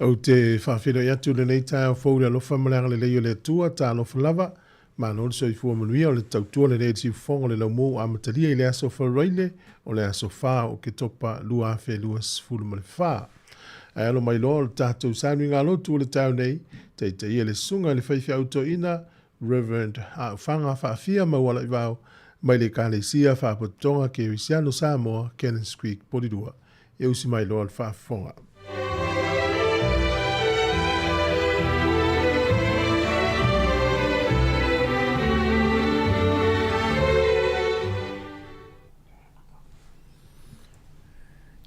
Ou te faafeiloai atu i lenei taeao fou i le alofa ma le agalelei o le Atua, talofa lava, malo le soifua manuia, o le tautua lenei i le siufofoga o le laumua ua amatalia i le aso Faraile o le aso 4 o Oketopa 2024. Ae alo mai loa o le tatou sauniga lotu o le taeao nei, taitaia le susuga i le faifeau toeaina Reverend A'ufaga Faafia Maualaivao mai le Ekalesia Faapotopotoga Kerisiano Samoa, Cannons Creek, Polilua. E usi mai loa le faafofoga.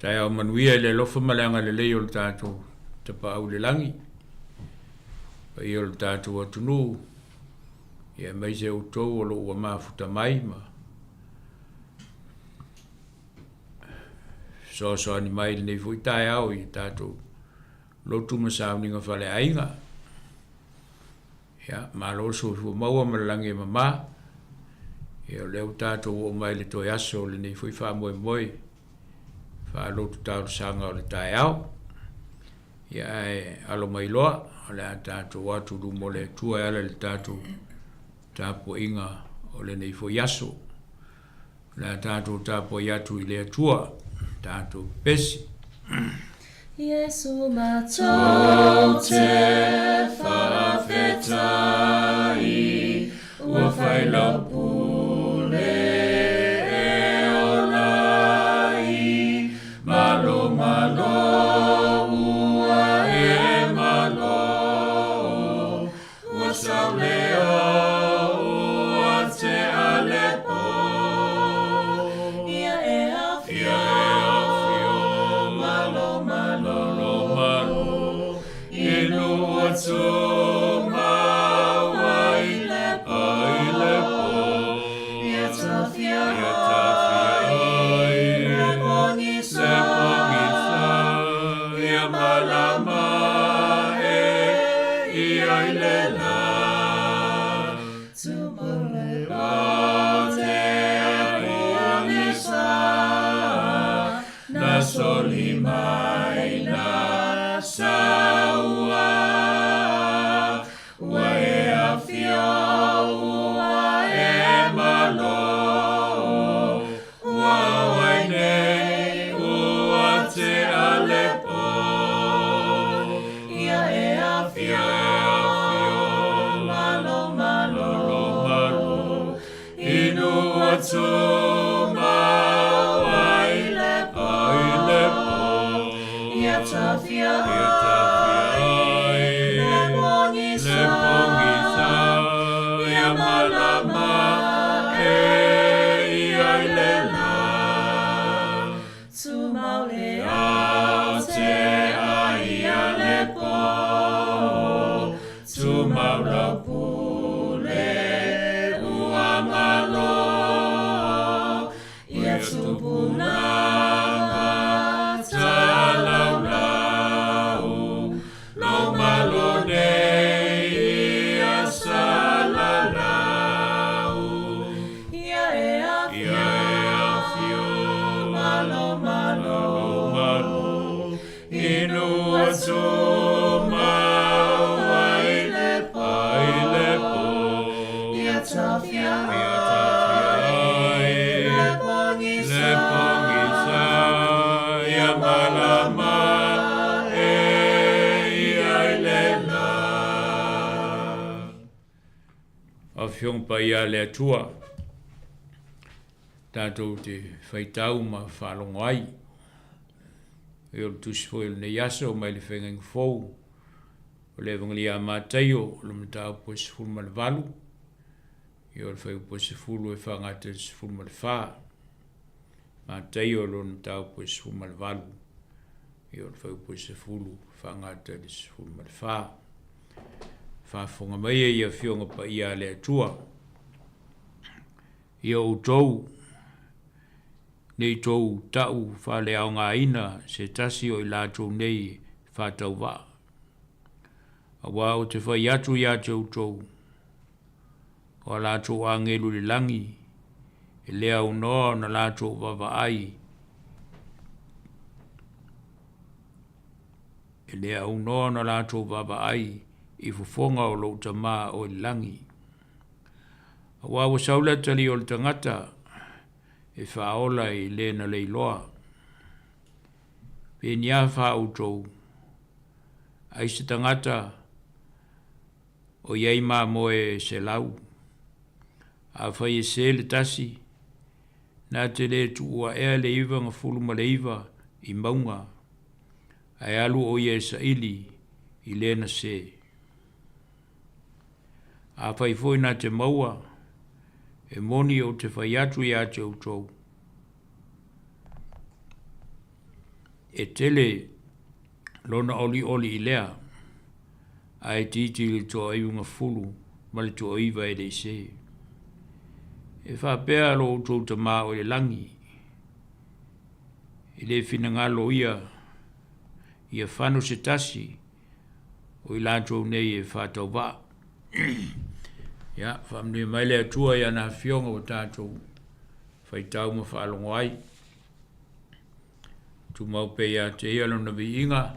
Taeao manuia i le alofa ma le agalelei o le tatou Tapaau i le Lagi, paia o le tatou atunuu, ia aemaise outou o lo o ua mafuta mai ma fesoasoani mai i lenei foi taeao i tatou lotu ma sauniga faleaiga. Ia, malo le soifua maua ma le lagi e mama. Ia, o lea ua tatou oo mai i le toe aso o lenei foi faamoemoe faalotu talosaga o le taeao. Ia, ae alo mai loa, o le a tatou atu i luma o le Atua e ala i le tatou tapuaiga o lenei foi aso. O le a tatou tapuai atu i le Atua, tatou pepesi. Iesu matou te faafetai, ua fai lau pule e ola ai, Malo malo ua e malo, Ua saulea ua tea le po. Ia e afio, malo malo, I nuu tumau ai le po. Ia tafia ai le pogisa, Ia malama e ia i le la. Tumau te pogisa, Na soli mai na saua. Ua e afio, ua e malo, Ua ao ai nei, ua tea le po. Ia e afio, malo malo, I nuu tumau ai le po. Ia tafia ai le pogisa, Ia malama e ia i le la. Tumau le ao te ai ia le po, Tumau lau pule ua malo. Ia tupulaga talaulau, Lou malo nei ia salalau. Ia e afio, malo malo, I nuu tumau ai le po. Ia tafia ai le pogisa, Ia malama e ia i le la. Afioga Paia a le Atua, tatou te faitau ma faalogo ai. E o le tusi foi o lenei aso mai le Feagaiga Fou o le Evagelia a Mataio o le mataupu e 18, ia o le fuaiupu e 10 e faagata i le 14. Mataio o lona mataupu e 18, ia o le fuaiupu e 10 faagata i le 14. Faafofoga mai e i Afioga Paia a le Atua, ia outou ne i tou ta'u faaleaogaina se tasi o i latou nei e faatauvaa. Auā ou te fai atu ia te outou, o a latou agelu i le lagi, e le aunoa ona latou vaavaai E le aunoa ona latou vaavaai i fofoga o lou Tama o i le lagi. Aua ua sau le atalii o le tagata e faaola i le na leiloa. Pe ni a fa outou, ai se tagata o i ai mamoe 100, afai e sē le tasi, na te le tuua ea le 99 i mauga, ae alu o ia e saili i le na sē. Afai foi na te maua, e moni ou te fai atu ia te outou, e tele lona olioli i lea, ae itiiti i le 99 e le i sē. E faapea lo outou Tama o i le lagi, e le finagalo ia ia fano se tasi o i latou nei e faatauvaa. Ia, faamanuia mai le Atua i ana afioga ua tatou faitau ma faalogo ai. Tumau pea ia te ia lona viiga,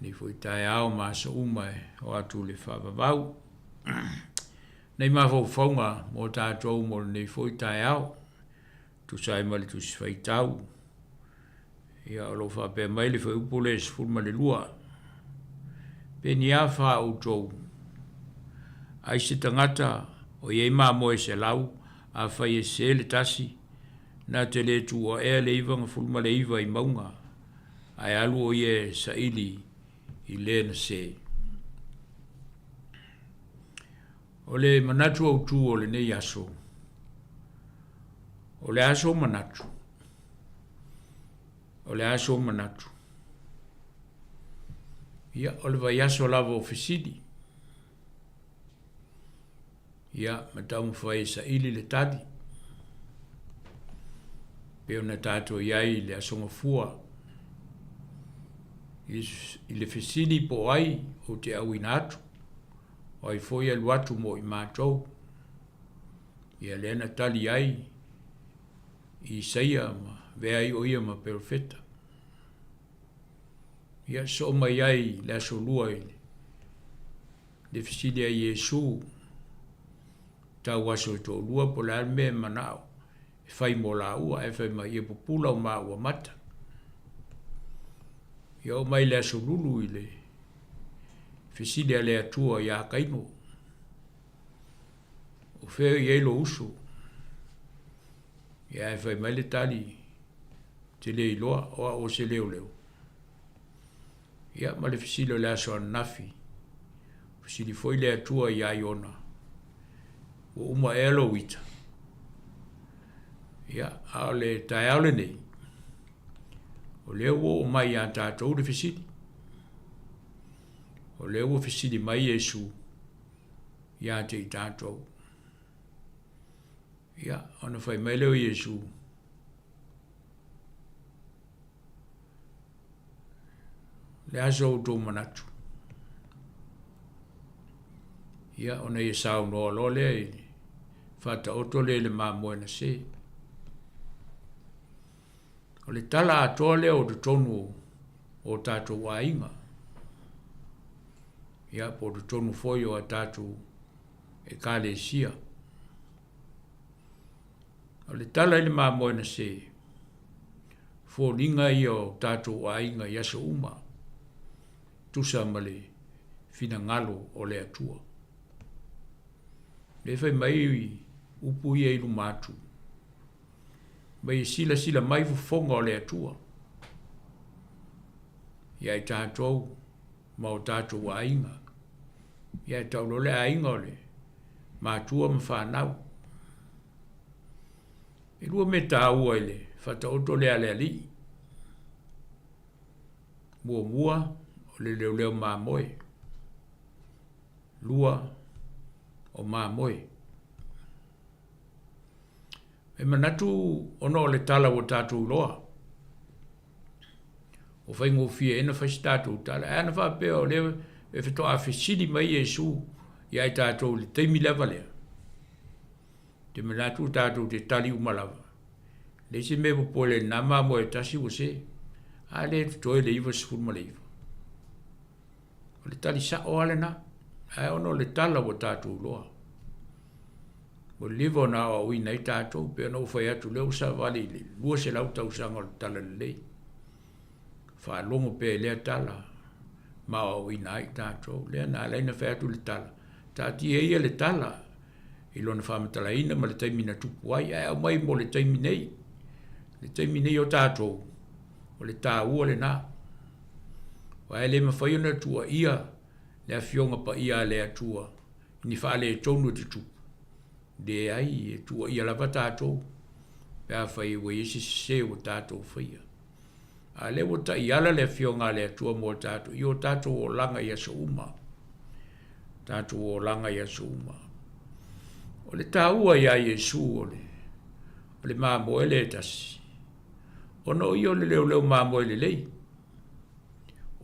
nei foi taeao ma aso uma e oo atu i le faavavau. Nei mafaufauga mo tatou mo lenei foi taeao, tusa ai ma le Tusi Faitau. Ia, o lo o faapea mai le fuaiupu lea e 12. Pe ni a fa outou, ai se tagata o i ai mamoe 100, afai e sē le tasi, na te le tuua ea le 99 i mauga, ae alu o ia e saili i le na sē. O le manatu autū o lenei aso, o le aso manatu. O le aso manatu. Ia, o le vaiaso lava o fesili. Ia, ma taumafai e saili le tali. Pei ona tatou i ai i le Aso Gafua, i le fesili po o ai ou te auina atu, o ai foi e alu atu mo i matou. Ia lea na tali ai Isaia ma avea ai o ia ma perofeta. Ia sosoo mai ai le Aso Lua i le fesili a Iesu, tau aso e toalua po o le a le mea e manao e fai mo laua, ae fai mai, ia pupula o maua mata. Ia oo mai le Aso Lulu i le fesili a le Atua iā Kaino, o fea i ai lou uso? Ia ae fai mai le tali, ou te le iloa, o au o se leoleo. Ia ma le fesili o le aso ananafi, fesili foi le Atua iā Iona, ua uma ea lou ita? Ia, a o le taeao lenei, o lea ua oo mai iā tatou le fesili. O lea ua fesili mai Iesu ia te i tatou. Ia, ona fai mai lea o Iesu, le a so outou manatu? Ia, ona ia saunoa loa lea i le faataoto lea i le mamoe na sē. O le tala atoa lea o totonu o tatou aiga, ia, po o totonu foi o a tatou ekalesia. O le tala i le mamoe na sē, foliga ia o tatou aiga i aso uma, tusa ma le finagalo o le Atua. Lea fai mai upu ia i luma atu, mai e silasila mai fofoga o le Atua ia i tatou ma o tatou aiga. Ia e tau loa le aiga o le matua ma fanau. E lua mea taua i le faataoto lea a le alii. Muamua, o le leoleo mamoe. Lua, o mamoe. E manatu ona o le tala ua tatou iloa, ua faigofie ai ona fai se tatou tala. Ae ana faapea o lea e faatoa fesili mai Iesu ia i tatou i le taimi lava lea, ou te manatu tatou te tali uma lava. Leai se mea e popole i lena mamoe e tasi ua sē. A lea e totoe le 99. O le tali sa'o lava lena, ae ona o le tala ua tatou iloa, ua leva ona aoaoina ai tatou, pei ona ou fai atu, o lea ua savali i le 200 tausaga o le Talalelei, faalogo pea i lea tala ma aoaoina ai tatou. Lea na ala ai ona fai atu le tala, taatia ia le tala i lona faamatalaina ma le taimi na tupu ai, ae aumai mo le taimi nei, le taimi nei o tatou, o le taua lena. Aua e le mafai ona tuuaia le Afioga Paia a le Atua i ni faaletonu e tutupu, leai, e tuuaia lava tatou pe afai ua i ai se sese ua tatou faia. A o lea ua taiala le Afioga a le Atua mo tatou i o tatou olaga i aso uma, tatou olaga i aso uma. O le taua ia Iesu o le, o le mamoe lea e tasi, ona o ia o le leoleo mamoe lelei,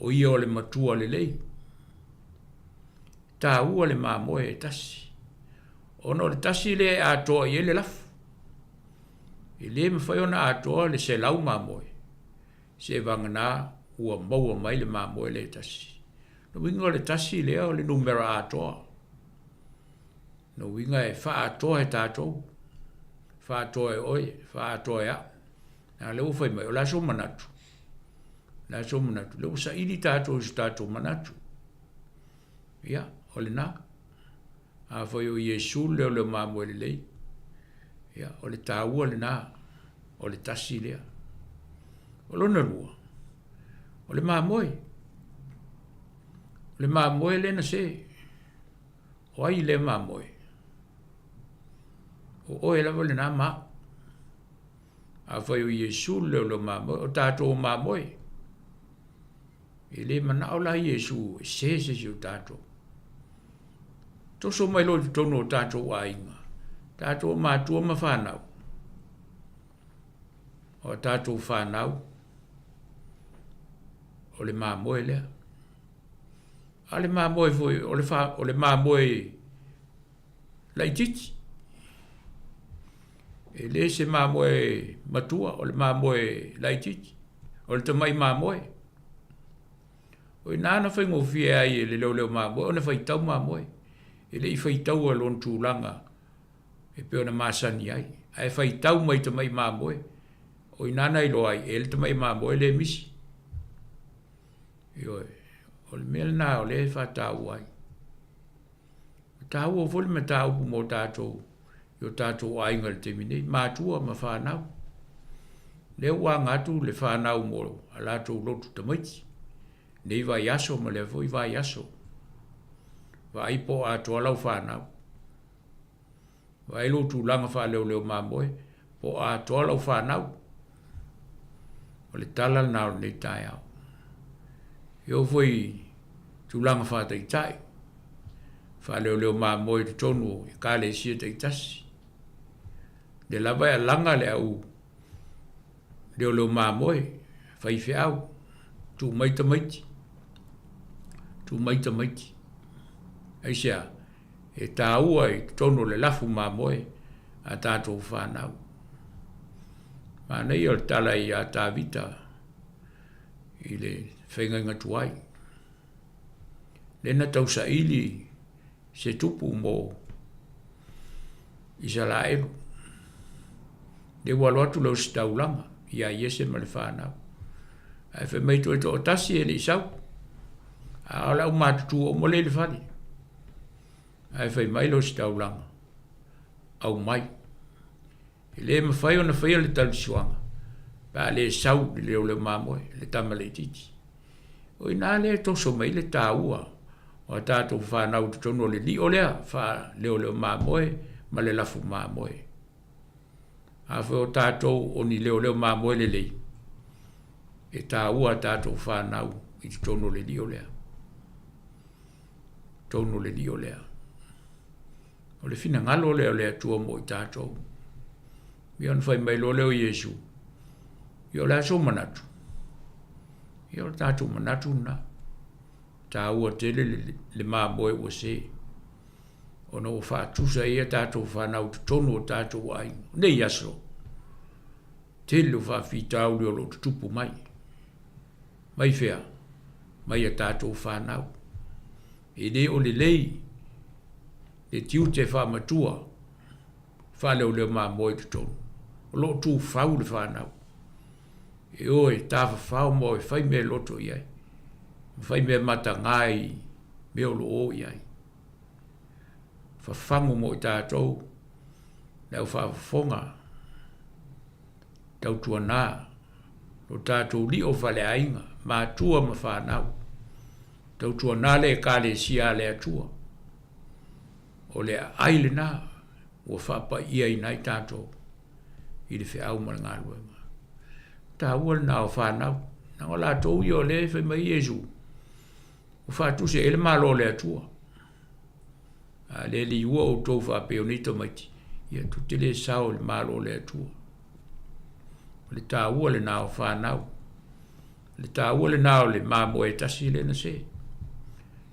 o ia o le matua lelei. Taua le mamoe e tasi, ona o le tasi lea e atoa i ai le lafo. E le mafai ona atoa le 100 mamoe, seivagana ua maua mai le mamoe lea e tasi. O le uiga o le tasi lea o le numera atoa. O le uiga e faaatoa e tatou, faaatoa e oe, faaatoa e au. A o lea ua fai mai, o le a sou manatu? O le a sou manatu? O lea ua saili tatou i so tatou manatu. Ia, o lena. Afai o Iesu le leoleo mamoe lelei, ia, o le taua lena, o le tasi lea. O lona lua, o le mamoe. O le mamoe lea na se. O ai lea mamoe? O oe lava lena ma au. Afai o Iesu le leoleo mamoe, o tatou o mamoe. E le manao la Iesu e se se isi o tatou. Toso mai loa i totonu o tatou aiga, tatou matua ma fanau. O a tatou fanau, o le mamoe lea. A o le mamoe foi, o le, fa, o le mamoe laitiiti. E le se mamoe matua, o le mamoe laitiiti. O le tamai mamoe. O i ina na faigofie ai e le leoleo mamoe ona faitau mamoe. E le i faitaua i lona tulaga e pei ona masani ai. Ae faitau mai tamai mamoe, o i ina na iloa ai e le tamai mamoe lea e misi. Ioe, o le mea lena o lea e faataua ai. E taua foi le mataupu mo tatou i o tatou aiga i le taimi nei, matua ma fanau. Lea ua aga atu le fanau mo a latou lotu tamaiti, nei vaiaso ma lea foi vaiaso. Vaai po o atoa lau fanau. Vaai lou tulaga faaleoleo mamoe, po o atoa lau fanau. O le tala lena o lenei taeao. E oo foi i tulaga faataitai, faaleoleo mamoe i totonu o ekalesia taitasi. Lea lava e alaga le au leoleo mamoe, faifeau, tuu mai tamaiti, tuu mai tamaiti. Aisea? E taua i totonu o le lafu mamoe a tatou fanau. Manaia o le tala ia Tavita i le feagaiga tuai. Lea na tausaili se tupu mo Isaraelu. Lea ua alu atu le ositaulaga ia Iese ma le fanau. Ae fai mai toe toatasi e le i sau. A o le aumatutua uma lea i le fale. Ae fai mai le ositaulaga, aumai. E le mafai ona faia le talisuaga pe a le sau le leoleo mamoe, le tama laitiiti. O i ina lea e toso mai ai le taua o a tatou fanau i totonu o le lio lea faaleoleo mamoe ma le lafu mamoe. Afai o tatou o ni leoleo mamoe lelei, e taua a tatou fanau i totonu o le lio lea. Totonu o le lio lea. O le finagalo lea o le Atua mo i tatou. Ia ona fai mai loa lea o Iesu, ia o le a sou manatu? Ia o le tatou manatu lena. Taua tele le, le mamoe ua se. Ona ua faatusa ai a tatou fanau i totonu o tatou aiga. Nei aso, tele o faafitauli o lo o tutupu mai. Mai fea? Mai a tatou fanau. E le o lelei le tiute faamatua faaleoleo mamoe i totonu. O lo o tufau le fanau e o e tafafao ma o e fai mea loto i ai, ma fai mea mataga i mea o lo o o i ai. Fafagu mo i tatou le au faafofoga tautuana lo tatou lio faleaiga, matua ma fanau, tautuana le Ekalesia a le Atua. O le aai lena ua faapaiaina ai tatou i le feau ma le galuega. Taua lena o fanau, leaga o latou ia o lea e fai mai Iesu, ua faatusa i ai le Malo o le Atua. A le liua outou faapea o nei tamaiti, ia tou te le sao i le Malo o le Atua. O le taua lena o fanau. O le taua lena o le mamoe tasi lea na se.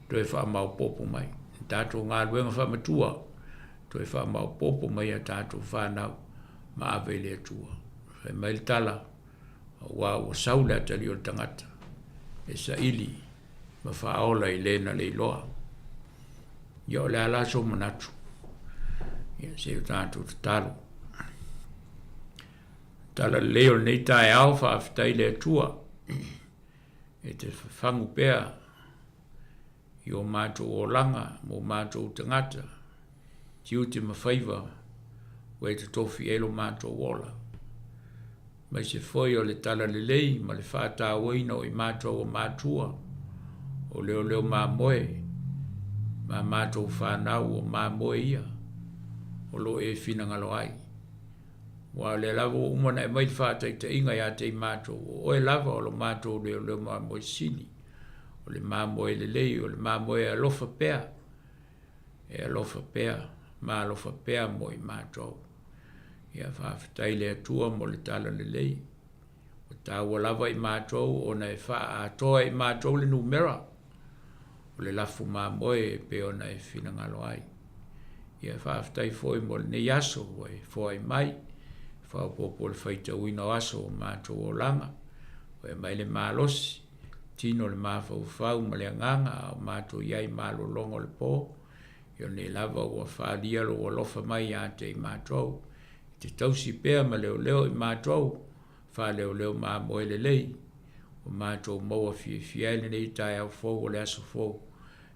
Toe faamaopoopo mai. Le tatou galuega faamatua, toe faamaopoopo mai a tatou fanau ma ave i le Atua. Fai mai le tala, aua ua sau le atalii o le tagata e saili ma faaola i le na le iloa. Ia o le a la sou manatu? Ia se i o tatou tatalo. Tala lelei o lenei taeao, faafetai i le Atua e te fafagu pea i o matou olaga ma o matou tagata, tiute ma faiva ua e totofi i ai lo matou ola. Aemaise foi o le tala lelei ma le faatauaina o i matou o matua, o leoleo mamoe ma matou fanau o mamoe ia o lo o e finagalo ai. Aua o lea lava ua uma ona e aumai le faataitaiga ia te i matou, o oe lava o lo matou leoleo mamoe sili, o le mamoe lelei, o le mamoe e alofa pea, e alofa pea ma alofa pea mo i matou. Ia faafetai i le Atua mo le tala lelei. Ua taua lava i matou ona e faaatoa i matou le numera o le lafu mamoe e pei ona e finagalo ai. Ia faafetai foi mo lenei aso ua e foai mai, faaopoopo le faitauina o aso o matou olaga, ua e mai le malosi, tino le mafaufau ma le agaga a o matou i ai malologa o le po. Ia o lenei lava ua faaalia lou alofa mai ia te i matou, e te tausi pea ma leoleo i matou, faaleoleo mamoe lelei, ua matou maua fiafia ai lenei taeao fou o le aso fou,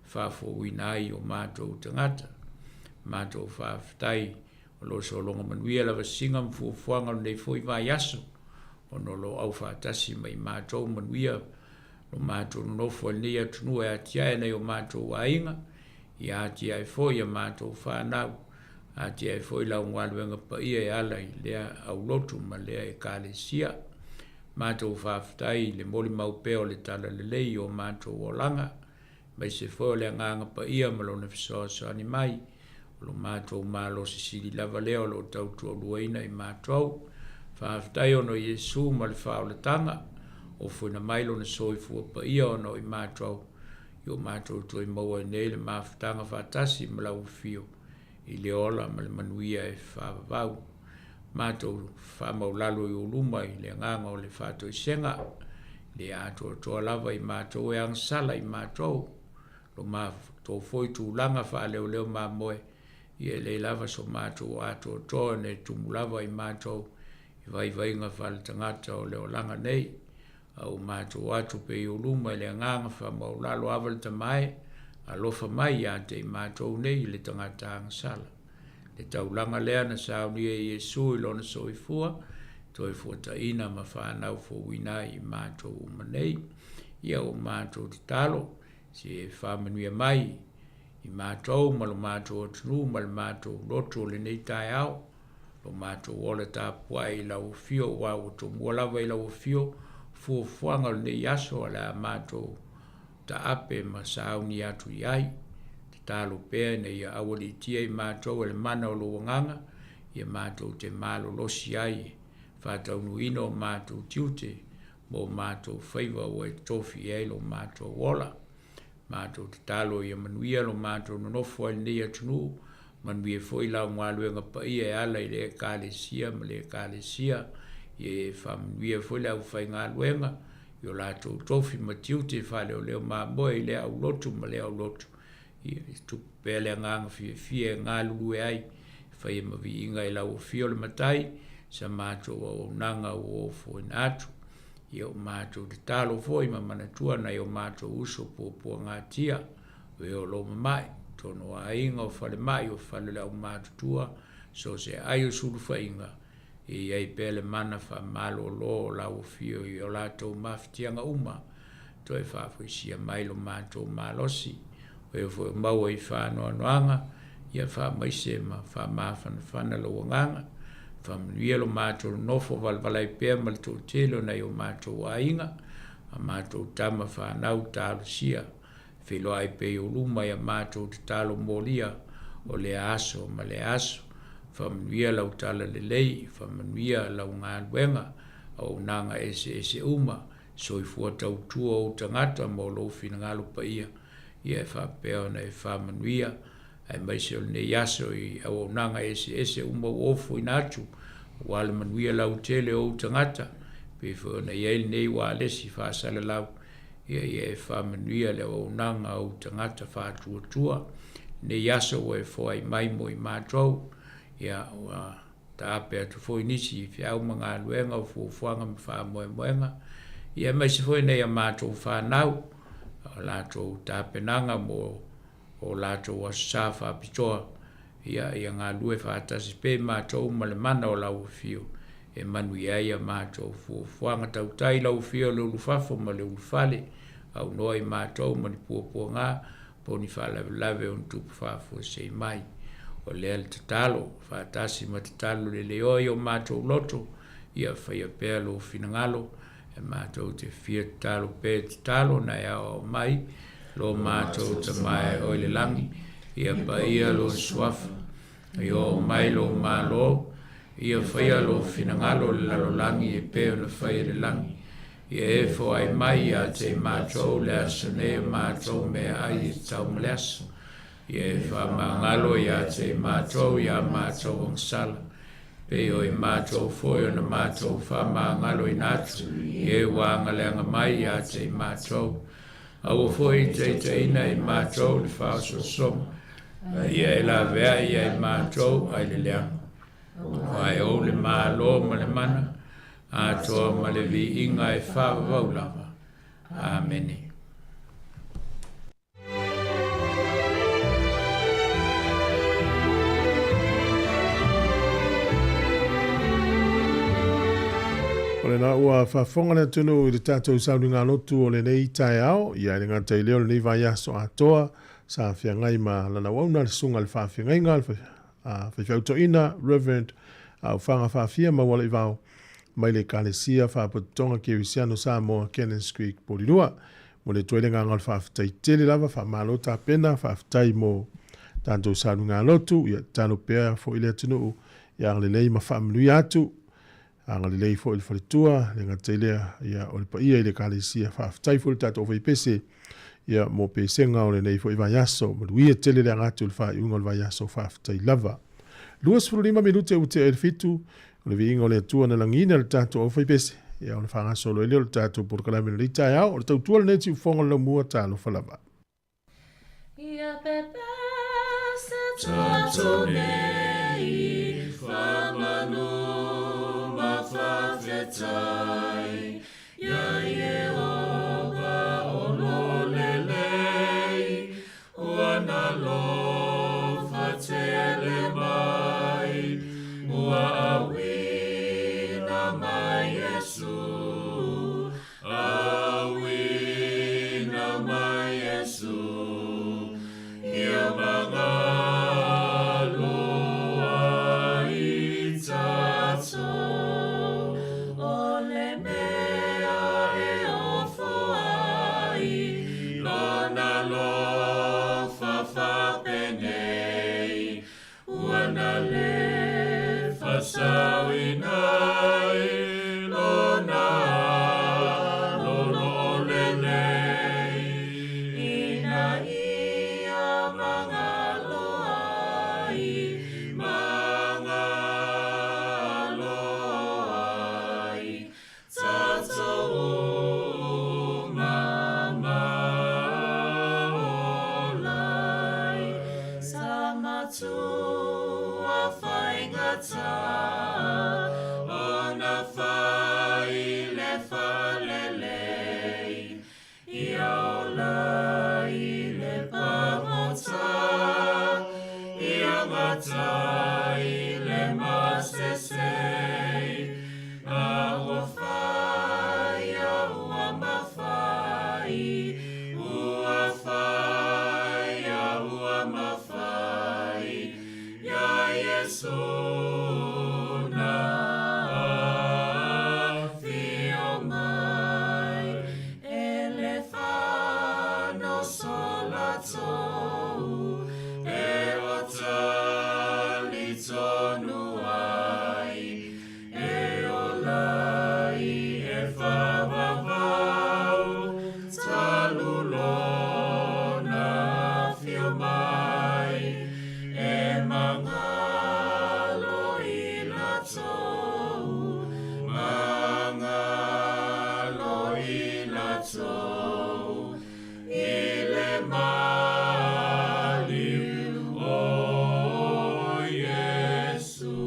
e faafouina ai o matou tagata. Matou faafetai o lo o sologa manuia lavasiga ma fuafuaga o lenei foi vaiaso, ona o lo o aufaatasi ma i matou manuia lo matou nonofo ai i lenei atunuu e atiae nai o matou aiga, ia atiae foi a matou fanau, atiae foi lau galuega paia e ala i lea aulotu ma lea Ekalesia. Matou faafetai i le molimau pea o le talalelei i o matou olaga, aemaise foi o le Agaga Paia ma Lona fesoasoani mai, o lo matou malosi sili lava lea o lo o tautualuaina i matou. Faafetai ona o Iesu ma le faaolataga, ofoina mai Lona soifua paia ona o i matou, i o matou toe maua ai nei le mafutaga faatasi ma lau afio i le ola ma le manuia e faavavau. Matou faamaulalo i ou luma i le agaga o le faatoesega, le atoatoa lava i matou e agasala i matou, lo matou foi tulaga faaleoleo mamoe, ia e leai lava so matou atoatoa ona e tumu lava i matou i vaivaiga faaletagata o le olaga nei. A ua matou atu pea i ou luma i le agaga faamaulalo ava le Tama e, alofa mai ia te i matou nei i le tagata agasala. Le taulaga lea na saunia e Iesu i lona soifua, toe fuataina ma fanau fouina ai i matou uma nei. Ia ua matou tatalo, se e faamanuia mai i matou ma lo matou atunuu ma le matou lotu o lenei taeao, lo matou ola tapuai i lau afio, aua ua tomua lava i lau afio fuafuaga o lenei aso o le a matou taape ma sauni atu i ai. Tatalo pea ina ia aualiitia i matou e le mana o lou Agaga, ia matou te malolosi ai e faataunuuina o matou tiute ma o matou faiva ua e tofi i ai lo matou ola. Matou tatalo ia manuia lo matou nonofo ai i lenei atunuu, manuia foi lau galuega paia e ala i le Ekalesia ma le Ekalesia, ia e faamanuia foi le aufaigaluega i o latou tofi ma tiute faaleoleo mamoe i lea aulotu ma lea aulotu. Ia tupu pea le agaga fiafia e galulue ai, e faia ma viiga i lau afio le Matai, sa matou auaunaga ua ofoina atu. Ia o matou tatalo foi ma manatua nai o matou uso puapuagatia, o e o lo o mama'i, totonu o aiga, o falemai, o fale o le aumatutua, so o se aai o sulufaiga, ia i ai pea le mana faamalolo o lau afio i o latou mafatiaga uma, toe faafoisia mai lo matou malosi, o e foi o maua i faanoanoaga, ia faamaise ma faamafanafana lou agaga, faamanuia lo matou nonofo valavala ai pea ma le toatele o nai o matou aiga, a matou tama fanau talosia, feiloai pea i ou luma i a matou tatalo molia o lea aso ma lea aso. Faamanuia lau talalelei, faamanuia lau galuega, auaunaga eseese uma, soifua tautua ou tagata mo lou finagalo paia, ia e faapea ona e faamanuia, aemaise o lenei aso i auaunaga eseese uma ua ofoina atu, aua le manuia lautele o ou tagata, pei foi ona i ai lenei ualesi faasalalau, ia ia e faamanuia le auaunaga a ou tagata faatuatua. Lenei aso ua e foai mai mo i matou, ia ua taape atu foi nisi i feau ma galuega o fuafuaga ma faamoemoega, ia aemaise foi nai a matou fanau, o latou tapenaga mo o latou aso sa faapitoa, ia ia galulue faatasi pea i matou ma le mana o lau afio e manuia ai a matou fuafuaga. Tautai lau afio i le ulufafo ma le ulufale, aunoa i matou ma ni puapuaga po o ni faalavelave o ni tupu faafuasei mai. O lea le tatalo, faatasi ma tatalo leleoa i o matou loto, ia faia pea lou finagalo, e matou te fia tatalo pea tatalo na e aoao mai, lo matou Tama e o i le lagi, ia paia lou suafa, ia oo mai lou Malo, ia faia lou finagalo i le lalolagi e pei ona fai e le lagi. Ia e foai mai ia te i matou le aso nei o matou meaai e tatau ma le aso. Ia e faamagalo ia te i matou ia matou agasala, pei o i matou foi ona matou faamagaloina atu i e ua agaleaga mai ia te i matou. Aua foi e taitaiina i matou le faaosoosoga, a ia e laveai ia i matou ai le leaga. Aua e ou le Malo ma le mana, atoa ma le viiga e faavavau lava. Amene. O lena ua faafofoga le atunuu i le tatou sauniga lotu o lenei taeao, ia e le gata i lea o lenei vaiaso atoa sa feagai ma lana auauna le susuga i le faafeagaiga le faifeau toeaina Reverend Aufaga Faafia Maualaivao mai le Ekalesia Faalapotopotoga Kerisiano Samoa Cannons Creek Polilua. Momoli atu ai le agaga o le faafetai tele lava, faamalo tapena, faafetai mo tatou sauniga lotu, ia tatalo pea foi le atunuu ia agalelei ma faamanuia atu, agalelei foi le faletua, le gata i lea, ia o le paia i le Ekalesia. Faafetai foi le tatou faipese ia mo pesega o lenei foi vaiaso. Manuia tele le aga atu i le faaiuga o le vaiaso, faafetai lava. 25 minute ua tea i le 7, o le viiga o le Atua na lagiina le tatou aufaipese, ia ona faagasolo ai lea o le tatou polokalame i lenei taeao. O le tautua lenei Siufofoga o le Laumua, talofa lava. Ia pepese tatou nei, faamanu ma faafetai, Iā Ieova o lo lelei, Ua alofa tele mai, Ua auina mai Iesu, Auina mai Iesu, Ia magalo ai tatou. O le mea e ofo ai, Lona alofa faapenei, Ua na le faasauina ai Lona Alo lelei, Ina ia magalo ai, magalo ai, Tatou uma ma ola. gata Ona fai le falelei Ia ola i le pagota Ia gata i le masesei A ua fai a ua mafai Ua fai a ua mafai Ia Iesu na afio mai E le fano sola tou E o tali tonu ai E ola i e whawawau Talu lona afio mai E mangalo i latou Mangalo i latou I le maliu o Iesu.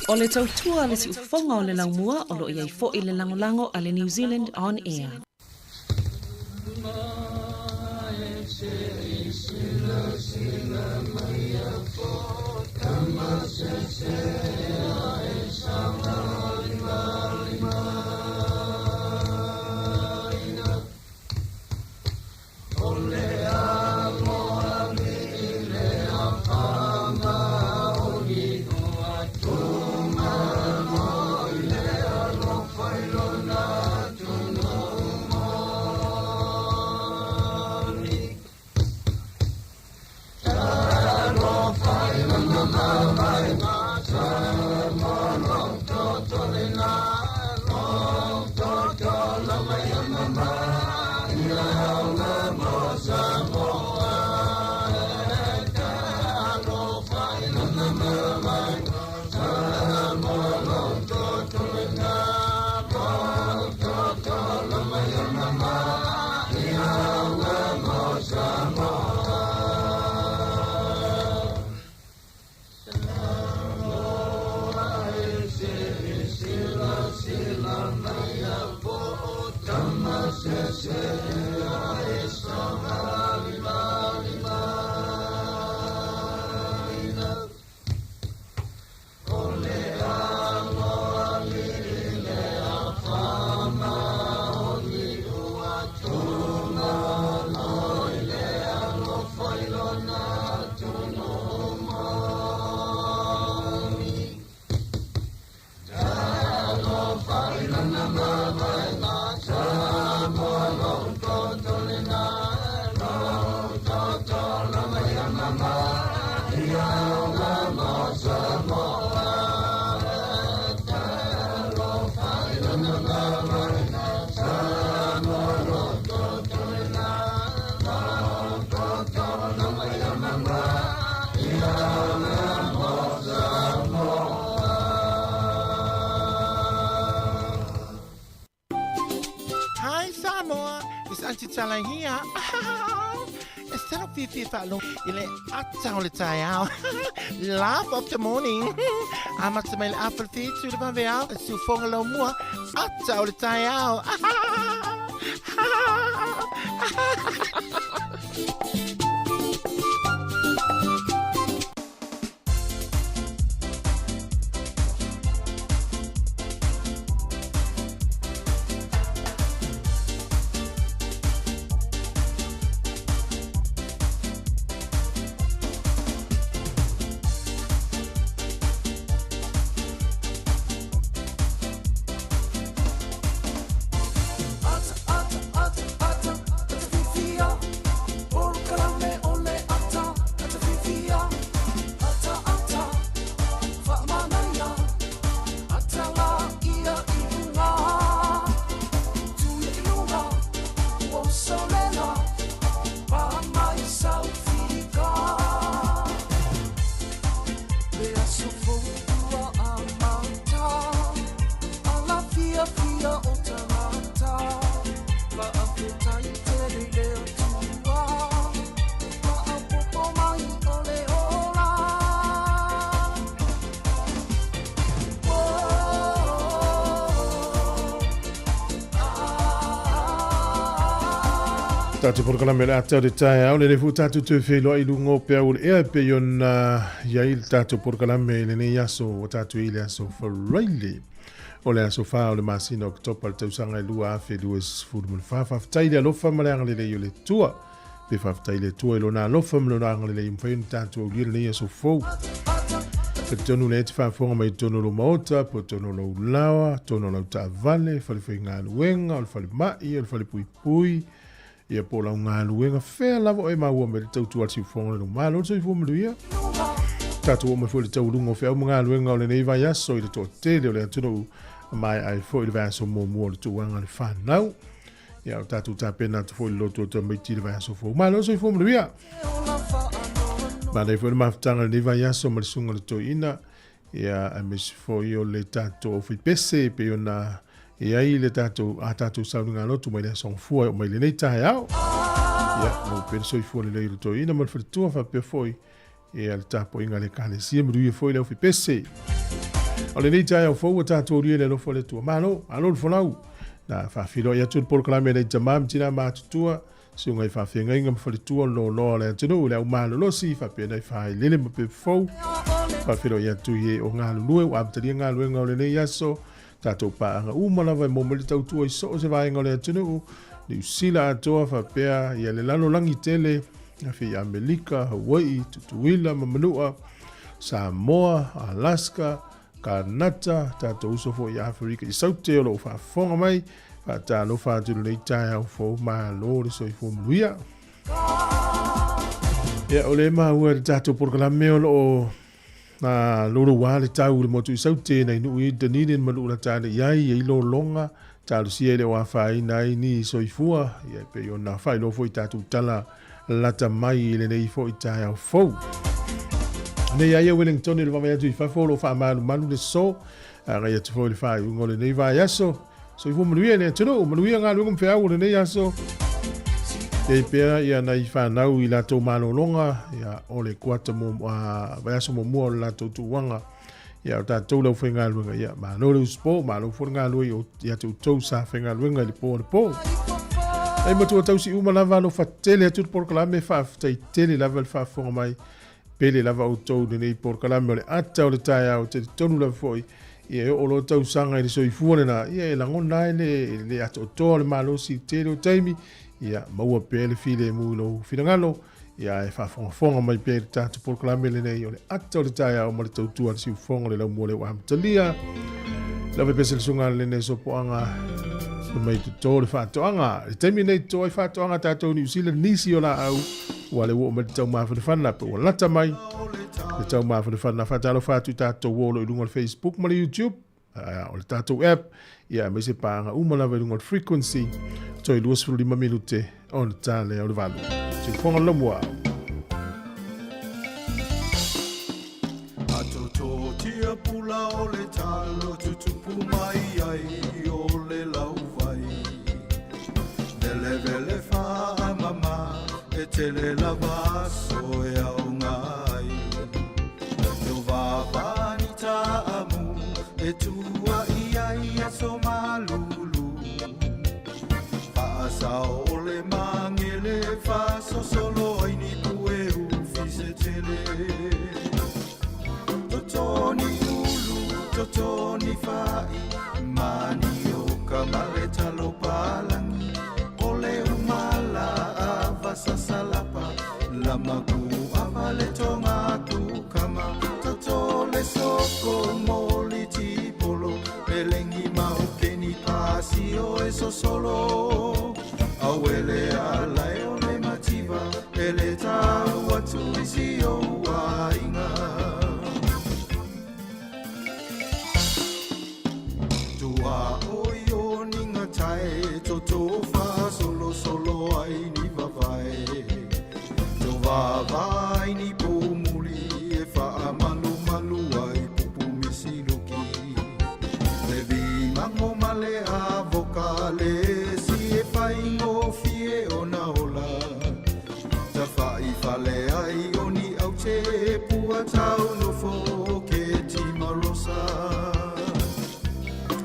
O le tautua le siufofoga o le laumua o loo iai fo'i le lagolago a le New Zealand On Air. Hi Samoa, it's Auntie Tala here. Instead of fifi fa'alogo i le ata o le taeao. Laugh of the morning. Amata mai le afa le fitu le vaveao, e siufoga laumua, ata o le taeao. Ata, ata, ata, ata, ata fifia. Oro kalame. Tātou polokalame o le ata o le taeao, lenei foi tātou toe feiloai i luga o peau o le ea e pei ona i ai le tātou polokalame i lenei aso ua tātou i le aso Faraile o le aso 4 o le masina o Oketopa le tausaga e 2024. Faafetai i le alofa ma le agalelei o le Atua. Pe faafetai i le Atua i lona alofa ma lona agalelei ua mafai ona tātou aulia lenei aso fou. Talitonu lea e te faafofoga mai i totonu o lou maota, po o totonu o lou laoa, totonu o lau taavale, fale faigaluega, o le falemai, o le fale puipui, ia po o lau galuega, fea lava o e maua mai le tautua a le siufofoga o le Malo le soifua manuia. Tatou oo mai foi i le taualuga o feau ma galuega o lenei vaiaso i le toatele o le atunuu, maea ai foi le vaiaso muamua o le tuuaga a le fanau. Ia, o tatou tapena atu foi i le lotu o tamaiti i le vaiaso fou. Malo le soifua manuia. Manaia foi le mafutaga i lenei vaiaso ma le susuga i le toeaina, ia, aemaise foi o le tatou aufaipese e pei ona i ai le tatou, a tatou sauniga lotu mai le aso Gafua e oo mai lenei taeao. Ia, maua pea le soifua lelei o le toeaina ma le faletua faapea foi ia le tapuaiga a le Ekalesia, manuia foi le aufaipese. O lenei taeao fou ua tatou aulia i le alofa o le Atua. Malo, malo le folau. Na faafeiloai atu le polokalame a nai tama ma tina matutua, susuga i faafeagaiga ma faletua o le loaloa o le atunuu, le au malolosi, faapea nai faailele ma pepe fou. Faafeiloai atu i e o galulue ua amatalia galuega o lenei aso, tatou paaga uma lava e maua mai le tautua i so o se vaega o le atunuu, Niu Sila atoa faapea ia le lalolagi tele, afe i Amelika, Hawaii, Tutuila ma Manua, Samoa, Alaska, Kanata, tatou uso foi i Aferika i Saute o lo o faafofoga mai, faatalofa atu i lenei taeao fou, malo le soifua manuia. Ia, o lea e maua i le tatou polokalame o lo o louloua le tau i le motu i Saute, nai nuu i Dunedin ma nuu lata ane i ai, e i lologa, talosia e le o afaina ai ni soifua, ia e pei ona faailoa foi i tatou tala lata mai i lenei foi taeao fou. Nei ai a Wellington i le vaavaai atu i fafo o lo o faamalumalu le so, agai atu foi i le faaiuga o lenei vaiaso. Soifua manuia i le atunuu, manuia galuega ma feau o lenei aso. Iai pea ia nai fanau i latou malologa, ia o le kuata mo vaiaso muamua o le latou tuuaga. Ia o tatou le aufaigaluega, ia malo le usupo, malo foi le galue ia te outou sa faigaluega i le po o le po. Ai matua tausi uma lava alofa tele atu le polokalame, faafetai tele lava le faafofoga mai. Pele lava outou i lenei polokalame o le ata o le taeao, talitonu lava foi ia e oo loa tausaga i le soifua lena, ia e lagona ai le, le atoatoa o le malosi i le tele o taimi, ia maua pea le filemu i lou finagalo, ia e faafogafoga mai pea i le tatou polokalame lenei o le ata o le taeao ma le tautua a le siufofoga o le laumua lea ua amatalia. Lava pese le susuga lenei sopoaga mai toto le faatoaga. I le taimi nei toto ai faatoaga tatou Niu Sila nisi o laau ua le ua oo mai le taumafanafana pe ua lata mai le taumafanafana. Faatalofa atu i tatou o lo i luga o le Facebook ma le YouTube, o le tatou app, ia aemaise paaga uma lava i luga o le frequency toe 25 minute ona ta lea o le 8. Siufofoga Laumua. Atototia pula o le talo tutupu mai ai o le lauvai. Velevele faamama e tele lava aso e aoga ai. No vavani taamu e tua i ai aso malulu. Faasao o le mangele faasosolo ai ni pueu fisetele. Totoni ulu, totoni fai, mani o ka male talo palangi. O le umala ava sasalapa, lama ku ava le tonga ku kama. Toto le soko moli tipolo, pelengi maukeni pasio e sosolo. Awele ala e o le mativa, ele tau atu i si o aiga. Tua o i o ninga tae, toto wha solo solo ai ni vavae. To vavai ni pōmuli, e wha malu malu ai pupu misiluki. Le vi mango male a voka le si e whaingo fie o na ola. Ta whai fale ai o ni au te pua tau nofo ke timarosa.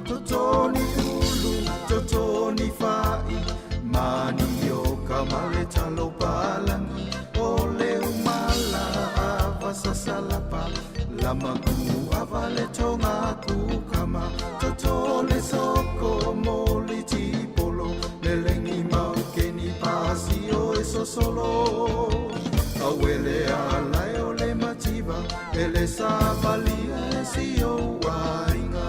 Totoni ulu, totoni fai, mani o ka male salapa Lama ku ava le tonga ku kama Toto le soko mo le tipolo Le lengi mau keni pasio e sosolo Awele ala e o le mativa Ele savalia e si o ainga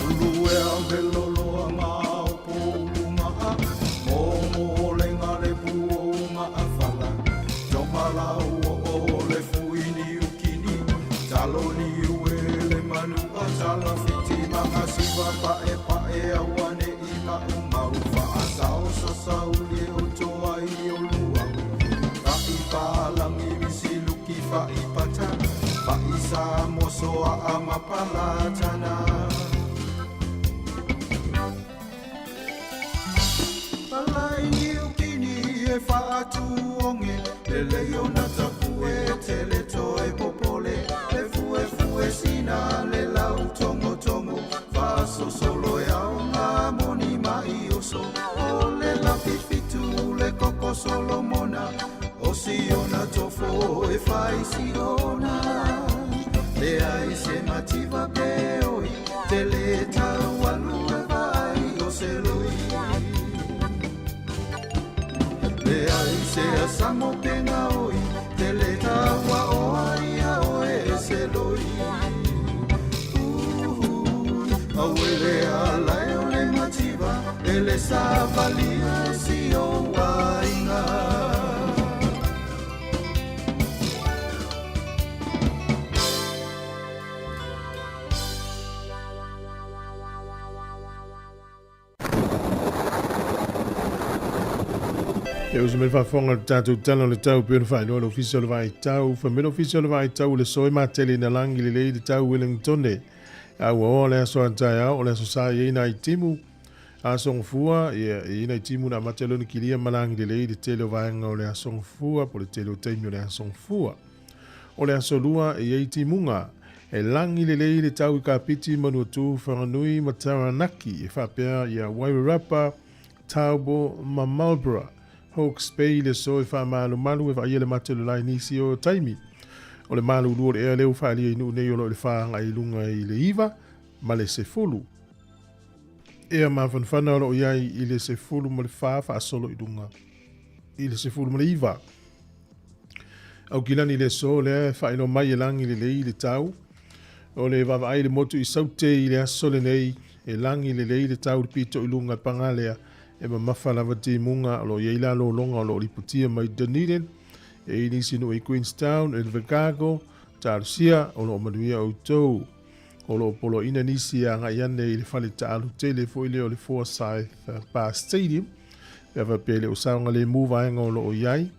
Ulu e a veloloa ngā o ulu maa Mo le ngā le pu o maa fala Tonga la o o le fuini ukini Talo ni ue le manu a tala fiti Manga siva pa e pa e awane i ma umau Faasao sa sauli o toa i o lua Fa'i palangi misiluki fa'i pata Fa'i sa mosoa a mapalatana Palai niukini e faatuonge Le leo na tapu e tele toe popole Le fue fue sina le lau tongo tongo Faasosolo e ao ngā moni mai oso O le lafifitu le koko Solomona O siona tofo e fai siona Le ai se mativa pe oi Te le tau alu e vai o se loi Le ai se asamo penga oi Te le taua o ai a oe e se loi Awele ala e o le mativa Ele savalia e si o ainga E uso me faafofoga le tatou tala o le tau pei ona faailoa le Ofisa o le Vaitau. Fai mai le Ofisa o le Vaitau le soe matele ina lagi lelei le tau Wellingtone. A ua oa le aso a taeao o le aso sa i ai nai timu aso gafua, ia, e i ai nai timu na amata lona kilia ma lagi lelei le tele o vaega o le aso gafua po o le tele o taimi o le aso gafua. O le aso lua e i ai timuga e lagi lelei le tau i Kapiti, Manuatu, Whanganui ma Taranaki e faapea ia Wairarapa, Taupo ma Marlborough. Hawke's Bay le aso e faamalumalu e vaaia le mate o le lai nisi o taimi. O le malulu o le ea lea ua faaalia i nuu nei o lo o i le 4 agai i luga i le 9 ma le 10. Ea mafanafana o lo o i ai i le 14 faasolo i luga i le 19. Aukilani le aso lea e faailoa mai e lagi lelei le tau. O le vaavaai i le motu i Saute i le aso lenei, e lagi lelei le tau i le pito i luga i Pagalea, e mamafa lava timuga o lo o i ai la lologa o lo o lipotia mai Dunedin, e i nisi nuu i Queenstown, Invercargill, Talosia, o lo o manuia outou. O lo o poloaiina nisi e agai ane i le fale taalu tele foi lea o le Forsyth Bar Stadium, pe a faapea e le o saogalemu vaega o lo o i ai.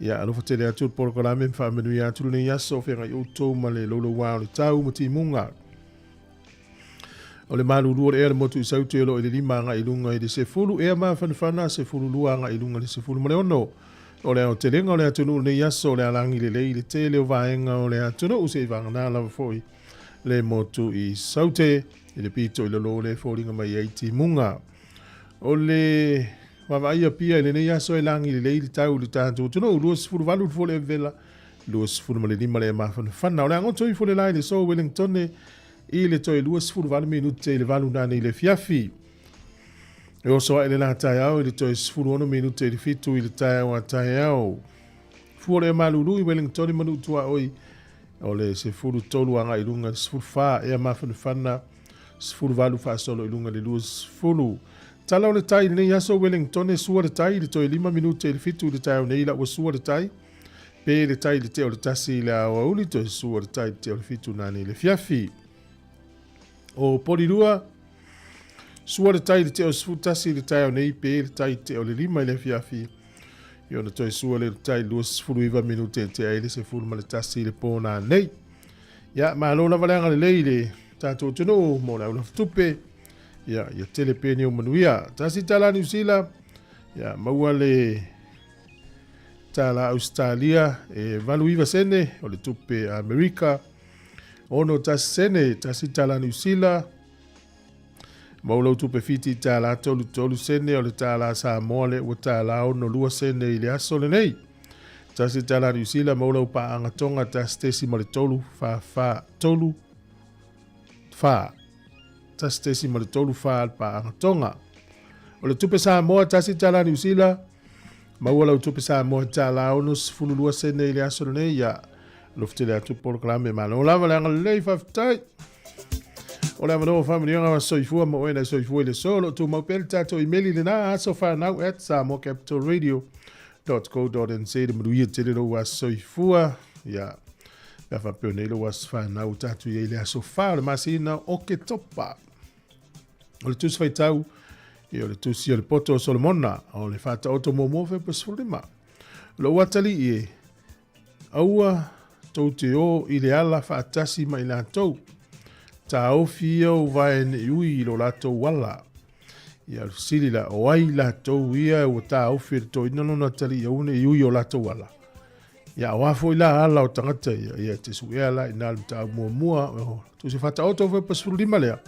Ia, alofa tele atu le polokalame ma faamanuia atu lenei aso o feagai outou ma le loulouā o le tau ma timuga. O le malulu o le ea le motu i Saute o lo o i le 5 agai i luga i le 10, ea mafanafana 12 agai i luga i le 16. O le aotelega o le atunuu lenei aso o le alagi lelei i le tele o vaega o le atunuu se i vagana lava foi le motu i Saute i le pito i lalo le foliga mai ai timuga. O le vaavaai Apia i lenei aso e lagi lelei le tau i le tatou atunuu, 28 le fua le vela, 25 le mafanafana. O le agoto ifo le la i le aso Wellingtone i le toe 28 minute i le 8 nanei i le afiafi. E oso ae le la taeao i le toe 16 minute i le 7 i le taeao a taeao. Fua le malulu i Wellingtone manu tuaoi o le 13 agai i luga i le 14 ea mafanafana 18 faasolo i luga i le 20. Tala o le tai i lenei aso Wellingtone sua le tai i le toe 5 minute i le 7 i le taeao nei la ua sua le tai. Pe le tai i le tea o le 1 i le aoauli toe sua le tai i le tea o le 7 nani i le afiafi. O Porirua, sua le tai i le tea o le 11 i le taeao nei pe le tai i le tea o le 5 i le afiafi. I ona toe sua le tai 29 minute e tea ai le 11 i le pō nanei. Ia, malo lava le agalelei i le tatou atunuu mo le aulafatupe. Ia, ia tele pea ni ou manuia. Tasi tala Niu Sila, ia, maua le tala Ausetalia e 89 sene o le tupe Amerika, 61 sene, tasi tala Niu Sila, maua lau tupe Fiti tala 33 sene o le tala Samoa le ua tala 62 sene i le aso lenei. $1 Niu Sila maua lau paaga Tonga 1.3 4 4 3 4. 1.34 le paaga Tonga. O le tupe Samoa $1 Niu Sila maua lau tupe Samoa $1.62 sene i le aso lenei. Ia alofa tele atu polokalame malo lava le agalelei faafetai. O le avanoa o faamanuiaga ma soifua ma oe na soifua i le so. O lo o tumau pea le tatou imeli lena asofanau@samoacapitalradio.co.nz. Manuia tele lou aso soifua. Ia, pe a faapea nei lou aso fanau ua tatou i ai i le aso 4 o le masina o Oketopa. O le tusi faitau, ia o le tusi o le poto o Solomona, o le faataoto muamua Fepa 15. Lou atalii e, aua tou te o i le ala faatasi ma i latou. Taofi ia ou vae ne i ui i lo latou ala. Ia o le fesili la, o ai latou ia ua taofi e le toeaina lona atalii aua ne i ui i o latou ala? Ia o a foi la ala o tagata ia, ia e te suea la i nā le mataupu muamua, o tusi faataoto Fepa 15 lea.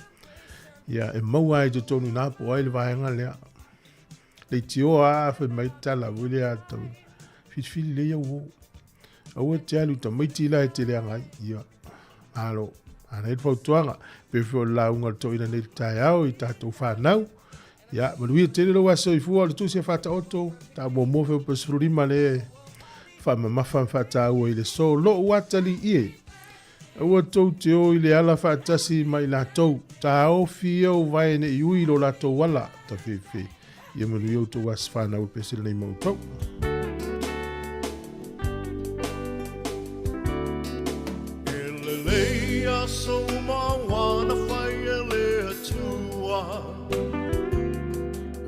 Ia e maua ai i totonu i nā po o ai le vaega lea. Leitioa a fai mai tala foi lea a tau. Filifili lelei au uo. Aua e te alu i tamaiti la e te leaga ai. Ia, malo. Ana le fautuaga. Pe foi o le lauga o le toeaina nei i le taeao i tatou fanau. Ia, manuia tele lou aso soifua o le tusi e faataoto. Ta muamua Fepa 15 le faamamafa ma faataua i le so. Lou atalii e. Aua tou te o i le ala faatasi ma i latou. Taofi ia ou vae ne i ui i lo latou ala. Tafefe. Ia manuia outou aso fanau i le pese lenei ma outou. E lelei aso uma ua na fai e le Atua,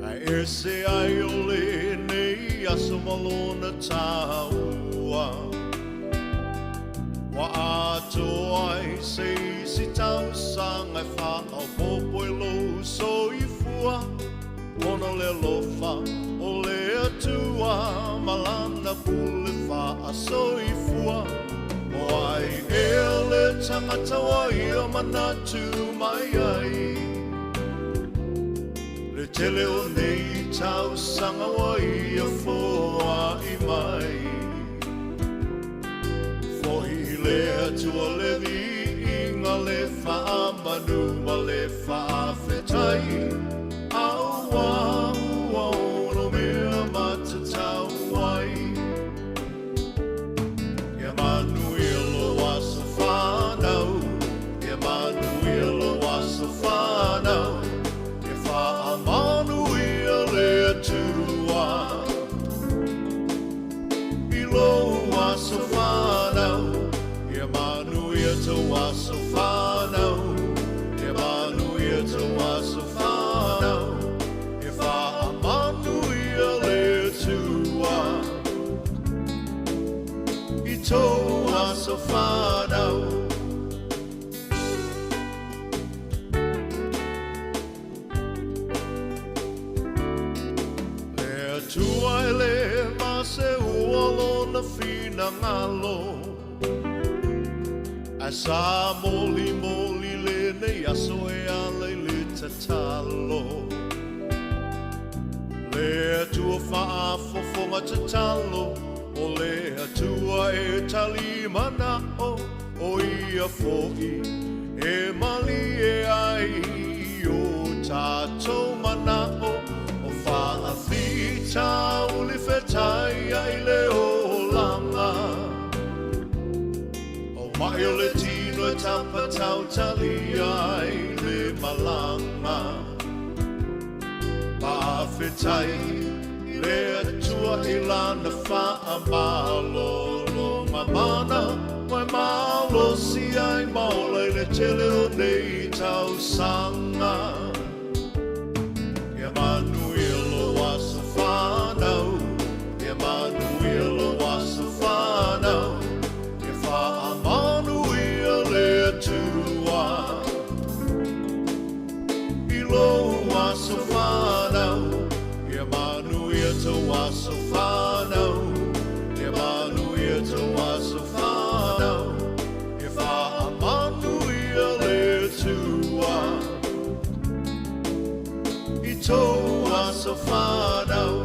Ae ese ai o lenei aso ma lona taua. Ua atoa ai se isi tausaga e faaopoopo i lou soifua, Ona o le alofa o le Atua ma Lana pule faasoifua. O ai ea le tagata ua ia manatu mai ai? Le tele o nei tausaga ua ia foai mai. Fohi i le Atua le viiga, le faamanu ma le faafetai, Aua ua ono mea matatau ai. Ia manuia lou aso fanau, Ia manuia lou aso fanau, Ia faamanuia le Atua. I lou aso fanau, ia manuia tou aso fanau, ia manuia tou aso fanau, ia faamanuia le Atua i tou aso fanau. Le Atua e le ma seua lona finagalo, Ae sa molimoli lenei aso e ala i le tatalo. Le Atua faafofoga tatalo, O le Atua e tali manao, O ia foi e malie ai i o tatou manao, O faafitauli fetai ai le olaga. O mai o le tino e tapatautalia ai le malaga. Faafetai le Atua i Lana faamalologa mana, ua e malosi ai ma ola i le tele o nei tausaga. Ia manuia lou aso fanau, ia manuia lou aso fanau, ia faamanuia le Atua. I lou aso fanau, ia manuia tou aso fanau, ia manuia tou aso fanau, ia faamanuia le Atua i tou aso fanau.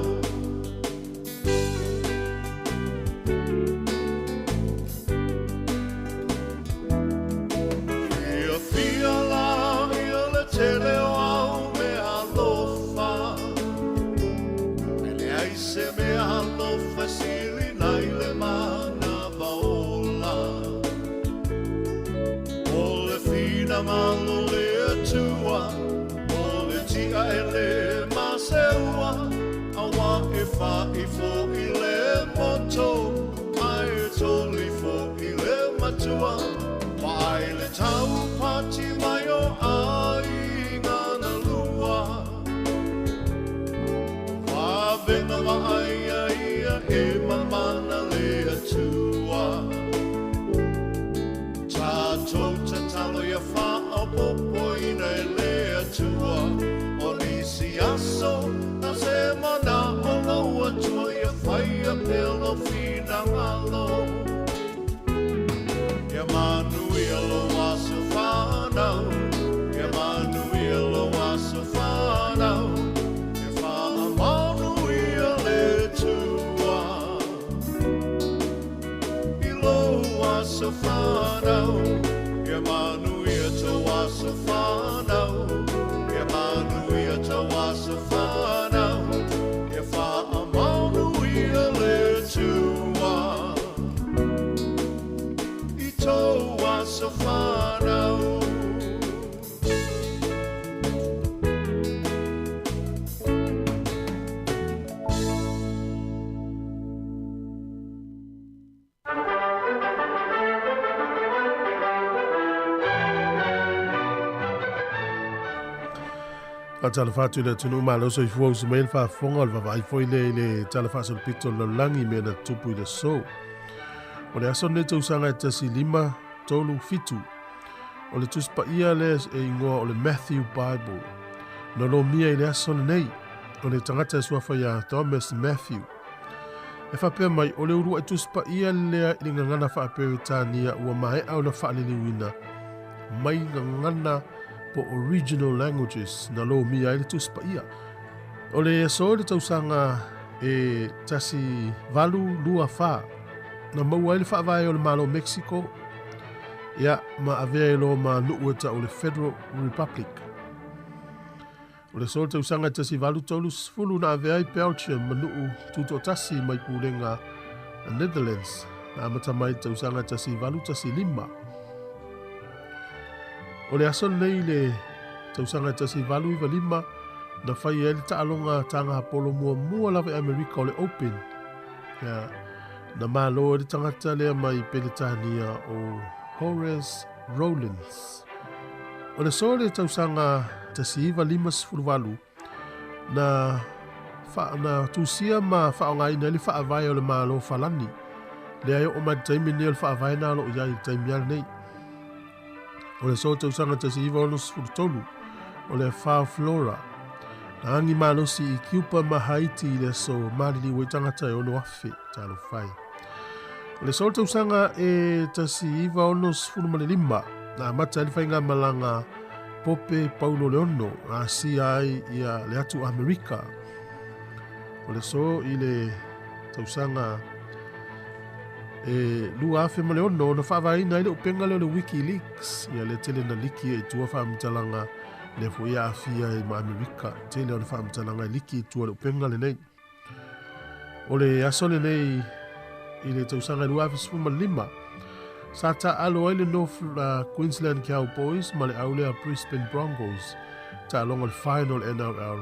finagalo o le Atua, o le ti'a e lē maseua, auā e fa'i fo'i le moto, ae toli fo'i le matua, vaai le taupati mai o aiga na lua. Vavena vaaia ia e mamana le Atua. Tatou tatalo ia faaopoopoina e le Atua, o nisi aso na se manao lou Atua ia faia pea lou finagalo. Ia manuia lou aso fanau, ia manuia lou aso fanau, e faamanuia le Atua i lou aso fanau, ia manuia tou aso fanau, ia manuia tou aso fanau, ia faamanuia le Atua i tou aso fanau. Faatalofa atu i le atunuu malo soifua usu mai le faafofoga o le vaavaai foi lea i le Tala Faasolopito o le Lalolagi i mea na tutupu i le aso. O le aso lenei tausaga e 1537, o le Tusi Paia lea e igoa o le Matthew Bible. Na lomia i le aso lenei, o le tagata e suafa ia Thomas Matthew. E faapea mai, o le uluai Tusi Paia lea i le gagana faa-Peretania ua maea ona faaliliuina mai gagana po original languages na lomia ai le Tusi Paia. O le aso i le tausaga e 1824, na maua ai le faavae o le Malo o Mexico, ia, ma avea ai loa ma nuu e tau o le Federal Republic. O le aso i le tausaga e 1830 na avea ai Belgium ma nuu tutoatasi mai pulega a Netherlands, na amata mai i le tausaga 1815. O le aso lenei i le tausaga 1895 na fai ai le taaloga tagapolo muamua lava i Amerika o le Open. Ia, na malo ai le tagata lea mai Peretania o Horace Rowlands. O le aso i le tausaga 1958 na fa, na tusia ma faaaogaina ai le faavae o le Malo Falani. Lea e oo mai le taimi lenei o le faavae na o lo o i ai i le taimi lava lenei. O le aso tausaga 1963, o le afa o Flora, na agi malosi i Cuba ma Haiti i le aso maliliu ai tagata e 6,000. Talofa e. O le aso tausaga e 1965, na amata ai le faigamalaga Pope Paulo le Ono, na asia ai ia le atu Amerika. O le aso i le tausaga e 2006 na faavaeina ai le upega lea o le WikiLeaks, ia lea tele na liki ai i tua faamatalaga lea foi e aafia ai ma Amerika. Tele ona faamatalaga e liki i tua le upega lenei. O le aso lenei i le tausaga 2015, sa taaalo ai le North Queensland Cowboys ma le au lea Brisbane Broncos, taaloga o le final NRL.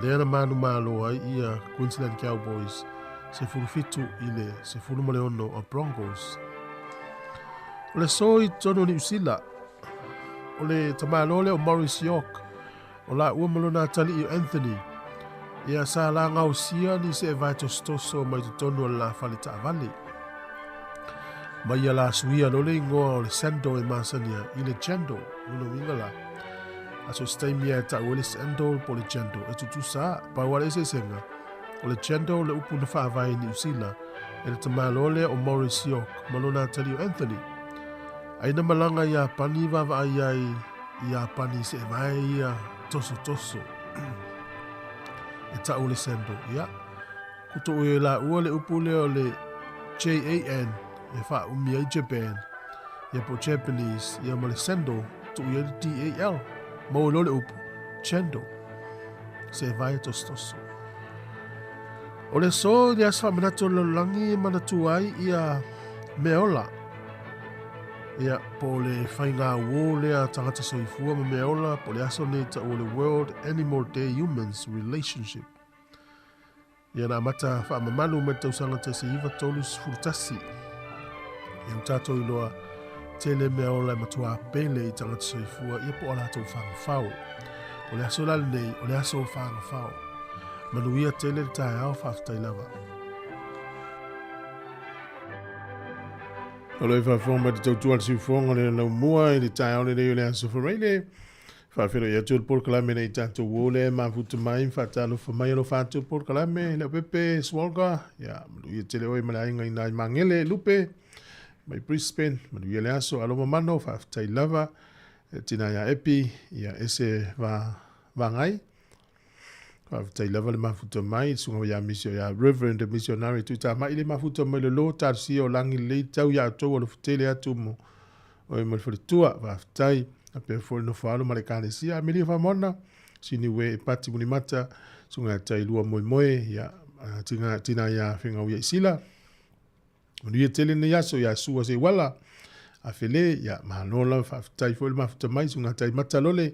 Lea na manumalo ai ia Queensland Cowboys 17 i le 16 o Broncos. O le aso i totonu o Niu Sila, o le tamaloa lea o Maurice York, o laua ma lona atalii o Anthony, ia sa lagaosia ni seevae tosotoso mai totonu o le la fale taavale. Mai ia la suia loa le igoa o le sandal e masani ai i le jandal, lona uiga la, a so se taimi lava e tau ai le sandal po o le jandal e tutusa a, pau lava le eseesega, o le jandal le upu na faavae i Niu Sila e le tamaloa lea o Maurice York ma lona atalii o Anthony. Ai na malaga i Iapani i vaavaai ai i Iapani i seevae ia tosotoso e tau le sandal. Ia, kutoʻu e laua le upu lea o le J-A-N e faaumi ai Japan, ia po o Japanese, ia ma le sandal tuu i ai le D-A-L, maua loa le upu, chandal, seevae tosotoso. O le aso i le aso faamanatu o le lalolagi e manatua ai ia mea ola. Ia, po o le faiga uō lea a tagata soifua ma mea ola, po o le aso lenei e tau o le World Animal Day Humans Relationship. Ia, na amata faamamalu mai le tausaga 1931. Ia, ua tatou iloa tele mea ola e matuā pele i tagata soifua, ia po o a latou fagafao. O le aso la lenei, o le aso o fagafao. Manuia tele le taeao, faafetai lava. O lo o faafofoga mai le tautua a le siufofoga o le laumua i le taeao lenei o le Aso Faraile. Faafeiloai atu le polokalame nei tatou o lea e mafuta mai ma faatalofa mai alofa atu le polokalame Leaupepe Swalga. Ia, manuia tele oe ma le aiga i nai Magele Lupe mai Brisbane. Manuia le aso, alo mamano, faafetai lava. E tina ia Epi, ia ese va vagai. Faafetai lava le mafuta mai, le susuga ia Misio ia Reverend Missionary Tuitamai le mafuta mai le lo talosia o lagi lelei tau ia outou alofa tele atu mo oe ma le faletua. Faafetai. Faapea foi le nofo alo ma le ekalesia Amelia Faamona, Siniue e Pati Mulimata, susuga ia Tailua Moemoe, ia tina, tina ia Fegauia Isila. Manuia tele lenei aso ia Sua Seuala, Afele, ia malo lava faafetai foi le mafuta mai susuga Taimata Lole,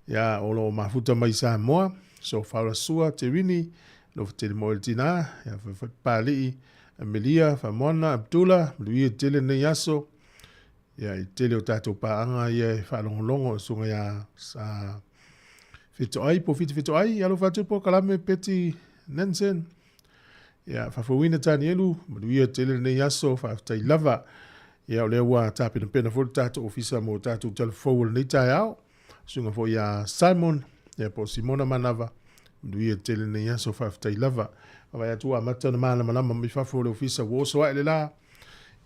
ia o lo o mafuta mai Samoa, so Faula Sua Terini, alofa tele mo le tina, ia foi Papalii, Amelia, Famoana, Abdullah, manuia tele lenei aso, ia i tele o tatou paaga ia e faalogologo susuga ia sa Fetoai po Fiti Fetoai, alofa atu po Kalame Peti Nansen, Ia, faafouina Tanielu, manuia tele lenei aso, faafetai lava. Ia, o lea ua tapenapena foi le tatou ofisa mo tatou talafou o lenei taeao. Susuga foi ia Simon, ia po o Simona Manava, manuia tele lenei aso, faafetai lava. Vaavaai atu ua amata ona malamalama mai fafo o le ofisa, ua oso ae le la.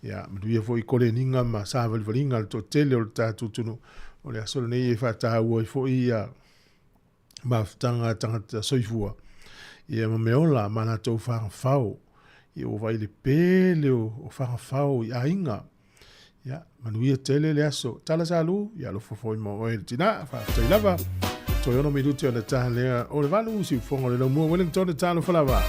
Ia, manuia foi koleniga ma savalivaliga a le toatele o le tatou atunuu. O le aso lenei e faataua ai foi ia mafutaga a tagata soifua ia ma mea ola ma latou fagafao. Ia ua vaai le pele o fagafao i aiga. Ia, manuia tele le aso. Tala Salu, ia alofa foi mo oe le tina, faafetai lava. Toe 6 minute ona ta lea o le 8, siufofoga o le laumua Wellington, talofa lava.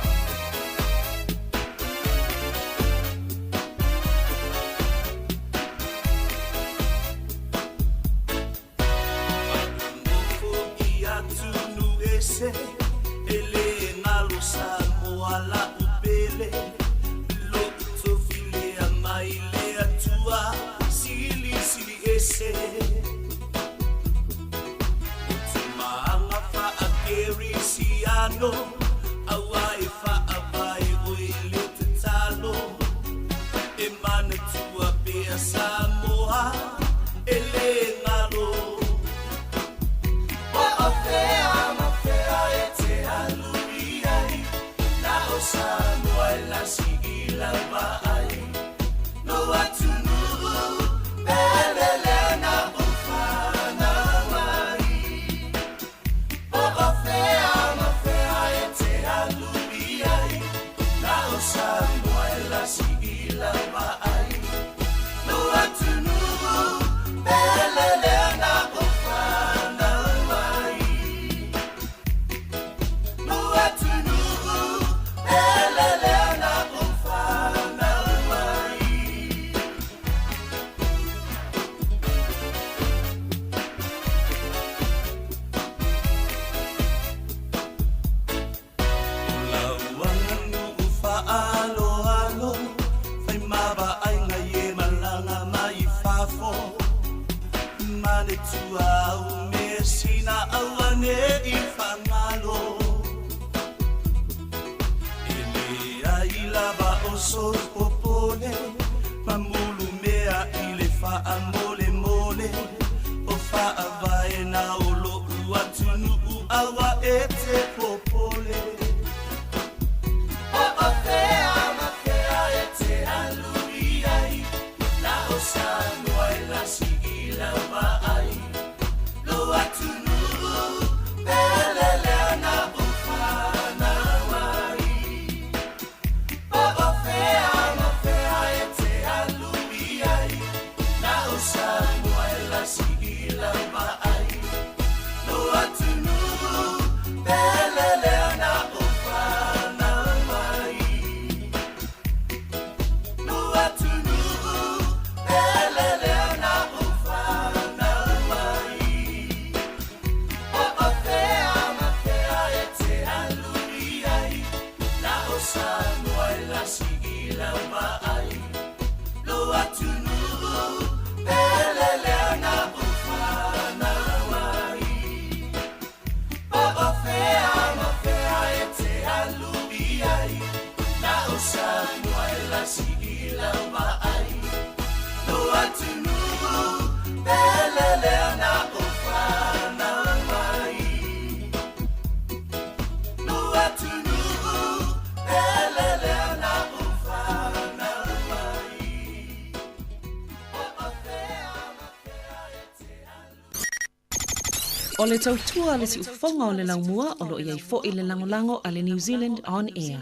O le tautua a le siufofoga o le laumua o lo o i ai foi le lagolago a le New Zealand On Air.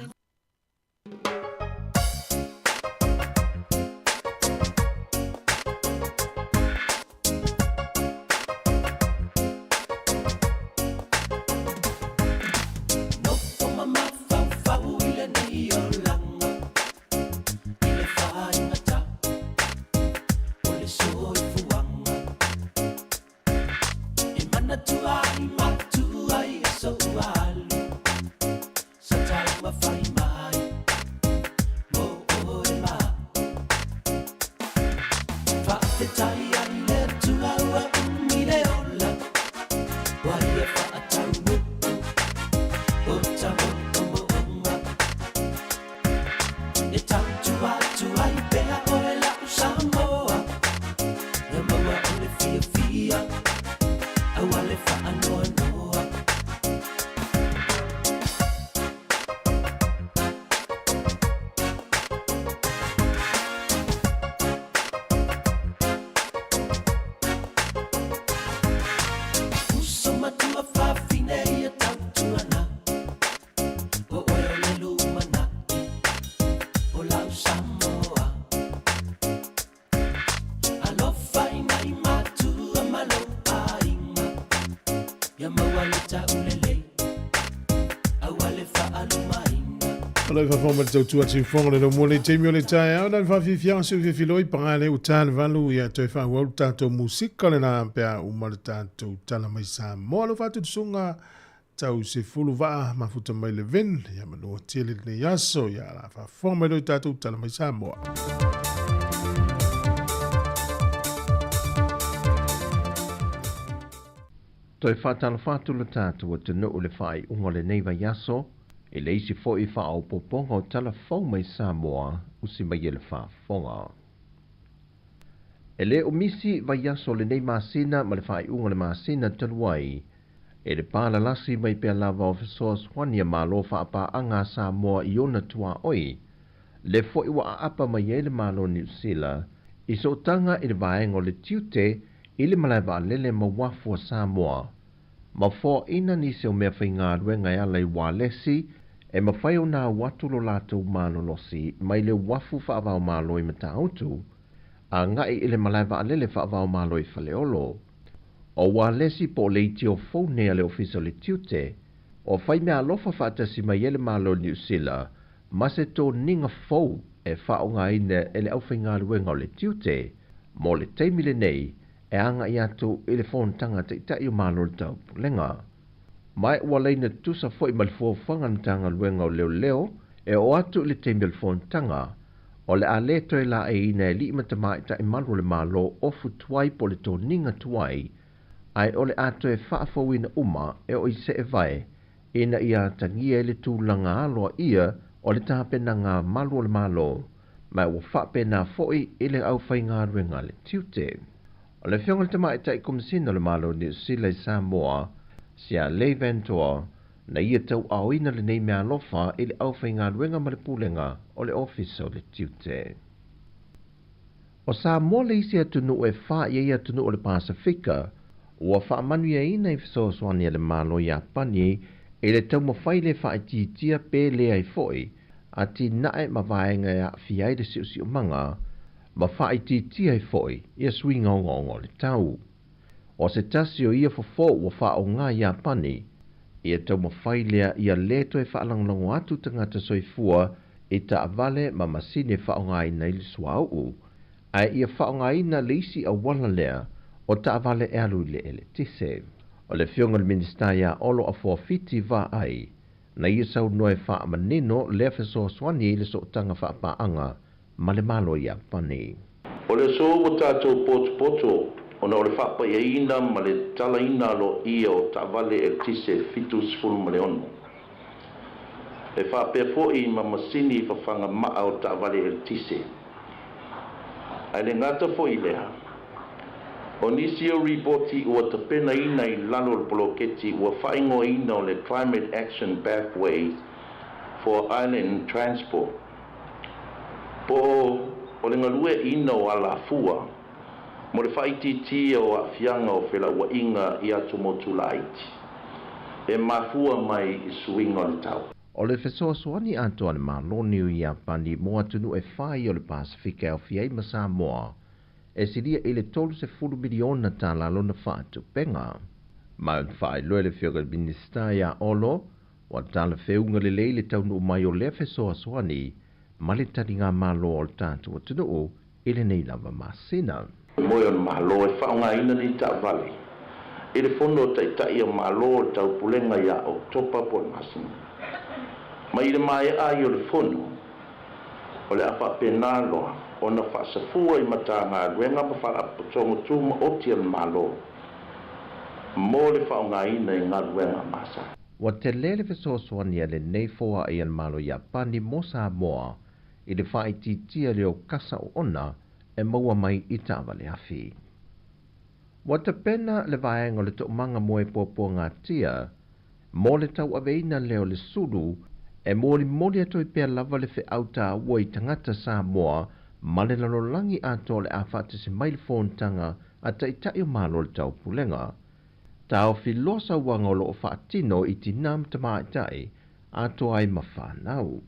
O le faafofoga ma le tautua siufofoga le laumua le taimi o le taeao na le faafiafiaga seu fiafiloi paga le uta le valu ia toe faaauau le tatou musika lena pe a uma le tatou tala mai Samoa lo faatutusuga tau sefulu vaa mafuta mai le vin ia manua tele lenei aso ia la faafofoga mai lo tatou tala mai Samoa. Toe faatalofa atu le tatou atunuu i le faaiuga o lenei vaiaso, i le isi foi faaopoopoga o tala fou mai Samoa usi mai e le faafofoga. E le o misi vaiaso o lenei masina ma le faaiuga o le masina talu ai, e le palalasi mai pea lava o fesoasoani a Malo faapaaga a Samoa i ona tuaoi, le foi ua aapa mai ai le Malo o Niu Sila i sootaga i le vaega o le tiute i le malae vaalele ma uafu a Samoa, ma foaina nisi o mea faigaluega e ala i ualesi e mafai ona au atu lo latou malolosi mai le uafu faava-o-Malo i Matautu agai i le malae vaalele faava-o-Malo i Faleolo. O ualesi po o leitio fou nei a le Ofisa o le Tiute, o fai meaalofa faatasi mai ai le Malo o Niu Sila ma se toniga fou e faaaogaina e le aufaigaluega o le tiute mo le taimi lenei e agai atu i le fonotaga a Taitai o Malo o le Taupulega. Ma ua laina tutusa foi ma le fuafuaga a le Matagaluega o Leoleo e oo atu i le taimi o le fonotaga, o le a le toe laeiina e alii ma tamaitai malu o le Malo ofu tuai po o le toniga tuai, ae o le a toe faafouina uma e oo i seevae ina ia atagia ai le tulaga aloaia o le tapenaga a malu o le Malo, ma ua faapena foi i le aufaigaluega a le tiute. O le Afioga i le Tamaitai Komesina o le Malo o Niu Sila i Samoa, Sia Lei Ventoa, na ia tauaaoina lenei meaalofa i le aufaigaluega ma le pulega o le Ofisa o le Tiute. O Samoa le isi atunuu e fa i ai atunuu o le Pasefika ua faamanuiaina i fesoasoani a le Malo Iapani i le taumafai le faaitiitia pe leai foi atinae ma vaega e aafia ai le siosiomaga ma faaitiitia ai foi ia suiga ogaoga o le tau. O se tasi o ia fofo ua faaaoga Iapani ia taumafai lea ia le toe faalagolago atu tagata soifua i taavale ma masini e faaaogaina i le suauu, ae ia faaaogaina le isi auala lea o taavale e alu i le eletise. O le Afioga i le Minisita ia Olo Afuafiti Vaai, na ia saunoa e faamanino lea fesoasoani i le sootaga faapaaga ma le Malo o Iapani. O le aso ua tatou potopoto ona o le faapaiaina ma le talaina aloaia o taavale eletise 76. E faapea foi ma masini fafaga maa o taavale eletise. Ae le gata foi i lea, o nisi o ripoti ua tapenaina i lalo o le poloketi ua faaigoaina o le Climate Action Pathways for Island Transport, po o le galueaiina o alafua mo le faaitiitia o aafiaga o felauaiga i atumotu laiti e mafua mai i suiga o le tau. O le fesoasoani atoa a le Malo Niu Iapani mo atunuu e fai o le Pasefika e aofia ai ma Samoa, e silia i le $30 miliona tala lona faatupega. Ma na faailoa e le Afioga i le Minisita ia Olo, ua talafeuga lelei le taunuu mai o lea fesoasoani ma le taligamalo o le tatou atunuu i lenei lava masina. Moe o le Malo e faaaogaina nei taavale i le Fono a Taitai o Malo o le Taupulega ia Oketopa po o le masina mai i le maea ai o le Fono. O le a faapena loa ona faasafua i Matagaluega ma Faalapotopotoga Tumaoti a le Malo mo le faaaogaina i galuega masani. Ua tele le fesoasoani a lenei foai a le Malo Iapani mo Samoa i le faaitiitia lea o kasa oona e maua mai i taavale afi. Ua tapena le vaega o le toomaga mo e puapuagatia mo le tauaveina lea o le sulu e molimoli atu ai pea lava le feau taua i tagata Samoa ma le lalolagi atoa o le a faatasi mai le fonotaga a Taitai o Malo o le Taupulega. Taofi loa sauaga o lo o faatino i tinā ma tamaitai atoa ai ma fanau.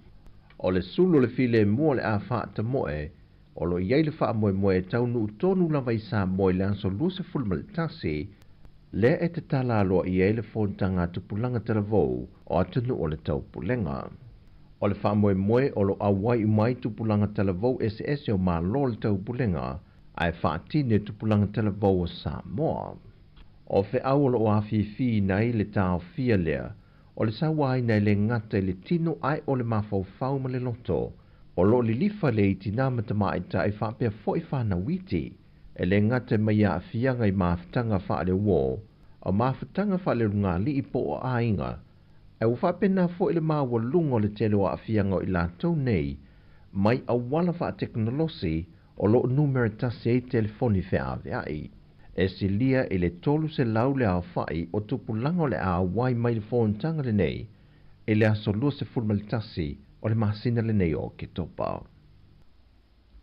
O le sulu o le filemu o le a faatamoe o lo o i ai le faamoemoe e taunuu tonu lava i Samoa i le aso 21, lea e tatala aloaia ai le fonotaga a tupulaga talavou o atunuu o le Taupulega. O le faamoemoe o lo o auai uma ai tupulaga talavou eseese o Malo o le Taupulega ae faatino e tupulaga talavou o Samoa. O feau o lo o afifiina ai le taofia lea o le sauaina e le gata i le tino ae o le mafaufau ma le loto. O lo o lilifa lea i tinā ma tamaitai faapea foi fanau iti, e le gata mai aafiaga i mafutaga faaleuō, o mafutaga faaleulugalii po o aiga, ae ua faapena foi le maualuga o le tele o aafiaga o i latou nei mai auala faatekonolosi o lo o numera tasi ai telefoni feaveai. E silia i le 300 le aofai o tupulaga o le a auai mai le fonotaga lenei i le aso 21 o le masina lenei o Oketopa.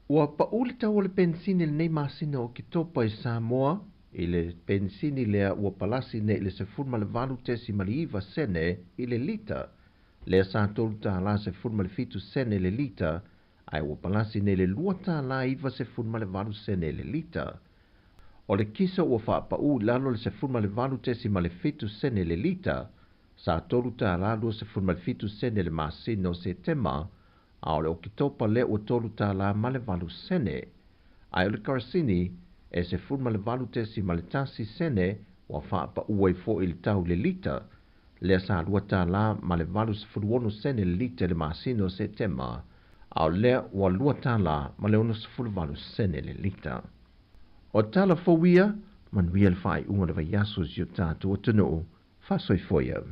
Ua pau le tau o le penisini i lenei masina o Oketopa i Samoa, i le penisini lea ua palasi nei i le 18.9 sene i le lita, lea sa $3.17 sene le lita, ae ua palasi nei i le $2.98 sene le lita. O le kisa ua faapau i lalo i le 18.7 sene le lita, sa $3.27 sene i le masina o Setema, a o le Oketopa lea ua $3.08 sene. Ae o le karasini, e 18.1 sene ua faapau ai foi le tau i le lita, lea sa $2.86 sene le lita i le masina o Setema, a o lea ua $2.68 sene le lita. O tala fou ia, manuia le faaiuga o le vaiaso i si o tatou atunuu. Faasoifua ia.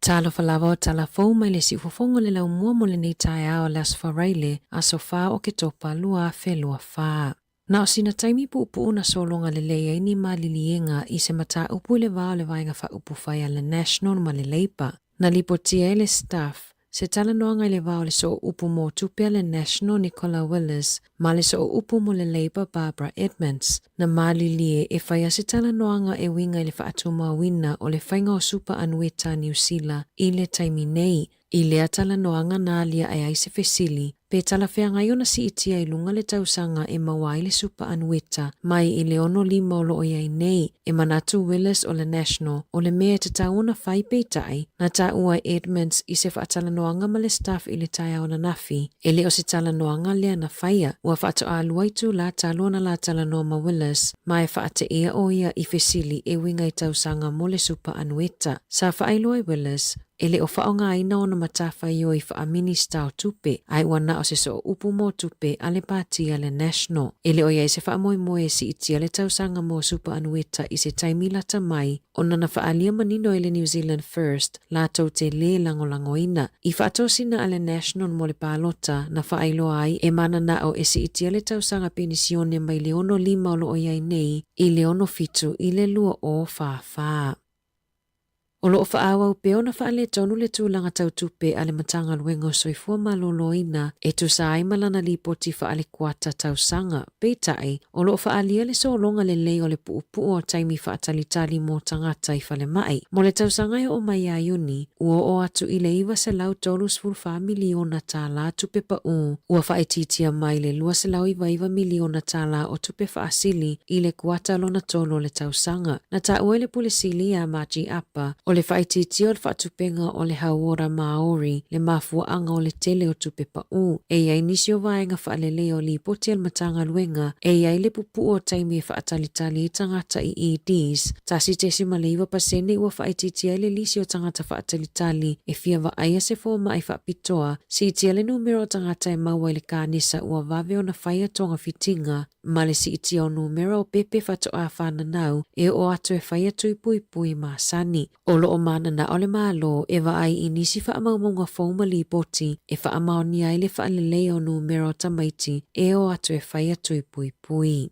Talofa lava o tala fou mai le siufofoga o le laumua mo lenei taeao le Aso Faraile, aso 4 o Oketopa 2024. Na o sina taimi puupuu na sologa lelei ai ni maliliega i se mataupu i le va o le Vaega Faaupufai a le National ma le Labour. Na lipotia e le Stuff se talanoaga i le va o le sooupu mo tupe a le National Nicola Willis ma le sooupu mo le Labour Barbara Edmonds. Na malilie e faia se talanoaga e uiga i le faatumauina o le faiga o supa anueta a Niu Sila i le taimi nei. I lea talanoaga na aliae ai se fesili, pe talafeagai ona siitia i luga le tausaga e maua ai le supa anueta mai i le 65 o lo o i ai nei, e manatu Willis o le National o le mea e tatau ona fai peitai, na taua e Edmonds i se faatalanoaga ma le staff i le taeao ananafi, e le o se talanoaga lea na faia, ua faatoa lua itulā talu ona la talanoa ma Willis, ma e faateia ʻo ia i fesili e uiga i tausaga mo le supa anueta. Sa faailoa e Willis. E le o faaaogaina ona matafaioi faa-Minista o Tupe, ae ua na o se sooupu mo tupe a le Pati a le National. E le o i ai se faamoemoe e siitia le tausaga mo supaanueta i se taimi lata mai ona na faaalia manino e le New Zealand First latou te lē lagolagoina. I faatosina a le National mo le palota na faailoa ai e mananao e siitia le tausaga penisione mai le 65 o lo o i ai nei i le 67 i le 2044. O lo o faaauau pea ona faaletonu le tulaga tau tupe a le Matagaluega o Soifua Maloloina e tusa ai ma lana lipoti faale-kuata tausaga. Peitai, o lo o faaalia le sologa lelei o le puupuu o taimi faatalitali mo tagata i falemai. Mo le tausaga e oo mai ia Iuni, ua oo atu i le $934 miliona tala tupe paū, ua faaitiitia mai le $299 miliona tala o tupe faasili i le kuata lona tolu o le tausaga. Na taua e le Pule Sili ia Margie Apa, o le faaitiitia o le faatupenga o le hauora Māori le mafuaaga o le tele o tupe paū. E i ai nisi o vaega faaleleia o lipoti a le Matagaluega e i ai le pupuu o taimi e faatalitali ai tagata i EDs, 1.9% ua faaitiitia ai le lisi o tagata faatalitali e fia vaaia se fomai faapitoa, siitia le numera o tagata e maua i le kanesa ua vave ona faia togafitiga, ma le siitia o numera o pepe faatoa fananau e oo atu e faia tui puipui masani. O lo o mananao le Malo e vaai i nisi faamaumauga fou ma lipoti e faamaonia ai le faaleleia o numera o tamaiti e oo atu e faia tui puipui.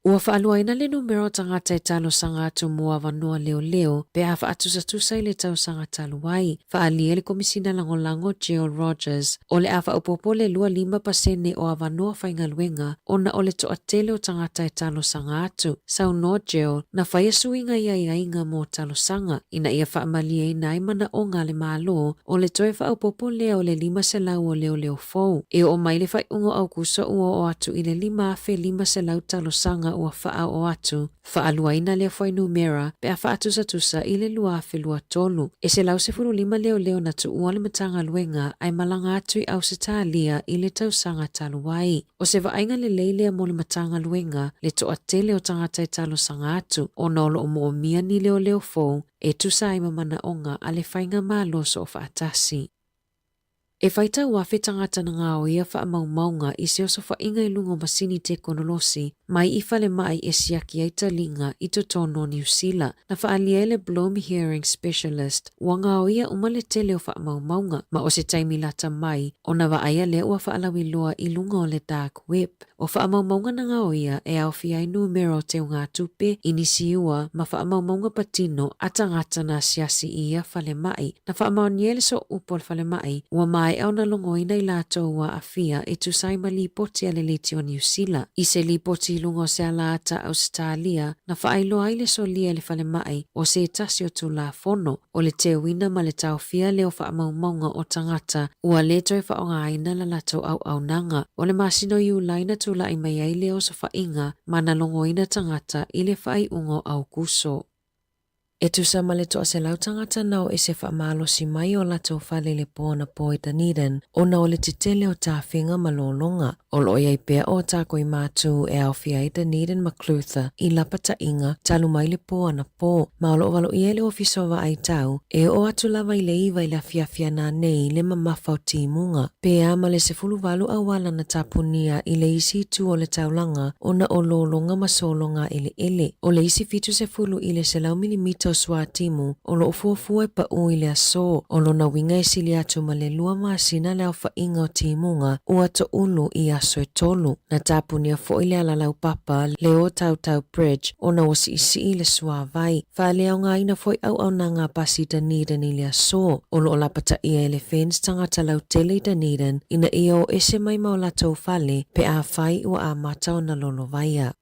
Ua faaluaina le numera o tagata e talosaga atu mo avanoa leoleo pe a faatusatusa i le tausaga talu ai. Faaalia e le Komisina Lagolago Jill Rogers, o le a faaopoopo le 25% o avanoa faigaluega ona o le toatele o tagata e talosaga atu. Saunoa Jill, na faia suiga i aiaiga mo talosaga ina ia faamalieina ai manaoga a le Malo o le toe faaopoopo lea o le 500 o leoleo fou. E oo mai le faaiuga o Aukuso ua oo atu i le 5,500 talosaga ua faaoo atu, faaluaina lea fuainumera pe a faatusatusa i le 2023. E 115 leoleo na tuua le Matagaluega ae malaga atu i Ausetalia i le tausaga talu ai. O se vaaiga lelei lea mo le Matagaluega le toatele o tagata e talosaga atu ona o lo o moomia ni leoleo fou e tusa ai ma manaoga a le Faigamalo Soofaatasi. E faitau afe tagata na gaoia faamaumauga i se osofaiga i luga o masini tekonolosi mai i falemai e siaki ai taliga i totonu o Niu Sila. Na faaalia e le Bloom Hearing Specialist ua gaoia uma le tele o faamaumauga, ma o se taimi lata mai ona vaaia lea ua faalauiloa i luga o le dark web. O faamaumauga na gaoia e aofia ai numera o teugatupe, inisiua ma faamaumauga patino a tagata na asiasi i ia falemai. Na faamaonia e le sooupu o le falemai, ua maea ona logoina i latou ua aafia e tusa ai ma lipoti a le Leitio o Niu Sila. I se lipoti i luga o se alaata Ausetalia, na faailoa ai le solia e le falemai o se tasi o Tulafono o le teuina ma le taofia lea o faamaumauga o tagata ua lē toe faaaogaina la latou auaunaga. O le masina o Iulai na tula'i mai ai lea osofaiga ma na logoina tagata i le faaiuga o Aukuso. E tusa ma le 100 tagata na o ese faamalosi mai o latou fale i le po anapo i Dunedin ona o le tetele o tafiga ma lologa. O lo o i ai pea o tākoi mātū e aofia ai Dunedin ma Clutha i lapataiga talu mai le pō anapō, ma o lo o valoia e le Ofisa o Vaai Tau e oo atu lava i le 9 i le afiafi ananei le mamafa o timuga, pea ma le 18 auala na tapunia i le isi itu o le taulaga ona o lologa ma sologa eleele. O le isi 70 i le 100 milimita o suatimu o lo o fuafua e paū i le asō, o lona uiga e sili atu ma le lua masina le aofaiga o timuga ua toulu i aso e tolu. Na tapunia foi le ala laupapa le Otautau Bridge ona ua siisii le suāwai. Faaleaogaina foi auaunaga a pasi i Dunedin i le asō. O lo o lapataia e le FENZ tagata lautele i Dunedin ina ia o ese mai ma o latou fale pe afai ua amata ona lolovaia.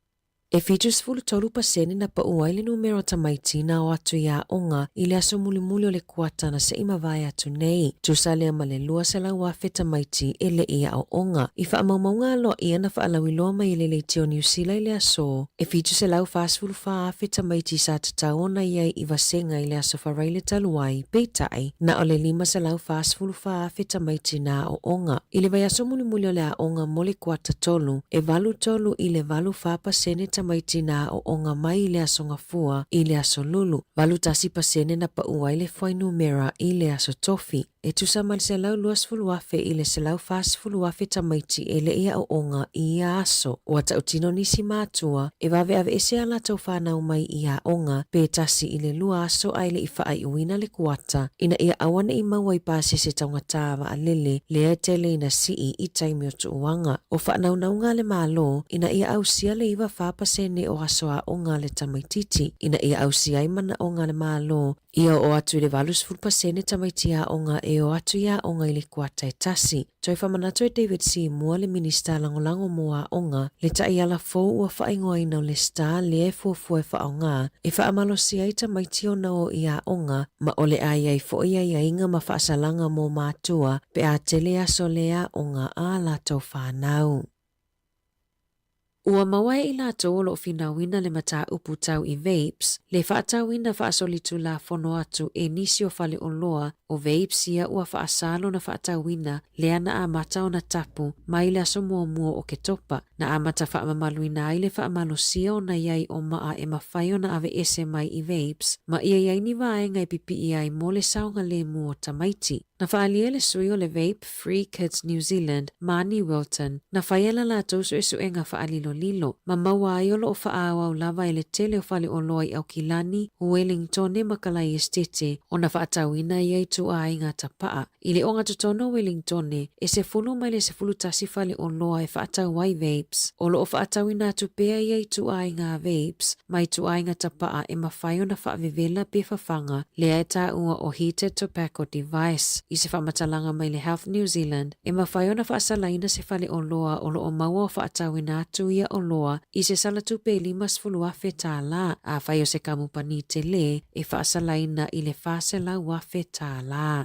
E 73% na paū ai le numera o tamaiti na o atu i aoga i le aso mulimuli o le kuata na se'i mavae atu nei. Tusa lea ma le 200,000 tamaiti e le i aoaoga. I faamaumauga aloaia na faalauiloa mai e le Leitio Niu Sila i le aso, e 744,000 tamaiti sa tatau ona i ai i vasega i le aso Faraile talu ai, peitai, na o le 544,000 tamaiti na aoaoga. I le vaiaso mulimuli o le aoga mo le kuata tolu, e 83 i le 84% tamaiti na aoaoga mai i le Aso Gafua i le Aso Lulu, 81% na pau ai le fuainumera i le Aso Tofi. E tusa ma le 120,000 i le 140,000 tamaiti e le i aoaoga i ia aso. Ua tautino nisi matua e vave aveese a latou fanau mai i aoga pe tasi i le lua aso ae le i faaiuina le kuata ina ia aua ne i maua i pasese taugata vaalele lea e tele ina sii i taimi o tuuaga. O faanaunauga a le Malo ina ia ausia le 94% o aso aoga a le tamaititi ina ia ausia ai manaoga a le Malo Ia oo atu i le 80% tamaiti aoga e o atu i aoga i le kuata e tasi. Toe faamanatu e David Seymour le Minista Lagolago mo Aoga le taiala fou ua faaigoaina o le star lea e fuafua e faaaoga e faamalosia ai tamaiti ona o i aoga ma o le a i ai foi aiaiga ma faasalaga mo matua pe a tele aso le aoga a latou fanau. Ua maua e i latou o lo o finauina le mataupu tau i vapes, le faatauina faasolitulafono atu e nisi o faleoloa o vapes ia ua faasā lona faatauina lea na amata ona tapu mai le aso muamua o Oketopa, na amata faamamaluina ai le faamalosia ona i ai o maa e mafai ona aveese mai i vapes ma ia i ai ni vaega e pipii ai mo le saogalemu o tamaiti. Na faaalia le sui o le Vape Free Kids New Zealand, Marnie Wilton, na faia la latou suesuega faalilolilo, ma maua ai o lo o faaauau lava e le tele o faleoloa i Aukilani, Uelingtone ma Kalaiestete ona faatauina ia ituaiga tapaa. I le ogatotonu o Uelingtone, e 10 mai le 11 faleoloa e faatau ai vapes. O lo o faatauina atu pea ia ituaiga vapes ma ituaiga tapaa e mafai ona faavevela pe fafaga lea e taua o heated tobacco device. I se faamatalaga mai le Health New Zealand, e mafai ona faasalaina se faleoloa o lo o maua o faatauina atu ia oloa i se sala tupe e $50,000, afai o se kamupani tele, e faasalaina i le $400,000.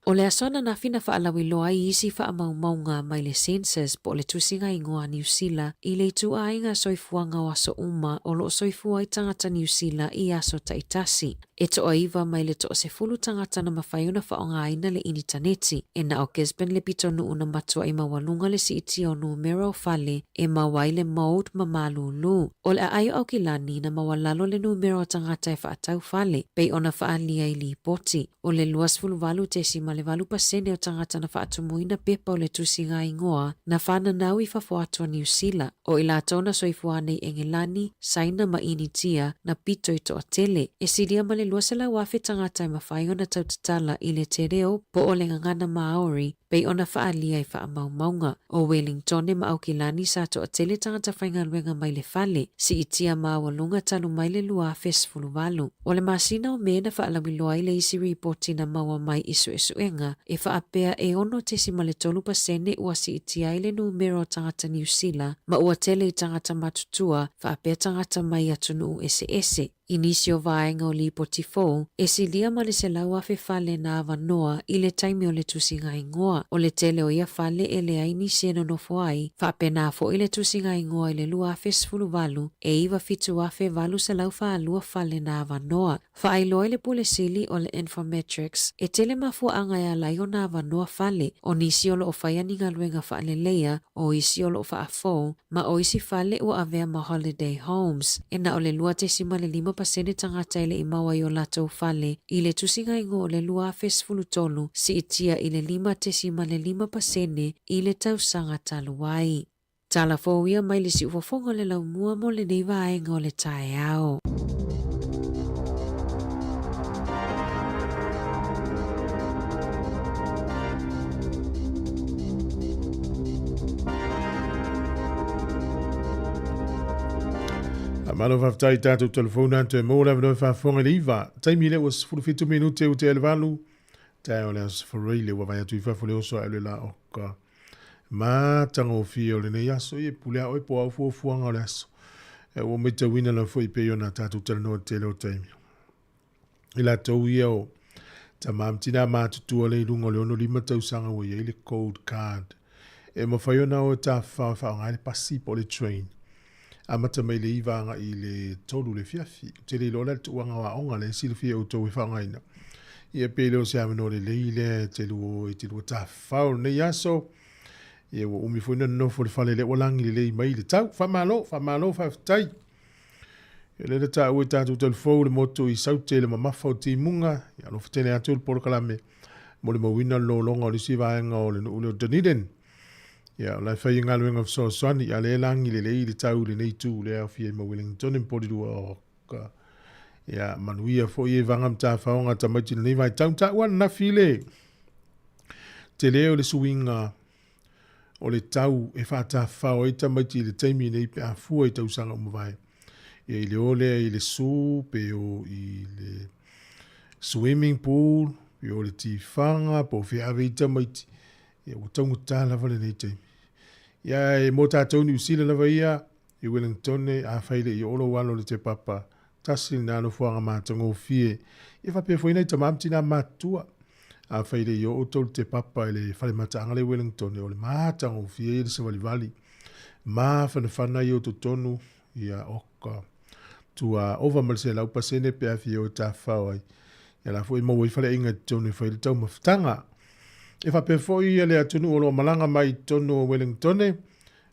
O le aso ananafi na faalauiloa ai isi faamaumauga mai le Census po o le Tusiga Igoa a Niu Sila i le ituaiga soifuaga o aso uma o lo o soifua ai tagata Niu Sila i aso taitasi. E toaiva mai le toasefulu tagata na mafai ona faaaogaina le initaneti. E na o Gisborne le pitonuu na matuai maualuga le siitia o numera o fale e maua ai le mould ma malūlū. O le aai o Aukilani na maualalo le numera o tagata e faatau fale, pei ona faaalia i lipoti. O le 28.8% o tagata na faatumuina pepa o le tusiga igoa na fananau i fafo atu o Niu Sila. O i latou na soifua ana i Engelani, Saina ma Initia, na pito i toatele. E silia ma le 200,000 tagata e mafai ona tautatala i le te reo po o le gagana Māori, pei ona faaalia i faamaumauga. O Wellingtone ma Aukilani sa toatele tagata faigaluega mai le fale, siitia maualuga talu mai le 2018. O le masina o Me na faalauiloa ai le isi ripoti na maua mai i suesuega e faapea e 6.3% ua siitia ai le numera o tagata Niu Sila ma ua tele i tagata matutua faapea tagata mai atunuu eseese. I nisi o vaega o lipoti fou, e silia ma le 100,000 fale na avanoa i le taimi o le tusiga igoa. O le tele o ia fale e leai nisi e nonofo ai, faapena foi le tusiga igoa i le 2018 e 97,842 fale na avanoa. Faailoa i le Pule Sili o le Infometrics, e tele mafuaaga e ala ai ona avanoa fale, o nisi o lo o faia ni galuega faaleleia, o isi o lo o faafou, ma o isi fale ua avea ma holiday homes. E na o le 2.5% tagata e le i maua i o latou fale i le tusiga igoa o le 2013, siitia i le 5.5% i le tausaga talu ai. Tala fou ia mai le siufofoga o le laumua mo lenei vaega o le taeao. Malo faafetai i tatou telefona atu e maua le avanoa e faafofoga i le iva. Taimi lea ua 17 minute ua tea i le valu. Taeao o le aso Faraile ua vaai atu i fafo le oso ae o le la oka. Matagofie o lenei aso, ia pule a oe po o au fuafuaga o le aso. E ua matauina lava foi pei ona tatou talanoa i le tele o taimi. I latou ia o tama ma tina matutua le i luga o le 65 tausaga ua i ai le gold card. E mafai ona o e tafafao e faaaoga ai le pasi po o le train. Amata mai le 9 agai i le 3 le afiafi. Ou te le iloa la le tuuaga o aoga lea e silafia e outou e faaaogaina. Ia pe le o se avanoa lelei lea e te lua, e te lua tafafao lenei aso. Ia ua umi foi na nonofo i le fale lea ua lagi lelei mai le tau. Faamalo, faamalo, faafetai. Ia lea na taua i tatou talifou le motu i Saute i le mamafa o timuga. Ia alofa tele atu le polokalame molimauina le lologa o le isi vaega o le nuu lea o Dunedin. Ia o la e fai galuega fesoasoani, a lea e lagi lelei le tau i lenei itu lea e aofia ai ma Wellington ma Porirua o ka. Ia manuia foi e vaga ma tafaoga tamaiti lenei vaitau. Taua ananafi le tele o le suiga o le tau e faatafafao ai tamaiti i le taimi nei pe a fua i tausaga ua mavae. Ia i le o lea i le su pe o i le swimming pool, pe o le tifaga, po o fea ave i tamaiti. Ia ua taugata lava lenei taimi. Ia e mo tātou Niu Sila lava ia, i Wellington, afai le i oo lou alo i le Te Papa, tasi lena nofoaga matagofie. Ia faapea foi nai tama ma tina matutua. Afai le i oo outou i le Te Papa i le fale mataaga lea i Wellington, o le matagofie ia le savalivali. Mafanafana ia o totonu, ia oka. Tua ova ma le 100% pe a fia o e tafafao ai. Ia la foi e maua ai faleaiga i totonu e fai ai le taumafataga. E faapea foi ia le atunuu o lo o malaga mai i totonu o Wellington,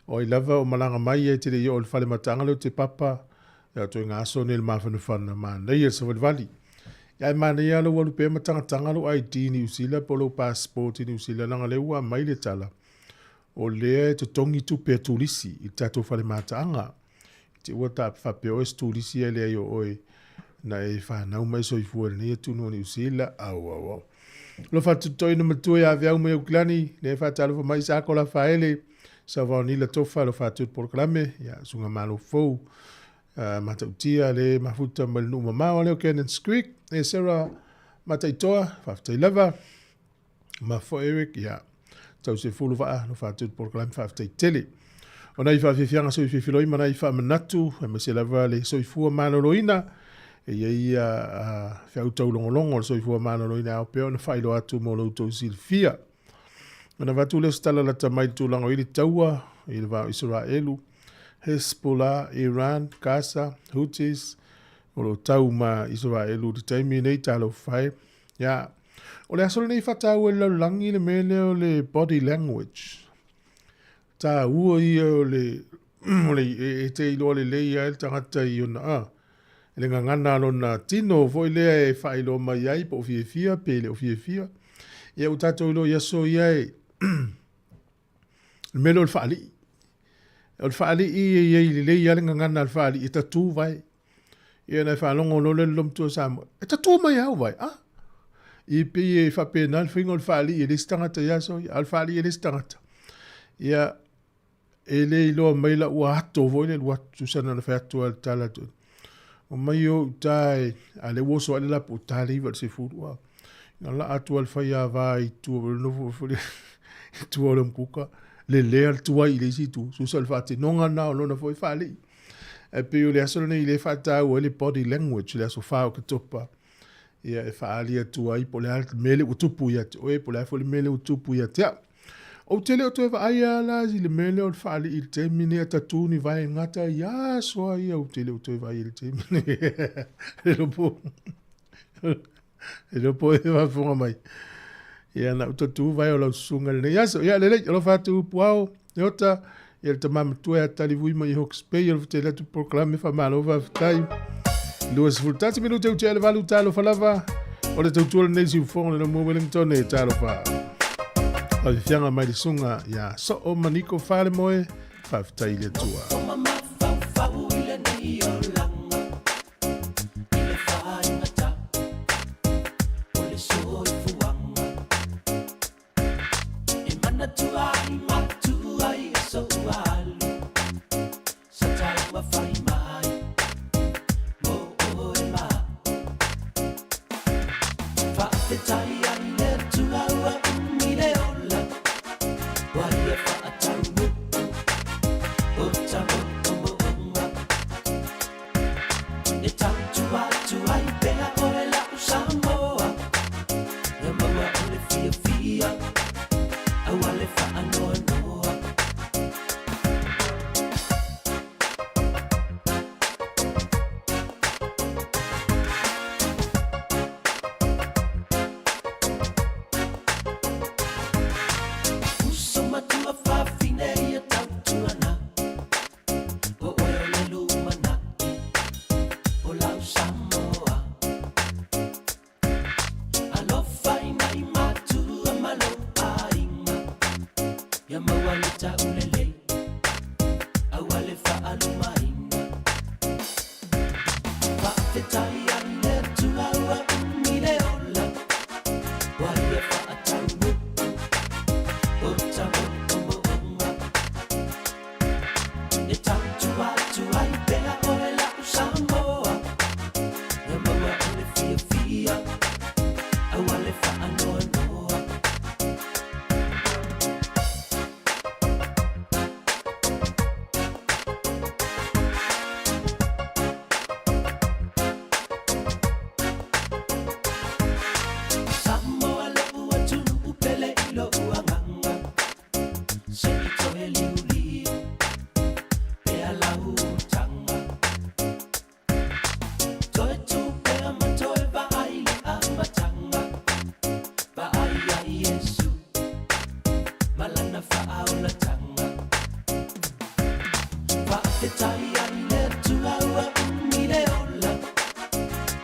O ai lava o malaga mai e te le i oo i le fale mataaga lea o Te Papa, ia toe aso nei le mafanafana, manaia le savalivali. Ia ae manaia lava lou alu pea ma tagataga lou ID i Niu Sila po o lou passport i Niu Sila leaga lea ua aumai le tala o lea e totogi tupe a turisi i le tatou fale mataaga. I te ua ta faapea oe se turisi ae leai o oe na e fanau ma e soifua i lenei atunuu o Niu Sila. Au, au, au. Alofa atu toeaina matua ia Veau mai Aukilani, lea e faatalofa mai Isaako Lafaele, Sauvaonila Tofa, alofa atu le polokalame, ia Susuga Malo Fou, Matautia le mafuta mai le nuu mamao lea o Cannons Creek, e Sarah Mataitoa, faafetai lava, ma foi Eric, ia tau se fulu vaa, alofa atu le polokalame, faafetai tele. O nai faafiafiaga soifiafiloi ma nai faamanatu, aemaise lava le soifua maloloina, e i ai ia feau taulogologo o le soifua maloloina e ao pea ona faailoa atu mo lo outou silafia. Ona avatu lea o se tala lata mai i le tulaga o i le taua i le va o Isaraelu, Hezbollah, Iran, Gaza, Houthis, o lo o tau ma Isaraelu i le taimi nei, talofa e. Ia, o le aso lenei faataua i le lalolagi le mea lea o le body language. Taua ia o le, o le e te iloa lelei ai le tagata i ona, a, le gagana a lona tino foi lea e faailoa mai ai po o fiafia pe le o fiafia. Ia ua tatou iloa i aso ia e, le mea lea o le faalii. O le faalii e i ai lelei lava le gagana a le faalii e tatū vae. Ia na e faalogo loa lea le loomatua Samoa, e tatū mai au vae, a! I pei e faapena le faiga o le faalii e le isi tagata i aso ia, a o le faalii e le isi tagata. Ia, e le iloa mai la ua ato foi le alu atu, tusa na ona fai atu lava le tala atu. Omai o uta e, a lea ua oso ai le lapu uta le 9 i le 10, a. Na laa atu lava le faiava i tua, le nofo foi le i tua o le umukuka, lelea le tuai i le isi itu, tusa o le faatinoga lena o lona foi faalii. Ae pei o le aso lenei lea e faataua ai le body language, le aso 4 o Oketopa, ia e faaali atu ai po o le a le mea lea ua tupu ia te oe, po o le a foi le mea lea ua tupu ia te au. Ou te le o toe vaai lava la i le mea lea o le faalii i le taimi nei a tatū ni vae gata i aso lava ia ou te le o toe vaai i le taimi nei. Le iloa po le iloa po e faafofoga mai. Ia na ou tatū vae o lau susuga i lenei aso. Ia lelei, alofa atu Puao, Leota, ia le tama matua ia Talivui mai i Hawke's Bay, alofa tele atu polokalame faamalo faafetai. 21 minute ua tea le 8, talofa lava. O le tautua lenei siufofoga le Laumua Wellington e talofa. Fafiafiaga mai le susuga ia Soo Maniko Falemoe, faafetai i le Atua. Ia maua le taulelei aua le faalumaina. Faafetai ai le Atua ua umi le ola, ua ia faataunuu o ta moomooga. E tautua atu ai pea oe la'u Samoa, ia maua o le fiafia aua le faanoanoa. Samoa lo'u atunuu pele i lo'u agaga, se i toe liuliu pea lau utaga. Toe tu pea ma toe vaai le amataga, vaai ia Iesu ma lana faaolataga. Faafetai ai le Atua ua umi le ola,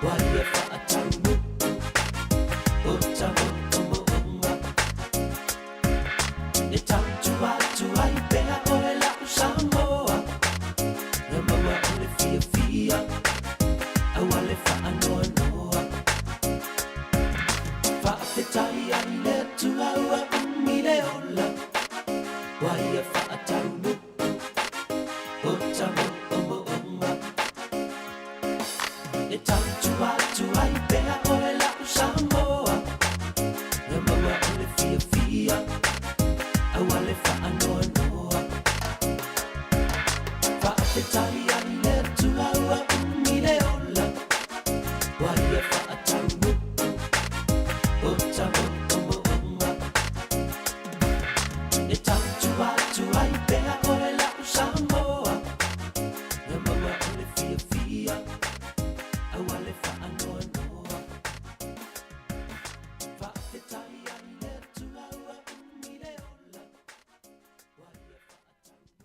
ua ia faataunuu o ta moomooga. E tautua atu ai pea oe la'u Samoa, ia maua o le fiafia aua le faanoanoa. Faafetai ai le Atua ua umi le ola, ua ia faataunuu o ta moomooga. E tautua atu ai pea oe la'u Samoa, ia maua o le fiafia aua le faanoanoa. Faafetai ai le Atua ua umi le ola, ua ia faataunuu o ta moomooga. E tautua atu ai pea oe la'u Samoa, ia maua o le fiafia aua le faanoanoa. Faafetai ai le Atua ua umi le ola, ua ia faataunuu.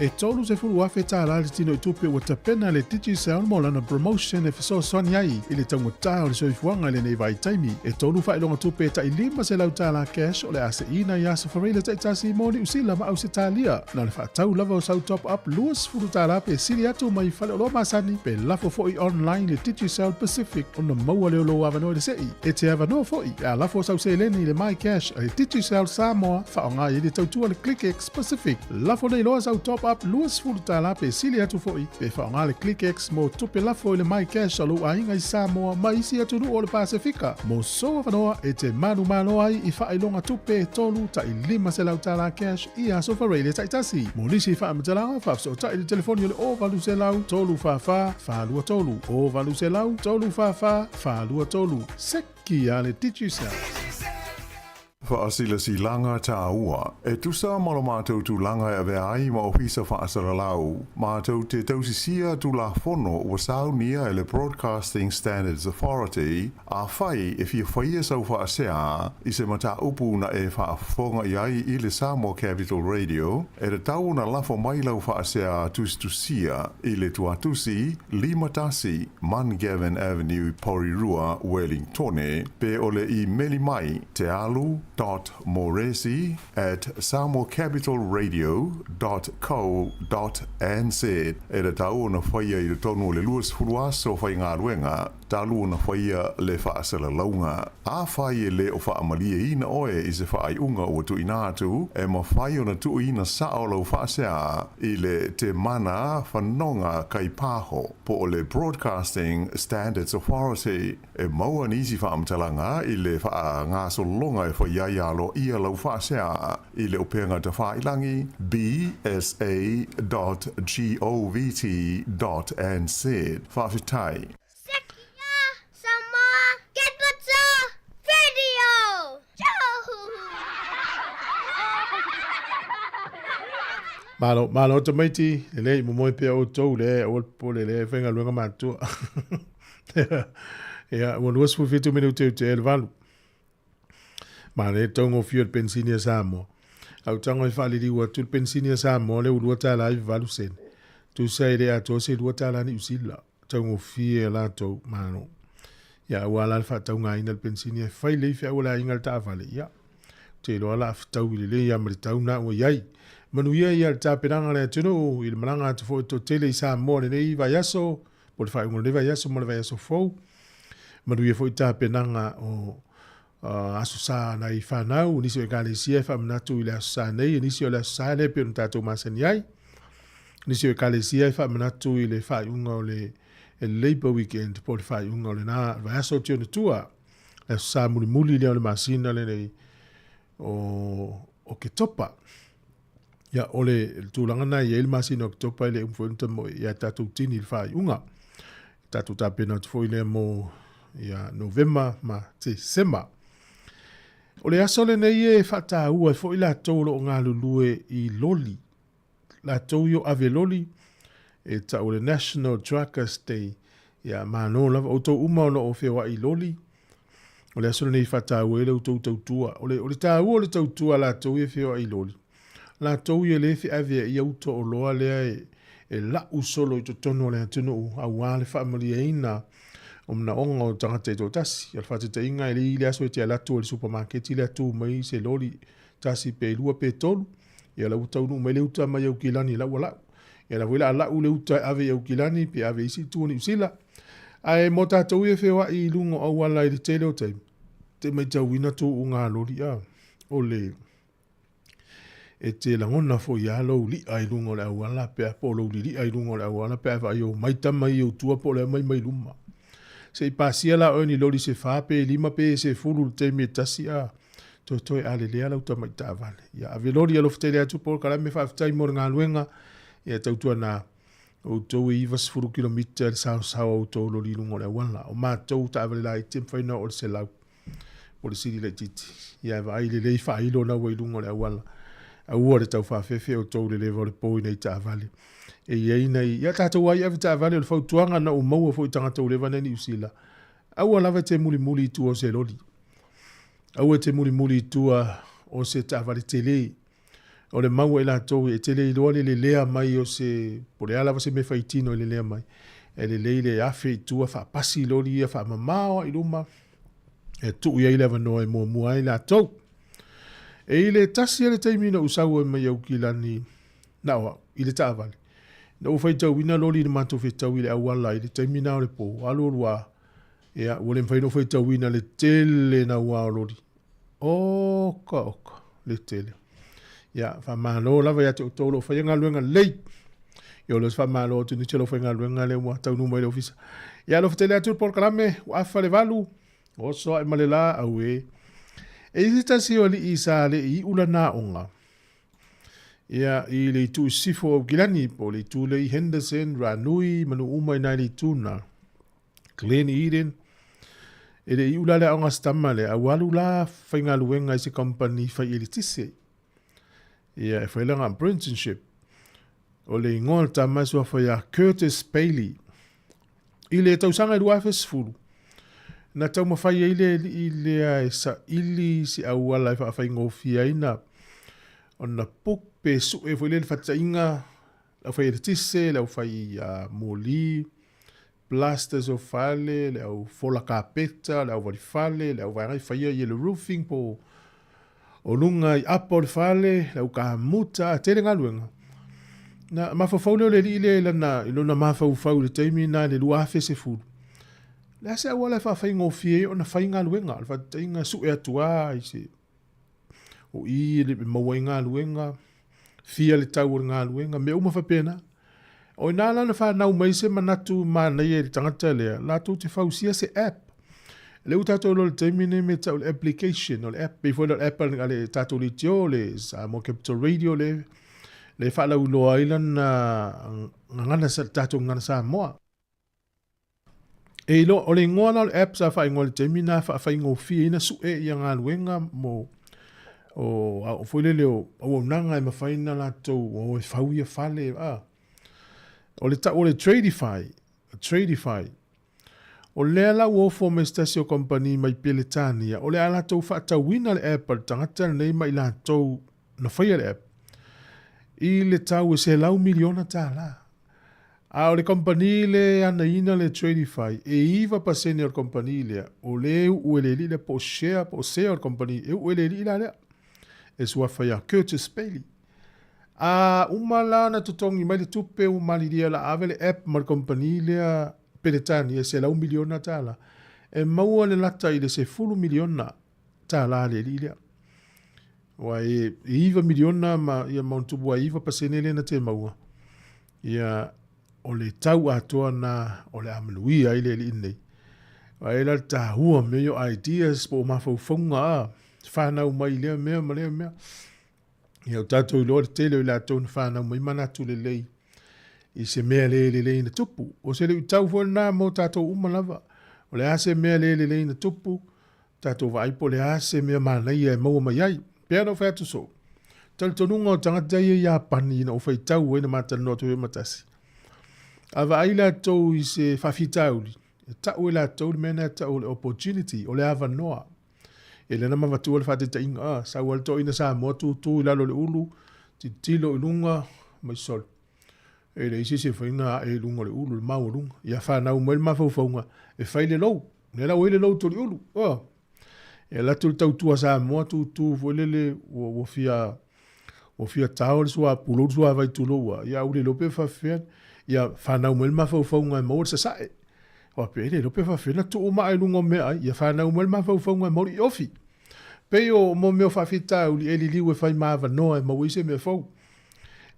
E $30,000 tālā le tinoitupe ua tapena e le Digicel mo lana promotion e fesoasoani ai i le taugata o le soifuaga i lenei vaitaimi. E tolu faailoga tupe tai $500 tālā cash o le a seina i aso Faraile taitasi mo Niu Sila ma Ausetalia. Na o le faatau lava o sau top up $20 tālā pe sili atu mai faleoloa masani pe lafo foi online i le Digicel Pacific ona maua lea o lou avanoa i le sei. E te avanoa foi pe a lafo sau seleni i le MyCash a le Digicel Samoa faaaoga i ai le tautua le ClickX Pacific. Lafo nei loa sau top up $20 pe sili atu foi pe faaaoga le ClickX mo tupe lafo i le MyCash a lou aiga i Samoa ma isi atunuu o le Pasefika. Mo sou avanoa e te manumalo ai i faailoga tupe e tolu tai $500 cash i aso Faraile taitasi. Mo nisi faamatalaga, faafesootai i le telefoni o le 0800 344 423, 0800 344 423. Seki a le Digicel. Faasilasilaga tāua. E tusa ma lo matou tulaga e avea ai ma Ofisa Faasalalau, matou te tausisia Tulafono ua saunia e le Broadcasting Standards Authority, Afai e fia faia sau faasea i se mataupu na e faafofoga i ai i le Samoa Capital Radio, e tatau ona lafo mai lau faasea tusitusia i le tuatusi 51 Mungavin Avenue, Porirua, Wellingtone, pe o le imeli mai tealu dot moresi at samoacapitalradio dot co dot nz. E tatau ona faia i totonu o le 20 aso faigaluega talu ona faia le faasalalauga. Afai e le o faamalieina oe i se faaiuga ua tuuina atu, e mafai ona tuuina sao lau faasea i le Te Mana Whanonga Kaipaho po o le Broadcasting Standards Authority. E maua nisi faamatalaga i le faagasologa e fai ai aloaia lau faasea i le upega tafailangi bsa dot govt dot nz. Faafetai. Sekia Samoa Capital Radio! Malo, malo tamaiti, lelei momoe pea outou le aua le popole le faigaluega matutua. Ia, ua 27 minute i te le valu. Ma le taugofie o le penisini a Samoa. Lau tago e faaliliu atu le penisini a Samoa lea ua $2.98 sene. Tusa e le atoa se $2 Niu Sila. Taugofie a latou malo. Ia, aua la le faataugaina le penisini e fai lelei feau a le aiga i le taavale, ia, ou te iloa la a fetaui lelei lava ma le tau na ua i ai. Manuia ia le tapenaga a le atunuu i le malaga atu foi toatele i Samoa i lenei vaiaso, po o le faaiuga o lenei vaiaso ma le vaiaso fou. Manuia foi tapenaga o Aso Sa nai fanau, nisi o Ekalesia e faamanatu i le Aso Sa nei, nisi o le Aso Sa lea e pei ona tatou masani ai. Nisi o Ekalesia e faamanatu i le faaiuga o le Labour Weekend po o le faaiuga o lena vaiaso o Tionatua, le Aso Sa mulimuli lea o le masina lenei o Oketopa. Ia, o le tulaga lena e i ai le masina o Oketopa e le umi foi ona tamoe ia tatou tini i le faaiuga. Tatou tapena atu foi lea mo ia Novema ma Tesema. O le aso lenei e faataua ai foi latou o lo o galulue i loli. Latou i o ave loli e tau o le National Truckers Day. Ia malo lava outou uma o lo o feoai i loli. O le aso lenei e faataua ai la outou tautua. O le, o le taua o le tautua a latou ia e feoai i loli, latou ia lea e feaveaia uta oloa lea e, e lau solo i totonu o le atunuu aua le faamalieina o manaoga o tagata e toatasi. O le faataitaiga e le i le aso e te alu atu ai i le supamaketi lea tu mai se loli tasi pe lua pe tolu, ia la ua taunuu mai le uta mai Aukilani la ua lau. Ia la foi la lau le uta e ave i Aukilani pe ave i isi itu o Niu Sila. Ae mo tatou ia feoai i luga o auala i le tele o taimi, te matauina tuuga loli a o le e te lagona foi lava lou li'a i luga o le auala pe a po o lou lili'a i luga o le auala pe a vaai o mai tama ia i ou tua po o le a mai mai luma. Se i pasia la oe ni loli se fa pe lima pe 10 i le taimi e tasi a toetoe alelea lau tamai taavale. Ia ave loli alofa tele atu polokalame faafetai mo le galuega ia tautuana outou e 90 kilomita le saosao a outou loli i luga o le auala. O matou taavale laiti e mafai ona oo i le 100 po o le sili laitiiti. Ia vaai lelei faailo na ua i luga o le auala. Aua le taufaafefe outou i le leva o le po i nai taavale. E i ai nai, ia tatou ai ave taavale o le fautuaga na ou maua foi i tagata ua leva na i Niu Sila. Aua lava e te mulimuli i tua o se loli. Aua e te mulimuli i tua o se taavale tele. O le mau a i latou e te le iloa le lelea mai o se, po o le a lava se mea faitino e lelea mai, e lelei le afe i tua faapasi loli ia faamamao lava i luma e tuu i ai le avanoa e muamua ai latou. E i le tasi lava le taimi na ou sau ai mai Aukilani na o au i le taavale, na ou faitauina loli na matou fetau i le auala i le taimi na o le po, alu alu lava, ia ua le mafai ona ou faitauina le tele naua o loli. Oka oka le tele. Ia, faamalo lava ia te outou o lo o faia galuega lelei. Ia, o le faamalo atu nisi o le aufaigaluega lea ua taunuu mai i le ofisa. Ia, alofa tele atu le polokalame, ua afa le valu, oso ae ma le la, auē. E i ai se tasi o alii sa le i iu lana aoga, ia, i le itu i sisifo o Aukilani, po o le itu lea i Henderson, Ranui, ma nuu uma i na i le itu na. Glen Eden, e le iu la le aoga a si tama lea, a ua alu la faigaluega i se company fai eletise. Ia, e fai lana apprenticeship. O le igoa o le tama e suafa ia Curtis Bailey. I le tausaga e 2010, na taumafai ai le alii lea e saili se auala e faafaigofie ai na ona book pe sue foi lea le faataiga le aufai eletise, le aufai moli, plasters o fale, le au fola kapeta, le au valifale, le au vaega e faia ia le roofing po o luga i apa o le fale, le au kamuta, tele galuega. Na mafaufau lea o le alii lea i lana, i lona mafaufau i le taimi na i le 2010. Le a se auala e faafaigofie ai ona fai galuega, o le faataitaiga sue atu lava i se O i e maua ai galuega, fia le tau o le galuega, mea uma faapena. O ina la na fanau mai se manatu manaia i le tagata lea, latou te fausia se app. Lea ua tatou iloa i le taimi lenei mea e tau o le application, o le app, pei foi o le app a le tatou leitio, le Samoa Capital Radio lea e faalauiloa ai lana gagana, tatou gagana Samoa. E iloa, o le igoa la o le app sa faaigoa i le taimi na faafaigofie ai na sue ia galuega mo o a foi lele o auaunaga e mafai ona latou o e fau ia fale a. O le tau o le Tradify, Tradify. O lea la ua ofo mai se tasi o kamupani mai Peretania, o le a latou faatauina le app a le tagata lenei ma i latou na faia le app i le tau e $100 miliona. A o le kamupani lea e anaina le Tradify, e 9% o le kamupani lea, o lea e uu e le alii lea po o share po o sea o le kamupani, e uu e le alii la lea. E suafa ia Curtis Bailey. A uma la ona totogi mai le tupe ua malilie o le a ave le app ma le kamupani lea Peretania e $100 miliona tala, e maua le lata i le $10 miliona tala a le alii lea. Aua e 9 miliona ma ia ma ona tupu ai 9% lea na te maua. Ia o le tau atoa na o le a manuia ai le alii nei. Aua e la le tahua mea ia o ideas po o mafaufauga a whanau mai lea mea ma lea mea. Ia o tātou iloa le tele o i latou na whanau mai manatu lelei i se mea le lelei na tupu. O se luitau foi lena mo tātou uma lava. O le a se mea le lelei na tupu, Tatou vaai po o le a se mea manaia e maua mai ai. Pei ona ou fai atu soo, talitonuga o tagata ia i Iapani ina ua faitau ai na ma talanoa atu ai ma tasi. A vaai latou i se faafitauli, e tau e latou le mea lena e tau o le opportunity, o le avanoa. E lea na mavatua le faataitaiga, ah, sau lava le toeaina Samoa tutu i lalo o le ulu, tilotilo i luga, mai solo. E leai se isi e fai ona ae i luga o le ulu, le maualuga. Ia fanau mai le mafaufauga e fai le lou. Lea la ua i le lou toliulu. Oh. E alu atu le tautua Samoa tutu foi lele ua, ua fia ua fia tao le sua pulou le suavai tulou a. Ia ua le iloa pe faafefea. Ia fanau mai le mafaufauga e maua le sasae. Faapea e le iloa pe faafefea ona tuu maa i luga o meaai. Ia fanau mai le mafaufauga e maua le iofi. Pei o mo mea o faafitauli e liliu e fai ma avanoa e maua ai se mea fou.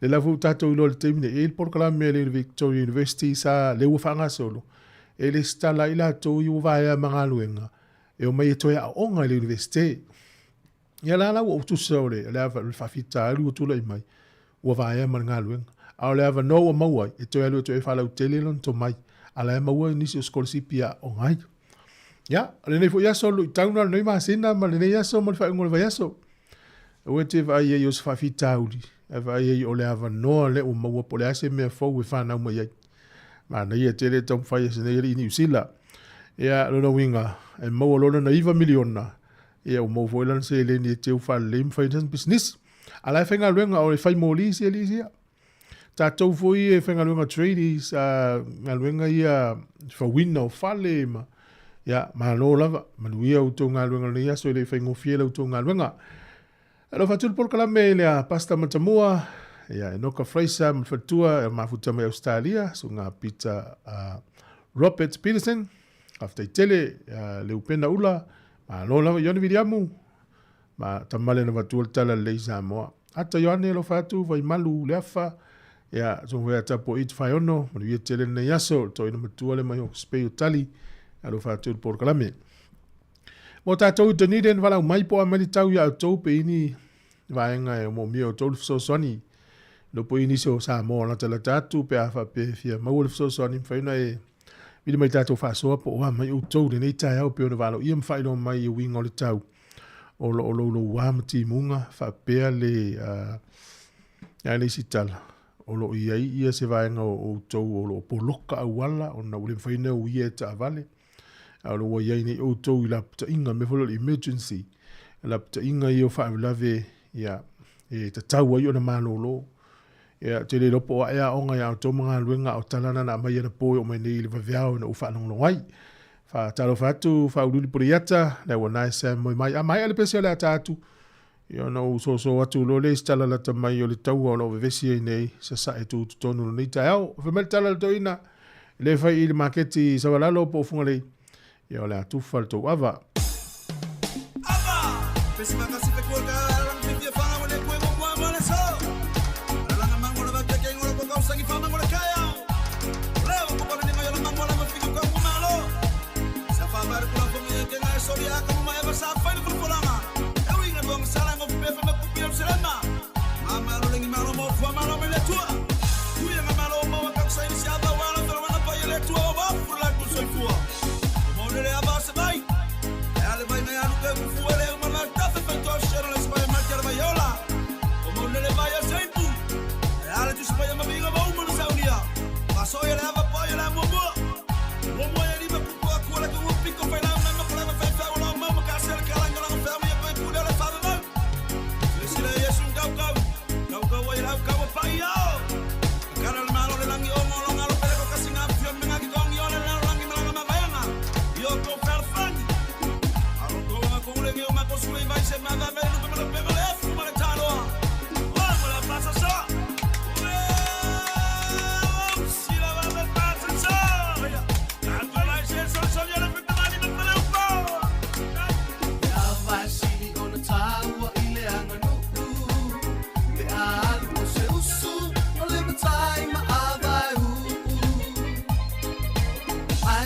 Lea la foi ua tatou iloa i le taimi nei, e i ai le polokalame a le Victoria University sa lea ua faagasolo, e lesitala ai latou ia ua vaea ma galuega e omai e toe aooga i le Universite. Ia la la ua ou tusa o le, le, le faafitauli ua tulai mai, ua vaea ma le galuega. A o le avanoa ua maua ai, e toe alu e toe faalautele lona tomai, a la e maua nisi o sikolasipi e aooga ai. Ia, o lenei foi aso, luitau na o lenei masina ma lenei aso ma le faaiuga o le vaiaso. Aua e te vaai ai o se faafitauli, ae vaai ai o le avanoa lea ua maua po o le a se mea fou e fanau mai ai. Manaia tele le taumafai a si nei alii Niu Sila. Ia, lona uiga, e maua loa lona $9 miliona, ia ua maua foi lana seleni e teu faalelei ma fai ai sana pisinisi. A la e faigaluega, o le fai moli si alii sia. Tatou foi e faigaluega tradies, galuega ia fauina o fale ma, ia, malo lava, manuia outou galuega o lenei aso, e le i faigofie la outou galuega. Alofa atu le polokalame i le a Pastor Matamua, ia, Enoka Fraser ma le faletua, e mafuta mai Australia, susuga Peter Robert Peterson, faafetai tele, le upena ula, malo lava, Ioane Viliamu, Ma tama le na vatua le tala lelei Samoa. Ata Ioane alofa atu, Vaimalu, Leafa, ia, susuga foi ia Tapuai te Whaiono, manuia tele lenei aso, le toeaina matua le mai o Spei o Tali, alofa atu le polokalame. Mo tātou i Dunedin, valaau mai po o a mai le tau ia outou pe i ni vaega e moomia outou le fesoasoani. Lopo i nisi o Samoa latalata atu pe a faapea e fia maua le fesoasoani, mafai ona e vili mai tatou faasoa po o a mai outou lenei taeao pei ona valoia ma faailoa mai i uiga o le tau o lo o louloua ma timuga faapea le a le isi tala o lo o i ai ia se vaega o outou o lo o poloka auala ona ua le mafai ona uia e taavale a o lo o ua i ai nei outou i lapataiga mea foi lea o le emergency lapataiga ia o faalavelave ia e tatau ai ona malolo. Ia, ou te le iloa po o ae aoga ia outou ma galuega, a o tala na na aumai anapo e oo mai nei i le vaveao ina ua faalogologo ai. Faatalofa atu, Faauluulu Puleiata, le auana e Sam moe mai. A maea le pese o le ata atu, ia ona ou soso atu loa lea i se tala lata mai o le taua o lo o vevesi ai nei, sasae tutotonu i lenei taeao. Fai mai le tala a le toeaina, e le fai i le maketi i Savalalo po o Fugalei, Ia o le a tufa le tou ava.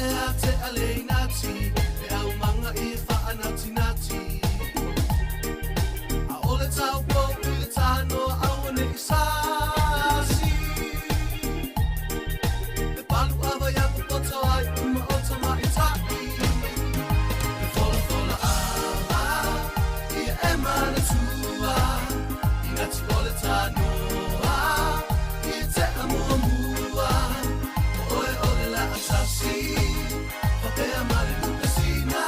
Ae a te ale inati, e au manga i e whaanatinati. A ole tau pou i le tānoa auane i sasi. E palu awa ia popoto ai uma o tama i tai. E fola fola awa, ia e manatua. Inati ole tānoa, i te amua mua. O oe ole la atasi, whapea mare lupesina.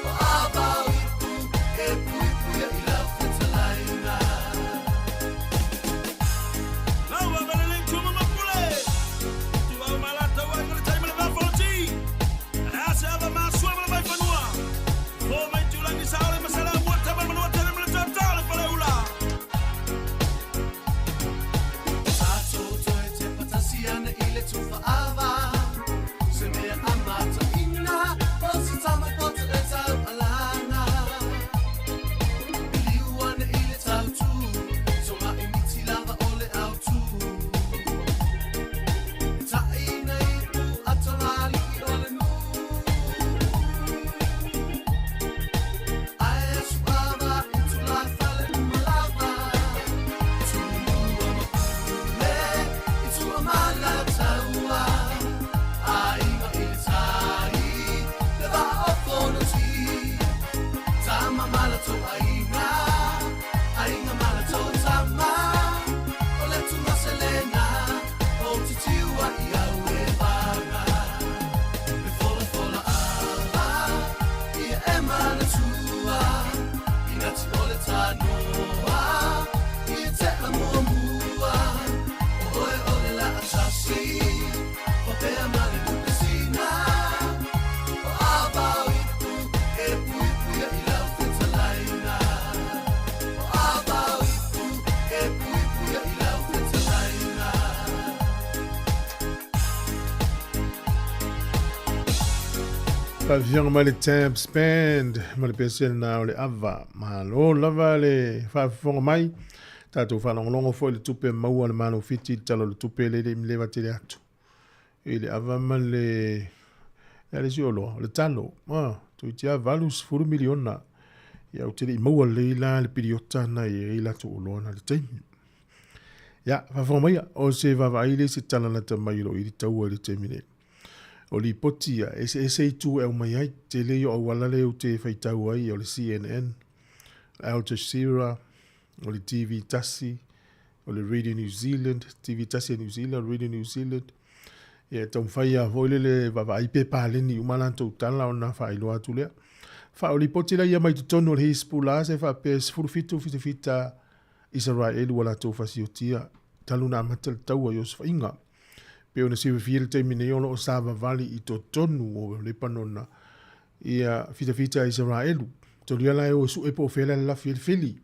O āpau ipu, e pui puia i lau whetalaina. Lau a vele tu ma pule. Tu au malata wa ngale tai male va foti. A se ava ma sua male mai fanua. Fo mai tu langi sa ole masala mua tama manua tele male tata le fale ula. Tātou toe te patasi ana i le tuwha awa. Se mea a mata ina, o se tama poto e tau alanga. Liu ana i le tau tū, so ma i miti lava o le au tū. Ta ina i pu atamali i o le nu. Ai asu awa i tu la fale umalava. Tua mapule, i tua mana taua. Aiga i le tai, le vaa o fonoti. Tama mala tau aiga, aiga mala tau tama. O le tumaselena, o titiua i au e vanga. E fola fola ava, ia e manatua. Inati o le tānoa, ia te amua mua. O oe o le la atasi, whapea mare lupesina. O āpau ipu, e pui puia i lau whetalaina. O āpau ipu, e pui puia i lau whetalaina. Faafiaga mai le Tabs Band ma le pese lena o le ava. Malo lava le faafofoga mai. Tatou faalogologo foi i le tupe maua a le Malo Fiti i le Tala o le Tupe le le i leva tele atu. I le ava ma le le ale si oloa, o le talo. Ah, toeitiiti 80 miliona. Ia ou te le i maua lelei la le piliota na i ai latou oloa na le taimi. Ia, faafofoga maia, o se vaavaai le se tala lata mai o lo o i le taua i le taimi nei. O lipoti ia, eseese itu e aumai ai, tele ia o auala lea ou te faitau ai, o le CNN, Al Jazeera, o le TV tasi, o le Radio New Zealand, TV tasi a New Zealand, Radio New Zealand. Ia, e taumafai lava foi lele vaavaai pe paleni uma latou tala ona faailoa atu lea. Fa, o lipoti la ia mai totonu o le Hezbollah se faapea e 17 fitafita Isaraelu ua latou fasiotia talu na amata le taua i Osofaiga. Pei ona silafia i le taimi nei o lo o savavali i totonu o Lepanona ia fitafita a Isaraelu. Tolu ia la e o e sue po o fea le alalafi ai le feli.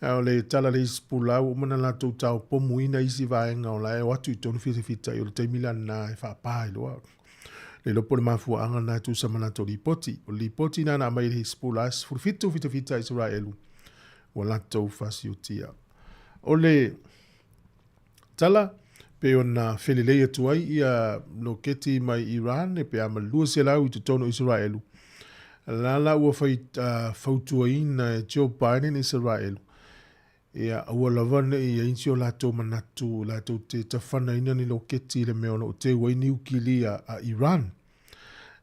A o le tala a le Hezbollah ua uma ona latou taopomuina isi vaega o la e o atu i totonu fitafita i o le taimi la lena e faapa ai loa. Le iloa po o le mafuaaga lena e tusa ma latou lipoti. O le lipoti lena na aumai e le Hezbollah e 17 fitafita a Isaraelu ua latou fasiotia. O le tala, pei ona felelei atu ai ia loketi mai Iran e pe a ma le 200 i totonu o Isaraelu. La la ua fai, fautuaina e Joe Biden Isaraelu, ia aua lava ne i ai si o latou manatu latou te tafanaina ni loketi i le mea o lo o teu ai niukilia a Iran.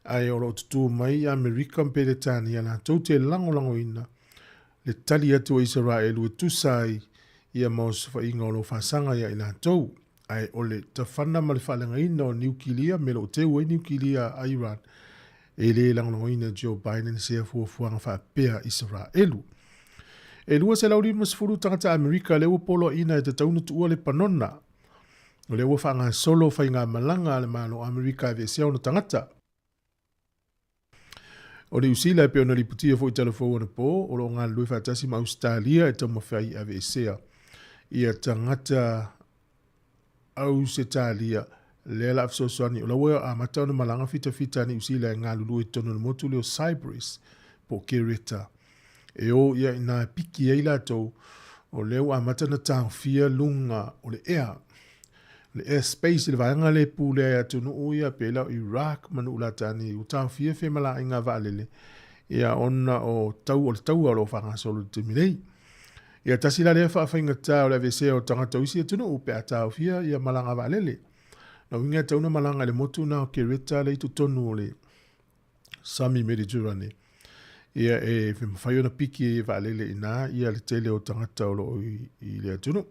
Ae o lo o tutū mai Amerika ma Peretania latou te lagolagoina le tali atu a Isaraelu e tusa ai ia ma osofaiga o lo o faasaga ia i latou, ae o le tafana ma le faaleagaina o niukilia me lo o teu ai niukilia a Iran, e le lagolagoina e Joe Biden sea fuafuaga faapea Isaraelu. E 250 tagata Amerika lea ua poloaiina e tatau ona tuua Lepanona, o lea ua faagasolo faigamalaga a le Malo o Amerika e aveesea ona tagata. O Niu Sila e pei ona lipotia foi i Talafou anapo, o lo o galulue faatasi ma Ausetalia e taumafai ai e aveesea ia tagata Ausetalia lea la fesoasoani o la ua amata ona malaga fitafita a Niu Sila e galulue i totonu o le motu lea o Cyprus po o Kereta e o ia inā e piki ai latou o lea ua amata ona taofia luga o le ea. le air space i le vaega lea e pulea e atunuu ia pei la o Iraq ma nuu latani ua taofia femalagaaiga vaalele ia ona o tau o le taua o lo o faagasolo i le taimi nei. Ia tasi la lea faafaigata o le aveesea o tagata o isi atunuu pe a taofia ia malaga vaalele. Na uiga e tatau ona malaga i le motu na o Kereta lea i totonu o le Sami Mediterane. Ia e mafai ona piki ai e vaalele i ina ia le tele o tagata o lo o i le atunuu.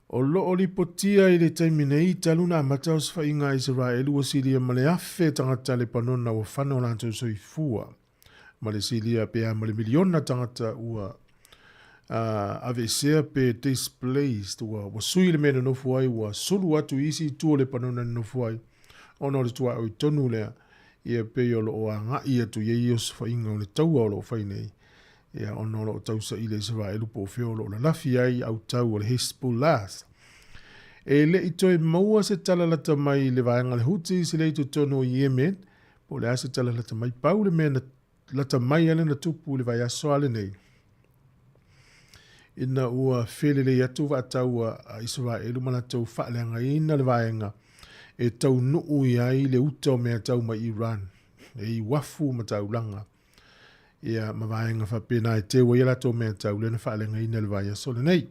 O lo o lipotia i le taimi nei talu na amata osofaiga a Isaraelu ua silia ma le 1,000 tagata Lepanona ua fana o latou soifua, ma le silia pe a ma le miliona tagata ua aveesea pe displaced, ua sui le mea e nonofo ai, ua sulu atu i isi itu o Lepanona e nonofo ai, ona o le tuaoi tonu lea, ia pei o lo o agai atu i ai osofaiga o le taua o lo o fai nei. Ia, ona o lo o tausaili e Isaraelu po o fea o lo o lalafi ai autau o le Hezbollah. E le i toe maua se tala lata mai i le vaega a le Houthis lea i totonu o Yemen, po o le a se tala lata mai. Pau le mea na lata mai ale na tupu i le vaiaso a lenei, ina ua felelei atu vaataua a Isaraelu ma latou faaleagaina le vaega e taunuu i ai le uta o mea tau mai Iran, e i uafu ma taulaga. Ia, ma vaega faapena e teu ai a latou mea tau lea na faaleagaina i le vaiaso lenei.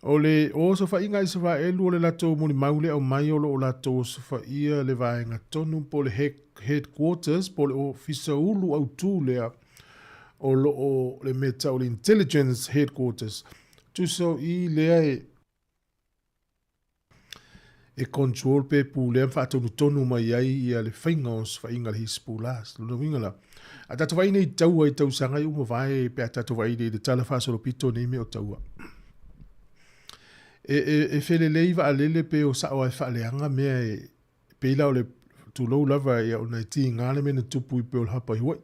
O le osofaiga a Isaraelu o le latou mulimau le aumai o lo o latou osofaia le vaega tonu po o le headquarters po o le ofisa ulu autū lea o lo o le mea tau o le intelligence headquarters. Tusa o i lea e e control pe pulea ma faatonutonu mai ai ia le faiga o osofaiga a le Hezbollah. Lona uiga la, a tatou vaai nei i taua i tausaga i ua mavae pe a tatou vaai nei i le tala faasolopito nei mea o taua. E, e, e felelei vaalele pe o sao ai faaleaga mea e pei la o le tulou lava ia ona e tiga le mea na tupu i Pearl Harbor i Hawaii.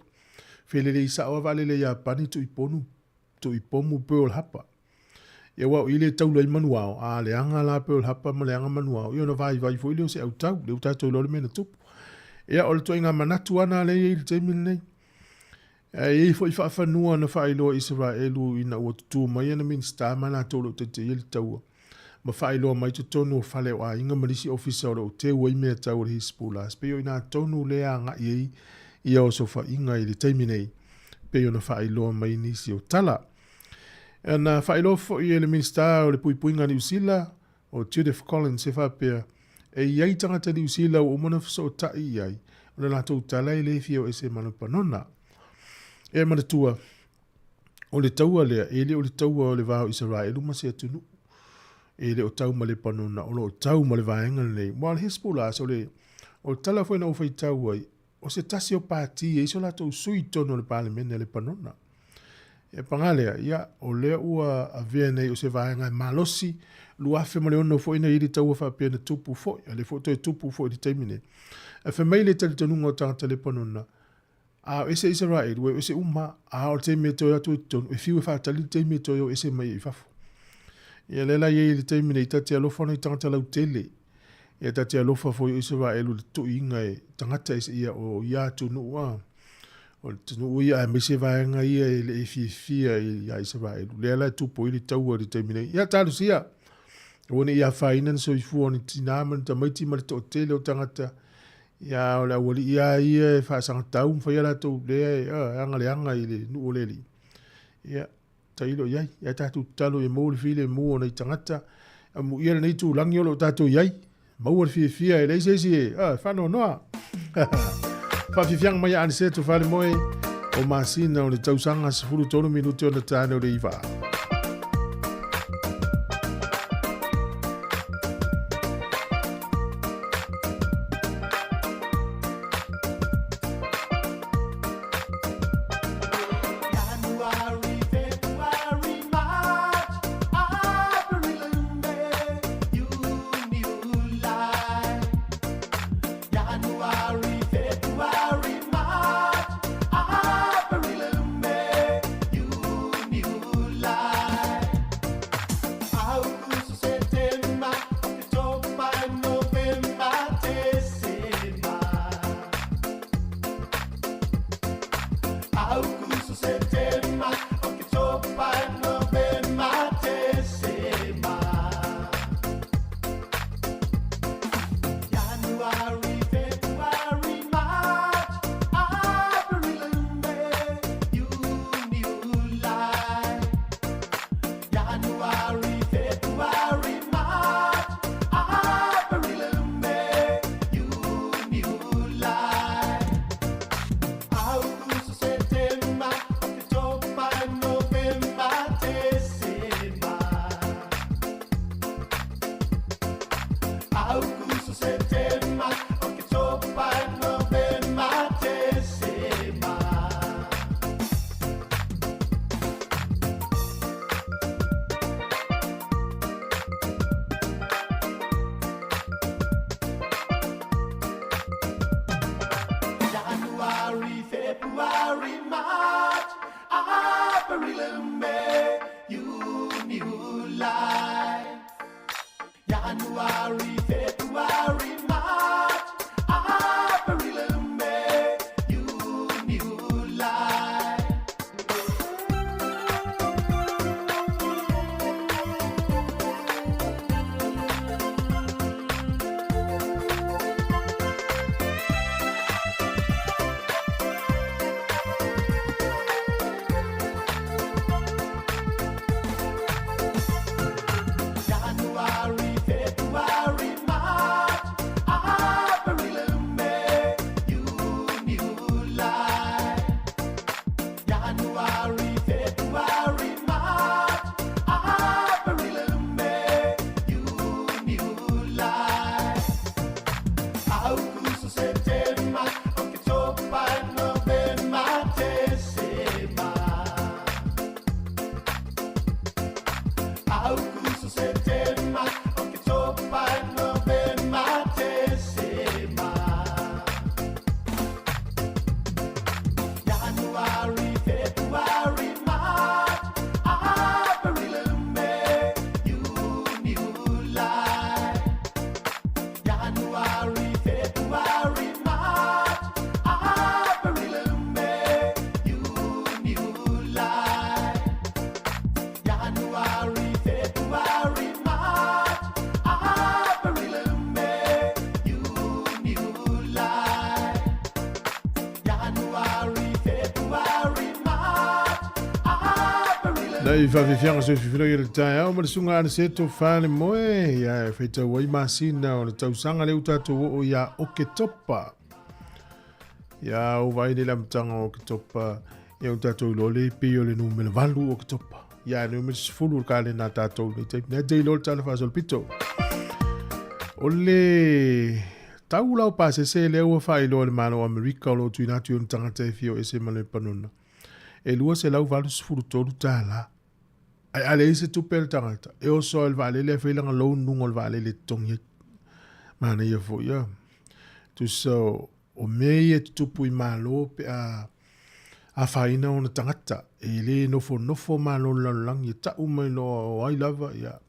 Felelei sao a vaalele Iapani tuiponu tuipomu Pearl Harbor. Ia aua o i le taula ai manuao, a leaga la Pearl Harbor ma leaga manuao, ia ona vaivai foi lea o se autau, lea ua tatou iloa le mea na tupu. Ia o le ituaiga manatu lava lena lea e i ai i le taimi lenei. Ae i ai foi faafanua na faailoa e Isaraelu ina ua tutū mai ana Minisita ma latou o lo o taitaia le taua, ma faailoa mai totonu o fale o aiga ma nisi ofisa o lo o teu ai mea tau a le Hezbollah. Pei o i ina tonu lea agai ai ia osofaiga i le taimi nei, pei ona faailoa mai nisi o tala. Na faailoa foi e le Minisita o le Puipuiga a Niu Sila, o Judith Collins e faapea, e i ai tagata Niu Sila ua uma ona fesootai i ai, o le latou tala e le fia o ese ma Lepanona. E manatua, o le taua lea, e le o le taua o le va o Isaraelu ma se atunuu. E le o tau ma Lepanona, o lo o tau ma le vaega lenei. Aua o le Hezbollah, o le, o le tala foi na ou faitau ai, o se tasi o pati e i ai so latou sui i totonu o le Palemene a Lepanona. E paga lea, ia, o lea ua avea nei o se vaega e malosi, 2006 foi na i ai le taua faapea na tupu foi, a lea foi toe tupu foi i le taimi nei. Ae fai mai le talitonuga o tagata Lepanona, a o ese Isaraelu, e o ese uma, a o le taimi e toe atu i totonu, e fiu e faatali le taimi e toe o ese mai ai i fafo. Ia lea la i ai i le taimi nei, ta te alofa ona i tagata lautele, Ia ta te alofa foi o Isaraelu i le tuiga e tagata ese ia o ia atunuu a. O le atunuu ia aemaise vaega ia e le i fiafia ia Isaraelu. Lea la e tupu ai le taua i le taimi nei. Ia talosia! Aua ne i afaina ni soifua o ni tinā ma ni tamaiti ma le toatele o tagata. Ia o le aualii lava ia e faasagatau ma fai a latou lea e agaleaga i le nuu o le alii. Ia Tailo i ai. Ia tatou tatalo ia maua le filemu o nai tagata. Amuia lenei itulagi o lo o tatou i ai. Maua le fiafia e leai se isi e faanoanoa. Faafiafiaga mai a Aniseto Falemoe o masina o le tausaga 13 minute ona tane o le iva. April, May, June, July. January, February, March, April, May, June, July. January, February, March, April, May, June, July. January, February, March, April, May, June, July. August, September, October, November, December. August, September, October, November, December. January, February, March, April, May, June, July. January, February, March, April, May, June, July. January, February, March, April, May, June, July. January, February, March, April. Nei faafiafiaga soififilo i le taeao ma le susuga Aniceto Falemoe, ia e faitau ai masina o le tausaga lea ua tatou oo ia Oketopa. Ia ua vaai nei le amataga o Oketopa, ia ua tatou iloa le pei o le numera 8 o Oketopa. Ia le numera 10 o le kalena a tatou nei taimi. Nei te iloa le tala faasolopito. O le tau la o pasese lea ua faailoa e le Malo o Amerika o lo o tuuina atu i ona tagata e fia o ese ma Lepanona. E $283. Ae a leai se tupe a le tagata, e oso ai le vaalele ae fai lana loan luga o le vaalele e totogi ai. Manaia foi ia. Tusa o mea ia e tutupu i Malo pe a afaina ona tagata. E le nofonofo Malo o le lalolagi, e tau mai loa o ai lava, ia,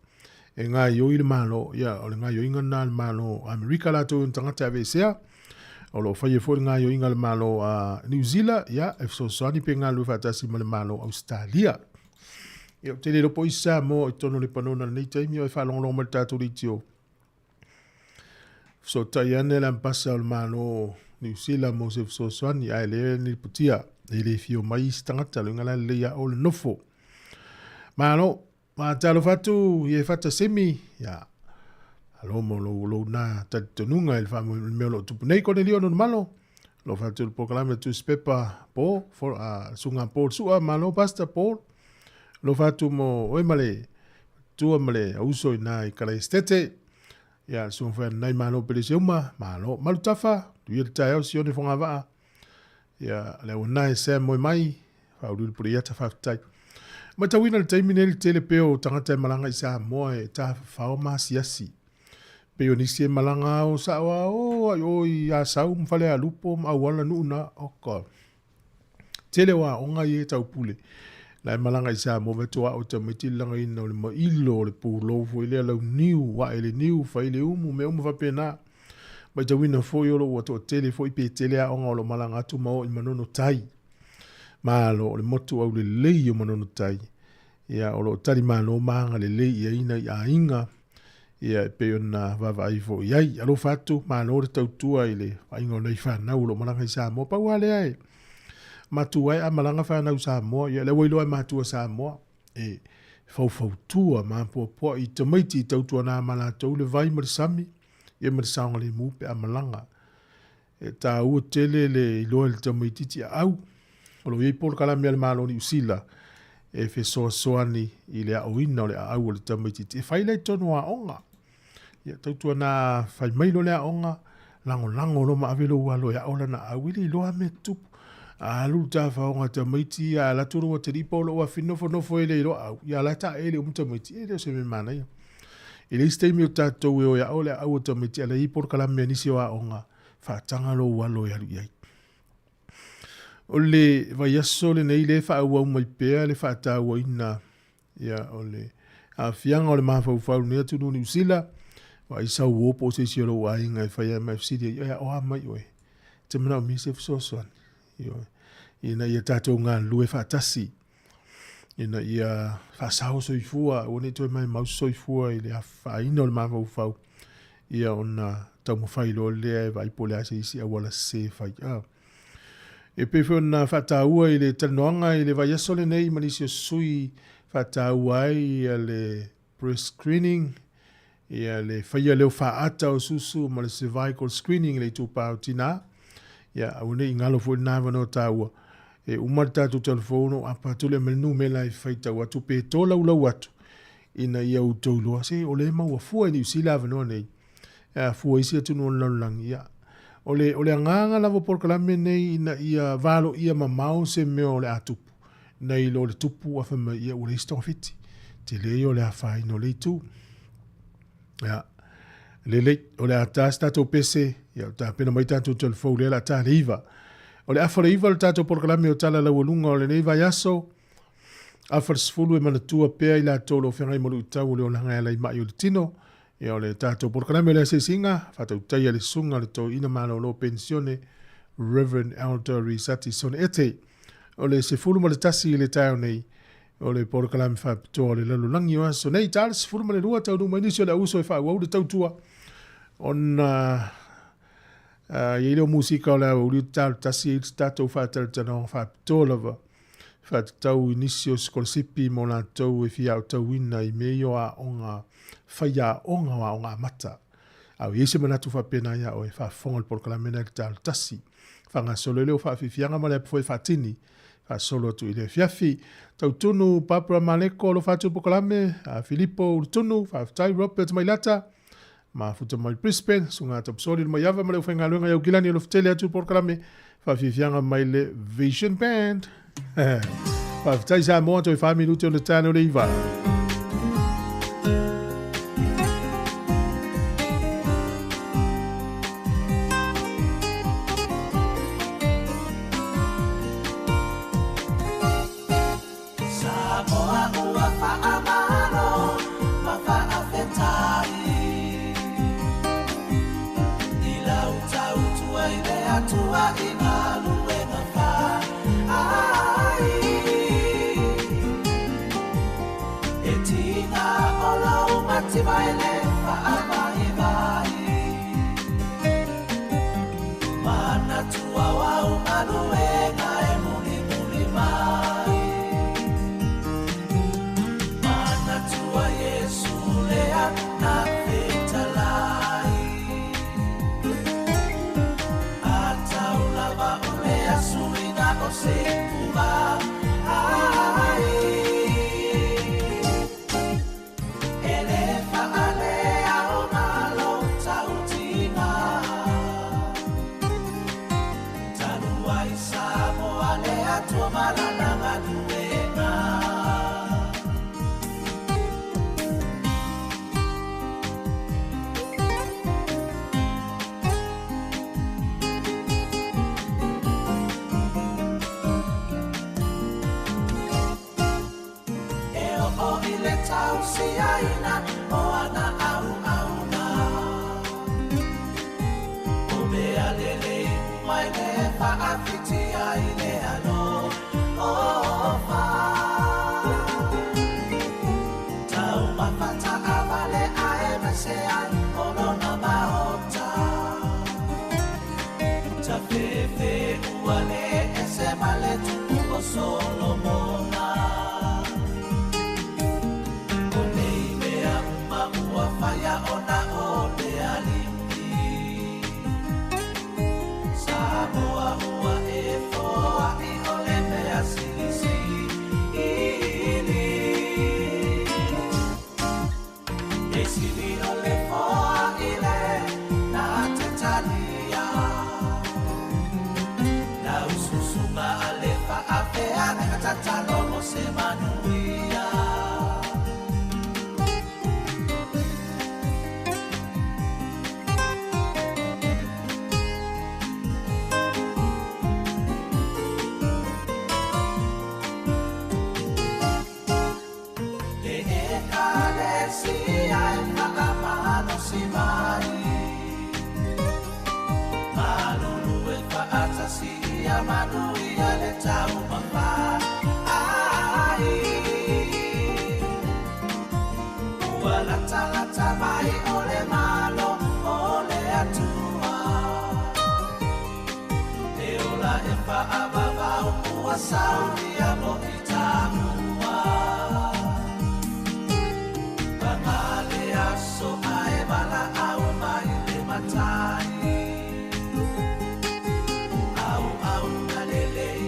e gaoioi le Malo. Ia, o le gaoioiga lena a le Malo o Amerika latou i ona tagata e aveesea. O lo o faia foi le gaoioiga a le Malo a Niu Sila, ia, e fesoasoani pe galulue faatasi ma le Malo o Ausetalia. Ia, ou te le iloa po o isi Samoa i totonu o Lepanona i lenei taimi o e faalogologo mai i le tatou leitio. Fesootai ane le Ambasa o le Malo o Niu Sila mo se fesoasoani, ae lea e lipotia, e le fia omai isi tagata, le uiga la lelei lava o le nofo. Malo, faatalofa atu i e Fata Semi, ia, malo mo lou, lou na talitonuga i le faamoemoe mea o lo o tupu nei. Konelio Nonumalo, lo fatu le polokalame Tusipepa Paul, for, Suga Paul Sua, malo Pastor Paul, lo fatu mo oe ma le tua ma le auso i nā i Kalaestete. Ia, le suaga foi ananai malo pele se uma, malo. Malutafa, tuia le taeao Sione Fogavaa. Ia, le au anai Sam moe mai, whauriuri pure iata whafetai. Matauina le taimi nei le tele pea o tagata e malaga i Samoa e tāwhawhao maasiasi. Pei o nisi e malaga ao sao a o ai o i Asau ma Falealupo ma auala nuu na, oh God. Tele o aoga ia e taupule. La e malaga i Samoa vae atu ao tamaiti le lagaina o le mailo o le pulou foi lea lau niu, ae le niu, fai le umu, mea uma faapena. Matauina foi o lo ua toatele foi pe tele aoga o lo malaga atu ma o i Manono Tai. Malo o le motu aulelei o Manono Tai. Ia o lo o tali malo ma agalelei i ai nai aiga ia e pei ona vaavaai foi i ai. Alofa atu, malo le tautua i le vaaiga o nai fanau o lo o malaga i Samoa. Pau lava lea e matua ai a malaga fanau Samoa, ia lea ua iloa e matua Samoa e faufautua ma apoapoai i tamaiti i tautuana ma latou le vai ma le sami, ia ma le saogalemu pe a malaga. E tāua tele le iloa i le tamaitiiti aau. O lo o i ai polokalame a le Malo o Niu Sila e fesoasoani i le aoina o le aau o le tamaitiiti e fai lea i totonu o aoga. Ia tautuana fai mai loa le aoga, lagolago loa ma ave lou alo e ao lana aau, e le iloa lava mea tutupu. A alu le tafaoga a tamaiti, a alu atu lou atalii po o lou afine nofonofo e le iloa aau, ia la e taele uma tamaiti, e le o se mea manaia. I le isi taimi o tatou e o e ao le aau o tamaiti, a la e i ai polokalame a nisi o aoga, faataga lou alo e alu i ai. O le vaiaso lenei lea e faaauau mai pea le faatauaina ia o le aafiaga o le mafaufau i lenei atunuu o Niu Sila, vaai sau uo po o se isi o lou aiga e fai ai ma e fesili ai, o a mai oe? E te manaomia se fesoasoani. Ioe. Ina ia tatou galulue faatasi, ina ia faasao soifua, aua ne i toe maimau se soifua i le afaina o le mafaufau, ia ona taumafai loa lea e vaai po o le a se isi auala sese e fai. A. E pei foi ona faataua i le talanoaga i le vaiaso lenei ma nisi o sui faataua ai ia le breast screening, ia le faia lea o faaata o susu ma le cervical screening i le itupa o tinā. Ia, aua ne i galo foi lena avanoa taua. E uma le tatou talafou ona ou apa atu lea ma le numera e faitau atu pe tolaulau atu ina ia outou iloa se o lea e maua fua i Niu Sila avanoa nei. E afua isi atunuu o le lalolagi. Ia, o le, o le agaga lava o polokalame nei ina ia valoia mamao se mea o le a tupu, nai lo le tupu ae fai mai, ia ua leai se togafiti. Tele ia o le afaina o le itu. Ia, lelei, o le a ta se tatou pese, ia o tapena mai tatou telefou lea o le a ta le 9. O le afa o le 9 le tatou polokalame o Tala Laualuga o lenei vaiaso, afa le 10 e manatua pea i latou o lo o feagai ma luitau o le olaga e ala i mai o le tino. Ia o le tatou polokalame o le asiasiga, faatautaia le susuga le toeaina malolo penisione Reverend Elder Risati Sone Ete. O le 11 i le taeao nei, o le polokalame faapitoa o le lalolagi o aso nei, ta le 12 taunuu mai nisi o le auuso e faaauau le tautua ona i ai lea o musika o le aoauli o ta le tasi ai le tatou faatalatalanoaga faapitoa lava faatatau i nisi o sikolasipi mo latou e fia aotauina i mea ia o aoga faiaoga o aoga amata. A ua i ai se manatu faapena ia oe, faafofoga i le polokalame lena i le ta le tasi. Faagasolo ai lea o faafiafiaga ma le apu foi e faatini faasolo atu i le afiafi. Tautunu Barbara Maleko alofa atu i le polokalame, a Filipo Ulutunu, faafetai Robert Mailata, Mafuta mai Brisbane, Susuga Tapisoli le Maiava ma le aufaigaluega i Aukilani alofa tele atu i le polokalame, faafiafiaga mai le Vision Band. Faafetai Samoa, toe 4 minute o le taeao o le 9. Samoa ua faamalo ma faafetai i lau tautua i le Atua i galuega fai. E tiga o lou mativa e le faavaivai. Manatua o au galuega e mulimuli mai. Manatua Iesu lea na fetalai. Atau lava o le asuina o se ai. E le faalea o malo tautina. Talu ai Samoa le Atua ma lana galuega. E oo i le tausiaina o ana auauna. O mea lelei uma e le faafitia i le alofa. Taumafa taavale ae maise ai o lona maota. Tafefe ua le ese ma le tupu o Solomona. O nei mea uma ua faia ona o le Alii. Samoa ua e foai o le mea silisili. E sili o le foai le na te talia. Lau susuga a le faafea na tatalo. fa'atasi mai Malulu e fa'atasi ia manuia le taumafai Ua latalata mai o le Malo o le Atua E ola e fa'avavau ua saunia mo i taua Paga le aso ae valaau mai le Matai Auauna lelei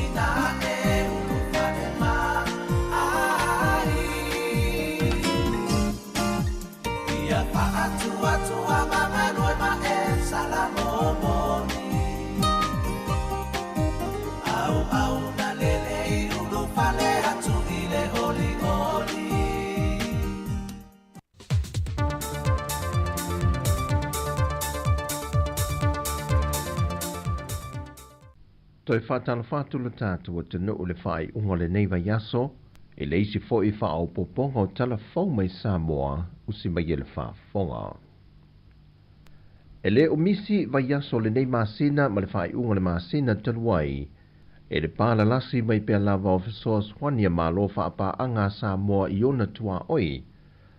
ina e ulufale mai Ia fa'atuatua ma galue ma e salamomoni Auauna lelei ulufale atu i le olioli. Toe faatalofa atu lo tatou atunuu i le faaiuga o lenei vaiaso i le isi foi faaopoopoga o tala fou mai Samoa usi mai e le faafofoga. E le o misi vaiaso o lenei masina ma le faaiuga o le masina talu ai e le palalasi mai pea lava o fesoasoani a Malo faapaaga a Samoa i ona tuaoi,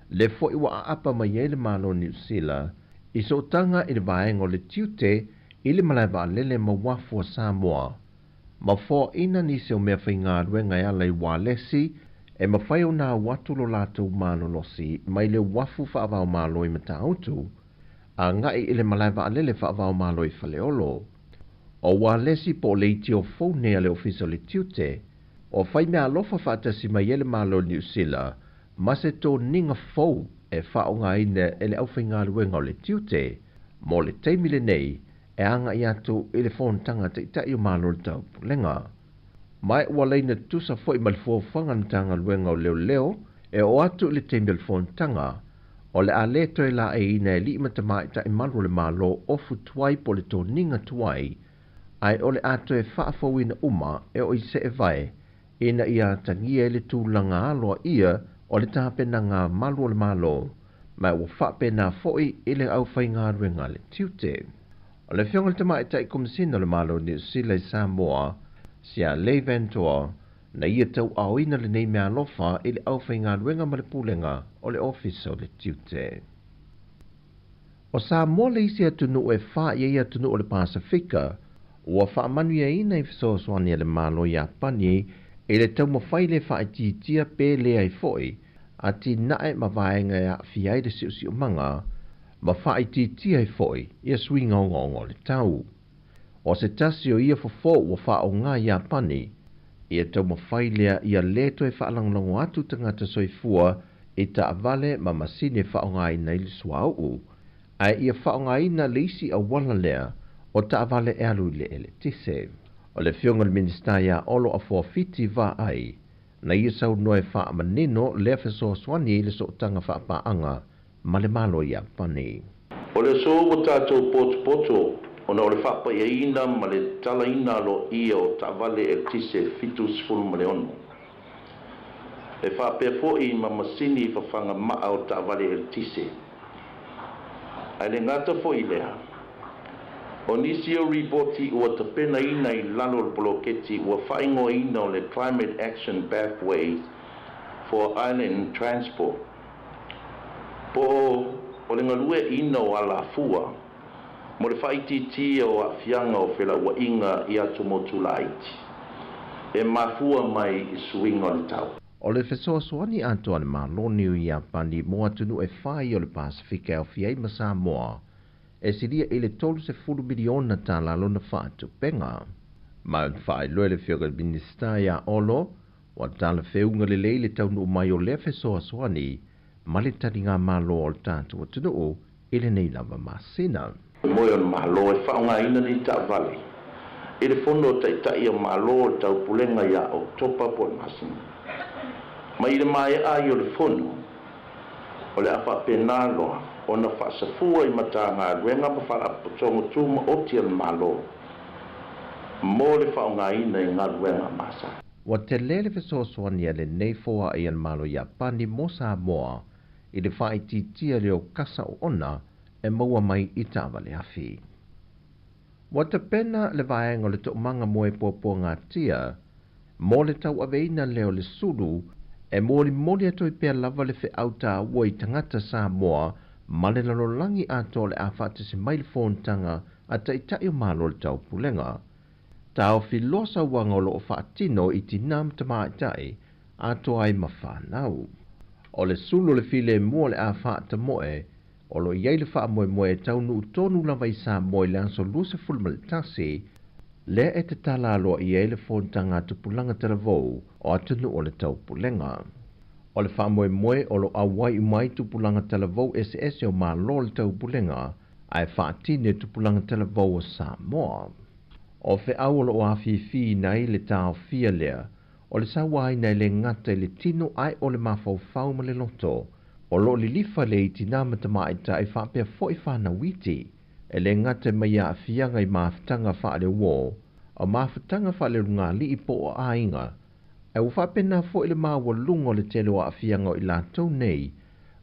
le foi ua aapa mai ai le Malo o Niu Sila i sootaga i le vaega o le tiute i le malae vaalele ma uafu a Samoa, ma foaina nisi o mea faigaluega e ala i ualesi e mafai ona au atu lo latou malolosi mai le uafu faava-o-Malo i Matautu agai i le malae vaalele faava-o-Malo i Faleolo. O ualesi po o leitio fou nei a le Ofisa o le Tiute, o fai meaalofa faatasi mai ai le Malo o Niu Sila ma se toniga fou e faaaogaina e le aufaigaluega o le tiute mo le taimi lenei e agai atu i le fonotaga a Taitai o Malo o le Taupulega. Ma ua laina tutusa foi ma le fuafuaga a le Matagaluega o Leoleo e oo atu i le taimi o le fonotaga, o le a le toe laeiina e alii ma tamaitai malu o le Malo ofu tuai po o le toniga tuai, ae o le a toe faafouina uma e oo i seevae ina ia atagia ai le tulaga aloaia o le tapenaga malu o le Malo, ma ua faapena foi i le aufaigaluega a le tiute. O le Afioga i le Tamaitai Komesina o le Malo o Niu Sila i Samoa, Sia Lei Ventoa, na ia tauaaoina lenei meaalofa i le aufaigaluega ma le pulega o le Ofisa o le Tiute. O Samoa le isi atunuu e fa i ai atunuu o le Pasefika ua faamanuiaina i fesoasoani a le Malo Iapani i le taumafai le faaitiitia pe leai foi atinae ma vaega e aafia ai le siosiomaga ma faaitiitia ai foi ia suiga ogaoga o le tau. O se tasi o ia fofo ua faaaoga Iapani ia taumafai lea ia lē toe faalagolago atu tagata soifua i taavale ma masini e faaaogaina i le suauu, ae ia faaaogaina le isi auala lea o taavale e alu i le eletise. O le Afioga i le Minisita ia Olo Afuafiti Vaai na ia saunoa e faamanino lea fesoasoani i le sootaga faapaaga ma le Malo Iapani. O le aso ua tatou potopoto ona o le faapaiaina ma le talaina aloaia o taavale eletise 76. E faapea foi ma masini fafaga maa o taavale eletise. Ae le gata foi i lea, o nisi o ripoti ua tapenaina i lalo o le poloketi ua faaigoaina o le Climate Action Pathways for Island Transport, po o le galueaiina o alafua mo le faaitiitia o aafiaga o felauaiga i atumotu laiti e mafua mai i suiga o le tau. O le fesoasoani atoa a le Malo Niu Iapani mo atunuu e fai o le Pasefika e aofia ai ma Samoa, e silia i le $30 miliona tala lona faatupega. Ma na faailoa e le Afioga i le Minisita ia Olo, ua talafeuga lelei le taunuu mai o lea fesoasoani ma le taligamalo o le tatou atunuu i lenei lava masina. Moe o le Malo e faaaogaina nei taavale i le Fono a Taitai o Malo o le Taupulega ia Oketopa po o le masina mai. I le maea ai o le Fono, o le a faapena loa ona faasafua i Matagaluega ma Faalapotopotoga Tumaoti a le Malo mo le faaaogaina i galuega masani. Ua tele le fesoasoani a lenei foai a le Malo Iapani mo Samoa i le faaitiitia lea o kasa oona e maua mai i taavale afi. Ua tapena le vaega o le Toomaga mo e Puapuagatia mo le tauaveina lea o le sulu e molimoli atu ai pea lava le feau taua i tagata Samoa ma le lalolagi atoa o le a faatasi mai le fonotaga a Taitai o Malo o le Taupulega. Taofi loa sauaga o lo o faatino i tinā ma tamaitai, atoa ai ma fanau. O le sulu o le filemu o le a faatamoe, o lo o i ai le faamoemoe e taunuu tonu lava i Samoa i le aso 21, lea e tatala aloaia ai le fonotaga a tupulaga talavou o atunuu o le Taupulega. O le faamoemoe o lo o auai uma ai tupulaga talavou eseese o Malo o le Taupulega ae faatino e tupulaga talavou o Samoa. O feau o lo o afifiina ai le taofia lea o le sauaina e le gata i le tino ae o le mafaufau ma le loto, o lo o lilifa lea i tinā ma tamaitai faapea foi fanau iti, e le gata mai aafiaga i mafutaga faaleuō, o mafutaga faaleulugalii po o aiga, ae ua faapena foi le maualuga o le tele o aafiaga o i latou nei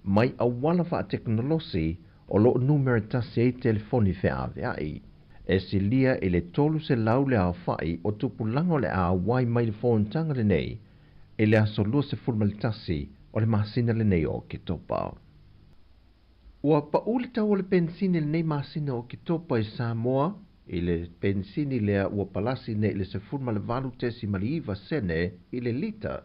mai auala faatekonolosi o lo o numera tasi ai telefoni feaveai. E silia i le 300 le aofai o tupulaga o le a auai mai le fonotaga lenei i le aso 21 o le masina lenei o Oketopa. Ua pau le tau o le penisini i lenei masina o Oketopa i Samoa, i le penisini lea ua palasi nei i le 18.9 sene i le lita,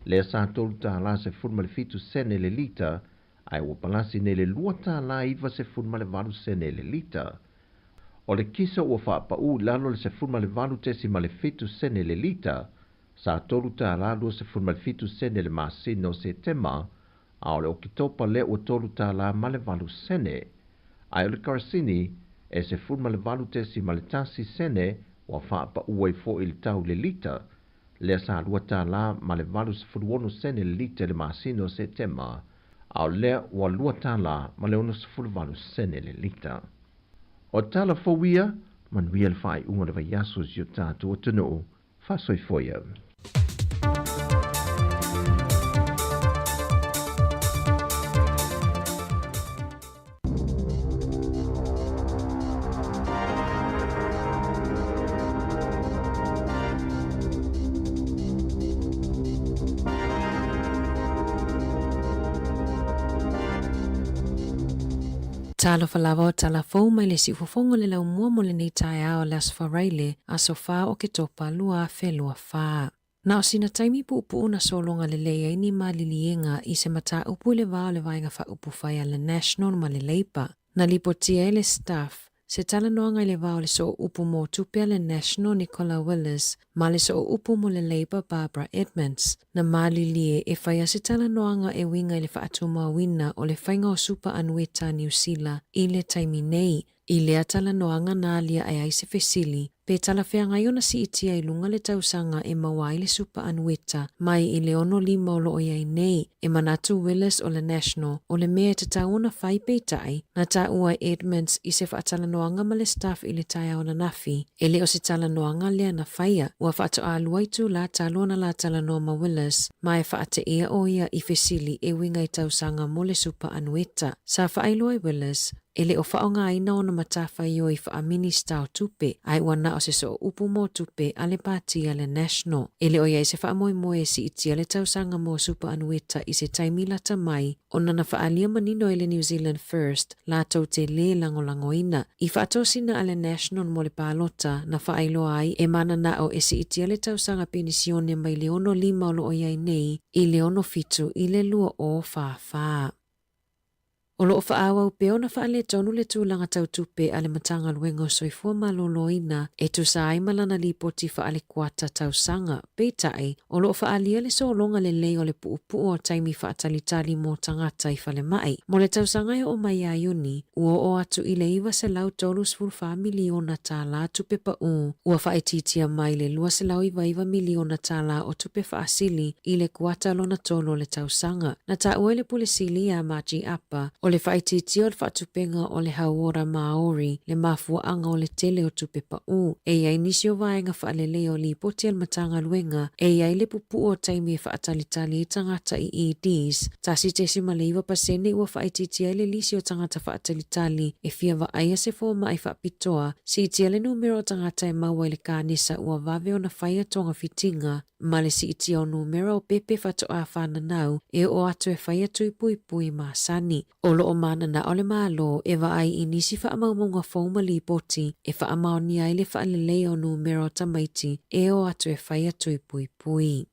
lea sa $3.17 sene le lita, ae ua palasi nei le $2.98 le lita. O le kisa ua faapaū i lalo le 18.7 sene le lita, sa $3.27 sene le masina o Setema, a o le Oketopa lea ua $3.08. Ae o le karasini, e 18.1 sene ua faapaū ai foi le tau i le lita, lea sa $2.86 le lita i le masina o Setema, a o lea ua $2.68 le lita. O tala fou ia, manuia le faaiuga o le vaiaso i si o tatou atunuu. Faasoifua ia. Talofa lava o tala fou mai le siufofoga o le laumua mo lenei taeao o le Aso Faraile, aso 4 Oketopa 2024. Na o sina taimi puupuu na sologa lelei ai ni maliliega i se mataupu i le va o le Vaega Faaupufai a le National ma le Labour. Na lipotia e le Stuff se talanoaga i le va o le sooupu mo tupe a le National Nicola Willis ma le sooupu mo le Labour Barbara Edmonds. Na malilie e faia se talanoaga e uiga i le faatumauina o le faiga o supa anueta a Niu Sila i le taimi nei. I lea talanoaga na aliae ai se fesili, pe talafeagai ona siitia i luga le tausaga e maua ai le supa anueta mai i le 65 o lo o i ai nei. E manatu Willis o le National, o le mea e tatau ona fai peitai, na taua e Edmonds i se faatalanoaga ma le Stuff i le taeao ananafi, e le o se talanoaga lea na faia. Ua faatoalua itulā talu ona la talanoa ma Willis, ma e faateia ʻo ia i fesili e uiga i tausaga mo le supa anueta. Sa faailoa e Willis, E le o faaaogaina ona matafaioi faa-Minista o Tupe, ae ua na o se sooupu mo tupe a le Pāti a le National. E le o i ai se faamoemoe e siitia le tausaga mo Supa Anueta i se taimi lata mai, ona na faaalia manino e le New Zealand First latou te lē lagolagoina. I faatosina a le National mo le palota na faailoa ai e mananao e siitia le tausaga penisione mai le 65 o lo o i ai nei i le 67 i le 2044. O lo o faaauau pea ona faaletonu le tulaga tau tupe a le Matagaluega o Soifua Maloloina e tusa ai ma lana lipoti faale-kuata tausaga. Peitai, o lo o faaalia le sologa lelei o le puupuu o taimi faatalitali mo tagata i falemai. Mo le tausaga e oo mai ia Iuni, ua oo atu i le $934 miliona tala tupe paū, ua faaitiitia mai le $299 miliona tala o tupe faasili i le kuata lona tolu o le tausaga. Na taua e le Pule Sili ia Margie Apa, O le faaitiitia o le faatupeina o le hauora Māori le mafuaaga o le tele o tupe paū. E i ai nisi o vaega faaleleia o lipoti a le Matagaluega e i ai le pupuu o taimi e faatalitali ai tagata i EDs, 1.9% ua faaitiitia ai le lisi o tagata faatalitali e fia vaaia se fomai faapitoa, siitia le numera o tagata e maua i le kanesa ua vave ona faia togafitiga, ma le siitia o numera o pepe faatoa fananau e oo atu e faia tui puipui masani. O lo o mananao le Malo e vaai i nisi faamaumauga fou ma lipoti e faamaonia ai le faaleleia o numera o tamaiti e o atu e faia tui puipui.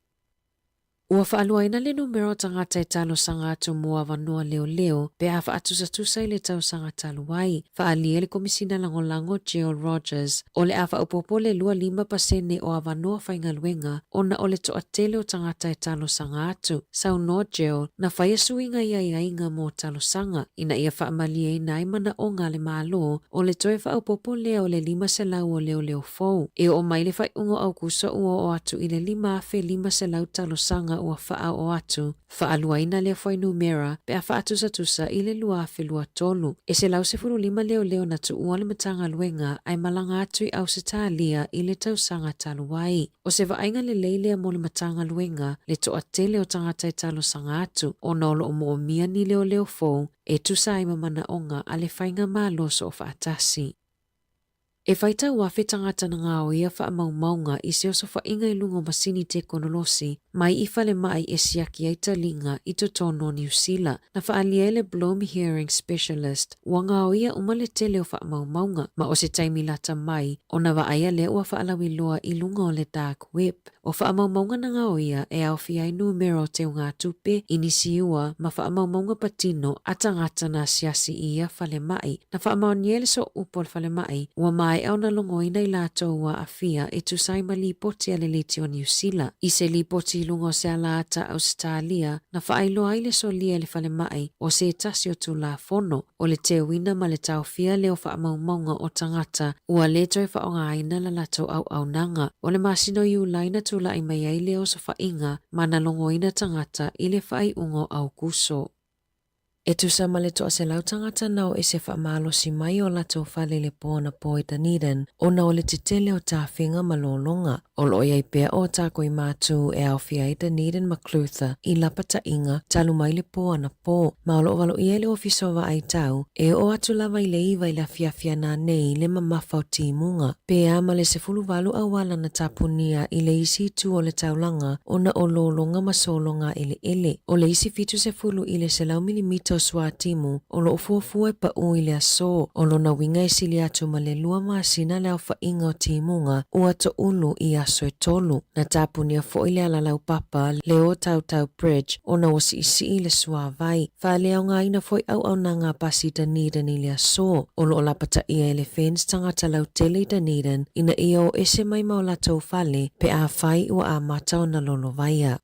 Ua faaluaina le numera o tagata e talosaga atu mo avanoa leoleo pe a faatusatusa i le tausaga talu ai. Faaalia e le Komisina Lagolago Jill Rogers, o le a faaopoopo le 25% o avanoa faigaluega ona o le toatele o tagata e talosaga atu. Saunoa Jill, na faia suiga i aiaiga mo talosaga, ina ia faamalieina ai manaoga a le Malo o le toe faaopoopo lea o le 500 o leoleo fou. E oo mai le faaiuga o Aukuso ua oo atu i le 5,500 talosaga ua faaoo atu, faaluaina lea fuainumera pe a faatusatusa i le 2023. E 115 leoleo na tuua le Matagaluega ae malaga atu i Ausetalia i le tausaga talu ai. O se vaaiga lelei lea mo le Matagaluega le toatele o tagata e talosaga atu ona o lo o moomia ni leoleo fou e tusa ai ma manaoga a le Faigamalo Soofaatasi. E faitau afe tagata na gaoia faamaumauga i se osofaiga i luga o masini tekonolosi mai i falemai e siaki ai taliga i totonu o Niu Sila. Na faaalia e le Bloom Hearing Specialist ua gaoia uma le tele o faamaumauga, ma o se taimi lata mai ona vaaia lea ua faalauiloa i luga o le dark web. O faamaumauga na gaoia e aofia ai numera o teugatupe, inisiua ma faamaumauga patino a tagata na asiasi i ia falemai. Na faamaonia e le sooupu o le falemai, ua maea ona logoina i latou ua aafia e tusa ai ma lipoti a le Leitio Niu Sila. I se lipoti i luga o se alaata Ausetalia, na faailoa ai le solia e le falemai o se tasi o Tulafono o le teuina ma le taofia lea o faamaumauga o tagata ua le toe faaaogaina la latou auaunaga. O le masina o Iulai na tulai mai ai lea osofaiga ma na logoina tagata i le faaiuga o Aukuso. E tusa ma le 100 tagata na o ese faamalosi mai o latou fale i le po anapo i Dunedin ona o le tetele o tafiga ma lologa. O lo o i ai pea o tākou i mātū e aofia ai Dunedin ma Clutha i lapataiga talu mai le pō anapō, ma o lo o valoia e le Ofisa o Vaaitau e oo atu lava i le 9 i le afiafi ananei le mamafa o timuga, pe a ma le 18 auala na tapunia i le isi itu o le taulaga ona o lologa ma sologa eleele. O le isi 70 i le 100 milimita o suatimu o lo o fuafua e paʻū i le asō, o lona uiga e sili atu ma le lua masina le aofaiga o timuga ua toʻulu i aso e tolu. Na tapunia foi le ala laupapa le Otautau Bridge ona ua siisii le suāwai. Faaleaogaina foi auaunaga a pasi Dunedin i le asō. O lo o lapataia e le FENZ tagata lautele i Dunedin ina ia o ese mai ma o latou fale pe afai ua amata ona lolovaia.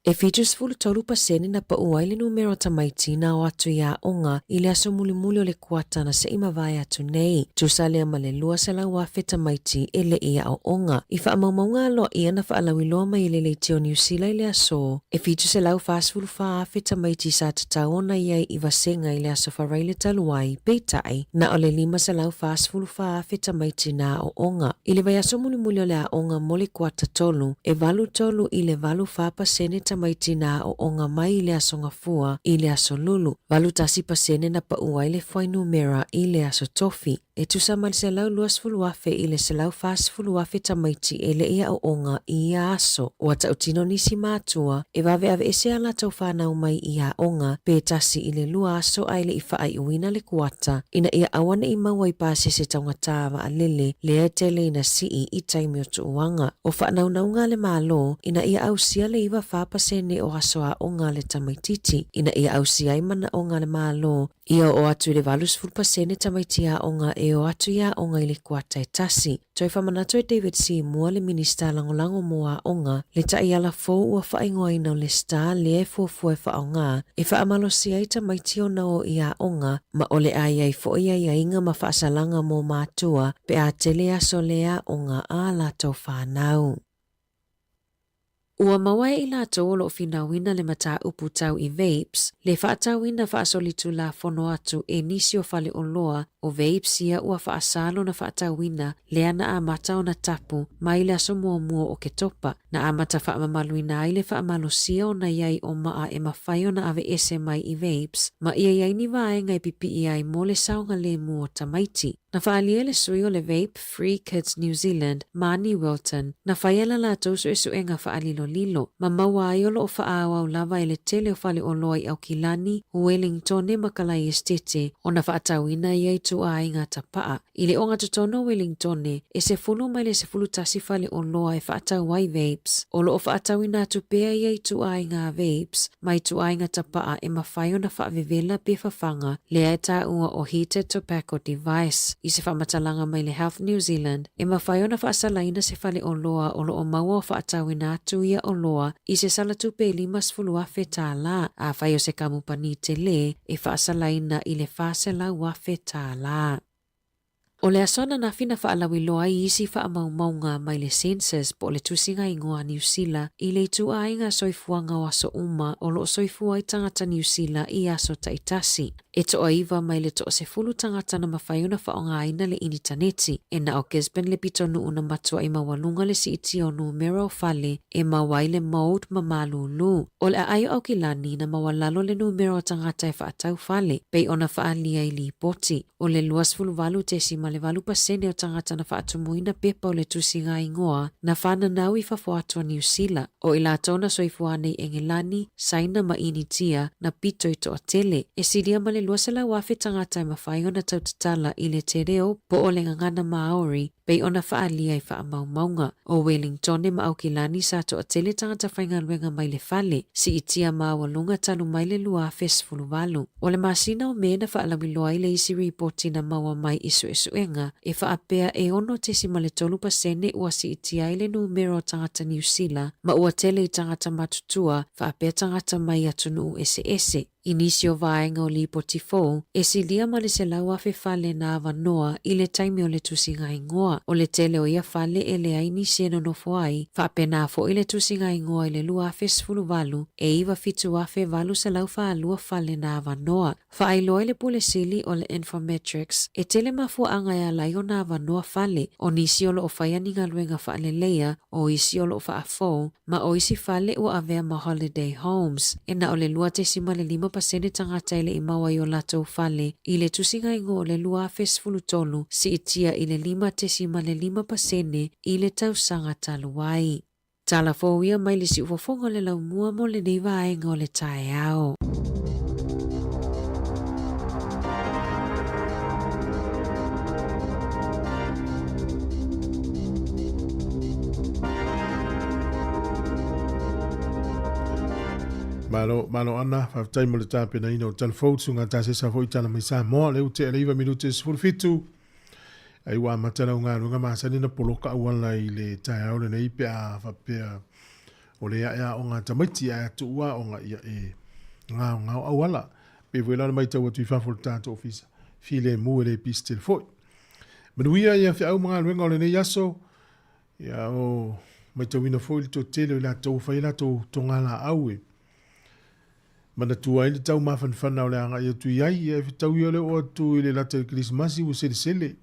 E 73% na paʻu ai le numera o tamaiti na o atu i aoga i le aso mulimuli o le kuata na seʻi mavae atu nei. Tusa lea ma le 200,000 tamaiti e le i aoaoga. I faamaumauga aloaia na faalauiloa mai e le Leitio Niu Sila i le aso, e 744,000 tamaiti sa tatau ona i ai i vasega i le aso Faraile talu ai, peitai, na o le 544,000 tamaiti na aoaoga. I le vaiaso mulimuli o le aoga mo le kuata tolu, e 83 i le 84% tamaiti na aoaoga mai i le aso Gafua i le aso Lulu, 81% na paʻu ai le fuainumera i le aso Tofi. E tusa ma le 120,000 i le 140,000 tamaiti e le i aoaoga i ia aso. Ua tautino nisi matua e vave aveese a latou fanau mai i aoga pe tasi i le lua aso ae le i faaiuina le kuata ina ia aua ne i maua i pasese taugata vaalele lea e tele ina sii i taimi o tuuaga. O faanaunauga a le Malo ina ia ausia le 94% o aso aoga a le tamaititi ina ia ausia ai manaoga a le Malo ia oo atu i le 80% tamaiti aoga e o atu i aoga i le kuata e tasi. Toe faamanatu e David Seymour le Minista Lagolago mo Aoga, le taiala fou ua faaigoaina o le star lea e fuafua e faaaoga e faamalosia ai tamaiti ona o i aoga ma o le a i ai foi aiaiga ma faasalaga mo matua pe a tele aso le aoga a latou fanau. Ua maua e i latou o lo o finauina le mataupu tau i vapes, le faatauina faasolitulafono atu e nisi o faleoloa o vapes ia ua faasā lona faatauina lea na amata ona tapu mai le aso muamua o Oketopa, na amata faamamaluina ai le faamalosia ona i ai o maa e mafai ona aveese mai i vapes ma ia i ai ni vaega e pipii ai mo le saogalemu o tamaiti. Na faaalia e le sui o le Vape Free Kids New Zealand, Marnie Wilton, na faia la latou suesuega faalilolilo, ma maua ai o lo o faaauau lava e le tele o faleoloa i Aukilani, Uelingtone ma Kalaiestete ona faatauina ia ituaiga tapaa. I le ogatotonu o Uelingtone, e 10 mai le 11 faleoloa e faatau ai vapes. O lo o faatauina atu pea ia ituaiga vapes ma ituaiga tapaa e mafai ona faavevela pe fafaga lea e taua o heated tobacco device. I se faamatalaga mai le Health New Zealand, e mafai ona faasalaina se faleoloa o lo o maua o faatauina atu ia oloa i se salatupe e $50,000, afai o se kamupani tele, e faasalaina i le $400,000. O le aso ananafi na faalauiloa ai isi faamaumauga mai le Census po o le Tusiga Igoa a Niu Sila i le ituaiga soifuaga o aso uma o lo o soifua ai tagata Niu Sila i aso taitasi. E toaiva mai le toasefulu tagata na mafai ona faaaogaina le initaneti. E na o Gisborne le pitonuu na matuai maualuga le siitia o numera o fale e maua ai le mode ma malūlū. O le aai o Aukilani na maualalo le numera o tagata e faatau fale, pei ona faaalia i lipoti. O le 28.8 pasene o tagata na faatumuina pepa o le tusiga igoa na fananau i fafo atu o Niu Sila, o i latou na soifua nei Engelani, Saina ma Initia, na pito i toatele. E silia ma le 200,000 tagata e mafai ona tautatala i le te reo po o le gagana Māori, pei ona faaalia i faamaumauga. O Wellingtone ma Aukilani sa toatele tagata faigaluega mai le fale, siitia maualuga talu mai le 2018. O le masina o Me na faalauiloa ai le isi ripoti na maua mai i suesuega e faapea e 6.3 pasene ua siitia ai le numera o tagata Niu Sila ma ua tele i tagata matutua faapea tagata mai atunuu eseese. I nisi o vaega o lipoti fou, e silia ma le 100,000 fale na avanoa i le taimi o le tusiga igoa. O le tele o ia fale e leai nisi e nonofo ai, faapena foi le tusiga igoa i le 2018, e 97,842 fale na avanoa. Faailoa i le Pule Sili o le Infometrics, e tele mafuaaga e ala ai ona avanoa fale, o nisi o lo o faia ni galuega faaleleia, o isi o lo o faafou, ma o isi fale ua avea ma holiday homes. E na o le 2.5 pasene tagata e le i maua i o latou fale i le tusiga igoa o le 2013, siitia i le 5.5 pasene i le tausaga talu ai. Tala fou ia mai le siufofoga o le laumua mo lenei vaega o le taeao. Malo, malo Ana, faafetai mo le tapenaina o tala fou, susuga Tasesa foi tala mai Samoa, lea ua tea le 9 minute e 17. Ai ua amata lau galuega masani na poloka auala i le taeao lenei pe a faapea o le ae aoga a tamaiti ae atu ua aoga ia e gaogao auala. Pei foi la ona matau atu i fafo o le tatou ofisa, filemu e le pisi tele foi. Manuia ia feau ma galuega o lenei aso, ia o matauina foi le toatele o i latou ua fai a latou togalaau e manatua ai le tau mafanafana o le agai atu i ai, ia e fetau ia le oo atu i le lata i le Kerisimasi ua selesele.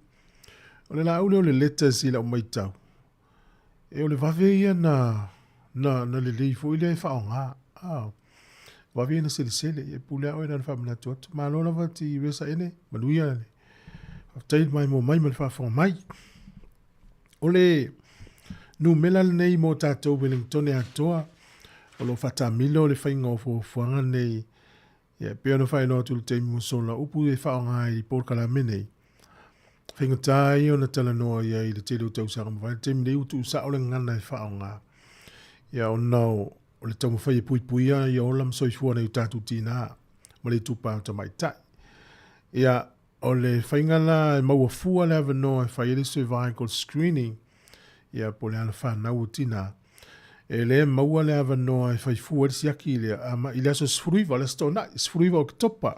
O le laau lea o le lettuce i lau matau, E o le vave ia na, na, na lelei foi lea e faaaoga. Ah, vave ia na selesele. E pule a oe na na faamanatu atu. Malo lava ti Resa ene, manuia le. Faafetai le maimoa mai ma le faafofoga mai. O le numera lenei mo tatou Wellingtone atoa, o lo o faatamilo le faiga o fuafuaga nei. Ia, e pei ona faailoa atu i le taimi ua sola, upu e faaaoga i polokalame nei, faigata ia ona talanoa i ai i le tele o tausaga mavae, le taimi nei ua tuusao le gagana e faaaoga. Ia, ona o le taumafai e puipuia ia ola ma soifua nai o tatou tinā ma le itupa o tamaitai. Ia, O le faiga la e maua fua le avanoa e fai ai le cervical screening, ia po o le alafanau o tinā, e le maua le avanoa e fai fua ai le siaki i le, i le aso 19, o le Aso Toonai, 19 o Oketopa.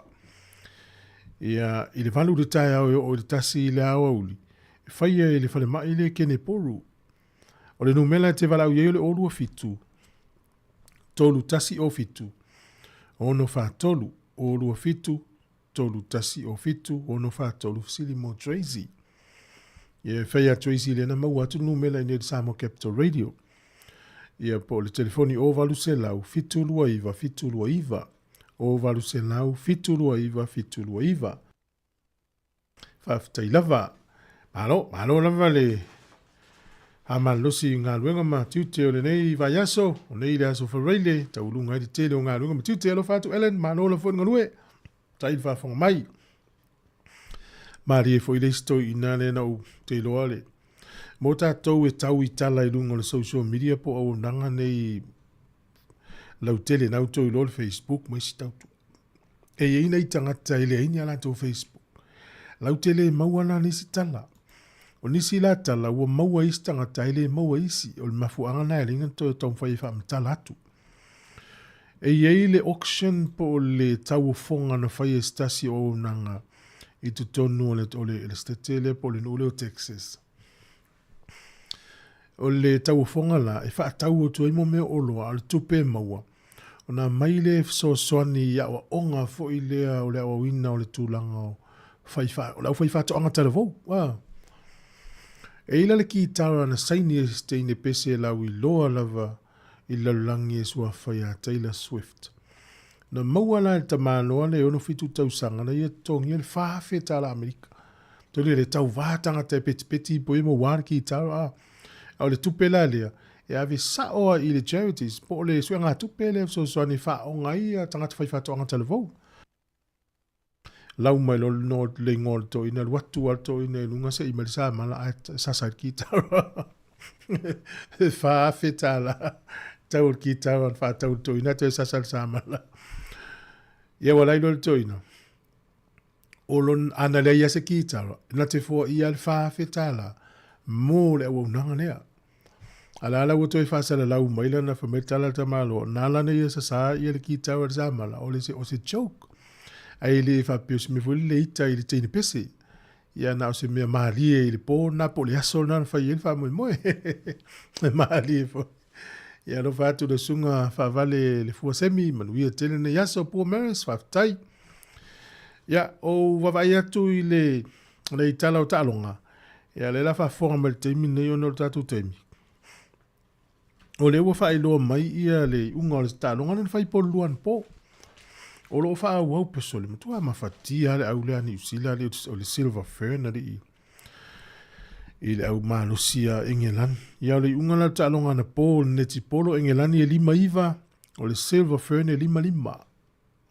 Ia, i le 8 i le taeao e oo i le 1 i le aoauli, e faia i le falemai le Keneporu. O le numera e te valaau i ai o le 027. 3107 643 027 3107 643 Fesili mo Tracy. Ia e fai a Tracy lea na maua atu le numera i nei le Samoa Capital Radio. Ia po o le telefoni 0800 729 729 0800 729 729. Faafetai lava. Malo, malo lava le faamalolosi i galuega ma tiute o lenei vaiaso, o nei le aso Faraile, tauuluga ai le tele o galuega ma tiute. Alofa atu Ellen, malo lava foi le galue. Tai le faafofoga mai. Malie foi le isi toeaina lea na ou te iloa le mo tatou e tau i tala i luga o le social media po o auaunaga nei lautele na outou iloa le Facebook ma isi tautua. E i ai nai tagata e leai ni a latou Facebook. Laute le maua la nisi tala. O nisi la tala ua maua isi tagata e le maua isi. O le mafuaaga na e ala ai ona toe taumafai e faamatala atu. E i ai le auction po o le tauofoga na faia e se tasi o auaunaga i totonu o le, o le, le state lea po o le nuu lea o Texas. O le tauofoga la, e faatau atu ai mo mea oloa, a o le tupe e maua, ona aumai lea e fesoasoani i aoaoga foi lea o le aoaoina o le tulaga o fai, o le aufaifaatoaga talavou. Ah. E i ai la le kitara na saini e se teine pese lauiloa lava i le lalolagi e suafa ia Taylor Swift. Na maua la e le tamaloa lea e 67 tausaga na ia totogia le 4,000 tala Amerika. Tolu le tauvā tagata e petipeti ipo ia maua le kitara. A A o le tupe la lea, e ave sao a i le charities, po o le suegatupe lea e fesoasoani e faaoga ai ia tagata faifaatoaga talavou. Lau mai loa no le igoa o le toeaina, alu atu lava le toeaina i luga se'i mai le samala ae sasa ai le kitara. E $4,000 tau o le kitara na faatau e le toeaina ae toe sasa i le samala. Ia ua lai loa le toeaina, o lona, ana leai lava se kitara, na te foaia le $4,000 mo le auaunaga lea. A la la ua toe faasalalau mai lana fai mai tala tamaloa, na lana ia sasa ia le kitara i le samala, o le se, o se joke. Ae le faapea o se mea foi lele ita i le teine pese. Ia na o se mea malie i le po na po o le aso lena na fai ai le faamoemoe. E malie foi. Ia alofa atu le susuga faavale le fua semi, manuia tele nei aso Pua Maris, faafetai. Ia, ou vaavaai atu i le le tala o taaloga, ia lea la faafofoga mai le taimi lenei ona o le tatou taimi. O lea ua faailoa mai ia le iuga o le taaloga lea na fai po o le 2 anapo. O lo o faaauau peso le matua mafatia le au lea a Niu Sila o le Silver Fern alii i le au malosi a Engelani. Ia o le iuga la o le taaloga anapo o le netipolo Engelani e 5-9, o le Silver Fern e 5-5.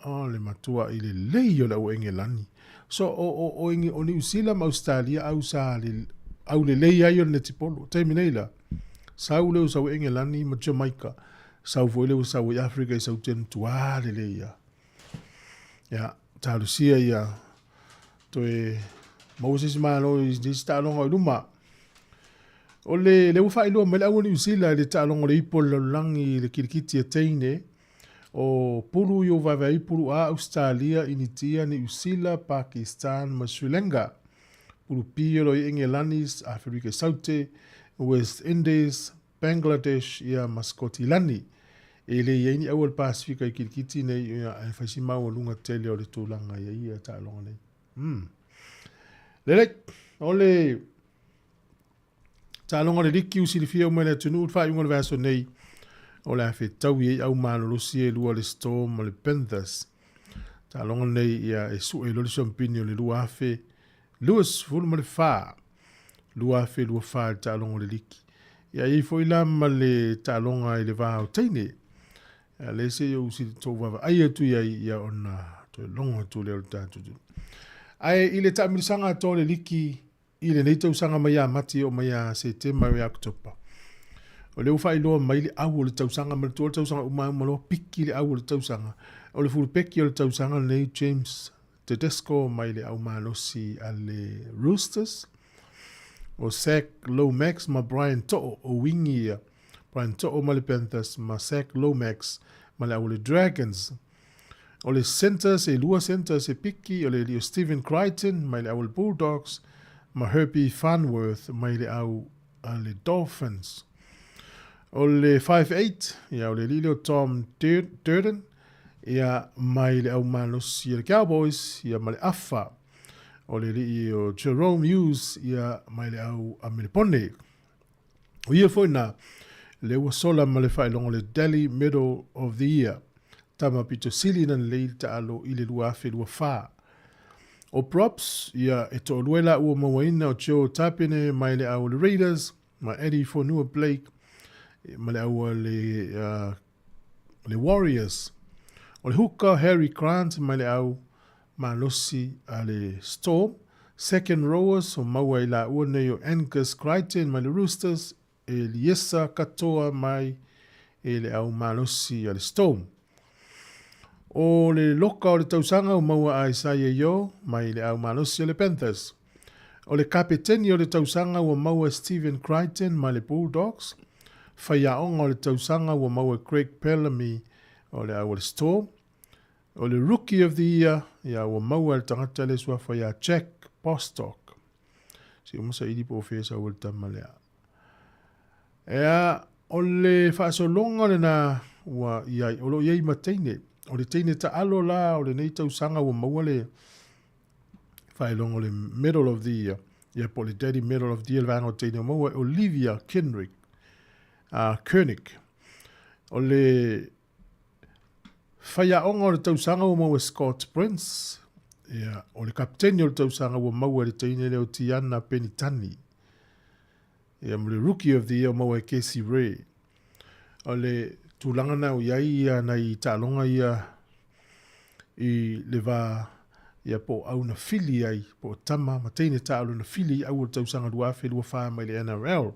O le matuaʻi lelei o le au Engelani. So, o, o, o, o Niu Sila ma Ausetalia au sa le, au lelei ai o le netipolo. Taimi nei la, sau lea ua sau i Engelani ma Jamaica, sau foi lea ua sau i Afrika i Saute matua lelei ia. Ia, talosia ia toe maua se isi malo i isi taaloga o i luma. O le, lea ua faailoa mai le au o Niu Sila i le taaloga o le ipo o le lalolagi i le kilikiti a teine, O pulu i o vaevae pulu A, Ausetalia, Initia, Niu Sila, Pakistan ma Sri Lanka. Pulu B o lo i Engelani, Aferika i Saute, West Indies, Bangladesh ia ma Skotilani. E le i ai ni aua le Pasifika i kilikiti nei ia ae fai si maualuga tele o le tulaga ia ia taaloga nei. Mm. Lelei, o le Taaloga o le liki ua silafia uma e le atunuu le faaiuga o le vaiaso nei o le a fetaui ai au malolosi e lua le Storm ma le Panthers. Taaloga nei ia e sue loa le siampini o le 2024. 2024 le taaloga o le liki. Ia i ai foi la ma le taaloga i le va o teine. Ia le se i ou tou vaavaai atu i ai ia ona toe logo atu lea o le tatou. Ae i le taamilisaga atoa o le liki I lenei tausaga mai ia Mati e oo mai ia Setema e oo ia Oketopa, o lea ua faailoa mai le au o le tausaga, manatua le tausaga uma uma loa piki le au o le tausaga. O le fulupeki o le tausaga lenei James Tedesco mai le au malosi a le Roosters, o Zach Lomax ma Brian To'o o wingi ia, Brian To'o mai le Panthers ma Zach Lomax ma le au o le Dragons. O le centres, e lua centres e piki, o le alii o Stephen Crichton mai le au a le Bulldogs ma Herbie Farnworth mai le au a le Dolphins. O le 5'8, ia, o le alii lea o Tom Durdin, ia, mai le au malosi a le Cowboys, ia, ma le afa o le alii o Jahrome Hughes, ia, mai le au a Melepone. O ia foi na, le ua sola ma le faailoga o le Daly Medal of the Year, tama pito sili na lelei le taalo i le 2024. O props, ia, e toalua i laua mauaina o Joe Tapine mai le au o le Raiders, ma Eddie Fonua Blake ma le au a le, le Warriors. O le hooker Harry Grant mai le au malosi a le Storm. Second rowers o maua i laua nei o Angus Crichton mai le Roosters, Eliesa Katoa mai e le au malosi a le Storm. O le loka o le tausaga o maua a Isaia Io mai le au malosi a le Panthers. O le kapeteni o le tausaga ua maua e Stephen Crichton mai le Bulldogs. Faiaoga o le tausaga ua maua e Craig Bellamy o le au a le Storm. O le Rookie of the Year, ia ua maua e le tagata le suafa ia Jack Bostock. Se uma saili po o fea sau e le tama lea. Ea, o le faasologa lena ua i ai, o lo o i ai ma teine. O le teine taalo la o lenei tausaga ua maua le faailoga o le Medal of the Year, ia po o le Daddy Medal of the Year, le vaega o teine ua maua e Olivia Kenrick, Koenig. O le faiaoga o le tausaga ua maua e Scott Prince, ia, o le kapiteni o le tausaga ua maua e le teine lea o Tiana Penitani. Ia, ma le Rookie of the Year ua maua e Casey Ray. O le tulaga na o i ai ia nai taaloga ia i le va ia po o au na fili ai, po o tama ma teine taalo na fili ai au o le tausaga 2024 mai le NRL.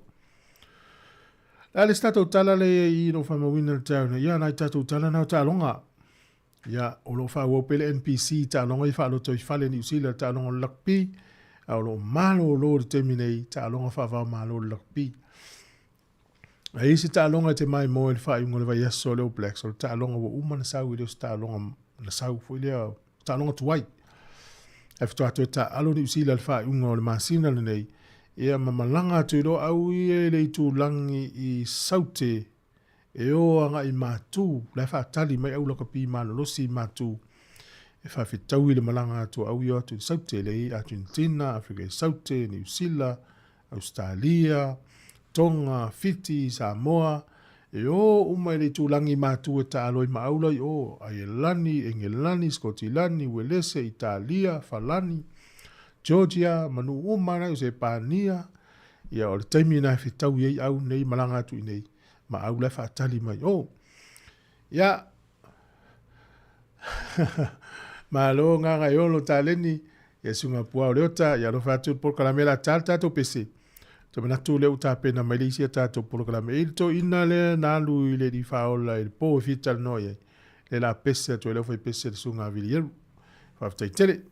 Le a le isi tatou tala lea i lou faamauina le taeao nei? Ia, nai tatou tala na o taaloga. Ia, o lo o faaauau pea le NPC i taaloga ia faaloto i fale i Niu Sila, le taaloga o le rugby, a o lo o malolo i le taimi nei taaloga faava-o-Malo o le rugby. A i ai se taaloga e te maimoa i le faaiuga o le vaiaso a le All Blacks, o le taaloga ua uma ona sau, e le o se taaloga na sau foi lea, taaloga tuai. Ae faatoa toe taaalo Niu Sila i le faaiuga o le masina lenei, ia ma malaga atu i loa au ia i le itulagi i Saute e o agai i Matu, la e faatali mai au lakapi malolosi i Matu e faafetaui le malaga atu a au ia o atu i Saute, lea e i ai Argentina, Afrika i Saute, Niu Sila, Ausetalia, Tonga, Fiti, Samoa, e o uma i le itulagi Matu e taalo ai ma aula i o, Aielani, Engelani, Skotilani, Uelese, Italia, Falani, Georgia, ma nuu uma na i o Sepania, ia o le taimi na e fetaui ai au nei malaga atu i nei, ma au la e faatali mai o. Ia, malo Gagaeolo Taleni, ia suga pua o Leota, ia alofa atu le polokalame la ta le tatou pese. Te manatu lea ua tapena mai le isi a tatou polokalame. E i le toeaina lea na alu i le alii faaola i le po e fia talanoa i ai. Lea la pese atu ai le aufaipese le susuga a Vilieru. Faafetai tele.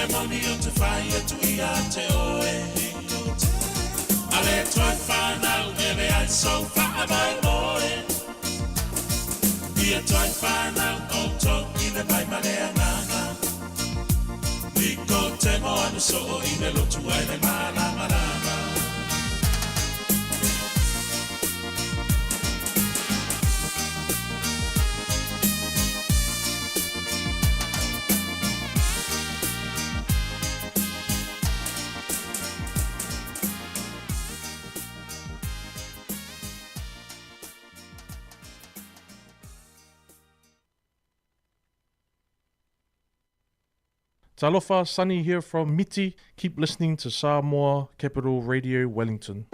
Le moni o te whai atu ia te oe. A le toi whanau e le ai so whaamai moe. Ia toi whanau o tō i le vai ma le anganga. Niko te moana so o i le lotu ai le malamalama. Talofa, Sunny here from Miti. Keep listening to Samoa Capital Radio Wellington.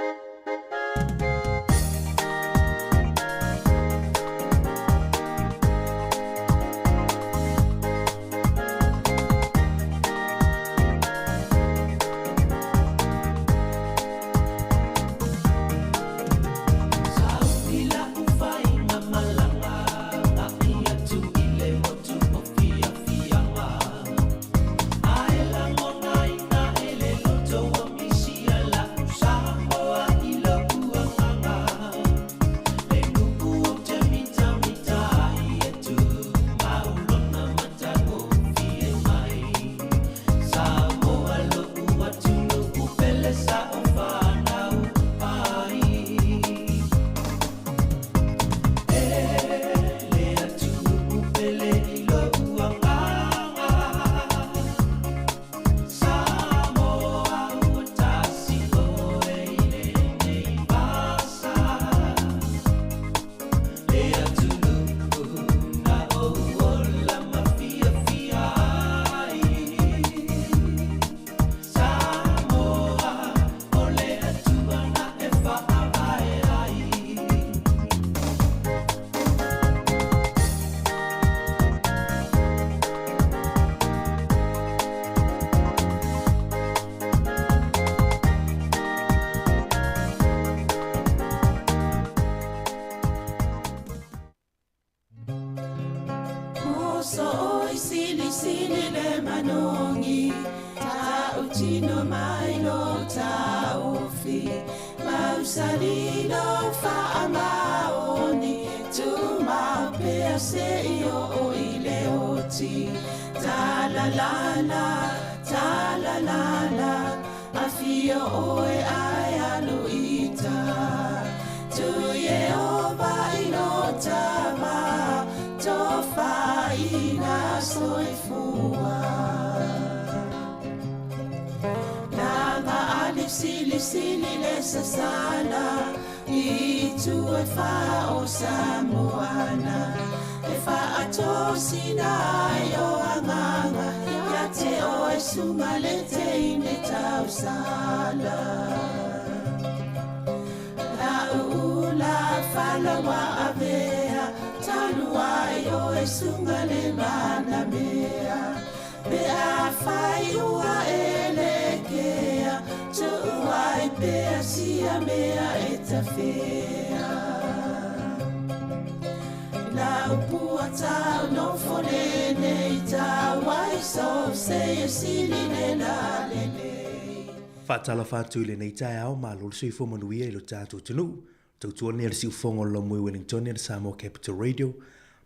Faatalofa atu i lenei taeao, malo le soifua manuia i lo tatou atunuu. Tautua nei a le siufofoga o le Laumui Wellingtone a le Samoa Capital Radio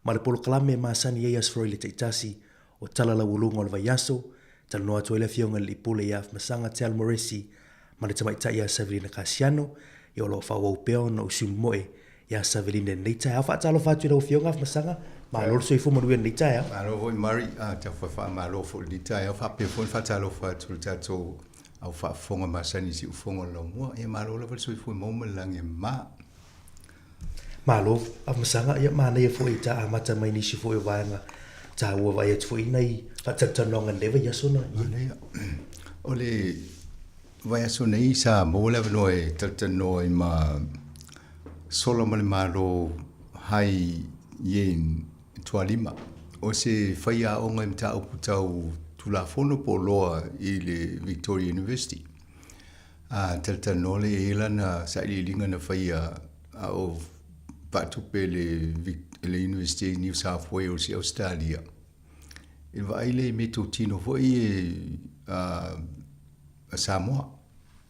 ma le polokalame e masani ai Aso Faraile taitasi o Tala Laualuga o le Vaiaso. Talanoa atu ai le Afioga i le Alii Pule ia Afamasaga Te Almoresi ma le Tamaitai ia Savelina Kasiano, ia o lo o faaauau pea ona ou sui momoe ia Savelina i lenei taeao. Faatalofa atu i lau Afioga Afamasaga, malo le soifua manuia i lenei taeao. Malo foi Murray, tau faamalo foi i lenei taeao, faapea foi ona faatalofa atu i le tatou au faafofoga masani i siufofoga o le laumua. Ia malo lava le soifua maua ma le lagi e mama. Malo Afamasaga, ia manaia foi ta amata mai nisi foi o vaega taua vaai atu foi i nai faatalatalanoaga i lenei vaiaso na. Manaia. O le vaiaso nei sa maua le avanoa e talatalanoa ai ma sola ma le Malo Hai Yen Tualima, o se faiaoga i mataupu tau Tulafono po o Loa i le Victoria University. A talatalanoa lea i ai lana sailiiliga na faia a o faatupe e le University i New South Wales i Ausetalia. I le vaai lea i meatotino foi e a Samoa.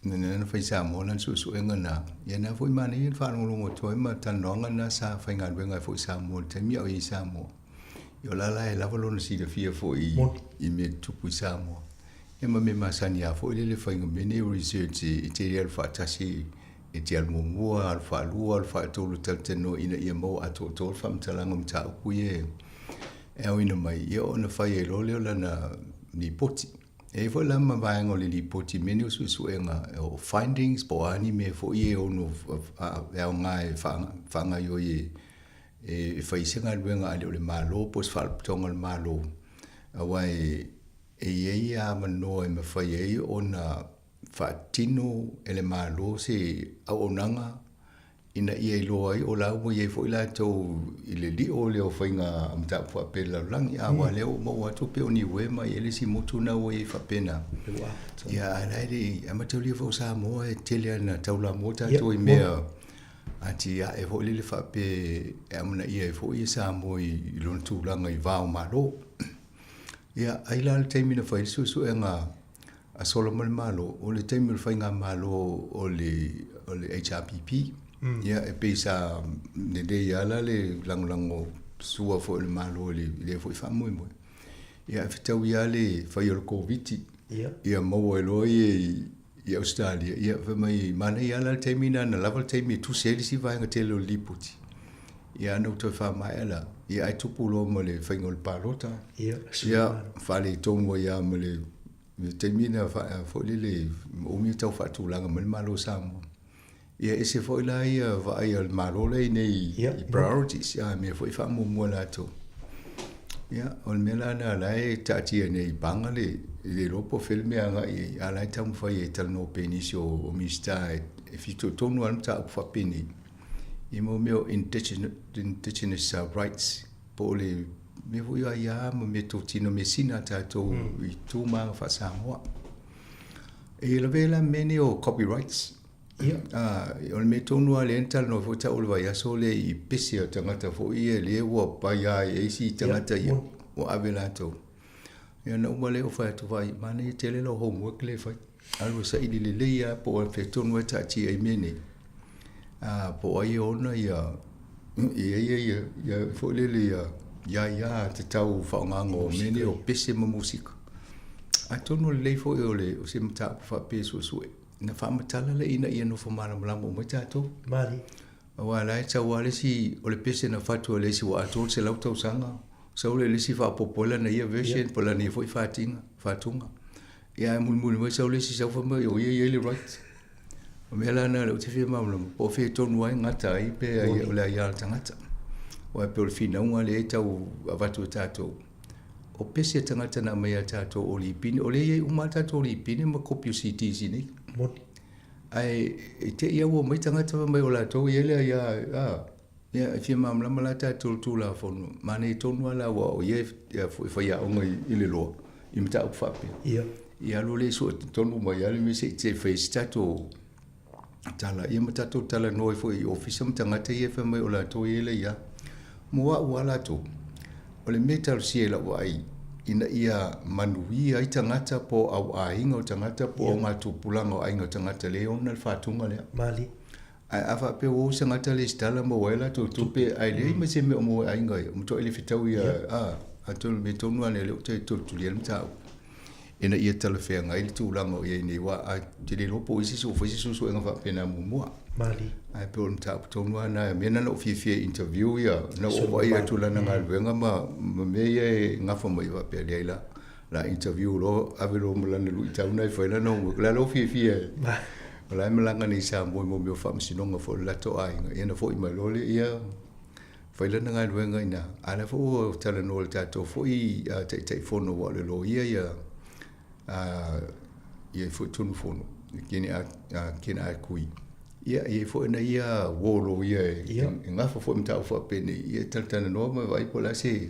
Na na fai Samoa lana suesuega na, ia na foi manaia le faalogologo atu ai ma talanoaga na sa faigaluega ai foi Samoa i le taimi a o i ai Samoa. Ia o la la e lava lona silafia foi i mea tutupu i Samoa. Ia ma mea masani lava foi lele faiga mea nei o research e te alu faatasi e te alu muamua, alu faalua, alu faatolu talatalanoa ina ia maua atoatoa le faamatalaga o mataupu ia e aoina mai, ia ona fai ai loa lea o lana lipoti. E i ai foi la ma vaega o le lipoti i mea nei o suesuega o findings po o a ni mea foi ia e ono e aoga e faagaoioi e fai ai se galuega a le o le Malo po o se faalapotopotoga a le Malo, aua e i ai avanoa e mafai ai ona faatino e le Malo se auaunaga ina ia iloa ai o la ua i ai foi latou i le lio lea o faiga mataupu faapea i le lalolagi. A ua lea ua maua atu pei o Niue ma i ai le isi motu na ua i ai faapena. Ia ae la e le i amataulia foi o Samoa e tele lava ina taulamua tatou i mea atiae foi lele faapea e amanaia ai foi Samoa i lona tulaga i va o Malo. Ia, ai la le taimi na fai ai le suesuega a Solomon le Malo, o le taimi o le faigamalo o le, o le HRPP. Ia, e pei sa lelei lava la le lagolago sua foi o le Malo i le, i lea foi faamoemoe. Ia, ae fetaui lava le fai o le Koviti. Ia maua ai loa ia i, i Ausetalia, ia fai mai, manaia lava la le taimi lena na lava le taimi e tusi ai le isi vaega tele o le lipoti. Ia ana ua toe faamaea la, ia ae tupu loa ma le faiga o le palota. Ia, faaletonu ai lava ma le le taimi lena foi lele ua umi o tau faatulaga mai le Malo o Samoa. Ia ese foi la ia vaai a le Malo la i nei i priorities, a mea foi e faamuamua e latou. Ia, o le mea la lena o la e taatia nei i paga le le iloa po o fea le mea e agai i ai, a o la e taumafai e talanoa pea i nisi o Minisita e fitoitonu lava le mataupu faapenei i mea o indigenous rights po o le mea foi o aia ma meatotino measina a tatou i tu ma aga faa-Samoa. E lavea la mea nei o copyrights. Ia. O le mea tonu lava lea na talanoa foi tau o le vaiaso lea i pese o tagata foi ia lea ua paia ai e isi tagata ia, ua ave latou. Ia ona uma lea ou fai atu, vaai, manaia tele lau homework lea e fai. Alu e saili lelei lava po o fea tonu e taatia ai mea nei. A, po o ai e ona ia, ia, ia, ia, ia foi lele ia, ia, ia tatau faaaogaina o mea nei o pese ma musika. Atonu o lelei foi o le, o se mataupu faapea e suesue. Na faamatala lea ina ia nofo malamalama uma ai tatou. Malie. Aua o la e sau lava le isi, o le pese na fatu e le isi ua atoa le 100 tausaga, sau lea i le isi faaopoopo ai lana ia version po o lana ia foi fatiga, fatuga. Ia ae mulimuli mai sau le isi sau fai mai o ia e i ai le right. O mea la na lea ou te fia malamalama, po o fea tonu lava e gata ai pe o le aia a le tagata. Aua e pei o le finauga lea e tau avatu e tatou, o pese a tagata na aumai ia tatou o lipine, o lea e i ai uma lava tatou lipine ma kopi o CDs i inei. Moni. Ae i te i ua omai tagata fai mai o latou e i ai le aia, a, ia e fia malamalama la tatou i le Tulafono, manaia tonu lava la aua o ia e faiaoga i le loa i mataupu faapea. Ia. Ia alu lea e sue tonu mai lava le mea se i fai ai se tatou tala, ia ma tatou talanoa ai foi i ofisa ma tagata ia fai mai o latou e i ai le aia. Mo au lava latou, o le mea e talosia i lau vaai, ina ia manuia ai tagata po o au aiga o tagata po o augatupulaga o aiga o tagata lea e ona le fatuga lea. Malie. Ae a faapea ua o se tagata lesitala maua ai latou tupe ae leai ma se mea o maua e aiga ia, ua matuai le fetaui a, atonu o le mea tonu lava lea o lea ou te tulitulia ai le mataupu ina ia talafeagai le tulaga o i ai nei, aua ou te le iloa po o isi ua fai se suesuega faapena muamua. Malie. Ae pei o le mataupu tonu lava lena, mea lena na ou fiafia e interview ia, na ou vaai atu i lana galuega ma mea ia e gafa mai faapea, leai la, la interview loa ave loa ma lana luitau lena e fai lana homework. O le a la ou fiafia ai? O la e malaga nei i Samoa i mea o faamasinoga foi o le latou aiga, ia ona foi mai loa lea, ia fai lana galuega i ina. A o lea foi ua talanoa i le tatou foi Taitaifono aua o le loia ia, ia foi tonu fono, Ken Akui. Ia, e i ai foi ana ia uo loia e gafa foi i mataupu faapenei, ia e talatalanoa ma vaai po o le a se,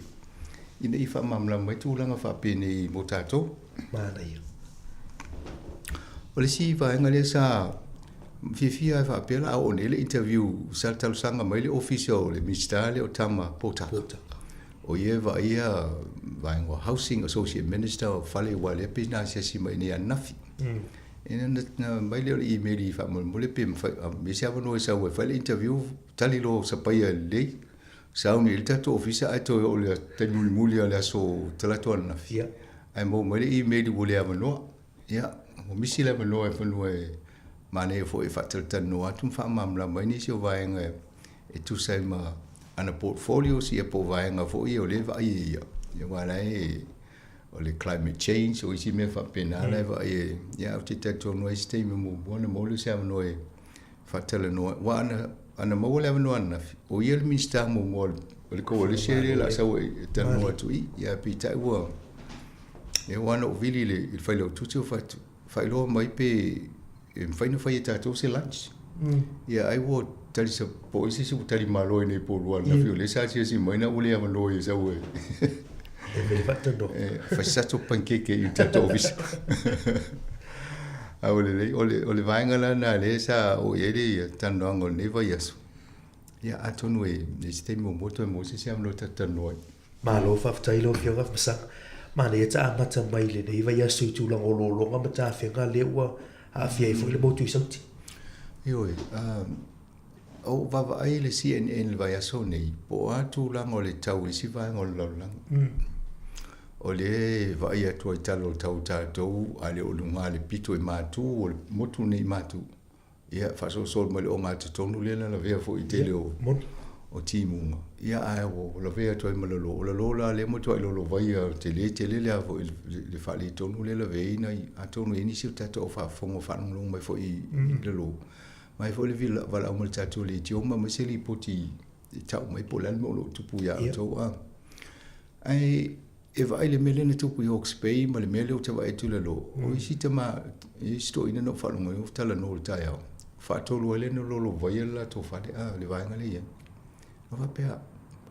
ina ia faamalamalama mai tulaga faapenei mo tatou. Manaia. O le isi vaega lea sa fiafia lava faapea la a oo nei le interview sa talosaga mai le ofisa o le Minisita lea o Tama Potaka. O ia e vaaia vaega o Housing Associate Minister o fale aua lea pei na asiasi mai nei ananafi. E na na aumai lea o le email faamolemole pe mafai i ai se avanoa e sau ai e fai le interview tali loa sapaia lelei sauni i le tatou ofisa ae toe oo i le taimi mulimuli o le aso Talaatu ananafi. Ae maua mai le email ua le avanoa. Ia, ua misi le avanoa e fanua e manaia foi e faatalatalanoa atu ma faamalamalama ai nisi o vaega e tusa ai ma ana portfolios ia po o vaega foi ia o lea e vaai e ia. Ia aua la e o le climate change o isi mea faapena la e vaai e ia ou te talitonu ai se taimi muamua ona maua lea o se avanoa e faatalanoa aua ana ana maua le avanoa ananafi o ia le Minisita muamua o le coalition lea o le a sau e talanoa atu i i ae peitai ua ia aua na ou vili i le i le failautusi ou fai atu faailoa mai pe e mafai ona fai e tatou se lunch. Ia ai ua tali sa po o ai se isi ua tali malo i nei po lua ananafi o lea sa asiasi mai na ua le avanoa ia sau e E vele faatanoa. E fai se tatou pancake i le tatou ofisa. Ae ua lelei, o le, o le vaega la lena lea sa oo i ai le talanoaga o lenei vaiaso. Ia atonu e i ai se taimi muamua toe maua se isi avanoa e tatou te talanoa ai. Malo faafetai lau Afioga Masaga. Manaia ta amata mai i lenei vaiaso i tulaga o lologa ma tafega lea ua aafia ai foi le motu i Sauti. Ioe, o ou vaavaai i le CNN i le vaiaso nei, po o a tulaga o le tau i isi vaega o le lalolagi. O lea e vaai atu ai i tala o le tau o tatou, a le o luga le pito i Matu, o le motu nei i Matu. Ia, faasolosolo mai le ogatotonu lea na lavea foi i tele o, o timuga. Ia, ae ua lavea atu ai ma lalo. O lalo la lea matuai lolovaia tele tele le a foi le faaletonu lea lavea ai nai, atonu e i ai nisi o tatou au faafofoga o faalogologo mai foi i lalo. Mai foi le valaau mai le tatou leitio ma aumai se lipoti e tau mai po o le a le mea o lo o tupu ia outou. Ae e vaai le mea lea na tupu i Hawke's Bay ma le mea lea ou te vaai atu i lalo, o isi tama, isi toeaiina na ou faalogo ai o talanoa i le taeao, faatolu ai lea na lolovaia le latou fale, a, le vaega lea e i ai. Na faapea,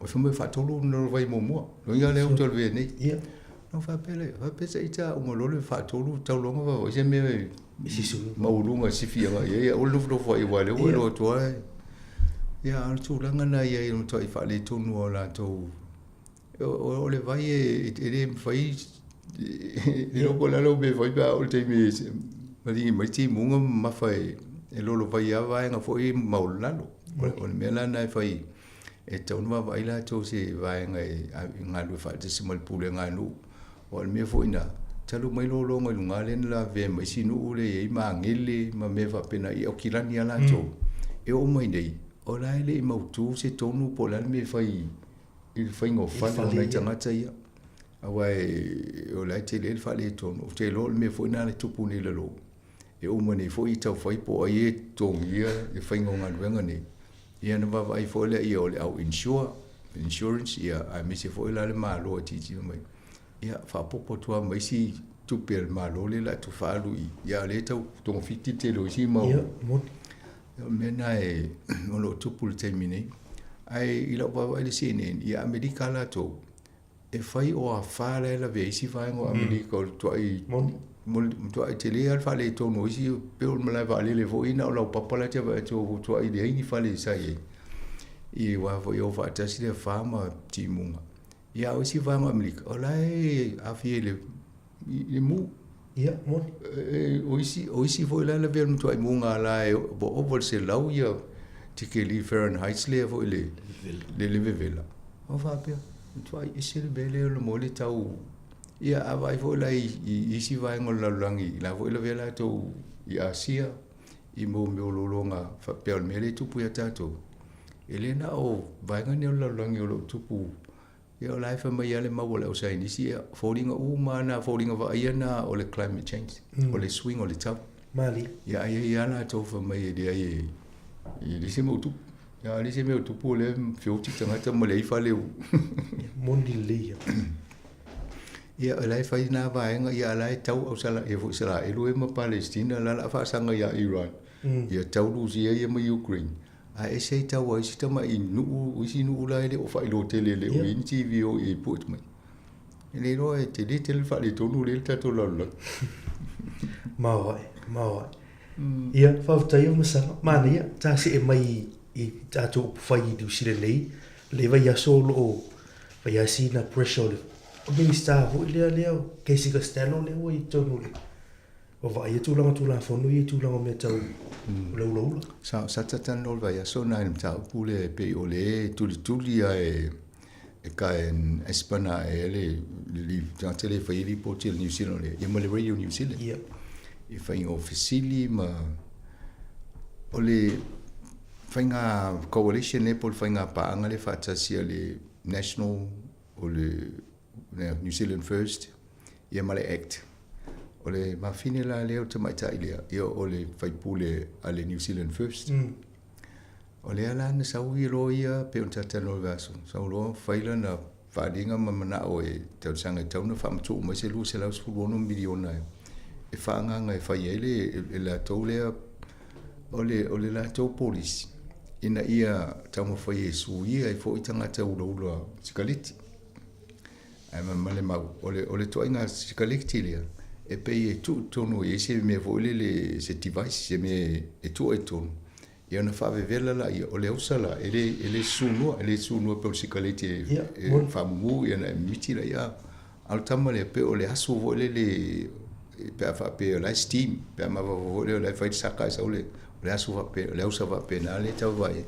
o fai mai faatolu na lolovaia muamua, lona uiga lea ua toe lavea nei. Ia. Na ou faapea lea, faapea se ita uma loa le faatolu tau loa ona vaavaai se mea e maualuga e sifi agai i ai, aua le nofonofo ai aua o lea ua iloa atu lava. Ia, a o le tulaga lena e i ai o le matuai faaletonu lava o latou. O le vai e le mafai, e le iloa po o le a lau mea e fai pe a oo i le taimi e maligi mai timuga ma mamafa e lolovai lava vaega foi ia maualalo. O le mea la lena e fai, e tatau ona vaavaai latou i se vaega e galulue faatasi ma le pulega a nuu. Aua o le mea foi lena, talu mai lologa i luga lea na lavea mai isi nuu lea e i ai magele ma mea faapena i Aukilani lava latou. E oo mai nei, o la e le i mautu se tonu po o le a le mea e fai i le faiga o fale o nai tagata ia. Aua o la e tele le faaletonu. Ou te iloa o le mea foi lena na tupu nei i lalo. E uma nei foi i taufai po o ai e totogia le faiga o galuega nei. Ia ona vaavaai foi lea o le au insure, insurance, ia aemaise foi la le Malo e tilotilo mai. Ia faaopoopo atu lava ma isi tupe a le Malo lea o le a toe faaalu i i. Ia a o lea e tau togafiti le tele o isi mau. Ia, moni. O le mea lena e, o lo o tupu i le taimi nei. Ae i lau vaavaai i le CNN, i Amerika latou, e fai o afa la e lavea ai isi vaega o Amerika o le tuai, matuai tele lava le faaletonu o isi, pei o le malae vaalele foi, na o laupapa la e te vaai atu ua tuai leai ni fale sa i ai. I aua foi e o faatasi le afa ma timuga. Ia a o isi vaega o Amerika, o la e aafia i le i le mu. Ia, moni. O isi, o isi foi la e lavea i le matuai mugala e ua ova i le 100 ia tikeli Fahrenheit lea foi le, le, le vevela. O faapea, matuai ese le mea lea o le moe le tau. Ia, a vaai foi la i, i isi vaega o le lalolagi, la foi e lavea latou i Asia, i mo mea o lologa faapea o le mea lea e tupu ia tatou. E le na o vaega nei o le lalolagi o lo o tupu. Ia o la e fai mai lava le mau a le ausaienisi, ia, foliga uma lava na, foliga vaaia na o le climate change, o le suiga o le tau. Malie. Ia ae i ai lava latou fai mai e leai e leai se mea o tupu. Ia a leai se mea o tupu o lea e feoti tagata ma leai fale o... Moni lelei ia. Ia o la e fai na vaega, ia a la e tau Ausala, ia foi Isaraelu ia ma Palestina, la o le a faasaga ia Iran. Ia tau Rusia ia ma Ukraine. Ae ese ai tau a isi tamai nuu, isi nuu la e le o faailoa tele, e le o i ai ni TV o i ai put mai. E le iloa e tele tele le faaletonu lea i le tatou lalolagi. Maoae, maoae. Ia, faafetai lau Masaga. Manaia, ta see mai i tatou upufai i Niu Sila nei, lenei vaiaso o lo o. Fai lava sina pressure o le Minista foi lea lea o Casey Costello lea ua i totonu o le ua vaaia tulaga Tulafono ia i tulaga o mea tau o le ulaula. Sa sa talatalanoa i le vaiaso lena i le mataupu lea e pei o lea e tulituli lava e e Karen Espana ea le le tagata lea e faia lipoti a le New Zealand lea ia ma le Radio New Zealand. Ia. I faiga o fesili ma o le faiga coalition lea po o le faiga paaga lea faatasi a le National o le New Zealand First ia ma le Act. O le mafine la lea o le tamaitai lea, ia o le faipule a le New Zealand First. O lea la na sau ia loa ia pei ona talatalanoa i le vaiaso, sau loa fai lana faaaliga ma manao e talosaga e tatau ona faamatuu mai se $216 miliona e faaagaaga e fai ai le latou lea o le o le latou polisi ina ia taumafai e suia ai foi tagata ulaula sikaleti. Ae ma le mau, o le o le ituaiga sikaleti lea, e pei e tuu i totonu e i ai se mea foi lele, se device, se mea e tuu ai i totonu, ia ona faavevela laia, o le ausa la, e le e le sunua, e le sunua pei o le sikaleti e faamumu ia ona e mimiti laia. A o le tama lea, pei o le aso foi lele pe a faapea o la e steam, pe a mafaufau foi lea o la e fai le saka ae sau le, o le aso faapea, o le ausa faapena lea e tau vaai ai.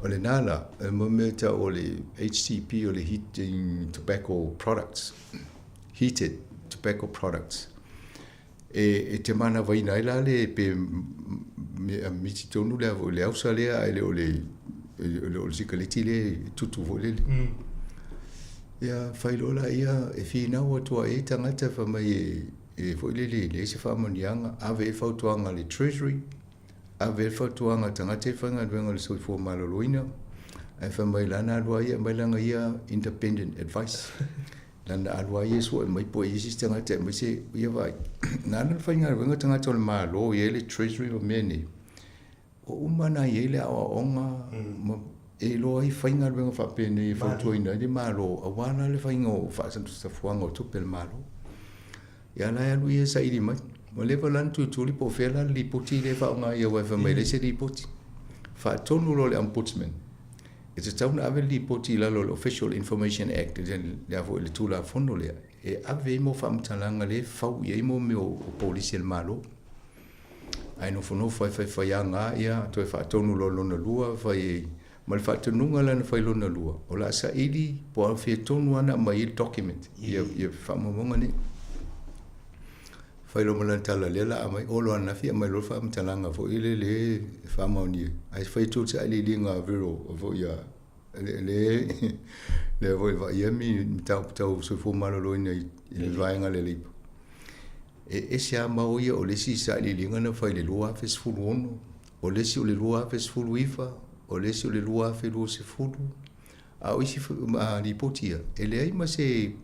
O lena la, e mo mea e tau o le HTP o le Heating Tobacco Products, Heated Tobacco Products, e, e te manavaina ai la le pe miti tonu le, le ausa lea ae le o le, le o le sikaleti lea e tutu foi lele. Ia fai loa laia e finau atu ai tagata fai mai e, e foi lele e leai se faamanuiaga, ave i ai fautuaga a le Treasury, ave i ai fautuaga a tagata e faigaluega i le soifua maloloina, ae fai mai lana alu lava ia e aumai lana ia independent advice. Lana alu lava ia e sue mai po o i ai se isi tagata e aumai se ia vaai. Na ala ona faigaluega tagata o le Malo e i ai le Treasury ma mea nei, ua uma ona i ai le aoaoga ma e iloa ai faigaluega faapenei e fautuaina ai le Malo aua la le faiga o faasafuaga o tupe a le Malo. Ia la e alu ia e saili mai. Ua leva la ona tulituli po o fea la le lipoti lea e faaaoga ia aua e fai mai e leai se lipoti. Faatonu loa le Ombudsman e tatau ona ave le lipoti i lalo o le Official Information Act, le a foi le Tulafono lea, e ave ai mo faamatalaga lea e fau i ai mo mea o polisi a le Malo. Ae nofonofo ai faifaiaga ia toe faatonu loa lona lua fai ai ma le faatonuga la na fai lona lua o le a saili po o afea tonu lava na aumai ai le document ia ia faamaumauga nei. Fai loa ma lana tala lea la aumai o loa ananafi aumai loa le faamatalaga foi lele e faamaonia ai. Ae fai atu le sailiiliga a Vero foi ia le le lea foi e vaaia ni mataupu tau soifua maloloina i le vaega a le Leipa. E ese lava mau ia, o le isi sailiiliga na fai i le 2016, o le isi o le 2019, o le isi o le 2020, a o isi lipoti ia, e leai ma se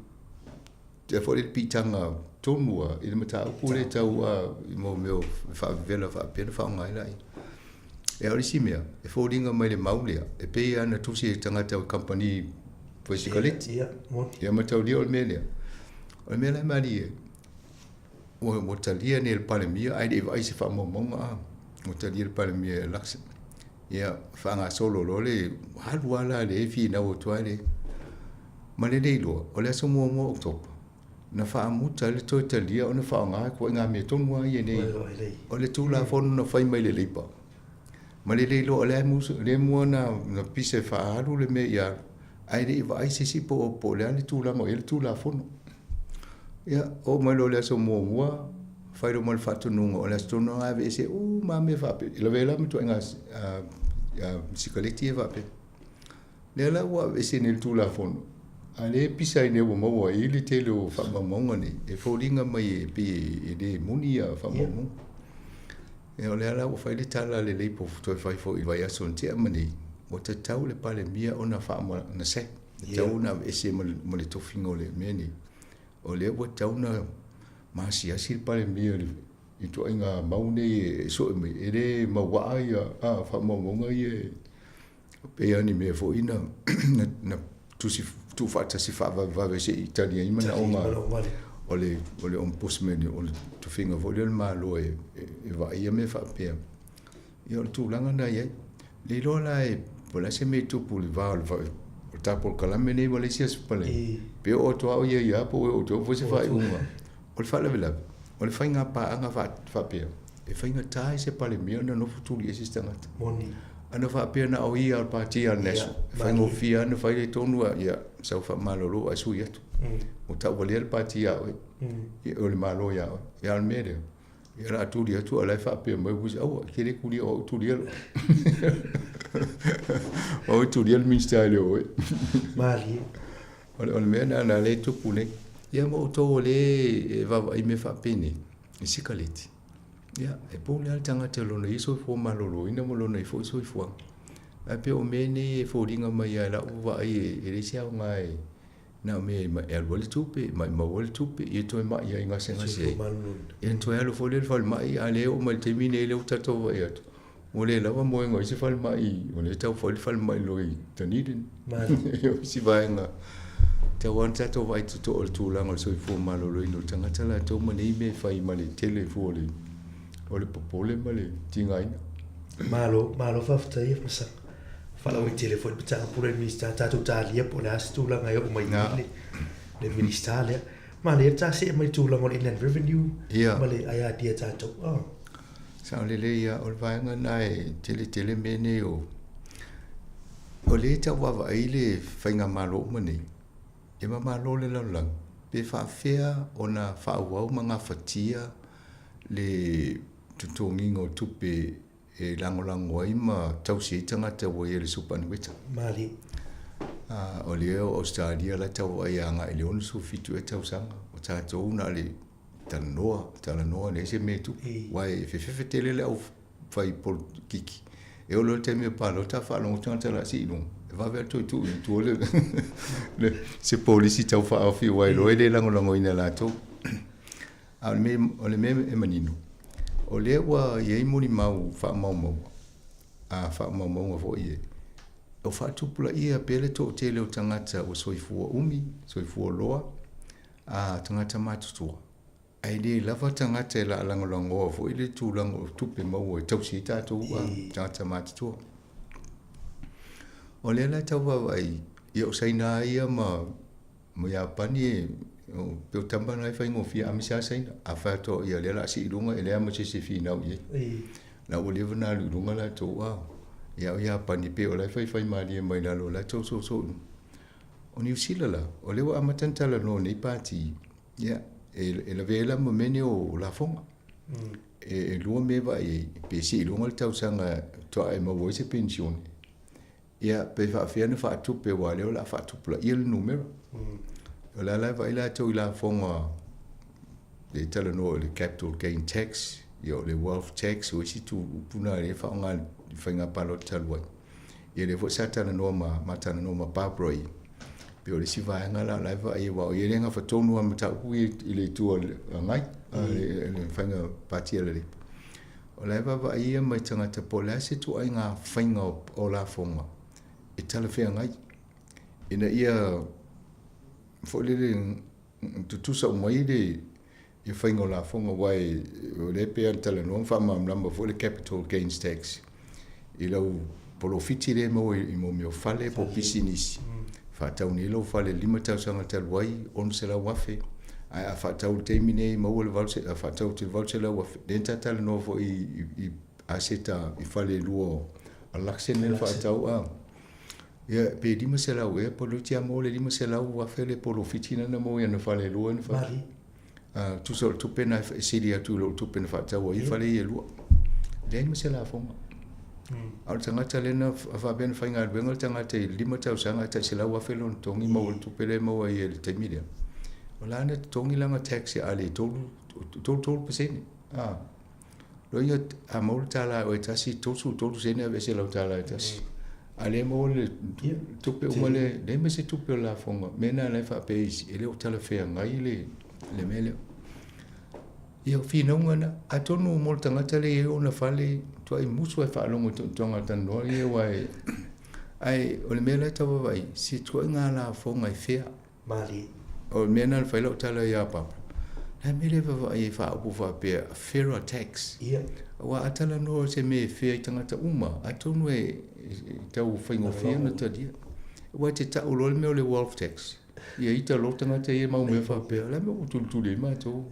foi le piitaga tonu lava i le mataupu lea tau i mea o faavevela faapea na faaaoga ai laia. E o le isi mea, e foliga mai le mau lea, e pei lava ona tusi e tagata o kamupani fai sikaleti. Ia mataulia o le mea lea. O le mea la e malie, ua, ua talia nei e le Palemia, ae le i vaai i se faamaumauga, a. Ua talia e le Palemia e Luxon. Ia, faagasolo loa le, alu lava la lea e finau atu ai le, ma le le iloa, o le aso muamua o Oketopa, na faamuta ai le toe talia ona faaaoga ituaiga mea tonu lava ia nei, o le Tulafono na fai mai le Leipa. Ma le le iloa o lea e mua na pisa e faaalu le mea ia alu, ae le i vaai se isi po o le a le tulaga o i ai le Tulafono. Ia, oo mai loa i le aso muamua, fai loa ma le faatonuga o le aso tonu lava e aveese uma lava mea faapea, e lavea la ma ituaiga sikaleti ia faapea. Lea la ua aveese nei le Tulafono, a o lea e pisa ai nei ua maua ai le tele o faamaumauga nei, e foliga mai e pei e le moni ia faamaumauga. Ia o lea la ua fai le tala a le Labour toe fai foi i le vaiaso na tea ma nei, ua tatau le Palemia ona faama, ona sack, tatau ona aveese ma le tofiga o le mea nei. O lea ua tatau ona masiasi le Palemia i le ituaiga mau nei e sue mai, e le mauaa ia faamaumauga ia e pei lava ni mea foi na na tusi tuufaatasi faavavevave se i tali ai manaoga o le o le ombudsman o le tofiga foi lea o le Malo e e vaaia mea faapea. Ia o le tulaga lena e i ai. Le iloa la e po o le a se mea e tupu i le va o le le ta polokalame lenei ma le isi aso paleni, pe oo atu lava o ia ia po o oo atu foi se faaiuga. O le faalavelave, o le faiga paaga faapea, e faigata ai se Palemia ona nofo tuliese se tagata. Moni. Ana faapea na o ia o le pati a le National, e faigofie lava ona fai le tonu a, ia, sau faamalolo ae sui atu. Ua tauvalea le pati ia oe, o le Malo ia oe. Ia a o le mea lea, ia o le a tuli atu a o la e faapea mai usi, aua, e te le tulia o au e tulia lou. O au e tulia le Minisita e le o oe. Malie. O le mea lena na lea e tupu nei. Ia ma outou o lea e vaavaai i mea faapenei, i sikaleti. Ia, e pule lava le tagata i lona ia soifua maloloina ma lona ia foi soifuaga. Ae pei o mea nei e foliga mai lava i lau vaai e leai se aoga e na o mea e alu ai le tupe, e maumau ai le tupe, ia toe mai ai gasegase ai. Ia ona toe alu foi lea i le falemai, a o lea e oo mai i le taimi lenei lea ua tatou vaai atu, ua le lava moega o isi falemai, o lea e tau fai le falemai loa i Dunedin. O isi vaega, tau lava ona tatou vaai totoa i le tulaga o le soifua maloloina o le tagata latou ma nei mea e fai ma le tele fua o le popole ma le tigaina. Malo, malo faafetai Afamasaga. Faalauaitele foi le mataupu lea i le Minisita, tatou talia po o le a se tulaga e oo mai ai le Minisita lea. Manaia le ta see mai i le tulaga o le Inland Revenue ma le IRD a tatou. Oh. Sao lelei ia, o le vaega lena e tele tele mea nei o o lea e tau vaavaai le faigamalo uma nei e ma malo le lalolagi pe faafefea ona faaauau ma gafatia le totogiina o tupe e lagolago ai ma tausi ai tagata ua i ai le superannuation. Malie. O lea o Ausetalia la e tau vaai agai i le 67 ea tausaga, o tatou na o le talanoa, talanoa, leai se mea e tupu. Aua e fefefe tele le au fai polokiki. E oo loa i le taimi o palota a faalogo tagata o le a sii i luga, e vave lava toe tuu i tua le, se polisi tau faaofi aua e iloa e le lagolagoina e latou. A o le mea, o le mea e manino, o lea ua i ai molimau faamaumauga, a faamaumauga foi e, o faatupulaia pea le toatele o tagata ua soifua umi, soifua loa, a tagata matutua, ae le lava tagata e laalagolagoa foi le tulaga o tupe maua e tausi ai tatou tagata matutua. O lea la e tau vaavaai, ia o Saina ia ma ma Iapani e pei o tama na e faigofie aemaise lava Saina. A fai atu au ia lea o le a sii i luga e leai lava ma se isi e finau i ai. La ua leva ona alu i luga latou a ia o Iapani pei o la e faifai malie mai lalo o la e tausoso i luga. O Niu Sila la, o lea ua amata ona talanoa nei pati, ia, e lavea ai la ma mea nei o lafoga. E lua mea e vaai ai, pe sii i luga le tausaga faatoa e maua ai se penisione, ia, pe faapefea ona faatupe aua o lea o le a faatupulaia le numera. O le a la e vaai latou i lafoga lea e talanoa i le capital gain tax, ia o le wealth tax, o isi upu na lea e faaaoga i faiga palota talu ai. Ia lea foi sa talanoa ma, ma talanoa ma Barbara i, pei o le isi vaega la o la e vaai aua o ia lea e gafa tonu lava i mataupu ia i le itu a le agai, le faiga pati a le Labour. O la e vaavaai ia mai tagata po o le a se ituaiga faiga o lafoga e talafeagai ina ia foi lele tutusa uma ai le le faiga o lafoga aua o lea e pei ona talanoa ma faamalamalama foi le capital gains tax i lau polofiti lea e maua i mea o fale po o pisinisi. Faatau nei lou fale i le 5 tausaga talu ai, $600,000, ae a faatau i le taimi nei maua le a faatau atu i le $800,000. Lea na ta talanoa foi i aseta i fale e lua o Luxon lea na faatau a. Ia, pe 500 ea, po o le a maua le $500,000 le polofiti lena na maua i ana fale e lua na faatau. Tusa o le tupe lena e sili atu i lou tupe na faatau ai fale ia e lua. Leai ma se lafoga. A o le tagata lea na faapea na faigaluega le tagata i le 5 tausaga ae tai $100,000 lona totogi maua le tupe lea e maua ai i le taimi lea. O la na totogi lana tax e ale 33%. Loia a maua le tala e tasi, 33 sene aveese lau tala e tasi. A lea maua le tupe uma le, leai ma se tupe o le lafoga. Mea na la e faapea isi, e le o talafeagai le, le mea lea. Ia, o finauga na, atonu mo le tagata lea e i ai ona fale, tuai musu ae faalogo i togatoga talanoa ia aua e, ae o le mea la e tau vaavaai, se ituaiga lafoga e fea. Malie. O le mea lena na fai lau tala ia Papa, le a mea le vaavaai e faaupu faapea, fairer tax. Ia. Aua a talanoa se mea e fair i tagata uma, atonu e tau faigofie ona talia. Aua e te tau loa le mea o le wealth tax. Ia ita loa tagata ia mau mea faapea, o le a le mea ua tulituli ai matou?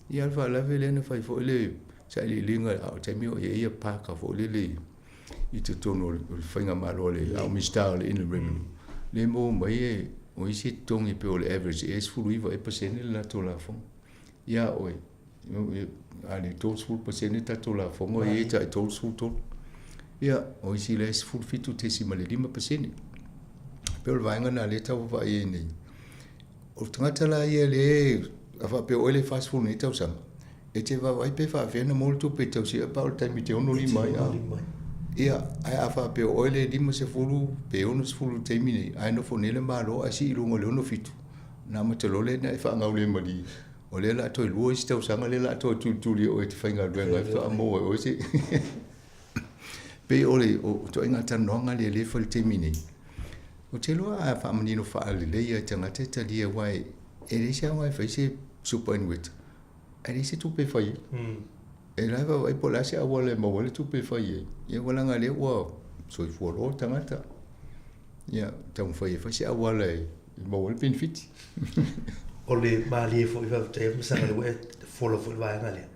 Ia a o le faalavelave lea na fai foi le sailiiliga a o le taimi o i ai ia Parker foi lele i totonu o le faigamalo a le a o Minisita o le Inland Revenue, lea e maua mai e o isi e totogi pei o le average ea e 19 ea pasene le latou lafoga. Ia a oe, a le 30% tatou lafoga ia e tai 33. Ia, o isi la e 17.5%. Pei o le vaega lena lea e tau vaavaai ai nei. O le tagata la ia lea a faapea o oe lea e 40 nei tausaga, e te vaavaai pe faapefea ona maua le tupe e tausi ai pa o le taimi e te 65 ai a. Ia, ae a faapea o oe lea e 50 pe 60 i le taimi nei, ae nofo nei le Malo ae sii i luga i le 67, ona amata loa lea ona e faagaulemalie. O lea o le a toe lua isi tausaga lea o le a toe tulituli e oe e te faigaluega ai faatoa maua e oe se Pei o le ituaiga talanoaga lea lea e fai i le taimi nei. Ou te iloa a faamanino faalelei lava i tagata e talia aua e leai se aoga e fai se superannuation ae leai se tupe e fai ai. E la e vaavaai po o le a se auala e maua ai le tupe e fai ai. Ia ua leaga o lea ua soifua loa le tagata. Ia taumafai e fai se auala e maua ai le penefiti. O le malie foi faafetai atu Masaga lea ua e fola foi i le vaega lea.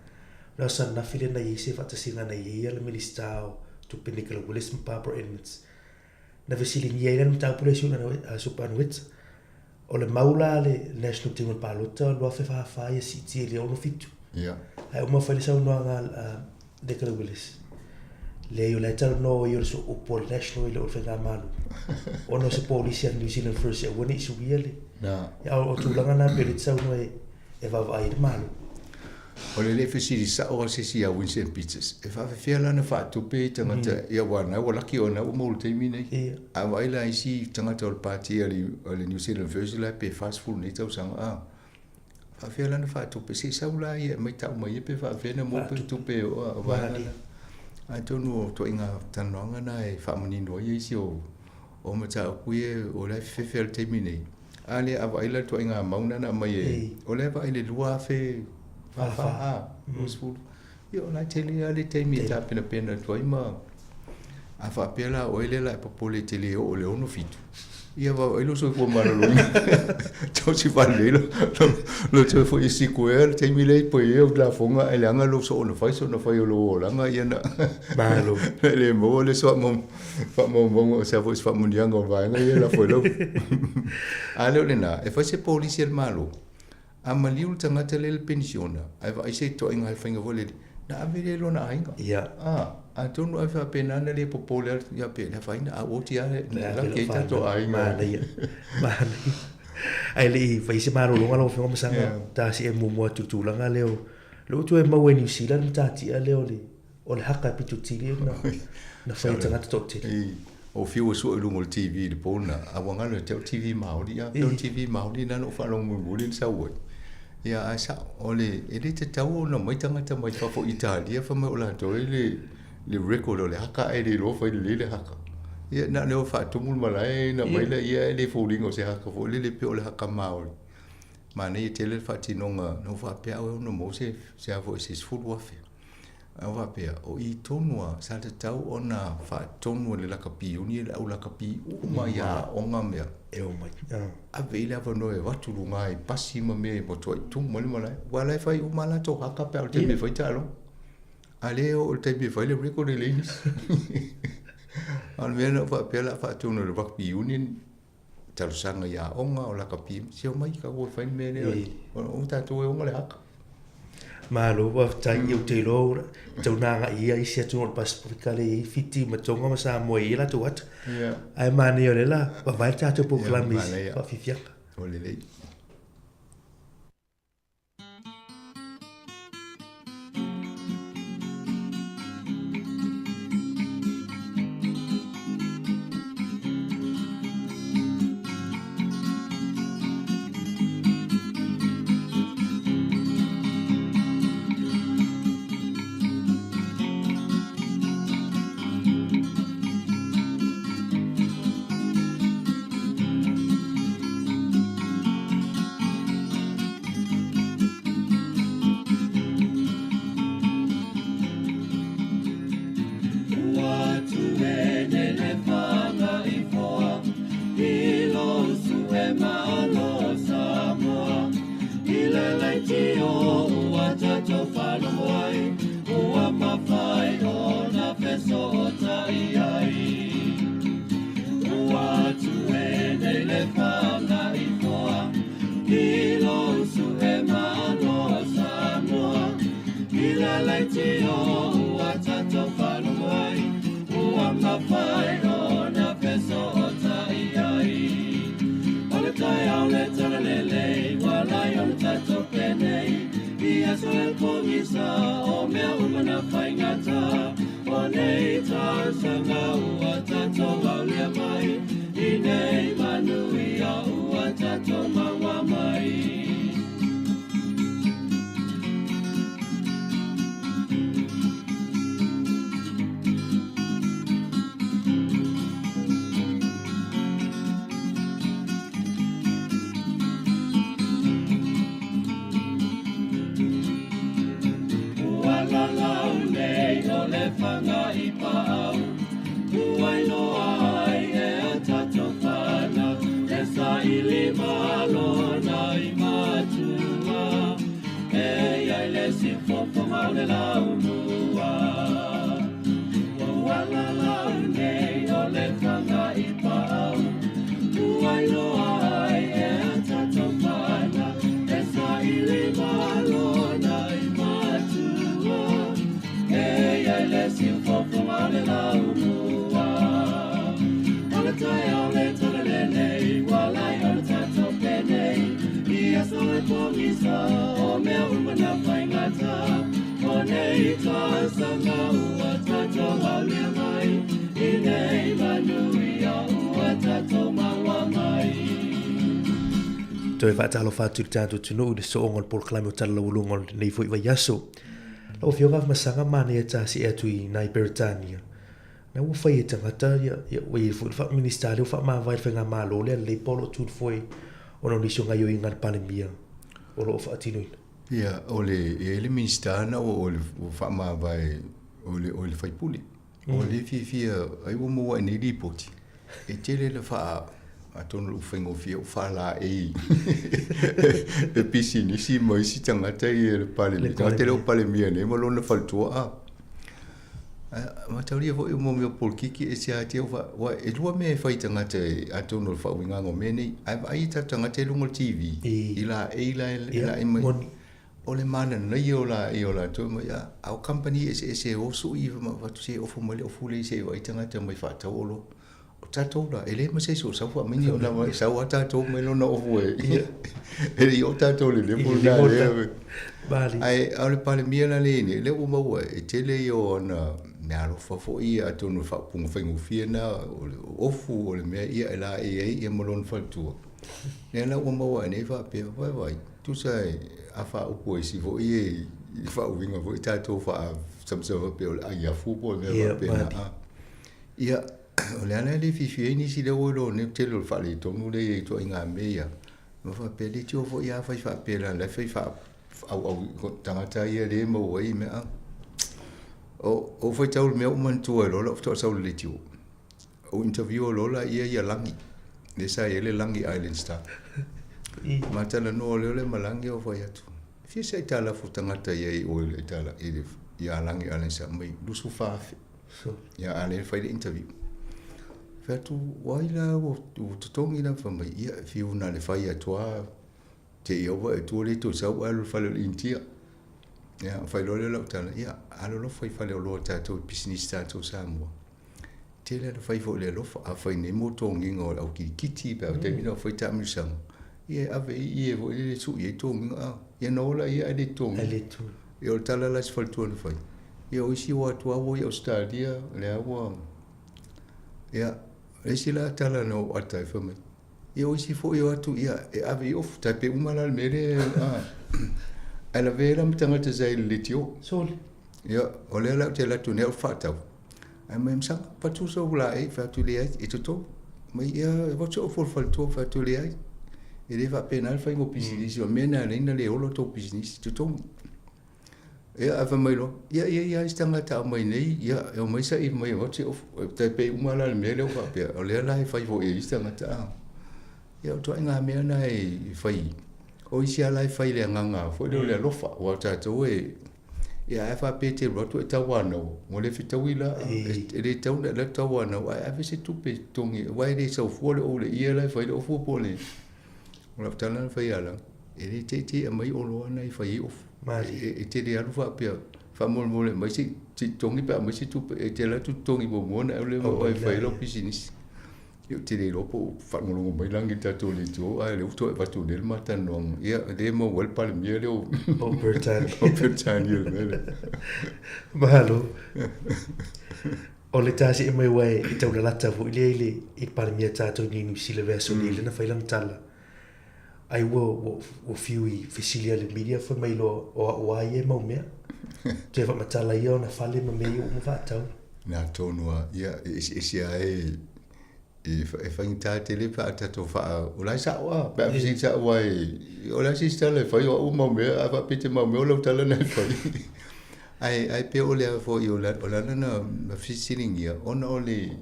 O le aso ananafi lea na i ai se faatasiga na i ai le Minisita o Tupe Nicola Willis ma Barbara Edmonds. Na fesiligia ai la le mataupu lea i si superannuation. O le mau la a le National Team o le Palota 2044 ia siitia i le 67. Ia. Ae uma fai le saunoaga a Nicola Willis. Leai o la e talanoa o ia o le sooupu a le National e le o le Faigamalo. Ona o se polisi a le New Zealand First e aua ne i suia le. Na. Ia o tulaga na pei o lea e te saunoa e vaavaai ai le Malo. O le le fesili sao a se isi ia Winston Peters, e faafefea la ona faatupe i tagata mm. Ia aua na ua laki ona ua maua i le taimi nei. Yeah. A vaai la isi tagata o le pati a le New Zealand First la pe 40 nei tausaga a. Faafefea la ona faatupe se i sau la ia mai tau mai ia pe faafefea ona maua pe tupe o a vaega la. Atonu o ituaiga talanoaga na e faamanino ai isi o o mataupu ia o la e fefefe i le taimi nei. A lea a vaai la le ituaiga mau lena na aumai e, o lea e vaai i le 2044, 20. Ia o la e tele lava le taimi e tapenapena atu ai ma a faapea la o oe lea la e popole e te le oo i le 67, ia vaavaai lou soifua maloloina. Tausi faalelei lo, lo, lo toe foi e sikuea le taimi lea i poi ai au lafoga ae leaga lou soona fai soona fai o lou olaga ia na Malo. e le maua le soa Faamaumauga o se a foi se faamanuiaga o vaega ia e lafo i lau. A lea o lena, e fai se polisi a le Malo, a maliu le tagata lea i le penisiona, ae vaai se ituaiga faiga foi lele, na ave lea i lona aiga. Ia. A, atonu ai faapena na le popole atu, ia pe le afaina, a ua oti lava na laki ai tatou aiga. Manaia, manaia. Ae le i fai se malologa lau Afioga Masaga, ta see muamua atu i le tulaga lea o, lea ua toe maua i Niu Sila le matatia lea o le O le haka e pito tili na, na whai e tagata toatele. I, o whiu e sua i lunga o le TV i le po na, a ua ngalo e te o TV Māori, a pea o TV Māori na no whalongo mulimuli na sau ai. Ia, ae sao, o le, e le tatau ona mai tagata mai fafo Italia fai mai o latou e le, le record o le haka ae le iloa fai lelei le haka. Ia, na o le o faatumu le malae na mai la ia e le foliga o se haka foi lele pei o le haka Māori. Manaia tele le faatinoga, na ou faapea au e ono maua se, se a foi se 10,000. A faapea, o i tonu a, sa tatau ona faatonu e le lakapi iuni e le au lakapi uma i aoga mea. E omai. Ave i le avanoa e avatu luga i pasi ma mea e matuai tumu ai le malae. Aua la e fai uma a latou haka pe a o le taimi e fai taaloga. A lea e oo i le taimi e fai le record e leai nisi. A o le mea na ou faapea o le a faatonu e le rugby union talosaga i aoga o lakapi, se omai ka ua fai le mea lea, o tatou e oga le haka. Malo, faafetai. Ou te iloa e tau na agai ia isi atunuu o le Pasifika lea e i ai Fiti ma Tonga ma Samoa e i ai latou ata. Ae manaia o lea la vavae le tatou polokalame i faafiafiaga. O lelei. leitio ua tatou faalogo ai, ua mafai ona fesootai ai. O le taeao le talalelei, ua lai ona tatou penei, i aso e pogisa, o mea uma na faigata. O nei tausaga ua tatou aulia mai, i nei manuia ua tatou maua mai. Ua lalau nei o le faga i paau, ua iloa ai e a tatou fanau, e saili malona i matua, e iai le siufofoga o le laumua. Ua lalau nei o le faga i paau, ua iloa ai e a tatou fanau, e saili malona i matua, e iai le siufofoga o le laumua. O le taeao le talalelei, ua lai ona tatou penei, i aso e pogisa, o mea uma na faigata. O nei tausaga ua tatou aulia mai, i nei manuia ua tatou maua mai. Toe faatalofa atu i le tatou atunuu i le sooga o le polokalame o Tala Laualuga o lenei foi vaiaso. Lau Afioga Afamasaga manaia tasi atu i nai Peretania. Na ua fai e tagata ia, ia ua i ai foi le faa-Minisita lea ua faamavae le faigamalo lea lelei po o lo o tu i le foe ona o nisi o gaoioiga a le Palemia o lo o faatinoina. Ia, o le, e i ai le Minisita na ua, o le, ua faamavae o le, o le faipule. O le fiafia ai ua maua ai nei lipoti, e tele le faa, atonu ua faigofie ua faalaei e pisinisi ma isi tagata ia le Palemia. Tagata le o Palemia nei ma lona faletua a. Mataulia foi o mea o polokiki e se atia ua e lua mea e fai tagata e atonu o le faauigaga o mea nei. Ae vaai i tatou tagata i luga o le TV i laei la e laei mai. O le mananaia o laei o latou mai a a o kamupani eseese e o sui ma avatu se ofu mai le ofu lea se i vaai tagata mai faatau oloa. O tatou la, e le ma se isi o sau faamaini o lava e sau a tatou mai lona ofu e e le i oo tatou i le level lena lea. Ae a o le Palemia la lea e i ai nei, lea ua maua e tele ia o ana meaalofa foi ia atonu o le faaupuga faigofie lena o le ofu o le mea ia e laei ai ia ma lona faletua. Lea la ua maua ai nei faapea, vaai, tusa e a faaupu e isi foi e i faauiga foi tatou faasamasama faapea o le ai afu po o le mea faapena. Ia, o le ala e le fiafia ai nisi lea ua iloa nei le tele o le faaletonu lea e i ai i ituaiga mea ia, ma faapea leitioa foi a fai faapea la e fai faaauau i tagata ia lea e maua ai mea. O, ou faitau i le mea ua manatua ai loa lau faatoa sau i le leitio. Ou interview loa laia ia Lagi, lea sa i ai le Lagi Island Star. Ma talanoa lea le ma Lagi ou fai atu, e fia se aitalafu tagata i ai i oe i le aitala, i le, ia Lagi Island Star, mai 24,000. Ia, a lea e fai le interview. Fai atu, ai la ua totogi la, fai mai, ia, e fiu na le fai atu lava, te i aua e tua le toe sau ae alu i le fale o le Initia. Ia, fai loa lea o lau tala, ia, alolofa i faleoloa tatou i pisinisi tatou Samoa. Tele le fai foi o le alofa, a fai nei mo togiga o le au kilikiti, pe a taimi na fai taamilosaga, ia e ave i i e foi lele e sui ai togiga, a, ia na ola ia ae le totogi. Ia o le tala la a si faletua na fai, ia o isi o atu lava ua i Ausetalia, lea ua, ia, le isi la tala na ou ata ai fai mai, ia o isi foi o atu, ia e ave i ofu, tai pe uma la le mea lea, a, ae lavea ai la ma tagata sa i le leitio. Sole. Ia, o lea la ou te alu atu nei au faatau. Ae mai masaga, patu sou laei, fai atu leai, e totogi. Mai ia, e vatu ou fole faletua, fai atu leai. E le faapena le faiga o pisinisi, o le mea lena e ala ai ona le ola tou pisinisi, totogi. Ia, ae fai mai loa, ia, ia, ia, isi tagata aumai nei, ia, e omai saili mai e avatu se ofu. E tai pei uma la le mea lea ua faapea, o lea la e fai foi e isi tagata, a. Ia, o ituaiga mea na e fai, o isi lava la e fai i le agaga foi lea o le alofa, aua o tatou e, Ia ae faapea e te alu atu e tauanau, ua le fetaui la, e le tatau ona e alu atu tauanau, ae ave se tupe e totogi, aua e le sau fua le ou le ie la e fai le ofu po o le... O lau tala na fai ia Lagi, e le teitei aumai oloa na e fai ai ofu. E te le alu faapea, Faamolemole aumai se i totogi pe a aumai se tupe e te alu atu totogi muamua ona e alu lea ma oe e fai ai lau pisinisi. Ia ou te le iloa po o faalogologo mai lagi i le tatou leitio ae o lea ua toe avatu nei le ma talanoaga. Ia o lea e maua ai le Palemia lea o O Peretania. O Peretania i le mea lea. Malo. O le ta see mai aua e taulalata foi lea i le i le Palemia tatou i Niu Sila i le vaiaso nei lea na fai lana tala. Ai ua ua ua fiu i fesili a le media fai mai loa o au a ia e mau mea. Toe faamatala ia ona fale ma mea ia ua uma faatau. Na tonu lava, ia e eseese lava e e faigata tele pe a tatou faa o la e sao lava pe a fesili sao aua o le a se isi tala e fai o au mau mea a faapea e te mau mea o lau tala lena e fai. Ae ae pei o le a foi o le ala na fesiligia ona o le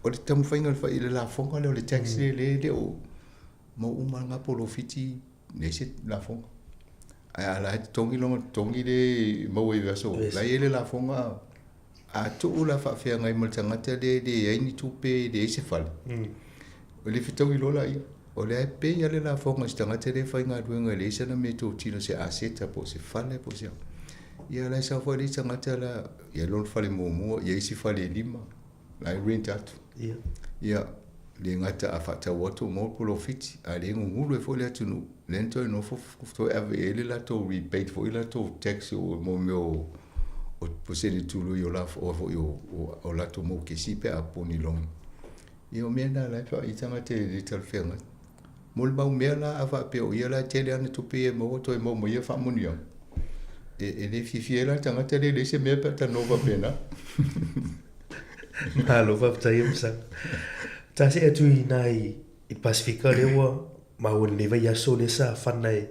o le taumafaiga o le fai i le lafoga lea o le tax lea e le o mau uma lava polofiti leai se lafoga. Ae a la e totogi lona totogi lea e maua i le aso, la e i ai le lafoga. A tuu la faafeagai ma le tagata lea e leai ni tupe, e leai se fale, o le fetaui loa laia. O lea e pay lava le lafoga i se tagata lea e faigaluega e leai sana meatotino, se aseta po o se fale po o se a. Ia la e sao foi le isi tagata la, e i ai lona fale muamua, e i ai isi fale e lima. La e rent atu. Ia. Ia, le gata a faatau atu ua maua polofiti, a le gugulu ai foi le atunuu, lea na toe nofo toe ave i ai le latou rebate foi latou tax o mo mea o o pasene tului o la o foi o o latou mokesi pe a poni logi. Ia o mea na la e fai tagata e le talafeagai. Mo le mau mea la a faapea o ia la e tele ana tupe ia e maua toe maua mai ia faamanuiaga. E, e le fiafia ai la le tagata lea e leai se mea pe a talanoa faapena. Malo faafetai e Masaga. Ta see atu i ina i, i Pasifika lea ua maua i lenei vaiaso lea sa fana e,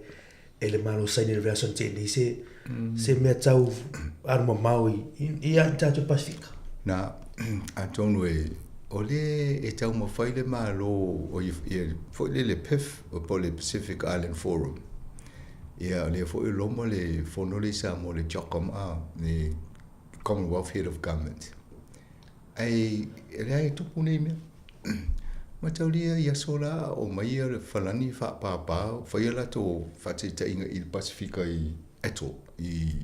e le Malo Saina i le vaiaso na tea nei se, se mea tau alu mamao i, i, i, i tatou Pasifika. Na, atonu e, o lea e taumafai le Malo o ia, foi lele PIF, po o le Pacific Island Forum. Ia, o lea foi o loma le fono lea i Samoa, le CHOGM, le Commonwealth Head of Government. Ae e leai e tupu nei mea. Mataulia i aso la a o mai ia Falani faapāpā, fai a latou faataitaiga i le Pasifika i Atoll, i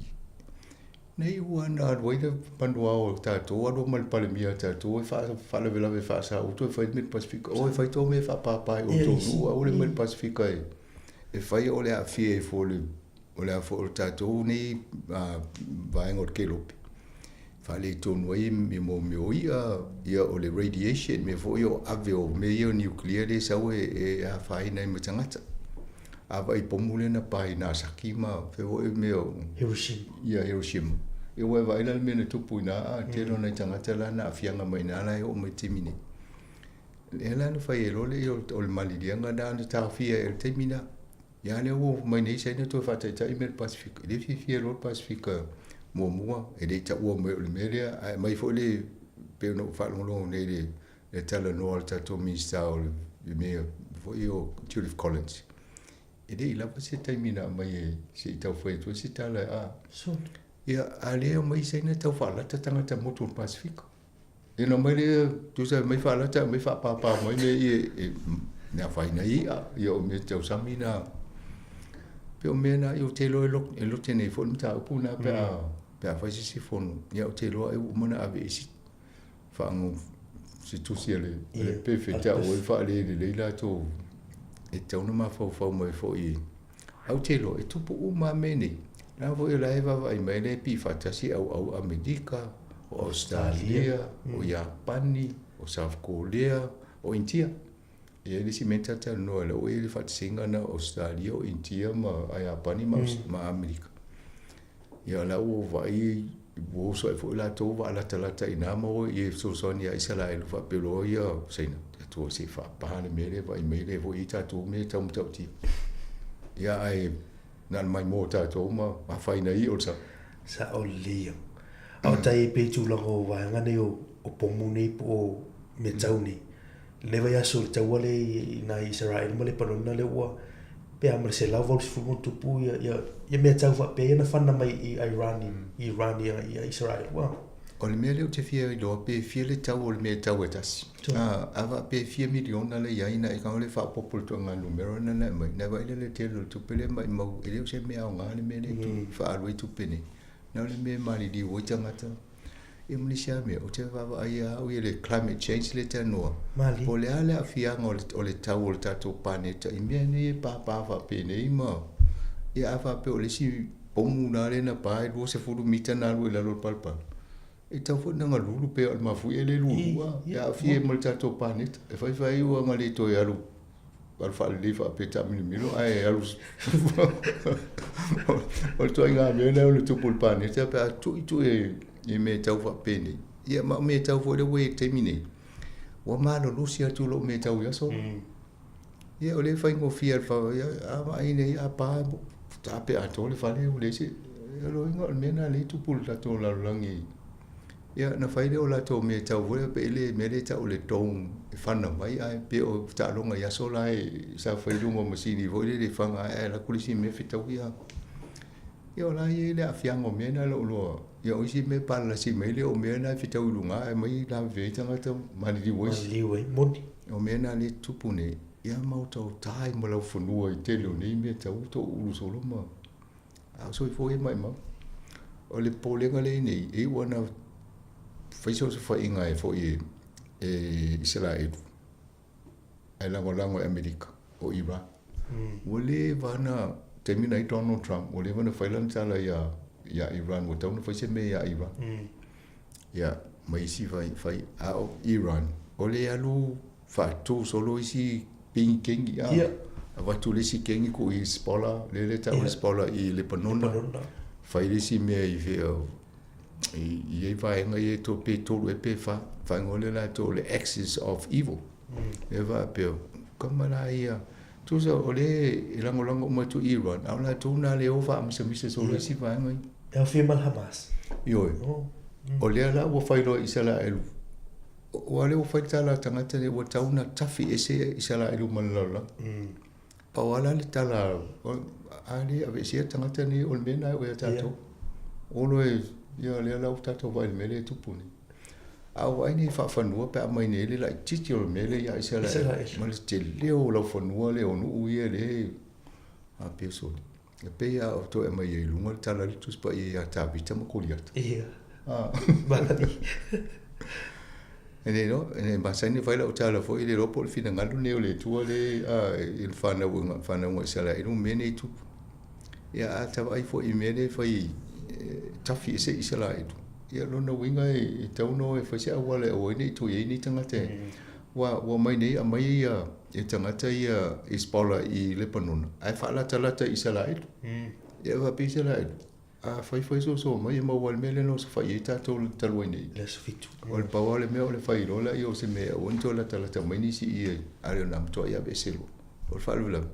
nei ua na alu ai le manuao o tatou, alu ma le Palemia a tatou e faalavelave faasautu e fai le mea i le Pasifika. O e fai tō mea faapāpā i o tō nuu, aua le omai i le Pasifika e fai o le aafia ifo o le O le a foi o le tatou nei vaega o le kelope, faaletonu ai i mo mea o i'a, ia o le radiation, mea foi ia o ave o mea ia o nuclear lea e sau e afaina ai ma tagata. A vaai pomu lea na pa i Nagasaki ma fea foi mea o Hiroshima. Ia Hiroshima. Ia ua e vaai la le mea na tupu i ina, a tele o nai tagata la na aafiaga mai i ina la e oo mai i le taimi nei. Lea la na fai ai loa le o le maliliaga lena na taofia ai i le taimi lena. Ia lea ua oo mai nei Saina toe faataitai mea i le Pasefika. E le fiafia loa le Pasefika muamua, e le i taua mai o le mea lea, ae aumai foi le, pei ona ou faalogologo nei i le talanoa a le tatou Minisita o le mea foi o Judith Collins. E le i lava se taimi na aumai ai se i tau fai atu ai se tala a. Ia, a lea e omai Saina tau faalata tagata motu o le Pasefika. Ia na aumai lea, tusa aumai faalata, aumai faapapa mai mea ia e e afaina ai i'a, ia o mea tau sami na. Pei o mea na, ia ou te iloa e lote nei foi le mataupu lena pe a pe a fai se isi fono. Ia ou te iloa ai ua uma ona ave i ai se se tusi a le a le PIF e tau ai faalelelei latou e tatau ona mafaufau mai foi. Ae ou te iloa e tupu uma lava mea nei. Leaga foi o la e vaavaai mai lea e pii faatasi auau Amerika, o Ausetalia, o Iapani, o South Korea, o Initia. E i ai le isi mea na talatalanoa ai, o i le faatasiga lena o Ausetalia, o Initia ma Iapani ma Amerika. Ia o la ua vaai, ua oso ae foi latou vaalatalata i ina ma o e fesoasoani ia Isaraelu faapea loa ia Saina, tatou se i faapa le mea lea vaai mai lea foi i ai tatou mea e tau matautia. Ia ae na o le maimoa tatou ma afaina ai o le sao. Sao lelei ia. A o tai pei tulaga o vaega nei o, o pomu nei po o mea tau nei. Lenei vaiaso i le taua lea i ina i Isaraelu ma Lepanona lea ua pe a ma le 180+ ia, ia, ia mea tau faapea ia na fana mai i Iran i, Iran ia, ia Isaraelu. Ua. O le mea lea ou te fia iloa pe fia le tau o le mea e tau e tasi. A, a faapea e fia miliona lea i ai na e kau le faaopoopo i le ituaiga numera lena na aumai, na vaai lea i le tele o le tupe lea maimau, e le o se mea aoga le mea lea e faaalu ai tupe nei. Na o le mea e maliliu ai tagata. Ia ma nisi lava mea, ou te vaavaai lava au ia i le climate change lea e talanoa, po o le a le aafiaga o le tau o le tatou paneta i mea nei e pāpā faapenei ma, ia a faapea o le isi pomu la lea na pa e 20 mita na alu ai i lalo o le palapala, e tatau foi ona galulu pei o le mafuie lea e lulua e aafia ai ma le tatou paneta. E fai fai ua na le toe alu alu faalelei faapea taamilomilo ae alu o le ituaiga mea lea o le tupu i le paneta pe a tuitui i mea tau faapenei. Ia ma o mea tau foi lea ua i ai i le taimi nei, ua malolosi atu lou mea tau i aso. Ia o lea e faigofie ia a vaai nei a pa tape atoa le fale ua leai se o lona uiga o le mea lena lea e tupu i le tatou lalolagi. Ia ona fai lea o latou mea tau foi lea pei le mea lea e tau o le dome e fana mai ae pei o taaloga i aso la e sa fai i luga o masini foi lele e faga ae ae alu atu le isi mea fetaui ia. Ia o la e i ai le aafiaga o mea na i lou iloa. Ia o isi mea e palalasi mai lea o mea na e fetau i luga ae aumai lavevea ai tagata maliliu ai. Maliliu ai, moni. O mea na lea e tupu nei, ia ma otaota ai ma laufanua i tele o nei mea tau toulu solo ma A o soifua ia maimau. O le popolega lea e i ai nei, e iu lava ina fai se osofaiga e foi e Isaraelu ae lagolago e Amerika o Iran. Ua leva na taimi na i ai Donald Trump, ua leva na fai lana tala ia ia Iran, ua tatau ona fai se mea ia Iran. Ia, ma isi fai, fai, a o Iran, o le alu faatu solo isi kengi kengi a. Yeah. Avatu le isi kengi ku i Hezbollah, le le tau yeah. Hezbollah i Lebanona. Lebanona. Fai le isi mea i fea i i ei vaega ia e to pe tolu e pe fa, faaigoa lea latou o le axis of evil. E faapea, kama la ia, tusa o le e lagolago uma atu i Iran, a o latou na le o faamisamisa solo isi vaega ia. E aofia ma le Hamas. Ioe. Oh. O lea la ua fai loa Isaraelu. Ua lea ua fai le tala a tagata lea ua tatau ona tafi ese Isaraelu ma le lalolagi. Pau lava la le tala, a le aveesea tagata nei, o le mea lena e oo ia tatou. Olo e, ia lea la ua tatou vaai i le mea lea e tupu nei. A o vaai nei faafanua pe a aumai nei le laitiiti o le mea lea ia Isaraelu ma le tele o laufanua lea o nuu ia lea a pei soli. E pei lava o toe aumai ai i luga le tala a le Tusi Paia ia Tavita ma Koliata. Ia. Ah. E le iloa, e le masani ona fai lau tala foi, e le iloa po o le finagalo lenei o le Atua lea a, i le fanauga, fanauga a Isaraelu ma mea nei e tupu. Ia, a ta vaai foi i mea lea e fai, e tafi ese Isaraelu, ia lona uiga e tatau ona o e fai se auala e aua ai ne i toe i ai ni tagata e, Ua, ua omai nei aumai ia e tagata ia Hezbollah i Lepanona, ae faalatalata i Isaraelu. Ia faapea Isaraelu, a fai fai soso mai e maua ai le mea lea na osofai ai tatou talu ai nei. Le aso 7. O le pau lava o le mea o le fai loa lea o se mea e aua ne i toe latalata mai nisi i ai, a le o na matuai aveese loa. O le faalavelave,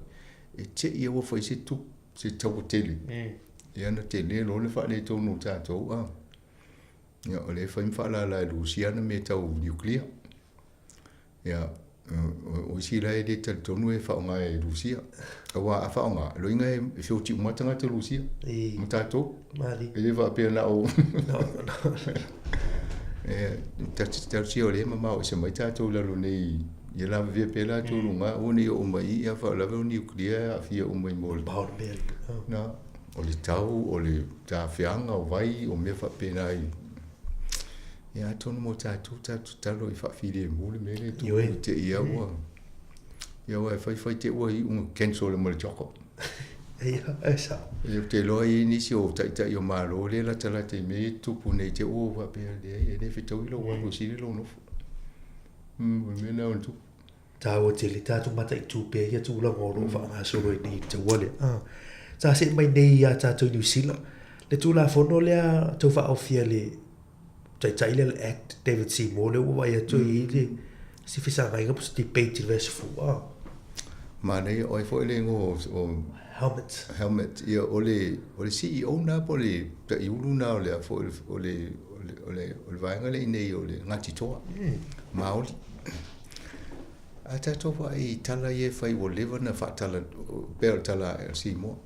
e te i ua fai se tupu, se taua tele. Ia ona tele loa le faaletonu o tatou, a. Ia, o lea e fai ma faalala e Rusia ana mea tau nuclear. Ia, o isi la e le talitonu e faaaoga e Rusia. Aua a faaaoga, loiga e feoti uma tagata Rusia. Ma tatou. E le faapea na o... E, tausia o lea e mamao ese mai tatou i lalo nei, ia lavevea pea latou luga, aua ne i oo mai i i, a faalavelave o nuclear e aafia uma i mo le... Na. O le tau, o le tafeaga, o vai, o mea faapena i Ia atonu mo tatou, tatou tatalo i faafilemu le mea lea e tupu i te i ua ia aua e fai fai te ua iu ina cancel ma le Jacob. Ia, e sao. Ia ou te iloa e i ai nisi o taitai o Malo lea e latalata i mea ia e tutupu nei te ua faapea leai e le fetaui lou alu e sili lou nofo. O le mea lena o le tupu. Taua tele tatou mataitu pea ia tulaga o lo o faagasolo ai nei i le taua lea. Ah. Sa see mai nei iā tātou i Niu Sila, le Tulafono lea tau faaofia le taitai lea le Act David Seymour lea ua vaai atu ai i le si fesagaiga po se debate i le vaiaso fou. Ah. Manaia, o ai foi le igoa o Helmet. Helmet, ia o le, o le CEO na po o le taiulu na o le a foi o le, o le, o le, o le vaega lea i inei o le Ngāti Toa, Māori. A tatou vaai i tala ia e fai ua leva ona faatala pei o le tala a Seymour.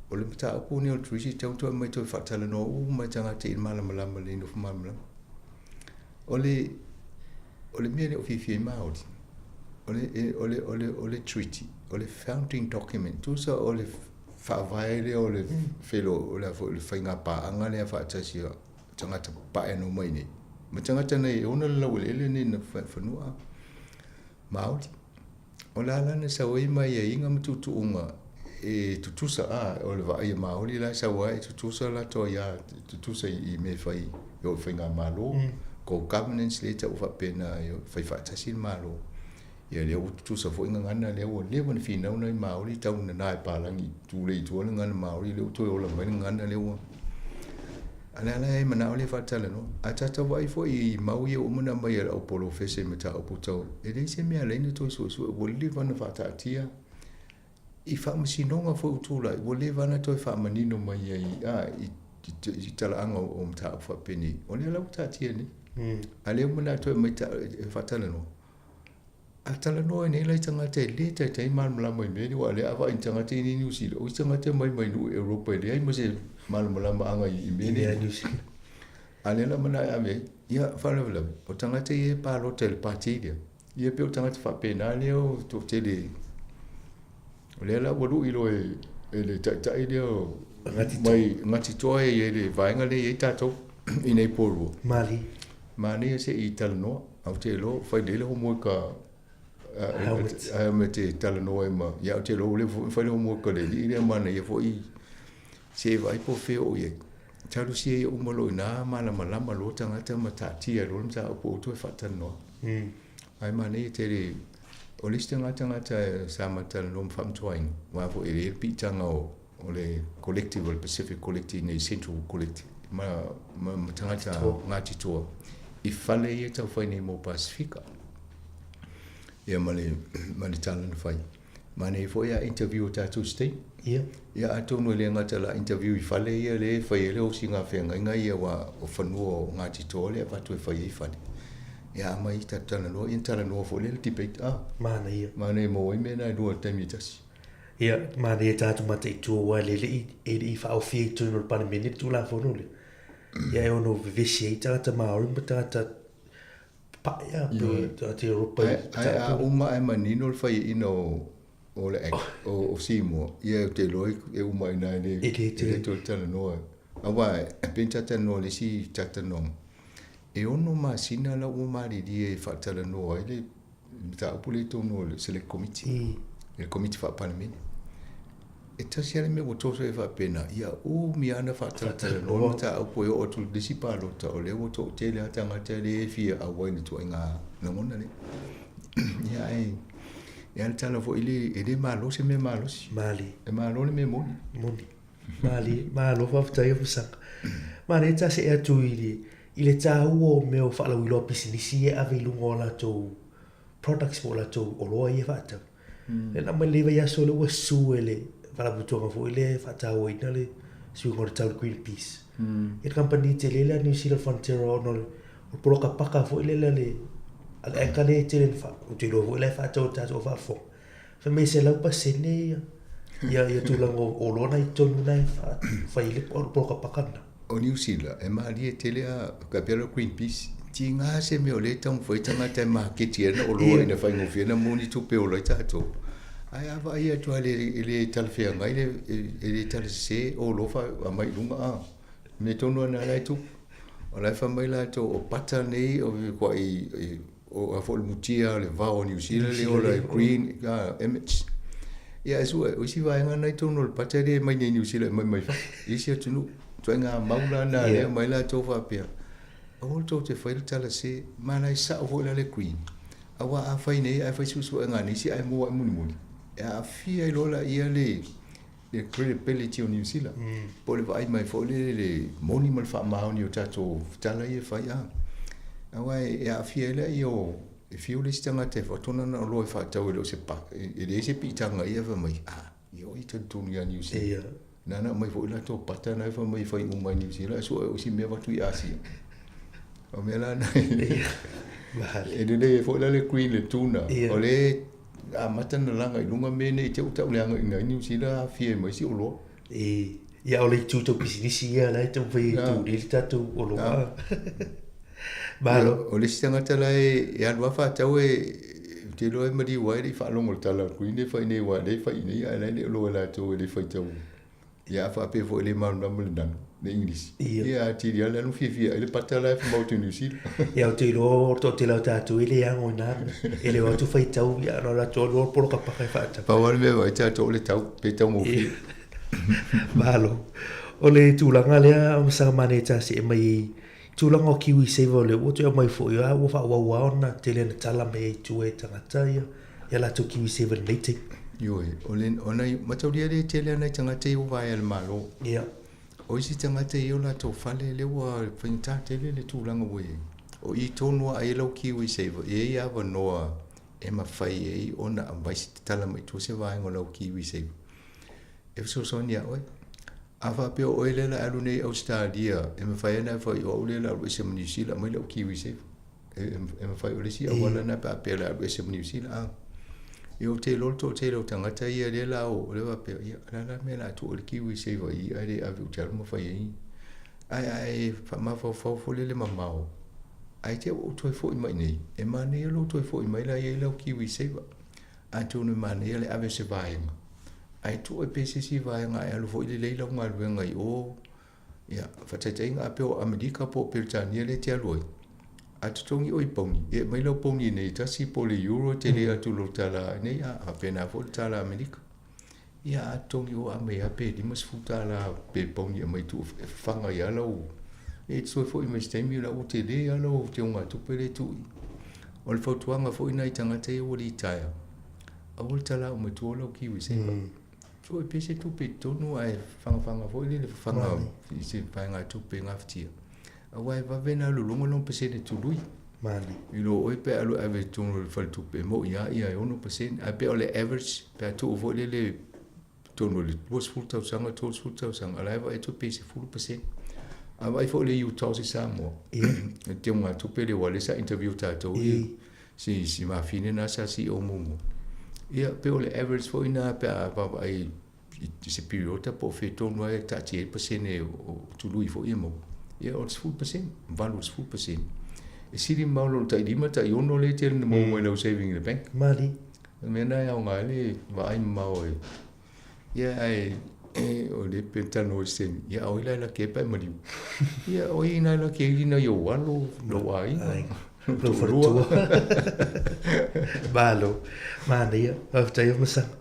O le mataupu lenei o le Treaty e tatau ona toe aumai toe faatalanoa uma e tagata i le malamalama lelei nofo malamalama. O le o le mea lea o fiafia ai Māori, o le o le o le o le treaty, o le founding document, tusa o le faavae lea o le felo o le a foi le faiga paaga lea faatasi a tagata papae na omai nei ma tagata nei e ona le laueleele nei na fanua Maori. O le a la na sau ai ma aiaiga ma tuutuuga e tutusa a o le vaai a Maori la e sau ai e tutusa latou aia tutusa i mea e fai i o i faigamalo co-governance lea e tau faapena e fai faatasi le Malo. Ia lea ua tutusa foi gagana lea ua leva ona finau nai Maori tau nana e palagi tulei i tua le gagana Maori lea ua toe ola mai le gagana lea ua A o le a la e manao lea faatalanoa. A tatou vaai foi i mau ia ua uma ona aumai e le au polofesa i mataupu tau, e leai se mea e ala ai ona toe suesue, ua leva ona faataatia i faamasinoga foi ua tulai, ua leva ona toe faamanino mai ai a, i, i, i talaaga o, o mataupu faapenei. O lea la ua taatia nei. A lea ua manao toe aumai e faatalanoa. A talanoa ai nei la i tagata e le taitai malamalama i mea nei, aua o lea a vaai i tagata ia i Niu Sila, o isi tagata e omai mai nuu Europa e leai ma se malamalamaaga i mea nei. A lea la manao e ave ai, ia faalavelave, o tagata ia e palota i le pati lea, ia pei o tagata faapena lea o toatele, o lea la ua lui loa e le taitai lea o mai Ngāti Toa e i ai le vaega lea e i ai tatou i nei Porirua. Malie. Manaia se i talanoa, ae ou te iloa fai lelei le homework a Helmut e talanoa ai ma, ia ou te iloa ua leva foi ona fai le homework a le alii lea, manaia foi se i vaai po o fea o i ai. Talosia ia uma loa i ina malamalama loa tagata ma taatia loa le mataupu aua toe faatalanoa. Ae manaia tele, o le isi tagata sa ma talanoa ma faamatuaina, aua foi e i ai le piitaga o o le collective o le Pacific Collective nei Central Collective ma, ma, ma tagata Ngāti Toa i fale ia tau fai nei mō Pasifika. Ia ma le, ma le tala na fai. Ma nei foi a interview o tātou state. Ia. Ia atonu e le gata la interview i fale ia le fai e le osi ngā whengainga ia wa o whanua o Ngāti Toa le avatu e fai ei fale. Ia a mai ta talanoa, ia talanoa foi le debate. Ah. Mana ia. Mana ia mō ai mena e lua taimi e tasi. Ia, manaia tātou mataitu aua e le i, e le i whaofia i tonu o le Palemene le Tulafono lea. Ia e ono vevesi ai tagata Māori ma tagata papae a, pe tagata Europa i Ai, ai a uma ae manino le faiaina o, o le act, o, o Seymour, ia ou te iloa e uma i ina e le, e le toe talanoa. Aua e pei ona ta talanoa i le isi talatalanoaga, e ono masina la ua malilie e faatalanoa ai le mataupu lea i totonu o le Select Committee, le Komiti Faa-Palemene. E tasi lava le mea ua toso ai faapena, ia umi lava ona faatalatalanoa le mataupu e oo atu i le isi palota, o lea ua toatele lava tagata lea e fia auai i le ituaiga lagona lea. Ia ae e a le tala foi le, e le malo se mea malosi. Malie. E malo le mea moni. Moni. Malie, malo faafetai Afamasaga. Manaia ta see atu i le, i le tāua o mea o faalauiloa pisinisi ia e ave i luga o latou products po o latou oloa ia e faatau. Lea na aumai lenei vaiaso lea ua sue e le faalapotopotoga foi lea e faatauaina le suiga o le tau le Greenpeace. Ia le kamupani tele lea a New Zealand Fonterra ona o le poloka paka foi lele a le a le eka lea e tele ina ou te iloa foi la e faatau e tatou faafofoga. Fai mai e 100% ia ia ia tulaga o oloa na i totonu na e fai ai le poloka paka lena. O Niu Sila, e malie tele a ka pea le Greenpeace, tiga se mea o lea e taumafai tagata e maketi ai na oloa ina faigofie na moni tupe e ola ai tatou. Ae a vaai atu lava e le talafeagai, e le talasese o oloa aumai i luga a. Mea tonu lava na la e tupu. O la e fai mai latou o pata nei o kuai o a foi le mutia o le vao o Niu Sila le ola e green image. Ia e sue, o isi vaega na i totonu o le pata lea e mai nei Niu Sila e mai mai fafo. I isi atunuu, ituaiga mau la na lea mai latou faapea, aua tou te fai le tala se, ma la e sao foi la le green. Aua a fai nei ae fai suesuega a nisi ae maua ae mulimuli, e aafia ai loa laia le le credibility o Niu Sila. Po o le vaai mai foi lele le moni ma le faamaoni o tatou tala ia e fai a. Aua e aafia ai laia o e fiu le isi tagata e faatona na oloa e faatau e le o se pa, e leai se piitaga ia fai mai, ah, ia oi talitonu ia Niu Sila. Ia. Nana aumai foi latou pata na e fai mai e fai uma i Niu Sila, ae sue o isi mea avatu i Asia. O mea la na e lelei ai foi la le green le tuna. O le amata na laga i luga mea nei te u tauleagaina ai Niu Sila aafia ai ma isi oloa. E, ia o le itu tau pisinisi ia la e taumafai e tuli le tatou oloa. Malo. O le isi tagata la e alu lava faatau e ou te iloa e maliu ai le i faalogo i le tala a le Queen e fai nei aua o lea e fai i inei ae la e le o iloa e latou e le faitau. Ia a faapea foi e le malamalama le nanu, le English. Ia atili lava le anu fiafia ai le pata la e famau atu i Niu Sila. Ia ou te iloa o le toatele o tatou e le ano i na mea. E le o atu faitau ia na o latou alu loa poloka paka e faatau. Pau lava le mea e vaai tatou o le tau, pe taugofie. Malo. O le tulaga lea Masaga manaia ta see mai i tulaga o Kiwi Saver o lea ua toe aumai foi a ua faaauau lava ona tele ina tala mai ai i tua e tagata ia ia latou Kiwi Saver i lenei taimi. Ioe, o le, o nai, mataulia lea e tele lava nai tagata ia ua vaea e le Malo. Ia. O isi tagata e i ai o latou fale lea ua faigata tele le tulaga ua i ai. O i tonu lava a i ai lau Kiwi Saver, e i ai avanoa e mafai ai ona aumai se tatala mai tua se vaega o lau Kiwi Saver e fesoasoani ia oe. A faapea o oe lea la e alu nei i Ausetalia, e mafai ona e fai o au lea la alu ese ma Niu Sila aumai lau Kiwi Saver. E mafai o le isi auala lena pe a faapea o le a alu ese ma Niu Sila. A. Ia ou te iloa le toatele o tagata ia lea la o lea faapea, ia o le a la le mea o le a tuu ai le Kiwi Saver i i ae le ave ou te alu ma fai ai. Ae a e faamafaufau foi lele mamao, ae te i ua ou toe foi mai i nei, e manaia lou toe foi mai la e i ai lau Kiwi Saver. Atonu e manaia le ave o se vaega, ae tuu ai pea se isi vaega ae alu foi lelei lau galuega i o, ia, faataitaiga a pea o Amerika po o Peretania lea e te alu ai, a totogi oe i pauni, e aumai lau pauni nei e tasi po o le euro e tele atu i lo tala nei, a faapena foi le tala Amerika. Ia, a totogi oe aumai lava pe $50 pe pauni e aumai tuu e fafaga ai lava lau, e te toe foi mai i se taimi o la ua tele lava lau teugatupe lea e tuu i. O le fautuaga foi lena i tagata ia ua litaea, aua le tala uma i tua lau kiwi saver. Tuu ai pea se tupe i totonu ae fagafaga foi lele fafaga i se vaegatupe gafatia. Aua e vave ona alu i luga lona pasene tului. I lo oe pe alu e ave i totonu o le faletupe e moi lava ia e 6%. Ae pei o le average pe a tuu foi lele totonu o le 20 tausaga, 30 tausaga, o la e vaai atu pe 10%. A vaai foi le UTOS i Samoa, le teugatupe lea aua o lea sa interview tatou i si si mafine lena sa CEO muamua. Ia pei o le average foi lena pe a vaavaai i se piriota po o fea tonu lava e taatia ai le pasene o tului foi ia maua, ia o le 10%, 80%. E sili mamao i lo le tai 5, tai 6 lea e tele ina maua mai lau saving i le bank. Malie. O le mea lena e aoga ai le vaai mamao e, ia ae o lea pei ona talanoa i se taimi, ia o ai la e laki ai pe a e maliu? Ia o ai ina e laki ai nai ou alo, lou aiga, lou faletua. Malo, manaia, faafetai o Masaga.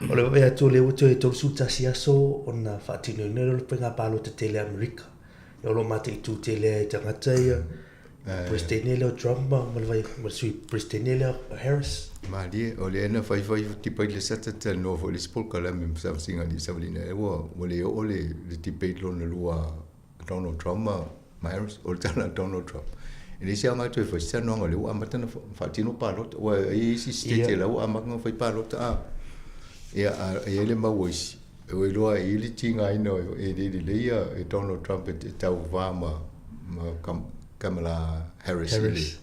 O le vaavaai atu o lea ua toe 31 aso ona faatinoina lea o le faiga palota tele a Amerika. O lo o mataitu tele e tagata ia Peresetene lea o Trump ma le vai ma le sui Peresetene lea o Harris. Malie, o lea na fai fai debate le sa talanoa foi le isi polokalame ma Samsinga i Savalina ua ua le oo le le debate lona lua a Donald Trump ma ma Harris o le tala a Donald Trump. E leai se aoga e toe fai se talanoaga o lea ua amata ona faatino palota aua e i ai isi state la ua amata ona fai palota a ia a e i ai le mau a isi Ua iloa i le tigaina e le lelei e Donald Trump e tauva ma Kamala Harris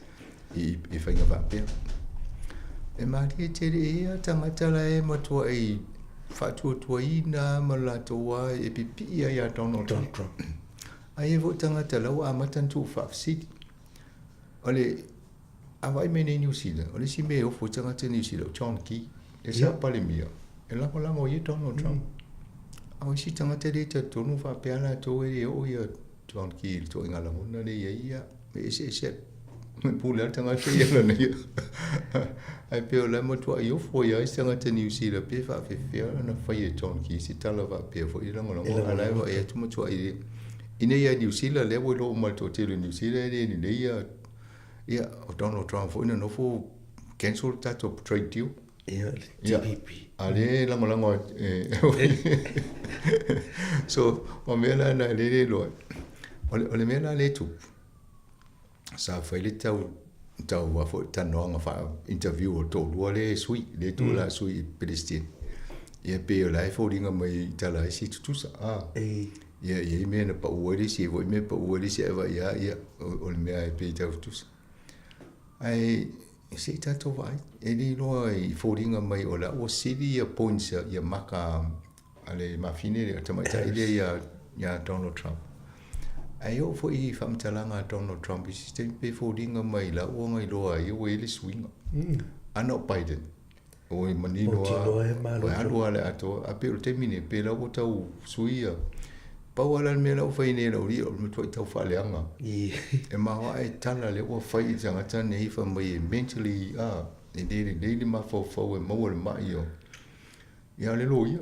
i i faiga faapea. E malie tele e ia tagata la e matuai faatuatuaina ma latou lava e pipii ai ia Donald Trump. Ae i ai foi tagata la ua amata ona tuufaafesili. O le A vaai mai nei Niu Sila, o le isi mea e ofo ai tagata Niu Sila, o John Key, lea sa Palemia, e lagolago ai ia Donald Trump. A o isi tagata e le talitonu faapea latou e le oo ia John Key i le ituaiga lagona lea e i ai ia, e eseese e pule lava le tagata ia lana ia. Ae pei o la e matuai ofo ai lava isi tagata Niu Sila pe faapefea ona fai e John Key se tala faapea foi e lagolago, a o la e vaai atu matuai le Ina ia Niu Sila lea ua iloa uma e le toatele o Niu Sila e le lelei ia Ia, o Donald Trump foi na nofo cancel le tatou trade deal. Ia, le TPP. A lea e lagolago e So, o mea la na e le le iloa ai. O le mea la lea e tupu, sa fai le tau tau a foi talanoaga faa interview o le toalua lea e sui, lea e tuu la sui i Peresetene. Ia pei o la e foliga mai i tala ai si tutusa. Ah. Ia, e i ai mea na pau ai le isi, e i ai foi mea e pau ai le isi, ae vaai lava, ia, o le mea e pei e tau tutusa. Ae se i tatou vaai, e le iloa i foliga mai o la ua sili ia points ia maka a le mafine lea, le tamaitai lea ia, ia Donald Trump. Ae oo foi i faamatalaga a Donald Trump i se taimi pe foliga mai la ua iloa ai ua i ai le suiga. Ana o Biden. Oi manino Mautinoa e malo Ua alu lava le atoa. Ae pei o le taimi nei, pe la ua tau suia. Pau lava la le mea la ua fai nei e le aualii, o le matuai tau faaleaga. E maoae tala lea ua fai i le tagata nei fai mai e mentally a, e le lelei le mafaufau e maua i le mai o, ia o le loia.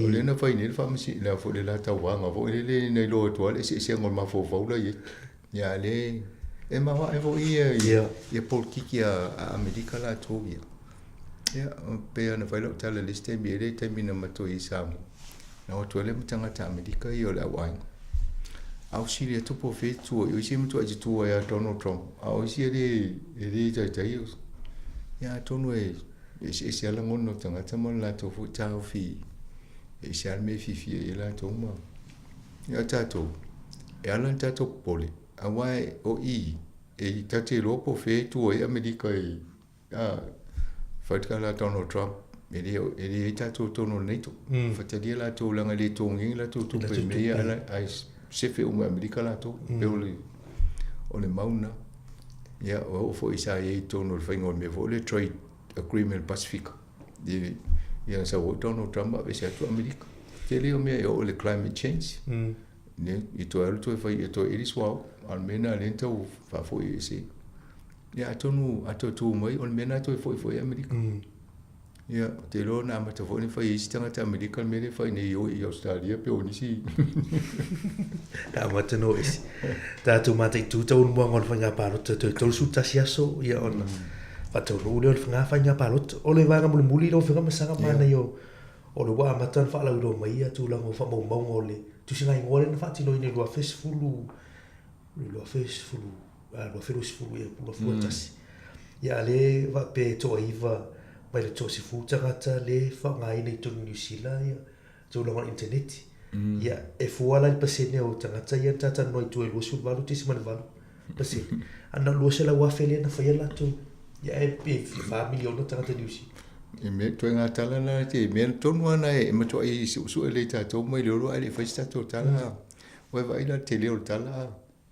O lea na fai nei le faamasino, le a foi le la tauvaga foi lele na iloa atu lava le eseesega o le mafaufau la e i ai. Ia a lea e maoae foi ia ia polokiki a Amerika latou ia. Ia pei ona fai lau tala i le isi taimi, e le taimi na matou i ai i Samoa. Na o atu ai lea ma tagata Amerika ia o le au aiga. A o sili atu po o fea e tutu ai, o isi e matuai tutu ai ia Donald Trump, a o isi e le, e le taitai. Ia atonu e eseese lava lagona o tagata ma le latou foi taofi e ese lava le mea e fiafia i ai latou ma Ia tatou, e ala ona tatou popole, aua o i, e tatou te iloa po o fea e tu ai Amerika i, a, fai le tala a Donald Trump, e le, e le i ai tatou i totonu o le NATO. Mm. Faitalia latou leaga e le totogiina latou tupe i mea ia, ae sefe uma e Amerika latou. Mm. Pei o le, o le mau lena. Ia, o oo foi sa i ai i totonu o le faiga o le mea foi lea trade agreement Pasifika. Ia sau ai Donald Trump aveese atu Amerika. Tele o mea e oo i le climate change. Mm. Ne, i toe alu toe fai, e toe eli suauu. A o le mea lena lea na tau faafoi ese. Ia atonu a toe tu mai, o le mea lena e toe foi foi Amerika. Mm. Ia, ou te iloa na amata foi ona fai e isi tagata Amerika le mea lea e fai nei i o i Australia pe o nisi. Na amata no isi. Tatou mataitu taualumaga o le faiga palota toe 31 aso ia ona faataunuu lea o le faiga faiga palota. O le vaega mulimuli lau Afioga Masaga manaia o le ua amata ona faalauiloa mai ia tulaga o faamaumauga o le tusiga igoa lea na faatinoina i le 2010 2010 2020 ea 21. Ia a lea faapea e toaiva mai le toasefulu tagata lea e faaaogaina i totonu o Niu Sila ia tulaga o le initaneti. Ia, e fua la i le pasene o tagata ia na talatalanoa i tua i 28.8%. A na o le 200,000 lea na faia latou. Ia, e pe 4 miliona tagata Niu Sila. E mea, ituaiga tala la te mea tonu lava na e matuai suesue lelei tatou mai le olo ae le i fai se tatou tala. Ua e vaai la i le tele o le tala.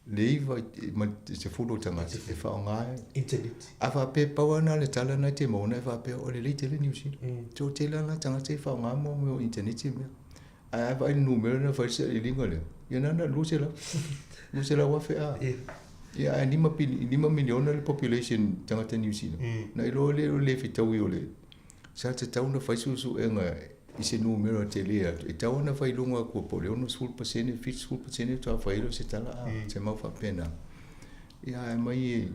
Le iva ma le sefulu o tagata e faaaoga ai. Internet. A faapea pau lava na o le tala na e te maua na e faapea o lelei tele Niu Sila. Toatele lava la tagata e faaaoga mo mea o internet e mea. Ae a vaai i le numera na fai le sailiiliga lea, ia na na 200. 200,000 a. Ia ae 5 miliona le population tagata Niu Sila. Na iloa lea o le le fetaui o le Sa tatau ona fai suesuega i se numera tele atu, e tatau ona fai i luga atu po o le 60%, 70% faatoa fai ai lea o se tala a, se mau faapena. Ia ae aumai e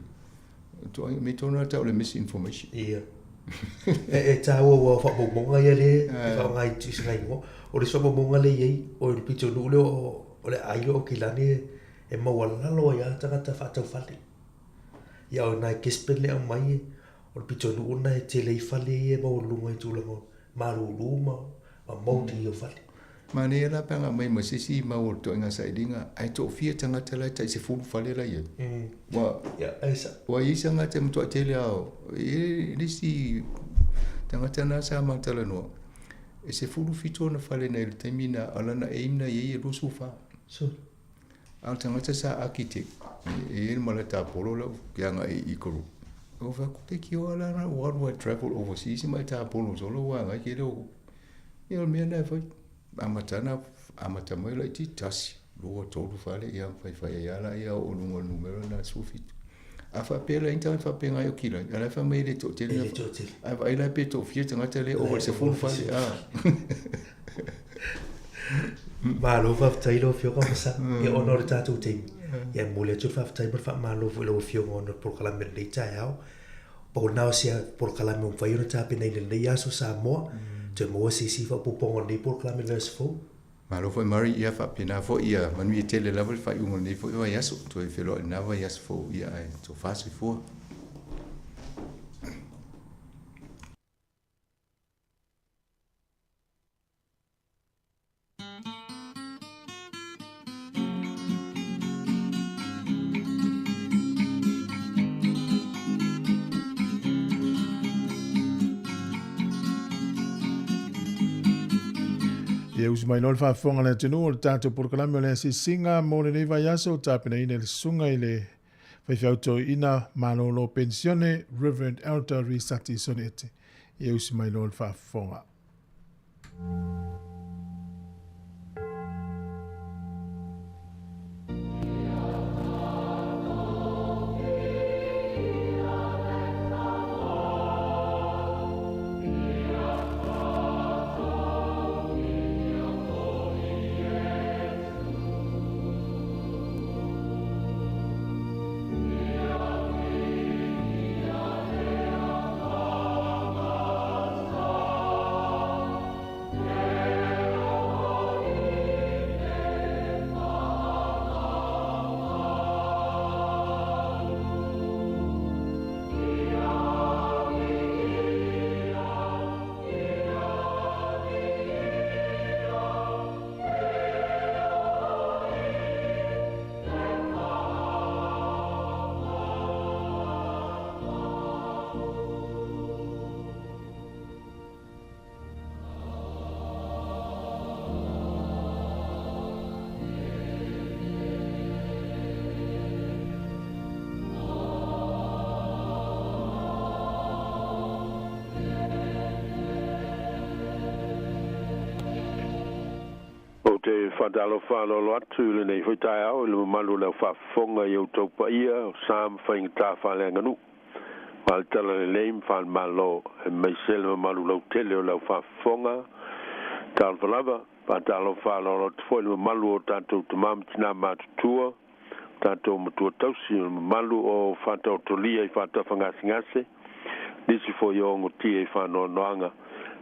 ituaiga mea tonu lava tau o le misinformation. Ia. E taua aua o faamaumauga ia lea e faaaoga i tusiga igoa. O le isi faamaumauga lea e i ai, o le pitonuu lea o le aai lea o Aukilani e maualalo ai lava tagata faatau fale. Ia o i ina i Gisborne lea e aumai O le pitonuu lena e tele ai fale ia e maualuluga i tulaga o malulu ma mauli o fale. Manaia la pe ana aumai ma se isi mau o le toaiga sailiga ae toafia tagata la e tai sefulu fale la i ai. Ua ua i ai se tagata e matuai tele lava e le isi tagata na sa ma talanoa e 17 ona fale nei i le taimi na o lana aim na i ai e 24. Sure. A o le tagata sa architect, e i ai le mala tapolo lau ke agai i Ikaru. O fai atu, te kio ala na ua alu ai travel overseas ma e tapolo solo ua agai ke leo. Ia o le mea na e fai. Amata na, amata mai laitiiti, tasi, lua, tolu fale, ia fai fai ai lava laia oo i luga o le numera lena 17. A faapea la i ai ni tagata faapena i Aukilani, a o la e fai mai e le toatele. E le toatele. Ae vaai la pe toafia tagata lea e ova i le 10 fale, a. Malo faafetai lau Afioga Masa, ia ona o le tatou taimi, ia e momoli atu le faafetai ma le faamalo foi i lau Afioga ona o le polokalame o lenei taeao. Pau lena o se polokalame ua mafai ona tapenaina i lenei aso Samoa, toe maua se isi faaopoopoga o lenei polokalame i le vaiaso fou. Malo foi Murray, ia faapena foi ia manuia tele lava le faaiuga o lenei foi vaiaso. Toe feiloai i lena vaiaso fou ia ae tofa soifua. Ia usu mai loa le faafofoga a le atunuu o le tatou polokalame o le asiasiga mo lenei vaiaso, tapenaina e le susuga i le faifeau toeaina malolo penisione Reverend Elder Risati Soniete. Ia usi mai loa le faafofoga. Ou te faatalofa aloalo atu i lenei foi taeao i le mamalu o le aufaafofoga i outou paia o sa ma faigata faaleaganuu faale-talalelei ma faale-Malo, aemaise le mamalu lautele o le aufaafofoga. Talofa lava, faatalofa aloalo atu foi i le mamalu o tatou tama ma tina matutua, tatou matua tausi, o le mamalu o faataotolia i faatafagasegase, nisi foi o ogotia i faanoanoaga.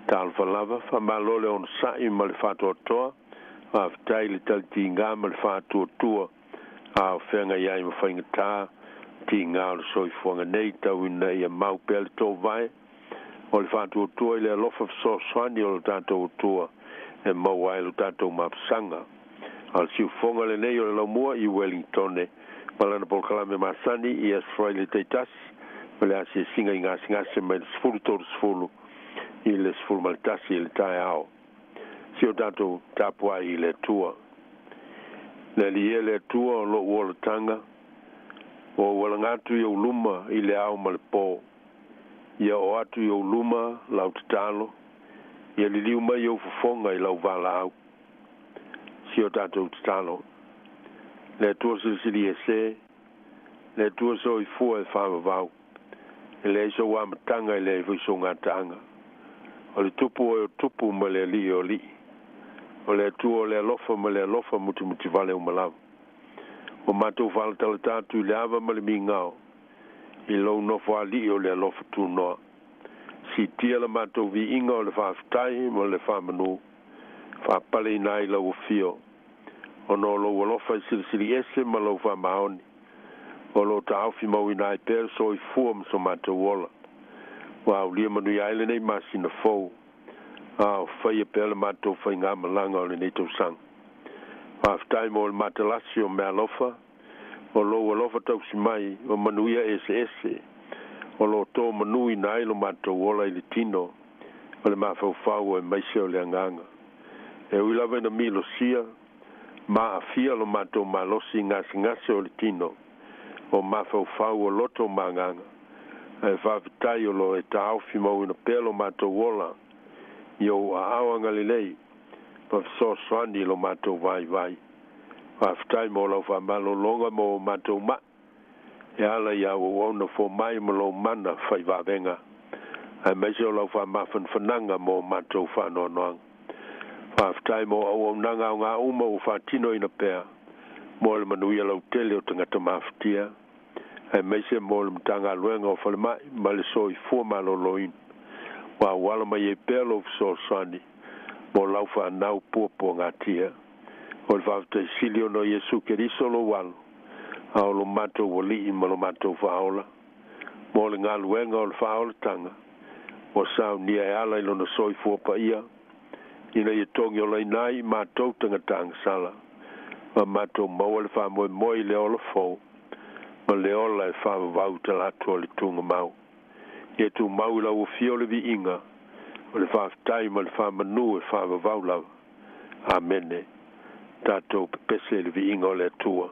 Talofa lava, faamalo le onosai ma le faatoatoa, faafetai le talitiga ma le faatuatua a o feagai ai ma faigata tiga o le soifuaga nei, tau ina ia mau pea le toovae o le faatuatua i le alofa fesoasoani o le tatou Atua e maua ai lo tatou mapusaga. A o le siufofoga lenei o le laumua i Wellingtone ma lana polokalame masani i Aso Faraile taitasi ma le asiasiga i gasegase mai le 10:30 i le 11 i le taeao. Si o tatou tapuai i le Atua. Le Alii e le Atua o lou olataga, ua ou alaga atu i ou luma i le ao ma le po. Ia oo atu i ou luma lau tatalo, ia liliu mai ou fofoga i lau valaau. Si o tatou tatalo. Le Atua silisili ese, le Atua soifua e faavavau, e leai sou amataga e leai foi sou gataaga. O le Tupu oe o tupu ma le Alii o alii. O le Atua o le alofa ma le alofa mutimutivale uma lava. Ua matou faalatalata atu i le ava ma le migao i lou nofoalii o le alofa tunoa. Siitia la matou viiga o le faafetai ma le faamanu, faapaleina ai lau afio, ona o lou alofa e silisili ese ma lou faamaoni, o lo o taofi mauina ai pea le soifua ma so matou ola. Ua aulia manuia ai lenei masina fou, a o faia pea le matou faigamalaga o lenei tausaga. Faafetai mo le matalasi o meaalofa, o lou alofa tausi mai o manuia eseese, o lo o to manuina ai lo matou ola i le tino ma le mafaufau aemaise o le agaga. E ui lava ina milosia ma aafia lo matou malosi i gasegase o le tino, o mafaufau o loto ma agaga, ae faafetai o lo o e taofi mauina pea lo matou ola i ou aao agalelei ma fesoasoani i lo matou vaivai. Faafetai mo lau faamalologa mo o matou mai, e ala i au auauna fomai ma lou mana faivavega, aemaise o lau faamafanafanaga mo o matou faanoanoaga. Faafetai mo auaunaga aoga uma ua faatinoina pea mo le manuia lautele o tagata mafatia, aemaise mo le Matagaluega o Falemai ma le Soifua Maloloina, ua auala mai ai pea lou fesoasoani mo lau fanau puapuagatia. O le faafetai sili ona o Iesu Keriso lou Alo, a o lo matou Alii ma lo matou Faaola, mo le galuega o le faaolataga ua saunia e ala i lona soifua paia, ina ia togiolaina ai i matou tagata agasala, ma matou maua le faamoemoe i le ola fou ma le ola e faavavau i talaatu o le tugamau. Ia tumau i lau afio le viiga o le faafetai ma le faamanu e faavavau lava. Amene. Tatou pepese i le viiga o le Atua.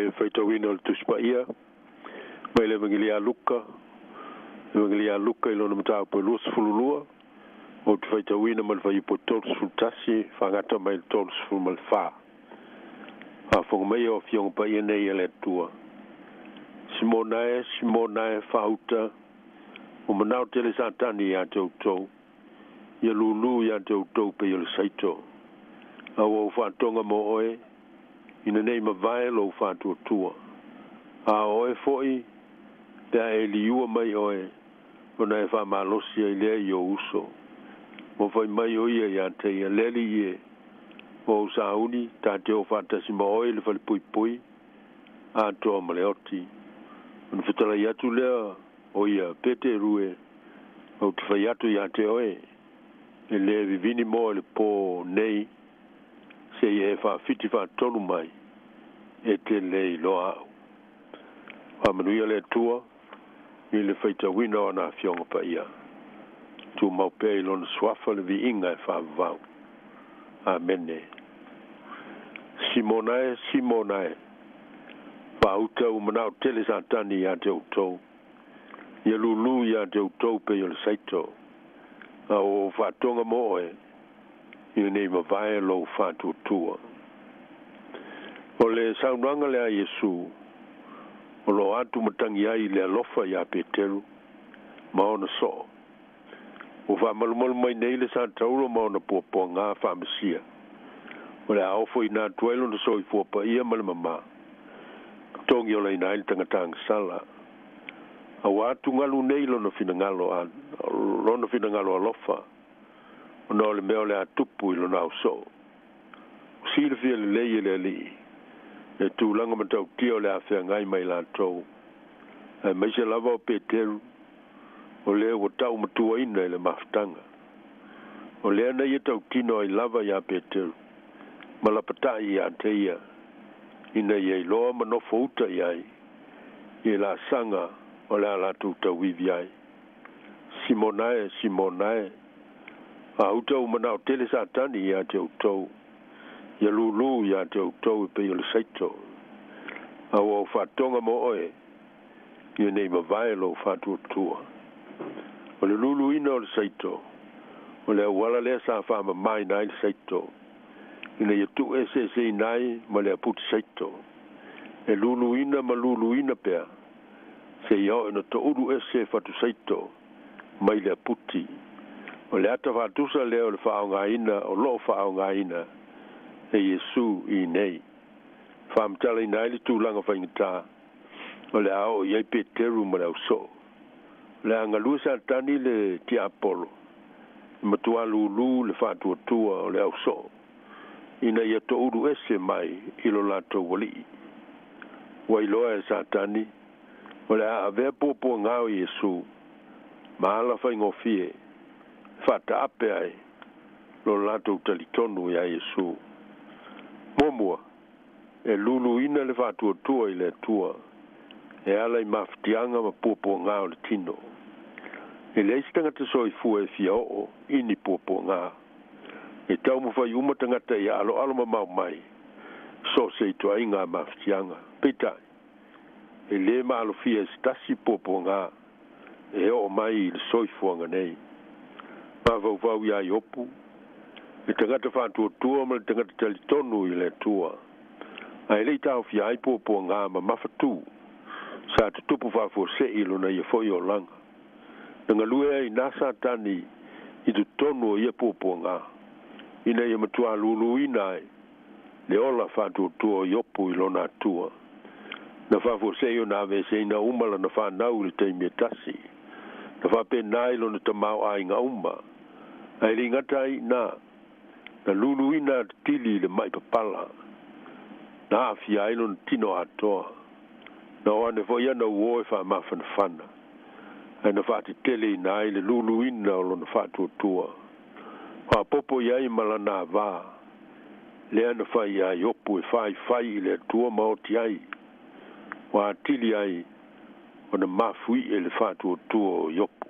le faitauina o le Tusi Paia mai le Evagelia a Luka, Evagelia a Luka i lona mataupu e 22, ou te faitauina mai le fuaiupu e 31 faagata mai le 34. Faafofoga mai o Afioga Paia nei a le Atua. Simona e, Simona e, faauta, ua manao tele Satani ia te outou, ia lūlū ia te outou pei o le saito. A ua ou faatoga mo oe, ina nei mavae lou faatuatua. A o oe foi, pe a e liua mai oe, ona e faamalosi ai lea i ou uso. Ua fai mai o ia ia te ia, Le Alii e, ua ou sauni, ta te o faatasi ma oe i le falepuipui, atoa ma le oti. Ona fetalai atu lea o ia, Peteru e, ou te fai atu ia te oe, e lē vivini moa i le pō nei, seia e faafiti faatolu mai, e te lē iloa au. Faamanuia le Atua i le faitauina o ana Afioga Paia. Tumau pea i Lona Suafa le viiga e faavavau. Amene. Simona e, Simona e, faauta ua manao tele Satani ia te outou, ia lūlū ia te outou pei o le saito, a ua ou faatoga mo oe, ina nei mavae lou faatuatua. O le saunoaga lea a Iesu, o lo o atumatagi ai i le alofa iā Peteru ma ona soo. Ua faamalumalu mai nei le Satauro ma ona puapuagā faamesia, o le a ofoina atu ai lona soifua paia ma le mamā, togiolaina ai le tagata agasala. A ua atugalu nei lona finagalo a lona finagalo alofa, ona o le mea o le a tupu i lona ausoo. Ua silafia lelei e le Alii le tulaga matautia o le a feagai ma i latou, aemaise lava o Peteru, o lea ua taumatuaina i le mafutaga. O lea na ia tautino ai lava iā Peteru ma lapatai ia te ia, ina ia iloa ma nofo uta i ai i laasaga o le a latou tauivi ai. Simona e, Simona e, a uta ua manao tele Satani ia te outou, ia lūlū ia te outou e pei o le saito, a ua ou faatoga mo oe, ina nei mavae lou faatuatua. O le lūlūina o le saito, o le auala lea sa faamamaina ai le saito, ina ia tuueseeseina ai ma le aputi saito, e lūlūina ma lūlūina pea, seia oo ina toulu ese fatu saito mai le aputi. O le ata faatusa lea o le faaaogaina o lo o faaaogaina e Iesu i nei, faamatalaina ai le tulaga faigata o le a oo i ai Peteru ma le ausoo. O le a galue Satani le tiapolo e matua lūlū le faatuatua o le ausoo ina ia toulu ese mai i lo latou alii. Ua iloa e Satani o le a avea puapuagā o Iesu ma ala faigofie e faataape ai lo latou talitonu iā Iesu. Muamua, e luluina le faatuatua i le Atua e ala i mafatiaga ma puapuagā o le tino. E leai se tagata soifua e fia oo i ni puapuagā. E taumafai uma tagata ia aloalo mamao mai so o se ituaiga mafatiaga. Peitai, e lē maalofia e se tasi puapuagā e oo mai i le soifuaga nei. Mafaufau iā Iopu, le tagata faatuatua ma le tagata talitonu i le Atua, ae le i taofia ai puapuagā mamafatū sa tutupu faafuasei i lona ia foi olaga. Na galue ai na Satani i totonu o ia puapuagā, ina ia matuā luluina ai le ola faatuatua o Iopu i lona Atua. Na faafuasei ona aveeseina uma lana fanau i le taimi e tasi. Na faapena ai lona tamaoaiga uma, ae le i gata ai i ina, na luluina atili i le mai papala, na aafia ai lona tino atoa. Na o ane foi ana uō e faamafanafana, ae na faateteleina ai le luluina o lona faatuatua. Faaopoopo i ai ma lana avā, lea na fai iā Iopu e faifai i le Atua ma oti ai, ua atili ai ona mafuie le faatuatua o Iopu.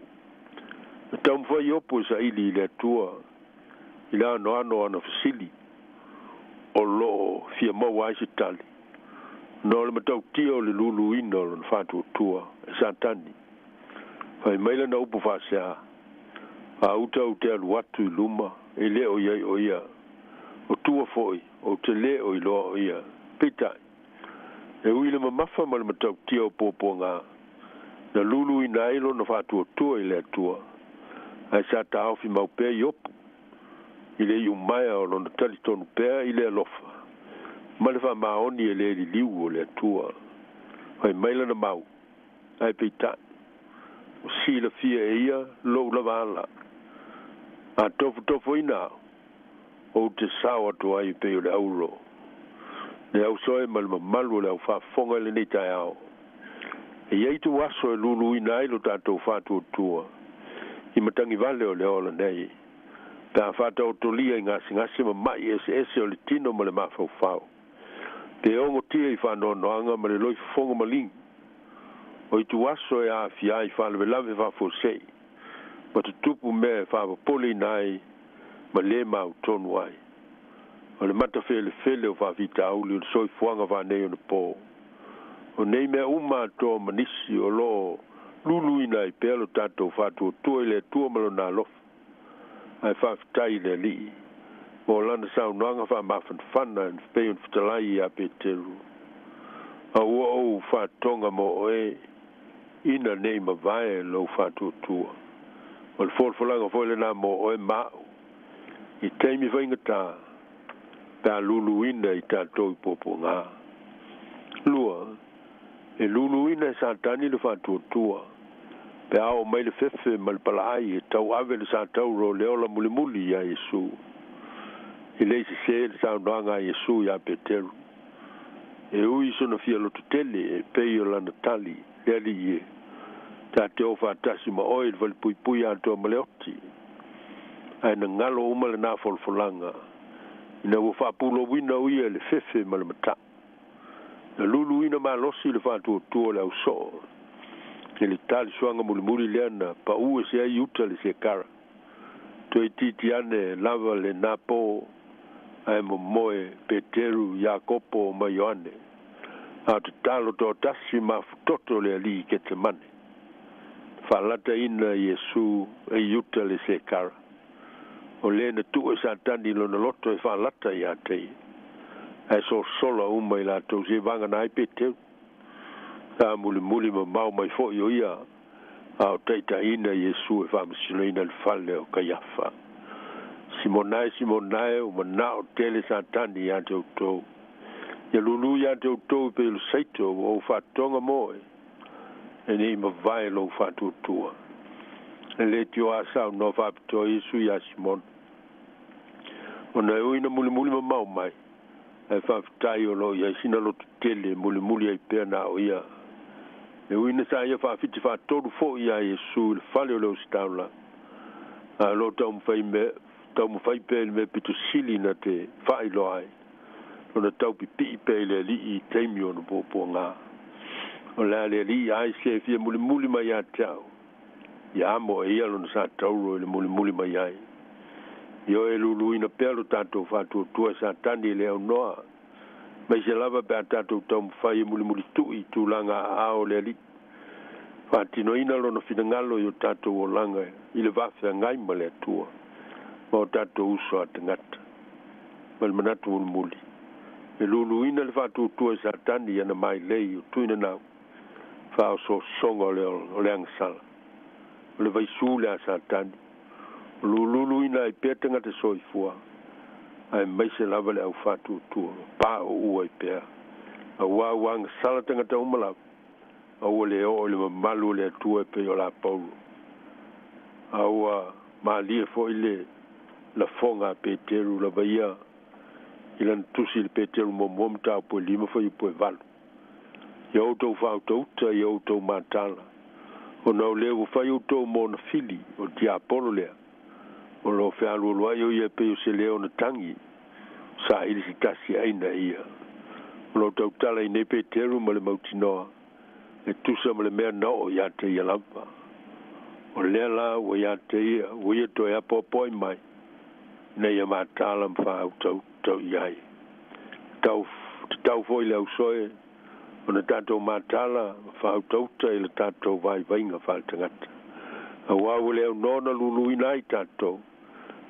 Na taumafai Iopu e saili i le Atua i le anoano o ana fesili o lo o fia maua ai se tali, Ona o le matautia o le luluina o lona faatuatua e Satani. Fai mai lana upu faasea, Gauta ou te alu atu i luma, e le o i ai o ia. O tua foi, ou te le o iloa o ia. Peitai, e ui i le mamafa ma le matautia o puapuaga, na luluina ai lona faatuatua i le Atua, ae sa taofi mau pea Iopu i le iumaea o lona talitonu pea i le alofa ma le faamaoni e le liliu o le Atua. Fai mai lana mau, Ae peitai, ua silafia e ia lou lava ala. A tofotofoina au, ou te sao atu ai pei o le auro. Le ausoe ma le mamalu o le au faafofoga i lenei taeao. E i ai tou aso e luluina ai lo tatou faatuatua i matagivale o le ola nei, pe a faataotolia i gasegase ma ma'i eseese o le tino ma le mafaufau, pe ogotia i faanoanoaga ma le loifofoga maligi. O ituaso e aafia ai faalavelave faafuasei ma tutupu mea e faapopoleina ai ma lē mautonu ai. O le matafelefele o faafitauli o le soifuaga faaneionapo. O nei mea uma atoa ma nisi o lo o luluina ai pea lo tatou faatuatua i le Atua ma Lona alofa. Ae faafetai i le Alii mo Lana saunoaga faamafanafana e pei ona fetalai ia Peteru, A ua ou faatoga mo oe ina nei mavae lou faatuatua. O le folafolaga foi lena mo oe ma a'u i taimi faigata pe a luluina i tatou i puapuaga. Lua, e luluina e Satani le faatuatua pe a oo mai le fefe ma le palaai e tauave le satauro o le ola mulimuli iā Iesu. E le i sesē le saunoaga a Iesu iā Peteru. E ui i sona fia loto tele e pei o lana tali, Le Alii e, ta te o faatasi ma oe i le falepuipui atoa ma le oti. Ae na galo uma lena folafolaga ina ua faapulouina o ia i le fefe ma le mataʻu. Na luluina malosi le faatuatua o le ausoo i le talisoaga mulimuli lea na paʻu ese ai i uta le sekara. Toe itiiti ane lava lena po ae momoe Peteru, Iakopo ma Ioane, a o tatalo toatasi mafutoto le Alii i Ketemane. Na faalataina Iesu e Iuta le sekara. O le na tuu e Satani lona loto e faalata ia te ia, ae sosola uma i latou se vagana ai Peteru. Sa mulimuli mamao mai foi o ia a o taitaiina Iesu e faamasinoina i le fale o Kaiafa. Simona e, Simona e, ua manao tele Satani ia te outou. Ia lulu ia te outou i pei o le saito ua ou faatoga mo oe, e ne i mavae lou faatuatua. E le tioa saunoa faapitoa Iesu iā Simona, ona e ui ina mulimuli mamao mai, ae faafetai o lo o i ai sina loto tele e mulimuli ai pea na o ia. E ui ina sa ia faafiti faatolu foi iā Iesu i le fale o le ositaulaga, ae o lo o taumafai mea, taumafai pea i le mea pito sili na te faailoa ai lona taupipii pea i le Alii i taimi o ona puapuaga. O le a le Alii ai se e fia mulimuli mai ia te au, ia amo e ia lona satauro i le mulimuli mai ai. Ioe e luluina pea lo tatou faatuatua e Satani e le aunoa, maise lava pe a tatou taumafai e mulimulitu'i i tulaga aao o le Alii, faatinoina lona finagalo i o tatou olaga i le va feagai ma le Atua ma o tatou uso a tagata. Ma le manatu mulimuli, e luluina le faatuatua e Satani i ana mailei o tuinanau faaosoosoga o le agasala, o le vaisū lea a Satani, o lululuina ai pea tagata soifua, aemaise lava le au faatuatua, paouu ai pea, auā ua agasala tagata uma lava, a ua le oo i le mamalu o le Atua e pei o la Paulo. A ua malie foi le lafoga a Peteru lava ia i lana tusi i le Peteru muamua mataupu e 5 fuaiupu e 8. Ia outou faautauta, ia outou matala, ona o le ua fai outou mo ona fili, o le tiapolo lea, o lo o fealualuai o ia e pei o se leo ona tagi, o saili se tasi e aina e ia. O lo o tautala i nei Peteru ma le mautinoa, e tusa ma le mea na oo ia te ia lava. O lea la ua ia te ia, ua ia toe apoapoai mai, ina ia matala ma faautautau i ai. Tau, tatau foi le ausoe Ona tatou mataala ma faautauta i le tatou vaivaiga faaletagata. Auā ua le aunoa ona luluina ai tatou,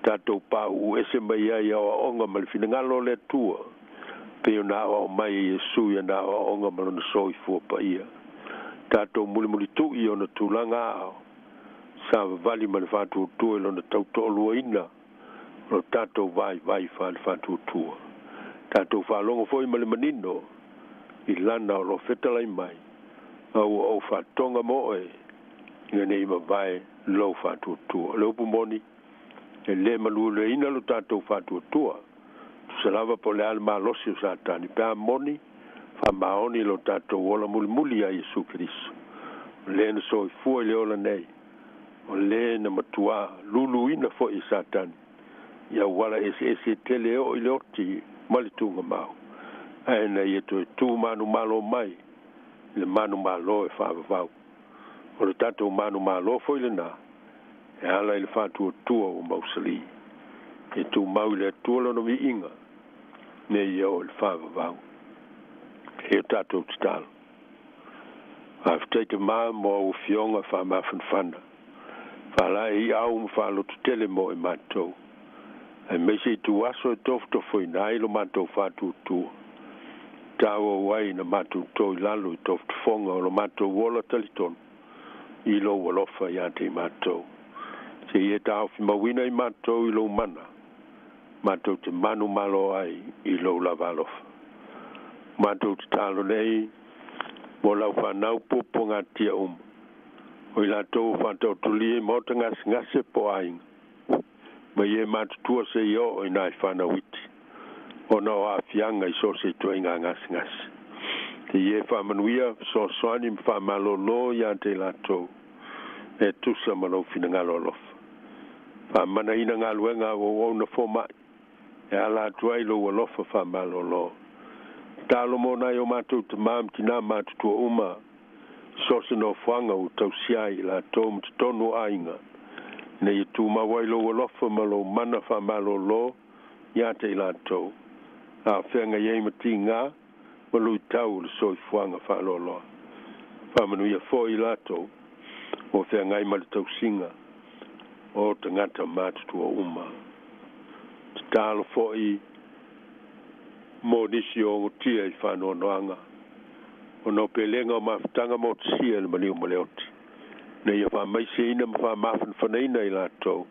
tatou pauu ese mai ai i aoaoga ma le finagalo o le Atua, pei ona aoao mai e Iesu i ana aoaoga ma Lona soifua paia. Tatou mulimulitu'i i ona tulaga aao, savavali ma le faatuatua i Lona tautoaluaina o lo tatou vaivai faale-faatuatua. Tatou faalogo foi ma le manino i Lana o lo o fetalai mai, A ua ou faatoga mo oe, ina ne i mavae lou faatuatua. O le upu moni, e le malueleina lo tatou faatuatua, tusa lava po o le a le malosi o Satani, pe a moni, faamaoni lo tatou ola mulimuli iā Iesu Keriso, o le na soifua i le ola nei, o le na matuā luluina foi e Satani i auala eseese e tele e oo i le oti ma le tugamau, ae na ia toe tu manumalo mai i le manumalo e faavavau. O le tatou manumalo foi lenā e ala i le faatuatua ua mausali. Ia tumau i le Atua Lona viiga, nei ia oo i le faavavau. E o tatou tatalo. Faafetai Tamā mo au afioga faamafanafana, faalaeiau ma faalototele mo i matou, aemaise ituaso e tofotofoina ai lo matou faatuatua, tauau ai ina matou to i lalo i tofotofoga o lo matou ola talitonu i lou alofa iā te i matou. Seia e taofimauina i matou i lou mana, matou te manumalo ai i lou lava alofa. Matou tatalo nei mo lau fanau puapuagatia uma, o i latou ua faataotolia i maota gasegase po o aiga, mai e matutua seia oo i nai fanau iti, ona o aafiaga i so o se ituaiga gasegase. Seia e faamanuia, fesoasoani ma faamalōlō iā te i latou e tusa ma lou finagalo alofa. Faamanaina galuega a auauauna fomaʻi e ala atu ai lou alofa faamalōlō. Tatalo mo nai o matou tamā ma tinā matutua uma i so o se nofoaga ua tausia ai i latou ma totonu o aiga, ina ia tumau ai lou alofa ma lou mana faamalōlō iā te i latou, a o feagai ai ma tigā ma luitau o le soifuaga faaloaloa. Faamanuia foi i latou ua feagai ma le tausiga o tagata matutua uma. Tatalo foi mo nisi o ogotia i faanoanoaga ona o pelega o mafutaga motusia i le maliu ma le oti, ina ia faamaiseina ma faamafanafanaina i latou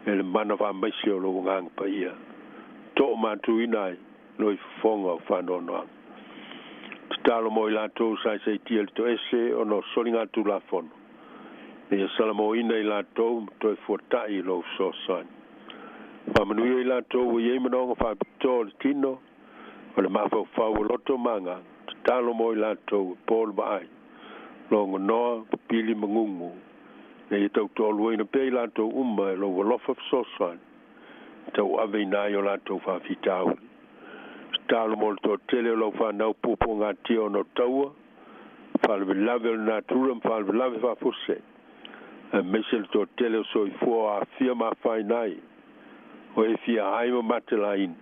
e le mana faamaise o lou Agaga Paia, toomatuina ai loifofoga o faanoanoaga. Tatalo mo i latou sa saisaitia i le toese ona o soligatulafono, ina ia salamoina i latou ma toe fuataʻi i lou fesoasoani. Faamanuia i latou ua i ai manaoga faapitoa o le tino, o le mafaufau o loto ma agaga. Tatalo mo i latou e po le vaai, logonoa, pipili ma gugu, ina ia tautoaluaina pea i latou uma e lou alofa fesoasoani e tauaveina ai o latou faafitauli. Tatalo mo le toatele o lau fanau puapuagatia ona o taua, faalavelave o le natura ma faalavelave faafuasei, aemaise le toatele o soifua o aafia ma afaina ai, o e fia ai ma matelaina,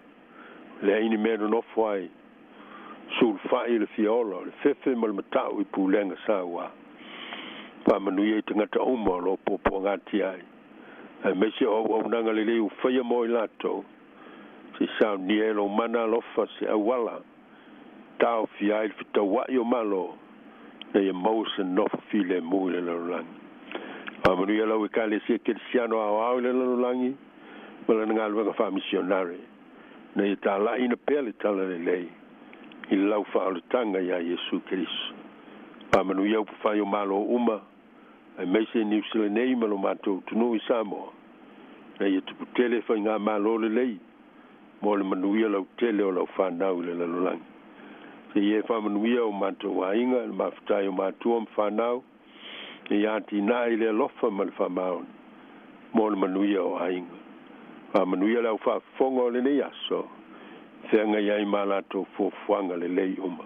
leai ni mea e nonofo ai, sulufai i le fia ola, o le fefe ma le mata'u i pulega sauā. Faamanuia i tagata uma o lo o puapuagatia ai, aemaise o auaunaga lelei ua faia mo i latou, se i saunia e lou mana alofa se auala e taofia ai le fetauaʻi o Malo, ina ia maua se nofo filemu i le lalolagi. Faamanuia lau Ekalesia Kerisiano aoao i le lalolagi ma lana galuega faamisionare, ina ia talaʻiina pea le Talalelei i lau faaolataga iā Iesu Keriso. Faamanuia upufai o Malo uma, aemaise i Niu Sila nei ma lo matou atunuu i Samoa, ina ia tuputele faigamalo lelei mo le manuia lautele o lau fanau i le lalolagi. Seia e faamanuia o matou aiga, le mafutai o matua ma fanau, ina ia atinae i le alofa ma le faamaoni mo le manuia o aiga. Faamanuia le au faafofoga o lenei aso, e feagai ai ma a latou fuafuaga lelei uma.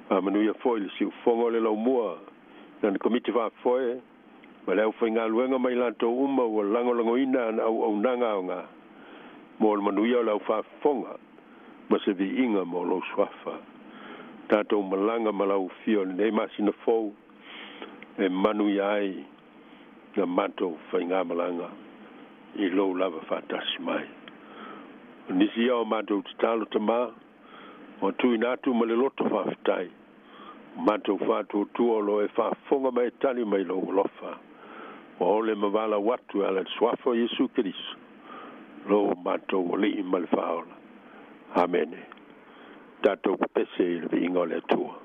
Faamanuia foi le siufofoga o le laumua i lana Komiti Faafoe ma le aufaigaluega ma i latou uma ua lagolagoina ana auaunaga aoga mo le manuia o le au faafofoga ma se viiga mo lou suafa. Tatou malaga ma lau Afio i lenei masina fou e manuia ai na matou faigamalaga i lou lava faatasi mai. O nisi ia o matou tatalo Tamā, ua tuuina atu ma le loto faafetai, o matou faatuatua o lo o e faafofoga ma e tali mai i lou alofa, ua ole ma valaau atu e ala i le Suafa o Iesu Keriso, lo matou Alii ma le Faaola. Amene. Tatou pepese i le viiga o le Atua.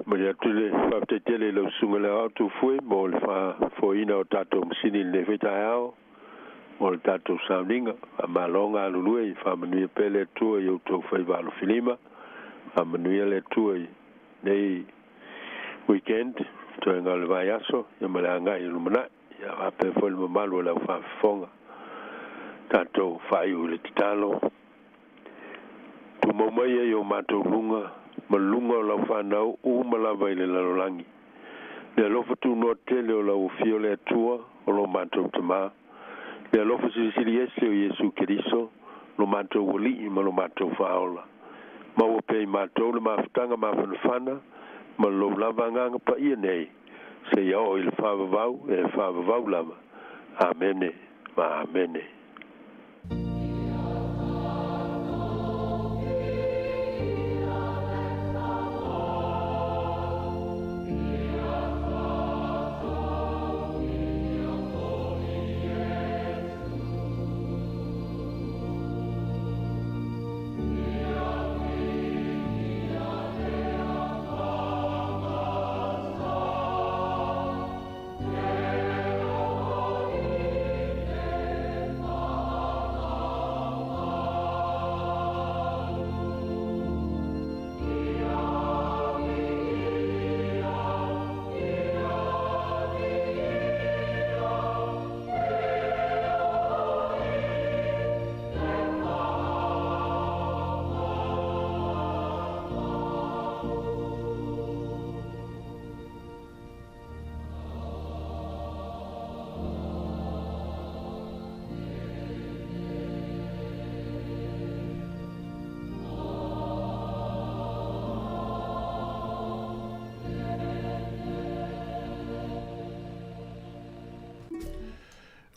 Momoli atu le faafetai tele i lau Susuga i le Aoao Tufue mo le faafoeina o tatou masini i lenei foi taeao. mo le tatou sauniga. Faamalo galulue, faamanuia pea le Atua i outou faiva alofilima. Faamanuia le Atua i nei weekend, toega o le vaiaso, ia ma le agai i le lumanai, ia faapea foi le mamalu o le aufaafofoga. Tatou faaiu i le tatalo. Tumau mai ai o matou luga ma luga o lau fanau uma lava i le lalolagi le alofa tunoa tele o lau Afio le Atua o lo matou Tamā, le alofa silisili ese o Iesu Keriso lo matou Alii ma lo matou Faaola. Maua pea i matou le mafutaga mafanafana ma lou lava Agaga Paia nei seia oo i le faavavau e faavavau lava. Amene ma Amene.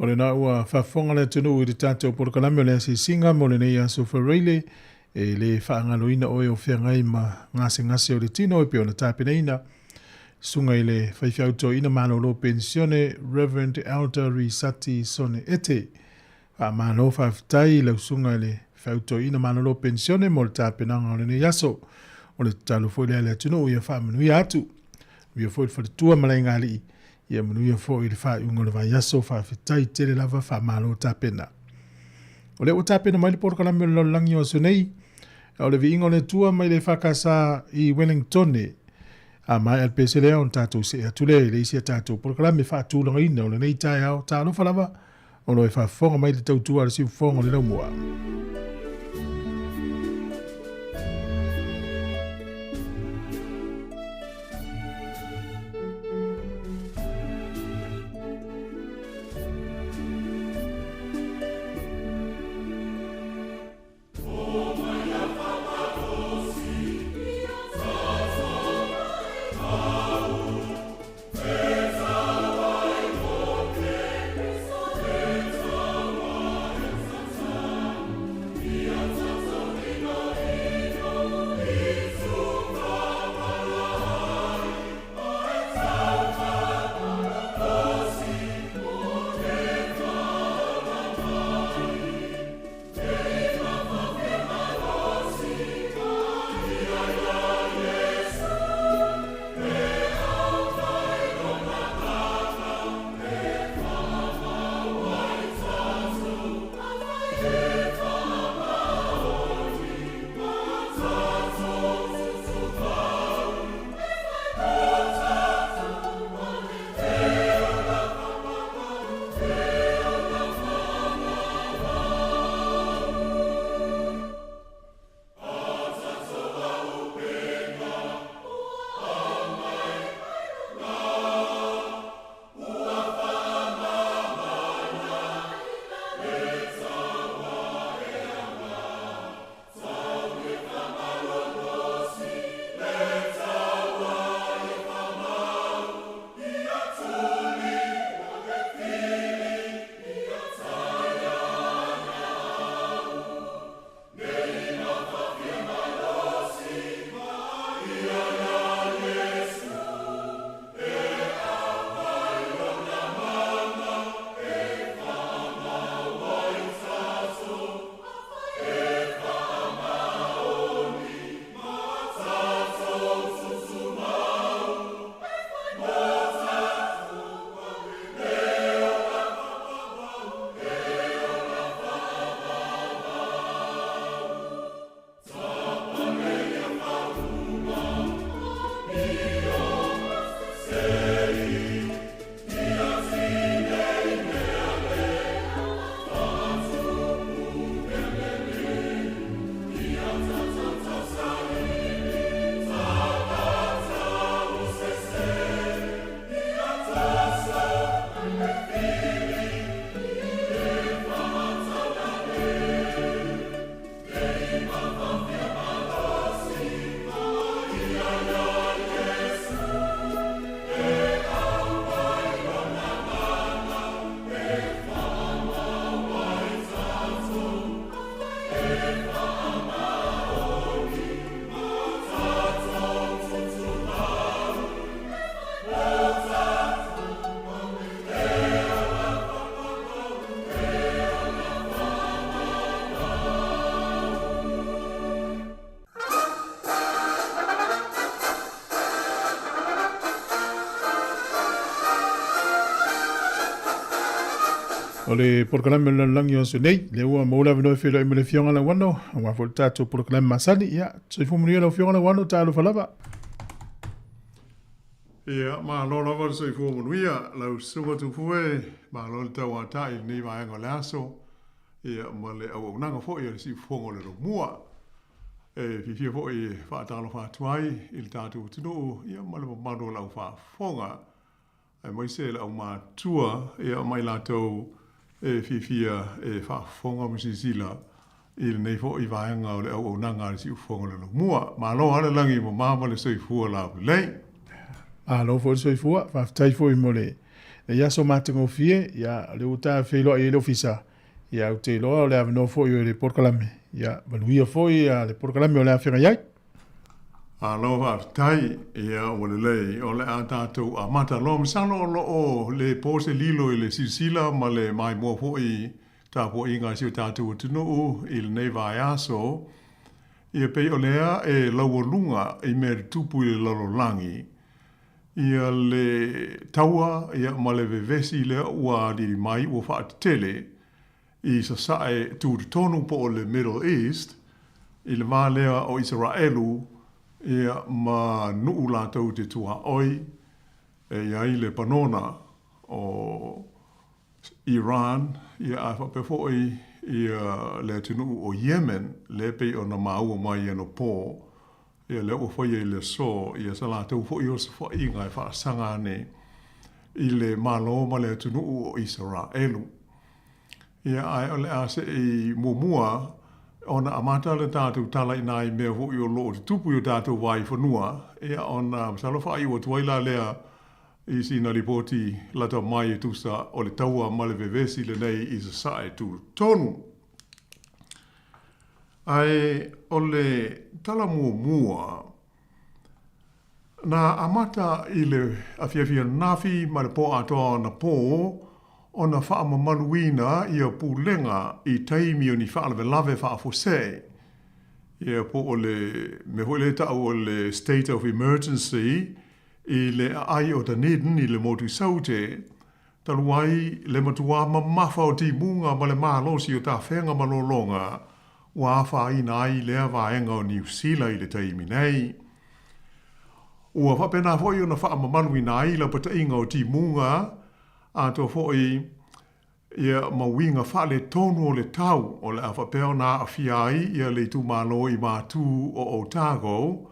O lena ua faafofoga le atunuu i le tatou polokalame o le asiasiga mo lenei aso Faraile, e le faagaloina oe o feagai ma gasegase o le tino e pei ona tapenaina. Susuga i le faifeau toeaina malolo penisione Rev. Elder Risati Sone Ete. Faamalo faafetai i lau susuga i le faifeau toeaina malolo penisione mo le tapenaga o lenei aso. O le tatalo foi lea a le atunuu ia faamanuia atu. Manuia foi le faletua ma laigaalii, ia manuia foi le faaiuga o le vaiaso. Faafetai tele lava, faamalo tapena. O lea ua tapena mai le polokalame o le lalolagi o aso nei, o le viiga o le Atua mai le EFKS i Wellingtone. A maea le pese lea, ona tatou see atu lea i le isi a tatou polokalame faatulagaina o lenei taeao. Talofa lava, o lo e faafofoga mai le tautua a le siufofoga o le laumua. O le polokalame o le lalolagi o aso nei, lea ua maua le avanoa e feiloai ma le Afioga Lauano, aua foi le tatou polokalame masani. Ia, soifua manuia lau Afioga Lauano, talofa lava. Ia, malo lava le soifua manuia, lau Susuga Tupue, malo le tauatai i lenei vaega o le aso, ia, ma le auaunaga foi a le Siufofoga o le Laumua. E fiafia foi e faatalofa atu ai i le tatou atunuu, ia, ma le mamalu o le au faafofoga. aemaise le aumātua ia ma i latou e fiafia e faafofoga ma silasila i lenei foi vaega o le auaunaga a le Siufofoga o le Laumua. Malo lava le lagi mama ma le soifua laulelei. Malo foi le soifua, faafetai foi mo lenei aso matagofie, ia o lea ua ta feiloai ai le Ofisa, ia ou te iloa o le avanoa foi o le polokalame, ia manuia foi le polokalame o le a feagai ai. Malo faafetai, ia ua lelei, o le a tatou amata loa. Masalo o lo o le po se lilo i le silasila ma le maimoa foi i tapuaiga a si o tatou atunuu i lenei vaiaso, ia pei o lea e laualuga i mea tutupu i le lalolagi, ia le taua ia ma le vevesi lea ua alii mai ua faatetele i Sasae tutotonu po o le Middle East, i le va lea o Isaraelu ia ma nuu latou te tuaoi e i ai le Panona o Iran ia ae faapea foi ia le atunuu o Yemen lea pei ona maua mai anapo ia lea ua faia i le aso ia sa latou foi osofaiga e faasaga ane i le Malo ma le atunuu o Isaraelu. Ia, ae o le a se i muamua ona amata le tatou tala i nai mea foi o lo o tutupu i o tatou vaifanua, ia, ona masalo faaiu atu ai la lea i sina lipoti lata mai e tusa o le taua ma le vevesi lenei i Sasae tutotonu. Ae o le tala muamua, na amata i le afiafi ananafi ma le pō atoa anapo ona faamamaluina ia pulega i taimi o ni faalavelave faafuasei, ia po o le mea foi lea e ta'u o le state of emergency i le aai o Dunedin i le motu i Saute, Talu ai le matuā mamafa o timuga ma le malosi o tafega ma lologa ua afaina ai lea vaega o Niu Sila i le taimi nei. Ua faapena foi ona faamamaluina ai lapataiga o timuga atoa foi ia ma uiga faaletonu o le tau o le a faapea ona aafia ai ia le itumalo i Matu o Otago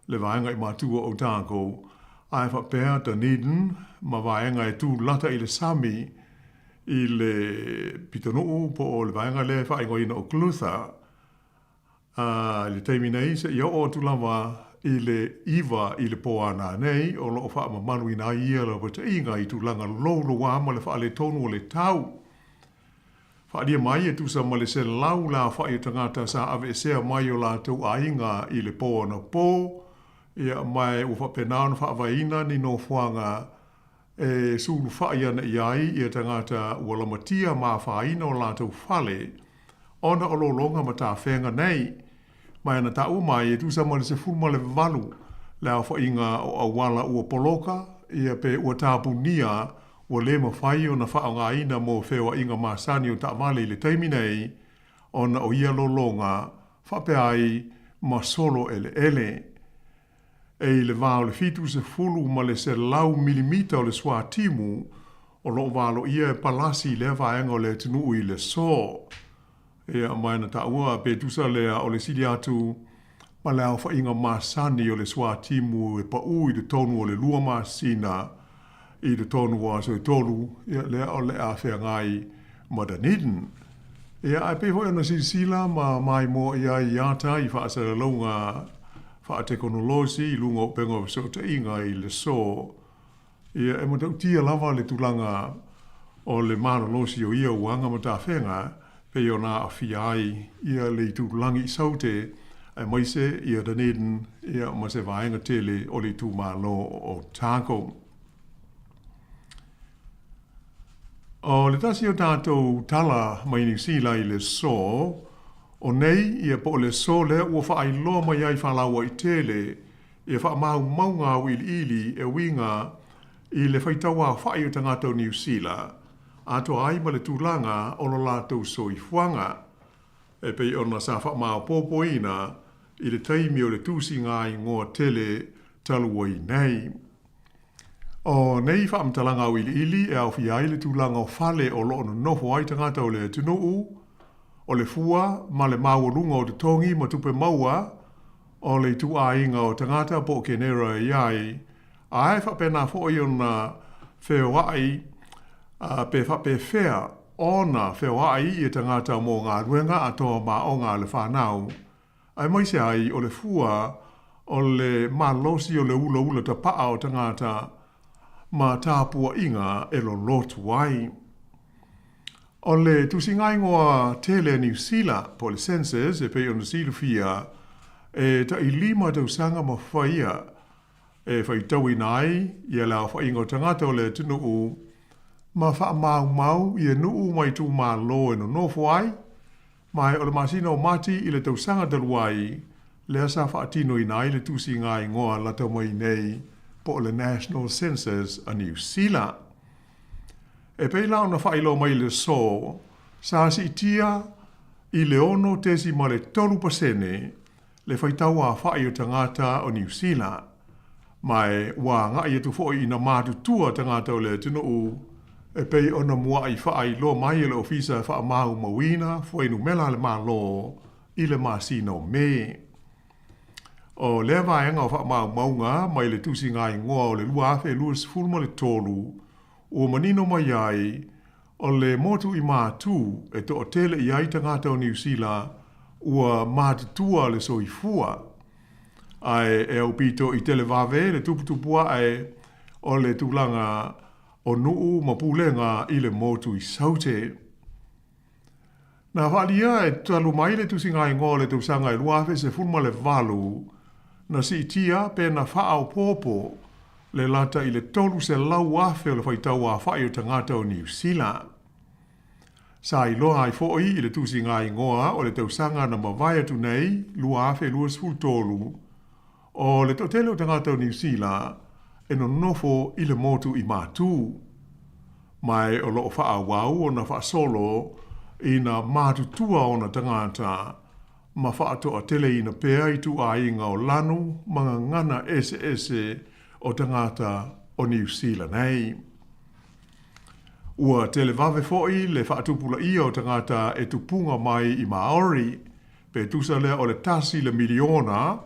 le vaega i Matu o Otago, ae faapea Dunedin ma vaega e tu lata i le sami i le pitonuu po o le vaega lea e faaigoaina o Clutha, a i le taimi nei seia oo atu lava i le 9 i le pō a nanei o lo o faamamaluina ai ia lapataiga i tulaga louloua ma le faaletonu o le tau. Faaalia mai e tusa ma le 100 le aofai o tagata sa aveesea mai o latou aiga i le pō anapo, ia, ma ua faapena ona faavaeina ni nofoaga e sulufai ana i ai ia tagata ua lamatia ma afaina o latou fale ona o lologa ma tafega nei. Ma e na taua mai e tusa ma le 18 le aofaiga o auala ua poloka, ia pe ua tapunia ua le mafai ona faaaogaina mo feoaiga masani o taavale i le taimi nei ona o ia lologa faapea ai ma solo eleele. E i le va o le 70 ma le 100 milimita o le suatimu o lo o valoia e palasi i lea vaega o le atunuu i le aso. Ia, ma e na taua pe tusa lea o le sili atu ma le aofaiga masani o le suatimu e paʻū i totonu o le 2 masina i totonu o aso e 3, ia, lea o le a feagai ma Dunedin. Ia, ae pei foi ona silasila ma maimoa i ai i ata i faasalalauga faatekonolosi i luga o upega o fesootaiga i le aso. Ia, e matautia lava le tulaga o le malolosi o ia uaga ma tafega pei ona aafia ai ia le itulagi i Saute aemaise ia Dunedin ia ma se vaega tele o le itumalo o Otago. O le tasi o tatou tala mai Niu Sila i le aso o nei, ia po o le aso lea ua faailoa mai ai faalauaitele Ia faamaumauga auiliili e uiga i le faitau aofai o tagata o Niu Sila, atoa ai ma le tulaga o lo latou soifuaga, e pei ona sa faamaopoopoina i le taimi o le tusiga-igoa tele talu ai nei. O nei faamatalaga auiliili e aofia ai le tulaga o fale o lo o nonofo ai tagata o le atunuu, o le fua ma le maualuga o totogi ma tupe maua o le ituaiga o tagata po o kenera e i ai, a e faapena foi ona feoai pe faapefea ona feoai ia tagata mo galuega atoa ma aoga a le fanau, aemaise ai o le fua o le malosi o le ulaula tapaa o tagata ma tapuaiga e lolotu ai. O le tusiga-igoa tele a Niu Sila, po o le Census e pei ona silafia, e tai-5 tausaga ma faia e faitauina ai ia le aofaiga o tagata o le atunuu ma faamaumau ia nuu ma itumalo e nonofo ai, ma o le masina o Mati i le tausaga talu ai lea sa faatinoina ai le tusiga-igoa lata mai nei po o le National Census a Niu Sila. E pei la ona faailoa mai i le aso, sa siitia i le 6.3% le faitau aofai o tagata o Niu Sila, ma e ua agai atu foi ina matutua tagata o le atunuu e pei ona mua'i faailoa mai e le Ofisa e Faamaumauina Fuainumera a le Malo i le masina o Me. O lea vaega o faamaumauga mai le tusiga-igoa o le 2023 ua manino mai ai O le motu i Mātū e toatele i ai tagata o Niu Sila ua matutua le soifua. Ae e aupito i televave le tuputupu ae o le tulaga o nuu ma pulega i le motu i Saute. Na faaalia e talu mai le tusiga-igoa o le tausaga e 2018, na siitia pe na faaopoopo le lata i le 300,000 o le faitau aofai o tagata o Niu Sila. Sa iloa ai foi i le tusiga-igoa o le tausaga na mavae atu nei, 2023, O le toatele o tagata o Niu Sila e nonofo i le motu i Mātū, ma e o lo o faaauau ona faasolo ina matutua ona tagata ma faatoateleina pea ituaiga o lanu ma gagana eseese o tagata o Niu Sila nei. Ua televave foi le faatupulaia o tagata e tupuga mai i Māori, Pe tusa lea o le tasi le miliona,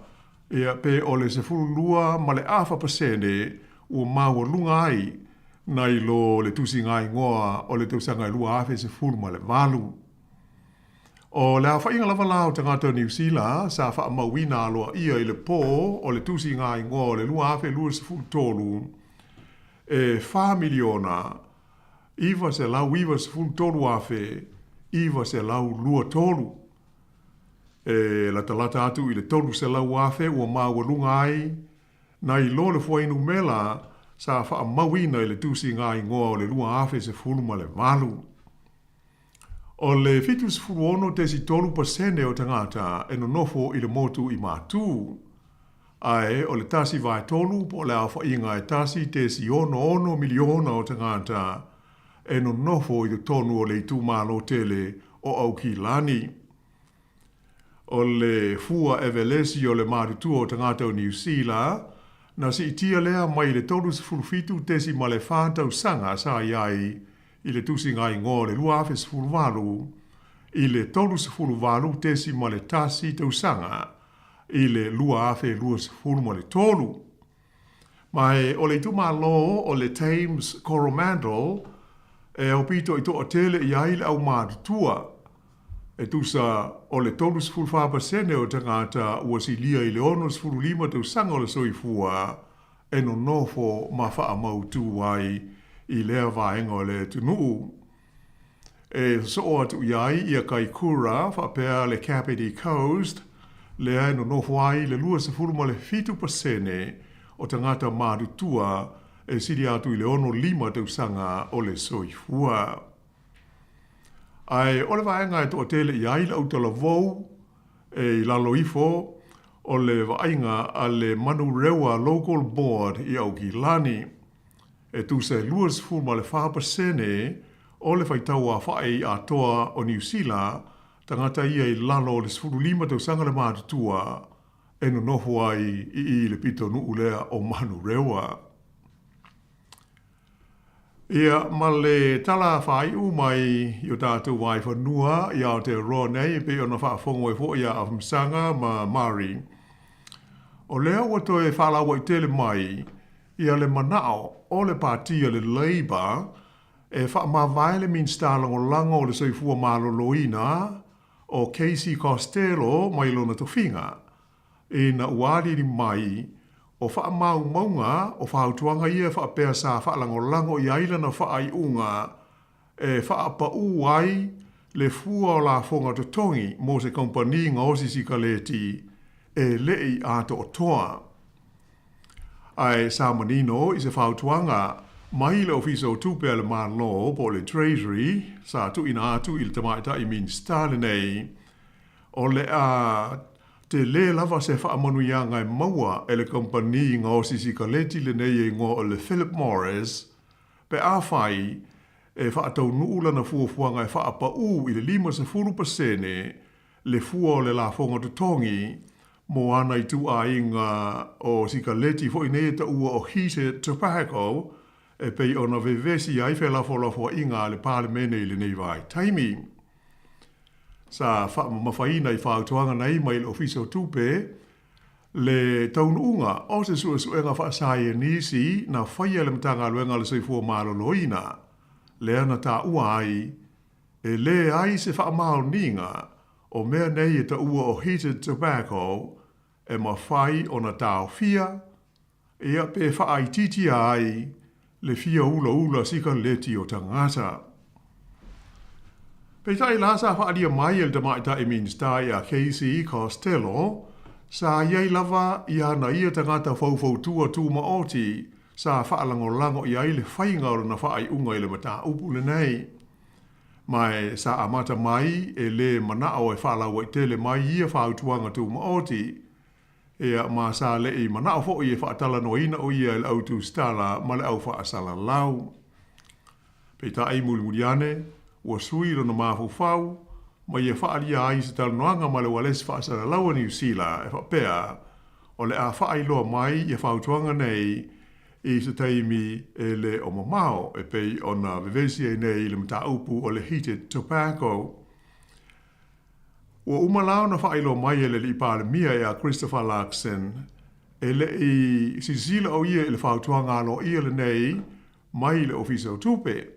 ia, pe o le 12.5% ua maualuga ai nai lo le tusiga-igoa o le tausaga e 2018. O le aofaiga lava la o tagata o Niu Sila sa faamauina aloaia i le pō o le tusiga-igoa o le 2023, e 4,993,923. E latalata atu i le 300,000 ua maualuga ai nai lo le fuainumera sa faamauina i le tusiga-igoa o le 2018. O le 76.3% o tagata e nonofo i le motu i Mātū, ae o le 1/3 po o le aofaiga e 1.66 miliona o tagata e nonofo i totonu o le itumalo tele o Aukilani. O le fua evelesi o le matutua o tagata o Niu Sila, na siitia lea mai le 37.4 tausaga sa i ai i le tusiga-igoa o le 2018 i le 38.1 tausaga i le 2023. Ma e o le itumalo o le Thames Coromandel e aupito i toatele i ai le aumatutua, e tusa o le 34% o tagata ua silia i le 65 tausaga o le soifua e nonofo ma faamautū ai i lea vaega o le atunuu. E sosoo atu i ai ia Kaikoura faapea le Kapiti Coast, lea e nonofo ai le 27% o tagata matutua e sili atu i le 65 tausaga o le soifua. Ae o le vaega e toatele i ai le autalavou e i lalo ifo o le vaaiga a le Manurewa Local Board i Aukilani, e tusa e 24% o le faitauaofa'i atoa o Niu Sila, tagata ia i lalo o le 15 tausaga le matutua e nonofo ai i i le pitonuu lea o Manurewa. Ia, ma le tala faaiu mai i o tatou vaefanua i Aotearoa nei e pei ona faafofoga ai foi ia Afamasaga ma Mari, o lea ua toe faalauaitele mai ia le manao o le Pati a le Labour e faamavae le Minisita Lagolago o le Soifua Maloloina o Casey Costello mai lona tofiga, ina ua aliali mai o faamaumauga o fautuaga ia faapea sa faalagolago i ai lana faaiuga e faapaū ai le fua o lafoga totogi mo se kamupani gaosi sikaleti e le i atoatoa. Ae sa manino i se fautuaga mai le Ofisa o Tupe a le Malo po o le Treasury sa tuuina atu i le Tamaitai Minisita lenei, o le a tele lava se faamanuiaga e maua e le kamupani gaosi sikaleti lenei e igoa o le Philip Morris pe afai e faataunuu lana fuafuaga e faapaū i le 50% le fua o le lafoga totogi mo ana ituaiga o sikaleti foi nei e taua o heated tobacco e pei ona vevesi ai felafolafoaiga a le Palemene i lenei vaitaimi. Sa faamamafaina i fautuaga nei mai le Ofisa o Tupe le taunuuga o se suesuega faasaienisi na faia e le Matagaluega o le Soifua Maloloina, lea na taua ai e leai se faamaoniga o mea nei e taua o heated tobacco e mafai ona taofia, ia pe faaitiitia ai le fia ulaula sikaleti o tagata. Peitai la sa faaalia mai e le Tamaitai Minisita ia Casey Costello, sa i ai lava i ana ia tagata faufautua tumaoti sa faalagolago i ai le faiga o lona faaiuga i le mataupu lenei. Ma e sa amata mai e lē manao e faalauaitele mai ia fautuaga tumaoti, ia ma sa leʻi manao foʻi e faatalanoaina o ia e le au tusitala ma le au faasalalau. Peitai mulimuli ane, ua sui lona mafaufau, ma ia faaalia ai se talanoaga ma le ualesi faasalalau a Niu Sila e faapea, o le a faailoa mai ia fautuaga nei i se taimi e lē o mamao e pei ona vevesi ai nei i le mataupu o le heated tobacco. Ua uma la ona faailoa mai e le Alii Palemia ia Christopher Luxon e le i silasila o ia i le fautuaga aloaia lenei mai le Ofisa o Tupe.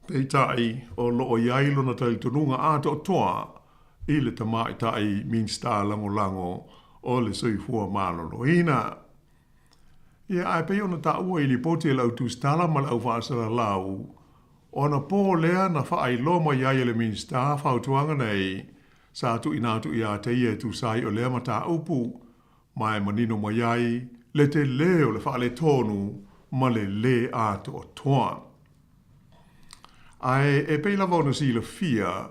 Peitai, o lo o i ai lona talitonuga atoatoa i le Tamaitai Minisita Lagolago o le Soifua Maloloina. Ia, ae pei ona taua i lipoti a le au tusitala ma le au faasalalau, o anapo lea na faailoa mai ai e le Minisita fautuaga nei sa tuuina atu ia te ia e tusa ai o lea mataupu, ma e manino mai ai le tele o le faaletonu ma le lē atoatoa. Ae e pei lava ona silafia,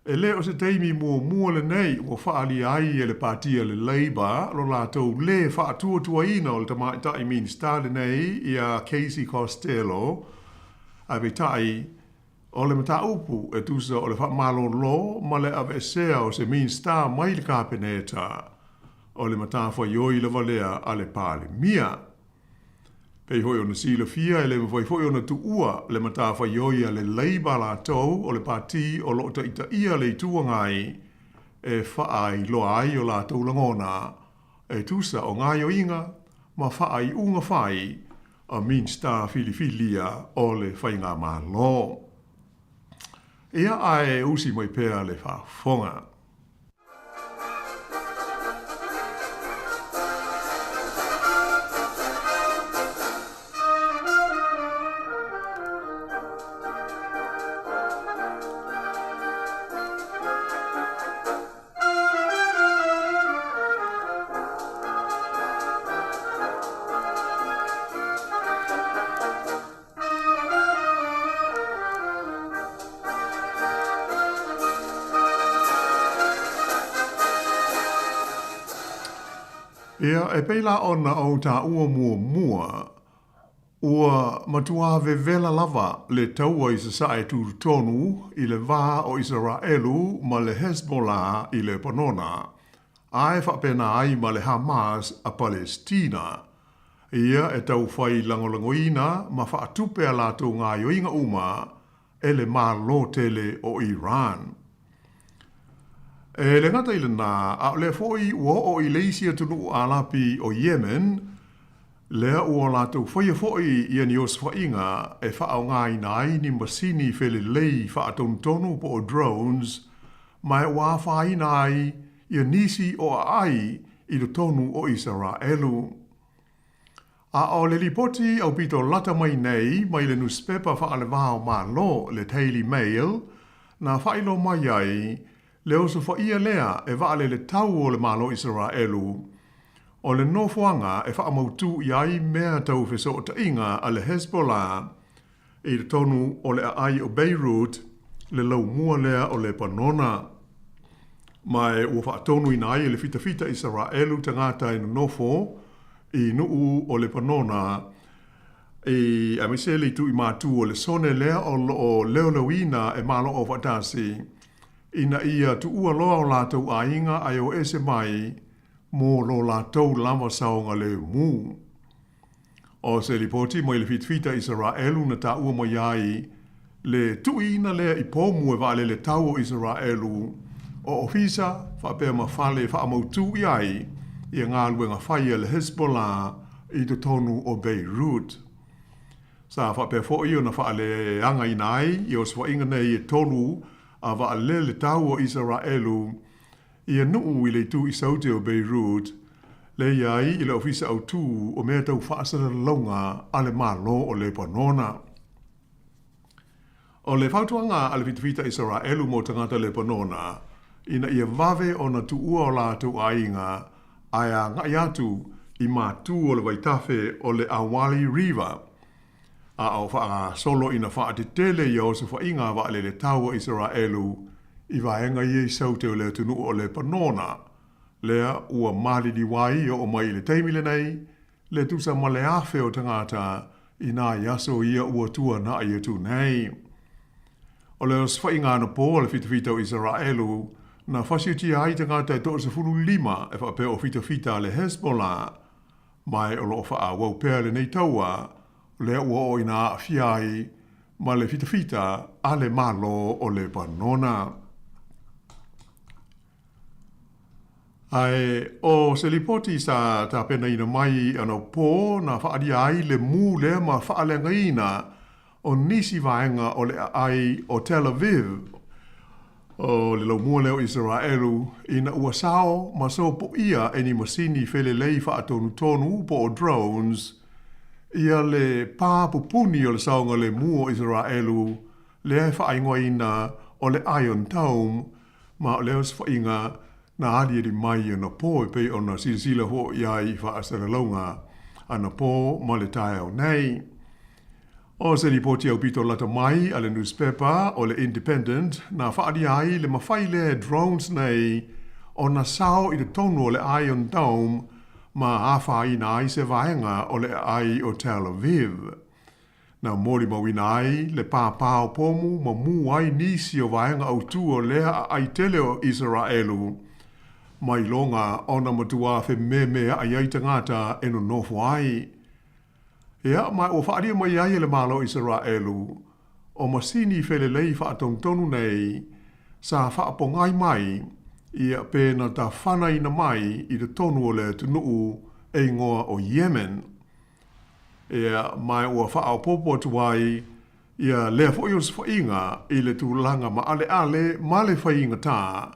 e le o se taimi muamua lenei ua faaalia ai e le Pati a le Labour lo latou lē faatuatuaina o le Tamaitai Minisita lenei ia Casey Costello, ae peitai, o le mataupu e tusa o le faamalolo ma le aveesea o se Minisita mai le Kapeneta, o le matafaioi lava lea a le Palemia. Pei foi ona silafia, e le mafai foi ona tuua le matafaioi a le Labour latou o le pati o lo o taitaia le Itu Agai e faailoa ai o latou lagona e tusa o gaoioiga ma faaiuga fai a Minisita filifilia o le Faigamalo. Ia, ae usi mai pea le faafofoga. Ia, e pei la ona ou taua muamua, Ua matuā vevela lava le taua i sasae tutotonu i le va o Isaraelu ma le Hezbollah i Lepanona, ae faapena ai ma le Hamas a Palestina. Ia e taufai lagolagoina ma faatupe a latou gaoioiga uma e le Malo tele o Iran. E le gata i lena, a o lea foi ua oo i le isi atunuu Alapi o Yemen, lea ua latou faia foi ia ni osofaiga e faaaogaina ai ni masini felelei faatonutonu po o drones, ma ua afaina ai ia nisi o aai i totonu o Isaraelu. A o le lipoti aupito lata mai nei mai le nusipepa faalevao Malo le Daily Mail, na faailoa mai ai le osofaia lea e vaalele tau o le Malo Isaraelu, o le nofoaga e faamautū i ai mea tau fesootaiga a le Hezbollah i totonu o le aai o Beirut, le laumua lea o Lepanona. Ma e ua faatonuina ai e le fitafita Isaraelu tagata e nonofo i nuu o Lepanona, i aemaise le itu i matu o le sone lea o lo o leoleoina e Malo Aufaatasi, ina ia tuua loa o latou aiga ae o ese mai mo lo latou lava saogalemu. O se lipoti mai le fitafita Isaraelu na taua mai ai le tuuina lea i pomu e vaalele tau o Isaraelu o ofisa faapea ma fale e faamautū i ai ia galuega fai a le Hezbollah i totonu o Beirut. Sa faapea foi ona faaleagaina ai ia osofaiga nei e tolu a vaalele tau o Isaraelu ia nuu i le itu i saute o Beirut, lea i ai i le Ofisa Autū o Mea Tau Faasalalauga a le Malo o Lepanona. O le fautuaga a le fitafita Isaraelu mo tagata Lepanona, ina ia vave ona tuua o latou aiga ae agai atu i matu o le vaitafe o le Awali River, a o faagasolo ina faatetele ia osofaiga a vaalele tau a Isaraelu i vaega ia i saute o le atunuu o Lepanona, lea ua maliliu ai e oo mai i le taimi lenei le tusa ma le 1,000 o tagata i nai aso ia ua tuanai atu nei. O le osofaiga anapo a le fitafita o Isaraelu na fasiutia ai tagata e 15 e faapea o fitafita a le Hezbollah, Ma e o lo o faaauau pea lenei taua, lea ua oo ina aafia ai ma le fitafita a le Malo o Lepanona. Ae o se lipoti sa tapenaina mai anaupō na faaalia ai le mū lea ma faaleagaina o nisi vaega o le aai o Tel Aviv, o le laumua lea o Isaraelu, ina ua sao ma sopoia e ni masini felelei faatonutonu po o drones ia le pā pupuni o le saogalemu o Isaraelu lea e faaigoaina o le Iron Dome, ma o lea osofaiga na aliali mai anapo e pei ona silasila foi i ai i faasalalauga anapo ma le taeao nei. O se lipoti aupito lata mai a le nusipepa o le Independent na faaalia ai le mafai lea e drones nei ona sao i totonu o le Iron Dome ma afaina ai se vaega o le aai o Tel Aviv. Na molimauina ai le pāpā o pomu ma mū ai nisi o vaega autū o lea aai tele o Isaraelu, mai loga ona matuā fememeaʻi ai tagata e nonofo ai. Ia, ma ua faaalia mai ai e le Malo o Isaraelu, o masini felelei faatonutonu nei sa faapogai mai, ia, pe na tafanaina mai i totonu o le atunuu e igoa o Yemen. Ia, ma ua faaopoopo atu ai ia lea foi osofaiga i le tulaga maaleale ma le faigatā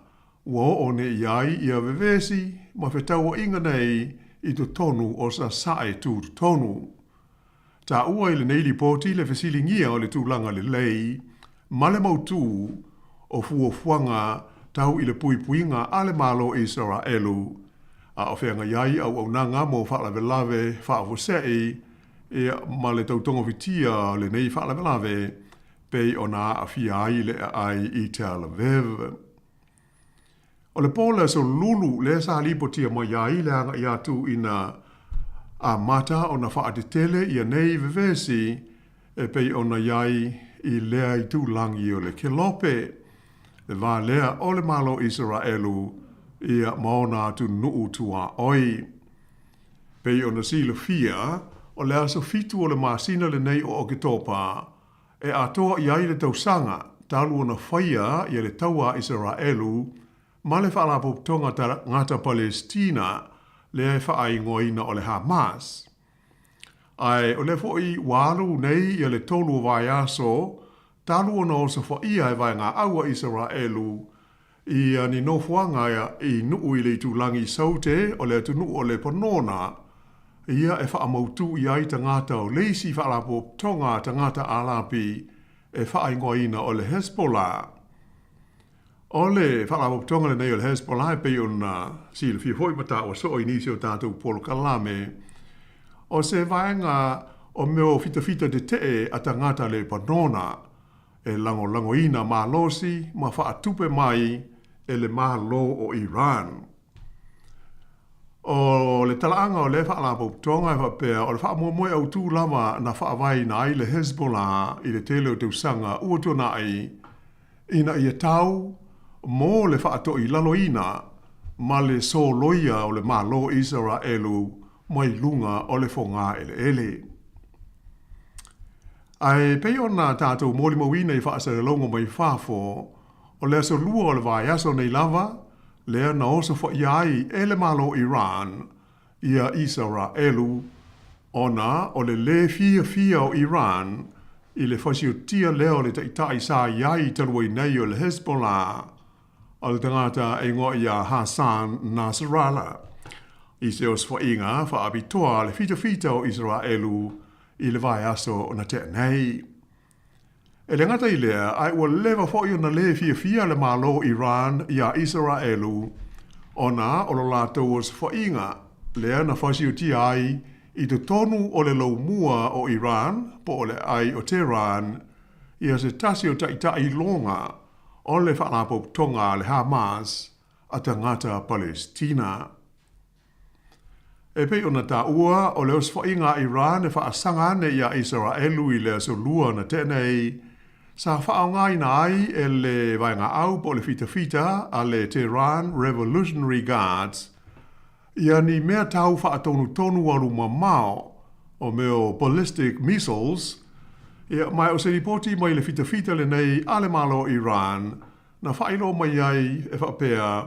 ua oo nei i ai ia vevesi ma fetauaiga nei i totonu o Sasae Tutotonu. Taua i lenei lipoti le fesiligia o le tulaga lelei ma le mautū o fuafuaga tau i le puipuiga a le Malo Isaraelu, a o feagai ai auaunaga mo faalavelave faafuasei ia ma le tautogofitia o lenei faalavelave pei ona aafia ai le aai i Tel Aviv. O le po le aso Lulu lea sa lipotia mai ai le agai atu ina Amata ona faatetele ia nei vevesi e pei ona i ai i lea itulagi o le Kelope, le va lea o le Malo o Isaraelu ia ma ona atunuu tuaoi. Pei ona silafia, o le aso 7 o le masina lenei o Oketopa e atoa i ai le tausaga talu ona faia ia le taua a Isaraelu ma le Faalapotopotoga Tagata Palesitina lea e faaigoaina o le Hamas. Ae o lea foi ua alu nei ia le 3 o vaiaso talu ona osofaia e vaegaau a Isaraelu ia ni nofoaga i nuu i le itulagi Saute o le atunuu o Lepanona, ia e faamautū i ai tagata o le isi faalapotopotoga tagata Alapi e faaigoaina o le Hezbollah. O le faalapotopotoga lenei o le Hezbollah e pei ona silafia foi ma taua soo i nisi o tatou polokalame, o se vaega o mea o fitafita tetee a tagata Lepanona e lagolagoina malosi ma faatupe mai e le Malo o Iran. O le talaaga o lea faalapotopotoga e faapea o le faamoemoe autū lava na faavaeina ai le Hezbollah i le tele o tausaga ua tuanai ina ia tau mo le faatoilaloina ma le soloia o le Malo o Isaraelu mai luga o le fogaeleele. Ae pei ona tatou molimauina i faasalalauga mai fafo, o le aso 2 o le vaiaso nei lava, lea na osofaia ai e le Malo o Iran ia Isaraelu ona o le lē fiafia o Iran i le fasiotia lea o le taitai sa i ai talu ai nei o le Hezbollah, o le tagata e igoa ia Hassan Nasrallah, i se osofaiga faapitoa a le fitafita o Isaraelu i le vaiaso na tea nei. E le gata i lea, ae ua leva foi ona lē fiafia le Malo o Iran iā Isaraelu ona o lo latou osofaiga lea na fasiotia ai i totonu o le laumua o Iran po o le aai o Tehran ia se tasi o taitai iloga o le faalapotopotoga a le Hamas a tagata Palesitina. E pei ona taua, o le osofaiga a Iran e faasaga ane iā Isaraelu i le aso 2 na tea nei, sa faaaogaina ai e le vaegaau po o le fitafita a le Tehran Revolutionary Guards ia ni mea tau faatonutonu alu mamao o mea o ballistic missiles, ia, ma o se lipoti mai le fitafita lenei a le Malo o Iran na faailoa mai ai e faapea,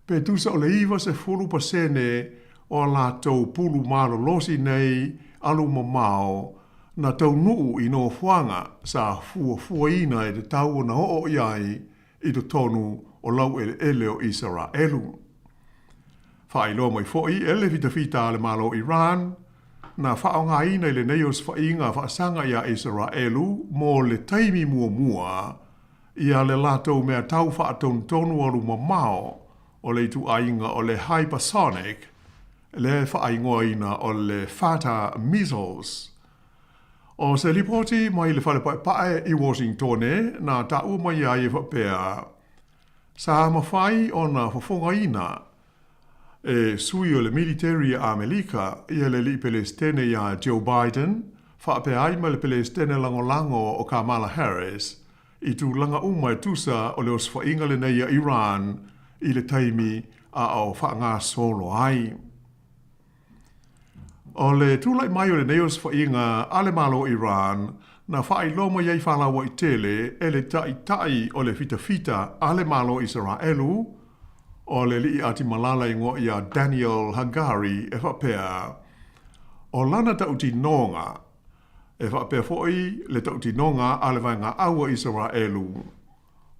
pe tusa o le 90% o a latou pulu malolosi nei alu mamao na taunuu i nofoaga sa fuafuaina e tatau ona oo i ai i totonu o laueleele o Isaraelu. Faailoa mai foi e le fitafita a le Malo o Iran, na faaaogaina i lenei osofaiga faasaga iā Isaraelu mo le taimi muamua ia le latou mea tau faatonutonu alu mamao o le ituaiga o le hypersonic lea e faaigoaina o le Fatah Missiles. O se lipoti mai le Fale Paepae i Washingtone na taua mai ai e faapea, sa mafai ona fofogaina e sui o le militeri a Amelika ia le alii Pelesitene iā Joe Biden faapea ai ma le Pelesitene lagolago o Kamala Harris i tulaga uma e tusa o le osofaiga lenei a Iran i le taimi a o faagasolo ai. O le tulai mai o lenei osofaiga a le Malo o Iran na faailoa mai ai faalauaitele e le taitai o le fitafita a le Malo o Isaraelu, o le alii atimalala igoa ia Daniel Hagari e faapea, o lana tautinoga, e faapea foi le tautinoga a le vaegaau a Isaraelu,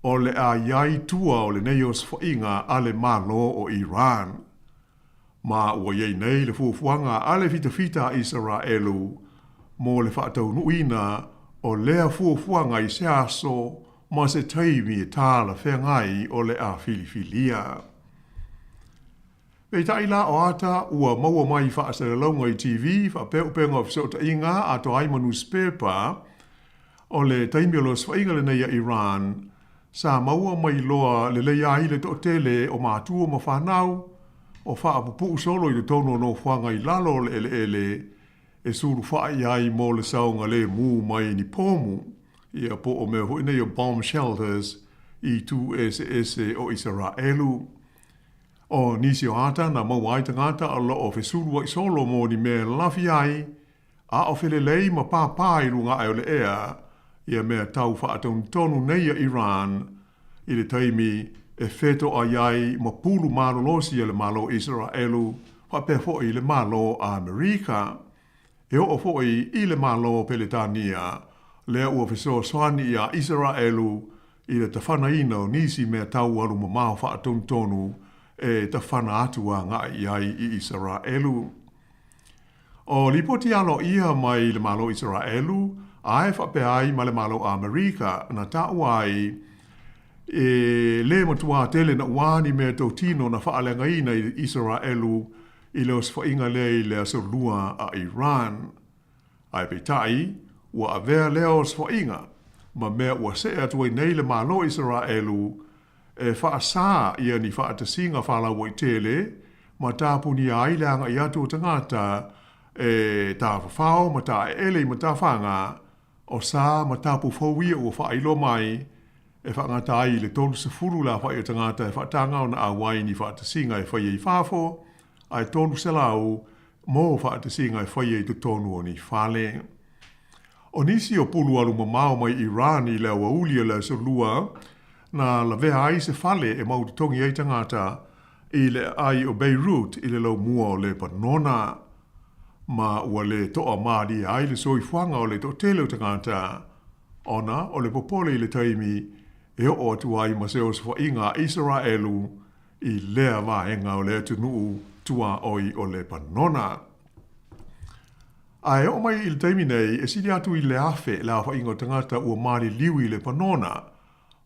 o le a i ai tua o lenei osofaiga a le Malo o Iran. Ma ua i ai nei le fuafuaga a le fitafita a Isaraelu mo le faataunuuina o lea fuafuaga i se aso ma se taimi e talafeagai o le a filifilia. Peitai la o ata ua maua mai i faasalalauga i TV faapea upega o fesootaiga atoa ai ma nusipepa o le taimi o le osofaiga lenei a Iran sa maua mai loa lelei ai le toatele o matua ma fanau. o faapupuu solo i totonu o nofoaga i lalo o le eleele e sulufa'i ai mo le saogalēmū mai ni pomu, ia po o mea foi nei o bomb shelters i itu eseese o Isaraelu. O nisi o ata na maua ai tagata o lo o fesulua'i solo mo ni mea e lafi ai, a o felelei ma pāpā i luga ae o le ea ia mea tau faatonutonu nei a Iran i le taimi e fetoai ai ma pulu malolosi a le Malo Isaraelu faapea foi le Malo Amerika. E oo foi i le Malo Peletania lea ua fesoasoani iā Isaraelu i le tafanaina o nisi mea tau alu mamao faatonutonu e tafana atu agai i ai i Isaraelu. O lipoti aloaia mai le Malo Isaraelu ae faapea ai ma le Malo Amerika na taua ai e lē matuā tele naʻuā ni mea totino na faaleagaina i Isaraelu i le osofaiga lea i le aso lua a Iran. Ae peitai, ua avea lea osofaiga ma mea ua see atu ai nei le Malo Isaraelu e faasā ia ni faatasiga faalauaitele ma tapunia ai le agai atu o tagata e tafafao ma taeele i matafaga, o sa ma tapu fou ia ua faailoa mai e faagata ai i le 30 le aofai o tagata e faataga ona auai i ni faatasiga e faia i fafo, ae 300 mo faatasiga e faia i totonu o ni fale. O nisi o pulu alu mamao mai Iran i le aoauli o le aso Lua, na lavea ai se fale e mau totogi ai tagata i le aai o Beirut i le laumua o Lepanona. Ma ua lē toa mālie ai le soifuaga o le toatele o tagata, ona o le popole i le taimi e oo atu ai ma se osofaiga a Isaraelu i lea vaega o le atunuu tuaoi o Lepanona. A e oo mai i le taimi nei, e sili atu i le 1,000 le aofaiga o tagata ua maliliu i Lepanona,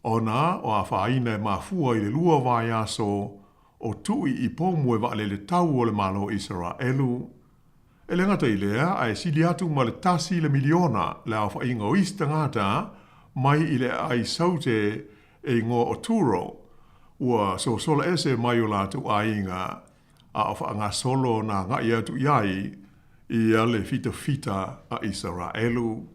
ona o afaina e mafua i le lua vaiaso o tui i pomu e vaalele tau o le Malo o Isaraelu. E le gata i lea, ae sili atu ma le tasi le miliona le aofaiga o isi tagata mai i le aai saute e igoa o Turo, ua sosola ese mai o latou aiga, a o faagasolo na agai atu i ai ia le fitafita a Isaraelu.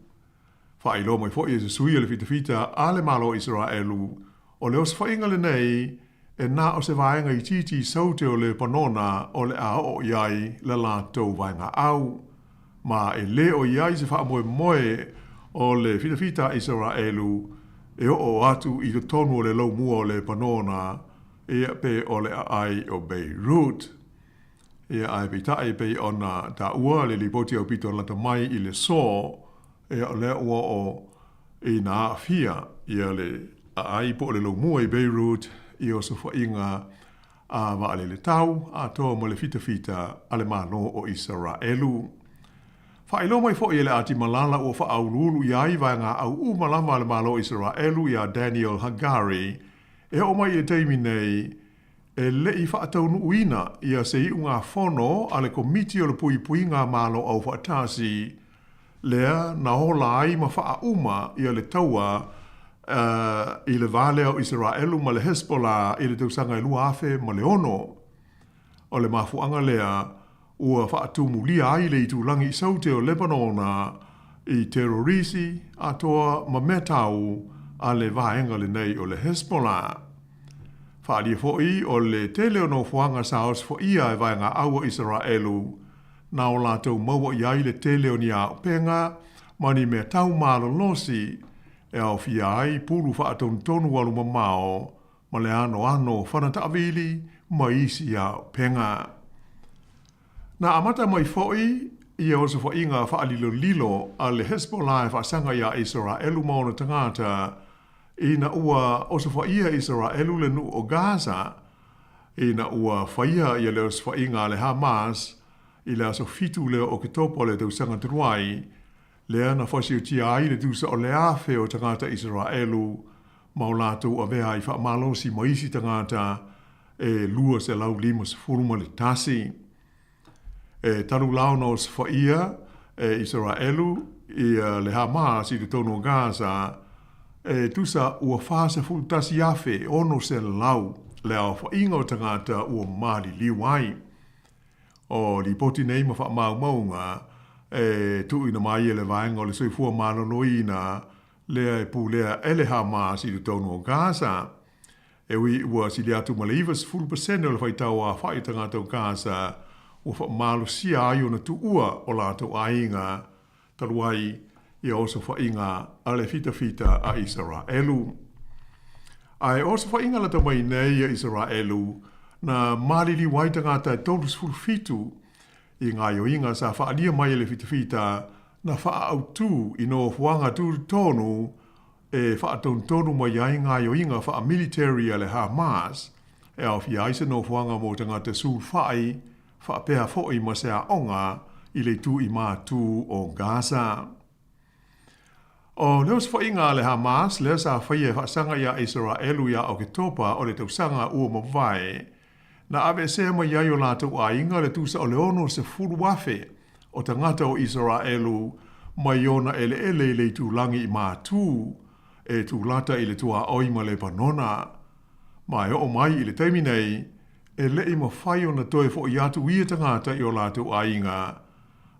Faailoa mai foi e se sui o le fitafita a le Malo o Isaraelu, o le osofaiga lenei e na o se vaega itiiti saute o Lepanona o le a oo i ai le latou vaegaau, ma e lē o i ai se faamoemoe o le fitafita a Isaraelu e oo atu i totonu o le laumua o Lepanona, ia pe o le aai o Beirut. Ia ae peitai e pei ona taua le lipoti aupito lata mai i le sō, ia o lea ua oo ina aafia ia le aai po o le laumua i Beirut i osofaiga a vaalele tau atoa ma le fitafita a le Malo o Isaraelu. Faailoa mai foi e le atimalala ua faauluulu i ai vaegaau uma lava a le Malo o Isaraelu iā Daniel Hagari E oo mai i le taimi nei, e le i faataunuuina ia se iugafono a le Komiti o le Puipuiga Malo Aufaatasi, lea na ola ai ma faauma ia le taua i le va lea o Isaraelu ma le Hezbollah i le tausaga e 2006. O le mafuaaga lea ua faatumulia ai le itulagi i Saute o Lebanona i terorisi atoa ma mea tau a le vaega lenei o le Hezbollah. Faaalia foi o le tele o nofoaga sa osofaia e vaegaau a Isaraelu na o latou maua i ai le tele o ni auupega ma ni mea tau malolosi e aofia ai pulu faatonutonu alu mamao ma le anoano o fana taavili ma isi auupega. Na amata mai foi ia osofaiga faalilolilo a le Hezbollah e faasaga iā Isaraelu ma ona tagata ina ua osofaia Isaraelu le nuu o Gaza ina ua faia ia le osofaiga a le Hamas i le aso 7 lea o Oketopa o le tausaga talu ai, lea na fasiotia ai le tusa o le 1,000 o tagata Isaraelu ma o latou avea ai faamalosi ma isi tagata e 251. E talu la ona osofaia e Isaraelu ia le Hamas i totonu o Gaza, e tusa ua 41,600 le aofaiga o tagata ua maliliu ai. O lipoti nei ma faamaumauga e tuuina mai e le Vaega o le Soifua Maloloina lea e pulea e le Hamas i totonu o Gaza. E ui ua sili atu ma le 90% o le faitau aofai o tagata o Gaza ua faamalosia ai ona tuua o latou aiga talu ai ia osofaiga a le fitafita a Isaraelu. Ae o osofaiga lata mai nei a Isaraelu na maliliu ai tagata e 37 i gaoioiga sa faaalia mai e le fitafita na faaautu i nofoaga tutotonu e faatonutonu mai ai gaoioiga faamiliteri a le Hamas e aofia ai se nofoaga mo tagata sulufai faapea foi ma se aoga i le itu i matu o Gaza. O le osofaiga a le Hamas lea sa faia e faasaga iā Isaraelu ia Oketopa o le tausaga ua mavae, na aveesea mai ai o latou aiga le tusa o le 60,000 o tagata o Isaraelu mai ona eleele i le itulagi i matu e tulata i le tuaoi ma Lepanona. Ma e oo mai i le taimi nei, e le i mafai ona toe foʻi atu ia tagata i o latou aiga,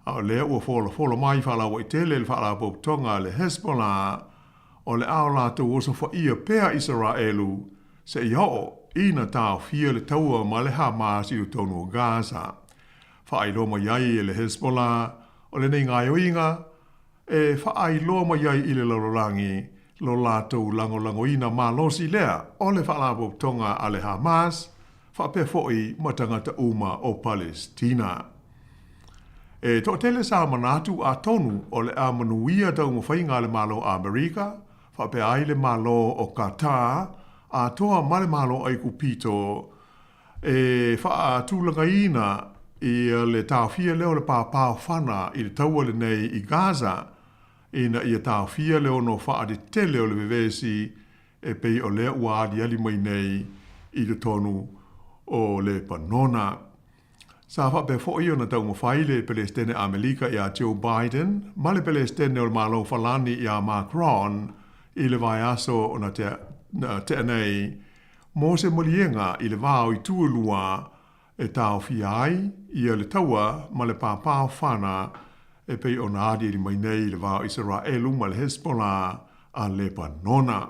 a o lea ua folafola mai faalauaitele le Faalapotopotoga a le Hezbollah, o le a o latou osofaia pea Isaraelu seia oo ina taofia le taua ma le Hamas i totonu o Gaza. Faailoa mai ai e le Hezbollah, o lenei gaoioiga, e faailoa mai ai i le lalolagi lo latou lagolagoina malosi lea o le Faalapotopotoga a le Hamas faapea foi ma tagata uma o Palesitina. E toatele sa manatu atonu o le a manuia taumafaiga a le Malo Amerika faapea ai le Malo o Qatar atoa ma le Malo Aikupito e faatulagaina ia le taofia lea o le pāpāofana i le taua lenei i Gaza ina ia taofia le ono faatetele o le vevesi e pei o lea ua aliali mai nei i totonu o Lepanona. Sa faapea foi ona taumafai le Pelesitene Amelika iā Joe Biden ma le Pelesitene o le Malo Falani iā Macron i le vaiaso na tea nei mo se maliega i le va o itu e lua e taofia ai ia le taua ma le pāpāofana e pei ona aliali mai nei i le va o Isaraelu ma le Hezbollah a Lepanona.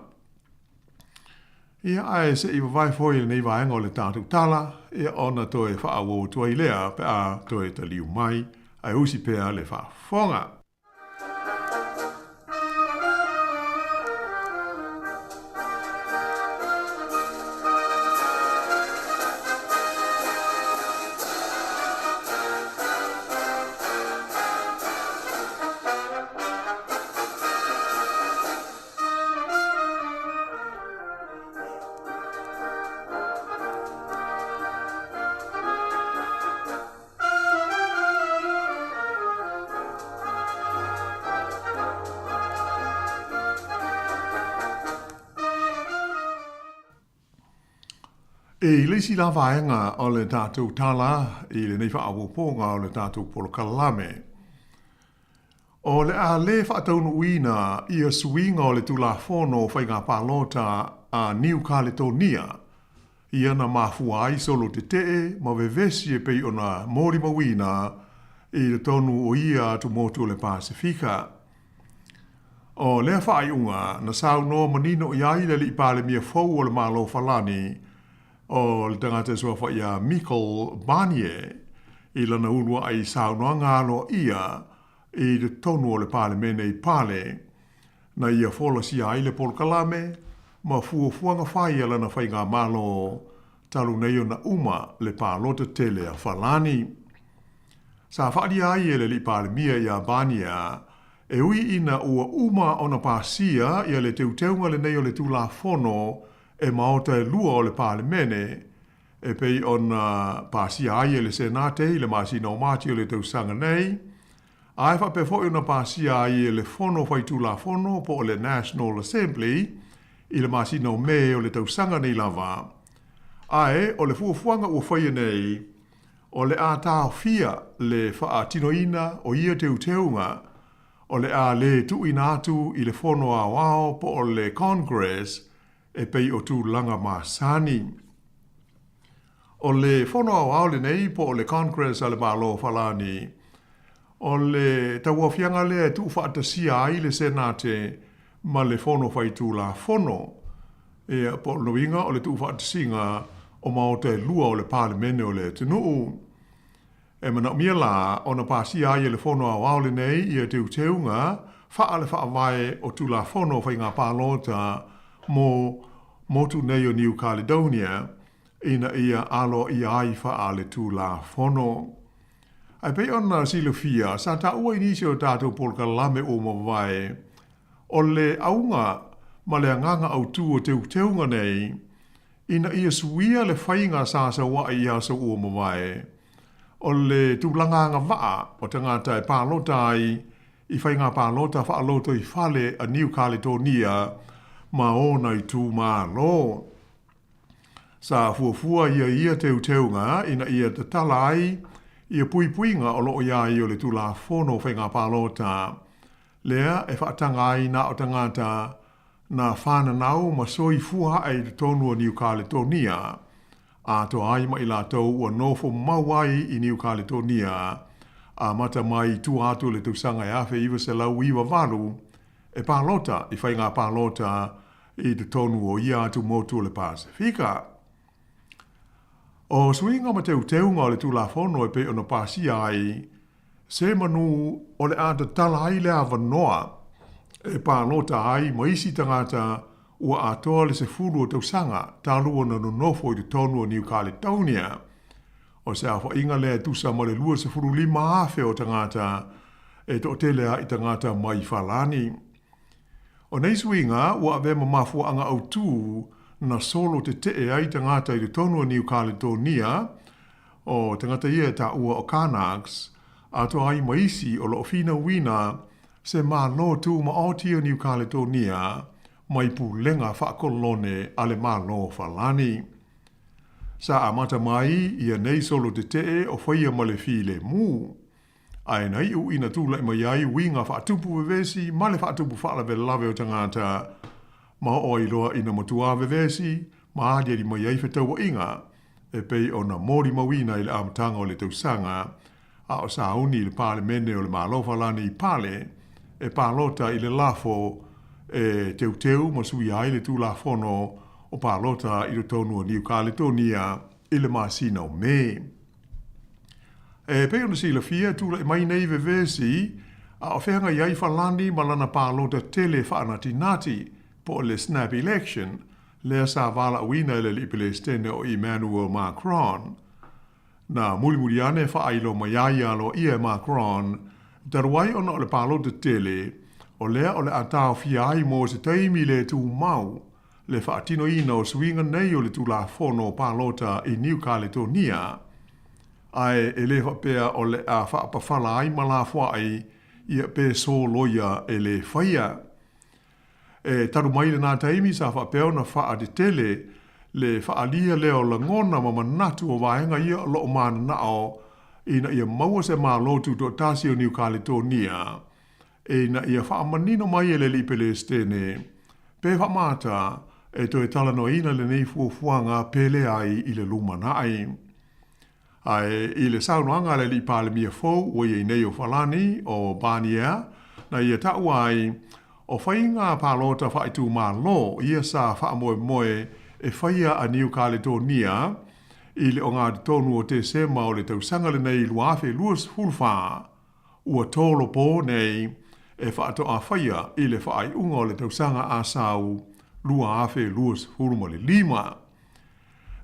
Ia, ae se i vavae foi lenei vaega o le tatou tala, ia ona toe faaauau atu ai lea pe a toe taliu mai, ae usi pea le faafofoga. I le isi la vaega o le tatou tala i lenei faaopoopoga o le tatou polokalame, o le a le faataunuuina ia suiga o le Tulafono o Faiga Palota a Niu Kaletonia ia na mafua ai solo tetee ma vevesi e pei ona molimauina i totonu o ia atumotu o le Pasefika. O lea faaiuga na saunoa manino i ai le Alii Palemia fou o le Malo Falani, o le tagata e suafa ia Michel Barnier, i lana uluai saunoaga aloaia i totonu o le Palemene i Pale, na ia folasia ai le polokalame ma fuafuaga fai a lana faigamalo talu nei ona uma le palota tele a Falani. Sa faaalia ai e le Alii Palemia ia Barnier e ui ina ua uma ona pasia ia le teuteuga lenei o le Tulafono e maota e lua o le Palemene, e pei ona pasia ai e le Senate i le masina o Mati o le tausaga nei, a e faapea foi ona pasia ai e le Fono Faitulafono po o le National Assembly i le masina o Me o le tausaga nei lava. Ae o le fuafuaga ua faia nei, o le a taofia le faatinoina o ia teuteuga, o le a le tuuina atu i le Fono Aoao po o le Congress e pei o tulaga masani. O le Fono Aoao lenei po o le Congress a le Malo o Falani, o le tauaofiaga lea e tuufaatasia ai le Senate ma le Fono Faitulafono. Ia, po o lona uiga o le tuufaatasiga o maota e lua o le Palemene o le atunuu. E manaomia la ona pasia ai e le Fono Aoao lenei ia teuteuga faa le faavae o Tulafono o Faiga Palota mo motu nei o New Caledonia ina ia aloaia ai faa le Tulafono. Ae pei ona silafia, sa taua i nisi o tatou polokalame ua mavae, o le auga ma le agaga autu o teuteuga nei, ina ia suia le faiga sa sauaʻi i aso ua mavae, o le tulaga agavaa o tagata e palota ai i faiga palota faalotoifale a Niu Kaletonia ma ona itumalo. Sa fuafua ia ia teuteuga ina ia tatala ai ia puipuiga o lo o i ai o le Tulafono o Faiga Palota, lea e faataga ai na o tagata na fananau ma soifua ae i totonu o Niu Kaletonia, atoa ai ma i latou ua nofo mau ai i Niu Kaletonia, amata mai i tua atu o le tausaga e 1998, e palota i faiga palota i totonu o ia atu motu o le Pasefika. O suiga ma teuteuga o le Tulafono e pei ona pasia ai, se manu o le a tatala ai le avanoa e palota ai ma isi tagata ua atoa le 10 o tausaga talu ona nonofo i totonu o Niu Kaletonia. O se aofaiga lea e tusa ma le 25,000 o tagata e toatele ai tagata mai Falani. O nei suiga ua avea ma mafuaaga autū na solo tetee ai tagata i totonu o Niu Kaletonia, o tagata ia e taua o Kanaks, atoa ai ma isi o loo finauina se Malo Tumaoti o Niu Kaletonia mai pulega faakolone a le Malo o Falani. Sa amata mai ia nei solo tetee o faia ma le filemu. Ae na iu ina tulai mai ai uiga faatupu vevesi ma le faatupu faalavelave o tagata, ma oo ai loa ina matuā vevesi ma aliali mai ai fetauaiga e pei ona molimauina i le amataga o le tausaga, a o sauni i le Palemene o le Malo Falani i Pale e palota i le lafo e teuteu ma suia ai le Tulafono o Palota i totonu o Niu Kaletonia i le masina o Me. E pei ona silafia, tulai mai nei vevesi a o feagai ai Falani ma lana palota tele faanatinati, po o le snap election, lea sa valaauina e le alii Pelesitene o Emmanuel Macron. Na mulimuli ane faailo mai ai aloaia e Macron, talu ai ona o le palota tele, o lea o le a taofia ai mo se taimi le tumau le faatinoina o suiga nei o le Tulafono Palota i Niu Kaletonia, ae e le faapea o le a faapafala ai ma lafoai ia pe soloia e le faia. E talu mai lenā taimi sa faapea ona faatetele le faaalia lea o lagona ma manatu o vaega ia o lo o mananao ina ia maua se Malo Tutoatasi o Niu Kaletonia, ina ia faamanino mai e le alii Pelesitene, pe faamata e toe talanoaina lenei fuafuaga pe leai i le lumanai. Ae i le saunoaga a le alii Palemia fou ua i ai nei o Falani, o Barnier, na ia taua ai, o faiga palota faaitumalo ia sa faamoemoe e faia a Niu Kaletonia i le ogatotonu o Tesema o le tausaga lenei 2024, ua tolopo nei e faatoa faia i le faaiuga o le tausaga a sau 2025.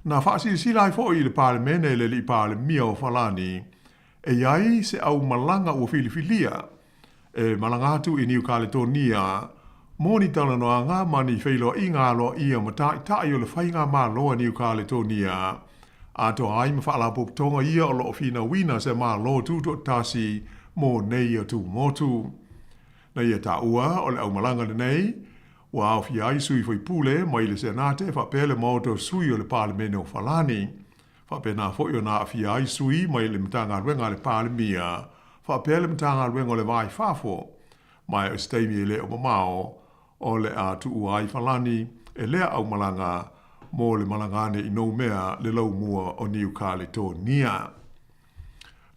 Na faasilasila ai foi i le Palemene e le Alii Palemia o Falani e i ai se aumalaga ua filifilia e malaga atu i Niu Kaletonia mo ni talanoaga ma ni feiloaiga aloaia ma taitai o le faigamalo a Niu Kaletonia, atoa ai ma faalapotopotoga ia o lo o finauina se Malo Tutoatasi mo nei atumotu. Na ia taua o le aumalaga lenei, ua aofia ai sui faipule mai le Senate faapea le Maota o Sui o le Palemene o Falani. Faapena foi ona aafia ai sui mai le Matagaluega a le Palemia faapea le Matagaluega o le Va i Fafo, ma e o se taimi e le o mamao o le a tuua ai Falani e lea aumalaga mo le malaga ane i Noumea le laumua o Niu Kaletonia.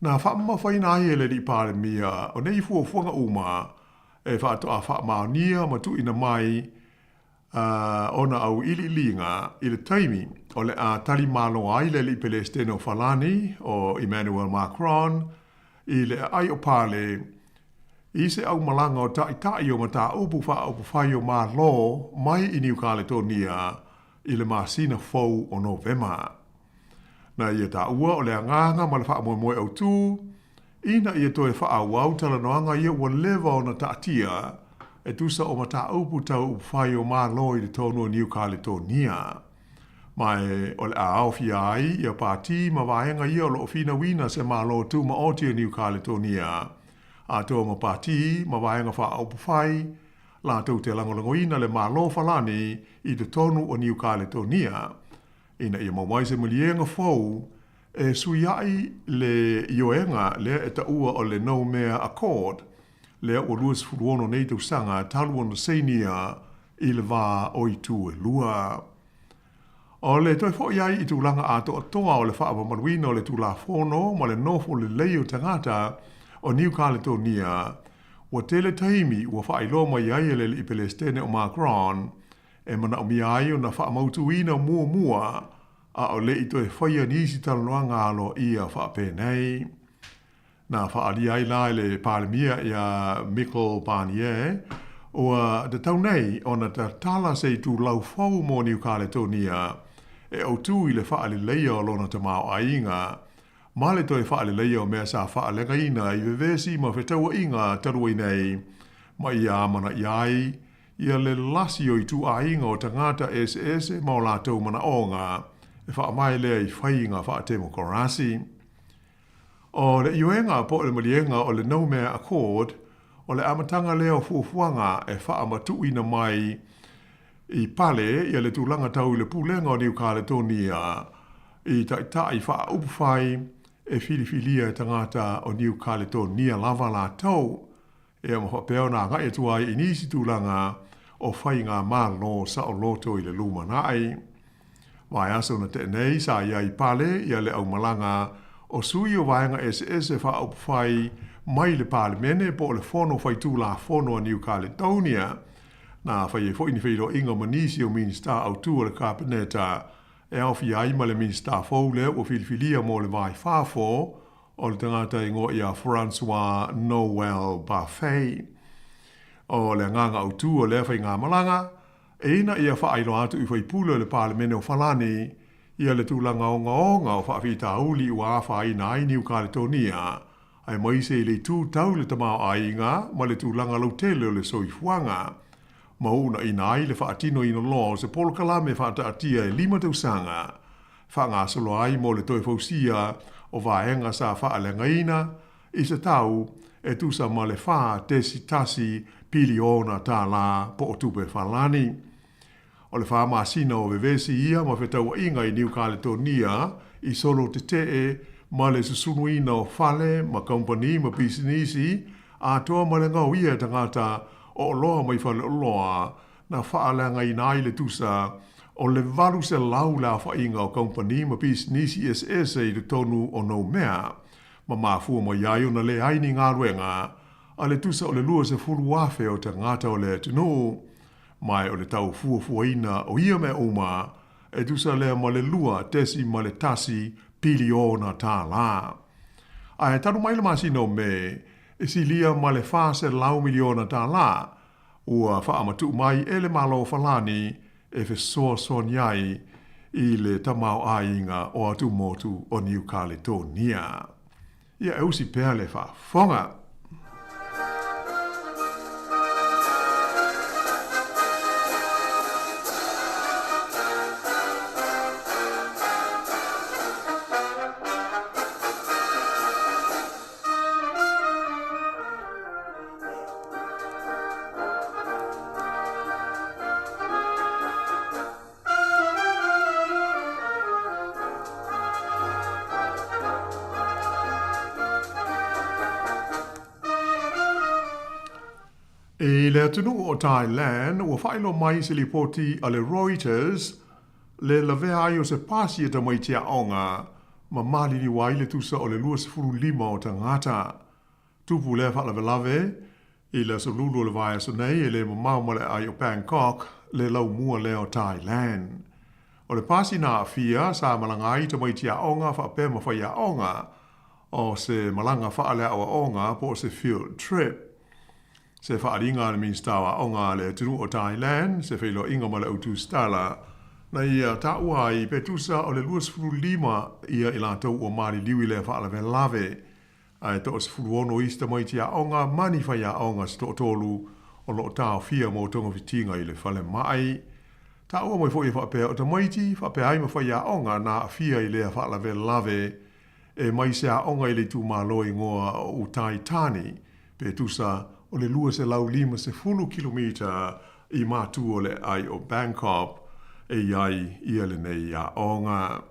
Na faamamafaina ai e le Alii Palemia o nei fuafuaga uma e faatoa faamaonia ma tuuina mai ona auiliiliga i le taimi o le a tali malo ai le Alii Pelesitene o Falani o Emmanuel Macron i le aai o Pale i se aumalaga o Taitai o Mataupu Faaupufai o Malo mai i Niu Kaletonia i le masina fou o Novema. Na ia taua o le agaga ma le faamoemoe autu ina ia toe faaauau talanoaga ia ua leva ona taatia e tusa o mataupu tau upufai o Malo i totonu o Niu Kaletonia. Ma e o le a aofia ai ia pati ma vaega ia o lo o finauina se Malo Tumaoti o Niu Kaletonia, atoa ma pati ma vaega faaupufai latou te lagolagoina le Malo Falani i totonu o Niu Kaletonia, ina ia maua ai se maliega fou e suiaʻi le ioega lea e taua o le Noumea Accord, lea ua 26 nei tausaga talu ona sainia i le va o itu e lua. O le toe foʻi ai i tulaga atoatoa o le faamamaluina o le Tulafono ma le nofo lelei o tagata o Niu Kaletonia, ua tele taimi ua faailoa mai ai e le Alii Pelesitene o Macron e manaomia ai ona faamautuina muamua a o le i toe faia nisi talanoaga aloaia faapenei. Na faaalia ai la e le Palemia iā Michel Barnier, ua tatau nei ona tatala se itulau fou mo Niu Kaletonia e autu i le faaleleia o lona tamaoaiga ma le toe faaleleia o mea sa faaleagaina i vevesi ma fetauaiga talu ai nei ma ia amanaia ai ia le lasi o ituaiga o tagata eseese ma o latou manaoga e faavae lea i faiga faatemokarasi. O le ioega po o le maliega o le Noumea Accord, o le amataga lea o fuafuaga e faamatuuina mai i pale ia le tulaga tau i le pulega o Niu Kaletonia i taitai faaupufai e filifilia e tagata o Niu Kaletonia lava latou Ia ma faapea ona agai atu ai i nisi tulaga o faigamalo saoloto i le lumanai. Vaiaso na tea nei sa i ai i Pale ia le aumalaga o sui o vaega eseese faaupufai mai le Palemene po o le Fono Faitulafono a New Caledonia. Na fai ai foi ni feiloaiga ma nisi o Minisita autu o le Kapeneta e aofia ai ma le Minisita fou lea ua filifilia mo le Va i Fafo o le tagata e igoa ia François Noël Buffet. O le agaga autu o lea faigamalaga, e ina ia faailoa atu i faipule o le Palemene o Falani ia le tulaga ogaoga o faafitauli ua afaina ai Niu Kaletonia, aemaise i le itu tau i le tamaoaiga ma le tulaga lautele o le soifuaga, ma uunaina ai le faatinoina loa o se polokalame faataatia e lima tausaga faagasolo ai mo le toe fausia o vaega sa faaleagaina i se tau e tusa ma le $4.1 piliona po o tupe falani. O le fa masina o vevesi ia ma fetauaiga i Niu Kaletonia i solo tetee ma le susunuina o fale ma kamupani ma pisinisi atoa ma le gaoia e tagata o oloa mai faleoloa na faaleagaina ai le tusa o le 800 le aofaiga o kamupani ma pisinisi eseese i totonu o Noumea, ma mafua mai ai ona leai ni galuega a le tusa o le 20,000 o tagata o le atunuu, ma o le tau fuafuaina o ia mea uma e tusa lea ma le $2.1 piliona. Ae talu mai le masina o Me, e silia ma le $400 miliona ua faamatuu mai e le Malo o Falani e fesoasoani ai i le tamaoaiga o atumotu o Niu Kaletonia. Ia e usi pea le faafofoga. I le atunuu o Thailand, ua faailoa mai se lipoti a le Reuters le lavea ai o se pasi e tamaiti aoga ma maliliu ai le tusa o le 25 o tagata. Tupu lea faalavelave i le Aso Lulu o le vaiaso nei e le mamao ma le aai o Bangkok, le laumua lea o Thailand. O le pasi na aafia sa malaga ai tamaiti aoga faapea ma faiaoga o se malaga faaleaoaoga po o se field trip. Se faaaliga a le Minisita o Aoga a le atunuu o Thailand, se feiloaiga ma le au tusitala, na ia taua ai pe tusa o le 25 ia i latou ua maliliu i lea faalavelave. Ae toa 16 isi tamaiti aoga ma ni faiaoga se toatolu o lo o taofia mo togafitiga i le falemai. Taua mai foi e faapea o tamaiti faapea ai ma faiaoga na aafia i lea faalavelave e mai se aoga i le itumalo igoa o Uthai Thani, pe tusa o le 250 kilomita i matu o le aai o Bangkok e i ai ia lenei aoga.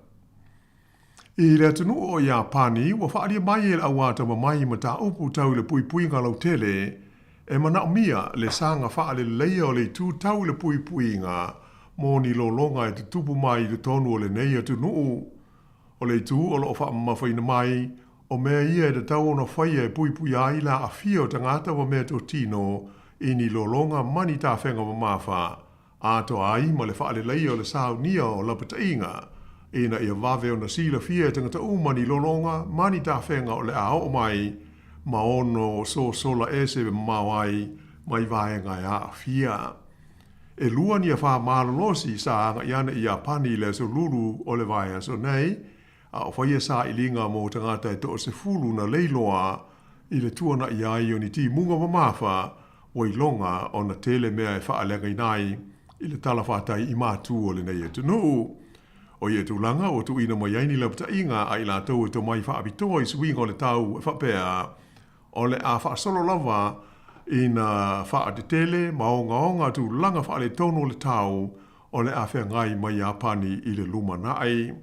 I le atunuu o Iapani, ua faaalia mai e le auatamamai mataupu tau i le puipuiga lautele e manaomia le saga faaleleleia o le itu tau i le puipuiga mo ni lologa e tutupu mai i totonu o lenei atunuu. O le itu o lo o faamamafaina mai, o mea ia e tatau ona faia e puipuia ai le aafia o tagata ma meatotino i ni lologa ma ni tafega mamafa, atoa ai ma le faaleleia o le saunia o lapataiga, ina ia vave ona silafia e tagata uma ni lologa ma ni tafega o le a oo mai ma ono sosola ese mamao ai mai vaega e aafia. E lua ni afa malolosi sa agai ane i Iapani i le aso Lulu o le vaiaso nei, a o faia sailiga mo tagata e toasefulu na leiloa i le tuana'i ai o ni timuga mamafa ua iloga ona tele mea e faaleagaina ai i le talafatai i matu o lenei atunuu. O ia tulaga ua tuuina mai ai ni lapataiga a i latou e tomai faapitoa i suiga o le tau e faapea, O le a faasolo lava ina faatetele ma ogaoga tulaga faaletonu o le tau o le a feagai ma Iapani i le lumanai.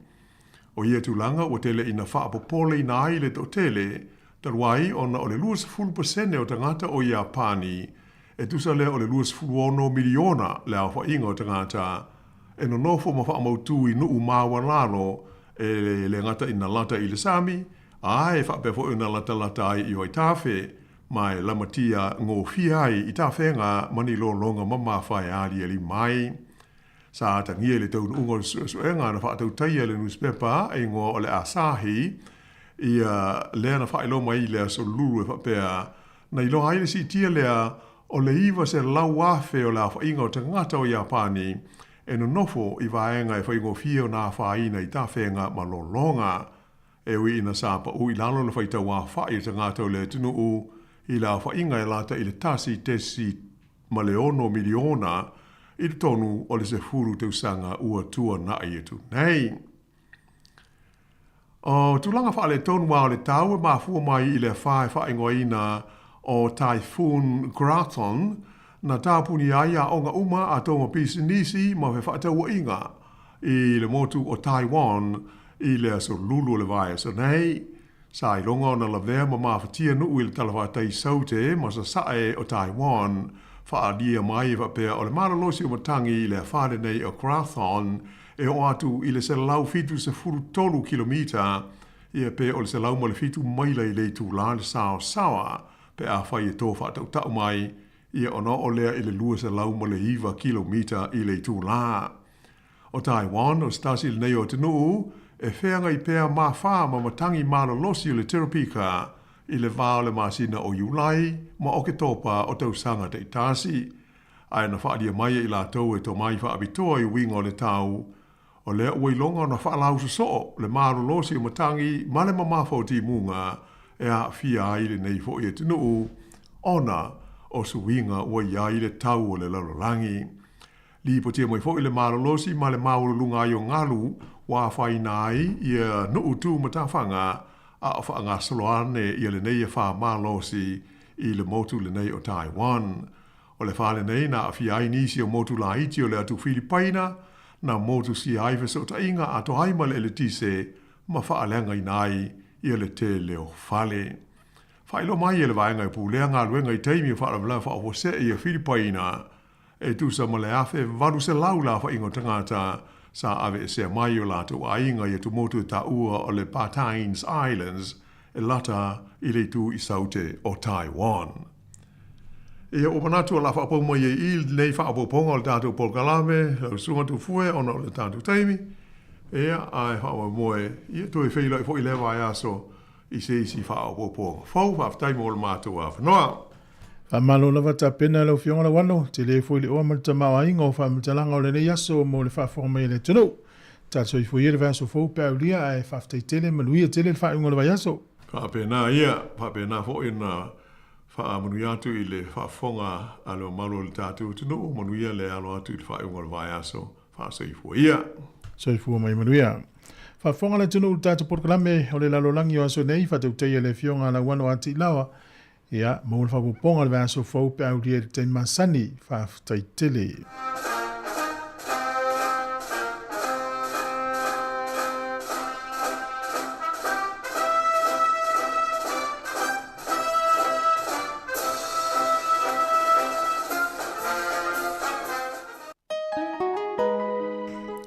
O ia tulaga ua tele ina faapopoleina ai le toatele, talu ai ona o le 20% o tagata o Iapani, e tusa lea o le 26 miliona le aofaiga o tagata e nonofo ma faamautū i nuu maualalo e le gata ina lata i le sami, A e faapea foi ona latalata ai i Vaitafe, ma e lamatia gofie ai i tafega ma ni lologa mamafa e aliali mai. Sa atagia i le taunuuga o le suesuega na faatautaia e le nusipepa e igoa o le Asahi, ia lea na faailoa mai i le Aso Lulu e faapea, na iloa ai le siitia lea o le 900,000 o le aofaiga o tagata o Iapani e nonofo i vaega e faigofie ona afaina i tafega ma lologa. E ui ina sa paʻu i lalo le faitau aofai o tagata o le atunuu i le aofaiga e lata i le 1.6 miliona i totonu o le 10 tausaga ua tuanai atu nei. O tulaga faaletonu lava o le tau e mafua mai i le afa e faaigoaina o Typhoon Krathon na tapuni ai aoga uma a toma pisinisi ma fefaatauaiga i le motu o Taiwan i le aso Lulu o le vaiaso nei. Sa iloga ona lavea ma mafatia nuu i le talafatai Saute ma sasae o Taiwan, faaalia mai e faapea o le malolosi o matagi i le afa lenei o Krathon e oo atu i le 173 kilomita, ia pe o le 107 maila i le itulā le saosaoa pe afai e to faatautau mai, ia ona oo lea i le 209 kilomita i le itulā. O Taiwan, o se tasi lenei o atunuu e feagai pea mafā ma matagi malolosi o le teropika i le va o le masina o Iulai ma Oketopa o tausaga taitasi. Ae na faaalia mai e i latou e tomai faapitoa i uiga o le tau, o lea ua iloga ona faalausoso'o le malolosi o matagi ma le mamafa o timuga e aafia ai lenei foi atunuu ona o suiga ua i ai le tau o le lalolagi. Lipotia mai foi le malolosi ma le maualuluga ai o galu ua afaina ai ia nuu tu matafaga a o faagasolo ane ia lenei afa malosi i le motu lenei o Taiwan. O le afa lenei na aafia ai nisi o motu laiti o le atu Filipaina, na motusia ai fesootaiga atoa ai ma le eletise ma faaleagaina ai ia le tele o fale. Faailoa mai e le vaega e pulea galuega i taimi o faalavelave faafuasei ia Filipaina, E tusa ma le 1800 le aofaiga o tagata sa aveesea mai i o latou aiga i atumotu e taua o le Batanes Islands e lata i le itu i saute o Taiwan. Ia, ua manatu o le a faapau mai ai i lenei faaopoopoga o le tatou polokalame, lau Susuga Tufue, ona o le tatou taimi, ia, ae faamoemoe, ia, toe feiloai foi i lea vaiaso i se isi faaopoopoga fou. Faafetai mo le matou avanoa. Faamalo lava tapena e lau Afioga Lauano, tele foi le oa ma le tamaoaiga o faamatalaga o lenei aso mo le faafofoga mai a le atunuu. Talosoifua ia le vaiaso fou pe a aulia ae faafetai tele, manuia tele le faaiuga o le vaiaso. Faapena ia, faapena foi ona faamanuia atu i le faafofoga a le mamalu o le tatou atunuu, manuia le alo atu i le faaiuga o le vaiaso. Faasoifua ia. Soifua ma ia manuia. Faafofoga le atunuu i le tatou polokalame o le lalolagi o aso nei, faatautaia le Afioga a Lauano a Tiilawa. Ia, maua le faaopoopoga o le vaiaso fou pe a aulia i le taimi masani. Faafetai tele.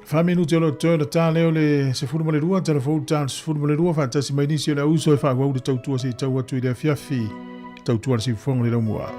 Fa minute o lo o totoe o le ta lea o le 12, tala fou le ta o le 12, faatasi mai nisi o le auuso e faaauau le tautua se i tau atu i le afiafi, tautua a le siufofoga o le laumua.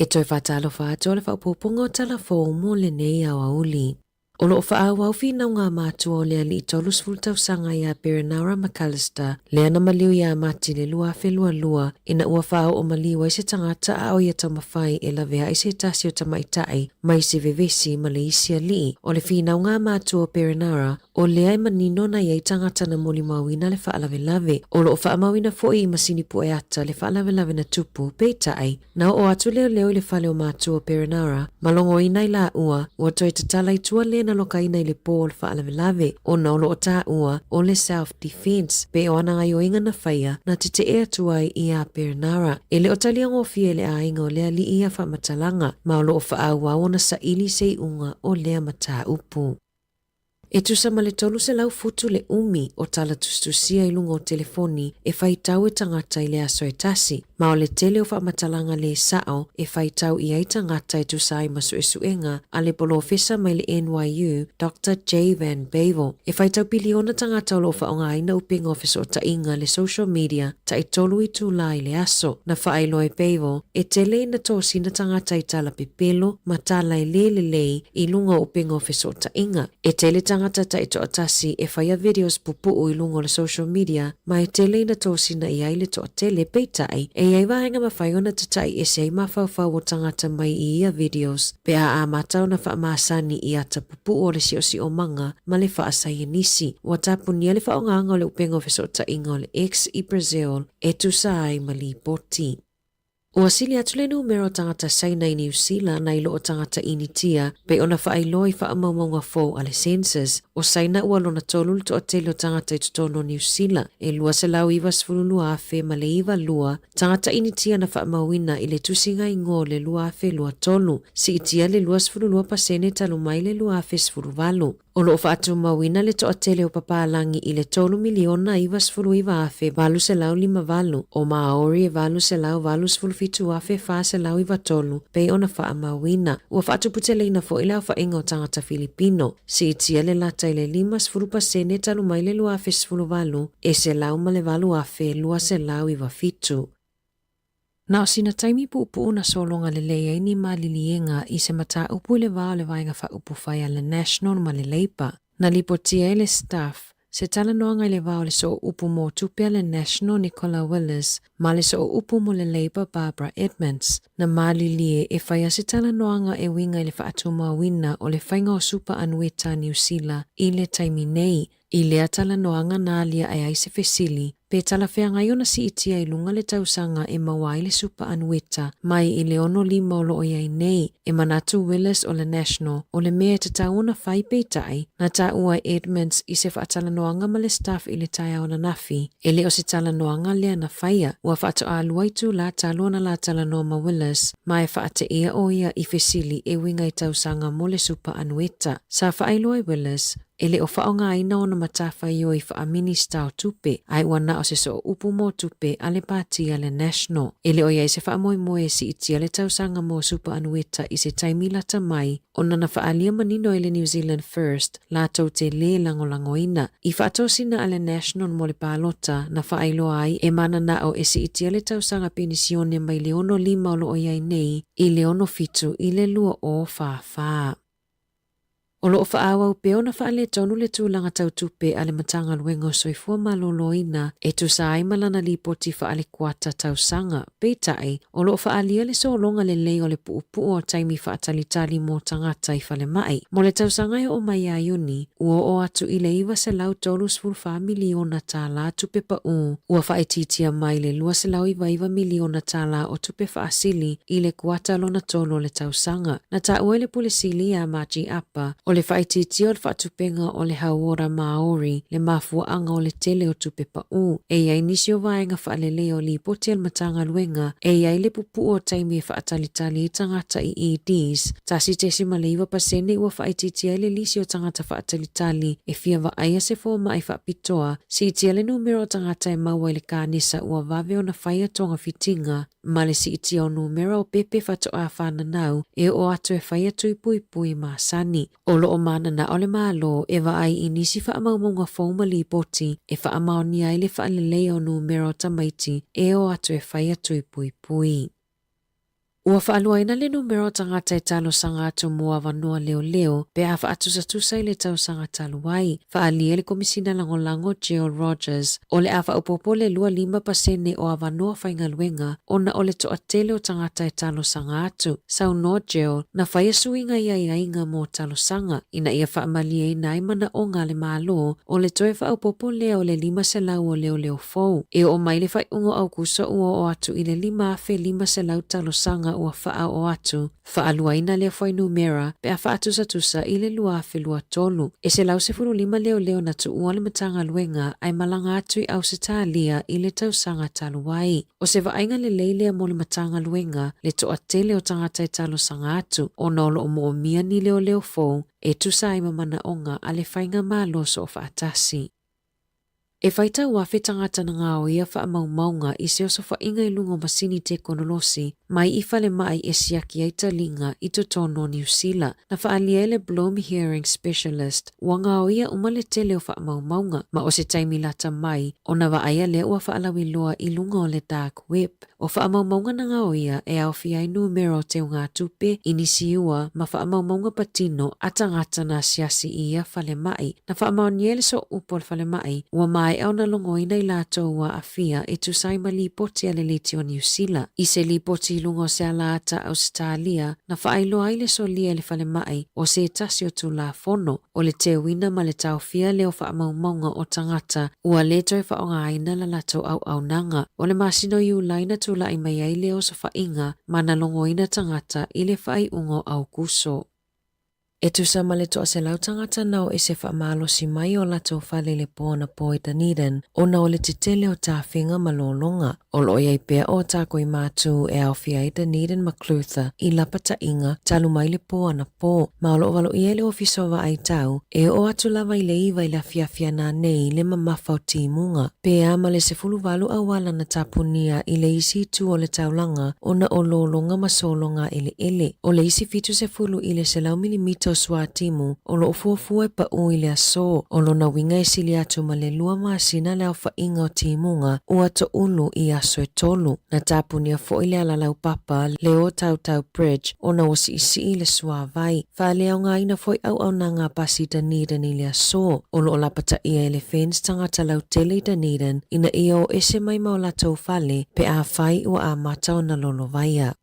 E toe faatalofa atu o le faaopoopoga o Tala Fou mo lenei aoauli. O lo o faaauau finauga a matua o le alii 30 tausaga ia Perenara McAllister, lea na maliu iā Mati i le 2022 ina ua faaoo maliu ai se tagata a o ia taumafai e laveai se tasi o tamaitai mai se vevesi ma le isi alii. O le finauga a matua o Perenara, o lea e manino na i ai tagata na molimauina le faalavelave. O lo o faamauina foi i masini pueata le faalavelave na tupu, peitai, Na oo atu leoleo i le fale o matua o Perenara, ma logoina i laua, ua toe tatala i tua le na lokaina i le pō o le faalavelave, ona o lo o taua o le self defence, pe o ana gaioiga na faia, na tetee atu ai iā Perenara. E le o taliagofie e le aiga o le alii ia faamatalaga, ma o lo o faaauau ona saili se iuga o lea mataupu. E tusa ma le 300 futu le umi o tala tusitusia i luga o telefoni e faitau e tagata i le aso e tasi, ma o le tele o faamatalaga lē sa'o e faitau i ai tagata e tusa ai ma suesuega a le polofesa mai le NYU, Doctor Jay Van Bavel. E faitau piliona tagata o lo o faaaogaina upega o fesootaiga le social media taitolu itulā i le aso. Na faailoa e Bavel, e tele ina tosina tagata i tala pepelo ma tala e lē lelei i luga o upega o fesootaiga. E tele tagata taitoatasi e faia videos pupu'u i luga o le social media ma e tele ina tosina i ai le toatele, peitai, e i ai vaega mafai ona tata'i ese ai mafaufau o tagata mai i ia videos pe a amata ona faamasani i ata pupu'u o le siosiomaga ma le faasaienisi. Ua tapunia le faaaogaga o le upega o fesootaiga o le X i Brazil e tusa ai ma lipoti. Ua sili atu le numera o tagata Saina i Niu Sila nai lo o tagata Initia, pei ona faailoa i faamaumauga fou a le Census. O Saina ua lona tolu le toatele o tagata i totonu o Niu Sila, e 292,000 ma le 92 tagata Initia na faamauina i le tusiga igoa o le 2023, siitia le 22 pasene talu mai le 2018. O lo o faatumauina le toatele o papalagi i le 3,099,858, o Māori e 887,493 pei ona faamauina. Ua faatuputeleina foi le aofaiga o tagata Filipino, siitia le lata i le 50 pasene talu mai le 2018, e 108,297. Na o sina taimi puupuu na sologa lelei ai ni maliliega i se mataupu i le va o le Vaega Faaupufai a le National ma le Labour. Na lipotia e le Stuff se talanoaga i le va o le sooupu mo tupe a le National Nicola Willis ma le sooupu mo le Labour Barbara Edmonds. Na malilie e faia se talanoaga e uiga i le faatumauina o le faiga o supa anueta a Niu Sila i le taimi nei. I lea talanoaga na aliae ai se fesili, pe talafeagai ona siitia i luga le tausaga e maua ai le supa anueta mai i le 65 o lo o i ai nei, e manatu Willis o le National o le mea e tatau ona fai peitai, na taua e Edmonds i se faatalanoaga ma le staff i le taeao ananafi, e le o se talanoaga lea na faia, ua faatoa lua itulā talu ona la talanoa ma Willis, ma e faateia o ia i fesili e uiga i tausaga mo le supa anueta. Sa faailoa e Willis, E le o faaaogaina ona matafaioi faa-Minista o Tupe, ae ua na o se sooupu mo tupe a le Pati a le National. E le o i ai se faamoemoe e siitia le tausaga mo Super Anueta i se taimi lata mai, ona na faaalia manino e le New Zealand First latou te lē lagolagoina. I faatosina a le National mo le palota na faailoa ai e mananao e siitia le tausaga penisione mai le 65 o lo o i ai nei i le 67 i le 2044. O lo o faaauau pea ona faaletonu le tulaga tau tupe a le Matagaluega o Soifua Maloloina e tusa ai ma lana lipoti faalekuata tausaga. Peitai, o lo o faaalia le sologa lelei o le puupuu o taimi faatalitali mo tagata i falemai. Mo le tausaga e oo mai ia Iuni, ua oo atu i le $934 miliona tālā tupe paū, ua faaitiitia mai le $299 miliona tālā o tupe faasili i le kuata lona tolu o le tausaga. Na taua e le Pule Sili iā Margie Apa, o le faaitiitia o le faatupega o le hauora Māori le mafuaaga o le tele o tupe paū. E i ai nisi o vaega faaleleia o lipoti a le Matagaluega e i ai le pupuu o taimi e faatalitali ai tagata i EDs, 1.9% ua faaitiitia ai le lisi o tagata faatalitali e fia vaaia se fomai faapitoa, siitia le numera o tagata e maua i le kanesa ua vave ona faia togafitiga ma le siitia o numera o pepe faatoa fananau e oo atu e faia tui puipui masani. O lo o mananao le Malo e vaai i nisi faamaumauga fou ma lipoti e faamaonia ai le faaleleia o numera o tamaiti e o atu e faia tui puipui. Ua faaluaina le numera o tagata e talosaga atu mo avanoa leoleo pe a faatusatusa i le tausaga talu ai. Faaalia le Komisina Lagolago Jill Rogers, o le a faaopoopo le 25% o avanoa faigaluega ona o le toatele o tagata e talosaga atu. Saunoa Jill, na faia suiga i aiaiga mo talosaga, ina ia faamalieina ai manaoga a le Malo o le toe faaopoopo lea o le 500 o leoleo fou. E oo mai le faaiuga o Aukuso ua oo atu i le 5,500 talosaga ua faaoo atu, faaluaina lea fuainumera pe a faatusatusa i le 2023. E 115 leoleo na tuua le Matagaluega ae malaga atu i Ausetalia i le tausaga talu ai. O se vaaiga lelei lea mo le Matagaluega le toatele o tagata e talosaga atu ona o lo o moomia ni leoleo fou e tusa ai ma manaoga a le Faigamalo Soofaatasi. E faitau afe tagata na gaoia faamaumauga i se osofaiga i luga o masini tekonolosi mai i falemai e siaki ai taliga i totonu o Niu Sila. Na faaalia e le Bloom Hearing Specialist ua gaoia uma le tele o faamaumauga, ma o se taimi lata mai ona vaaia lea ua faalauiloa i luga o le dark web. O faamaumauga na gaoia e aofia ai numera o teugatupe, inisiua ma faamaumauga patino a tagata na asiasi i ia falemai. Na faamaonia e le sooupu o le falemai, ua maea ona logoina i latou ua aafia e tusa ai ma lipoti a le Leitio o Niu Sila. I se lipoti i luga o se alaata Ausetalia, na faailoa ai le solia e le falemai o se tasi o Tulafono o le teuina ma le taofia lea o faamaumauga o tagata ua le toe faaaogaina la latou auaunaga. O le masina o Iulai na tulai mai ai lea osofaiga ma na logoina tagata i le faaiuga o Aukuso. E tusa ma le 100 tagata na o ese faamalosi mai o latou fale i le po anapo i Dunedin ona o le tetele o tafiga ma lologa. O lo o i ai pea o tākoi mātū e aofia ai Dunedin ma Clutha i lapataiga talu mai le pō anapō, ma o lo o valoia e le Ofisa o Vaai Tau e oo atu lava i le 9 i le afiafi ananei le mamafa o timuga, pe a ma le 18 auala na tapunia i le isi itu o le taulaga ona o lologa ma sologa eleele. O le isi 70 i le 100 milimita o suatimu o lo o fuafua e paʻū i le aso. O lona uiga e sili atu ma le lua masina le aofaiga o timuga ua toʻulu i aso e tolu. Na tapunia foi le ala laupapa le Otautau Bridge ona ua siisii le suāwai. Faaleaogaina foi auaunaga a pasi i Dunedin i le aso. O lo o lapataia e le FENZ tagata lautele i Dunedin ina ia o ese mai ma o latou fale pe afai ua amata ona lolovaia.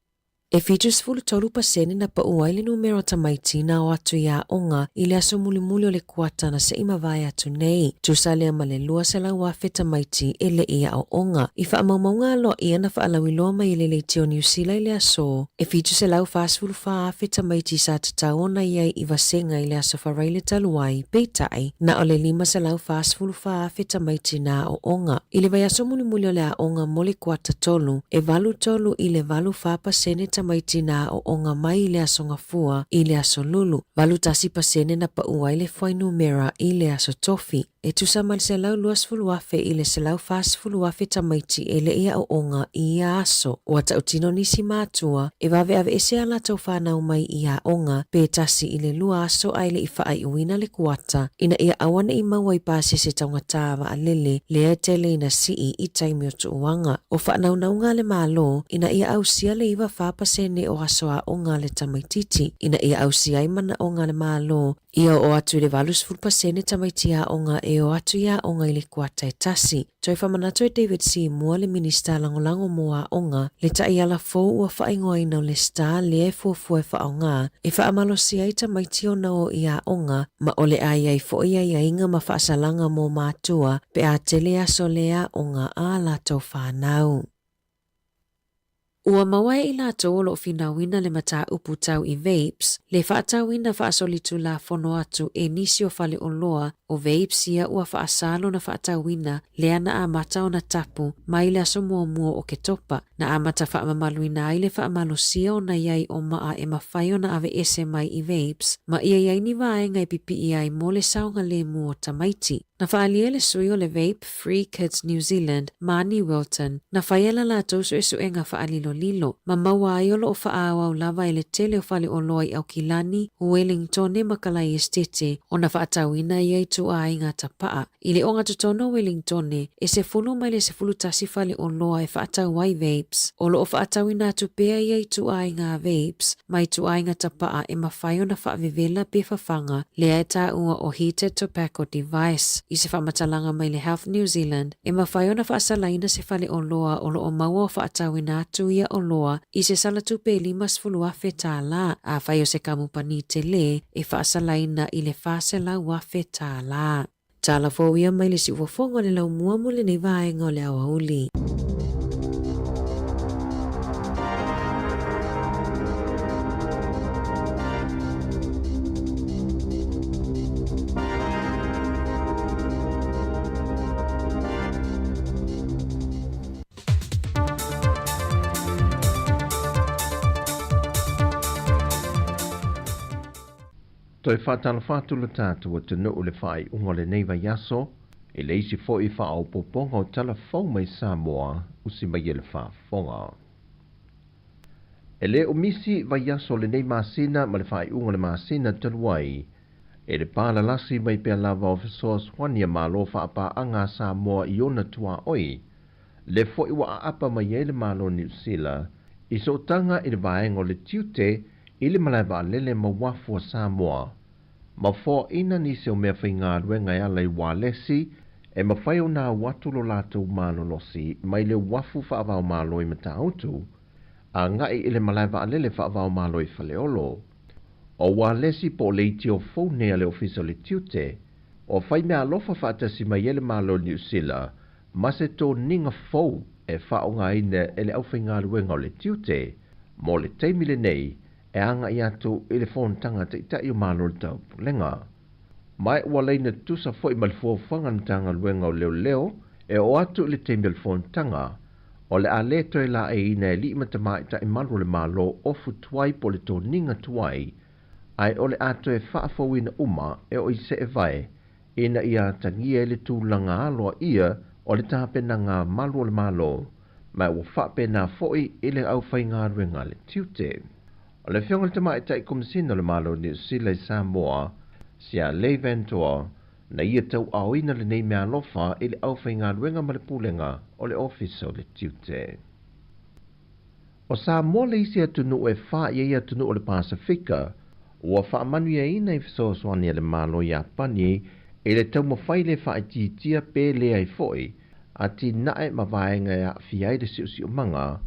E 73% na paʻu ai le numera o tamaiti na o atu i aoga i le aso mulimuli o le kuata na seʻi mavae atu nei. Tusa lea ma le 200,000 tamaiti e le i aoaoga. I faamaumauga aloaia na faalauiloa mai e le Leitio Niu Sila i le aso, e 744,000 tamaiti sa tatau ona i ai i vasega i le aso Faraile talu ai, peitai, na o le 544,000 tamaiti na aoaoga. I le vaiaso mulimuli o le aoga mo le kuata tolu, e 83 i le 84% tamaiti na aoaoga mai i le Aso Gafua i le Aso Lulu, 81% na paʻu ai le fuainumera i le Aso Tofi. E tusa ma le 120,000 i le 140,000 tamaiti e le i aoaoga i ia aso. Ua tautino nisi matua e vaveaveese a latou fanau mai i aoga pe tasi i le lua aso ae le i faaiuina le kuata ina ia aua ne i maua i pasese taugata vaalele lea e tele ina sii i taimi o tuuaga. O faanaunauga a le Malo ina ia ausia le 94% o aso aoga a le tamaititi ina ia ausia ai manaoga a le Malo ia oo atu i le 80% tamaiti aoga e o atu i aoga i le kuata e tasi. Toe faamanatu e David Seymour le Minista Lagolago mo Aoga le taiala fou ua faaigoaina o le STAR lea e fuafua e faaaoga e faamalosia ai tamaiti ona o i aoga ma o le a i ai foi aiaiga ma faasalaga mo matua pe a tele aso le aoga a latou fanau. Ua maua e i latou o lo o finauina le mataupu tau i vapes, le faatauina faasolitulafono atu e nisi o faleoloa o vapes ia ua faasā lona faatauina lea na amata ona tapu mai le aso muamua o Oketopa, na amata faamamaluina ai le faamalosia ona i ai o maa e mafai ona aveese mai i vapes ma ia i ai ni vaega e pipii ai mo le saogalemu o tamaiti. Na faaalia le sui o le Vape Free Kids New Zealand, Marnie Wilton, na faia la latou suesuega faalilolilo, ma maua ai o loo faaauau lava e le tele o faleoloa i Aukilani, Uelingtone ma Kalai Esitete ona faatauina ia ituaiga tapaa. I le ogatotonu o Welingtone, e 10 mai le 11 faleoloa e faatau ai vapes. O loo faatauina atu pea ia ituaiga vapes ma ituaiga tapaa e mafai ona faavevela pe fafaga, lea e taua o heated tobacco device. I se faamatalaga mai le Health New Zealand, e mafai ona faasalaina se faleoloa o loo maua o faatauina atu ia oloa i se sala tupe e $50,000, afai o se kamupani tele, e faasalaina i le $400,000. Tala fou ia mai le siufofoga o le laumua mo lenei vaega o le aoauli. Toe faatalofa atu lo tatou atunuu i le faaiuga o lenei vaiaso i le isi foi faaopoopoga o tala fou mai Samoa usi mai e le faafofoga. E le o misi vaiaso o lenei masina ma le faaiuga o le masina talu ai e le palalasi mai pea lava o fesoasoani a Malo faapaaga a Samoa i ona tuaoi le foi ua aapa mai ai le Malo Niu Sila i sootaga i le vaega o le tiute i le malae vaalele ma uafu a Samoa, ma foaina nisi o mea faigaluega e ala i ualesi e mafai ona au atu lo latou malolosi mai le uafu faavaomalo i Matautu agai i le malae vaalele faavaomalo i Faleolo. O ualesi po o leitio fou nei a le Ofisa o le Tiute, o fai meaalofa faatasi mai ai le Malo o Niu Sila ma se toniga fou e faaaogaina e le aufaigaluega o le tiute mo le taimi lenei e agai atu i le fonotaga a Taitai o Malo o le Taupulega. Ma ua laina tutusa foi ma le fuafuaga a le Matagaluega o Leoleo e oo atu i le taimi o le fonotaga, o le a le toe laeiina e alii ma tamaitai malu o le Malo ofu tuai po o le toniga tuai, ae o le a toe faafouina uma e oo i seevae ina ia atagia ai le tulaga aloaia o le tapenaga malu o le Malo, ma ua faapena foi i le aufaigaluega a le tiute. O le Afioga i le Tamaitai Komesina o le Malo o Niu Sila i Samoa, Sia Lei Ventoa, na ia tauaaoina lenei meaalofa i le aufaigaluega ma le pulega o le Ofisa o le Tiute. O Samoa le isi atunuu e fa i ai atunuu o le Pasefika ua faamanuiaina i fesoasoani a le Malo Iapani i le taumafai le faaitiitia pe leai foi atinae ma vaega e aafia ai le siosiomaga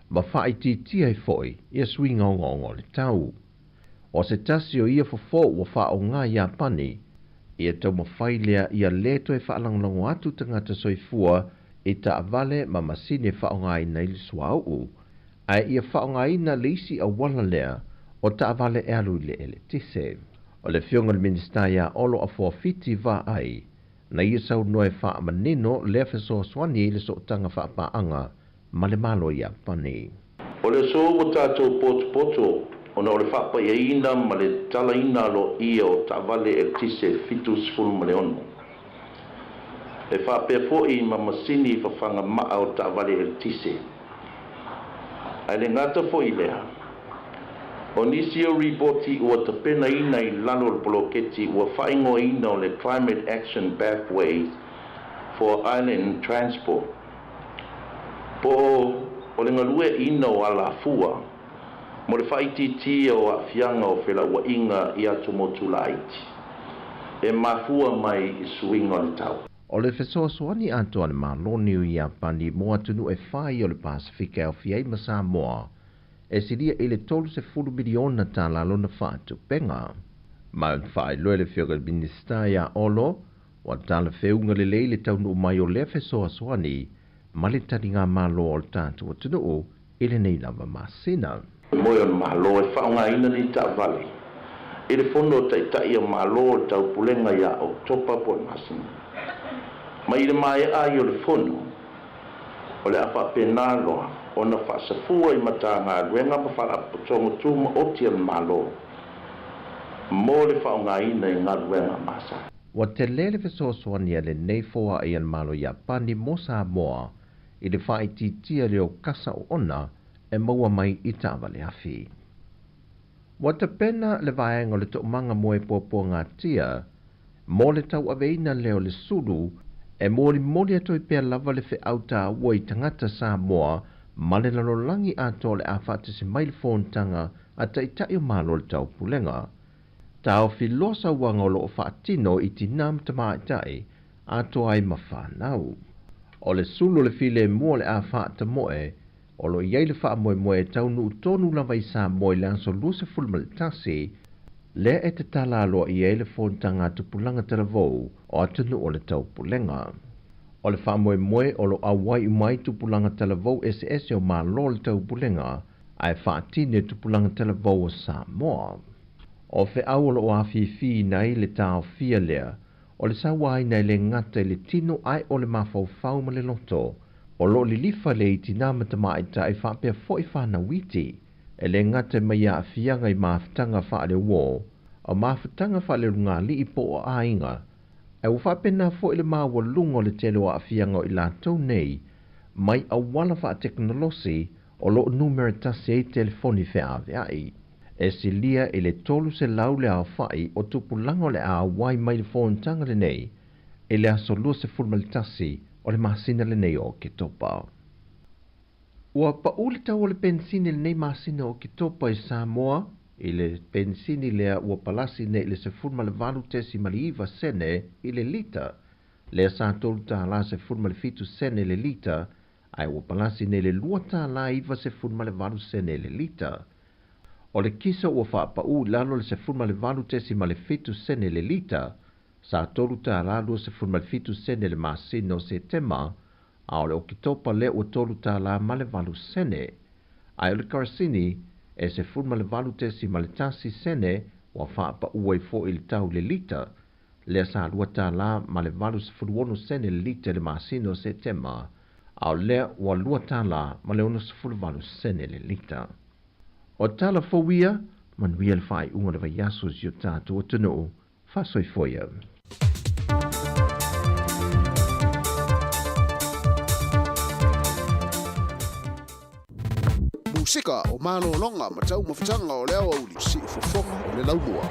ma faaitiitia ai foi ia suiga ogaoga o le tau. O se tasi o ia fofo ua faaaoga Iapani ia taumafai lea ia lē toe faalagolago atu tagata soifua i taavale ma masini e faaaogaina i le suauu, ae ia faaaogaina le isi auala lea o taavale e alu i le eletise. O le Afioga i le Minisita ia Olo Afuafiti Vaai, na ia saunoa e faamanino lea fesoasoani i le sootaga faapaaga ma le Malo Iapani. O le aso ua tatou potopoto ona o le faapaiaina ma le talaina aloaia o taavale eletise 76. E faapea foi ma masini fafaga maa o taavale eletise. Ae le gata foi lea, o nisi o ripoti ua tapenaina i lalo o le poloketi ua faaigoaina o le Climate Action Pathways for Island Transport, po o le galueaiina o alafua mo le faaitiitia o aafiaga o felauaiga i atumotu laiti e mafua mai i suiga o le tau. O le fesoasoani atoa a le Malo Niu Iapani mo atunuu e fai o le Pasefika e aofia ai ma Samoa, e silia i le $30 miliona lona faatupega. Ma faailoa e le Afioga i le Minisita ia Olo, ua talafeuga lelei le taunuu mai o lea fesoasoani ma le taligamalo o le tatou atunuu i lenei lava masina. Moe o le Malo e faaaogaina nei taavale i le fono o Taitai o Malo o le Taupulega ia Oketopa po o le masina. Mai i le maea ai o le fono, o le a faapena loa ona faasafua i Matagaluega ma Faalapotopotoga Tumaoti a le Malo mo le faaaogaina i galuega masani. Ua tele le fesoasoani a lenei foai a le Malo Iapani mo Samoa i le faaitiitia lea o kasa oona e maua mai i taavale afi. Ua tapena le vaega o le Toomaga mo e Puapuagatia mo le tauaveina lea o le sulu e molimoli atu ai pea lava le feau taua i tagata Samoa ma le lalolagi atoa o le a faatasi mai le fonotaga a Taitai o Malo o le Taupulega. Taofi loa sauaga o lo o faatino i tinā ma tamaitai, atoa ai ma fanau. O le sulu o le filemu o le a faatamoe, o lo o i ai le faamoemoe e taunuu tonu lava i Samoa i le aso 21, lea e tatala aloaia ai le fonotaga a tupulaga talavou o atunuu o le Taupulega. O le faamoemoe o lo o auai uma ai tupulaga talavou eseese o Malo o le Taupulega, ae faatino e tupulaga talavou o Samoa. O feau o lo o afifiina ai le taofia lea, o le sauaina e le gata i le tino ae o le mafaufau ma le loto, o lo o lilifa lea i tinā ma tamaitai faapea foi fanau iti, e le gata mai aafiaga i mafutaga faaleuō, o mafutaga faaleulugalii po o aiga, ae ua faapena foi le maualuga o le tele o aafiaga o i latou nei mai auala faatekonolosi o lo o numera tasi ai telefoni feaveai. E silia i le 300 le aofai o tupulaga o le a auai mai le fonotaga lenei i le aso 21 o le masina lenei o Oketopa. Ua pau le tau o le penisini i lenei masina o Oketopa i Samoa i le penisini lea ua palasi nei i le 18.9 sene i le lita, lea sa $3.17 sene le lita, ae ua palasi nei le $2.98 sene le lita. O le kisa ua faapau i lalo i le 18.7 sene le lita, sa $3.27 sene i le masina o Setema, a o le Oketopa lea ua $3.08 sene. Ae o le karasini, e 18.1 sene ua faapau ai foi le tau i le lita, lea sa $2.86 sene le lita i le masina o Setema, a o lea ua $2.68 sene le lita. O tala fou ia, manuia le faaiuga o le vaiaso i si o tatou atunuu. Faasoifua ia. Musika o malologa ma taumafataga o le aoauli, siufofoga o le laumua.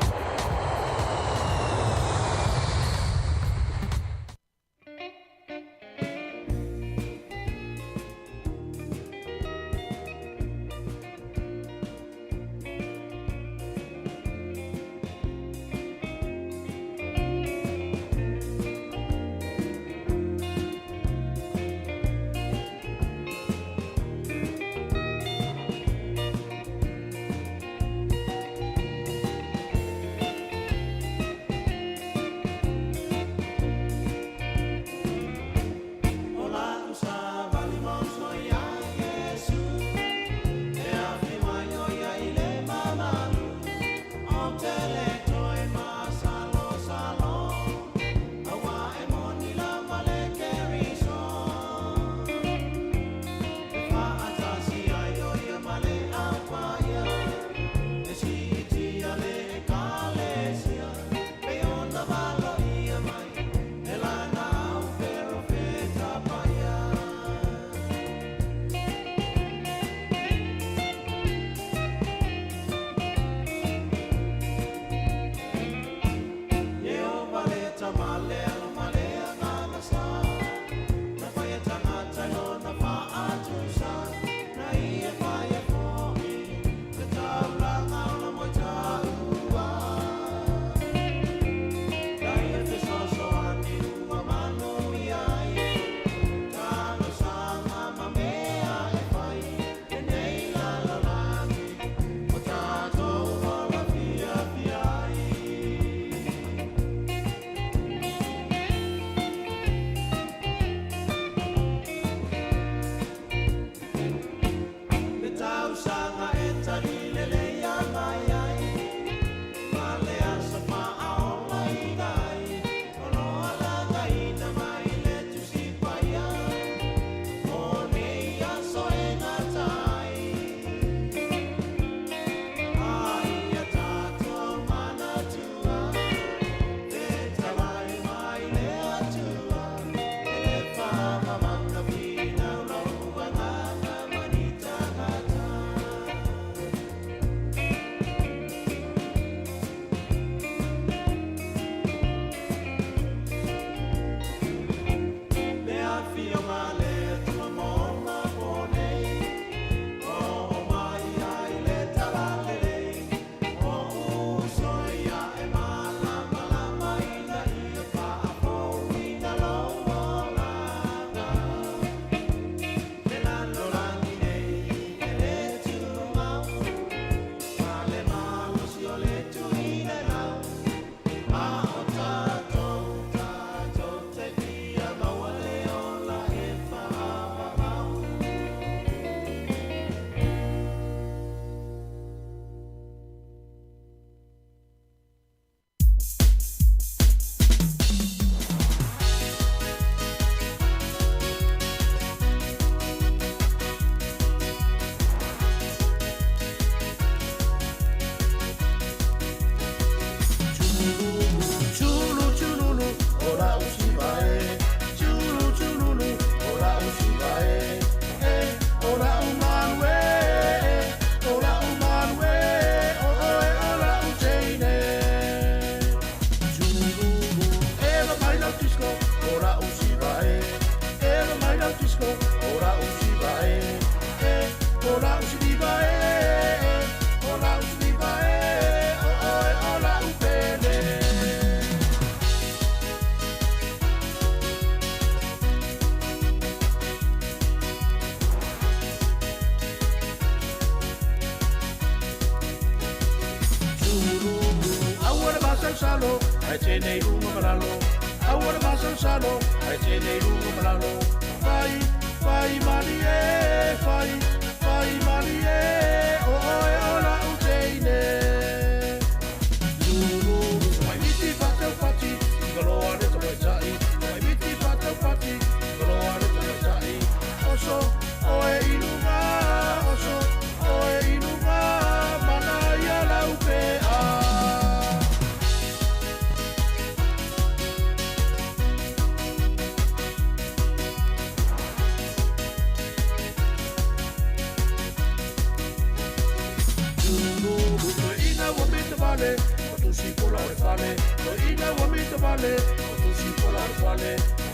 masalosalo, ae tene i luga ma lalo. Aua le masalosalo, ae tene i luga ma lalo. Fai, fai malie, fai, fai malie, o oe o la'u teine. Lulu, tamaimiti fa'ataupati, igaloa le tamaitai, tamaimiti fa'ataupati, igaloa le tamaitai. Oso, oe i luga, oso, oe i luga, manaia lau pe'a. Toeaina ua mita vale, ua tusi pola o le fale. Toeaina ua mita vale, ua tusi pola o le fale.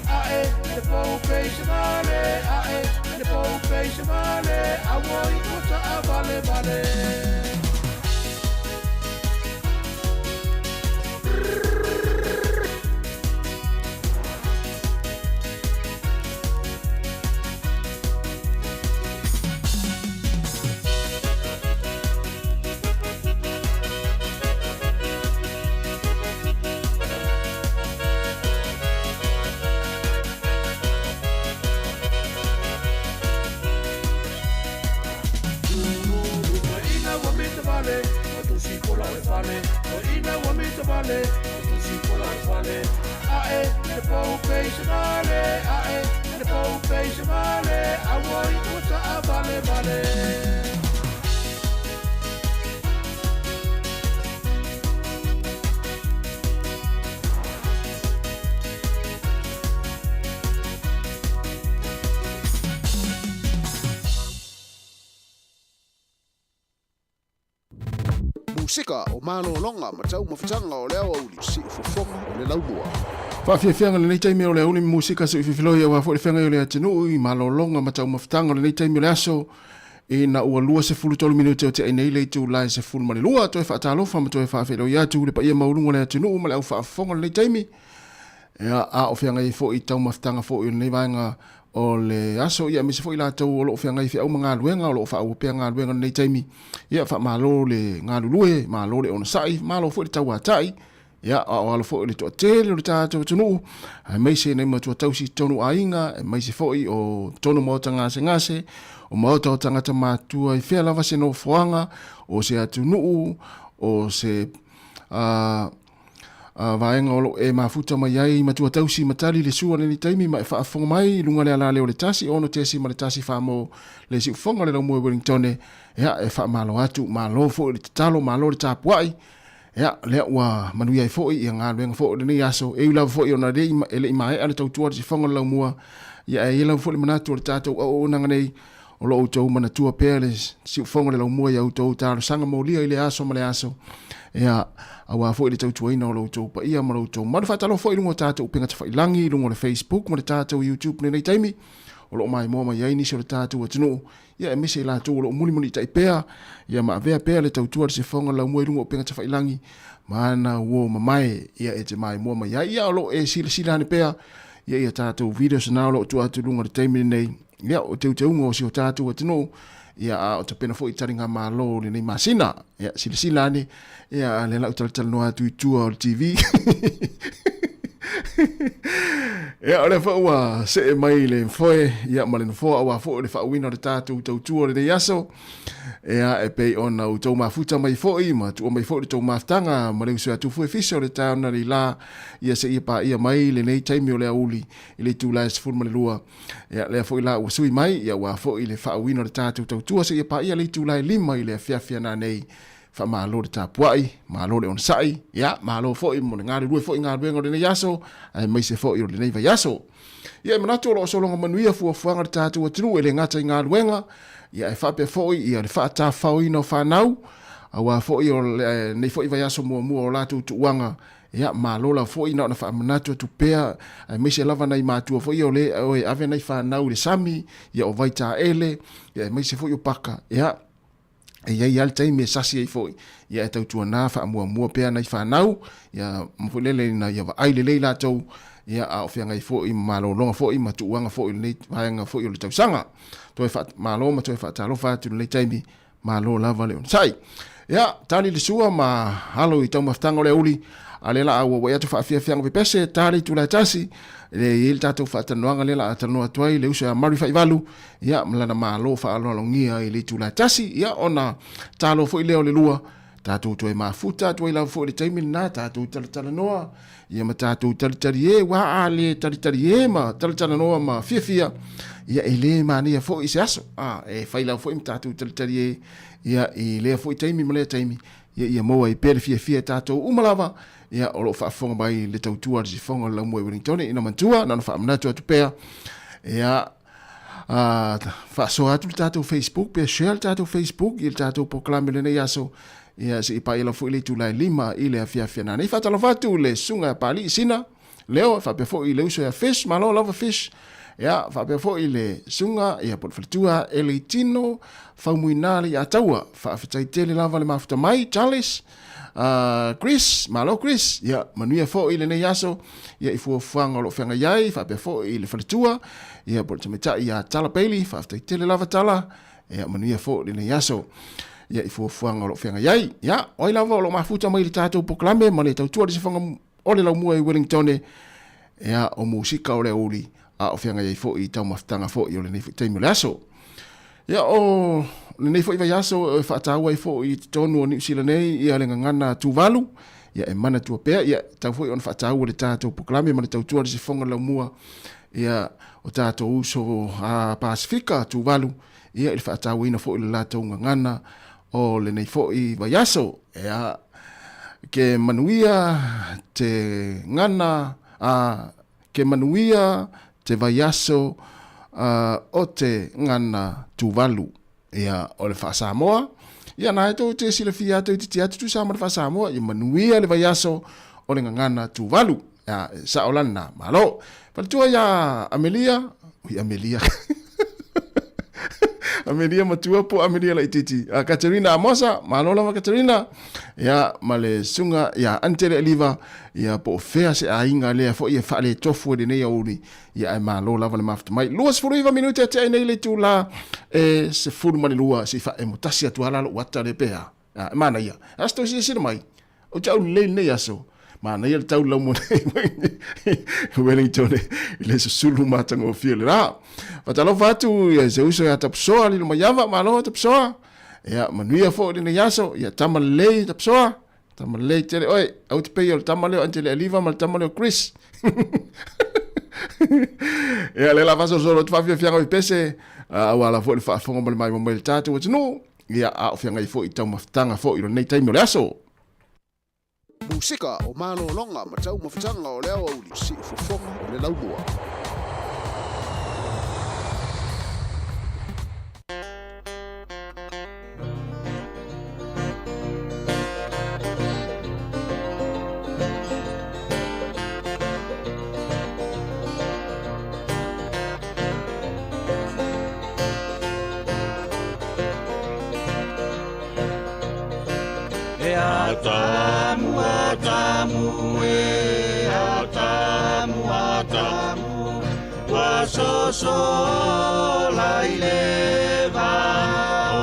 Ae le pou pei se vale, ae le pou pei se vale, auoi ua ta'a vale vale. Toeaina ua mita vale, ua tusi pola o le fale. Toeaina ua mita vale, ua tusi pola o le fale. Ae le pou pei se vale, ae le pou pei se vale, auoi ua ta'a vale vale. Musika o malologa ma taumafataga o le aoauli, siufofoga o le laumua. Faafiafiaga lenei taimi o le aoauli ma musika se i filifiloi aua foi le feagai o le atunuu i malologa ma taumafataga o lenei taimi o le aso ina ua 23 minute o teai nei le itula e 12. Toe faatalofa ma toe faafeiloai atu le paia maualuga o le atunuu ma le au faafofoga o lenei taimi. Ia, a o feagai ai foi i taumafataga foi o lenei vaega o le aso, ia aemaise foi latou o lo o feagai i feau ma galuega, o lo o faaauau pea galuega i lenei taimi. Ia, faamalo le galulue, malo le onosai, malo foi le tauatai. Ia, a o alo foi le toatele o le tatou atunuu, aemaise nai matua tausi i totonu o aiga, aemaise foi o totonu o maota gasegase, o maota o tagata matutua i fea lava se nofoaga, o se atunuu, o se vaega o lo o e mafuta mai ai matua tausi ma tali le sua lenei taimi ma e faafofoga mai i luga le alaleo le 1 6.1 fa mo le siufofoga o le laumua i Wellingtone. Ia, e faamalo atu, malo foi le tatalo, malo le tapuai. Ia, lea ua manuia ai foi ia galuega foi o lenei aso. E ui lava foi ona e le i maea le tautua a le siufofoga o le laumua, ia ae i ai lava foi le manatu o le tatou auaunaga nei, o lo o outou manatua pea le siufofoga o le laumua i a outou talosaga molia i le aso ma le aso, ia, aua foi le tautuaina o lo outou paia ma lo outou mamalu. Faatalofa foi i luga o tatou upega tafailagi, i luga o le Facebook ma le tatou YouTube i lenei taimi, o lo o maimoa mai ai nisi o le tatou atunuu, ia aemaise i latou o lo o mulimulitai pea, ia ma avea pea le tautua a le siufofoga o le laumua i luga o upega tafailagi, ma ana uo mamae, ia e te maimoa mai ai. Ia o lo o e silasila ane pea ia i a tatou videos na o lo o tua atu i luga i le taimi lenei, Ia, o teuteuga o si o tatou atunuu, ia, a o tapena foi taligamalo o lenei masina. Ia, silasila ane, ia, a lea la ou talatalanoa atu i tua o le TV. Ia, o lea foi ua see mai le foe, ia, ma le nofoa aua foi le faauiina o le tatou tautua o lenei aso. Ia, e pei ona outou mafuta mai foi ma tuua mai foi le tou mafutaga ma le uso ia Tufu e Fiso le taeao nei la, ia seia paia mai lenei taimi o le aoauli i le itula e 12. Ia, lea foi la ua sui mai, ia aua foi le faauiina o le tatou tautua seia paia le itula e 5 i le afiafi a nanei. Faamalo le tapuai, malo le onosai, ia, malo foi mo le galulue foi i galuega o lenei aso, aemaise foi o lenei vaiaso. Ia, e manatu o lo o sologa manuia fuafuaga a le tatou atunuu e le gata i galuega, ia ae faapea foi ia le faatafaoina o fanau, aua foi o lenei foi vaiaso muamua o latou tuuaga. Ia, malo lava foi, na ona faamanatu atu pea, aemaise lava nai matua foi ia o le o e ave nai fanau i le sami, ia o Vaitaele, ia aemaise foi o Paka, ia, e i ai lava le taimi e sasi ai foi, ia e tautuana faamuamua pea nai fanau, ia ma foi lele ina ia vaai lelei latou, ia a o feagai foi ma malologa foi ma tuuaga foi o lenei vaega foi o le tausaga. Toe faamalo ma toe faatalofa atu i lenei taimi, Malo lava le onosai. Ia, tali le sua ma alo i taumafataga o le aoauli, a o lea o le a auauai atu faafiafiaga pepese, ta le itula e tasi, e i ai le tatou faatalanoaga lea o le a talanoa atu ai le uso ia Murray Faivalu, ia, ma lana malo faaaloalogia i le itula e tasi, ia, ona talo foi lea o le lua, tatou toe mafuta atu ai lava foi i le taimi lena, tatou talatalanoa, ia ma tatou talitalie, aua a le talitalie ma talatalanoa ma fiafia, ia e le manaia foi i se aso, a, e fai lava foi ma tatou talitalie, ia i lea foi taimi ma lea taimi, ia ia maua ai pea le fiafia e tatou uma lava, ia o lo o faafofoga mai le tautua a le sifoga o le laumua i Wellington, ina manatua, na ona faamanatu atu pea, ia, faasoa atu le tatou Facebook pe share le tatou Facebook i le tatou polokalame lenei aso, ia se i paia lava foi le itula e 5 i le afiafi a nanei. Faatalofa atu le susuga ia Papalii Sina Leo, faapea foi le uso ia Fish, malo lava Fish. Ia, faapea foi le susuga ia po o le faletua Eleitino Faumuina le Ataua. Faafetai tele lava le mafuta mai Charles. Chris, malo Chris. Ia, manuia foi lenei aso ia i fuafuaga o lo o feagai ai, faapea foi le faletua ia po o le tamaitai ia Tala Bailey. Faafetai tele lava Tala. Ia, manuia foi lenei aso ia i fuafuaga o lo o feagai ai. Ia, o ai lava o lo o mafuta mai i le tatou polokalame ma le tautua i le sifoga o le laumua i Wellington, ia, o musika o le aoauli, a o feagai ai foi i taumafataga foi o lenei foi taimi o le aso. Ia, o lenei foi vaiaso e faataua ai foi i totonu o Niu Sila nei ia le gagana Tuvalu, ia e manatua pea, ia, tatau foi ona faataua le tatou polokalame ma le tautua i le sifoga o le laumua, ia, o tatou uso a Pasefika Tuvalu, ia, i le faatauaina foi o le latou gagana o lenei foi vaiaso. Ia, ke manuia te gana, a, ke manuia te vaiaso a, o te gana Tuvalu. Ia, o le faa-Samoa, ia na e tou te silafia atu i titi atu tusa ma le faa-Samoa, ia manuia le vaiaso o le gagana Tuvalu. Ia, e sao la lena, malo. Faletua ia Amelia, ui Amelia. Amelia matua po Amelia laititi. A Katerina Amosa, malo lava Katerina. Ia, ma le susuga ia Antele Aliva, ia po o fea se aiga lea foi e faaletofu ai lenei aoauli, ia ae malo lava le mafuta mai. 29 minute e tea ai nei le itula e 12 se i faaemo tasi atu lava la lou ata lea pe a. A, e manaia. A se toe silasila mai, ou te au lelei lenei aso. Manaia le tau laumo nei Wellington i le susulu matagofie o le la. Faatalofa atu ia se uso ia Tapusoa Lilo Maiava, malo Tapusoa. Ia manuia foi lenei aso, ia tama lelei Tapusoa. Tama lelei tele oe, au te pei o le tama lea o Angele Aliva ma le tama lea o Chris. Ia le la faasolosolo atu faafiafiaga o i pese, aua la foi le faafofoga ma le maimoa mai le tatou atunuu. Ia, a o feagai foi i taumafataga foi i lenei taimi o le aso. Musika o malologa ma taumafataga o le aoauli, siufofoga o le laumua. E atamu, atamu, e atamu, atamu, ua soso la i le vao.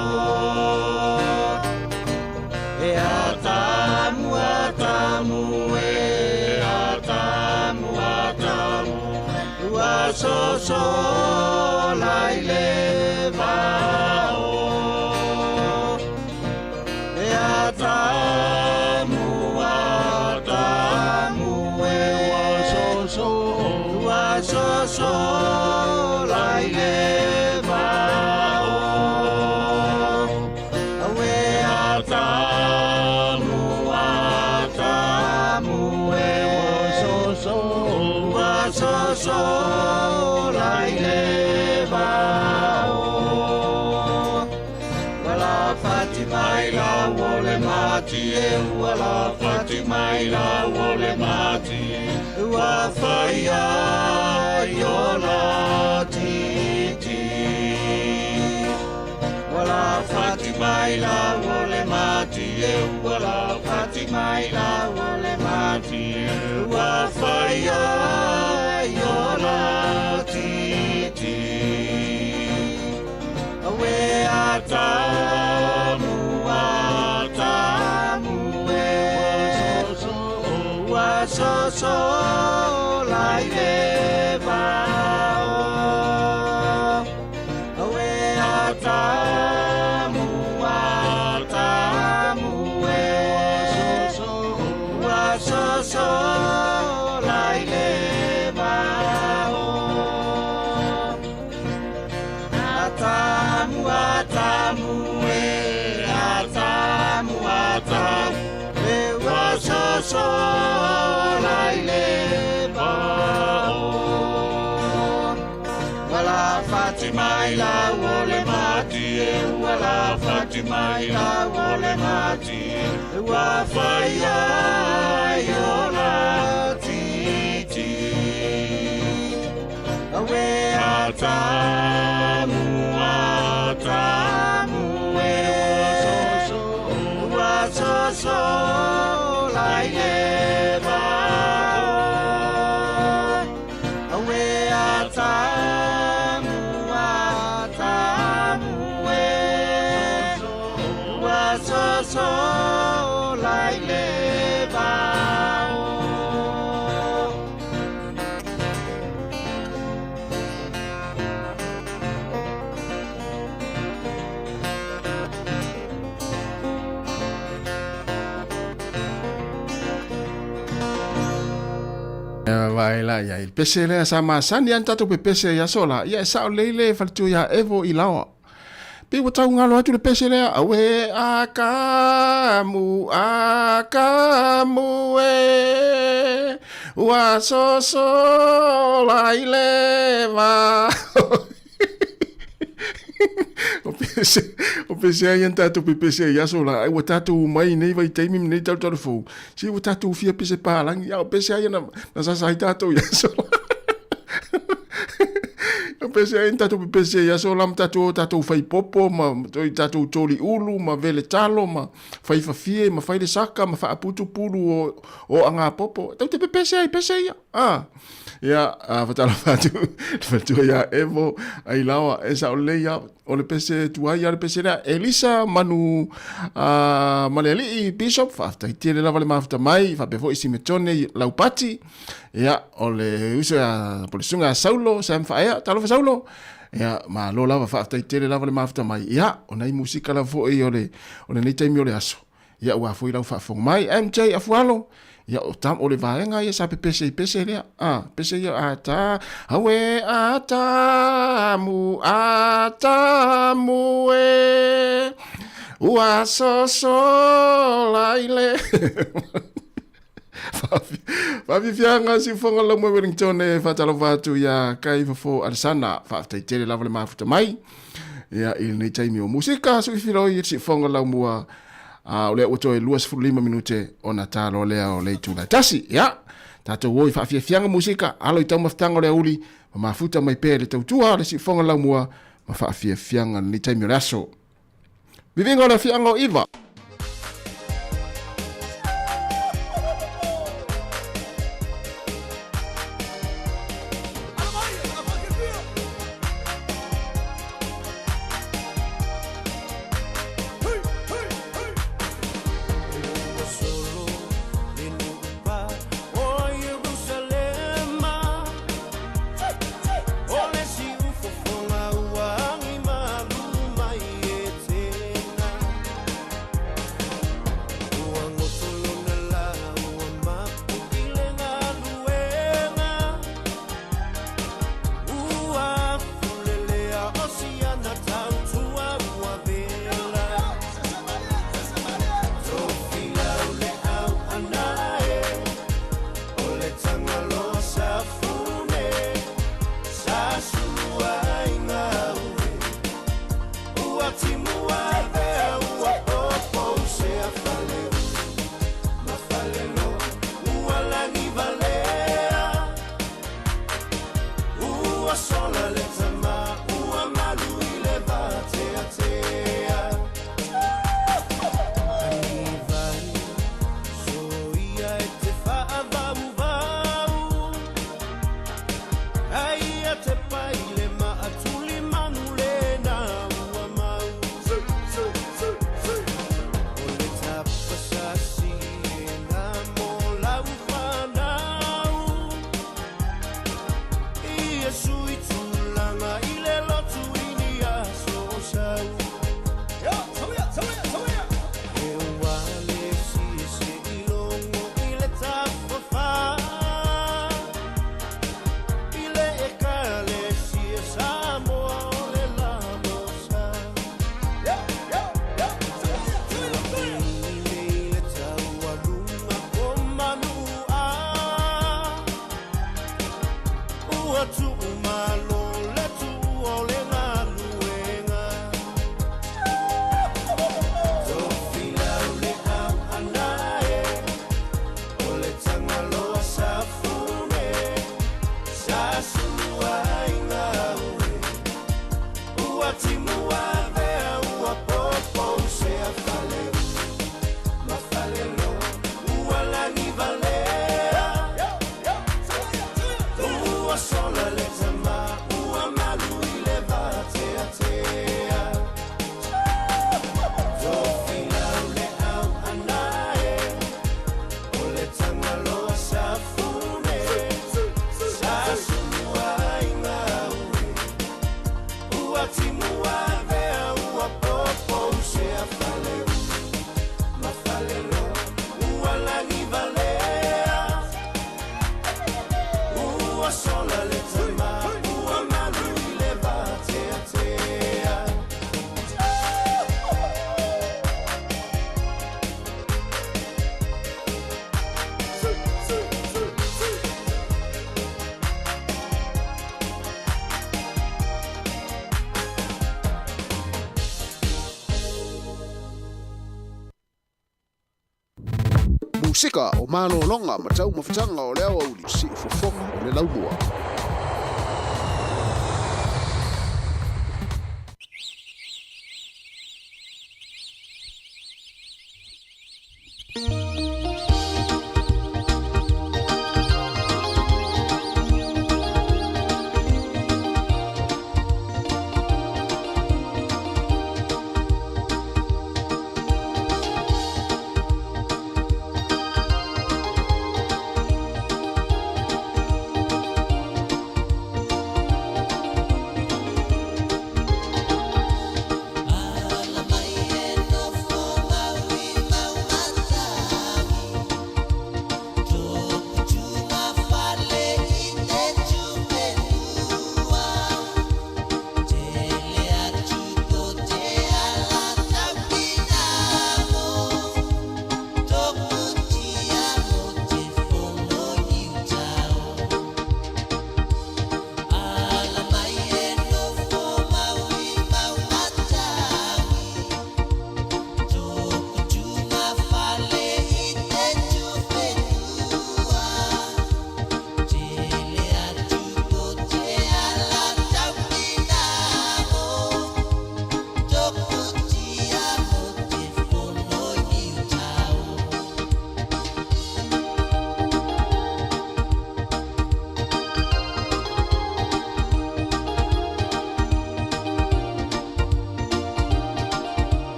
E atamu, atamu, e atamu, atamu, ua soso la i le vao. E atamu, atamu, e ua soso, ua soso la i le vao. E atamu, atamu, e ua soso, ua soso la i le vao. Ua la fati mai la o le mati e ua la fati mai la o le mati ua whai ai o la titi. Ua la fati mai la o le mati e ua la fati mai la o le mati ua whai ai o la titi. Awe atamu, atamu. Ua soso lai le vao. Awe atamu, atamu e. Ua soso lai le vao. Atamu, atamu e. Atamu, atamu e. Ua soso lai le vao. Wala Fatima ila wole mati e. Wala Fatima ila wole mati e. Ua whaia iola titi. Awe atamu, atamu e. Ua soso lai le vao. Awe atamu, atamu e. Ua soso lai le vao. Vai la ia il pese lea sa masani ana tatou pepese i aso la ia e sao lei le faletua iā Evo i Laoa. Pe ua taugalo atu le pese lea, auē akamu, akamu e, ua sosola i le vao. O pese, o pese ai ana tatou pepese i aso la, ai ua tatou mai nei vaitaimi ma nei talutalu fou. Si ua tatou fia pese palangi, a o pese ai ana na sasa ai tatou i aso la. O pese ai ana tatou pepese i aso la ma tatou o tatou faipopo ma toi tatou toli ulu ma vele talo ma faifafie ma fai le saka ma faaputu pulu o agapopo. Tau te pepese ai pese ia. Ah. Ia, fatalofa atu, le faletua iā Evo, ai laoa, e sao lelei ia, o le pese tuai ia le pese lea. Elisa Manu ma le alii Bishop, faafetai tele lava le mafuta mai, faapea foi Simetone Laupati, ia, o le uso ia, po le susuga ia Saulo, Sam Faea, talofa Saulo, ia, malo lava, faafetai tele lava le mafuta mai. Ia, o nai musika lava foi o le, o lenei taimi o le aso. Ia ua foi lau faafofoga mai MJ Afualo. Ia o tam o le vaega ia sa pepese i pese lea. A pese ia a ta awe a tamu a tamu e ua sosola i le Faafiafiaga siufoga lau mai Wellington e faatalofa atu ia Kai Fofo Alesana. Faafetai tele lava le mafuta mai. Ia i lenei taimi o musika suifiloi i siufoga lau mua. O lea ua toe 25 minute ona talo lea o le itula e tasi. Ia, tatou o i faafiafiaga musika, alo i taumafataga o le aoauli, ma mafuta mai pea i le tautua o le siufoga lau mua ma faafiafiaga lenei taimi o le aso. Viviga o le afiaga o Iva. Pasefika o malologa ma taumafataga o le aoauli siufofoga o le laumua.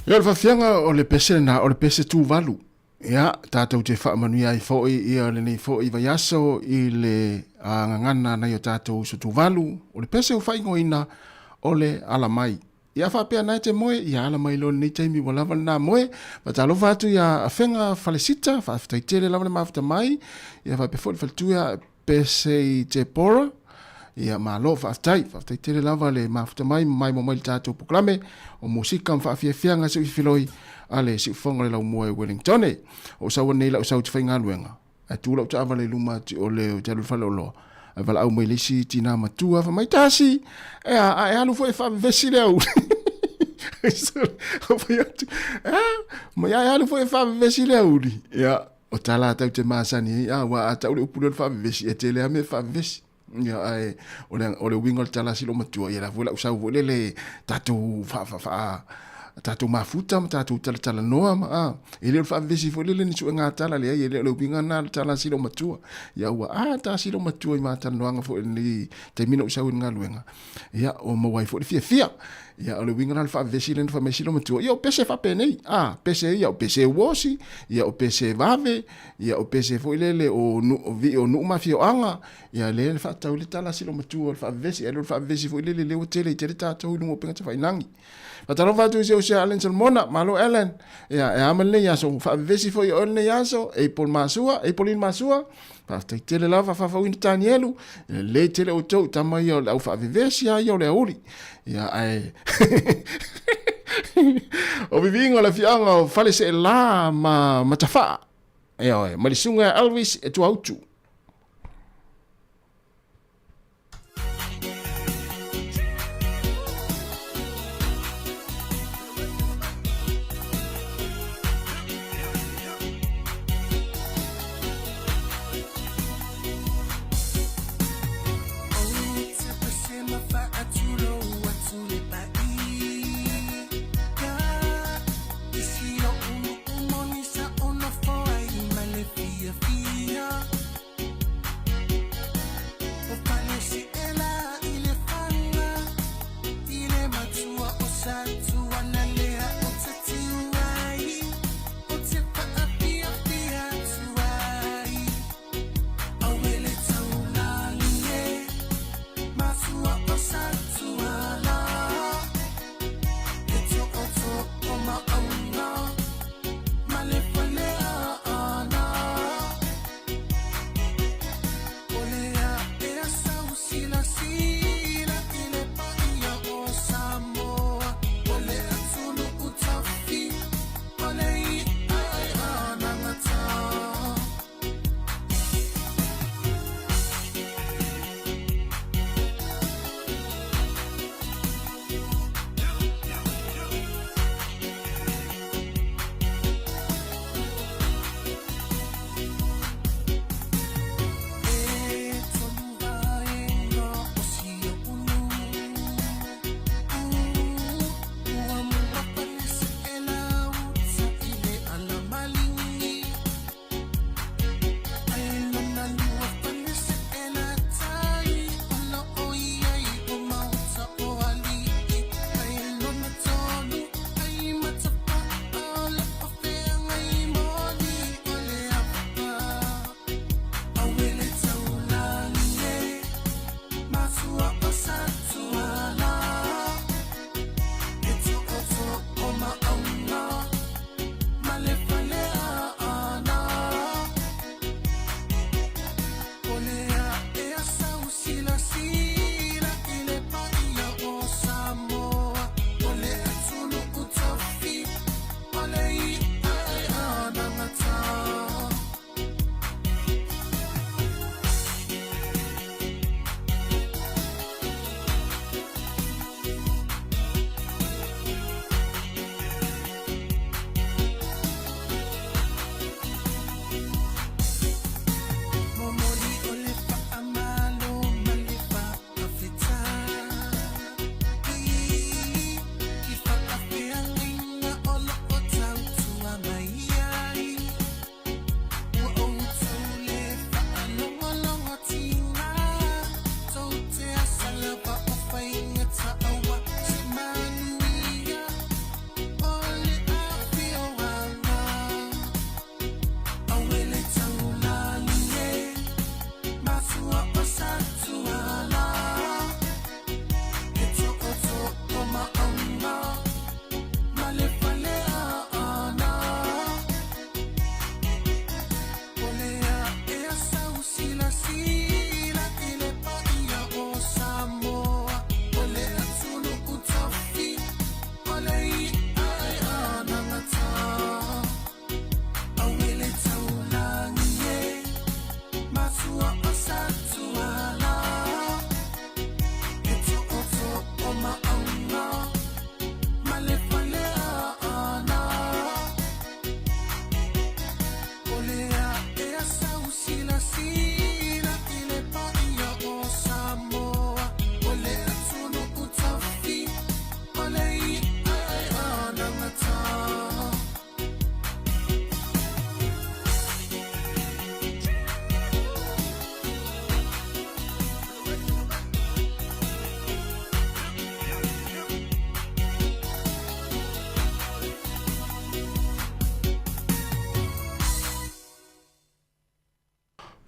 Ia, o le faafiaga o le pese lena, o le pese Tuvalu. Ia, tatou te faamanuia ai foi ia lenei foi vaiaso i le gagana a nai o tatou uso Tuvalu, o le pese ua faaigoaina o le ala mai. Ia faapea na e te moe, ia ala mai loa lenei taimi ua lava lena moe. Faatalofa atu ia Afega Falesita, faafetai tele lava le mafuta mai. Ia faapea foi le faletua Pese i Tepora. Ia malo faafetai, faafetai tele lava le mafuta mai ma maimoa mai le tatou polokalame o musika ma faafiafiaga se uifiloi a le siufofoga o le laumua i Wellingtone. O sau nei lau sau te faigaluega. Ae tu lau taavale i luma atu o le te alu i le faleoloa. Ae valaau mai le isi tinā matua fai mai, Tasi, e a, a e alu foi e faavevesi le aoauli. Ou fai atu, e a, mai a e alu foi e faavevesi le aoauli. Ia, o tala a tau te masani ai, a, ua a tau le upu lea o le faavevesi, e tele lava mea e faavevesi. Ia, ae o le, o le uiga o le tala a si loomatua, ia la foi lau sau foi lele tatou faa, faa, faa, tatou mafuta ma tatou talatalanoa ma, a, e le o le faavevesi foi lele ni suega tala, leai, e le o le uiga lena o le tala a si loomatua. Ia ua, a, ta si loomatua i ma talanoaga foi i lenei taimi na ou sau ai i le galuega, ia, ua maua ai foi le fiafia. Ia, o le uiga lena o le faavevesi lea na fai mai si loomatua, ia o pese faapenei, a, pese ia o pese uosi, ia o pese vave, ia o pese foi lele o, nu, o vii o nuu ma afioaga, Ia lea e faatatau le tala a si loomatua o le faavevesi, ae le o le faavevesi foi lele lea ua tele ai tele tatou i luga o upega tafailagi. Faatalofa atu i si ou uso ia Allan Solomona, malo Allan. Ia e a ma lenei aso, faavevesi foi oe lenei aso, April Masua, Aprilin Masua. Faafetai tele lava faafauina Tanielu, lelei tele outou tama ia o le au faavevesi lava ia o le aoauli. Ia ae o viviga o le afioaga o Faleseela ma Matafaa. Ioe, ma le susuga ia Elvis e Tuautu.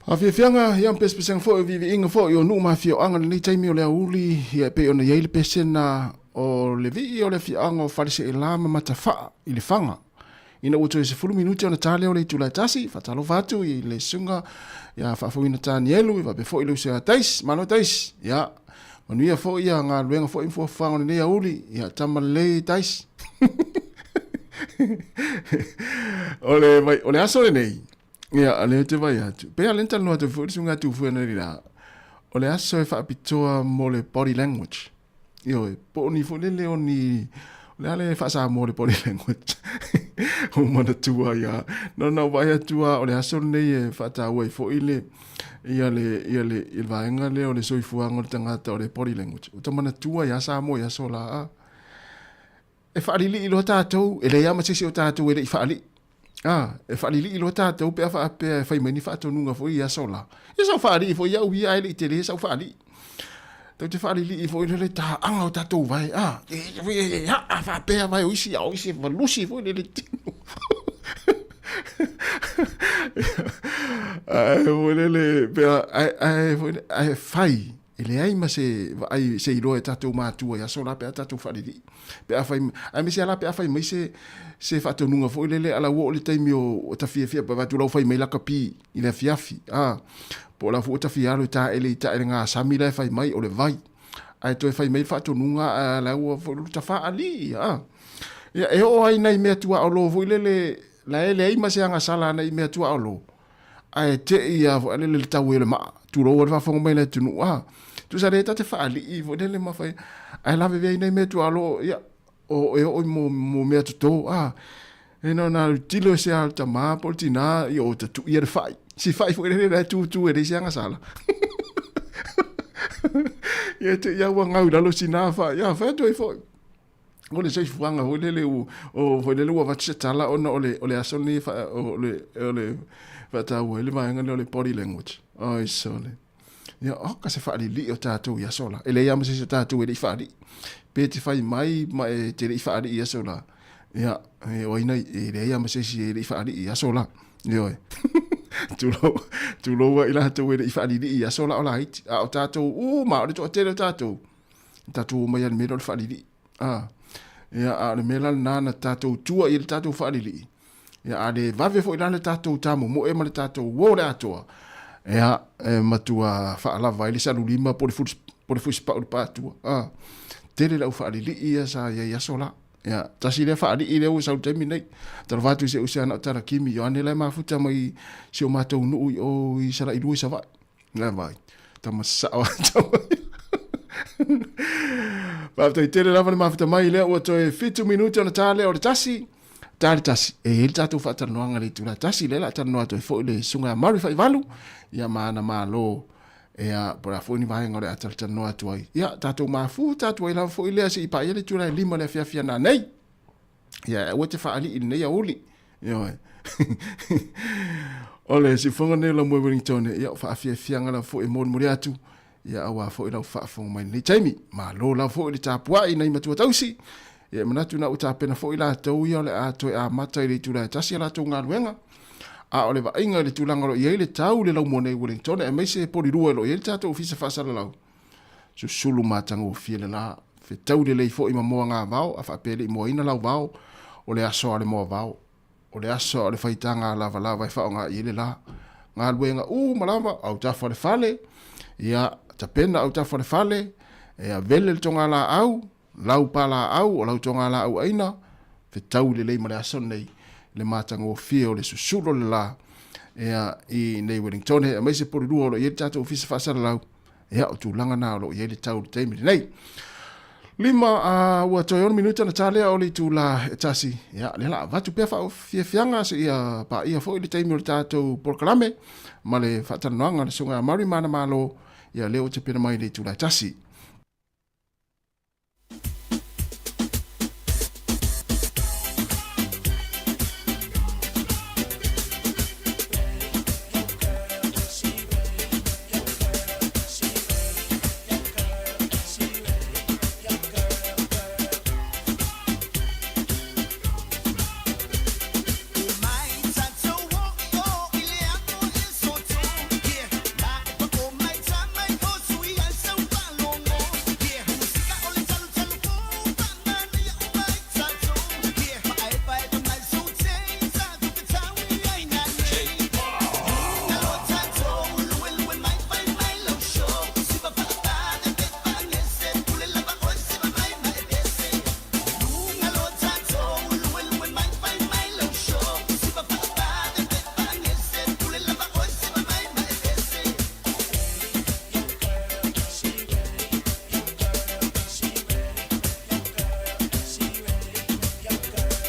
Faafiafiaga, ia ma pesepesega foi o viiviiga foi o nuu ma afioaga i lenei taimi o le aoauli, ia e pei ona i ai le pesena o le vii o le afioaga o Faleseela ma Matafaa i Lefaga. Ina ua toe 10 minute ona ta lea o le itula e tasi, faatalofa atu i le susuga ia Faafouina Tanielu, ia faapea foi le uso ia Tais. Malo Tais! Ia, manuia foi ia galuega foi ma fuafuaga o lenei aoauli. Ia, tama lelei Tais. O le, vai, o le aso lenei, ia, o lea ou te vai atu, pei lava o lea na talanoa atu ai foi le susuga ia Tuifua analeila, o le aso e faapitoa mo le body language. Ioe, po o ni foi lele o ni, o le a le faa-Samoa o le body language? Ua manatua ai lava. Na ona ou vaai atu lava o le aso lenei e faataua ai foi le, ia le, ia le, ia le vaega lea o le soifuaga o le tagata o le body language. Ua ta manatua ai lava Samoa i aso la, a. E faalilii loa tatou, e leai lava ma se isi o tatou e le i faalii. A, e faalilii loa tatou pe a faapea e fai mai ni faatonuga foi i aso la. Ia sa ou faalii foi au ia ae le i tele sau faalii. Tou te faalilii foi lele taaga o tatou vae, a, e haa faapea vae o isi, a o isi e valusi foi lele tino. Ae foi lele, pe a, ae, foi lele, ae fai, E leai ma se vaai se iloa e tatou matua i aso la pe a tatou faalilii. Pe a fai, aemaise lava la pe a fai mai se, se faatonuga foi lele, ala ua oo le taimi o, o ta fiafia, pe vaeatu la ua fai mai lakapi i le afiafi, a, po o la foi ua ta fia alu e taele i taele gasami la e fai mai, o le vai. Ae toe fai mai le faatonuga, a la ua foi ta faalii, a. Ia, e oo lava i nai mea tuaolo foi lele, la e leai ma se agasala ana i mea tuaolo, Ae te i a foi lele le tau ai o le maa, tulou le faafofoga mai le atunuu, a. Tusa lea ta te faalii foi lele ma fai, ae lavevea ai nai mea tuaalo, ia, o e oo i mo, mo mea toto, a. E na ona tilo se a le tama po o le tina, ia o ta tuia le fai. Si fai foi lele la e tutu e leai se agasala. Ia te i a ua gau i lalo sina fai, ia fai atu ai foi. O le soifuaga foi lele ua, o, foi lele ua avatu se tala ona o le, o le aso lenei fa, o le, o le faataua ai le vaega lea o le body language. Oi sole. Ia, oka se faalilii o tatou i aso la. E leai lava ma se isi o tatou e le i faalii. Pe te fai mai ma e te le i faalii i aso la. Ia, e, o ai nei, e leai lava ma se isi e le i faalii i aso la. Ioe. Tulou, tulou ai latou e le i faalilii i aso la o laiti. A o tatou uma, o le toatele o tatou, tatou omai lava i le mea lea o le faalilii. A, ia, a o le mea la lena na tatou tua i ai le tatou faalilii, ia, a le vave foi la le tatou tamomoe ma le tatou uo le atoa, ia, e matua faalava ai le salulima po o le fusi, po o le fusipau i le paatua. A, tele le au faalilii ia sa i ai i aso la. Ia, tasi lea faalii lea ua sau i le taimi nei. Talofa atu i si ou uso ia Nautala Kimi Ioane la e mafuta mai i si o matou nuu i o i Salailua i Savaii. Nā mai, tama sao a tama. Faafetai tele lava le mafuta mai lea ua toe 7 minute ona ta lea o le tasi. Ta le tasi. E i ai le tatou faatalanoaga le itula tasi lea la talanoa atu ai foi le susuga ia Murray Faivalu ia ma ana malo ia po o le a foi ni vaega o le a talatalanoa atu ai. Ia tatou mafuta atu ai lava foi lea seia paia le itula e 5 le afiafi a nanei. Ia, aua e te faalii i lenei aoauli. Ioe. O le siufofoga lenei o Laumua Wellington, ia, o faafiafiaga lava foi e molimoli atu, ia, aua foi lau faafofoga mai i lenei taimi. Malo lava foi le tapuai nai matua tausi. Ia, e manatu na ua tapena foi latou ia o le a toe amata i le itula e tasi a latou galuega. A o le vaaiga i le tulaga o lo o i ai le tau i le laumua nei i Wellington, aemaise Polilua o lo o i ai le tatou ofisa faasalalau, Susulu matagofie le la, fetau lelei foi ma moagavao, a faapea e le i moaina lau vao, o le aso a le moavao, o le aso a o le faitaga lavalava e faaaoga i ai le la. Galuega uma lava, autafa o le fale, ia, tapena autafa o le fale, ia, vele le togalaau, lau palaau, o lau togalaau aina, fetau lelei ma le aso lenei, le matagofie o le susulu o le la, ia, i nei Wellington, aemaise Polilua o lo o i ai le tatou ofisa faasalalau, Ia, o tulaga na o lo o i ai le tau i le taimi lenei. Lima, ua toe 6 minute ona ta lea o le itula e tasi. Ia, lea la avatu pea faafiafiaga seia paia foi le taimi o le tatou polokalame ma le faatalanoaga a le Susuga ia Murray Manamalo, ia lea ua tapena mai i le itula e tasi.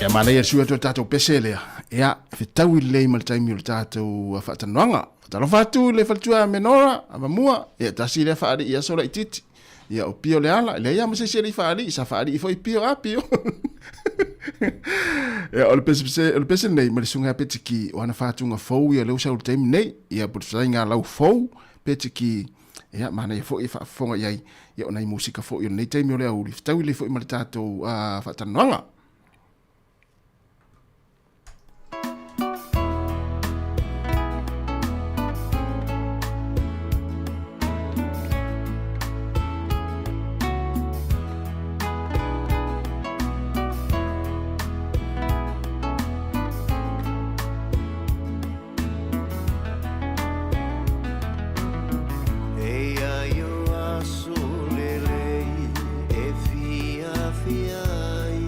Ia manaia le sui atu o le tatou pese lea. Ia, fetaui lelei ma le taimi o le tatou faatalanoaga. Faatalofa atu i le faletua Menora, Avamua, ia tasi lea faalii aso laitiiti. Ia o Pio le ala, leai lava ma se isi e le i faalii, sa faalii foi Pio a Pio. Ia o le pese, pese, o le pese lenei ma le susuga ia Petiki, o ana faatuga fou ia lea ua sau i le taimi nei. Ia po o le fetalaiga a lau fou Petiki, ia manaia foi e faafofoga i ai, ia o nai musika foi o lenei taimi o le aoauli, fetaui lelei foi ma le tatou faatalanoaga. Eia i o aso lelei e fiafia ai.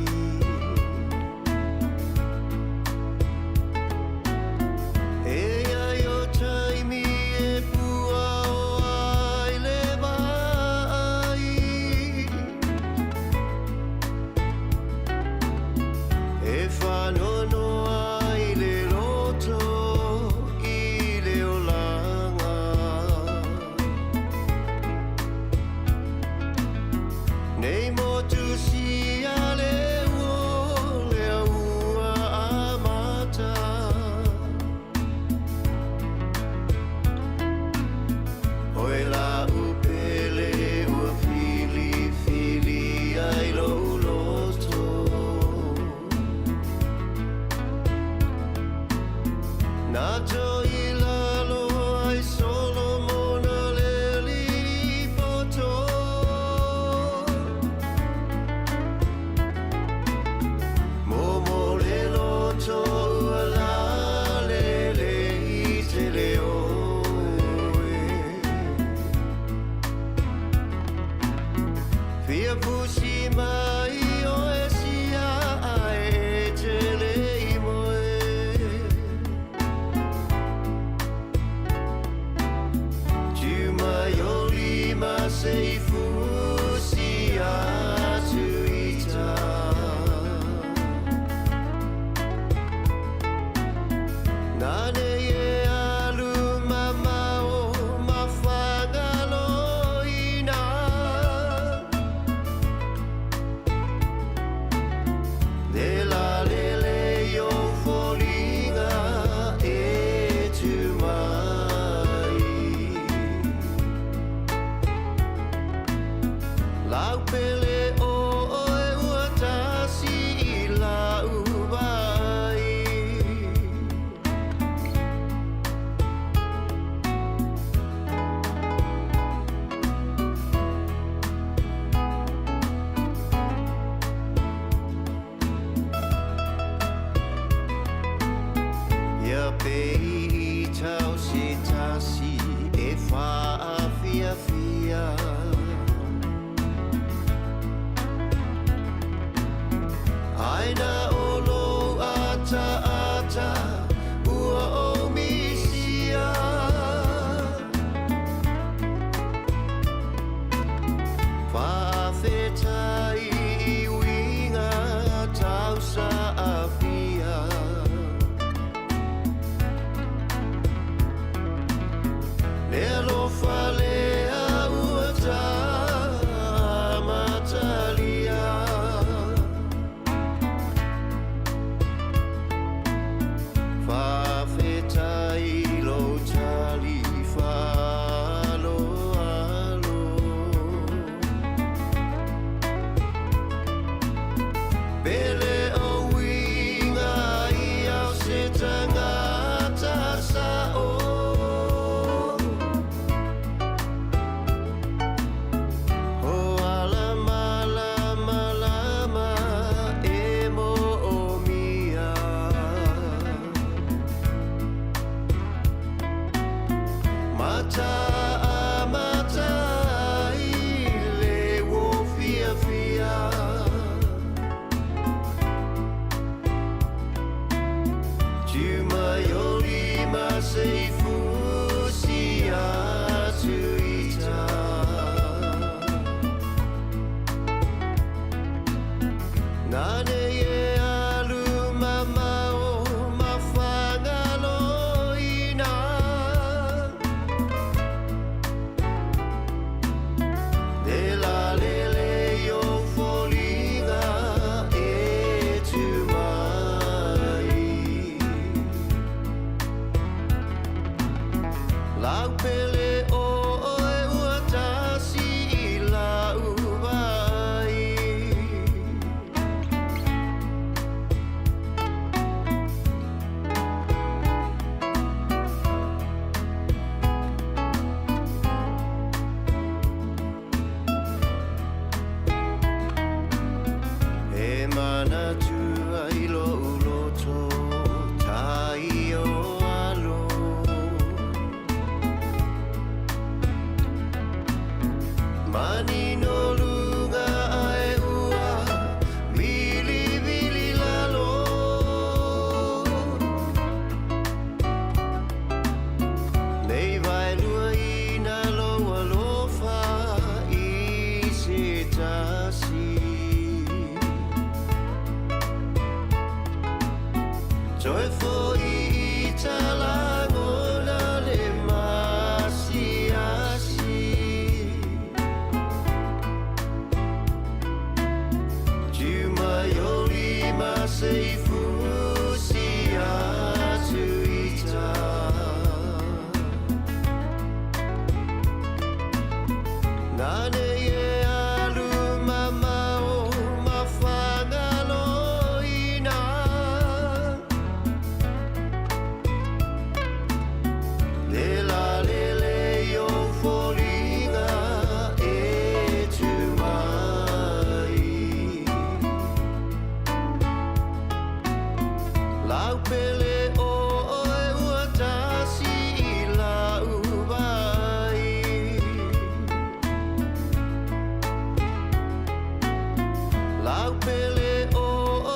Lau pele o oe ua tasi i lau vai. E manatu ai lo uloto tai o alo. Manino lunga ae ua vili vili lalo. Nei vai lua ina lo alofa i se tasi. Toe foi i talagona le masiasi. Tu mai o lima se i fusi atu i tā. Nane e alu mamao mawhangaloina. Le la le le o foliga e tu mai. Lau pele o oe ua tasi i lau vai. Lau pele o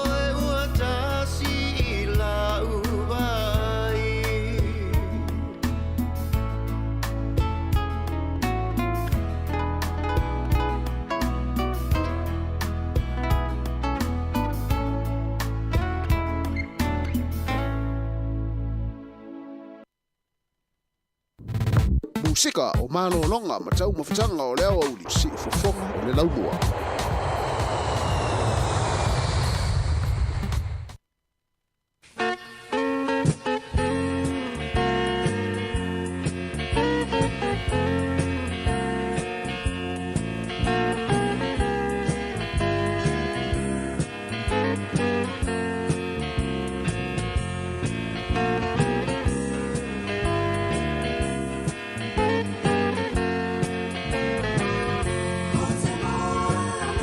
oe ua tasi i lau vai. Musika o malōloga ma taumafataga o le aoauli siufofoga o le laumua. Ko te moana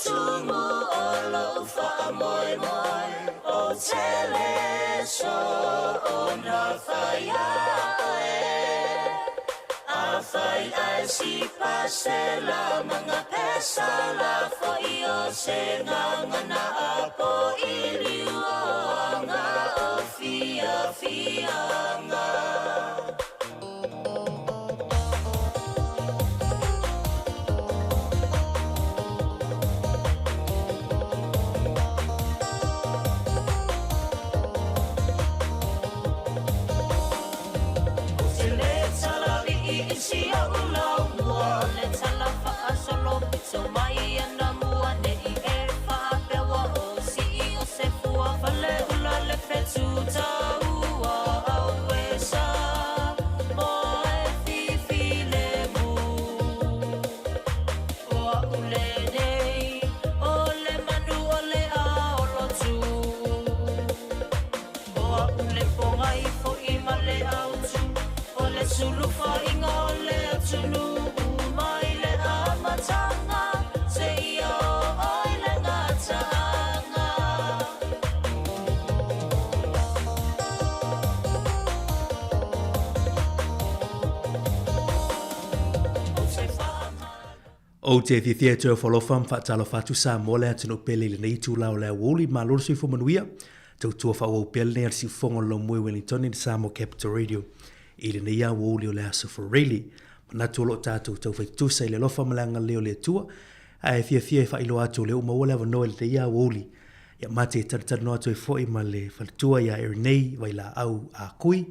tumu o lou faamoemoe, Ou te le soona fai ae. Afai ae sipa se la manga pesa la fo'i o se gagana apo i liu o aga o fiafiaga. Ou te le talalii i si o'u laumua, o le tala faasolo pito mai anamua nei e faapea ua ou sii o se fua fale ula le fetu taua auē Samoa e fifilemu. O a'u lenei o le manu o le aolotu, O a'u le pogai fo'i ma le autu, o le sulufaiga o le atunuu mai le amataga seia oo i le gataaga. Ou te Ou te fiafia e toe ofo alofa ma faatalofa atu Samoa le atunuu pele i lenei itula o le aoauli. Malo le soifua manuia. Tautua faaauau pea lenei a le siufofoga o le laumua i Wellington i le Samoa Capital Radio i lenei aoauli o le Aso Faraile. Manatu o lo o tatou taufai tutusa i le alofa ma le agalelei o le Atua, ae fiafia e faailoa atu o lea ua maua le avanoa i lenei aoauli ia mate e talatalanoa atu ai foi ma le faletua ia Erinei Vailaau Ah Kui,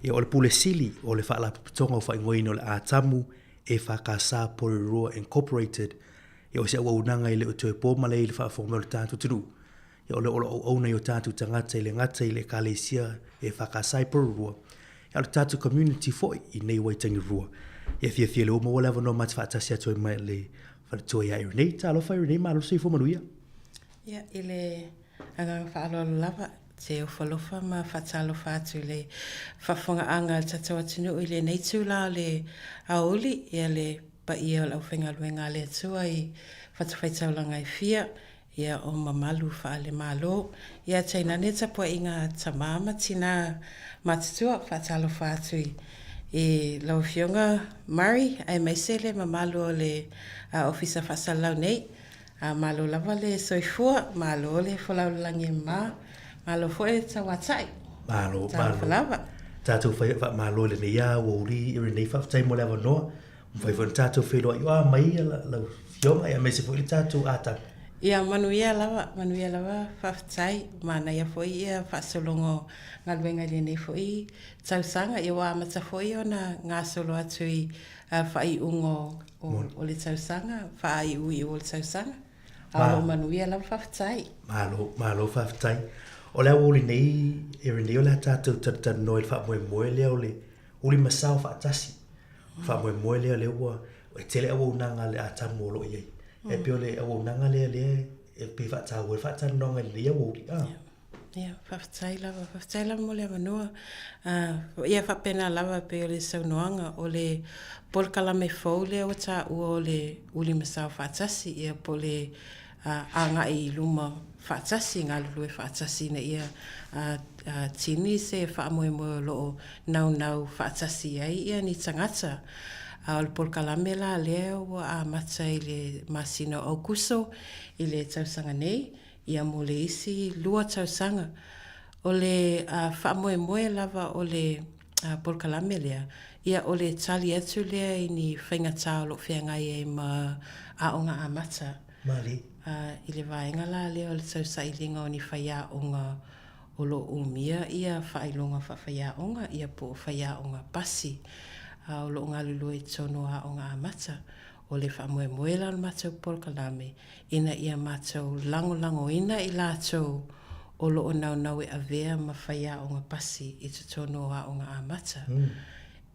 ia o le Pule Sili o le Faalapotopotoga o Faaigoaina o le Atamu EFKS Porirua Incorporated, ia o se auaunaga e le o toe po ma le i le faafofoga mai o le tatou atunuu, ia o le o lo o auauna i o tatou tagata e le gata i le Ekalesia EFKS i Porirua, ia o le tatou community foi i nei waitangi rua. Ia fiafia lea ua maua le avanoa ma te faatasi atu ai ma le faletua ia Irenei. Talofa Irenei, malo le soifua manuia. Ia, i le agaga faaaloalo lava, te ofo alofa ma faatalofa atu i le faafofogaaga a le tatou atunuu i lenei itula o le aoauli, ia le paia o le aufaigaluega a le Atua i fatafaitaulaga e fia, ia o mamalu faale-Malo, ia tainane tapuaiga a tama ma tina matutua. Faatalofa atu i lau Afioga Murray aemaise le mamalu o le Ofisa Faasalalau nei. A malo lava le soifua, malo le folau lalagi e mama, malo foi le tauatai. Malo, Talofa malo. lava. Tatou fai faamalo i lenei aoauli i lenei faafetai mo le avanoa. Ua mafai foi ona tatou feiloai oa mai ia lau afioga aemaise foi le tatou ataga. Ia manuia lava, manuia lava faafetai. Manaia foi ia faasologa o galuega i lenei foi tausaga. Ia ua amata foi ona gasolo atu i faaiuga o le tausaga, faaiuiu o le tausaga. A o lo o manuia lava faafetai. Malo, malo faafetai. O le aoauli nei, Erin, o le a tatou talatalanoa i le faamoemoe lea o le uli ma sao faatasi. Faamoemoe lea lea ua e tele auaunaga a le Atamu o lo o i ai. E pei o le auaunaga lea lea e pei e faataua ai le faatalanoaga i lenei aoauli. Ah. Ia, faafetai lava, faafetai lava mo le avanoa. Ia faapena lava e pei o le saunoaga, o le polokalame fou lea ua taua o le Uli ma Sao Faatasi, ia po o le agai i luma faatasi, galulue faatasi ina ia tini se faamoemoe o lo o naunau faatasi ai ia ni tagata. A o le polokalame la lea ua amata i le masina o Aokuso i le tausaga nei, ia mo le isi lua tausaga. O le faamoemoe lava o le polokalame lea, ia o le tali atu lea i ni faigatā o lo o feagai ai ma aoga amata. Malie. I le vaega la lea o le tausailiga o ni faiaoga o lo o umia ia faailoga faafaiaoga ia po o faiaoga pasi o lo o galulue i totonu o aoga amata. O le faamoemoe la o le matou polokalame, ina ia matou lagolagoina i latou o lo o naunau e avea ma faiaoga pasi i totonu o aoga amata.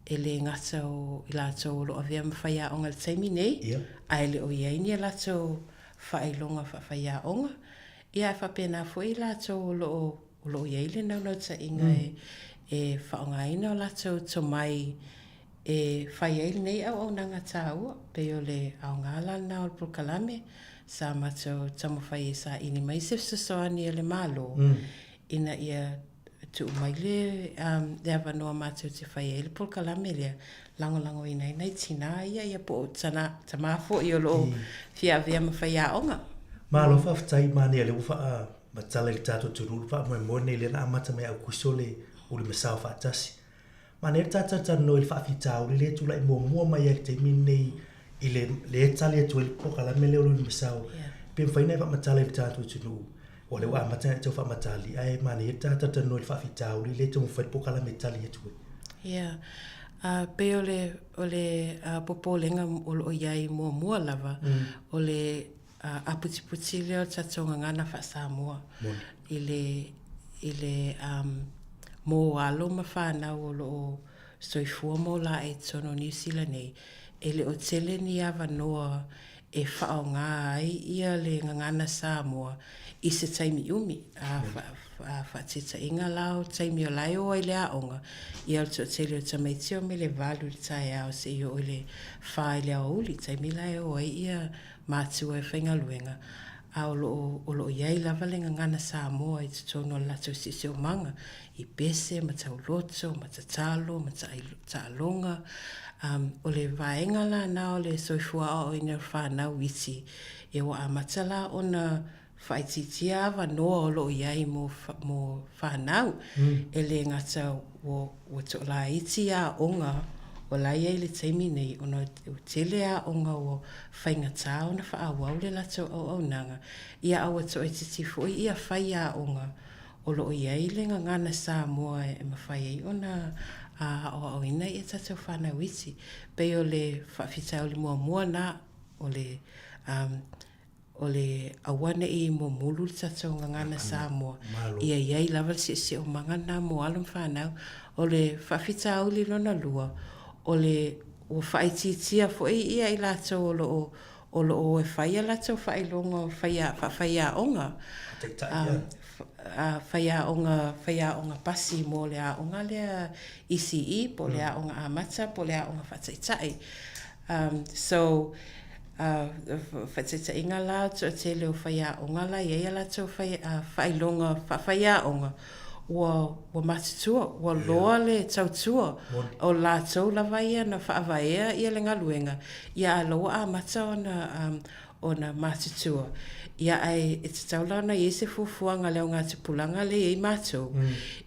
E le gata o i latou o lo o avea ma faiaoga i le taimi nei, ae le o i ai ni a latou faailoga faafaiaoga, ia ae faapena foi i latou o lo o o lo o i ai le naunautaiga e faaaogaina o latou tomai e fai ai lenei auaunaga taua, pei o le aoga la lena o le polokalame. Sa matou taumafai e saili mai se fesoasoani a le Malo ina ia tuu mai le le avanoa matou te fai ai le polokalame lea, lagolagoina ai nai tinā ia, ia po o tana, tamā foi o lo o fia avea ma faiaoga. Malo faafetai manaia lea ua faamatala i le tatou atunuu le faamoemoe lenei lea na amata mai ia Aukuso le Ulumasao Faatasi. Manaia le ta talatalanoa i le faafitauli lea e tulai muamua mai ai i le taimi lenei i le lea e tali atu ai le polokalame lea o le Ulumasao. Pe mafai ona e faamatala i le tatou atunuu aua o lea ua amata ona e tau faamatali ae manaia le ta talatalanoa i le faafitauli lea e taumafai le polokalame e tali atu ai. Ia, pei o le o le popolega o lo o i ai muamua lava, o le aputiputi lea o le tatou gagana faa-Samoa i le, i le mō alo ma fanau o lo o soifua ma ola ae i totonu o Niu Sila nei, e le o tele ni avanoa e faaaoga ai ia le gagana Samoa i se taimi umi. A faataitaiga la o taimi o la e o ai i le aoga, ia o le toatele o tamaiti e omai i le 8 i le taeao seia oo i le 4 i le aoauli, taimi la e o ai ia matua e faigaluega, a o lo o, o lo o i ai lava le gagana Samoa i totonu o le latou siosiomaga, i pese ma tauloto ma tatalo ma taaloga. Um, o le vaega la na o le soifua aoaoina o le fanau iti, ia ua amata la ona faaitiitia avanoa o lo o i ai mo, mo fanau. E le gata ua, ua toalaiti aoga o la e i ai i le taimi nei, ona ua tele aoga ua faigata ona faaauau le latou auaunaga, ia a ua toaitiiti foi ia faiaoga o lo o i ai le gagana Samoa e mafai ai ona aoaoina ia tatou fanau iti. Pei o le faafitauli muamua lena, o le o le aua ne i momulu le tatou gagana Samoa, ia i ai lava le siosiomaga lena mo alo ma fanau. O le faafitauli lona lua, o le ua faaitiitia foi ia i latou o lo o o lo o e fai a latou faailoga faia, faafaiaoga, faiaoga, faiaoga pasi mo le aoga lea ECE po o le aoga amata po o le aoga faataitai. So, faataitaiga la, o le toatele o faiaoga la e i ai a latou faailoga faafaiaoga, ua ua matutua, ua loa le tautua, o latou lava ia na faavaea ia le galuega, ia a la ua amata ona ona matutua. Ia ae e tatau la ona i ai se fuafuaga a le augatupulaga lea e i ai matou,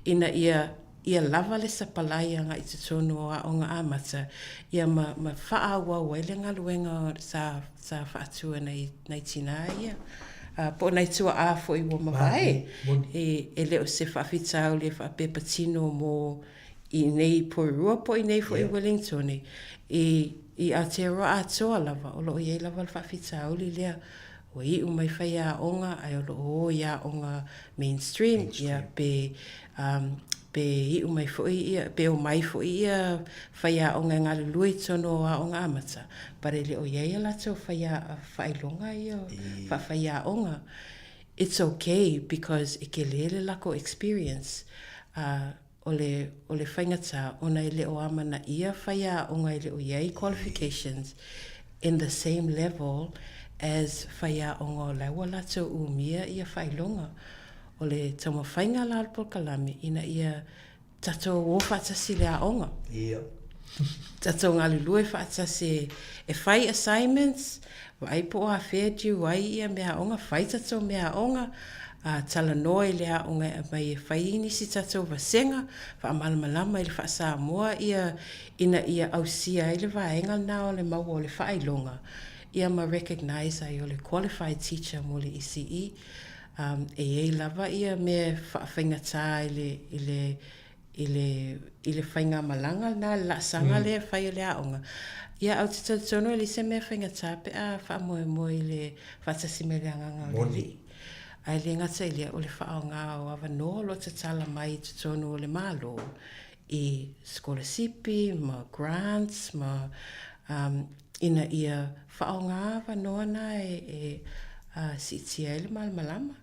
ina ia ia lava le sapalai agai i totonu o aoga amata, ia ma ma faaauau ai le galuega sa sa faatu e nai nai tinā ia, po o nai tua'a foi ua mavae, e e le o se faafitauli e faapea e patino mo i inei i Porirua po o inei foi i Wellingtone, i i Aotearoa atoa lava, o lo o i ai lava le faafitauli lea Ua iu mai faiaoga ae o lo o o i aoga mainstream, ia pe pe iu mai foi ia, pe omai foi ia faiaoga e galulue i totonu o aoga amata, but e le o i ai a latou faia, faailoga ia faafaiaoga. It's okay because e kele le lakou experience, O le, o le faigata ona e le o amanaia faiaoga e le o i ai qualifications in the same level as faiaoga o la ua latou umia ia faailoga. O le taumafaiga la o le polokalame ina ia tatou o faatasi i le aoga. Ia. Tatou galulue faatasi e fai assignments, vaai po o afea due ai ia meaaoga, fai tatou meaaoga, talanoa i le aoga e aumai e fai nisi tatou vasega, faamalamalama i le faa-Samoa ia ina ia ausia ai le vaega lena o le maua o le faailoga, ia ma recognise ai o le qualified teacher mo le ECE. E i ai lava ia mea e faafaigata i le, i le i le, i le faigamalaga lena, le laasaga lea e fai e le aoga. Ia, ae ou te talitonu e leai se mea faigata pe a faamoemoe i le faatasi mai le agaga o le Alii. Ae le gata i lea, o le faaaoga o avanoa o lo o tatala mai i totonu o le Malo i sikolasipi ma grants ma um, ina ia faaaoga avanoa na e, e uh, siitia ai le malamalama.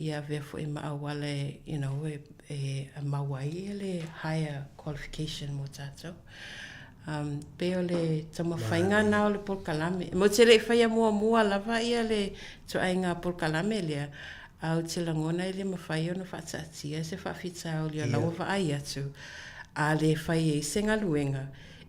Ia avea foi ma auala e, you know, e maua ai le higher qualification mo tatou. Um, pei o le taumafaiga na o le polokalame. Mo te le i faia muamua lava ia le ituaiga polokalame lea, a ou te lagona e le mafai ona faataatia se faafitauli o la ua vaai atu, a le fai ai se galuega,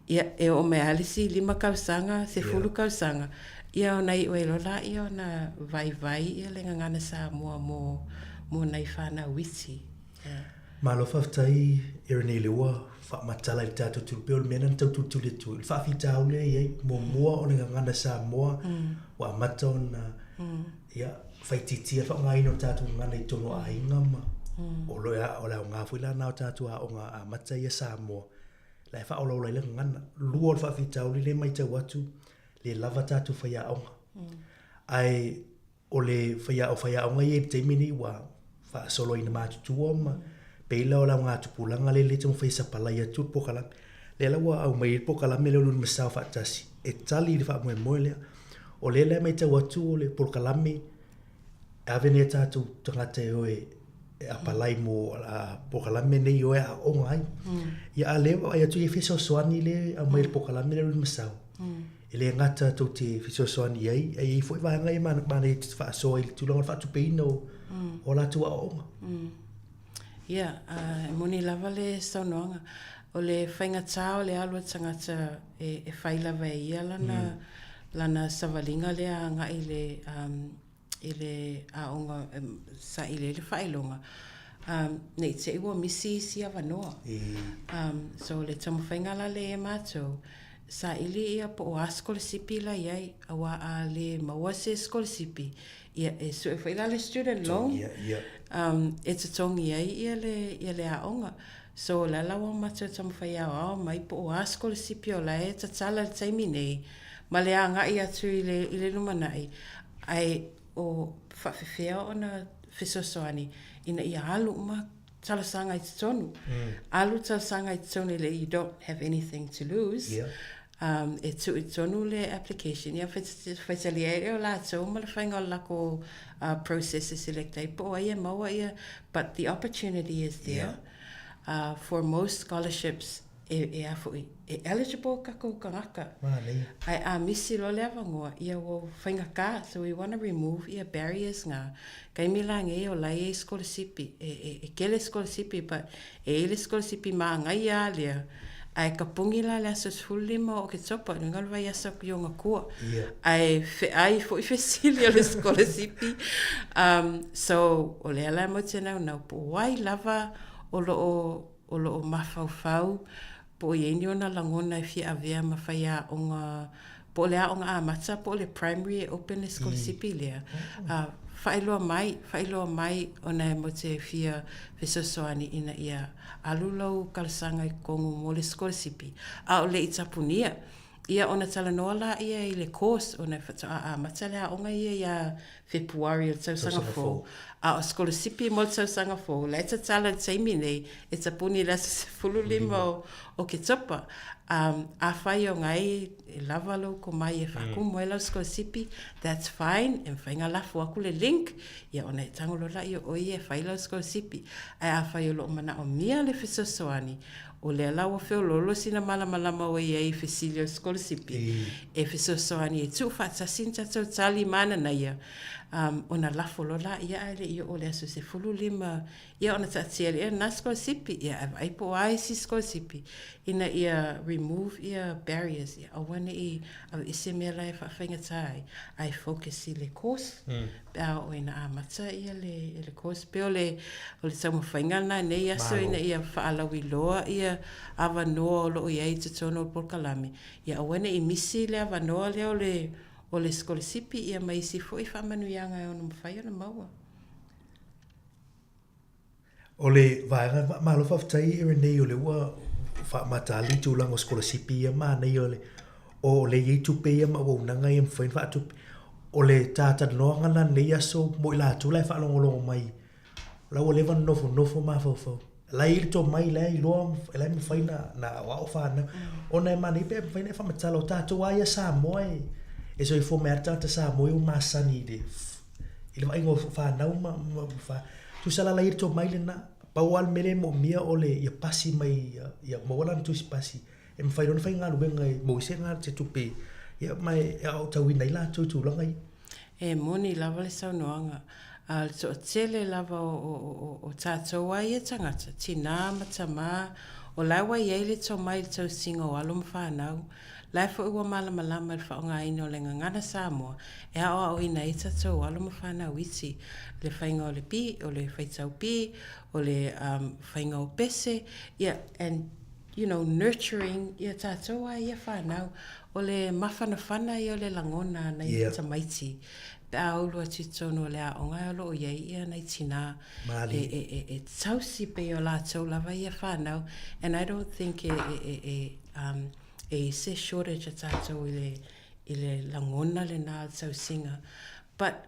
ia, e oo mai lava le isi 5 tausaga, 10 tausaga, ia ona iu ai loa lea ona vaivai ia le gagana Samoa mo, mo nai fanau iti. Ia. Malo faafetai Ernie lea ua faamatala i le tatou tulu pei o le mea lena na tau tulituli atu ai. O le faafitauli lea e i ai, muamua o le gagana Samoa ua amata ona ia faaitiitia le faaaogaina o le tatou gagana i totonu o aiga ma o le aoga foi la lena o tatou aoga amata ia Samoa la e faaolaola ai le gagana. Lua o le faafitauli lea e matau atu, le lava tatou faiaoga. Ae o le faiaoga ia i le taimi lenei ua faasolo ina matutua ma pei la o le augatupulaga lea e taumafai e sapalai atu le polokalame. Lea la ua aumai ai le polokalame lea o le Ulumasao Faatasi e tali i le faamoemoe lea. O lea la e matau atu o le polokalame e ave nai a tatou tagata e o e apalai mo polokalame nei e o e aooga ai. Ia a o lea e vaai atu e fesoasoani lea e aumai e le polokalame lea o le Ulumasao. E le gata tou te fesoasoani i ai, ae i ai foi vaega ia e manaia te faasoa i le tulaga o le faatupeina o latou aoaoga. Ia, e moni lava le saunoaga. O le faigata o le alu a tagata e fai lava e ia lana savaliga lea agai i le i le aoga e saili ai le faailoga, ne i te i ua misi isi avanoa. So o le taumafaiga la lea e matou, saili ia po o a sikolasipi la i ai, aua a le maua se sikolasipi, ia e sue foi la le student loan e totogi ai ia le aoga. So o la la ua matou taumafai e aoao mai po o a sikolasipi o la e tatala i le taimi nei, ma le agai atu i le, i le lumanai, ae o faafefea ona fesoasoani ina ia alu uma talosaga i totonu. Alu talosaga i totonu i le you don't have anything to lose. Yeah. E tuu i totonu le application, ia faitalia ai lea o latou ma le faiga o le lakou process e select ai po o ai e maua ia, but the opportunity is there. Yeah. For most scholarships e a foi, e eligible kakou tagata. Manaia. Ae a misi loa le avanoa, ia ua faigata, so we wanna remove ia barriers nga. Taimi la nei o la e i ai sikolasipi, e tele sikolasipi but e i ai le sikolasipi manaia lava lea, ae tapuni la le aso 15 o Oketopa, lona uiga o le vaiaso atu i ona tua. Ae feai foi fesili o le sikolasipi. So o lea la e matou te naunau po o ai lava o lo o o lo o mafaufau po o i ai ni ona lagona e fia avea ma faiaoga po o le aoga amata po o le primary e open le sikolasipi lea. A faailoa mai, faailoa mai ona e matou te fia fesoasoani ina ia alu lau talosaga i totonu mo le sikolasipi a o le i tapunia. Ia ona talanoa laia i le course ona e faatoa amata le aoga ia ia Fepuari o le tausaga fou, a o sikolasipi mo le tausaga fou, la e tatala i le taimi nei, e tapuni i le aso 15 o Oketopa. Afai o ngai e lava lou komai e faatumu ai lau sikolasipi, that's fine, e mafai ona lafo atu le link, ia ona e tago loa lea o oe ia e fai lau sikolasipi. Ae afai o lo o manaomia le fesoasoani, O lea la ua feoloolo sina malamalama ua i ai i fesili o le sikolasipi e fesoasoani e tuufaatasi ni tatou tali mananaia ona lafo loa laia ae le i oo i le aso 15 ia ona taatia lea lena sikolasipi ia ae vaai po o a isi sikolasipi ina ia remove ia barriers ia aua ne i aveese mea la e faafaigata ai ae focus i le course pe a oo ina amata ia le, le course. Pei o le, o le taumafaiga lena i nei aso ina ia faalauiloa ia avanoa o lo o i ai i totonu o le polokalame, ia aua ne i misi le avanoa lea o le, o le sikolasipi ia ma isi foi faamanuiaga e ono mafai ona maua. O le vaega, malo faafetai Irenei o lea ua faamataali le tulaga o sikolasipi ia manaia o le o lea e i ai tupe ia ma auaunaga ia e mafai ona faatupe. O le talanoaga la lenei aso mo i latou la e faalogologo mai, o la ua leva ona nofonofo mafaufau, la e i ai le tomai, la e iloa, la e mafai ona aoao fanau. Ona e manaia pe mafai ona e faamatala, o tatou lava ia Samoa e soifua mai lava le tagata Samoa ia ua masani i le i le vaaiga o fanau ma, ma, ma tusa la la i ai le tomai lena. Pau lava le mea lea e moomia o le ia pasi mai ia, ia maua lana tusi pasi. e mafai loa ona faigaluega e maua ai se se tupe ia ma e aoaotauina ai latou i tulaga ia. E moni lava le saunoaga, a o le toatele lava o, o, o, o tatou a ia tagata, tinā ma tamā, o la ua i ai le tomai i le tausiga o alo ma fanau, la foi ua malamalama i le faaaogaina o le gagana Samoa e aoaoina ai tatou alo ma fanau iti, le faiga o le pi, o le faitau pi, o le um, faiga o pese, ia, and you know, nurturing ia tatou a ia fanau. O le mafanafana ia o le lagona a nai yeah. tamaiti pe a ulu atu i totonu o le aoga ae o lo o i ai ia nai tinā e, e, e, e tausi pei o latou lava ia fanau. And I don't think e, e, e, e, um, e i se shortage a tatou i le, i le lagona lena o le tausiga. But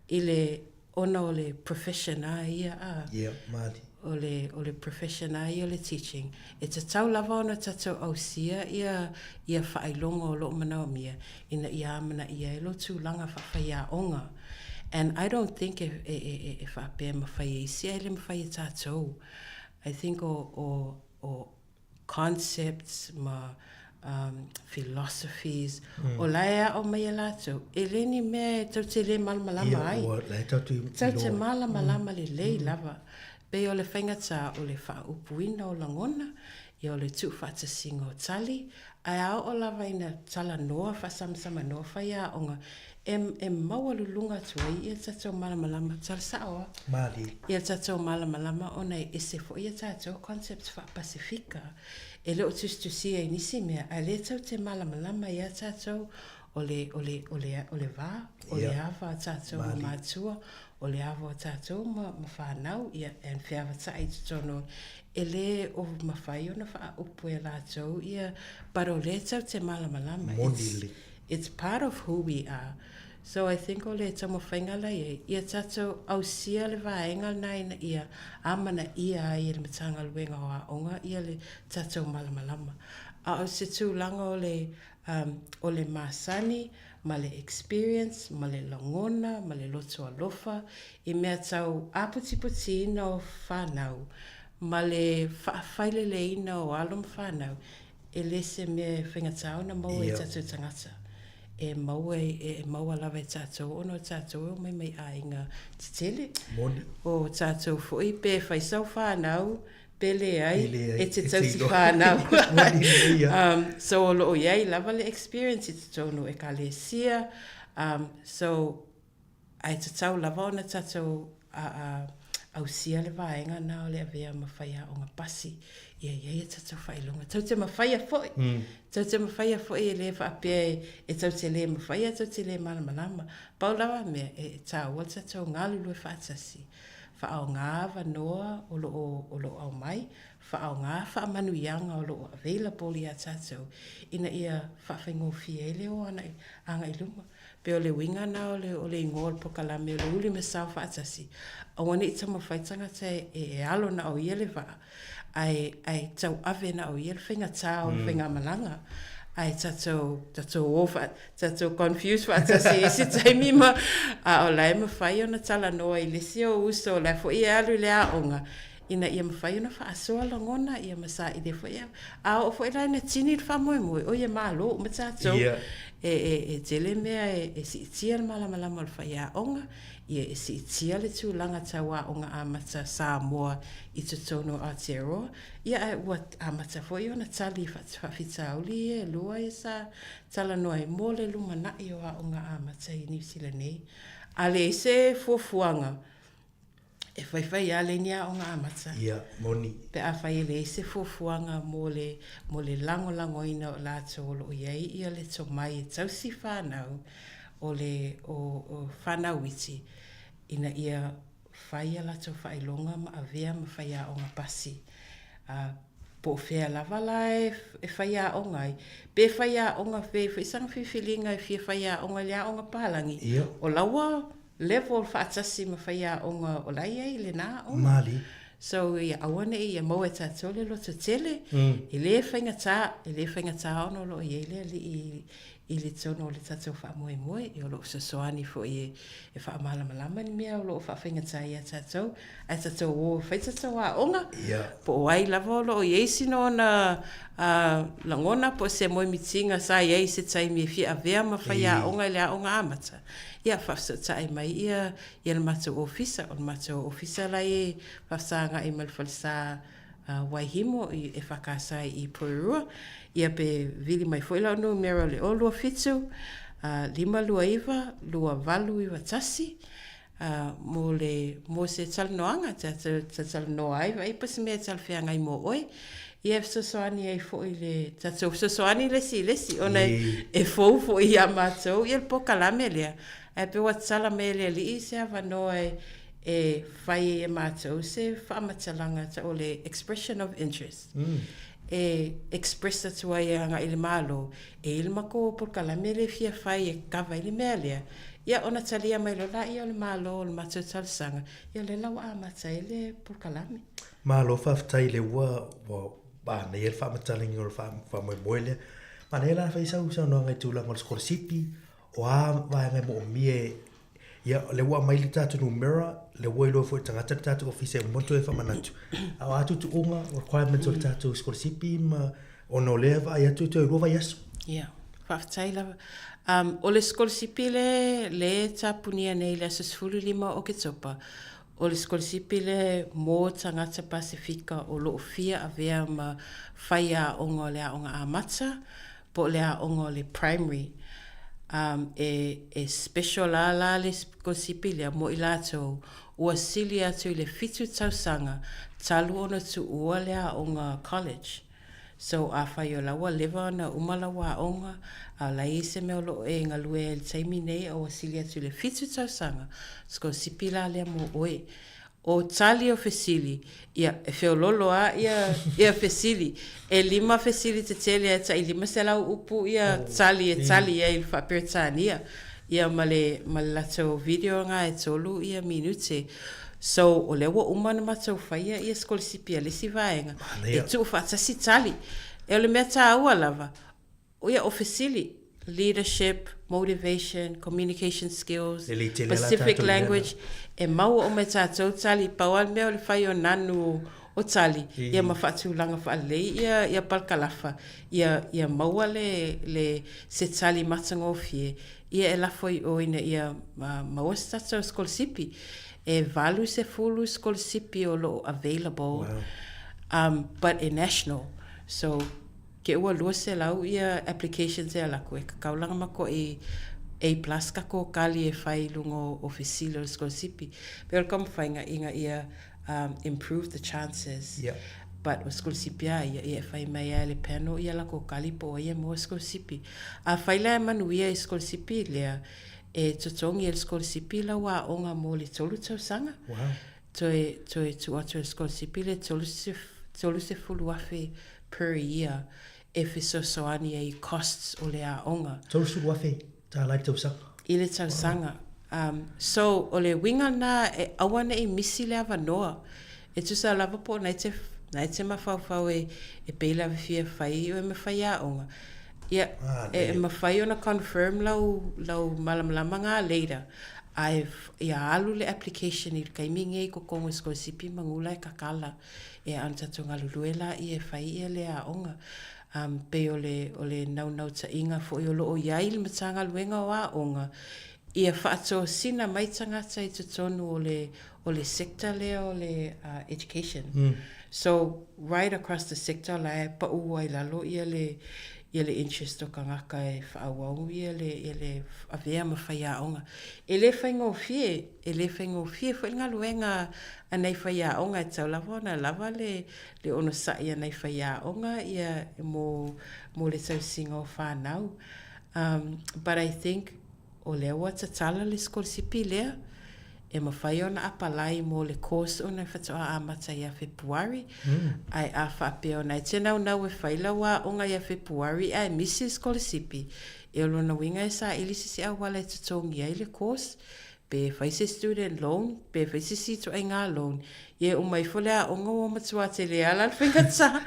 i le ona o le profession a ia a. Ia, malie. O le, o le profession a ia o le teaching. E tatau lava ona tatou ausia ia, ia faailoga o lo o manaomia ina ia amanaia ai lou tulaga faafaiaoga. And I don't think e, e, e, e faapea e mafai e isi ae le mafai e tatou. I think o, o, o concepts ma um, philosophies mm. o la e aʻo mai e lātou, e le ni mea e tou te lē malamalama yeah, ai. Ua, la e tatou Tou te malamalama mm. lelei mm. lava. Pei o le faigata o le faaupuina o lagona, ia o le tuufaatasiga o tali, ae a oo lava ina talanoa faasamasamanoa faiaoga, e, e maualuluga atu ai ia tatou malamalama, tala sao a? Malie. Ia tatou malamalama ona e ese foi ia tatou concepts faa-Pasifika. E le o tusitusia i nisi mea, ae lea tou te malamalama ia tatou o le, o le, o le, o le va, o le ava a tatou ma matua, o le ava o tatou ma, ma fanau, ia, and feavatai i totonu e le o mafai ona faaupu e latou ia, but o lea tou te malamalama. Moni le. It's part of who we are. So I think o le taumafaiga la i ai, ia tatou ausia le vaega lena ina ia amanaia ai e le Matagaluega o Aoga ia le tatou malamalama. A o se tulaga o le, um, o le masani ma le experience ma le lagona ma le loto alofa i mea tau aputiputiina o fanau ma le faafaileleina o alo ma fanau, E le se mea e faigata ona maua e tatou tagata. E maua e maua lava e tatou ona o tatou e omai mai aiga tetele. Moni. O tatou foi pe fai sau fanau pe leai, e te tausi fanau. Moni ia. So o lo o i ai lava le experience i totonu o ekalesia. So Ae tatau lava ona tatou ausia le vaega na o le avea ma faiaoga pasi ia i ai a tatou faailoga. Tou te mafaia foi, tou te mafaia foi e le faapea e tou te le mafaia, tou te le malamalama. Pau lava mea e taua le tatou galulue faatasi, faaaoga avanoa o lo o, o lo o aumai, faaaoga faamanuiaga o lo o available ia tatou ina ia faafaigofie ai le o agai i luma. Pei o le uiga lena o le, o le igoa o le polokalame o le Uli ma Sao Faatasi, aua ne i taumafai tagata e, e alo na o ia le vaa, ae, ae tauave na o ia le faigatā o le faigamalaga. Ae tatou, tatou o faa, tatou confuse faatasi i isi taimi ma, a o la e mafai ona talanoa i le isi ou uso o la e foi e alu i le aoga, ina ia mafai ona faasoa lagona ia ma saili foi a, a oo foi la ina tini le faamoemoe, oi e malo uma tatou. Yeah. E, e, e tele mea e, e siitia le malamalama o le faiaoga, ia e siitia le tulaga tau aoga amata Samoa i totonu o Aotearoa, ia ae ua amata foi ona tali i faafitauli ia e lua ia sa talanoa ai mo le lumanai o aoga amata i Niu Sila nei. A leai se fuafuaga, E faifai lava le ni aoga amata. Ia, moni. Pe afai e leai se fuafuaga mo le, mo le lagolagoina o latou o lo o i ai ia le tomai e tausi fanau o le, o, o fanau iti, ina ia fai a latou faailoga ma avea ma faiaoga pasi. A, po o fea lava la e, e faiaoga ai, pe faiaoga, pe foi sana filifiliga e fia faiaoga i le aoga palagi, Ia. o la ua level faatasi ma faiaoga o la e i ai i lena aoga. Malie. So ia aua ne i ia maua e tatou le loto tele, e le faigata, e le faigata ona o lo o i ai le alii i le tonu o le tatou faamoemoe, ia o lo o fesoasoani foi e e faamalamalama ni mea o lo o faafaigata ai ia tatou, ae tatou o e fai tatou aoga, po o ai lava o lo o i ai sina ona lagona po o se moemitiga sa i ai i se taimi e fia avea ma faiaoga i le aoga amata, ia faafesootai mai ia ia le matou ofisa. O le matou ofisa la e faafesagai ma le falesa Waihimo i EFKS i Porirua, ia pe vili mai foi lau numera o le 027 529 2891 mo le mo se talanoaga tatou talatalanoa ai vaai po o se mea e talafeagai mo oe. Ia e fesoasoani ai foi le tatou fesoasoani le isi i le isi ona e fou foi ia matou ia le polokalame lea ae pei ua tatala mai e le Alii se avanoa e e fai ai e matou se faamatalaga tau o le expression of interest e express atu ai agai i le Malo e i ai le matou polokalame lea e fia fai e kava ai le mea lea, ia ona talia mai loa lea o le Malo o le matou talosaga, ia lea la ua amata ai le polokalame. Malo faafetai lea ua ua manaia le faamatalaina o le faamoemoe lea. Manaia la fai sau saunoaga i tulaga o le sikolasipi, o a vaega e moomia e Ia, o lea ua aumai le tatou numera, lea ua iloa foi e tagata le tatou ofisa e uma ona toe faamanatu. A o a tuutuuga, requirements o le tatou sikolasipi ma ona o lea e vaai atu e toe lua vaiaso. Ia, faafetai lava. Um, o le sikolasipi le, le tapunia nei i le aso 15 o Oketopa, o le sikolasipi le mo tagata Pasefika o lo o fia avea ma faiaoga o le aoga amata, po o le aoga o le primary um e e special la la le sikolasipi lea mo i latou ua sili atu i le fitu tausaga talu ona tuua le aoga college. So afai o la ua leva ona uma lau aoga a o la e i ai se mea o lo o e galue ai i le taimi nei a ua sili atu i le fitu tausaga, sikolasipi la lea mo oe. O tali o fesili, ia, e feoloolo lava ia, ia fesili. E lima fesili tetele e tai 500 upu ia tali e tali ai i le faa-Peretania, ia ma le, ma le latou video lena e tolu ia minute. So, o lea ua uma ona matou faia ia sikolasipi a le isi vaega, e tuufaatasi tali. O le mea taua lava, Ia, o fesili, leadership, motivation, communication skills, Lelei tele la Pacific tatou mea na. language, e maua uma e tatou tali, pau lava le mea o le fai o nanu o tali, ia ma faatulaga faalelei ia ia palakalafa, ia ia maua le le se tali matagofie, ia e lafo i o ina ia maua se tatou sikolasipi. E 80 sikolasipi o lo o available, um, but e national. So, Ke ua 200 ia applications e ala atu e kakau langa makuaʻi A plus ka kōkali e fai i luga o fesili o le sikolasipi. Pei o le taumafaiga ina ia um improve the chances. Yeah. But o sikolasipi a ia, ia e fai mai lava e le panel ia latou kali po o ai e maua sikolasipi. Afai la e manuia i sikolasipi lea, e totogi e le sikolasipi lau aoga mo le tolu tausaga. Wow. Toe, toe tuu atu e le sikolasipi le 30,000 per year e fesoasoani ai i costs o le aoga. $30,000 i le tausaga. I le tausaga. Um, so, o le uiga lena e aua ne i misi le avanoa. E tusa lava po o na e te, na e te mafaufau e, e pei lava fia fai oe ma faiaoga. Ia, e, e mafai ona confirm lau, lau malamalama nga later, ae ia alu le application i le taimi nei i totonu o sikolasipi ma gula e kakala. E a ona tatou galulue laia e fai ia lea aoga. Um, pei o le, o le naunautaiga foi o lo o i ai le Matagaluega o Aoga, ia faatosina mai tagata i totonu o le, o le sector lea o le uh, education. Mm. So, right across the sector la e pau ai lalo ia le, ia le interest o tagata e faaauau ia le, ia le avea ma faiaoga. E le faigofie, e le faigofie foi le galuega a nai faiaoga, e tatau lava ona lava le, le onosai a nai faiaoga ia mo, mo le tausiga o fanau. Um, but I think o lea ua tatala le sikolasipi lea, e mafai ona apalai mo le course ona e faatoa amata ia Fepuari, ae a faapea ona e te naunau e fai lau aoga ia Fepuari ae misi le sikolasipi, e o lona uiga e saili se isi auala e totogi ai le course, pe fai se student loan, pe fai se isi ituaiga loan, ia e uma ifo le aoga ua matua tele lava la le faigata.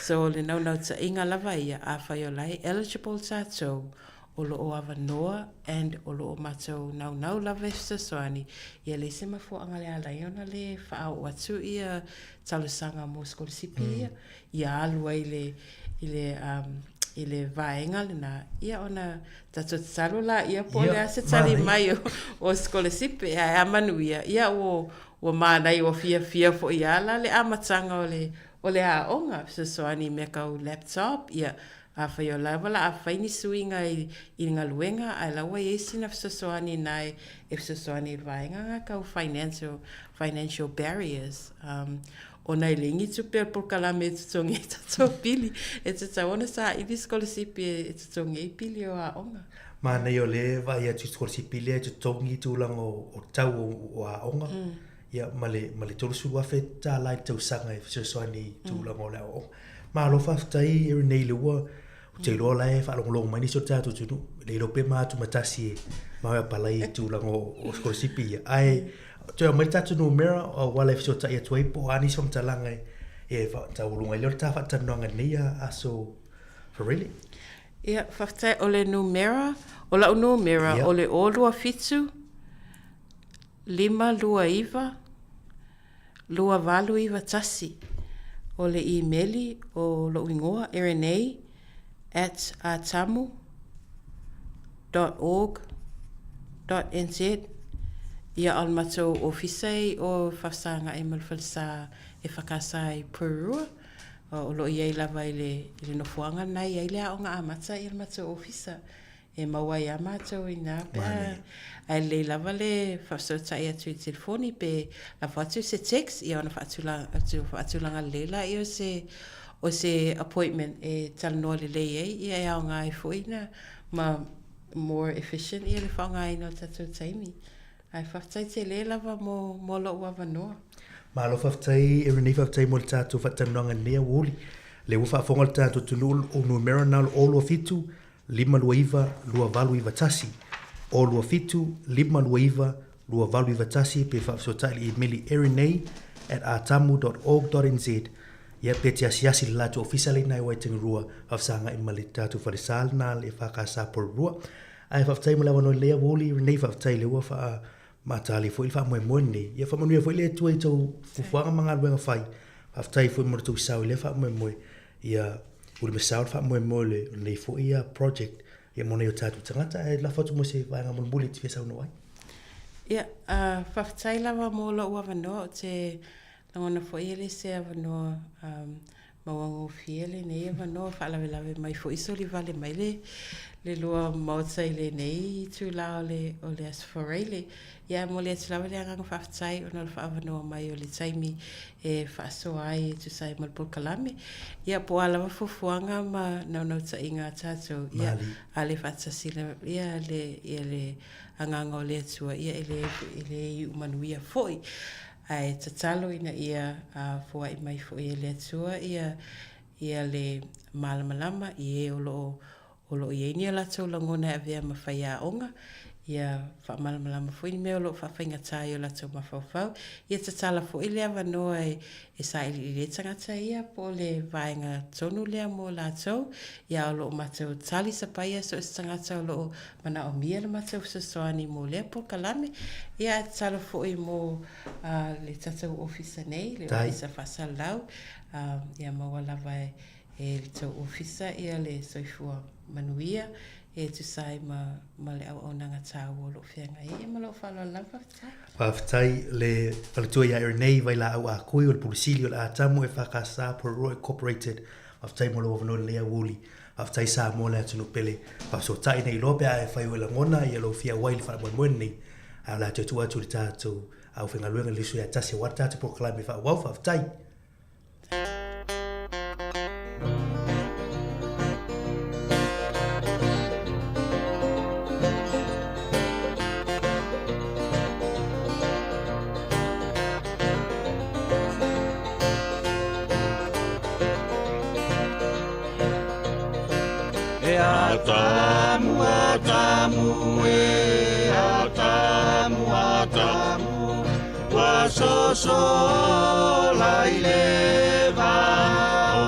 So o le naunautaiga lava ia, afai o la e eligible tatou, o lo o avanoa and o lo o matou naunau lava e fesoasoani, ia leai se mafuaaga le ala ai ona le faaoo atu ia talosaga mo sikolasipi ia, ia alu ai le i le i le vaega lena, ia ona tatou tatalo laia po o le a se tali mai o sikolasipi. Ae a manuia, ia ua ua manaia, ua fiafia foi lava la le amataga o le o le aoga, fesoasoani i mea tau laptop, ia Afai o la ua la a fai ni suiga i le galuega ae la ua i ai sina fesoasoani ina e fesoasoani i le vaega lena tau financial, financial barriers ona e leai ni tupe a le polokalame e totogi ai tatou pili. E tatau ona saili sikolasipi e totogi ai pili o aoga. Manaia o lea e vaai atu i sikolasipi lea e totogi tulaga o tau o aoga ia ma le ma le $30,000 i le tausaga e fesoasoani i tulaga o le aoaoga. Malo faafetai Erinei le ua ou te iloa la e faalogologo mai nisi o le tatou atunuu, le iloa pe ma atumatasi e ma e apalai i tulaga o sikolasipi ia. Ae toe aumai le tatou numera auala e fesootai atu ai po o a nisi faamatalaga e taualuga ai lea o le ta faatalanoaga i lenei aso Faraile. Ia, faafetai. O le numera, o lau numera, o le 027 529 2891. O le imeli o lou igoa, erinei at atamu dot org dot nz. Ia, o le matou ofisa e i o Fafesagaai ma le Falesa e FKS i Porirua. O lo o i ai lava i le, i le nofoaga lena e i ai le aoga amata i le matou ofisa. E maua ai lava matou i ina pe a, ae lelei lava le faafesootai atu i le telefoni pe lafo atu se text ia ona faatulaga lelei lea o se o se appointment e talanoa lelei ai, ia e aoga ai foi na ma more efficient ia le faaaogaina o le tatou taimi. Ae faafetai tele lava mo mo lou avanoa. Malo faafetai e Renee, faafetai mo le tatou faatalanoaga i lenei aoauli. Lea ua faafofoga le tatou atunuu o numera na o le 027 529 2891, 027 529 2891 pe faafesootai i le imeli erinei@atamu.org.nz ia pe te asiasi i le latou ofisa lea i ina i Waitangi-rua faafesagai ma le tatou falesa lena le EFKS Porirua. Ae faafetai mo le avanoa lelei aoauli Renee, faafetai lea ua faamatali foi le faamoemoe lenei. Ia faamanuia foi le Atua i tou fuafuaga ma galuega fai. Faafetai foi mo le tou sao i lea faamoemoe. Ia ulimesao le faamoemoe o lenei foi project ia mo nai o tatou tagata. Ae lafo atu mo se vaega mulimuli e te fia saunoa ai. Ia, faafetai lava mo lou avanoa. Ou te lagona foi e le se avanoa mauagofie lenei avanoa, faalavelave mai foi solivale mai le le lua maota i lenei itula o le o le Aso Faraile. Ia, e momoli atu lava le agaga faafetai ona o le faaavanoa mai o le taimi e faasoa ai e tusa ai ma le polokalame. Ia, po o a lava fuafuaga ma naunautaiga a tatou, ia, a le faatasi ia le ia le agaga o le Atua, ia e le e le iu manuia foi. Ae tatalo ina ia foai mai foi e le Atua ia ia le malamalama i e o lo o o lo o i ai ni a latou lagona e avea ma faiaoga, ia faamalamalama foi ni mea o lo o faafaigata i o latou mafaufau, ia tatala foi le avanoa e e sailiili ai tagata ia po o le vaega tonu lea mo latou, ia o lo o matou talisapaia so o se tagata o lo o manaomia le matou fesoasoani mo lea polokalame, ia ae tatalo foi mo le tatou ofisa nei, le Ofisa Faasalalau, ia maua lava e le tou ofisa ia le soifua manuia e tusa ai ma ma le auaunaga taua o lo o feagai ai. Ia ma lou faaaloalo lava, faafetai. Faafetai le faletua ia Ernei Vailaau Akui o le Pule Sili o le Atamu EFKS Porirua Incorporated. Faafetai mo lou avanoa i lenei aoauli. Faafetai Samoa le atunuu pele. Faafesootai nei loa pe a e fai o e lagona ia lou fia auai i le faamoemoe lenei. Ae o le a toe tuu atu i le tatou aufaigaluega i le uso ia tasi aua le tatou polokalame faaauau. Faafetai. E Atamu, Atamu, e Atamu, Atamu, ua sosola i le vao.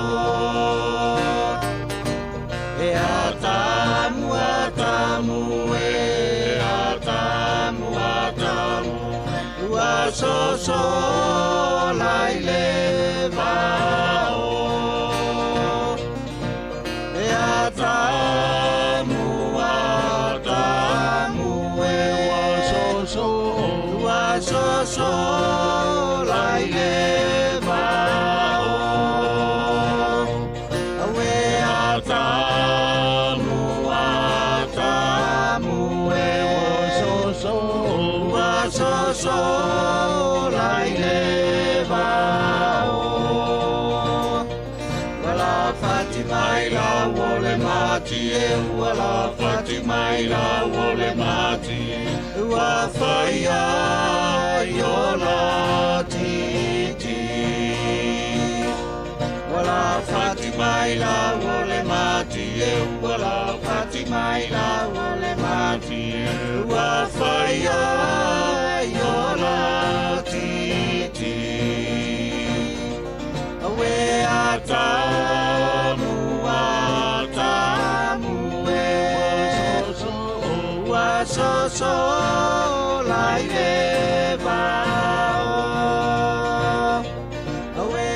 E Atamu, Atamu, Ua soso la i le vao. E atamu, atamu e ua soso, ua soso la i le vao. Awe atamu, atamu e ua soso, ua soso la i le vao. Wala fati mai la wole mati e, wala fati mai la wole mati e, ua whaia i ola titi. Wala fati mai la wole mati e, wala fati mai la wole mati e, ua whaia i ola titi. Awe atamu, atamu e, ua soso la i le vao. Awe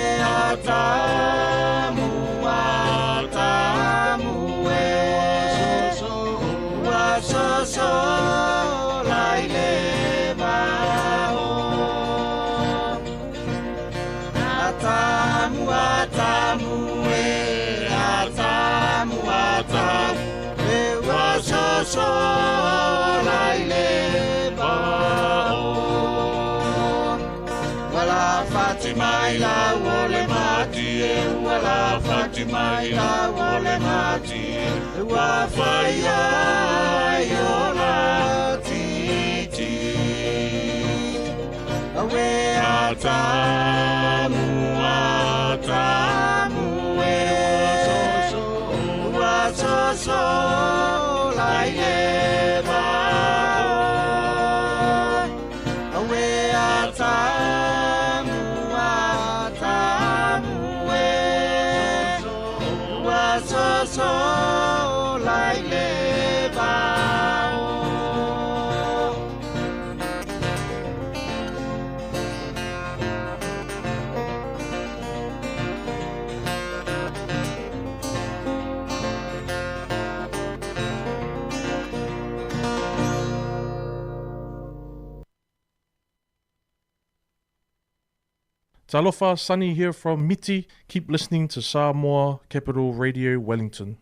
atamu, atamu e, ua soso la i le vao. Atamu, atamu e, atamu, atamu e, ua soso la i le vao. Wala fati mai la wole mati e, wala fati mai la wole mati e, ua whaia i ola titi. Awe atamu, atamu e, ua soso la i le vao. Awe atamu, atamu e, ua soso la i le vao. Talofa, Sunny here from Miti. Keep listening to Samoa Capital Radio, Wellington.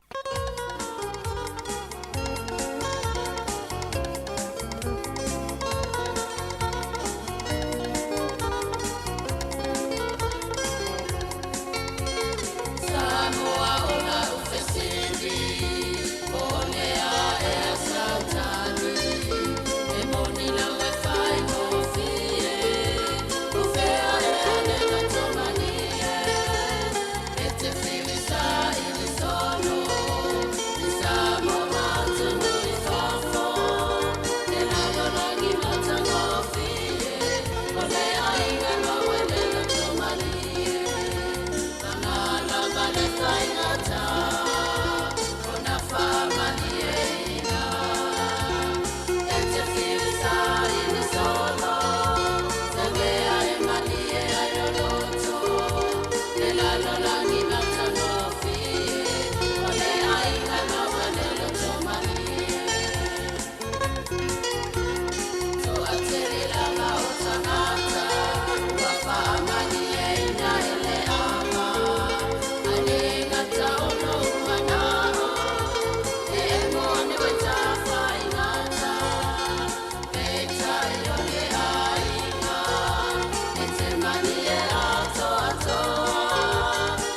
Samoa o lau fesili, o le ae a Sautani, e moni lau e whaingofie, o fea e ane na tomanie, e te whiwi sa ili sono, i Samoa mautunu i fafo, e lalo langi matangofie, o le aiga maue le na tomalie. Mangala male whaingata, o na whamalie ina. E te whiu sa ili solo, te wea e manie ai o roto. Te lalo langi matangofie, o le aiga maua le loto malie. Toa tere lava o tangata, ua whaamalie ina e le ama. Ale ngata o no manao, e mo ane wai tā whaingata. Peitai o le aiga, e te manie atoa atoa.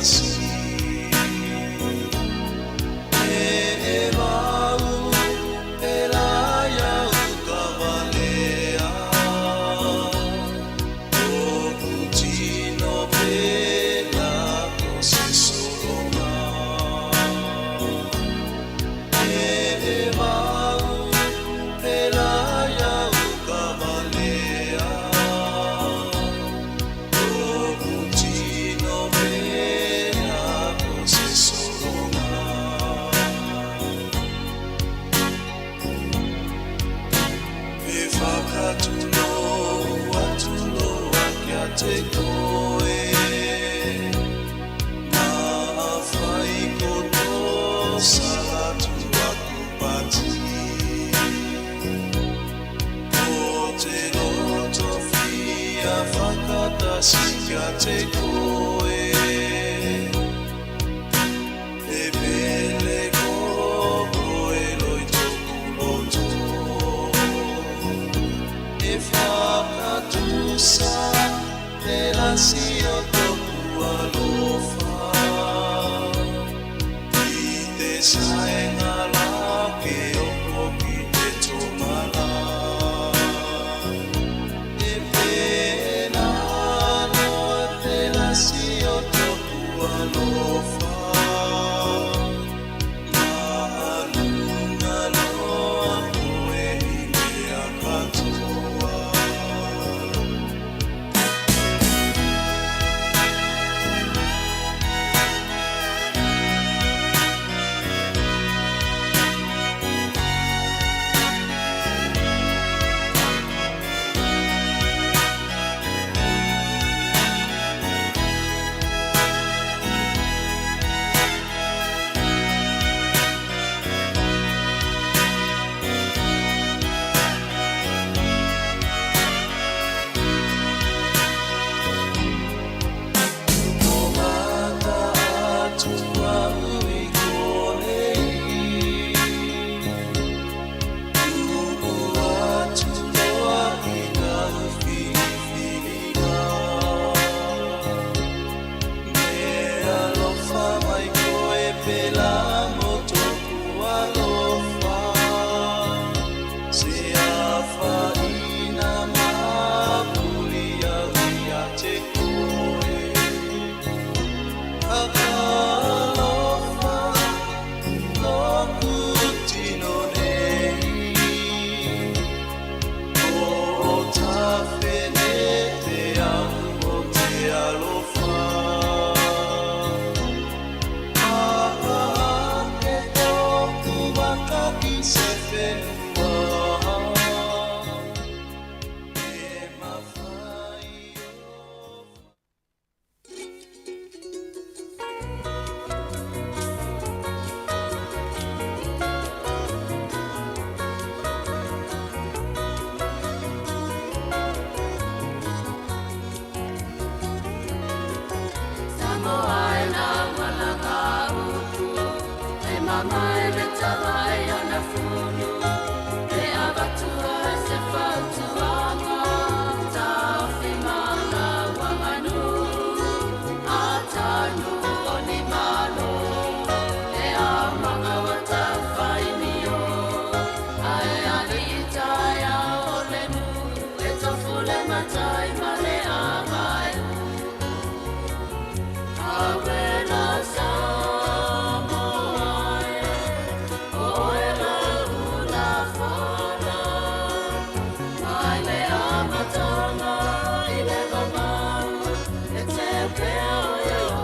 tasi. E vau e la ia uka valea, Toku tino pela ko se solonga. E vau e la ia uka valea, Toku tino pela ko se solonga. E whakatulo atulo a kia te koe, Nā whai koto salatu aku pati. Ko te roto whia whakatasi kia te koe, E pele ko koe loi toku loto. E whakatusa te lasi o toku alofa. I te saenga la ke oko ki te tonga la. E pēnā noa te lasi o toku alofa. Maalunga loa koe i mea katoa. O mata atua ui kore Uku atu loa i nau whiriwhiringa. Me alofa mai koe pela mo toku alofa. Se awha ina māpuri au ia te koe. Alofa loku tino nei. O tawhene te au o te alofa. Aa ake tōku waka ki se whenua. E mawhai o. Samoa e nā malaga upu, e mama e le tawai o na fulu, e avatua e se fautuanga, taofi mana wanganu, a tanu o ni malo, e a manga wa tawhai mio, a e ali i taia o le nu, e tofu le matai ma le amai. Awela Samoa e, o oe la ula fana, mai le amatanga i le vavau, e te pea o e o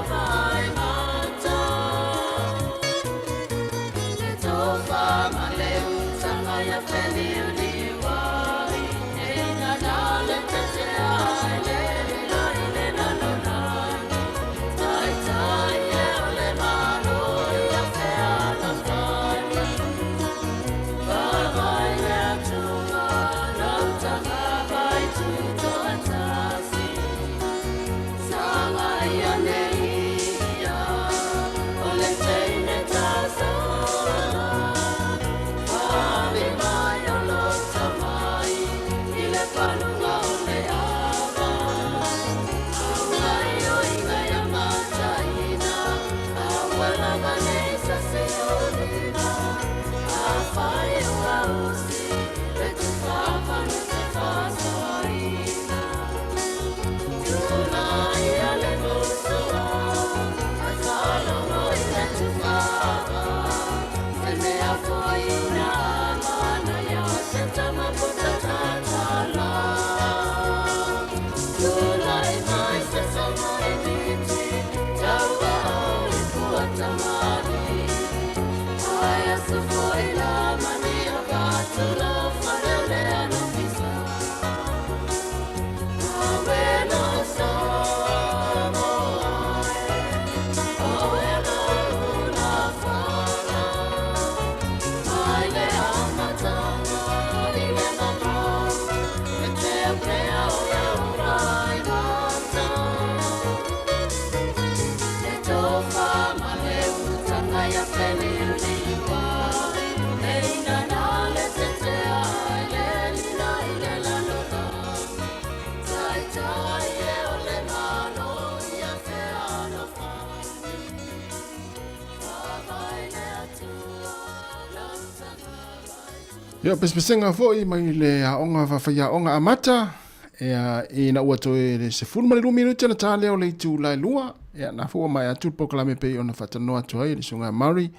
Ia, pesepesega foi mai le aoga faafaiaoga amata, ia, ina ua toe le 12 minute ona ta lea o le itula e 2, ia, na foi ua maea atu le polokalame pei ona faatalanoa atu ai le Susuga ia Murray, ia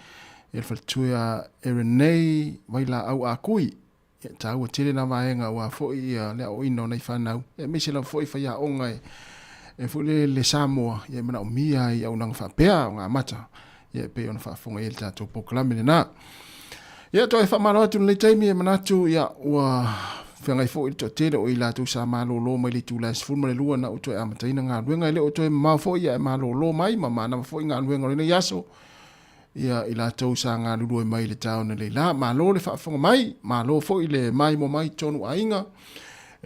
le faletua ia Erinei Vailaau Akui. Ia, taua tele na vaega aua foi ia le aoaoina o nai fanau, ia aemaise lava foi faiaoga e, e foi le, le Samoa, ia e manaomia ai auaunaga faapea, aoga amata, ia e pei ona faafofoga i ai le tatou polokalame lena. Ia, toe faamalo atu i lenei taimi e manatu, ia, ua feagai foi le toatele o i latou sa malolo mai le itula e 12 na ua toe amataina galuega. E le o toe mamao foi, ia e malolo mai ma manava foi galuega o lenei aso, ia i latou sa galulue mai i le taone leila. Malo le faafofoga mai, malo foi le maimoa mai tonu aiga.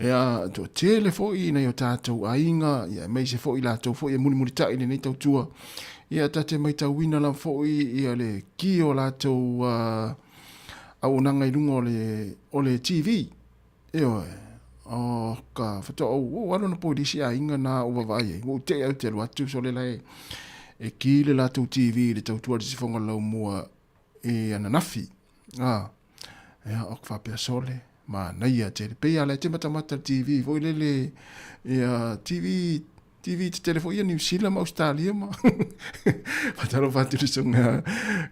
Ia, toatele foi nai o tatou aiga, ia aemaise foi i latou foi e mulimulitai i lenei tautua. Ia, ta te maitauina lava foi ia le ki o latou auaunaga i luga o le, o le TV. Ioe, o ka faatoa ou oo alu ana poilisi aiga na ou vaavaai ai, ua ou te'i au te alu atu sole la e, e ki le latou TV i le tautua i le sifoga laumua i ananafi. A, ia, o ka faapea sole, manaia tele. Pei lava la e te matamata i le TV foi lele, ia, TV TV tetele foi ia Niu Sila ma Ausetalia ma faatalofa atu i le susuga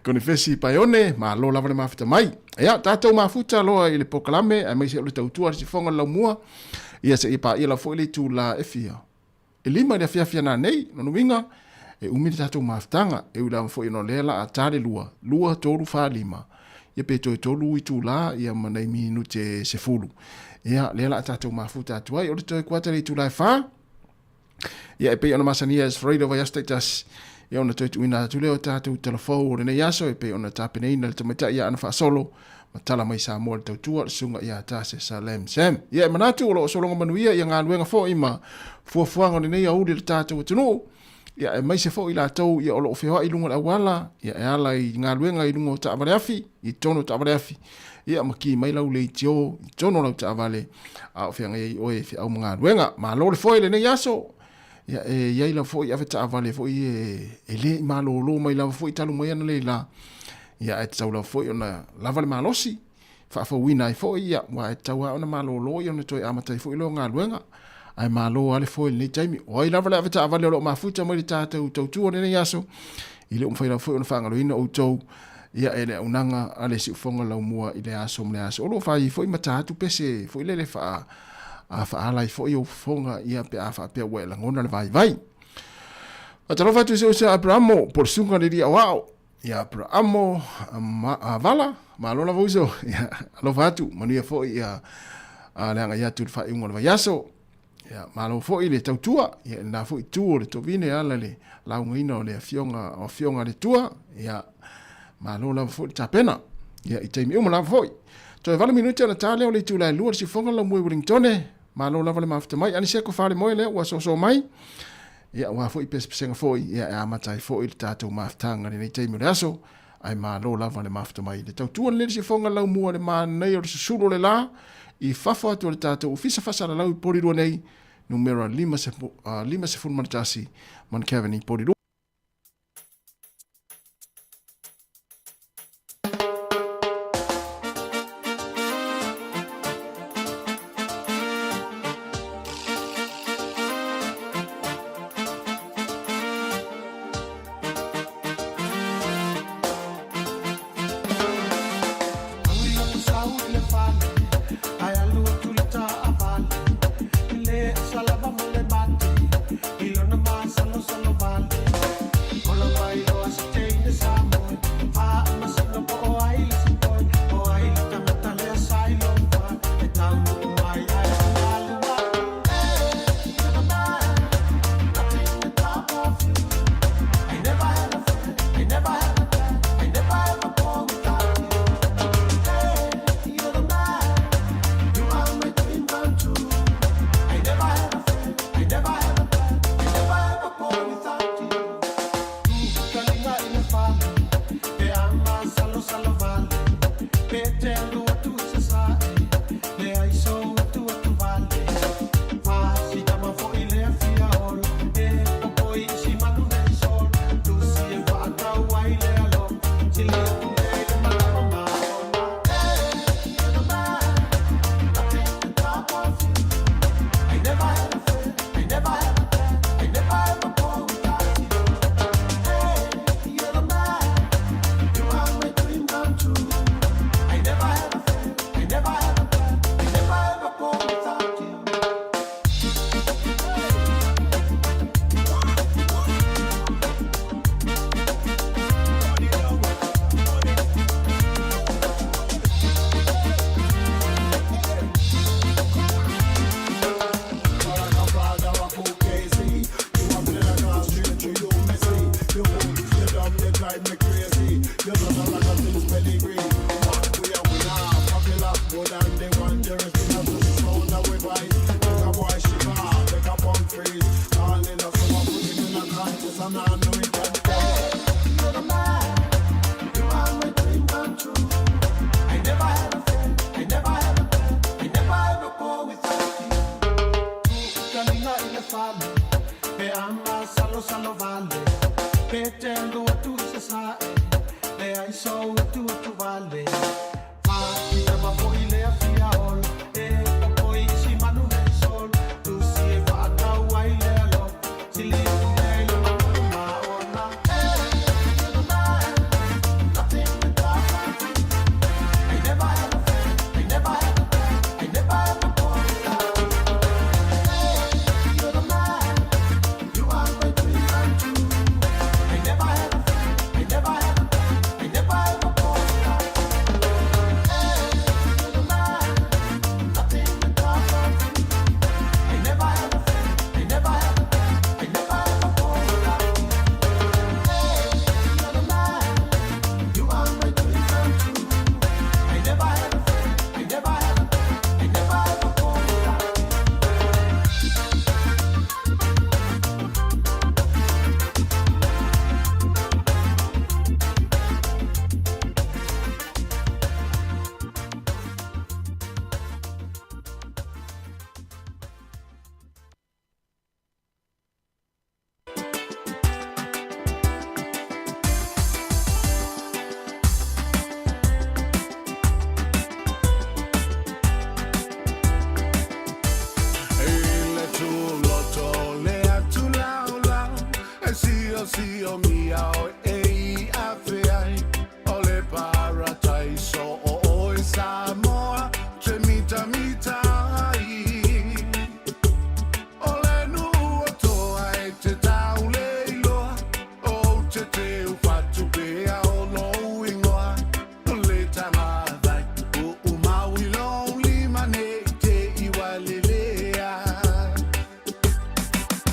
Konifesi Paeone, malo lava le mafuta mai. Ia, tatou mafuta loa i le polokalame aemaise o le tautua a le sifoga o le laumua, ia seia paia lava foi le itula e fia? E 5 i le afiafi a nanei, lona uiga, e umi le tatou mafutaga, e ui lava foi ona o lea la a ta le 2, 2, 3, 4, 5, ia pe toe 3 itula ia ma nai minute 10. Ia, lea la a tatou mafuta atu ai, o le toe kuata i le itula e 4, Ia e pei ona masania e Sfredo vaiaso taitasi, ia ona toe tuuina atu lea o tatou talafou o lenei aso e pei ona tapenaina le tamaitai ia Ana Faasolo ma tala mai Samoa le tautua le susuga ia Tase Salem Sam. Ia e manatu o lo o sologa manuia ia galuega foi ma fuafuaga o lenei aoauli i le tatou atunuu, ia aemaise foi i latou ia o lo o feoai i luga o le auala, ia e ala i galuega i luga o taavale afi, i totonu o taavale afi, ia ma ki mai lau leitio i totonu o lau taavale, a o feagai ai oe i feau ma galuega. Malo le foe i lenei aso, ia e i ai lava foi ave taavale foi e, e le i malolo mai lava foi talu mai analeila, ia ae tatau lava foi ona lava le malosi, faafouina ai foi, ia, aua e tatau lava ona malolo ia ona toe amata ai foi lea o galuega. Ae malo lava le foe i lenei taimi. O ai lava le avetaavale o lo o mafuta mai le tatou tautua o lenei aso, i le o mafai lava foi ona faagaloina outou, ia, e le auaunaga a le siufofoga laumua i le aso ma le aso. O lo o fai foi ma ta atu pese foi lele faa, faaala ai foi ou fofoga, ia, pe a faapea ua e lagona le vaivai. Faatalofa atu i si ou uso ia Aperamo, po o le susuga i le alii aoao, Ia Aperamo ma Vala, malo lava uso. Ia, alofa atu, manuia foi ia le agai atu i le faaiuga o le vaiaso. Ia, malo foi le tautua, ia lena foi itu o le tovine ala le laugaina o le afioga o afioga a le Atua. Ia, malo lava foi le tapena. Ia, i taimi uma lava foi. Toe 8 minute ona ta lea o le itula e 2 le siufofoga lau mua i Wellingtone. Malo lava le mafuta mai. Aniseko falemoe lea ua soosoo mai. Ia, aua foi pesepesega foi, ia, e amata ai foi le tatou mafutaga i lenei taimi o le aso, ae malo lava le mafuta mai. Le tautua lenei le sifoga laumua le manaia o le susulu o le la i fafo atu o le tatou Ofisa Faasalalau i Porirua nei, numera 51 Montcavern i Porirua. Pe te alu atu i Sasae, leai sou atu atu vale. Faatitama foi lea fia ola, e popoi i si manu nei sol. Tusi e faatau ai le alofa, sili atu lea i lona manu ma ona. Hey, you're the man, nothing without my dream. I never had a friend, I never had a plan, I never ever called it out. Hey, you're the man, you are my dream come true. I never had a friend, I never had a plan, I never ever called it out. Hey, you're the man, nothing without my dream. I never had a friend, I never had a plan, I never ever called it out. Hey, you're the man, you are my dream come true. I never had a friend, I never had a plan, I never ever called it out. I le tuloto le atu laulau, e sio sio mia o e i afe ai, o le parataiso o oe Samoa, te mita mita ai. O le nuu o toa e te taule iloa, o te teu fatu pea o lou ingoa, o le tagavai, o umau i lou lima nei te iwa lelea.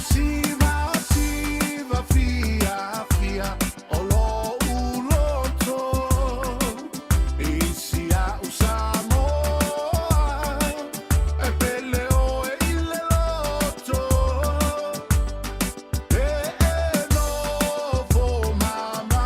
Siva, siva, fia, fia, o lo uloto. Isi au Samoa, e pele oe i le loto. E e nofo mama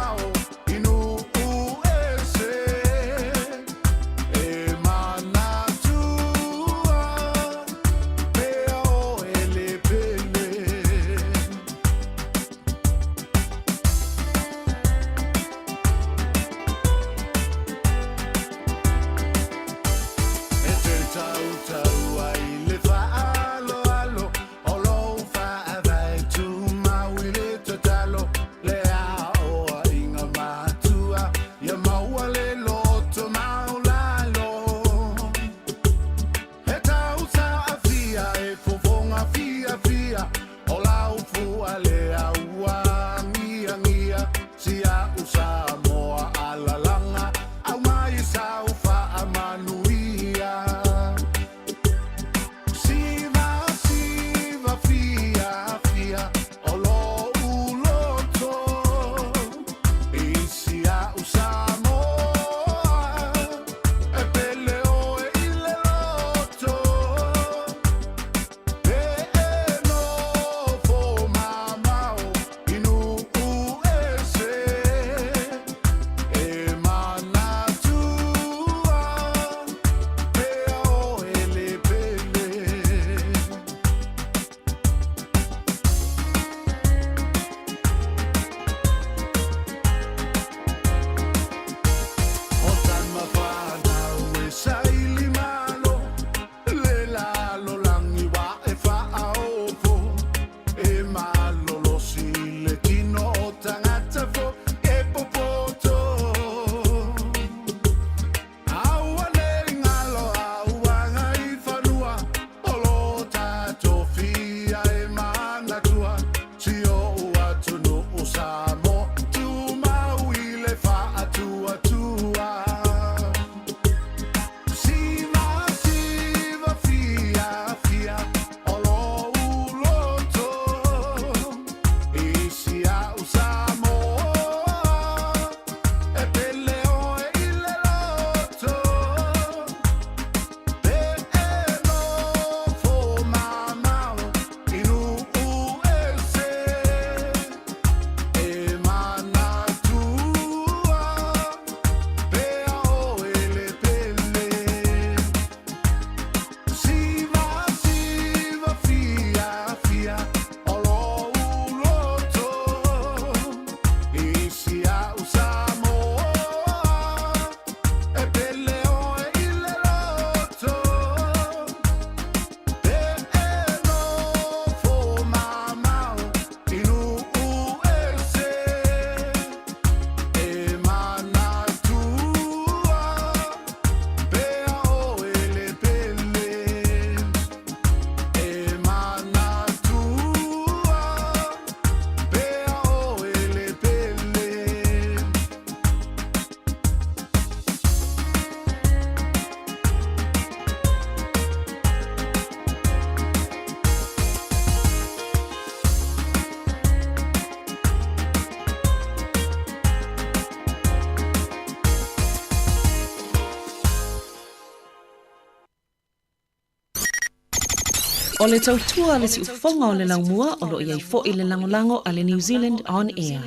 O le tautua a le siufofoga o le laumua o lo o i ai foi le lagolago a le New Zealand On Air.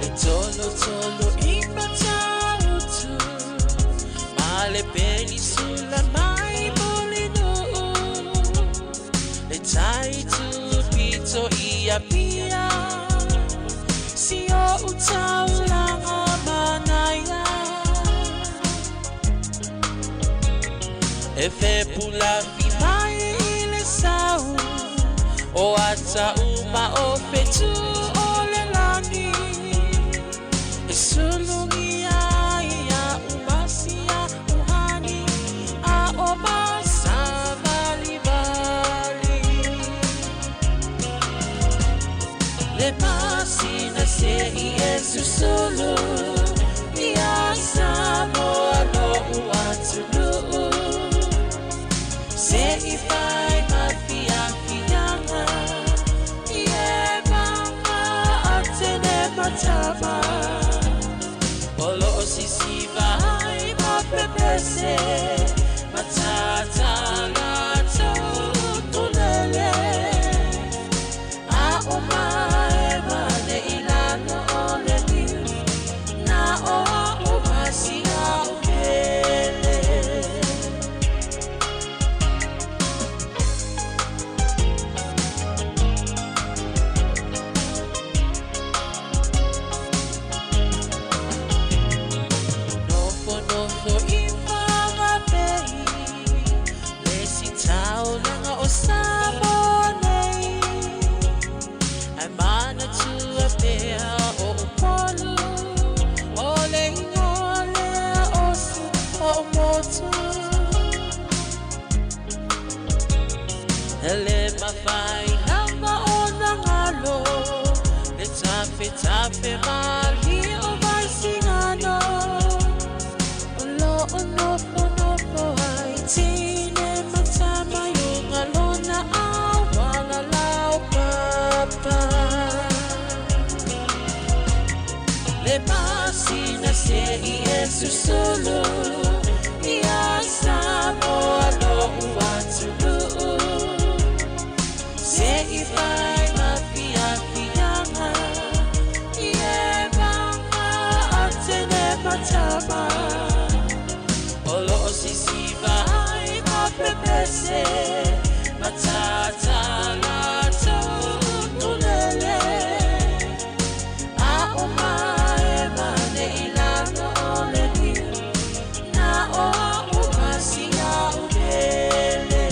E tolo tolo i Matautu Ma le penisula mai Mulinuu Le tai tupito i Apia Si o utaulanga manaia E fepulafi mai i le sau O ata uma o fetu o le lagi E sulugia ia umasia uhani A o masavalivali Le masina se i e susulu Ia Samoa lo'u atunuu Se i fai ma fiafiaga I e maga atene matama O loo sisiva ai ma pepese Matata latou tulele A o mae vale i lalo o le liu Na o a'u masia o pele. Nofonofo i Whanganui Le sitaulaga o Samoa nei Ae manatua pea o Upolu O le igoa lea o si o'u motu E le mafai lava ona galo Le tafetafe malie o Vaisigano O loo nofonofo ai tine ma tama i luga lona auala laupapa Le masina se i e susulu Ia Samoa lo'u atunuu Se i fai ma fiafiaga I e maga atene matama O loo sisiva ai ma pepese Matata latou tulele A o mae vale i lalo o le liu Na o a'u masia o pele.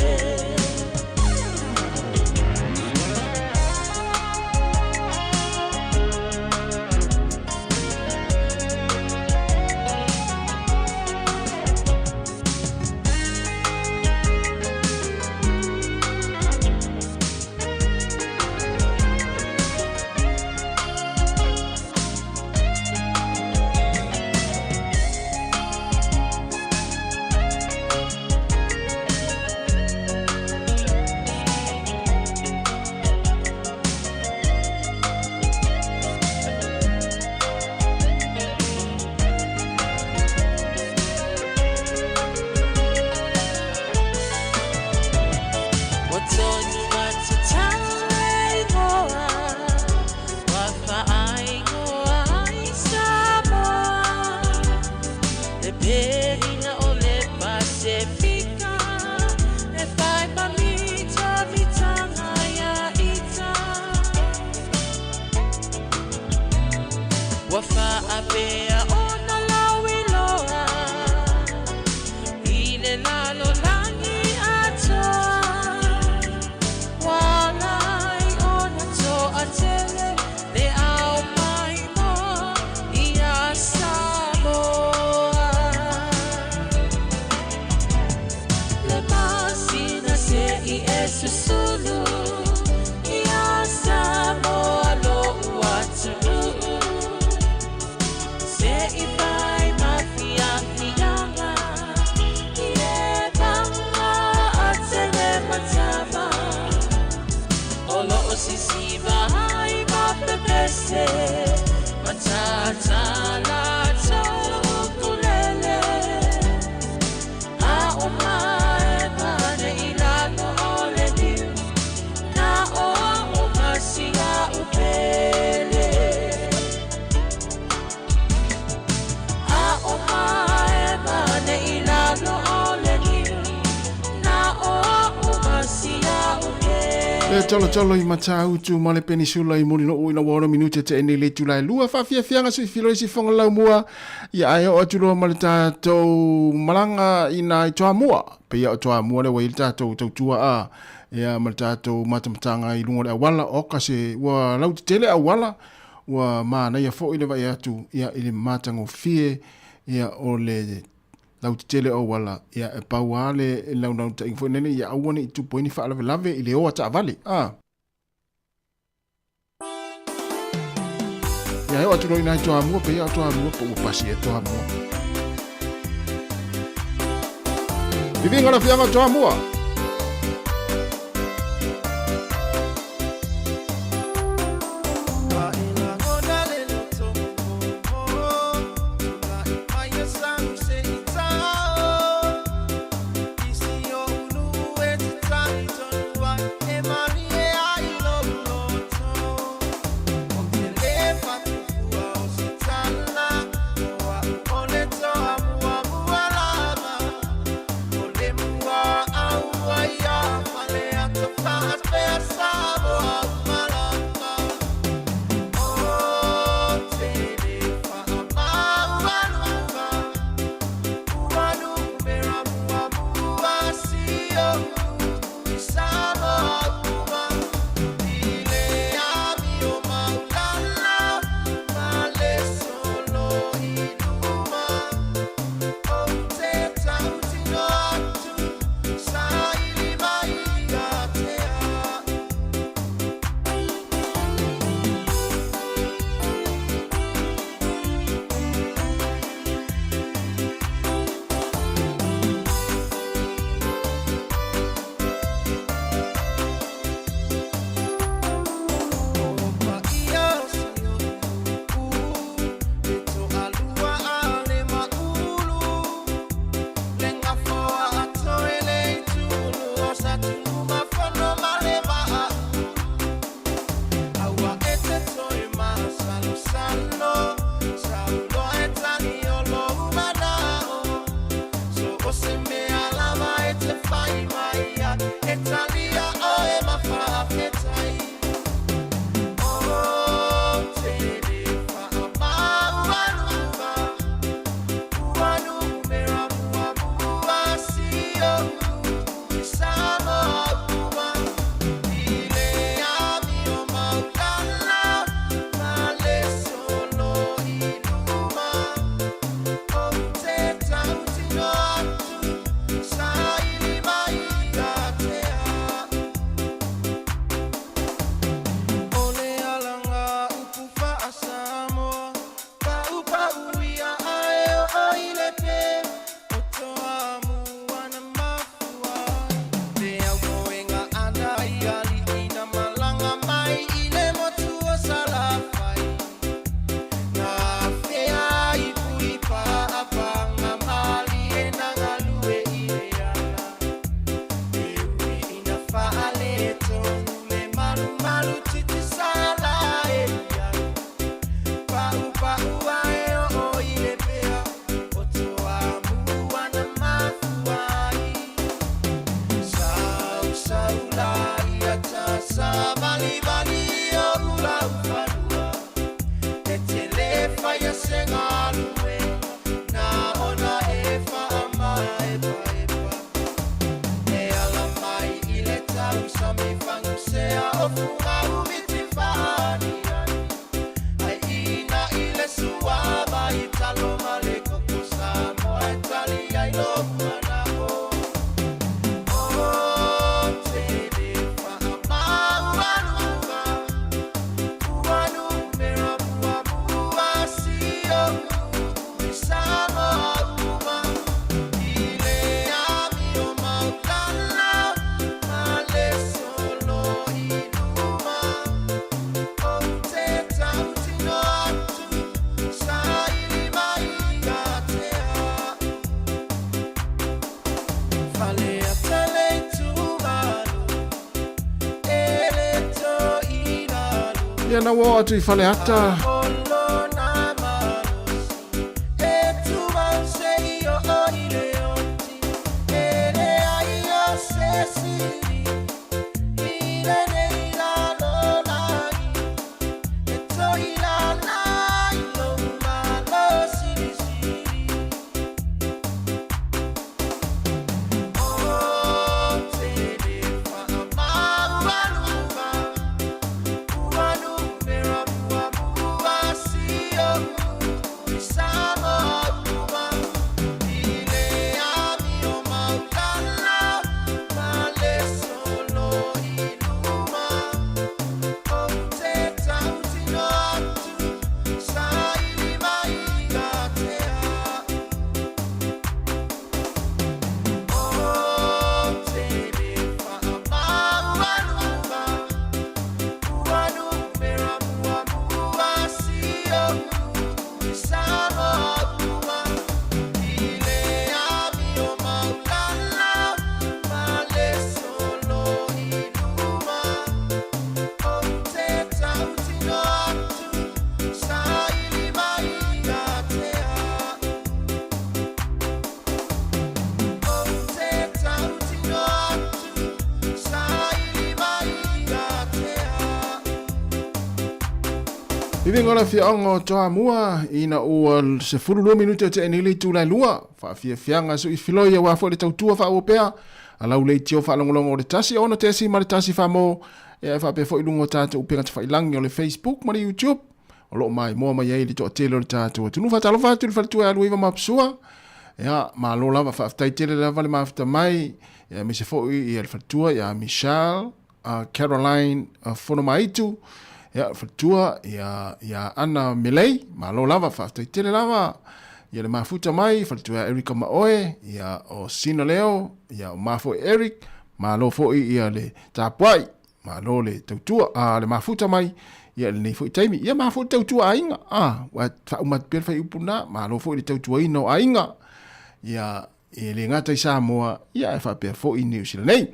Ua tonu matatau le igoa Ua faaigoa ai Samoa Le perina o le Pasefika E whai ma mita mitanga ia ita Ua faapea ona lauiloa I le lalolagi atoa Ua ala ai ona toatele Le ao maimoa ia Samoa Le masina se i e susulu Ia Samoa lo'u atunuu pese Matatala tautulele A o mae pane i lalo o le niu Na o o masia upele A o mae pane i lalo o le niu Na o o masia upele Le tolotolo i Matautu ma le Penisula i Mulinuu ina ua 6 minute te ene le itula e lua faafiafiaga suifilo i sifoga laumua ia ae oo atu loa ma le tatou malaga ina i Toamua peia o Toamua le ua i le tatou tautua a ia ma le tatou matamataga i luga o le auala oka se ua lautetele auala ua manaia foi le vaai atu ia i le matagofie ia o le lautetele o auala, ia e pau lava le launautaiga foi lele ia aua ne i tupu ai ni faalavelave i le o a taavale. A. Ia e oo atu loa i ina i Toamua, pei o Toamua po ua pasi e Toamua. Viviga le afioaga o Toamua. Ia na ua oo atu i Faleata. Viviga o le afioaga o Toamua ina ua 12 minute o tea nei le itula e lua. Faafiafiaga sui filoi aua foi le tautua faaauau pea a lau leitio faalogologo o le 1 6 1 famo e faapea foi i luga o tatou upega tafailagi o le Facebook ma le YouTube o lo o maimoa mai ai le toatele o le tatou atunuu. Faatalofa atu i le faletua e alu iva ma Apsua. Ia, malo lava, faafetai tele lava le mafuta mai, ia aemaise foi ia le faletua ia Michelle, Caroline Fonomaitu, ia le faletua ia, ia Ana Melei, malo lava, faafetai tele lava. Ia le mafuta mai, faletua ia Erika Maoe, ia o Sina Leo, ia o ma foi Eric, malo foi ia le tapuai. Malo le tautua, a le mafuta mai, ia lenei foi taimi. Ia ma foi le tautua aiga, a, ua faauma atu pea le fuaiupu lena, malo foi le tautuaina o aiga, ia, e le gata i Samoa, ia ae faapea foi i Niu Sila nei.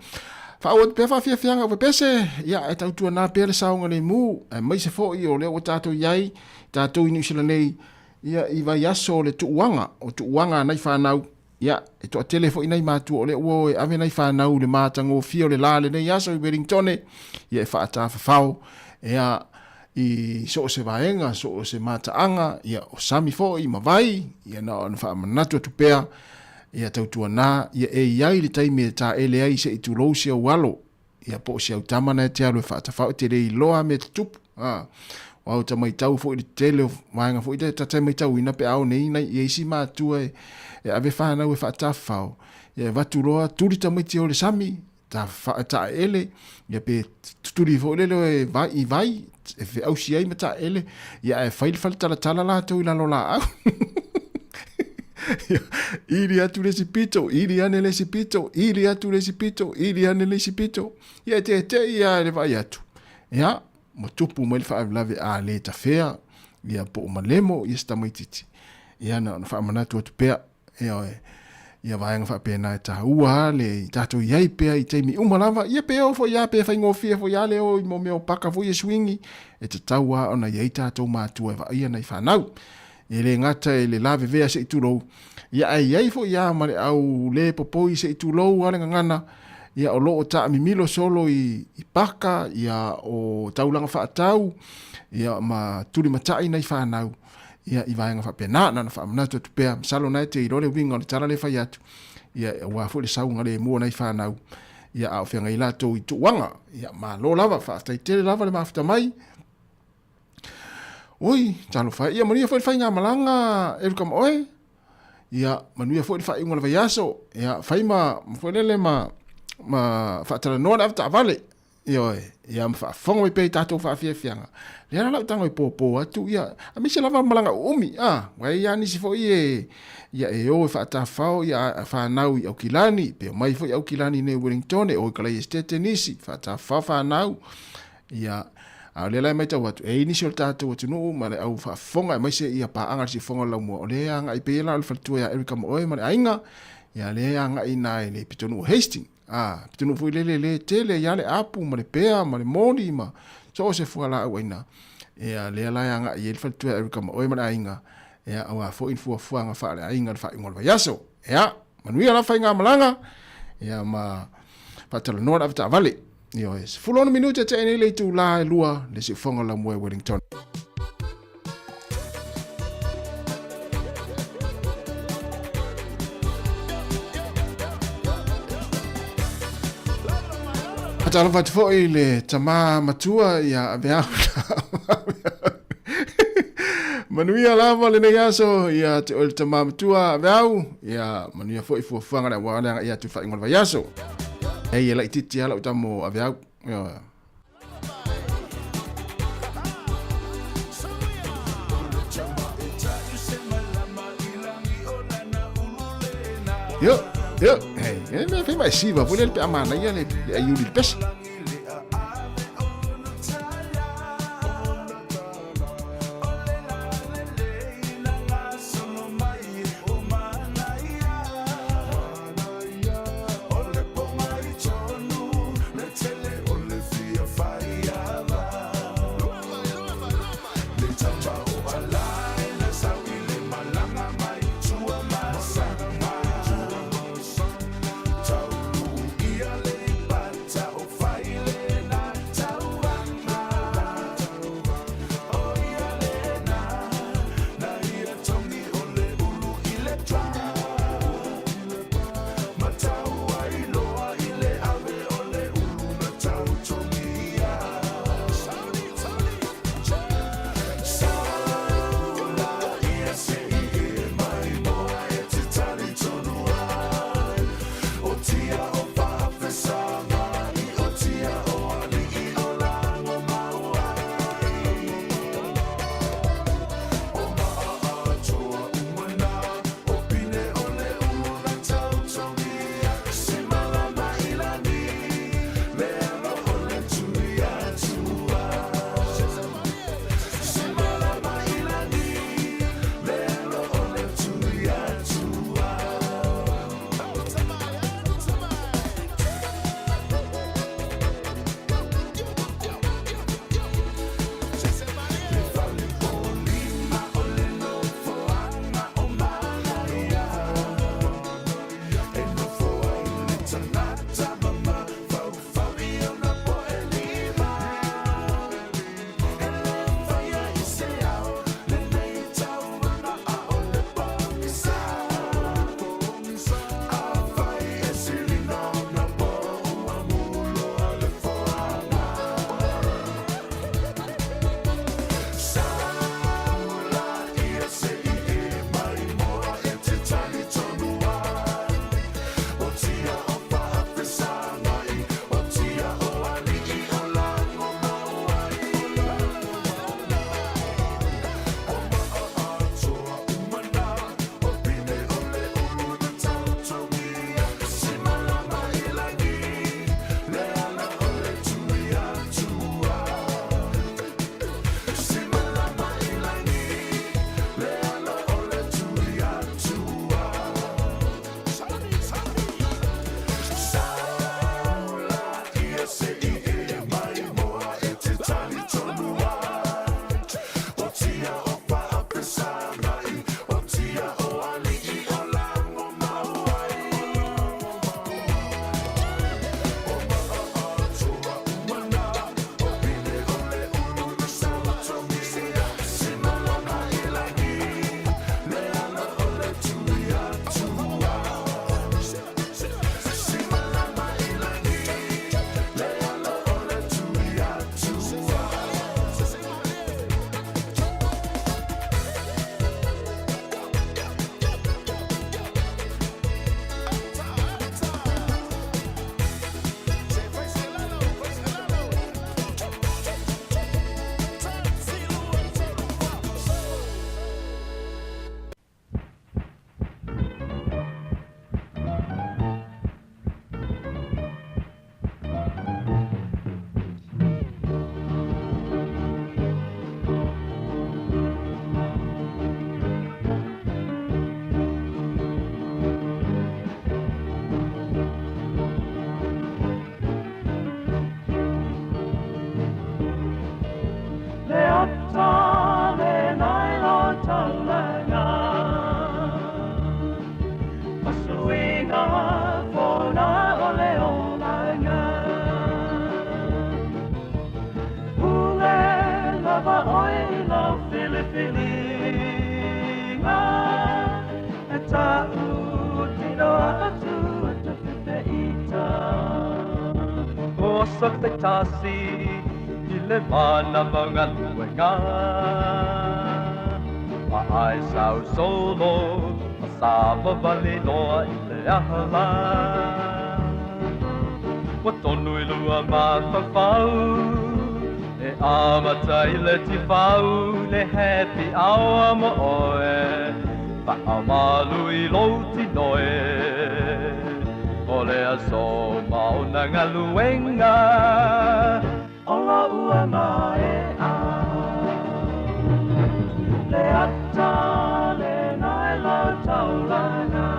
Faaauau atu pea faafiafiaga o pepese, ia ae tautuana pea le saogalemu, aemaise foi o lea ua tatou i ai, tatou i Niu Sila nei, ia i vaiaso o le tuuaga, o tuuaga a nai fanau, Ia, e toatele foi nai matua o lea ua o e ave nai fanau i le matagofie o le la lenei aso i Wellingtone, ia e faatafafao, ia, i so o se vaega, so o se mataaga, ia, o sami foi ma vai, ia na ona faamanatu atu pea, ia tautuana, ia e i ai le taimi e taele ai se i tulou si au alo, ia po o si au tama na e te alu e faatafao, e te le iloa a mea tutupu, a. Aua ou te matau foi i le tele o vaega foi lea ta te matauina pe a o nei nai ia isi matua e, e ave fanau e faatafafao, ia e avatu loa tuli tamaiti o le sami, ta taeele, ia pe tutuli foi lele e vai, i vai, e feausi ai ma taeele, ia ae fai le faletalatala latou i lalo o laau. Ili atu le isi pito, ili ane le isi pito, ili atu le isi pito, ili ane le isi pito. Ia e teetei lava i le vaai atu. Ia, ua tupu mai le faalavelave a le tafea, ia po o malemo ia se tamaitiiti. Ia na ona faamanatu atu pea, ioe, ia vaega faapena e taua lava le tatou i ai pea i taimi uma lava, ia pe oo foi lava pe faigofie foi lava le o i mea o paka foi ia swingi, e tatau lava ona i ai tatou matua e vaaia nai fanau. E le gata i le lavevea se i tulou, ia ae i ai foi lava ma le au le popoi se i tulou lava le gagana, ia o lo o taamimilo solo i, i paka, ia o taulaga faatau, ia ma tulimatai nai fanau, ia i vaega faapena. Na ona faamanatu atu pea, masalo na e te iloa le uiga o le tala lea e fai atu, ia aua foi le saogalemu o nai fanau, ia a o feagai latou i tuuaga. Ia malo lava, faafetai tele lava le mafuta mai. Oi, talofa e. Ia manuia foi le faigamalaga Erica ma oe. Ia manuia foi le faaiuga o le vaiaso. Ia fai ma, ma foi lele ma, ma faatalanoa le avetaavale. Ioe, ia ma faafofoga mai pea i tatou faafiafiaga. Lea la lau tago e pōpō atu, ia, aemaise lava malaga uumi, a, ua i ai lava nisi foi e, ia e o e faatafafao ia fanau i Aukilani, pe omai foi Aukilani nei i Wellingtone, o i Kalaiesetete nisi, faatafafao fanau, Ia, a o lea la e matau atu, e i ai nisi o le tatou atunuu ma le au faafofoga aemaise ia paaga i le siufofoga o le laumua, o lea e agai pei la o le faletua ia Erica ma oe ma le aiga, ia lea e agai i ina i le pitonuu o Hastings. A, pitonuu foi lele le tele ai lava le apu ma le pea ma le moli ma so o se fualaau aina. Ia, lea la e agai i ai le faletua ia Erica ma oe ma le aiga, ia, aua foi ni fuafuaga faaleaiga i le faaiuga o le vaiaso. Ia, manuia la faigamalaga, ia, ma faatalanoa le avetaavale. Ioe, 16 minute tea nei le itulā e 2 le siufofoga o Laumua i Wellington. Faatalofa atu foi i le tama matua ia Aveau. Manuia lava lenei aso ia te oe le tama matua Aveau. Ia manuia foi fuafuaga le aua le agai atu i faaiuga o le vaiaso. Ei e laitiiti lava lau tama o Aveau. Ioe. Yo, yo, hey, e mea fai mai siva, foi le pe amanaia le le aiuli le pesa. aso taitasi i le manava o galuega. Vaai sau solo ma savavali loa i le aha lā. Ua tonu i lua mafaufau e amata i le tifau le happy hour mo oe. Faamalu i lou tino e o le aso ma ona galuega o lou ua mae'a. Le ata lena i lau taulaga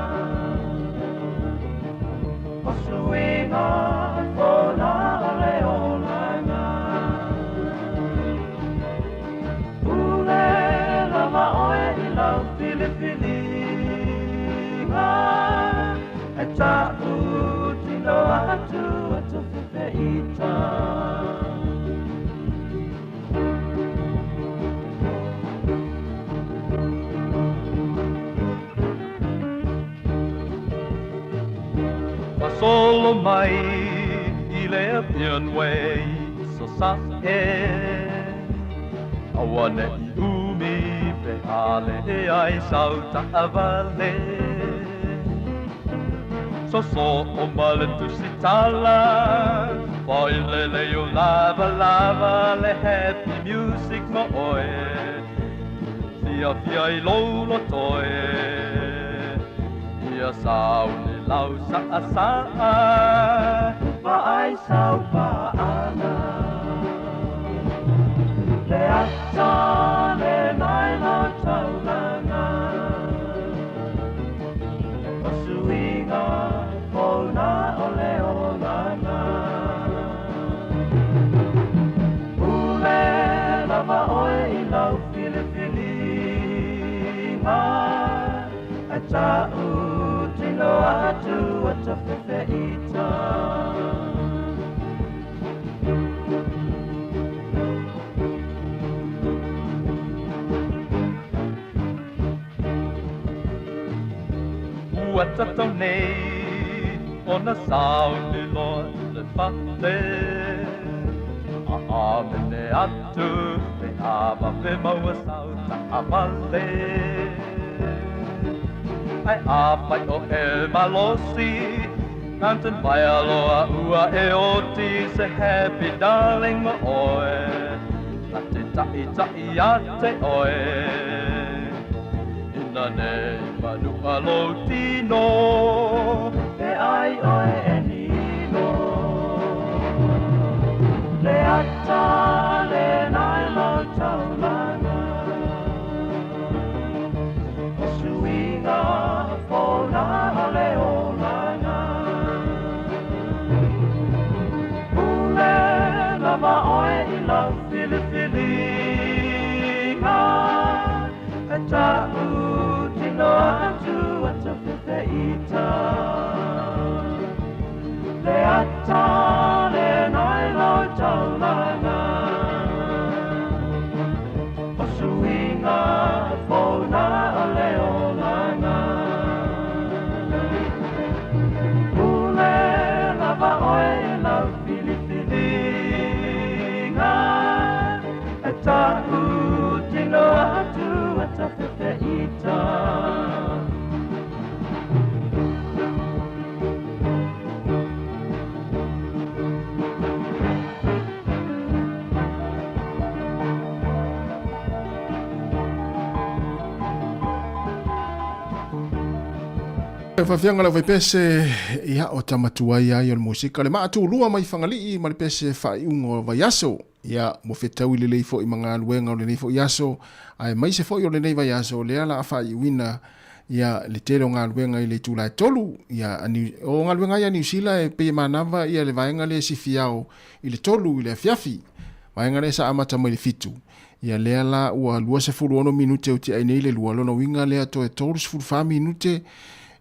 o suiga fona o le olaga. Pule lava oe i lau filifiliga e ta'utino atu e tofefeita. Solo mai i le Appian Way so sa'e aua ne'i umi pe a leai sau ta'avale. Soso'o ma le tusitala fa'ailele o lavalava le happy music mo oe fiafia i lou loto e ia sauni lau sa'asa'a vaai sau pa'aga. Le ata lena i lau taulaga o suiga fona o le olaga. Pule lava oe i lau filifiliga e ta'utino atu e tofefeita. Ua tatau nei ona sauni loa i le fale a amene atu pe a vave maua sau ta'avale. Ae afai o e malosi Mountain Vaialoa ua e oti se happy darling mo oe na te ta'ita'i ia te oe. Ina nei manu'a lou tino e ai oe e nino. Le ata lena i lau taulaga o suiga fona o le olaga. Pule lava oe i lau filifiliga e ta'utino atu e tofefeita. Le ata lena i lau taulaga o suiga fona o le olaga. Pule lava oe i lau filifiliga e ta'utino atu e tofefeita. E faafiaga lau vaipese ia o tamatuai ai o le musika le maatulua mai Fagalii ma le pese faaiuga o vaiaso ia ua fetaui lelei foi ma galuega o lenei foi aso aemaise foi o lenei vaiaso o lea la a faaiuina ia le tele o galuega i le itula e tolu ia o galuega ia Niu Sila e pei e manava ia le vaega lea e sifiao i le 3 i le afiafi vaega lea sa amata mai le 7 ia lea la ua 26 minute o tiai nei le lua lona uiga lea toe 34 minute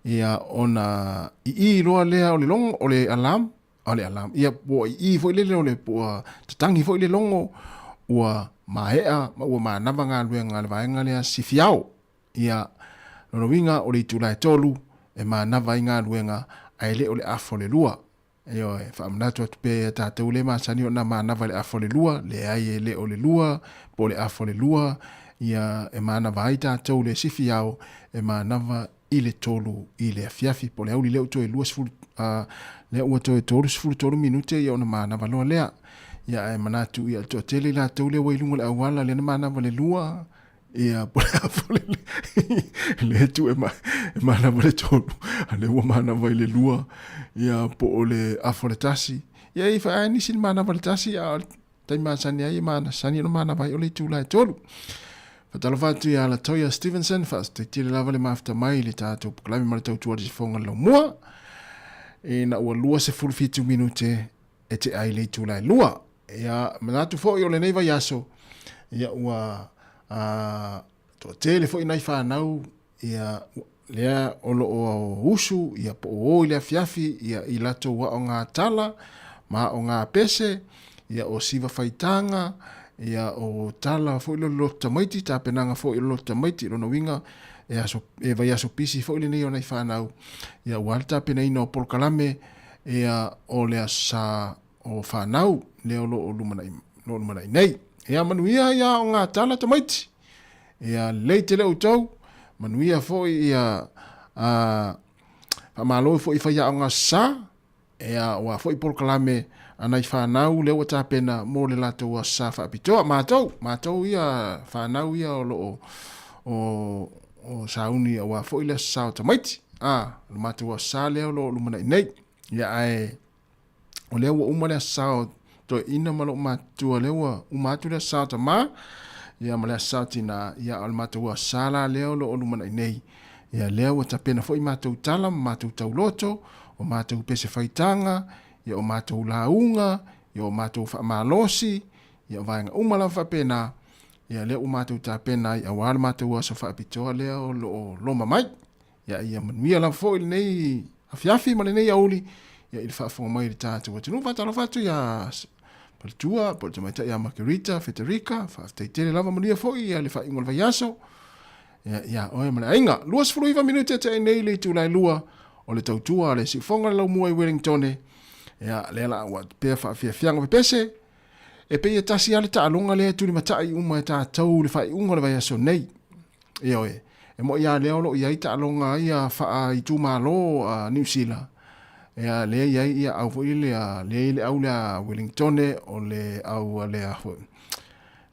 ia ona i i loa lea o le logo o le alarm o le alarm ia ua i i foi lele o le ua tatagi foi le logo ua maea ma ua manava galuega a le vaega lea sifiao ia lona uiga o le itula e 3 e manava ai galuega ae le o le afa o le lua. Ioe, faamanatu atu pea ia tatou le masani ona manava i le afa o le lua, leai e le o le lua, po o le afa o le lua, ia e manava ai tatou le sifi ao, e manava i le tolu i le afiafi, po o le auli lea ua toe 20, a, lea ua toe 33 minute ia ona manava loa lea. Ia ae manatu ia toatele i latou lea ua i luga o le auala lea na manava le lua, ia po le afa le le tu e ma e manava le tolu a le ua manava i le lua ia po o le afa le tasi ia i fa nisi le manava le tasi a tai masani ai e mana sani no manava ai o le itula e tolu. Faatalofa atu ia Latoya Stevenson, faafetai tele lava le mafuta mai i le tatou polokalame ma le tautua le sifoga le laumua. Ina ua 27 minute e te ai le itula e lua. Ia, manatu foi o lenei vaiaso, ia ua a, toatele foi nai whanau, ia, lea o lo o usu, ia po o i le afiafi, ia i latou ao ngā tala, ma o ngā pese, ia o siva whaitanga, ia o tala foi lo loto tamaiti, tapenaga foi o loto tamaiti, lona uiga, e, aso, e vaiaso pisi foi lenei o nai whanau, ia ua le tapenaina o polokalame, ia o le asa o whanau, lea o lo o lumanai, lo o lumanai nei. Ia manuia ia o ngā tala tamaiti. Ia lei tele outou, manuia foi ia a whamalo foi whai o ngā sa, ia ua foi polokalame a nai whanau lea ua tapena mō le latou aso sa faapitoa. Mātou, mātou ia whanau ia o lo o, o, o sauni aua foi le aso sa o tamaiti. A, o le mātou aso sa lea o lo o lumanai nei. Ia ae, o lea ua uma le aso sa o toeaina ma lou matutua lea ua uma atu le aso sa o tamā, ia ma le aso sa o tinā, ia o le matou aso sa la lea o lo o lumanai nei. Ia lea ua tapena foi matou tala ma matou tauloto, o matou pese faitaga, ia o matou lauga, ia o matou faamalosi, ia o vaega uma lava faapena, ia lea ua matou tapena ai auā le matou aso faapitoa lea o lo o loma mai. Ia ia manuia lava foi lenei afiafi ma lenei aoauli, ia i le faafofoga mai i le tatou atunuu. Faatalofa atu ia Paletua, po o le tamaitai ia Margarita, Federica, faafetai tele lava, manuia foi ia le faaiuga o le vaiaso. Ia, ia oe ma le aiga. 29 minute te ai nei le itula e lua o le tautua a le siufoga le laumua i Wellingtone. Ia, lea la ua pea faafiafiaga pepese. E pei e tasi lava le taaloga lea e tulimatai uma e tatou le faaiuga o le vaiaso nei. Ioe, e moi lava lea o lo o i ai taaloga ia faa-itumalo a Niu Sila, ia lea i ai ia au foi lea, lea i le au lea Wellingtone, o le au lea foi,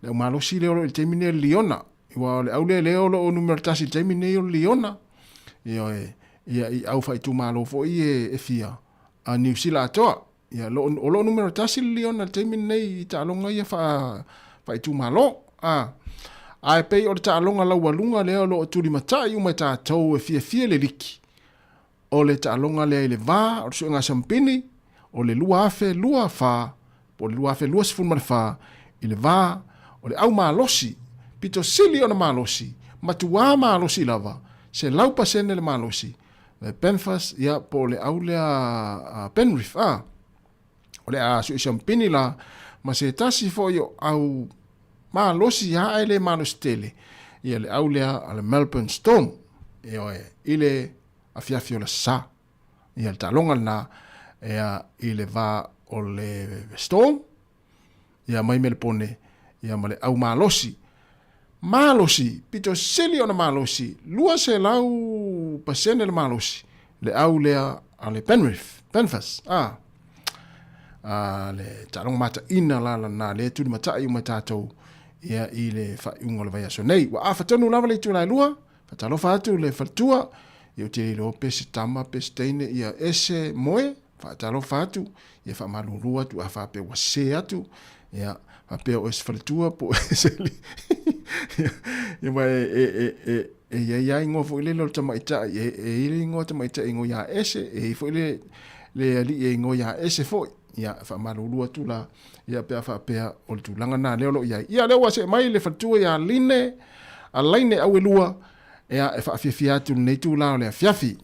le au malosi lea o lo o i le taimi nei o le Liona. Aua o le au lea lea o lo o numera tasi i le taimi nei o le Liona. Ioe, ia i au faa-itumalo foi e, e fia a Niu Sila atoa. Ia, lo, o lo o numera tasi le Liona i le taimi lenei i taaloga ia faa, faaitumalo. A, ae pei o le taaloga laualuga lea o lo o tulimatai uma e tatou e fiafia le liki, o le taaloga lea i le va o le suega sampini o le 2024 po o le 2024 i le va o le au malosi, pito sili ona malosi, matuā malosi lava, 100% le malosi, le Panthers, ia, po o le au lea a Penrith, a. O le a suisampini la, ma se tasi foi o au malosi lava ae le malosi tele, ia le au lea a le Melbourne Storm, ioe, i le afiafi o le sa. Ia le taaloga lena, ia, i le va o le Storm, ia mai Melepone, ia ma le au malosi. Malosi, pito sili ona malosi, 200% le malosi, le au lea a le Penrith, Panthers, a. A le taaloga mataina la lana lea e tulimatai uma e tatou ia i le faaiuga o le vaiaso nei. Ua afa tonu lava le itula e lua, faatalofa atu le faletua, ia ou te le iloa pe se tama pe se teine, ia ese moe, Faatalofa atu, ia faamalulu atu a faapea ua sese atu, ia faapea o ese faletua po o ese alii. Ia ma e, e, e, e, e i ai lava igoa foi lele o le tamaitai, e, e i ai le igoa tamaitai e igoa ia ese, e i ai foi le, le alii e igoa ia ese foi. Ia faamalulu atu la, ia pe a faapea o le tulaga lena lea o lo o i ai. Ia lea ua see mai le faletua ia Line, a Laine Auelua, ia e faafiafia atu i lenei itula o le afiafi.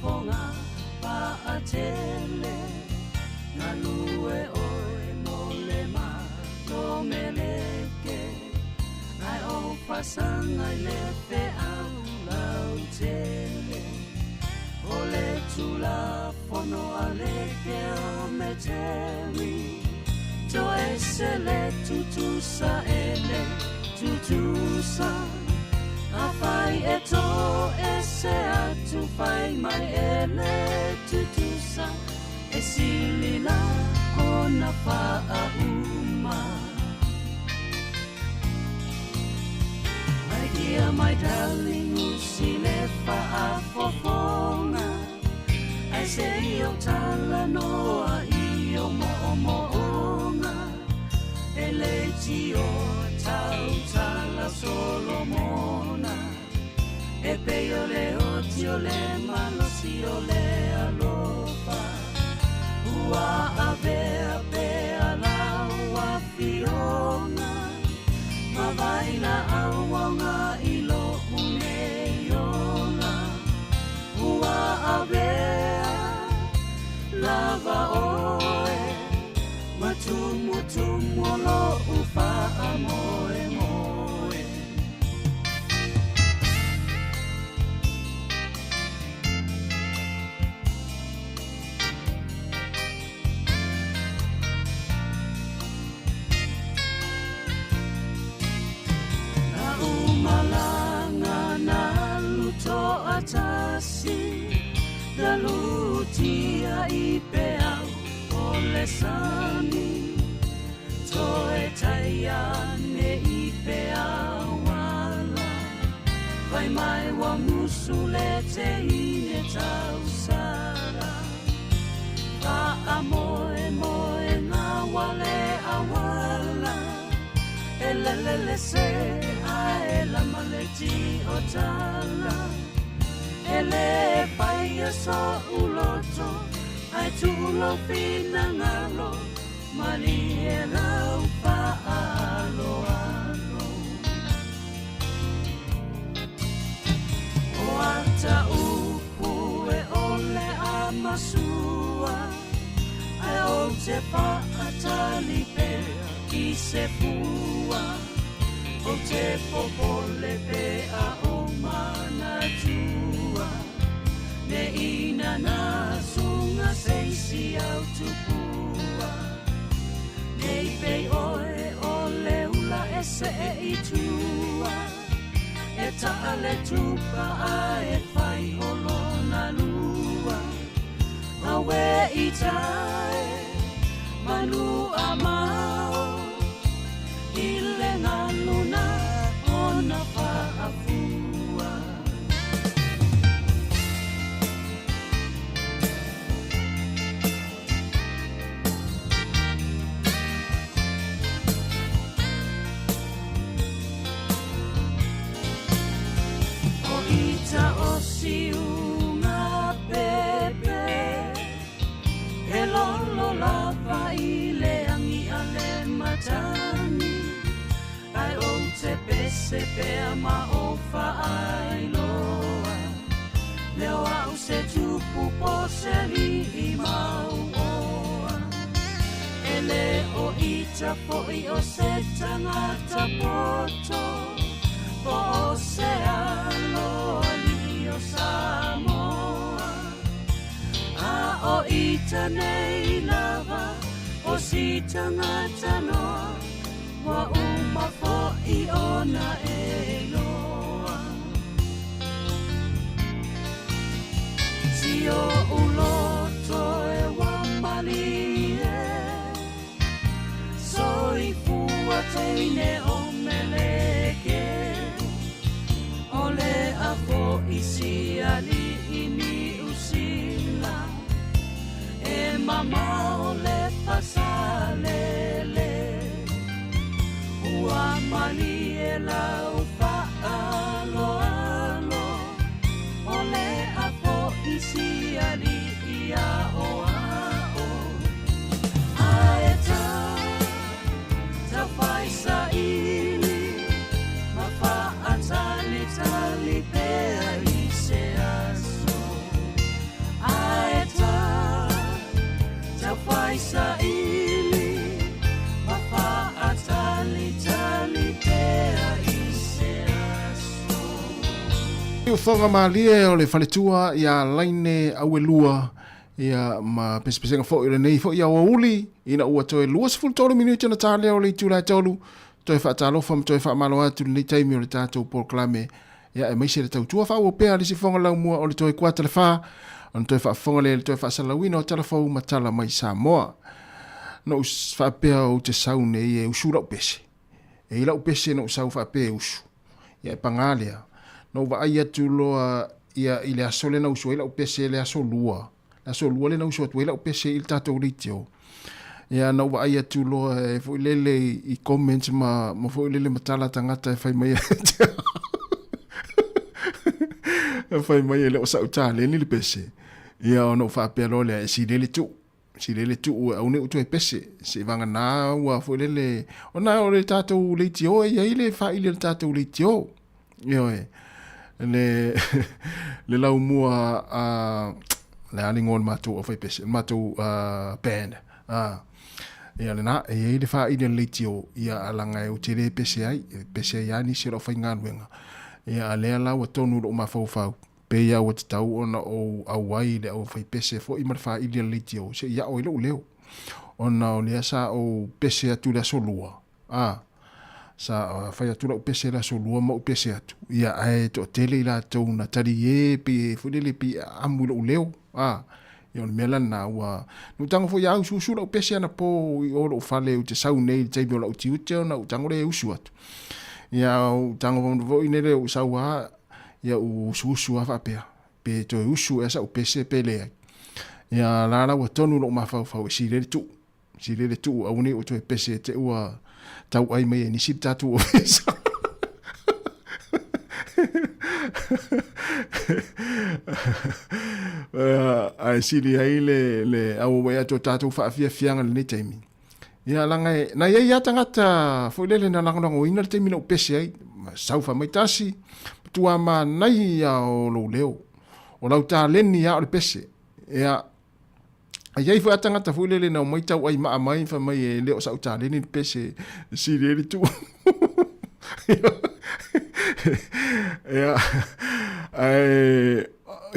fonga paatele Galue oe mo le ma lo meleke Ai o fasanga i le fe au lau tele O le tula fono a le ke o me teri To ese le tutusa ele tutusa A fai e to ese atu fai mai ele tutusa E silila ona faauma My dear, my darling, usile faafofoga Ai se i o tala noa i o mo'omo'oga E le tio tau tala Solomona E pei o le oti o le malosi o le alofa Ua avea pea lau afioga Ma vai la auaga i lo unei ola Ua avea lava oe Ma tumutumu o lo'u faamoemoe Na umalanga na luto'atasi Na lutia i peau o le sani Toe taiane i peau ala Vai mai wa musu le te ine tausala Fa'a moe moe ngā wale awala E lele le se ae lama le ti o tala E le paia so uloto Ai tuulo finangalo Mali e lau faaloalo O ata upu e ole a masua Ai o te faatali pea i se fua O te popole pea o manatua Ne ina na sunga seisi au tupua Nei pei oe o le ula e se e i tua E taa le tupa a e fai o lona lua Awe i tae manu a mao I le ngaluna ona faafua O ita o siunga pepe He lolo lava i le angi a le matani Ai o te pese pea ma o faailoa Leo au se tupu po se li i mau oa E le o ita foi o se tangata poto Po o se alo ali o Samoa A o ita nei lava o si tangata noa Ua uma fo'i ona e iloa Sio uloto e wa malie Soifua teine o meleke O le a fo'i si ali'i ni usila E mamao le fasalele Ua malie lau fa'aloalo O le a fo'i si ali'i a'oa'o Ae ta fai saili Ma fa'atalitali pea i se aso Ufoga malie o le faletua ia Laine Auelua ia ma pesepesega foi o lenei foi aoauli ina ua toe 23 minute ona ta lea o le itula e tolu toe faatalofa ma toe faamalo atu lenei taimi o le tatou polokalame ia aemaise le tautua faaauau pea a le Sifoga Laumua o le toe kuata le fa ona toe faafofoga lea i le toe faasalalauina o tala fou ma tala mai Samoa. Na ou faapea ou te sau nei e usu lau pese. E i lau pese na ou sau faapea e usu. Ia e pagā lea. Na ou vaai atu loa ia i le aso lea na usu ai lau pese le aso lua. Le aso lua lea na usu atu ai lau pese i le tatou leitio. Ia na ou vaai atu loa e foi lele i comments ma, ma foi lele ma tala tagata e fai mai e fai mai e le o sa'u taleni le pese. Ia ona ou faapea loa lea e sili ai le tuu. Sili ai le tuu e aua ne i ou toe pese. Seiavagana ua foi lele ona o le tatou leitio e i ai le faili a le tatou leitio. Ioe. Le le laumua a le a le igoa o le matou aufaipese, le matou band. Ia lena, e i ai le faili a le leitio, ia a laga ou te le pese ai, e pese ai lava nisi o le aufaigaluega. Ia a lea la ua tonu i lou mafaufau, pei lava ua tatau ona ou auai i le aufaipese foi ma le faili a le leitio se i a'o ai lou leo. Ona o lea sa ou pese atu i le aso Lua, A, sa fai atu lau pese i le aso lua ma ou pese atu, ia ae toatele i latou na tali e pei e foi lele pei e amu i lou leo, a, ia o le mea la lena ua, na ou tago foi a usuusu lau pese anapo i o lou fale ou te sau nei i le taimi o lau tiute ona ou tago lea e usu atu. Ia ou tago foi lele ou sau a, ia ou usuusu a faapea, pe toe usu ea sau pese pe leai. Ia la la ua tonu lou mafaufau e sili ai le tuu. Sili le tuu aua nei ou toe pese te ua tauai mai e nisi le tatou ofisa. Ae sili ai le, le auauai atu o tatou faafiafiaga i lenei taimi. Ia laga e, na i ai lava tagata foi lele na lagolagoina le taimi na ou pese ai, ma sau fai mai tasi, matua manaia o lou leo, o lau taleni lava o le pese. Ia, A i ai foi a tagata foi lele na omai tauai maa mai fai mai e le o sa'u taleni le pese e sili ai le tuu. Ia, ae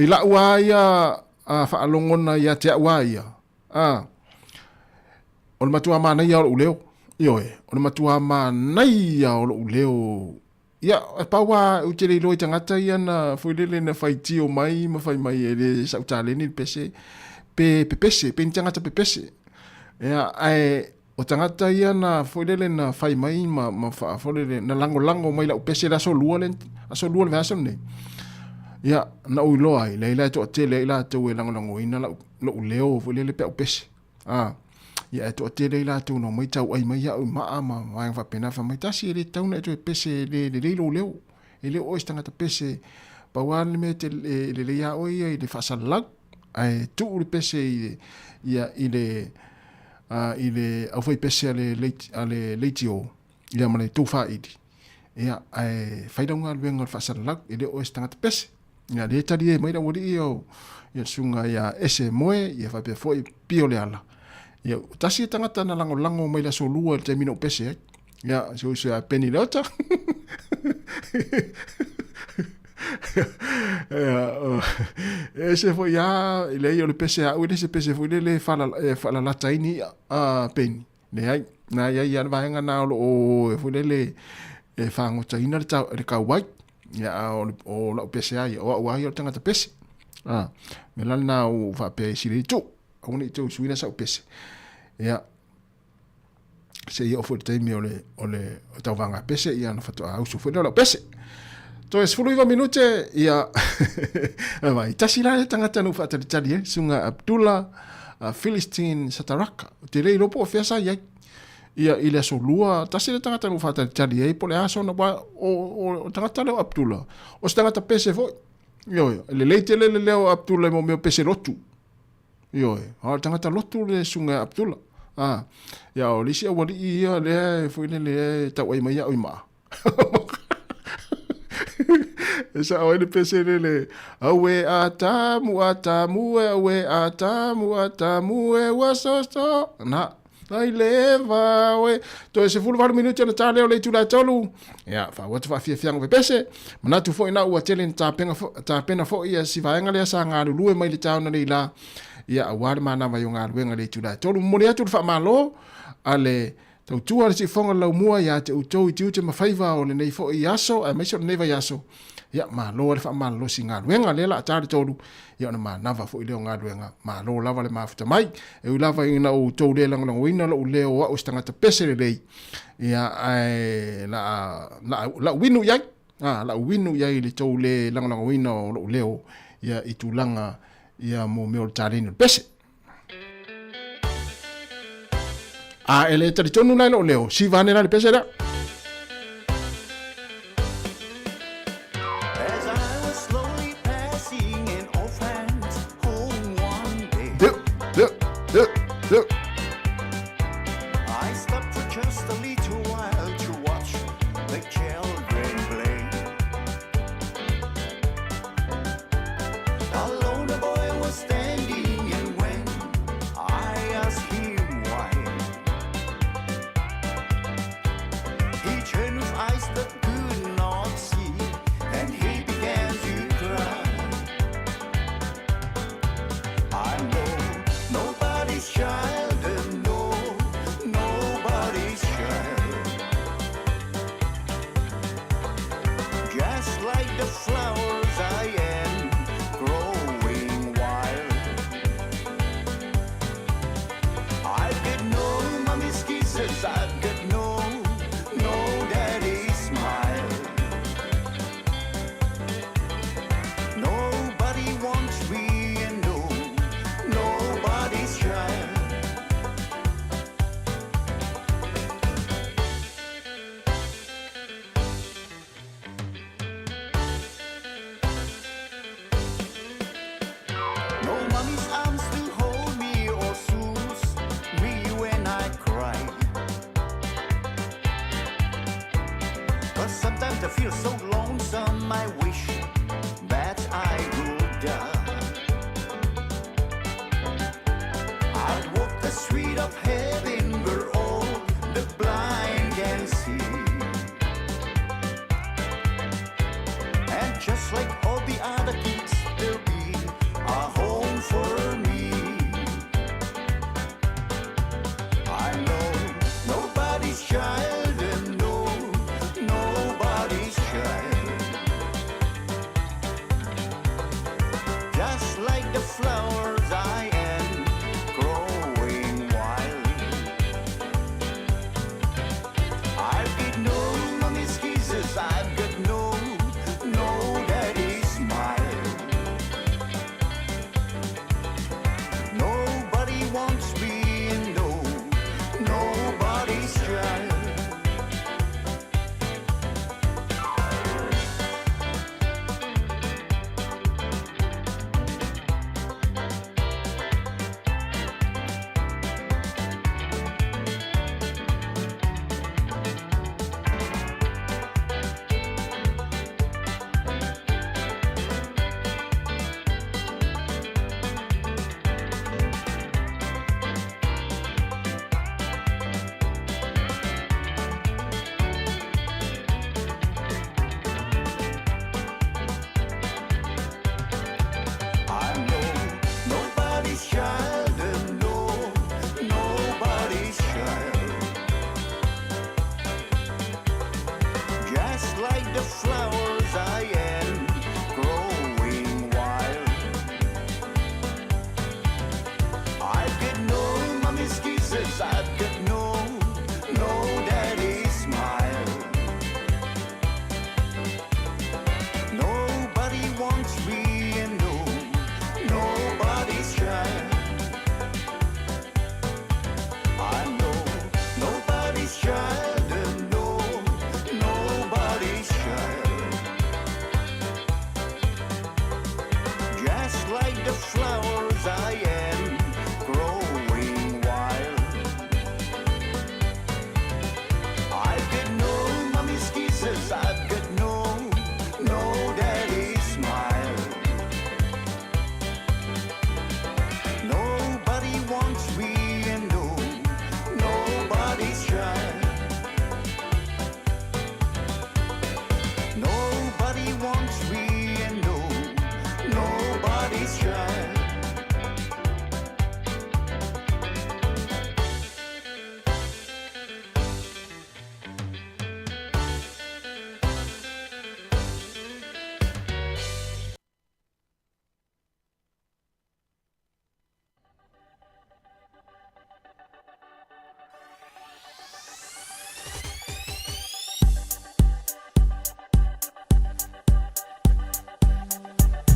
i la'u a ia a faalogona ia te a'u a ia, a, o le matua manaia o lo'u leo, ioe, o le matua manaia o lo'u leo. Ia, e pau lava, ou te le iloa i tagata ia na foi lele na faitio mai ma fai mai e le sa'u taleni le pese, pe pepese, pe ni tagata pepese. Ia, ae o tagata ia na foi lele na fai mai ma, ma faa, foi lele, na lagolago mai la'u pese i le aso lua le, aso lua o le vaiaso lenei. Ia, na ou iloa ai, leai la e toatele ai latou e lagolagoina la'u, lo'u leo foi lele pe a ou pese. A, ia e toatele ai latou na omai tauai mai au i maa ma vaega faapena, fai mai, Tasi e le tatau ona e toe pese e le lelei lou leo, e le o oe se tagata pese, pau lava le mea e te e lelei ia oe ia i le faasalalau, ae tuu le pese i le, ia, i le, a, i le aufaipese a le, a le leitio, ia ma le tou faili, ia, ae fai lau galuega o le faasalalau, e le o oe se tagata pese. Ia, lea e talie mai le aualii ia o ia le susuga ia Ese Moe, ia faapea foi Pio Leala. Ia, tasi e tagata na lagolago mai le aso lua i le taimi na ou pese ai. Ia, si uso ia Penny Leota. Ia, ese foi a, leai o le pese a au, e le se pese foi lele e faalalata ai ni i'a, a Penny. Leai, na i ai lava le vaega na o lo o e foi lele e fagotaina le, tau, le kauai. Ia, a o, o lau pese a ia, o au a ia o le tagata pese. A, me la lena o faapea e sili tuu, aua ne i tou suina sau pese. Ia, se i oo foi le taimi o le, o le o tauvaga pese, ia na faatoa usu foi lea o lau pese. Toe 19 minute, ia, vai, tasi la le tagata na ou faatalitali ai, susuga Abdullah Philistine Sataraka. Ou te le iloa po o fea sa i ai. Ia, i le aso lua, tasi le tagata na ou faatalitali ai, po o le a sona, aua o, o, o le tagata lea o Abdullah, o se tagata pese foi. Ioe, e lelei tele le leo o Abdullah i mea o pese lotu. Ioe, a o le tagata lotu le susuga ia Abdullah. A, ia, o le isi aualii ia lea e foi lele e tauai mai au i maa. E sao ai le pese lele, Aue a tamu a tamu e, aue a tamu a tamu e, ua soso. Na. Ai leva oe. Toe 18 minute ona ta lea o le itula e 3. Ia, faaauau atu faafiafiaga o pepese. Manatu foi na ua tele ina tapena, tapena foi ia si vaega lea sa galulue mai le taona nei la. Ia, aua le manava i o galuega i le itula e 3. Momoli atu le faamalo a le tautua a le siufofoga o le laumua ia te outou i tiute ma faiva o lenei foi aso aemaise o lenei vaiaso. Ia, malo a le faamalolosi i galuega lea la a ta le 3, ia ona manava foi lea o galuega. Malo lava le mafuta mai. E ui lava ina outou le lagolagoina lou leo o au o se tagata pese lelei, ia, ae la, la, la'u inu i ai, a, la'u inu i ai i le tou le lagolagoina o lou leo, ia, i tulaga, ia, mo mea o le taleni o le pese. A e le talitonu la i lou leo, siva ane la le pese lea. As I was slowly passing an orphan's home one day, De, de, de. I stopped for just a little while to watch the children play. Alone the boy was standing, and when I asked him why, he turned with eyes that could not see, and he began to cry. I know nobody's child, and no, nobody's child. Just like the flowers I am growing wild. I've got no mommy's kisses, I've got no daddy's smile. Nobody wants me and no, nobody's child. No mommy's arms to hold me or soothe me when I cry. But sometimes I feel so lonesome, I wish that I would die. I'd walk the street of heaven where all the blind can see. And just like all the other kids, there'll be a home for me. I know nobody's child, and no, nobody's child. Just like the flowers, I am growing wild.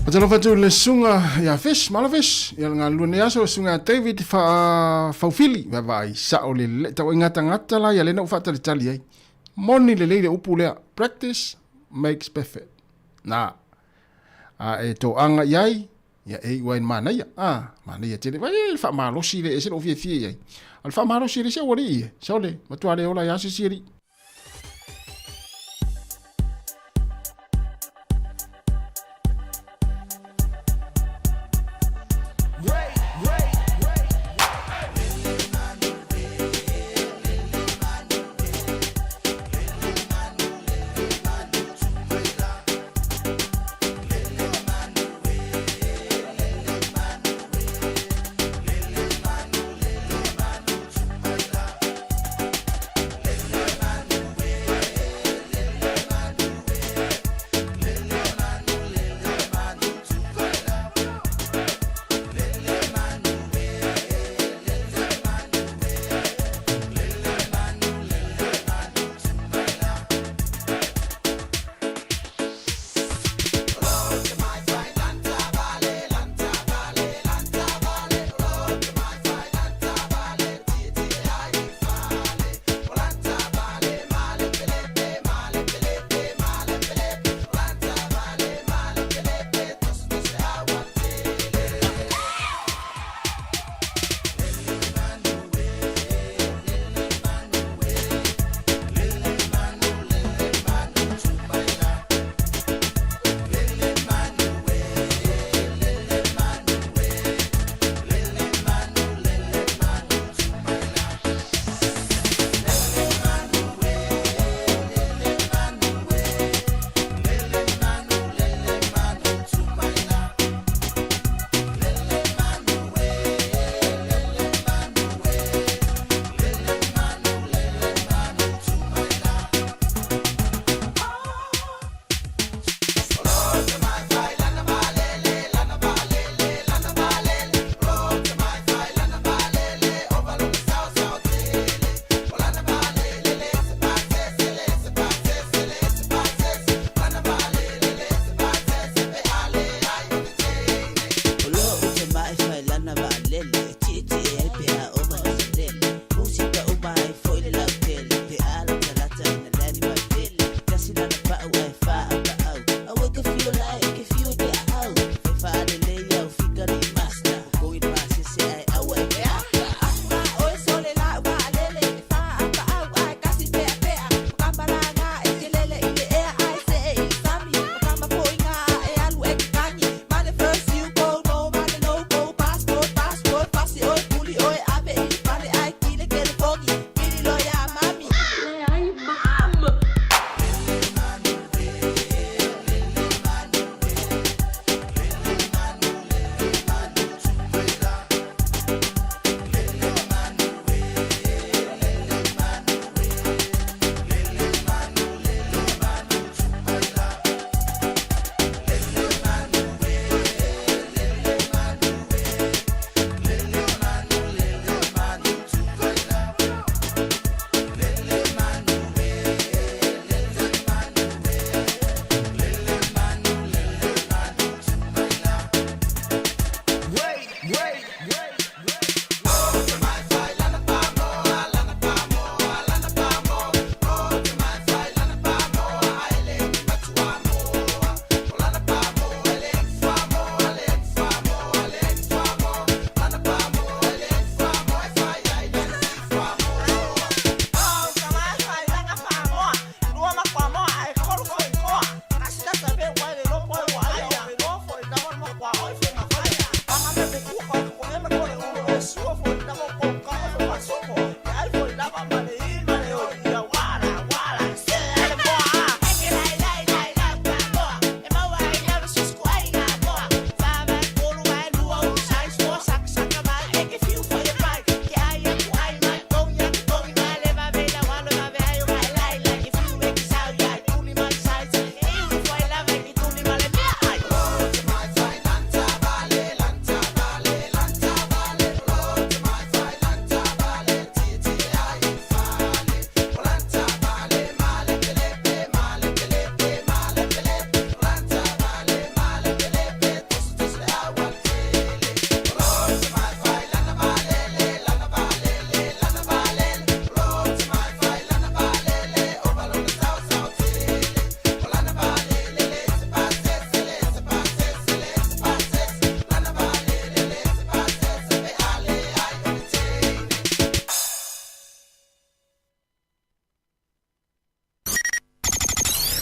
Faatalofa atu i le susuga ia Fish, malo Fish, ia le galulue nei aso, susuga ia David Faafaufili, vaavaai sao lelei, tau ai gatagata la ia lea na ou faatalitali ai. Moni lelei le upu lea, practice makes perfect. Na, a e toaga i ai, ia e iu ai i le manaia. A, manaia tele. Vai le faamalosi le ese lou fiafia i ai. A o le faamalosi e le isi aualii e, sole, matua le ola ai lava se isi alii.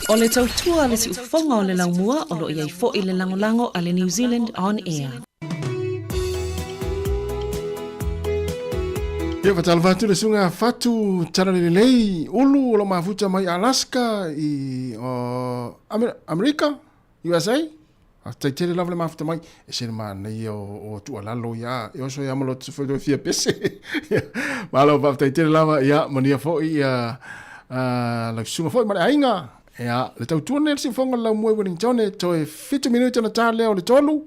O le tautua a le siufofoga o le laumua o lo o i ai foi le lagolago a le New Zealand On Air. Ia faatalofa atu le susuga Fatu Talalelei Ulu o lo mafuta mai Alaska i Amerika, USA. Faafetai tele lava le mafuta mai. E se le manaia o tuualalo ia. E oso ia ma lotu foi toe fia pese. Malo faafetai tele lava ia manuia foi ia lau susuga foi ma le aiga. Ia le tautua nei le siufofoga o le laumua i Wellington e toe 7 minute ona ta lea o le 3.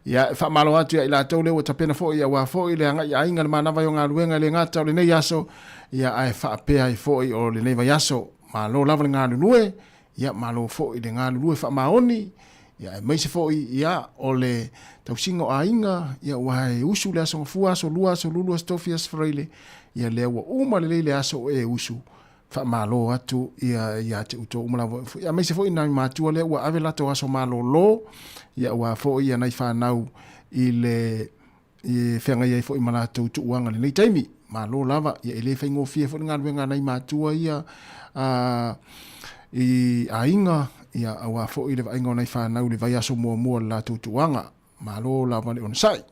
Ia e faamalo atu ia i latou lea ua tapena foi aua foi le agai i aiga le manava ai o galuega e le gata o lenei aso ia ae faapea ai foi o lenei vaiaso. Malo lava le galulue. Ia, malo foi le galulue faamaoni, ia, aemaise foi, ia, o le tausiga o aiga, ia, aua e usu le Aso Gafua, Aso Lua, Aso Lulu, Aso Tofi, Aso Faraile, ia, lea ua uma lelei le aso o e usu, faamalo atu, ia, ia te outou uma lava, ia, aemaise foi nai matua lea ua ave latou aso malolo, ia, aua foi, ia, nai fanau i le, e feagai ai foi ma latou tuuaga i lenei taimi. Malo lava, ia e le faigofie foi le galuega a nai matua ia a, i aiga, ia aua foi le vaaiga o nai fanau i le vaiaso muamua o le latou tuuaga. Malo lava le onosai.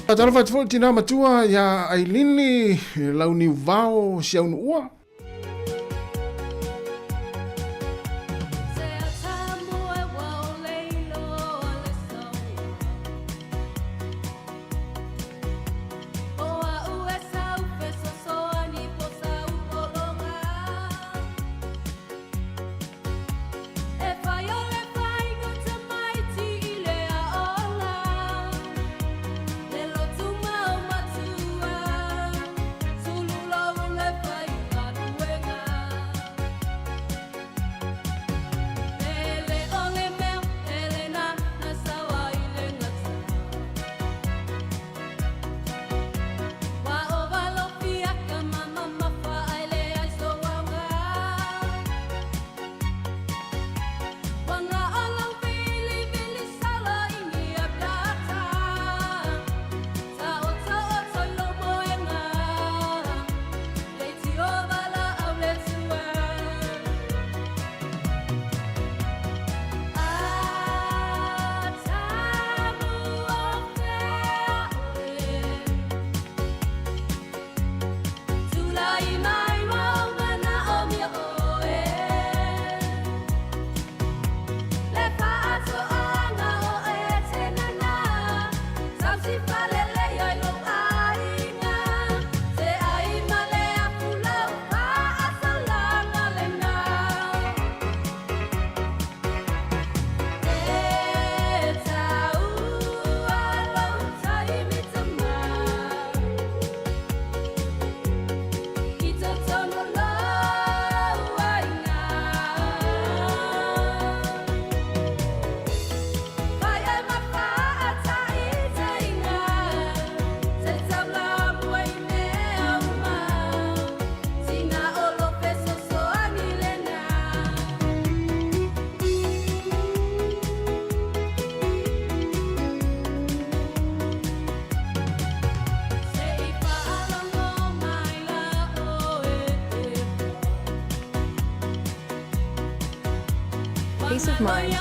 Faatalofa atu foi i le tina matua ia Ailini Launiuvao Siaunuua. Peace of mind.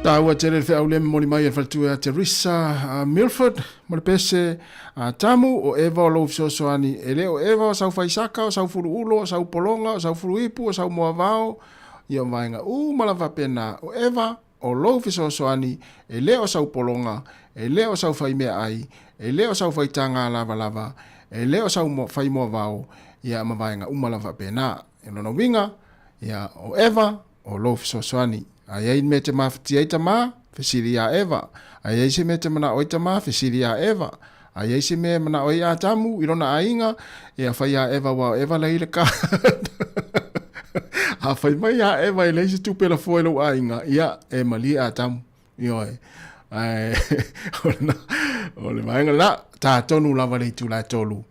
Taua tele le feau le momoli mai e le faletua ia Teresa Milford ma le pese a Tamu o Eva o lou fesoasoani e le o Eva o sau faisaka o sau fuluulo o sau pologa o sau fuluipu o sau moavao ia o vaega uma lava faapena o Eva o lou fesoasoani e le o sau pologa e le o sau faimeaai e le o sau faitaga lavalava e le o sau fai moavao ia ma vaega uma lava faapena. O lona uiga ia o Eva o lou fesoasoani. A i ai le mea e te mafatia ai tamā, fesili iā Eva. A i ai se mea e te manao ai tamā, fesili iā Eva. A i ai se mea e manao ai Atamu i lona aiga, ia fai iā Eva aua o Eva la e i le ka. A fai mai iā Eva e leai se tupe lafoa i lou aiga, ia e malie Atamu. Ioe. Ae, o lena, o le vaega lena, tatonu lava le itula e tolu.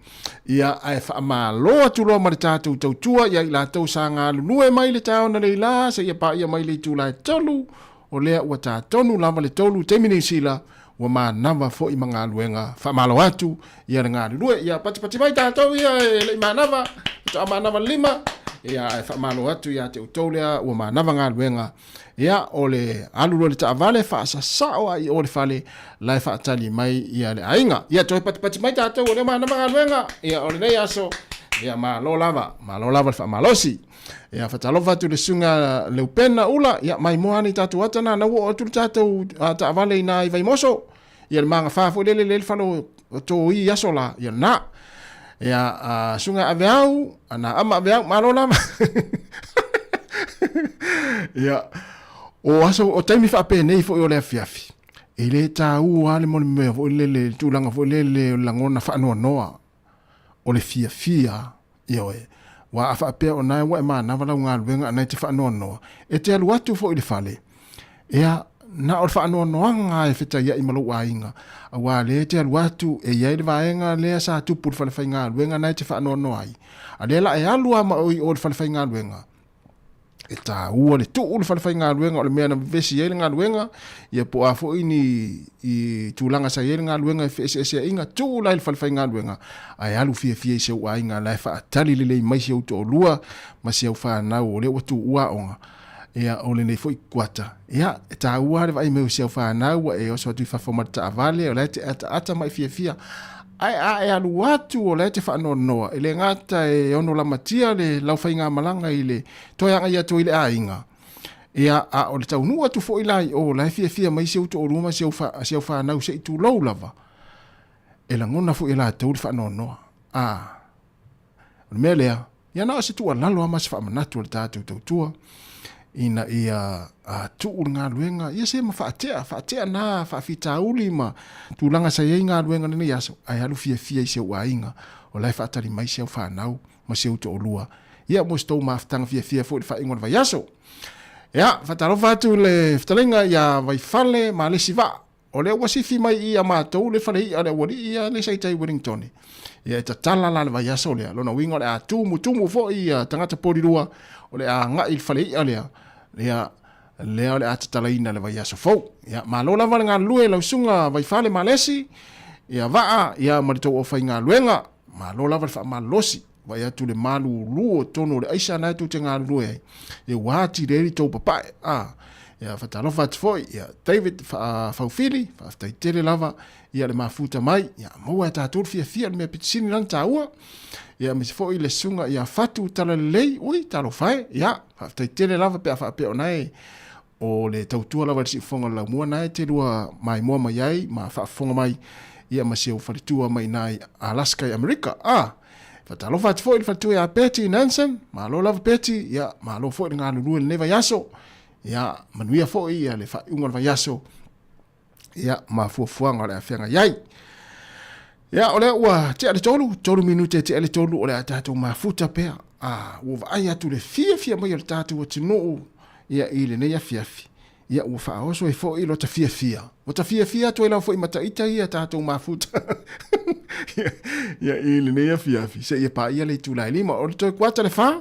Ia, ae faamalo atu loa ma le tatou tautua ia i latou sa galulue mai le taeao analeila seia paia mai le itula e tolu, o lea ua tatonu lava le tolu taimi Niu Sila, ua manava foi ma galuega. Faamalo atu ia le galulue. Ia patipati mai tatou ia e le i manava, faatoa manava le lima. Ia, ae faamalo atu ia te outou lea ua manava galuega. Ia, o le alu loa i le taavale, faasasao lava i o i le fale, la e faatali mai ia le aiga. Ia, toe patipati mai tatou, o lea ua manava galuega. Ia, o lenei aso, ia, malo lava, malo lava le faamalosi. Ia, faatalofa atu i le susuga Leupena Ula, ia, maimoa ane i tatou ata na, na ua oo atu le tatou taavale i ina i Vaimoso. Ia, le magafa foi lele le fale o Toi i aso la, ia, lena. Ia, susuga Aveau, na ama Aveau, malo lava. Ia, o aso, o taimi faapenei foi o le afiafi, e le taua lava le mea mea foi lele, le tulaga foi lele o le lagona faanoanoa, o le fiafia, ioe. Aua a faapea o na ua e manava lau galuega a na e te faanoanoa, e te alu atu foi i le fale, ia, na o le faanoanoaga lava e fetaiai ma lou aiga, aua o lea e te alu atu e i ai le vaega lea sa tupu i le falefaigaluega na e te faanoanoa ai, a o lea la e alu lava ma oe i o i le falefaigaluega, e taua le tuu le falefaigaluega o le mea na vevesi ai le galuega, ia po o a foi ni i tulaga sa i ai le galuega e feeseeseaiga, tuu la i le falefaigaluega, ae alu fiafia i si ou aiga la e faatali lelei mai si ou toalua ma si au fanau o lea ua tuua aoga. Ia, o lenei foi kuata, ia, e taua lava le vaai mai o si au fanau ua e oso atu i fafo ma le taavale, o la e te ataata ma e fiafia. Ae a e alu atu o la e te faanoanoa, e le gata e ono lamatia le lau faigamalaga i le toe agai atu ai i le aiga, ia, a o le taunuu atu foi la i o, o la e fiafia mai si ou toalua ma si au fanau se i tulou lava, e lagona foi e latou le faanoanoa. A, o le mea lea, Ia na o se tuualalo lava ma se faamanatu a le tatou tautua ina ia tuu le galuega, ia se ma faatea, faatea na faafitauli ma tulaga sa i ai galuega lenei aso, ae alu fiafia i si ou aiga, o la e faatali mai si au fanau ma si ou toalua. Ia mo se tou mafutaga fiafia foi i le faaiuga o le vaiaso. Ia, faatalofa atu i le fetalaiga ia Vaifale Malesi Vaa. O lea ua sifi mai i a matou le fale i'a le aualii ia le sa i tai Wellington. Ia e tatala la le vaiaso lea. Lona uiga o le a tumutumu foi ia tagata polilua o le a agai i le fale i'a lea. Ia lea o le a tatalaina le vaiaso fou. Ia malo lava le galulue lau susuga Vaifale Malesi, ia Vaa, ia ma le tou aufaigaluega. Malo lava le faamalolosi. Vaai atu le malulu o totonu o le aisa na e tou te galulue ai. Ia ua atili ai le tou papae. A, ia faatalofa atu foi, ia David Faufili, faafetai tele lava, ia le mafuta mai, ia maua e tatou le fiafia le mea pito sili la ona taua. Ia aemaise foi le susuga ia Fatu Talalelei, ui, talofa e, ia, faafetai tele lava pe a faapea o na e o le tautua lava i le siufofoga o le laumua na e te lua maimoa mai ai ma faafofoga mai ia ma si ou faletua mai ina i Alaska i Amerika. A, faatalofa atu foi i le faletua ia Betty Nansen, malo lava Betty, ia malo foi le galulue i lenei vaiaso. Ia manuia foi ia le faaiuga o le vaiaso ia ma fuafuaga o le a feagai ai. Ia, o lea ua tea le tolu, tolu minute e tea le tolu, o le a tatou mafuta pea. A, ua vaai atu le fiafia mai o le tatou atunuu ia i lenei afiafi. Ia, ua faaoso ai foi lota fiafia. Ua ta fiafia atu ai lava foi ma taita ia tatou mafuta. ia, i lenei afiafi, seia paia le itula e lima. O le toe kuata le fa,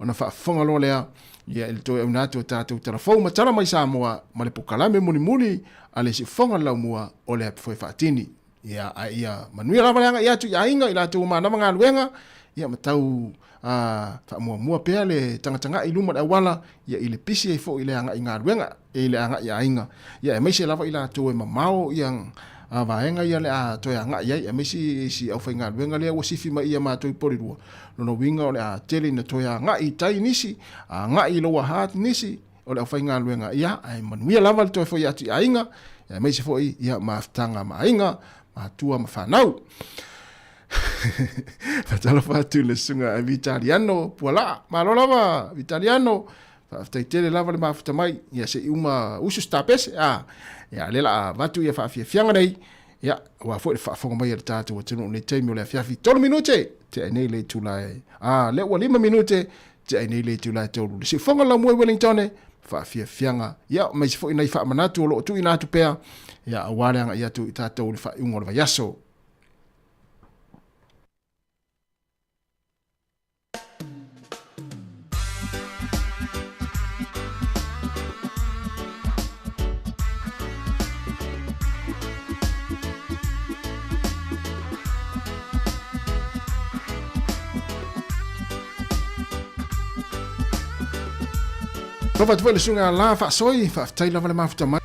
ona faafofoga loa lea Ia, i le toe auina atu o tatou tala fou ma tala mai Samoa ma le pokalame mulimuli a le Siufofoga o le Laumua o le Api Foe Faatini. Ia, a ia manuia lava le agai atu i aiga i latou ua manava galuega. ia ma tau faamuamua pea le tagatagai i luma o le auala, ia i le pisi ai foi i le agai i galuega, i le agai i aiga, ia aemaise lava i latou e mamao ia vaega ia o le a toe agai ai, aemaise isi aufaigaluega lea ua sifi mai ia matou i Porirua, lona uiga o le a tele ina toe agai i tai nisi, agai i Lower Hutt nisi o le aufaigaluega, ia ae manuia lava le toe foi atu i aiga, aemaise foi ia mafutaga ma aiga, matua ma fanau. Faatalofa atu i le susuga Vitaliano Pualaa. Malo lava Vitaliano. Faafetai tele lava le mafuta mai. Ia se i uma usu se tapese. A, ia lea la a avatu ia faafiafiaga nei. Ia, aua foi le faafofoga mai a le tatou atunuu i lenei taimi o le afiafi. 3 minute tea nei le itula e, a, lea ua 5 minute tea nei le itula e 3. Le siufofoga laumua i Wellington, faafiafiaga. Ia, aemaise foi nai faamanatu o lo o tuuina atu pea, ia, aua le agai atu i tatou i le faaiuga o le vaiaso. Alofa atu foi le susuga la faasoi, faafetai lava le mafuta mai.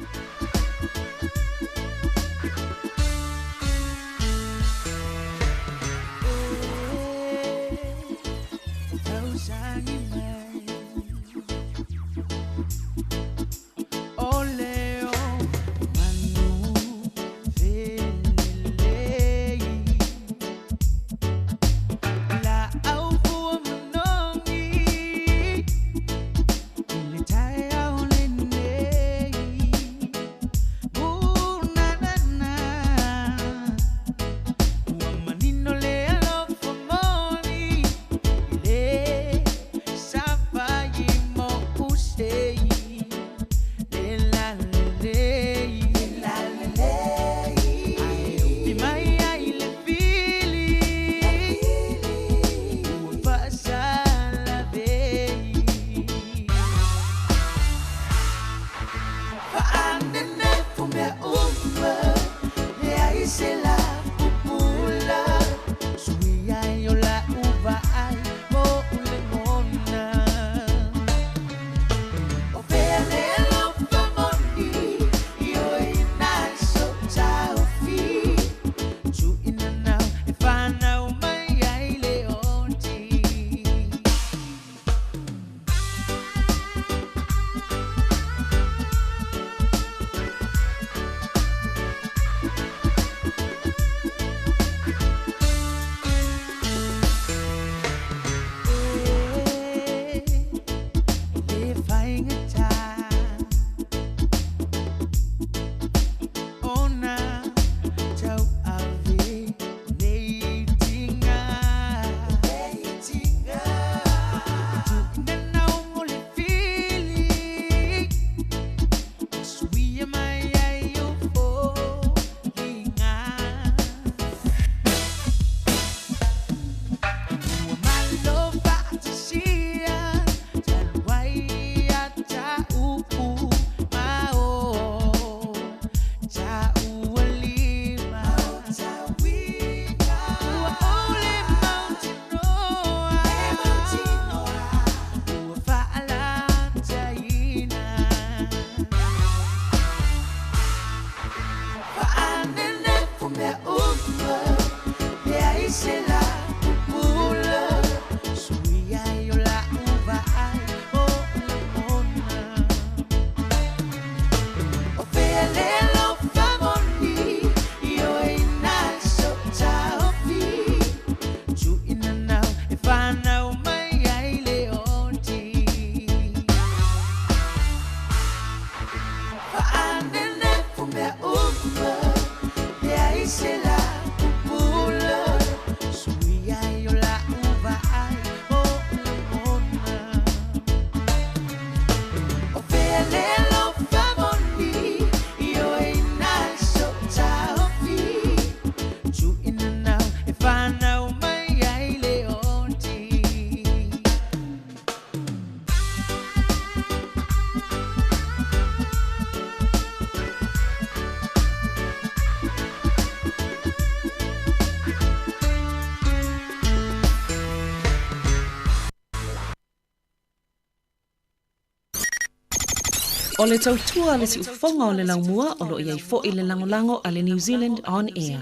O le tautua le siufofoga o le laumua o lo o i ai foi le lagolago a le New Zealand On Air.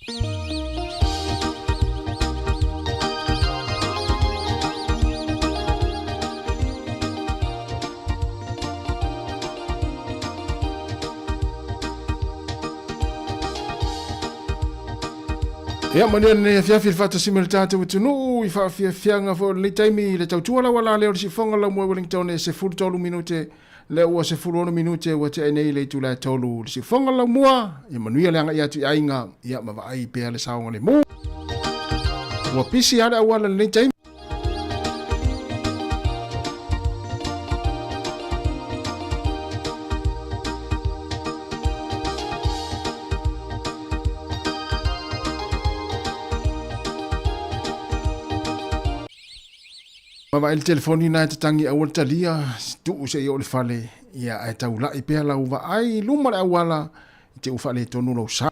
Ia, manuia lenei afiafi i le faatasi mai o le tatou atunuu i faafiafiaga foi o lenei taimi i le tautua lau ala lea o le siufofoga lau moe Wellington e 13 minute lea ua 16 minute ua tea nei le itula e 3 le siufofoga lau mua. Ia manuia le agai atu i aiga, ia ma vaai pea le saogalemu. Ua pisi lava le auala i lenei taimi. Ma vaai le telefoni na e tatangi aua le talia, tuu se i oo i le fale, ia ae taulai pea lau vaai i luma le auala i te u faaletonu lou sa.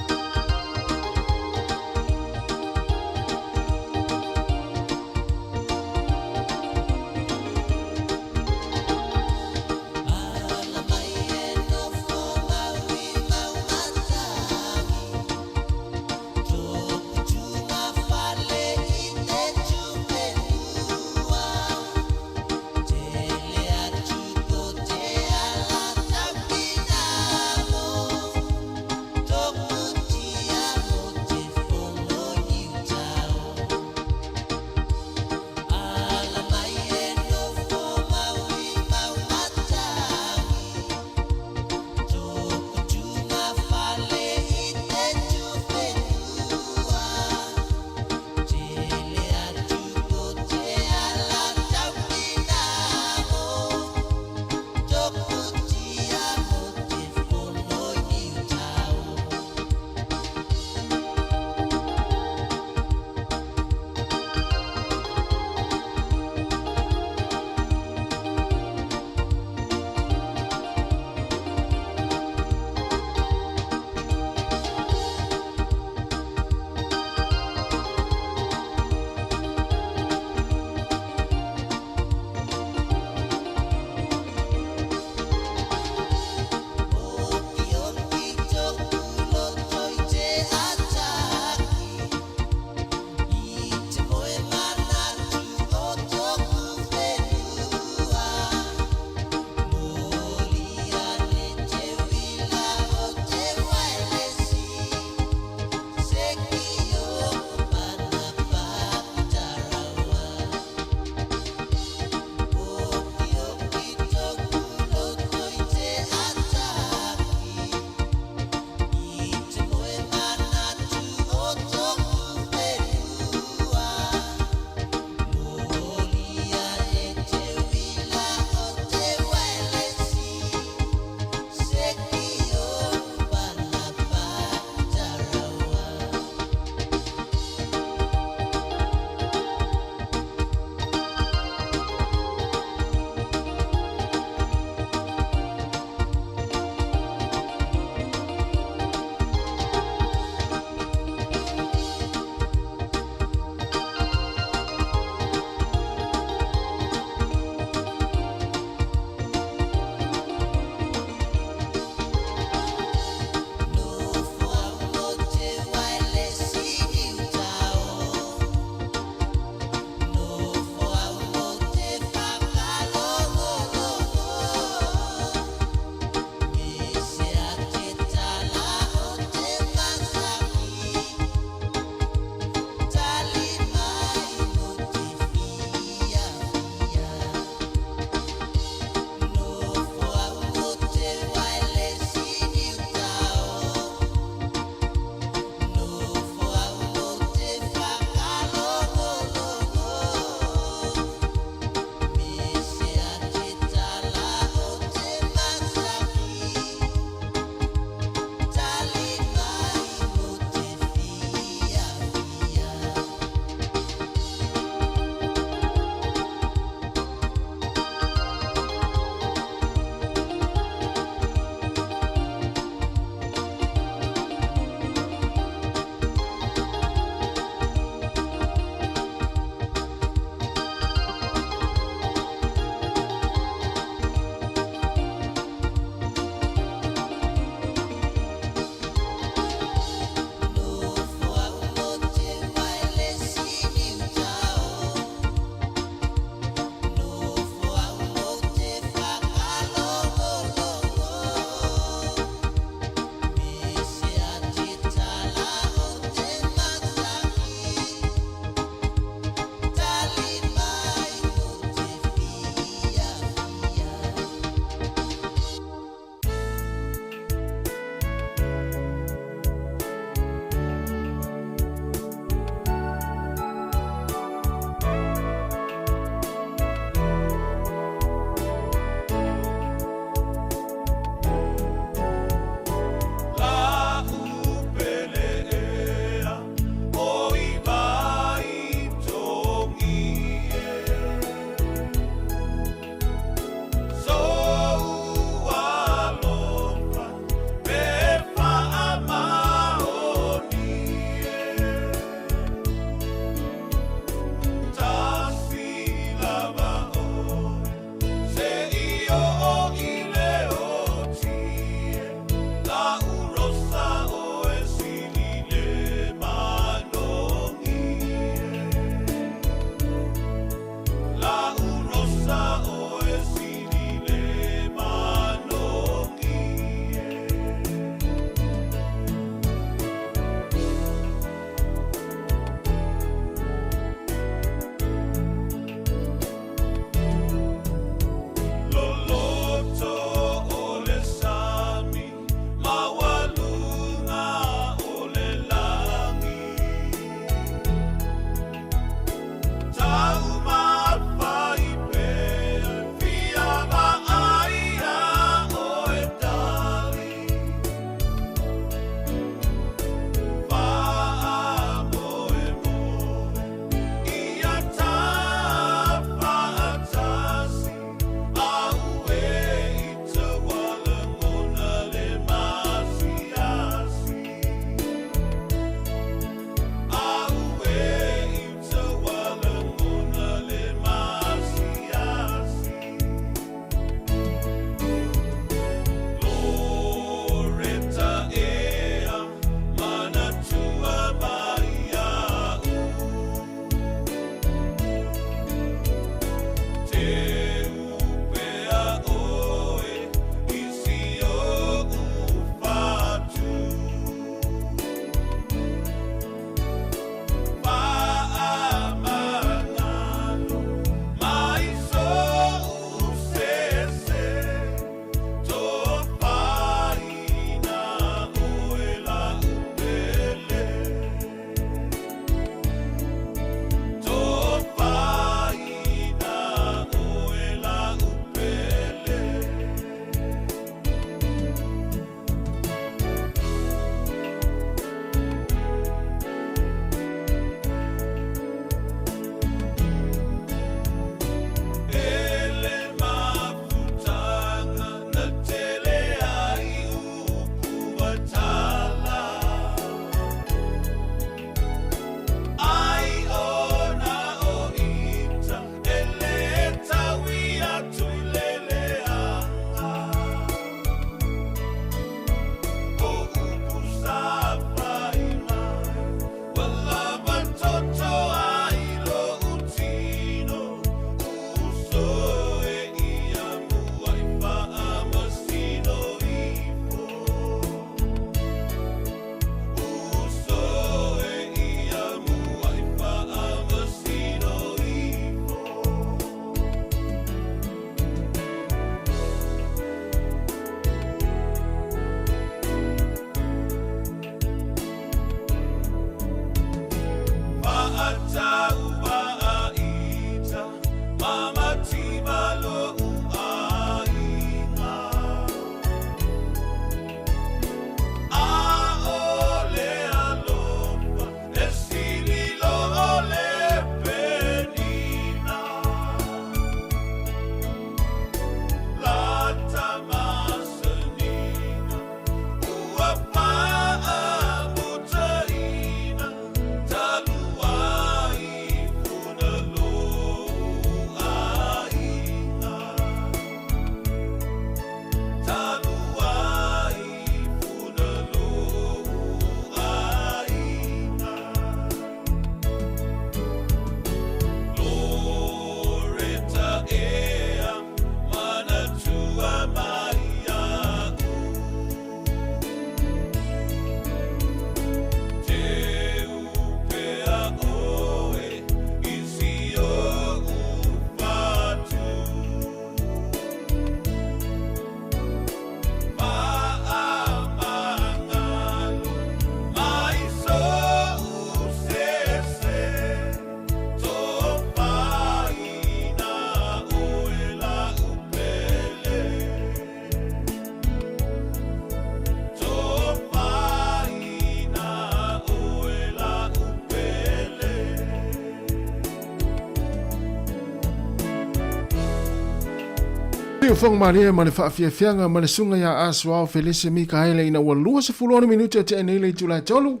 Siufofoga malie ma le faafiafiaga ma le susuga ia Asuao Felese Mikaele ina ua 26 minute tea nei le itula e tolu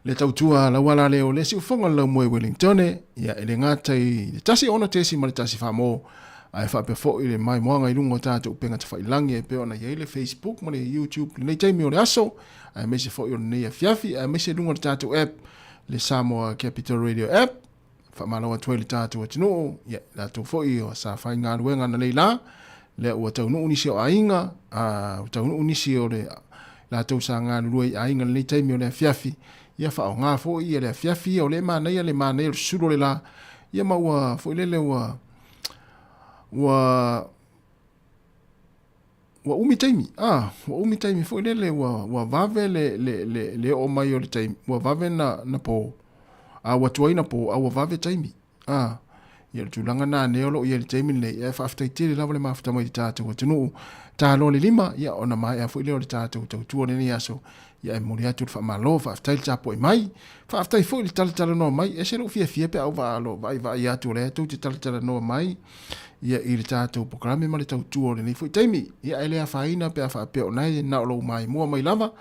le tautua lauala lea o le siufofoga o le laumua i Wellingtone, ia e le gata i le 106.1 famo ae faapea foi le maimoaga i luga o tatou upega tafailagi e pei ona i ai le Facebook ma le YouTube lenei taimi o le aso aemaise foi o lenei afiafi aemaise luga o le tatou app le Samoa Capital Radio app. Faamalo atu ai le tatou atunuu, ia latou foi o sa faigaluega ananei la, lea ua taunuu nisi o aiga, a ua taunuu nisi o le latou sa galulue i aiga lenei taimi o le afiafi, ia faaaoga foi ia le afiafi ia o lea e manaia le manaia o le susulu o le la, ia ma ua foi lele ua ua ua umi taimi, a ua umi taimi foi lele ua ua vave le le le le oo mai o le taimi, ua vave na na po, a ua tuai na po, a ua vave taimi, a ia le tulaga na nei o lo o i ai le taimi lenei, e faafetai tele lava le mafuta mai i le tatou atunuu. Taloa le lima, ia ona maea foi lea o le tatou tautua lenei aso, ia e momoli atu le faamalo, faafetai le tapuai mai, faafetai foi le talatalanoa mai, e ese lou fiafia pe a ou vaaivaai atu o lea tou te talatalanoa mai, ia i le tatou polokalame ma le tautua o lenei foi taimi. Ia ae le afaina pe a faapea o nae na o lou maimoa mai lava,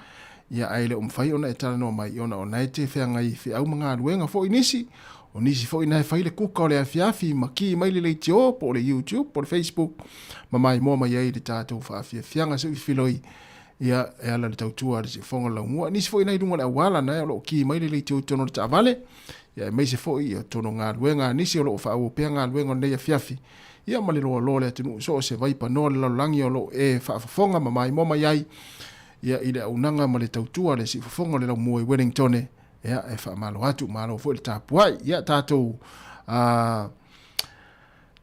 ia ae le o mafai ona e talanoa mai ona o nae te feagai i feau ma galuega foi nisi, o nisi foi nae fai le kuka o le afiafi ma ki mai le leitio po o le YouTube po o le Facebook ma maimoa mai ai i le tatou faafiafiaga se i filoi ia e ala le tautua a le siufofoga o le laumua. Nisi foi nae i luga o le auala nae o lo o ki mai le leitio i totonu o le taavale, ia aemaise foi ia totonu o galuega a nisi o lo o faaauau pea galuega o lenei afiafi, ia ma le loaloa o le atunuu so o se vaipanoa o le lalolagi o lo o e faafofoga ma maimoa mai ai ia i le auaunaga ma le tautua a le siufofoga o le laumua i Wellingtone, ia e faamalo atu, malo foi le tapuai. Ia tatou a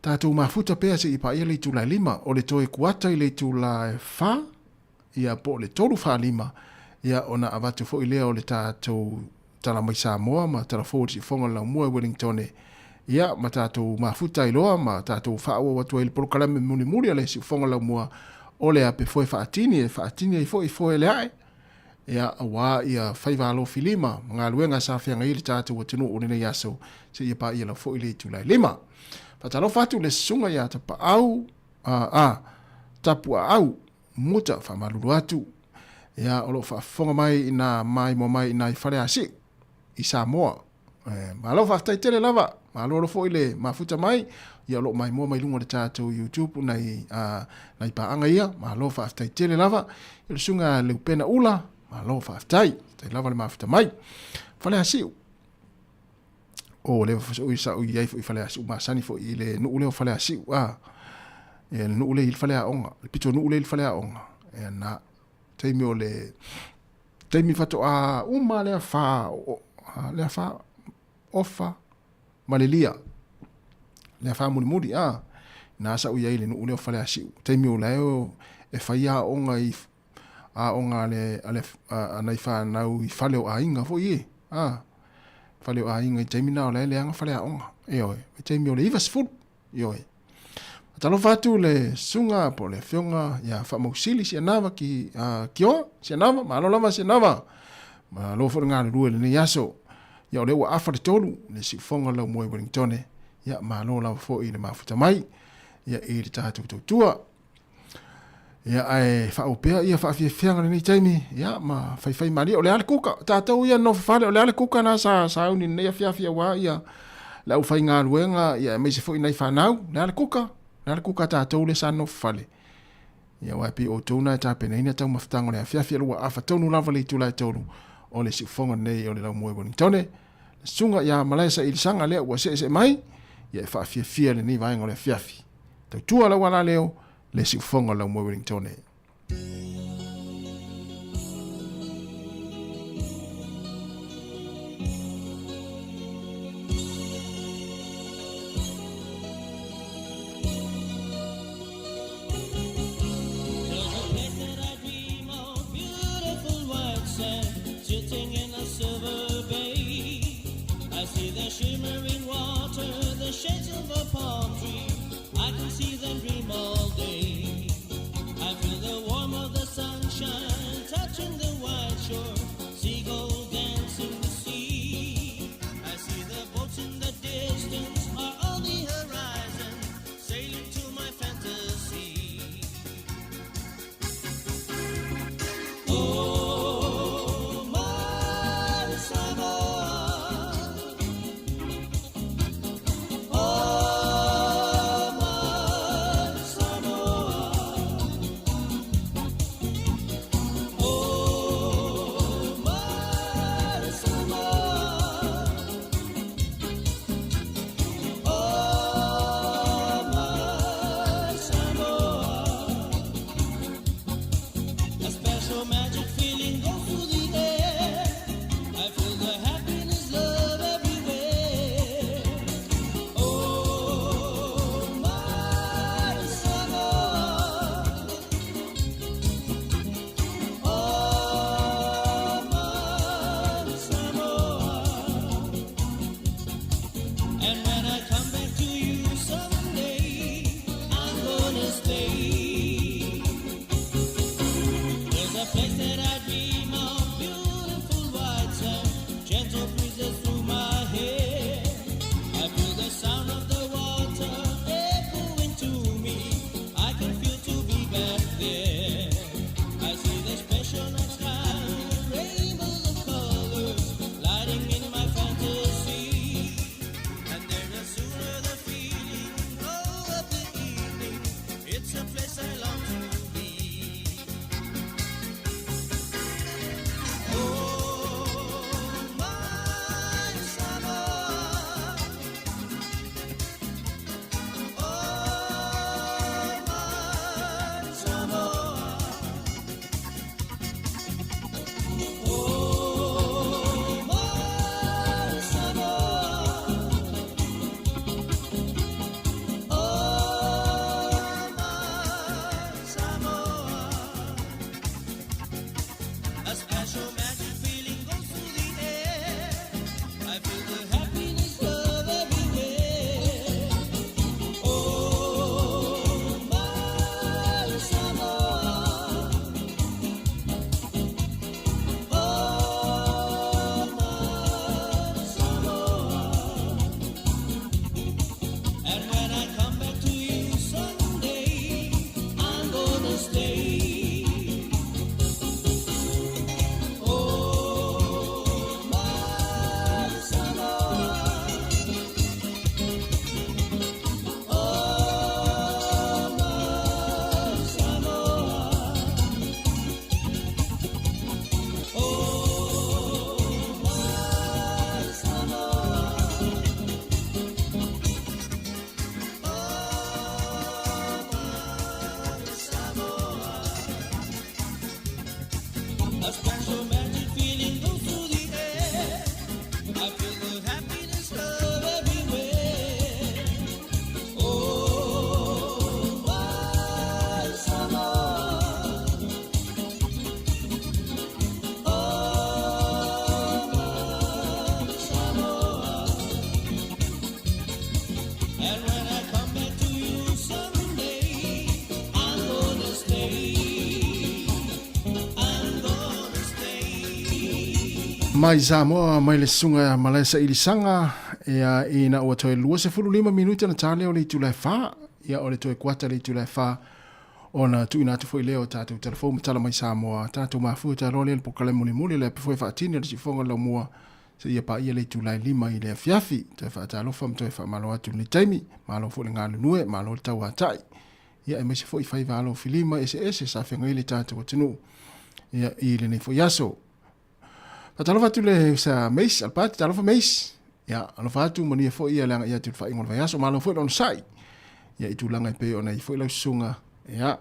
tatou mafuta pea seia paia le itula e 5, o le toe kuata i le itula e 4, ia po o le 3 45, ia ona avatu foi lea o le tatou tala mai Samoa ma tala fou o le siufofoga o le laumua i Wellingtone, ia ma tatou mafuta ai loa ma tatou faaauau atu ai le polokalame mulimuli a le siufofoga o le laumua o le ape foe faatini e faatini ai foi foe le ae, ia aua ia faiva alofi lima ma galuega sa feagai ai le tatou atunuu o lenei aso seia paia lau foi le itula e 5. Faatalofa atu le susuga ia Tapaau a, a Tapuaau Muta, faamalulu atu, ia, o lo o faafofoga mai ina maimoa mai ina i Faleasiu, i Samoa. E, malo faafetai tele lava, malolo foi le mafuta mai, ia o lo o maimoa mai luga o le tatou YouTube nai, a, nai paaga ia, malo faafetai tele lava. Ia le susuga Leupena Ula, malo faafetai, faafetai lava le mafuta mai. Faleasiu, o leva foi sa ou i ai foi i Faleasiu masani foi i le nuu lea o Faleasiu a ia le nuu lea i le faleaoga le pito nuu lea i le faleaoga ia na taimi o le taimi faatoa uma lea fa lea fa ofa ma le lia lea fa mulimuli a na sa ou i ai i le nuu lea o Faleasiu taimi o la e fai aoga i aoga a le, a le, a, a nai fanau i fale o aiga foi e, a, fale o aiga i taimi na o la e leaga fale aoga, ioe, i taimi o le 90, ioe. Talofa atu le susuga po o le afioga ia Faamausili Sianava ki, a, Kioa, Sianava, malo lava Sianava, malo foi le galulue i lenei aso. Ia o lea ua afa le tolu, le siufofoga o le laumua i Wellingtone, ia malo lava foi i le mafuta mai, ia i le tatou tautua. Ia, ae faaauau pea ia faafiafiaga lenei taimi, ia, ma faifai malie. O le a le kuka, tatou ia nofo fale, o le a le kuka na sa sauni i lenei afiafi aua ia le aufaigaluega, ia aemaise foi nai fanau, o le a le kuka, o le a le kuka a tatou lea sa nofo fale. Ia, aua e pei o outou na e tapenaina taumafataga o le afiafi, a ua afa tonu lava le itula e 3 o le siufofoga lenei o le laumua i Wellingtone. Le susuga ia Malaesa Ilisaga lea ua seesee mai, ia e faafiafia lenei vaega o le afiafi. Tautua lau alaleo, le siufofoga o le laumua i Wellingtone. Mai Samoa mai le susuga ia Malae Sailisaga ia ina ua toe 25 minute ona ta lea o le itula e 4 ia o le toe kuata le itula e 4 ona tuuina atu foi lea o tatou telefou ma tala mai Samoa tatou mafua taloa lea le polokalame mulimuli le api foi faatini o le siufofoga o le laumua seia paia le itula e 5 i le afiafi. Toe faatalofa ma toe faamalo atu i lenei taimi. Malo foi le galulue, malo le tauatai. Ia aemaise foi faiva alo filima eseese sa feagai le tatou atunuu ia i lenei foi aso. Faatalofa atu le sa Mace, Alapati, talofa Mace. Ia, alofa atu manuia foi ia le agai atu i le faaiuga o le vaiaso. Malo foi le onosai. Ia i tulaga e pei ona i foi lau susuga. Ia,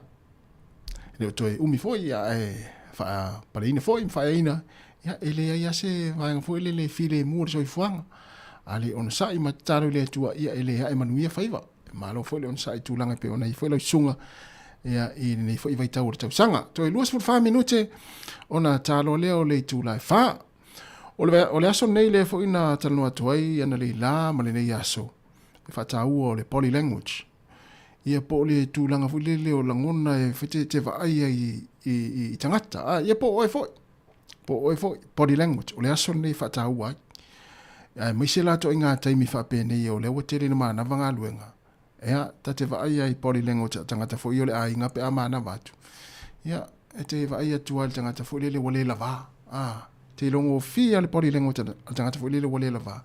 e le o toe umi foi ia ae faapaleina foi ma faaeaina. Ia, e leai lava se vaega foi lele e filemu o le soifuaga. A le onosai ma tatalo i le Atua, ia e le ae manuia faiva. Malo foi le onosai i tulaga e pei ona i foi lau susuga ia, i lenei foi vaitau o le tausaga. Toe 24 minute ona taloa lea o le itula e 4. O le, o le aso lenei lea foi na talanoa atu ai analeila ma lenei aso, e faataua o le body language. Ia po o le tulaga foi lele o lagona e te, te vaai ai i, i, i tagata. Ah, ia po o oe foi. Po o oe foi, body language. O le aso lenei e faataua ai. Aemaise la ituaiga taimi faapenei o lea ua tele ina manava galuega, ia, ta te vaai lava i body language a tagata foi ia o le aiga pe a manava atu. Ia, e te vaai atu lava i le tagata foi lele ua le lava. A, te ilogofie lava le body language a le tagata foi lele ua le lava.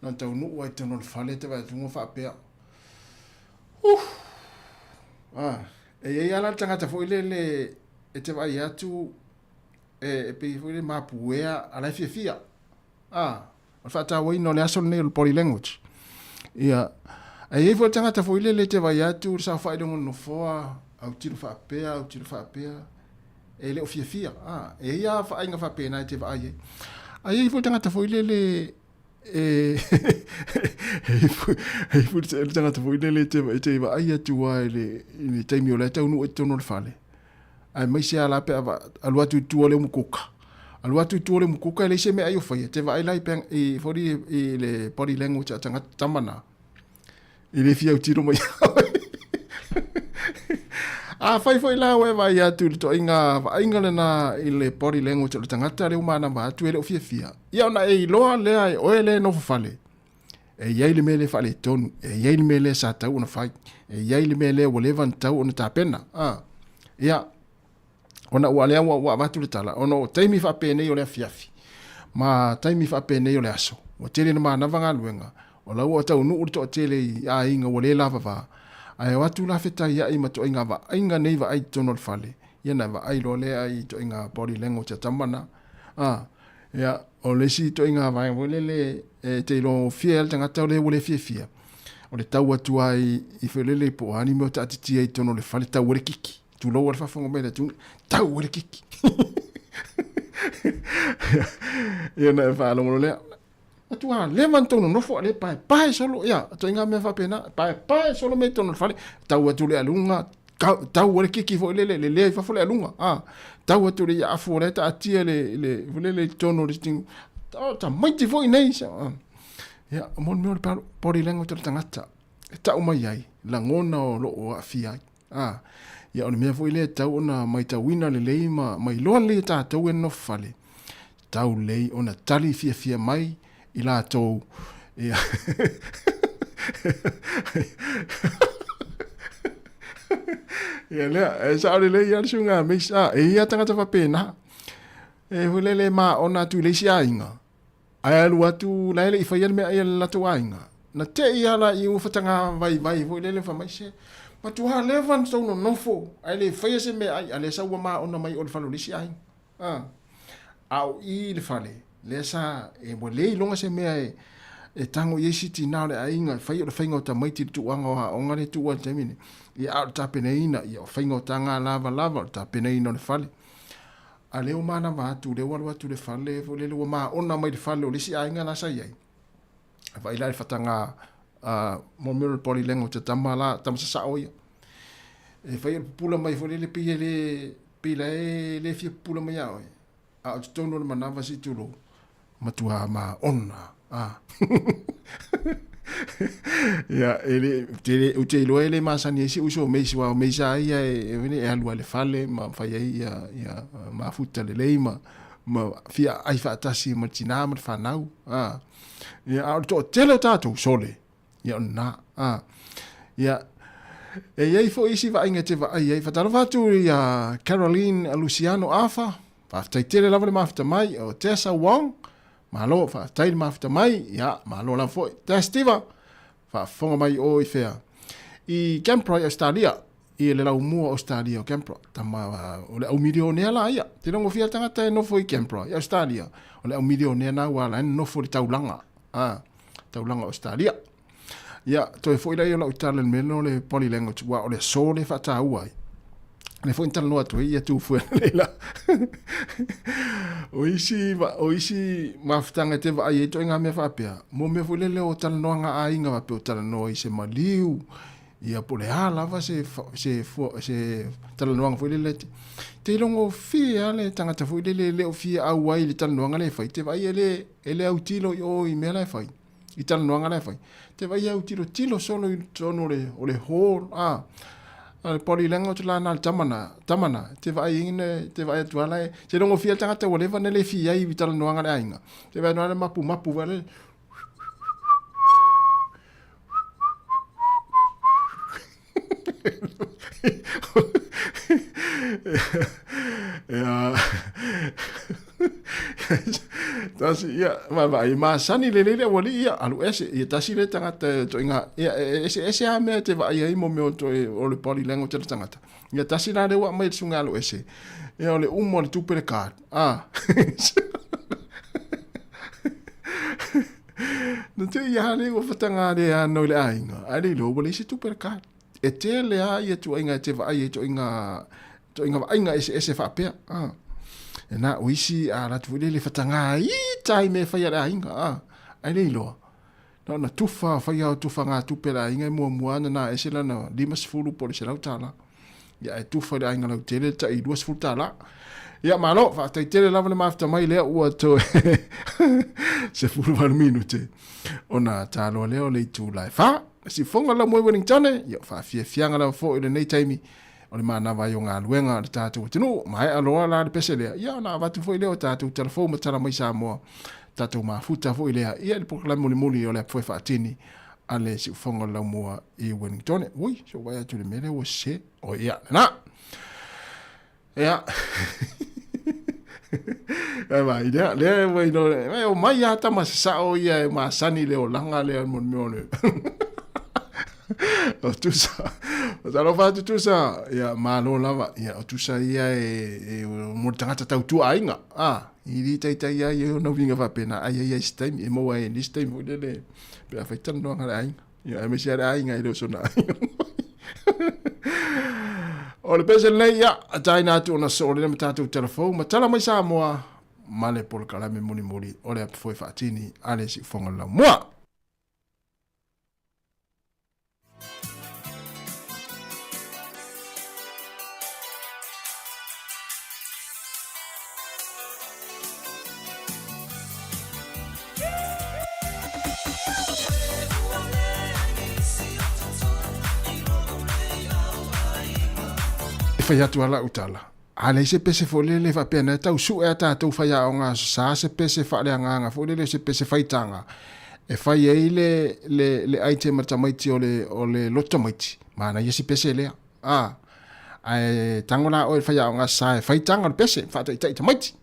Na ona taunuu lava i totonu o le fale e te vaai atu ua faapea, Huh! A, e i ai lava la le tagata foi lele e te vaai atu e pei foi le mapuea a la e fiafia. A, o le faatauaina o le aso lenei o le body language. Ia, ae i ai foi le tagata foi lele e te vaai atu le saofai i luga o le nofoa, autilo faapea, autilo faapea, e le o fiafia. A, e i ai lava vaaiga faapena e te vaai ai. Ae i ai foi le tagata foi lele e e i foi le tagata foi lele e te, e te vaai atu lava i le, i le taimi o la e taunuu ai i totonu o le fale. Aemaise lava la pe a alu atu i tua o le umukuka. Alu atu i tua o le umukuka e leai se mea ai o faia. Te vaai la i, peng, i, fori, i le body language a tagata tama na. I le fia autilo mai. A fai foi la ua e vaai atu i le toaiga vaaiga lena i le body language o le tagata lea ua manava atu e le o fiafia. Ia ona e iloa lea e oe lea e nofo fale. E i ai le mea lea e faaletonu, e i ai le mea lea sa tatau ona fai, e i ai le mea lea ua leva ona tatau ona tapena. A, ia, ona ua lea ua, ua avatu le tala, ona o taimi faapenei o le afiafi, ma taimi faapenei o le aso, ua tele ina manava galuega, o la ua taunuu le toatele i aiga ua le lavava, ae o atu la fetaiai ma toaiga vaaiga nei vaai i totonu o le fale, ia na vaai loa lea i toaiga body language a tama na. A, Ia, o le isi ituaiga vaega foi lele e te iloa gofie ai le tagata o le ua le fiafia, o le tau atu lava i foi lele po o a ni mea o taatitia i totonu o le fale, tau ai le kiki. Tulou lava le faafofoga mai a le atunuu, tau ai le kiki. Ia ona e faalogo loa lea, matua leva ona tou nonofo a o lea e paepae solo, ia, ituaiga mea faapena, paepae solo mea i totonu o le fale, tau atu le aluga, tau ai le kiki foi lele, lelea i fafo le aluga, a, tau atu le afu o la e taatia le, le, foi lele i totonu o le sitting, o, tamaiti foi nei, a, ia, mo le mea o le body language o le tagata, e tau mai ai, lagona o lo o aafia ai, a, ia, o le mea foi lea e tatau ona maitauina lelei ma, ma iloa lelei e tatou e nonofo fale, tau lelei ona tali fiafia mai i latou ia ia lea e sao lelei lava le suiga meis a e ia tagata faapena e foi lele maona atu i le isi aiga ae alu atu la e le i faia le mea ai a le latou aiga na te i ala i ua fataga vaivai foi lele fa mai se matua leva na tou nonofo ae le faia se mea ai a lea sa ua maona mai o le fale o le isi aiga A, a o i i le fale, lea sa, e, ua le iloga se mea e, e tago i ai si tinā o le aiga e fai o le faiga o tamaiti i le tuuaga o aoga lea e tuua i le taimi nei. Ia, a o le tapenaina, ia, o faiga o taga lavalava, o le tapenaina o le fale. A lea ua manava atu, lea ua alu atu i le fale, foi lele ua maona mai le fale o le isi aiga la sa i ai. A vaai la i le fataga, mo mea o le body language a tama la, tama sasao ia. E fai o le pupula mai foi lele pei e le, pei la e le fia pupula mai ia oe, a o totonu o le manava se i tulou, matua maona. A. Ia, e le, te le, ou te iloa e le masani ai si uso o Meisi, aua o Meisi lava ia e, e, e alu lava i le fale ma fai ai ia, ia mafuta lelei ma. ma fia ai faatasi ma tinā ma le fanau. A. Ia, a o le toatele o tatou, sole. Ia, o lena. A. Ia, e i ai foi isi vaaiga e te vaai ai. Faatalofa atu ia Caroline Luciano Afa, faafetai tele lava le mafuta mai. O Tessa Wong, malo, faafetai le mafuta mai. Ia, malo lava foi. Tess Tiva, faafofoga mai o i fea? I Canberra i Australia. I le laumua o Australia o Canberra. Tama, o le au milionea la ia. Te rongo fia tangata e nofo i Canberra, i Australia. O le au milionea na ua ala e nofo i le taulaga. A, taulaga o Australia. Ia, toe foi lai o lau tala i le mea lena o le body language, ua o le aso lea e faataua ai. Lea foi na talanoa atu ai, ia tu fue leila. O isi, o isi mafutaga e te vaai ai ituaiga mea faapea, mo mea foi lele o talanoaga a aiga faapea o talanoa i se maliu, ia po o le a lava se, se, se talanoaga foi lele, te logofie lava le tagata foi lele e le o fia auai i le talanoaga lea e fai, te vaai e le, e le autilo i o i mea la e fai. I talanoaga la e fai. Te vaai au tilotilo solo i totonu o le, o le hall, a, a le body language la na le tama na, tama na, te vaai ina, te vaai atu ala e, te rongofia le tagata ua leva na le fia ai i talanoaga le aiga. Te vaai atu ala mapu mapu wale, Ia, tasi, ia, vaavaai, masani lelei le aualii, ia, alu ese, ia tasi le tagata e toaiga, ia, e eseese lava mea e te vaai ai mo mea o toe, o le body language a le tagata. Ia tasi la lea ua aumai e le susuga alu ese, ia o le uma o le tupe le card, a. Na te ia le ua whatanga le ano i le aiga, ai le iloa ua leai se tupe le card. E tele a ia tuaiga e te vaai ai toaiga toaiga vaaiga eseese faapea. A. E na o isi a latu foi le le whatanga i tai me whai a le aiga. A. Ai le iloa. Na ona tufa, whai ao tufa ngā tupe le aiga e muamua ana nā ese lana 50 po o le $100. Ia e tufa i le aiga lautele le tai $20. Ia malo, faafetai tele lava le mafuta mai lea ua toe 18 minute ona taloa lea o le itu la e 4. Sifoga la moe Wellington, ia faafiafiaga lava foi i lenei taimi o le manava ai o galuega a le tatou atunuu. Maea loa la le pese lea, ia ona avatu foi lea o tatou tala fou ma tala mai Samoa, tatou mafuta foi lea, ia i le polokalame mulimuli o le apu faatini a le siufoga o le laumua i Wellington. Ui, se ua vaai atu i le mea lea ua sese. O ia, lena. Ia. E mai, lea, lea ua ilo, e o mai a tama se sao ia e masani le olaga lea mo le mea o le. O tusa, o talofa atu tusa, ia malo lava, ia o tusa ia e, e mo le tagata tautua aiga, a, i li taitai ai e ona uiga faapena, ai ai ai se taimi, e maua ai e nisi taimi foi lele, pe afai talanoaga le aiga. Ia, aemaise lava le aiga e le o sona aiga. O le pese lenei, ia, taina atu ona soo lena ma tatou tala fou, ma tala mai Samoa, ma le polokalame mulimuli o le apu foe faatini a le Siufoga o le Laumua. E fai atu a lau tala, a leai se pese foi lele faapea na e tau sue a tatou faiaoga aso sa se pese faaleagaga foi lele o se pese faitaga e fai ai le, le, le item a tamaiti o le, o le loto tamaiti, manaia si pese lea. A, ae tango la oe i le faiaoga aso sa e faitaga o le pese, faataitai tamaiti.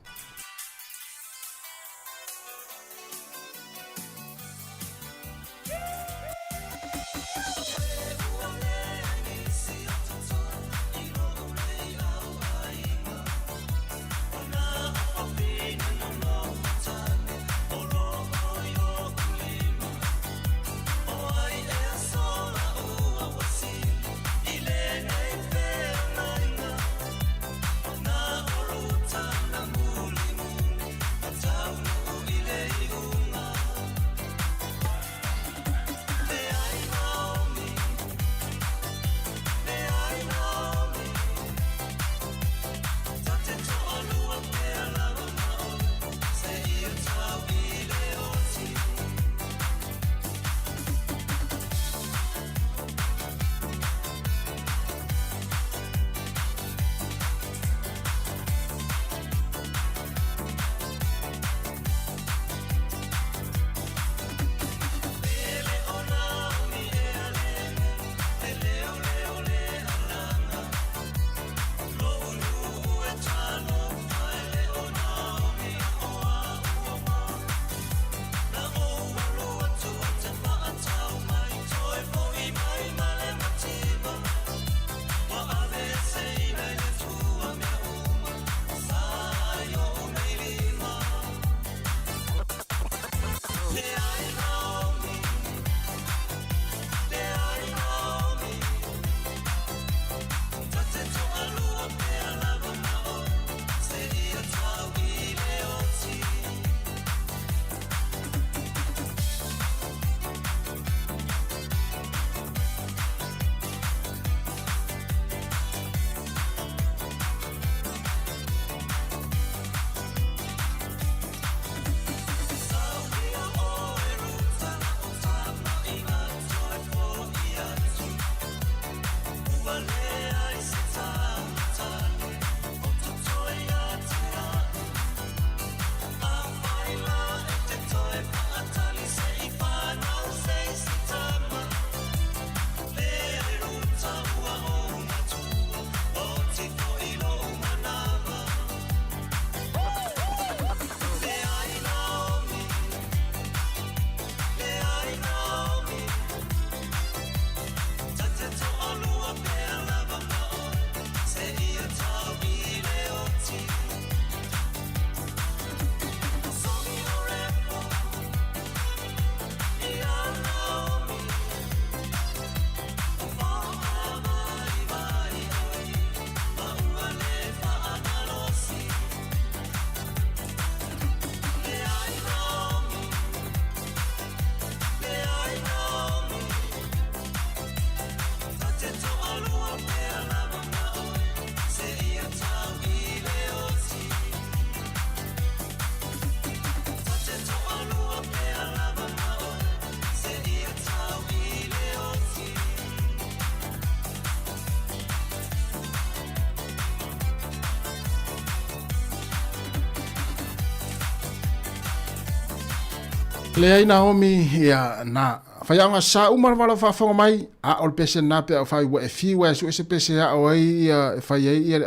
Leai Naomi, ia, na, faiaoga sa uma le vala faafofoga mai, a o le pese lena pe a fai ua e fiu e sue se pese e ao ai ia, e fai ai ia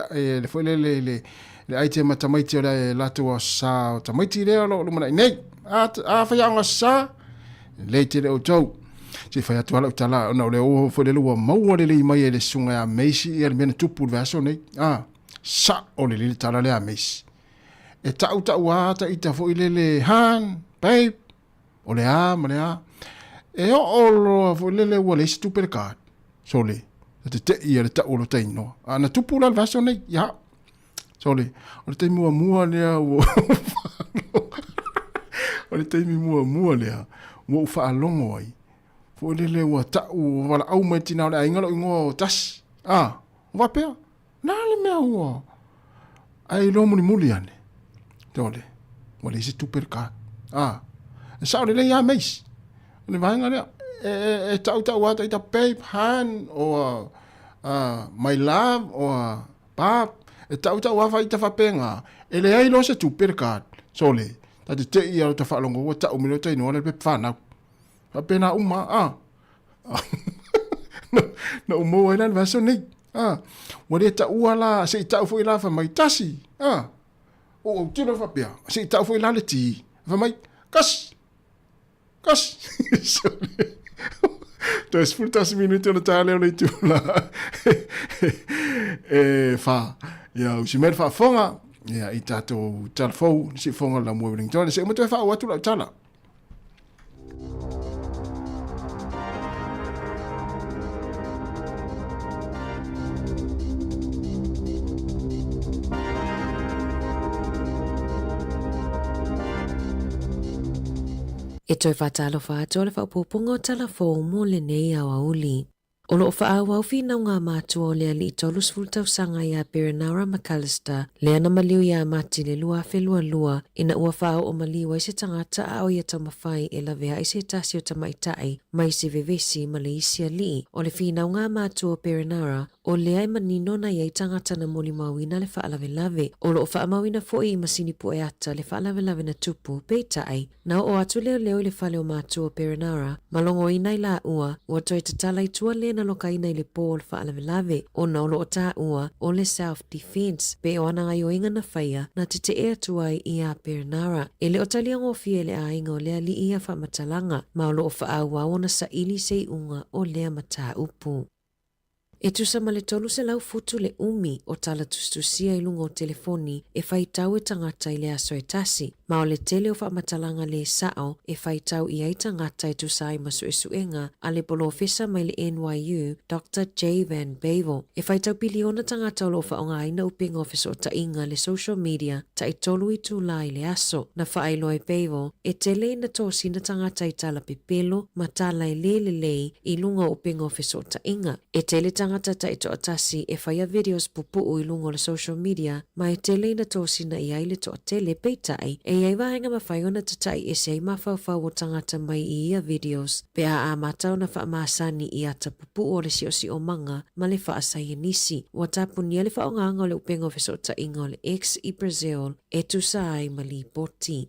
le foi le le le le item a tamaiti o le latou sa o tamaiti lea o lo o lumanai nei. A, a faiaoga sa, lelei tele outou. Se i fai atu lava lau tala, ona o le o foi lele ua maua lelei mai e le susuga ia Macy ia le mea na tupu i le vaiaso nei. A, sao lelei le tala lea a Macy. E ta'uta'u a ta ita foi lele hun, babe, o le a ma le a. E oo loa foi lele ua leai se tupe le card. Sole, na tete'i ia le ta'u o lo tainoa. A na tupu la le vaiaso nei, ia. Sole, o le taimi muamua lea ua o le taimi muamua lea ua ou faalogo ai foi lele ua ta'u ua valaau mai le tina o le aiga lou igoa o Tasi. A, ua faapea, Na le mea ua ae iloa mulimuli ane. Tole, ua leai se tupe le card. Ah, e sao lelei lava Mace. O le vaega lea, e, e, e ta'uta'u lava taita babe, hun, or my love, or bab. E ta'uta'u lava faita faapena. E leai loa se tupe le card. Sole, ta te te'i lava ta faalogo ua ta'u mai loa ta igoa lea le pepa fanau. Faapena uma, ah. Na ou maua ai la le vaiaso nei. Ah, ua le taua la, se i tau foi la fai mai, tasi, ah, ou autilo faapea, se i tau foi la le T, fai mai, kasi, kasi. Toe 11 minute ona ta lea o le itu la. E wha, ia, usi mai le faafofoga, ia, i tātou tala fou, si fofoga la mua Wellington, se uma toe whaau atu lau tala. E toe faatalofa atu o le faaopoopoga o Tala Fou mo lenei aoauli. O lo o faaauau finauga a matua o le alii 30 tausaga iā Perenara McAllister, lea na maliu iā Mati le 2022 ina ua faaoo maliu ai se tagata a o ia taumafai e laveai se tasi o tamaitai mai se vevesi ma le isi alii. O le finauga a matua o Perenara, o lea e manino na i ai tagata na molimauina le faalavelave. O lo o faamauina foi i masini pueata le faalavelave na tupu, peitai, Na oo atu leoleo i le fale o matua o Perenara, ma logoina i laua, ua toe tatala i tua le na lokaina i le pō o le faalavelave, ona o lo o taua o le self defence, pe o ana gaioiga na faia, na teteʻe atu ai iā Perenara. E le o talia gofie e le aiga o le alii ia faamatalaga, ma o lo o faaauau ona saili se iuga o lea mataupu. E tusa ma le 300 futu le umi o tala tusitusia i luga o telefoni e faitau e tagata i le aso e tasi, ma o le tele o faamatalaga lē sa'o e faitau i ai tagata e tusa ai ma suesuega a le polofesa mai le NYU, Doctor Jay Van Bavel. E faitau piliona tagata o lo o faaaogaina upega o fesootaiga le social media taitolu itulā i le aso. Na faailoa e Bavel, e tele ina tosina tagata i tala pepelo ma tala e lē lelei i luga o upega o fesootaiga. E tele tagata taitoatasi e faia videos pupu'u i luga o le social media ma e tele ina tosina i ai le toatele, peitai, e i ai vaega mafai ona tata'i ese ai mafaufau o tagata mai i ia videos pe a amata ona faamasani i ata pupu'u o le siosiomaga ma le faasaienisi. Ua tapunia le faaaogaga o le upega o fesootaiga o le X i Brazil e tusa ai ma lipoti.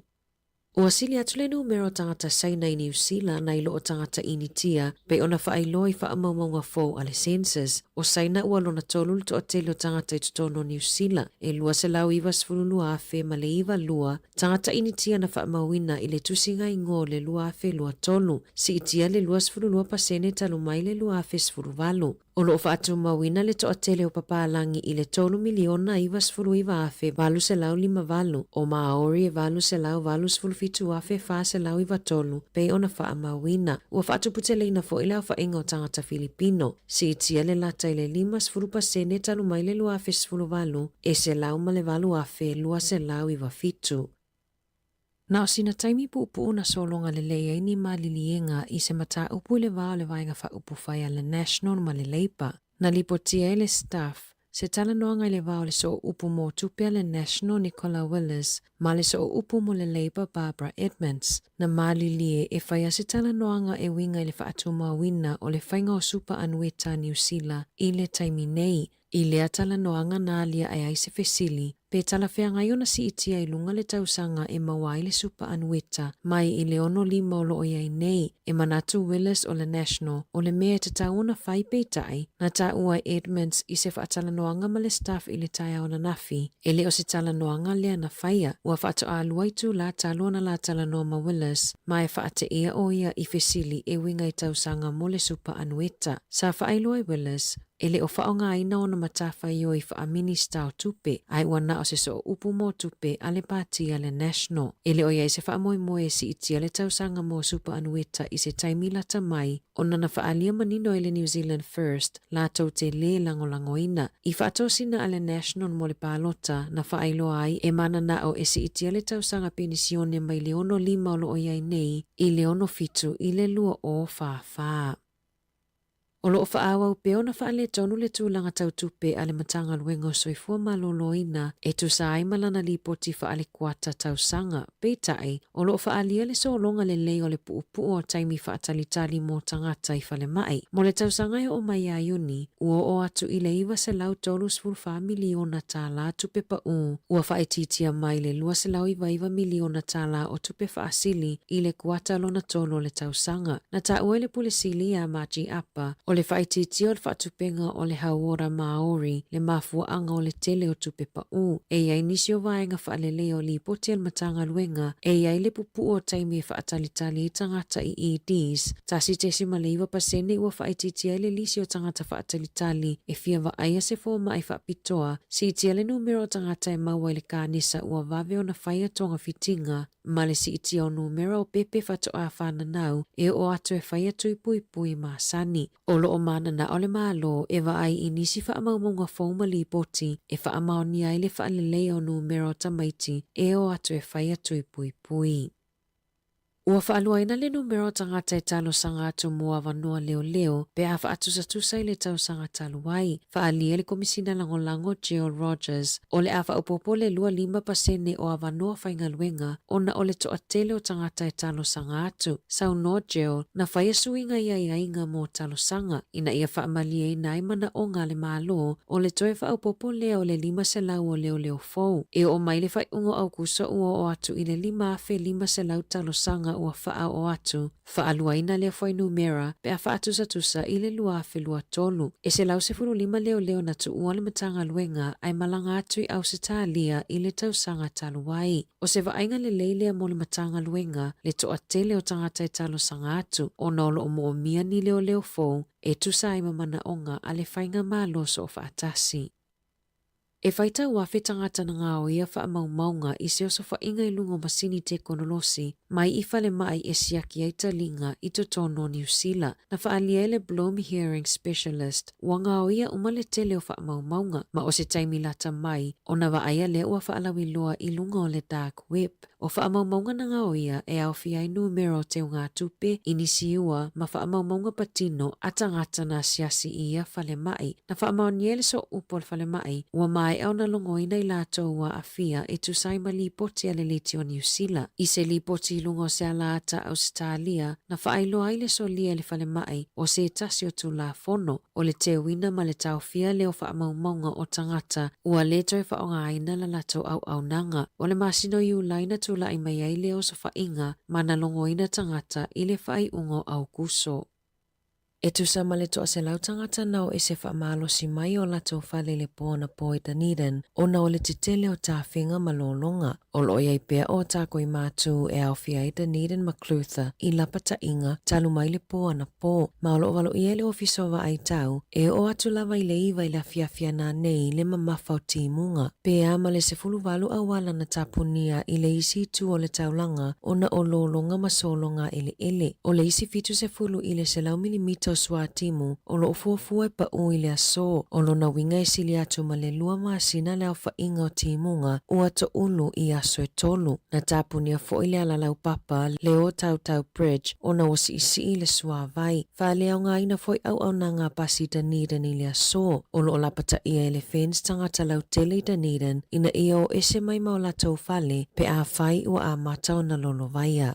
Ua sili atu le numera o tagata Saina i Niu Sila nai lo o tagata Initia, pei ona faailoa i faamaumauga fou a le Census. O Saina ua lona tolu le toatele o tagata i totonu o Niu Sila, e 292,000 ma le 92 tagata Initia na faamauina i le tusiga igoa o le 2023, siitia le 22 pasene talu mai le 2018. O lo o faatumauina le toatele o papalagi i le 3,099,858, o Māori e 887,493 pei ona faamauina. Ua faatuputeleina foi le aofaiga o tagata Filipino, siitia le lata i le 50% talu mai le 2018, e 108,297. Na o sina taimi puupuu na sologa lelei ai ni maliliega i se mataupu i le va o le Vaega Faaupufai a le National ma le Labour. Na lipotia e le Stuff se talanoaga i le va o le sooupu mo tupe a le National Nicola Willis ma le sooupu mo le Labour Barbara Edmonds. Na malilie e faia se talanoaga e uiga i le faatumauina o le faiga o supa anueta a Niu Sila i le taimi nei. I lea talanoaga na aliae ai se fesili. pe talafeagai ona siitia i luga le tausaga e maua ai le supaanueta mai i le 65 o loo i ai nei. E manatu Willis o le National o le mea e tatau ona fai peitai, na taua e Edmonds i se faatalanoaga ma le staff i le taeao ananafi, e le o se talanoaga lea na faia. Ua faatoa lua itulā talu ona la talanoa ma Willis, ma e faateia ʻo ia i fesili e uiga i tausaga mo le supaanueta. Sa faailoa e Willis, e le o faaaogaina ona matafaioi faa-Minista o Tupe, ae ua na o se sooupu mo tupe a le pāti a le National. E le o i ai se faamoemoe e siitia le tausaga mo supaanueta i se taimi lata mai, ona na faaalia manino e le New Zealand First latou te lē lagolagoina. I faatosina a le National mo le palota na faailoa ai e mananao e siitia le tausaga penisione mai le 65 o loo i ai nei i le 67 i le 2044. O loo faaauau pea ona faaletonu le tulaga tau tupe a le Matagaluega o Soifua Maloloina e tusa ai ma lana lipoti faalekuata tausaga. Peitai, o loo faaalia le sologa lelei o le puupuu o taimi faatalitali mo tagata i falemai. Mo le tausaga e oo mai ia Iuni, ua oo atu i le $934 miliona tālā tupe paū, ua faaitiitia mai le $299 miliona tālā o tupe faasili i le kuata lona tolu o le tausaga. Na taua e le Pule Sili iā Margie Apa, o le faaitiitia o le faatupeina o le Hauora Māori le mafuaaga o le tele o tupe paū. E i ai nisi o vaega faaleleia o lipoti a le Matagaluega e i ai le pupuu o taimi e faatalitali ai tagata i EDs, 1.9% ua faaitiitia ai le lisi o tagata faatalitali e fia vaaia se fomai faapitoa, siitia le numera o tagata e maua i le kanesa ua vave ona faia togafitiga ma le siitia o numera o pepe faatoa fananau e oo atu e faia tui puipui masani. O loo mananao le Malo e vaai i nisi faamaumauga fou ma lipoti e faamaonia ai le faaleleia o numera o tamaiti e o atu e faia tui puipui. Ua faaluaina le numera o tagata e talosaga atu mo avanoa leoleo pe a faatusatusa i le tausaga talu ai. Faaalia e le Komisina Lagolago Jill Rogers, o le a faaopoopo le 25% o avanoa faigaluega ona o le toatele o tagata e talosaga atu. Saunoa Jill, na faia suiga i aiaiga mo talosaga, ina ia faamalieina ai manaoga a le Malo o le toe faaopoopo lea o le 500 o leoleo fou. E oo mai le faaiuga o Aukuso ua oo atu i le 5,500 talosaga ua faaoo atu, faaluaina lea fuainumera pe a faatusatusa i le 2023. E 115 leoleo na tuua le Matagaluega ae malaga atu i Ausetalia i le tausaga talu ai. O se vaaiga lelei lea mo le Matagaluega le toatele o tagata e talosaga atu ona o loo moomia ni leoleo fou e tusa ai ma manaoga a le Faigamalo Soofaatasi. E faitau afe tagata na gaoia faamaumauga i se osofaiga i luga o masini tekonolosi mai i falemai e siaki ai taliga i totonu o Niu Sila. Na faaalia e le Bloom Hearing Specialist ua gaoia uma le tele o faamaumauga, ma o se taimi lata mai ona vaaia lea ua faalauiloa i luga o le dark web. O faamaumauga na gaoia e aofia ai numera o teugatupe, inisiua ma faamaumauga patino a tagata na asiasi i ia falemai. Na faamaonia e le sooupu o le falemai, ua maea ona logoina i latou ua aafia e tusa ai ma lipoti a le Leitio o Niu Sila. I se lipoti i luga o se alaata Ausetalia, na faailoa ai le solia e le falemai o se tasi o Tulafono o le teuina ma le taofia lea o faamaumauga o tagata ua lē toe faaaogaina la latou auaunaga. O le masina o Iulai na tula'i mai ai lea osofaiga ma na logoina tagata i le faaiuga o Aukuso. E tusa ma le 100 tagata na o ese faamalosi mai o latou fale i le po anapo i Dunedin ona o le tetele o tafiga ma lologa. O loo i ai pea o tākoi mātū e aofia ai Dunedin ma Clutha i lapataiga talu mai le po anapo. Ma o loo valoia e le Ofisa o Vaai Tau e oo atu lava i le 9 i le afiafi ananei le mamafa o timuga. Pe a ma le 18 auala na tapunia i le isi itu o le taulaga ona o lologa ma sologa eleele. O le isi 70 i le 100 milimita o suatimu o loo fuafua e paū i le aso. O lona uiga e sili atu ma le lua masina le aofaiga o timuga ua toulu i aso e tolu. Na tapunia foi le ala laupapa le Otautau Bridge ona ua siisii le suāwai. Faaleaogaina foi auaunaga a pasi i Dunedin i le aso. O loo lapataia e le FENZ tagata lautele i Dunedin ina ia o ese mai ma o latou fale pe afai ua amata ona lolovaia.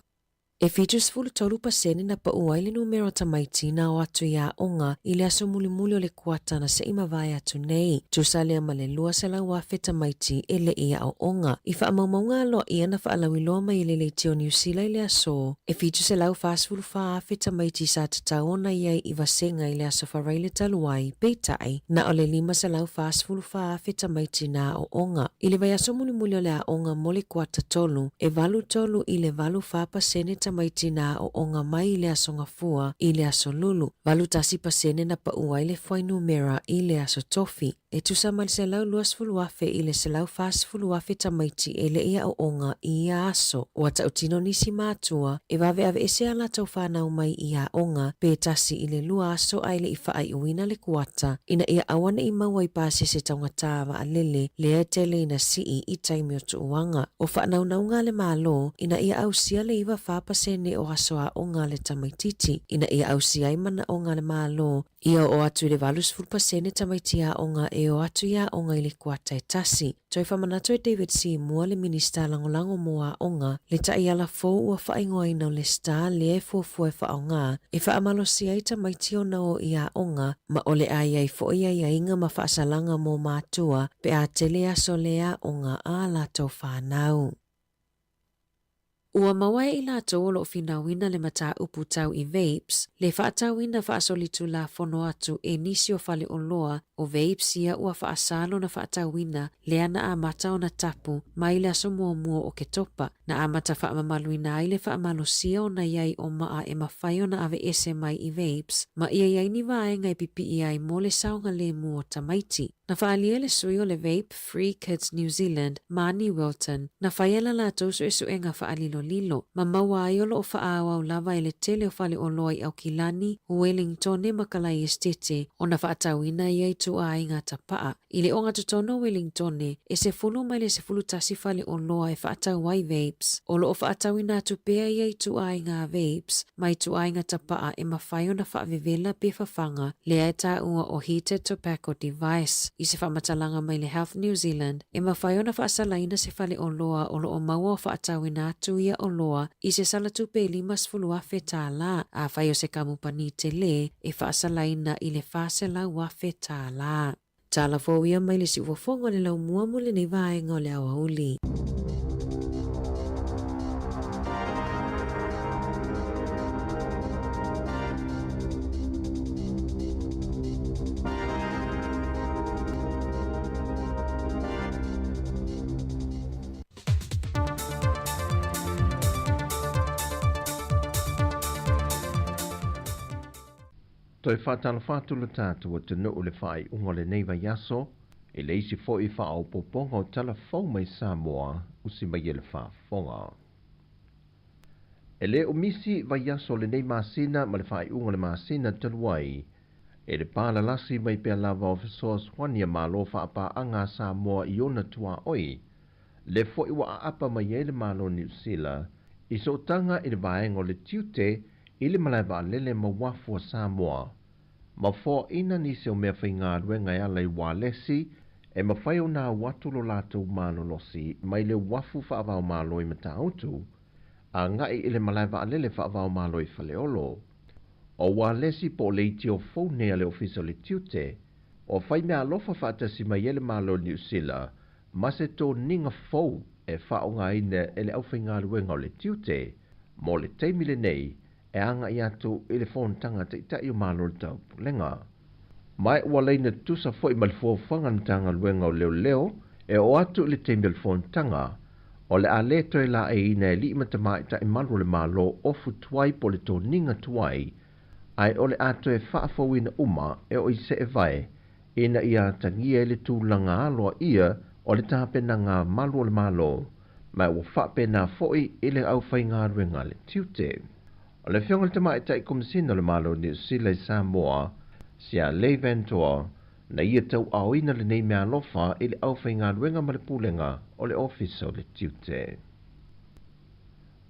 E 73% na pa'u ai le numera o tamaiti na o atu i aoga i le aso mulimuli o le kuata na se'i mavae atu nei, tusa lea ma le 200,000 tamaiti e le'i aoaoga. I faamaumauga aloaia na faalauiloa mai e le Leitio Niu Sila i le aso, e 744,000 tamaiti sa tatau ona i ai i vasega i le aso Faraile talu ai, peitai, na o le 544,000 tamaiti na aoaoga. I le vaiaso mulimuli o le aoga mo le kuata tolu, e 83 i le 84% tamaiti na aoaoga mai i le aso Gafua i le aso Lulu, 81% na pa'u ai le fuainumera i le aso Tofi. E tusa ma le 120,000 i le 140,000 tamaiti e le'i aoaoga i ia aso. Ua tautino nisi matua e vaveaveese a latou fanau mai i aoga pe tasi i le lua aso ae le'i faaiuina le kuata ina ia aua ne'i maua i pasese taugatā vaalele lea e tele ina sii i taimi o tuuaga. O faanaunauga a le Malo ina ia ausia le 94% o aso aoga a le tamaititi ina ia ausia ai manaoga a le Malo ia oo atu i le 80% tamaiti aoga e o atu i aoga i le kuata e tasi. Toe faamanatu e David Seymour le Minista Lagolago mo Aoga le taiala fou ua faaigoaina o le STAR lea e fuafua e faaaoga e faamalosia ai tamaiti ona o i aoga ma o le a i ai foi aiaiga ma faasalaga mo matua pe a tele aso le aoga a latou fanau. Ua maua e i latou o lo o finauina le mataupu tau i vapes, le faatauina faasolitulafono atu e nisi o faleoloa o vapes ia ua faasā lona faatauina lea na amata ona tapu mai le aso muamua o Oketopa, na amata faamamaluina ai le faamalosia ona i ai o maa e mafai ona aveese mai i vapes ma ia i ai ni vaega e pipii ai mo le saogalemu o tamaiti. Na faaalia le sui o le Vape Free Kids New Zealand, Marnie Wilton, na faia la latou suesuega faalilolilo, ma maua ai o lo o faaauau lava e le tele o faleoloa i Aukilani, Uelingtone ma Kalai Esitete ona faatauina ia ituaiga tapaa. I le ogatotonu o Uelingtone, e 10 mai le 11 faleoloa e faatau ai vapes. O lo o faatauina atu pea ia ituaiga vapes ma ituaiga tapaa e mafai ona faavevela pe fafaga lea e taua o heated tobacco device. I se faamatalaga mai le Health New Zealand, e mafai ona faasalaina se faleoloa o lo o maua o faatauina atu ia oloa i se sala tupe e $50,000, afai o se kamupani tele, e faasalaina i le $400,000. Tala fou ia mai le siufofoga o le laumua mo lenei vaega o le aoauli. Toe faatalofa atu lo tatou atunuu i le faaiuga o lenei vaiaso i le isi foi faaopoopoga o tala fou mai Samoa usi mai e le faafofoga. E le o misi vaiaso o lenei masina ma le faaiuga o le masina talu ai e le palalasi mai pea lava o fesoasoani a Malo faapaaga a Samoa i ona tuaoi le foi ua aapa mai ai le Malo Niu Sila i sootaga i le vaega o le tiute i le malae vaalele ma uafu a Samoa, ma foaina nisi o mea faigaluega e ala i ualesi e mafai ona au atu lo latou malolosi mai le uafu faavaomalo i Matautu agai i le malae vaalele faavaomalo i Faleolo. O ualesi po o leitio fou nei a le Ofisa o le Tiute, o fai meaalofa faatasi mai ai le Malo o Niu Sila ma se toniga fou e faaaogaina e le aufaigaluega o le tiute mo le taimi lenei e agai atu i le fonotaga a Taitai o Malo o le Taupulega. Ma ua laina tutusa foi ma le fuafuaga a le Matagaluega o Leoleo e oo atu i le taimi o le fonotaga, o le a le toe laeiina e alii ma tamaitai malu o le Malo ofu tuai po o le toniga tuai, ae o le a toe faafouina uma e oo i seevae ina ia atagia ai le tulaga aloaia o le tapenaga malu o le Malo, ma ua faapena foi i le aufaigaluega a le tiute. O le Afioga i le Tamaitai Komesina o le Malo o Niu Sila i Samoa, Sia Lei Ventoa, na ia tauaaoina lenei meaalofa i le aufaigaluega ma le pulega o le Ofisa o le Tiute.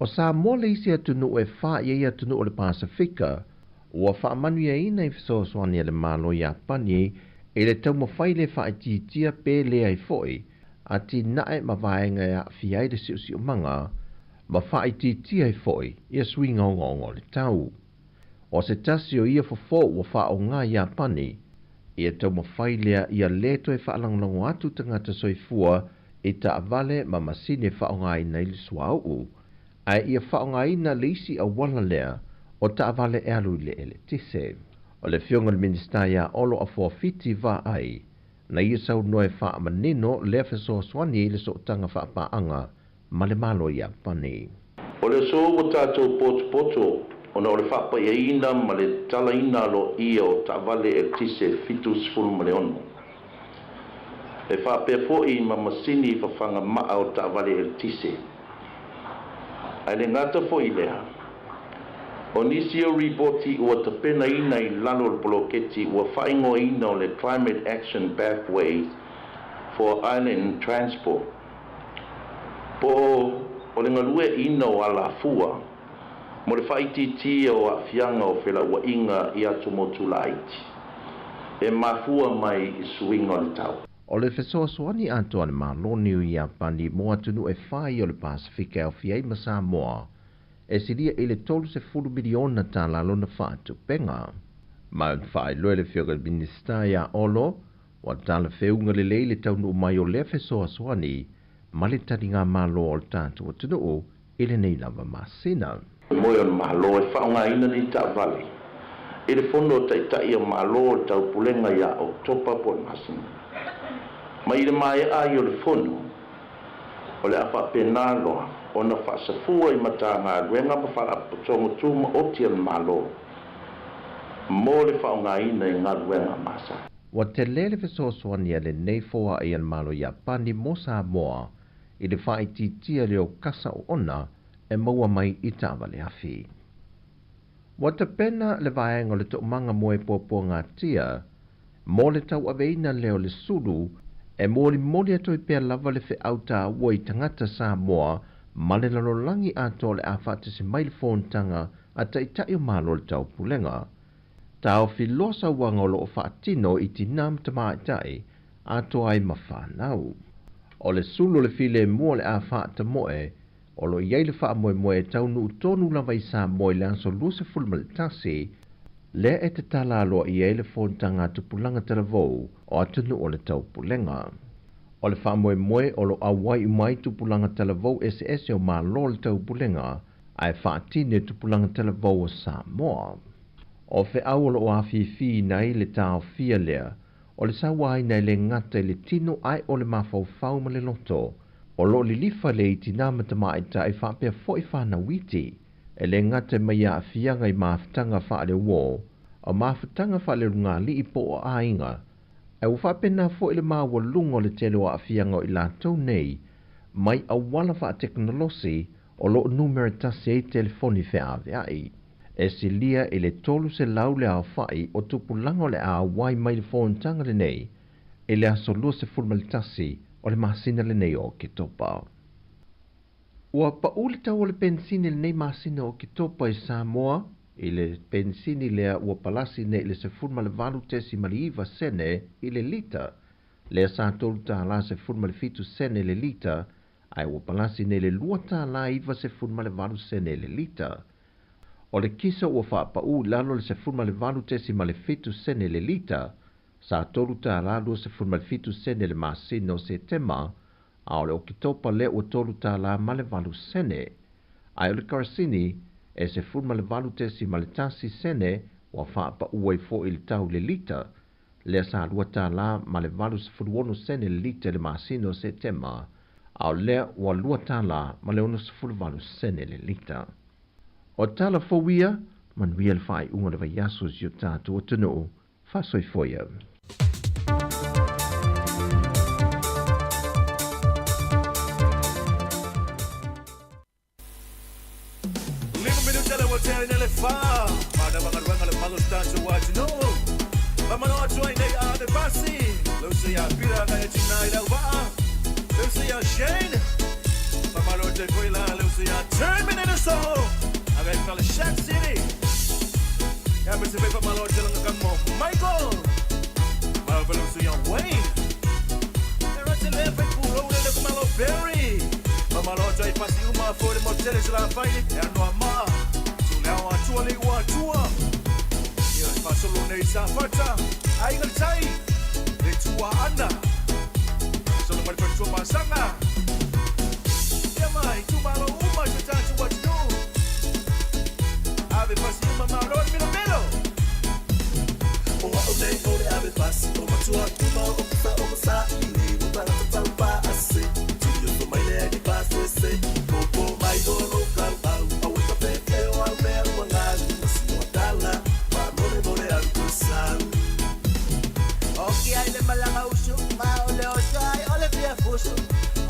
O Samoa le isi atunuu e fa i ai atunuu o le Pasefika ua faamanuiaina i fesoasoani a le Malo Iapani i le taumafai le faaitiitia pe leai foi atinae ma vaega e aafia ai le siosiomaga, ma faaitiitia ai foʻi ia suiga ogaoga o le tau. O se tasi o ia fofo ua faaaogā Iapani, ia taumafai lea ia lē toe faalagolago atu tagata soifua i taavale ma masini e faaaogāina i le suauu, ae ia faaaogāina le isi auala lea o taavale e alu i le eletise. O le afioga i le Minisita iā Olo Afuafiti Vaai, na ia saunoa e faamanino lea fesoasoani i le sootaga faapaaga ma le Malo Iapani. O le aso ua tatou potopoto ona o le faapaiaina ma le talaina aloaia o taavale eletise 76. E faapea foi ma masini fafaga maa o taavale eletise. Ae le gata foi i lea, o nisi o ripoti ua tapenaina i lalo o le poloketi ua faaigoaina o le Climate Action Pathways for Island Transport, po o le galueaiina o alafua mo le faaitiitia o aafiaga o felauaiga i atumotu laiti e mafua mai i suiga o le tau. O le fesoasoani atoa a le Malo Niu Iapani mo atunuu e fai o le Pasefika e aofia ai ma Samoa, e silia i le $30 miliona tālā lona faatupega. Ma na faailoa e le Afioga i le Minisita iā Olo, ua talafeuga lelei le taunuu mai o lea fesoasoani ma le taligamalo o le tatou atunuu i lenei lava masina. Moe o le Malo e faaaogaina nei taavale i le Fono o Taitai o Malo o le Taupulega ia Oketopa po o le masina mai. I le maea ai o le Fono, o le a faapena loa ona faasafua i Matagaluega ma Faalapotopotoga Tumaoti a le Malo mo le faaaogaina i galuega masani. Ua tele le fesoasoani a lenei foai a le Malo Iapani mo Samoa i le faaitiitia lea o kasa oona e maua mai i taavale afi. Ua tapena le vaega o le Toomaga mo e Puapuagatia mo le tauaveina lea o le sulu e molimoli atu ai pea lava le feau tāua i tagata Samoa ma le lalolagi atoa o le a faatasi mai le fonotaga a Taitai o Malo o le Taupulega. Taofi loa sauaga o loo faatino i tinā ma tamaitai atoa ai ma fanau. O le sulu o le filemu o le a faatamoe o loo i ai le faamoemoe e taunuu tonu lava i Samoa i le aso 21, lea e tatala aloaia ai le fonotaga a tupulaga talavou o atunuu o le Taupulega. O le faamoemoe o loo auai uma ai tupulaga talavou eseese o Malo o le Taupulega ae faatino e tupulaga talavou o Samoa. O feau o loo afiafiina ai le taofia lea o le sauaina e le gata i le tino ae o le mafaufau ma le loto. O loo lilifa lea i tinā ma tamaitai faapea foʻi fanau iti, e le gata mai aafiaga i mafutaga faaleuō, o mafutaga faalelugalii po o aiga, ae ua faapena foʻi le maualuga o le tele o aafiaga o i latou nei mai auala faatekonolosi o loo numera tasi ai telefoni feaveai. E silia i le 300 le aofai o tupulaga o le a auai mai le fonotaga lenei i le aso 21 o le masina lenei o Oketopa. Ua paʻu le tau o le penisini i lenei masina o Oketopa i Samoa, i le penisini lea ua palasi nei i le 18.9 sene i le lita, lea sa $3.17 sene le lita, ae ua palasi nei i le $2.98 sene le lita. O le kisa ua faapaʻu i lalo i le 18.7 sene le lita, sa $3.27 sene le masina o Setema, a o le Oketopa lea ua $3.08 sene. Ae o le karasini e 18.1 sene ua faapaʻu ai foʻi le tau i le lita, lea sa $2.86 sene le lita i le masina o Setema, a o lea ua $2.68 sene le lita. O tala fou ia, manuia le faaiuga o le vaiaso i si o tatou atunuu. Faasoifua ia. Lima minuta le ua tea ina le fa mana magaluega le malo tatou atunuu famano atu ai nei a le pasi le uso ia Pira ngai e tina i lau vaa le uso ia Shane famalo te foi la le uso ia Terminator Soul agai fale Shack City ia me se famalo te langa kamo Michael malo le uso ia Wayne e rate le fai puro le le kumalo Perry. Faamalo atu ai pasi uma foi le motu tele Salafai e anoa maa. Tu le ao atua le ua atua. Ia le faasolo nei Safata. Aiga le tai. Le tua ana. Solo mai le faletua masaga. Ia mai itumalo uma i so tatou atunuu. Ave pasi uma malo le milomilo. O au nei o le ave pasi o matua kuma o kusa o masaili o tagata taupaase Tui o mai le ani pasese Popo mai o lo kau au Au e ka pepe o au mea ua ngalu Masi o tala Ma more more alu ko sau. Oki ai le malanga usu, ma o le oso ai o le fia fusu.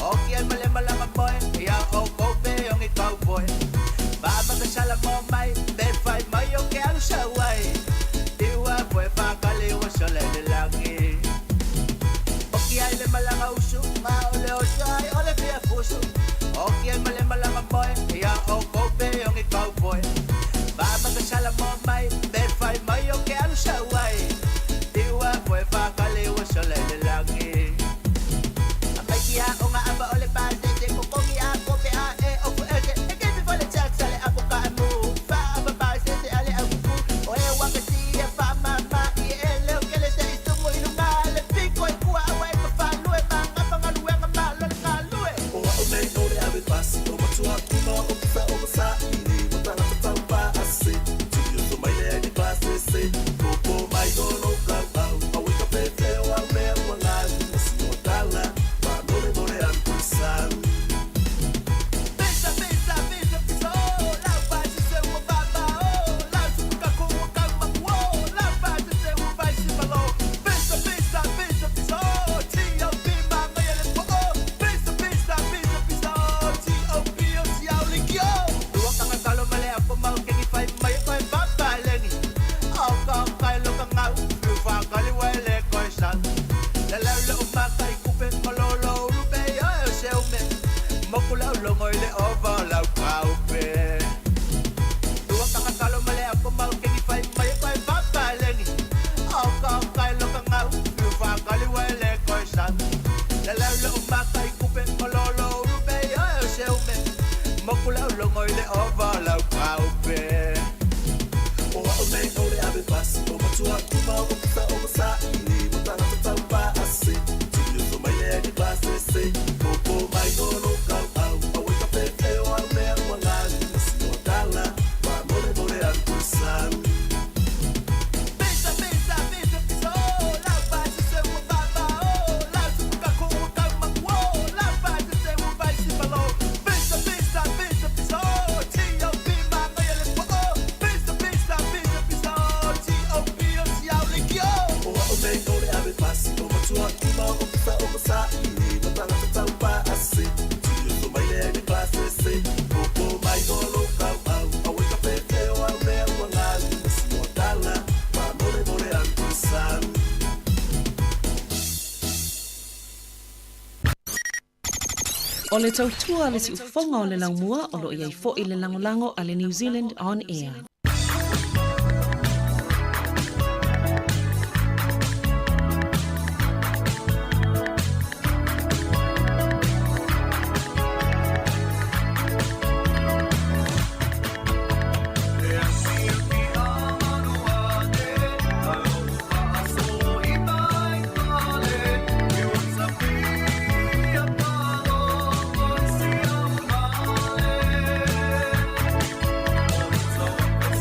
Oki ai male malanga moe, ia o kope ongi cowboy. Ba ma ka sala mo mai, be fai mai o ke alu sa wai. Iwa foe fa kale wa sole le langi. Oki ai le malanga usu, ma o le oso ai o le fia fusu. Oki ai male malanga moe, ia o kope ongi cowboy. Ba ma ka sala mo mai, be fai mai o ke alu sa wai. Iwa foe fa kale wa sole le langi. Amai ki a o nga aba o le pa se se kokongi a kope a e o fu ese. E ke mi fole chak sale a poka a mu. Fa aba pa se se ale a kuku. O e waka si e fa ma ma i e leo kele se istumu ilunga. Le piko i kua awa e ka fa lue ma nga pa nga lue nga ma lo le nga lue. O au nei o le ave pasi o matua kuma o kusa o masaili o tagata taupaase Tui o mai le ani pasese Popo mai o lo kau au Au e ka pepe o au mea ua ngalu Masi o tala Ma more more alu ko sau. Pisa, pisa, pisa, pisa, oh, lau pa se se ua baba, oh, lau tupu ka ku ua kau maku, oh, lau pa se se ua vai si malo. Pisa, pisa, pisa, pisa, oh, T.O.P. ma ngai le po, oh, pisa, pisa, pisa, pisa, oh, T.O.P. o si au li ki, oh. Lua kanga kalo male apo mau kengi fai mai koe papa lengi. Au ka kai lo ka ngau, fiu fa kali wele koe sang. Le lau le umaka i kupe, malolo ulupe, oi o se ume. Moku lau longo i le ova o lau kaupe. Lua kanga kalo male apo mau kengi fai mai koe papa lengi. Au ka kai lo ka ngau, fiu fa kali wele koe sang. Le lau le umaka i kupe, malolo ulupe, oi o se ume. Moku lau longo i le ova o lau kaupe. O au nei o le ave pasi o matua kuma o kusa o masaili o tagata taupaase Tui o mai le ani pasese Popo mai o lo kau au Au e ka pepe o au mea ua ngalu Masi o tala Ma more more alu ko sau. Pisa, pisa, pisa, pisa, oh, lau pa se se ua baba, oh, lau tupu ka ku ua kau maku, oh, lau pa se se ua vai si malo. Pisa, pisa, pisa, pisa, oh, T.O.P. ma ngai le po, oh, pisa, pisa, pisa, pisa, oh, T.O.P. o si au le ki, oh. O au nei o le ave pasi o matua kuma o kusa o masaili o tagata taupaase Tui o mai le ani pasese Popo mai o lo kau au Au e ka pepe o au mea ua ngalu Masi o tala Ma more more alu ko sau. O le tautua le siufofoga o le laumua o loo i ai fo'i le lagolago a le New Zealand On Air. E asiaki a manua e Alofa aso i mai pale I watsapia palo O si au male O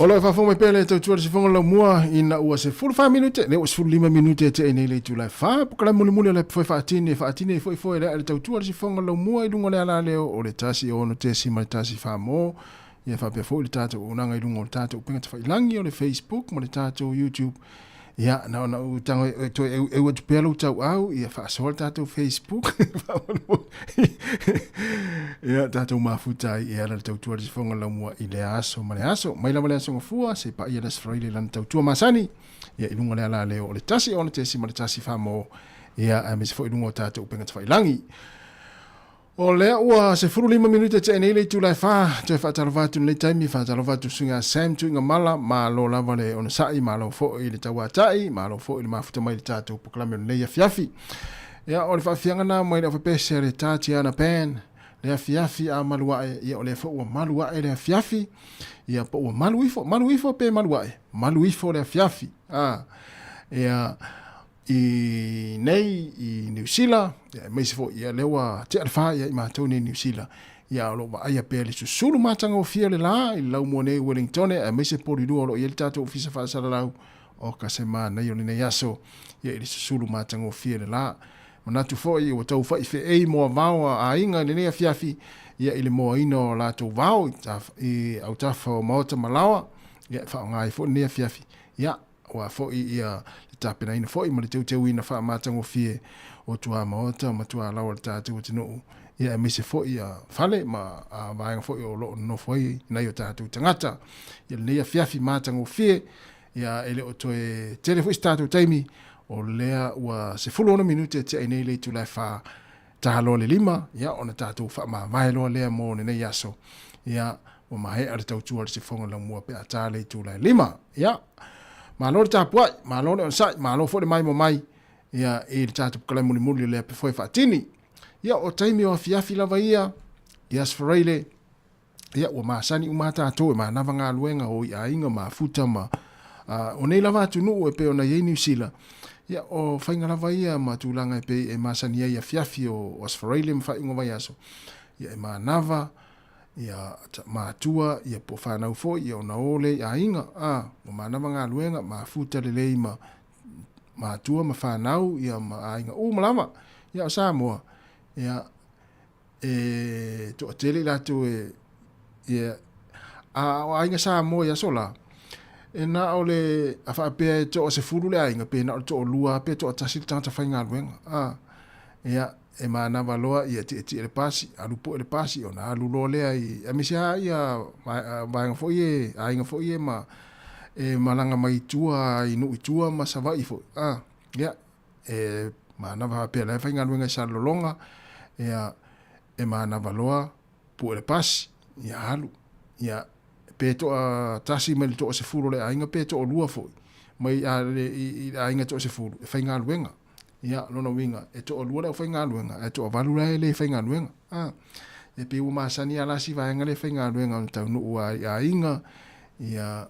O lo e faafofoga mai pea le tautua le sifoga laumua ina ua 14 minute, le ua 15 minute e tea nei le itula e 4. Pokalae mulimuli o le foe faatini e faatini ai foi foe le a le tautua le sifoga laumua i luga o le ala leo o le 106.1 mo ia faapea foi le tatou auaunaga i luga o le tatou upega tafailangi o le Facebook ma le tatou YouTube. Ia, na ona ou tago e toe eu, eu atu pea lou tauau, ia faasoa le tatou Facebook. Ia, tatou mafuta ai e ala le tautua le sifoga laumua i le aso ma le aso. Mai lava le aso gafua, se paia le aso Faraile lana tautua masani. Ia, i luga le ala leo o le 106.1 whamō. Ia, aemaise foi i luga o tatou upega tafailangi. O lea ua 15 minute tea nei le itula e 4, toe faatalofa atu i lenei taimi, faatalofa atu suiga a Sam Tuigamala, malo lava le onosai, malo foi le tauatai, malo foi le mafuta mai le tatou polokalame o lenei afiafi. Ia, o le faafiaga na mai le aufepese a le Tatiana Pan, le afiafi a malu ae, ia o lea foi ua malu ae le afiafi, ia po ua malu ifo, malu ifo pe malu ae, malu ifo le afiafi. Ah, ia, i nei i Niu Sila, ia, aemaise foi ia lea ua tea le fa ia i matou nei i Niu Sila. Ia o lo o vaaia pea le susulu matagofie o le la i le laumua nei i Wellingtone, aemaise Polilua o lo o i ai le tatou ofisa faasalalau o ka se manaia o lenei aso ia i le susulu matagofie o le la. Manatu foi ua tau fai feei moavao a aiga i lenei afiafi ia i le moaina o latou vao i autafa o maota ma laoa ia e faaaoga ai foi lenei afiafi. Ia Aua foi ia le tapenaina foi ma le teuteuina faamatagofie o tuamaota ma tualaoa o le tatou atunuu, ia aemaise foi ia fale ma vaega foi o lo o nonofo ai nai o tatou tagata. Ia lenei afiafi matagofie, ia e le o toe tele foi se tatou taimi, o lea ua 16 minute e tea ai nei le itula e 4, ta loa le 5, ia ona tatou faamavae loa lea mo lenei aso. Ia, ua maea le tautua a le sifoga laumua pe a ta le itula e 5. Ia, malo le tapuai, malo le onosai, malo foi le maimoa mai, ia, i le tatou polokalame mulimuli o le ape foe faatini. Ia, o taimi o afiafi lava ia, i Aso Faraile, ia, ua masani uma lava tatou e manava galuega o i aiga ma afuta ma, o nei lava atunuu e pei ona i ai Niu Sila, ia, o faiga lava ia ma tulaga e pei e masani ai i afiafi o Aso Faraile ma faaiuga vaiaso, ia, e manava, ia, matua, ia, po o fanau foi, ia, ona o lea i aiga, a, ua manava galuega, mafuta lelei ma matua ma fanau, ia, ma aiga uma lava. Ia, o Samoa, ia, e toatele i latou e ia a o aiga Samoa i aso la e na o le a faapea e toa 10 le aiga pe na o le toalua pe toatasi le tagata faigaluega a ia e manava loa ia tietie le pasi alu poe le pasi ona alu loa lea i aemaise lava ia vaega foi e aiga foi e ma e malaga mai tua i nuu i tua ma Savaii foi a ia e manava faapea la e faigaluega i Salelologa, ia, e manava loa pue le pasi, ia alu. Ia, pe toa tasi mai le toa sefulu o le aiga, pe toa lua foi, mai a le, i, i le aiga toa sefulu, e faigaluega. Ia, lona uiga, e toa lua le aufaigaluega, ae toa valu la e le faigaluega. A, e pei ua masani lava la si vaega lea e faigaluega ona taunuu lava i aiga, ia,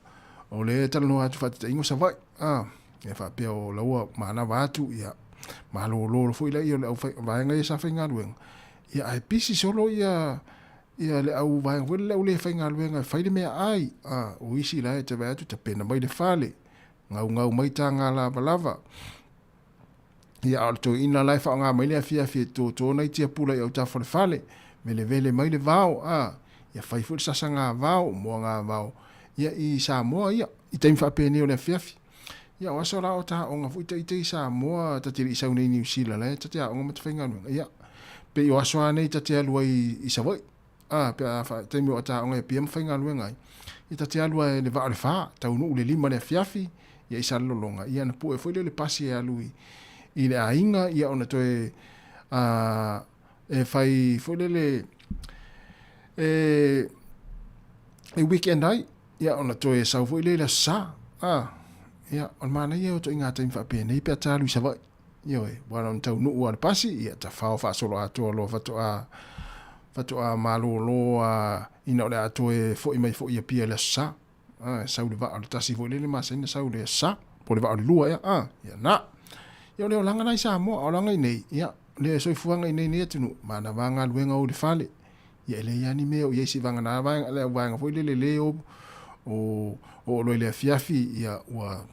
o lea e talanoa atu faataitaiga o Savaii. A, Ia faapea o la ua manava atu, ia malolo foi laia o le au vaega ia sa faigaluega. Ia ae pisi solo ia ia le au vaega foi le au le faigaluega e fai le meaai. A, o isi la e te vaai atu tapena mai le fale, gaugau mai taga lavalava. Ia a o le toeaina la e faaaoga mai le afiafi e toto nai tiapula i autafa o le fale, velevele mai le vao, a, ia fai foi le sasaga vao, moaga vao, ia i Samoa ia, i taimi faapenei o le afiafi. Ia o aso la o ta aoga foi ita i Samoa ta te le i sau nei i Niu Sila la e ta te aoga ma te faigaluega. Ia pei o aso lava nei ta te alu ai i Savaii. A pe a fa taimi o ta aoga i Apia ma faigaluega ai. Ia ta te alu lava i le vaa o le fa, taunuu i le 5 i le afiafi, ia i Salelologa, ia ona pue foi lea o le pasi e alu i i le aiga, ia ona toe a e fai foi lele e e weekend ai, ia ona toe sau foi lea i le aso Sa. A, ia, o le manaia o ituaiga taimi faapenei pe a ta alu i Savaii. Ioe, aua na ona taunuu lava i le pasi, ia tafao faasoloatoa loa faatoa, faatoa malolo lava ina o le a toe foi mai foi i Apia i le aso Sa. A, e sau i le vaa o le tasi foi lele masani ona sau i le aso Sa, po o le vaa o le lua ea, a, ia na. Ia o le olaga la i Samoa, a o olaga i nei, ia, le soifuaga i nei nei atunuu, manava galuega o i le fale. Ia e leai lava ni mea o i ai seiavagana vaega, le au vaega foi lele le o, o oo loa i le afiafi, ia ua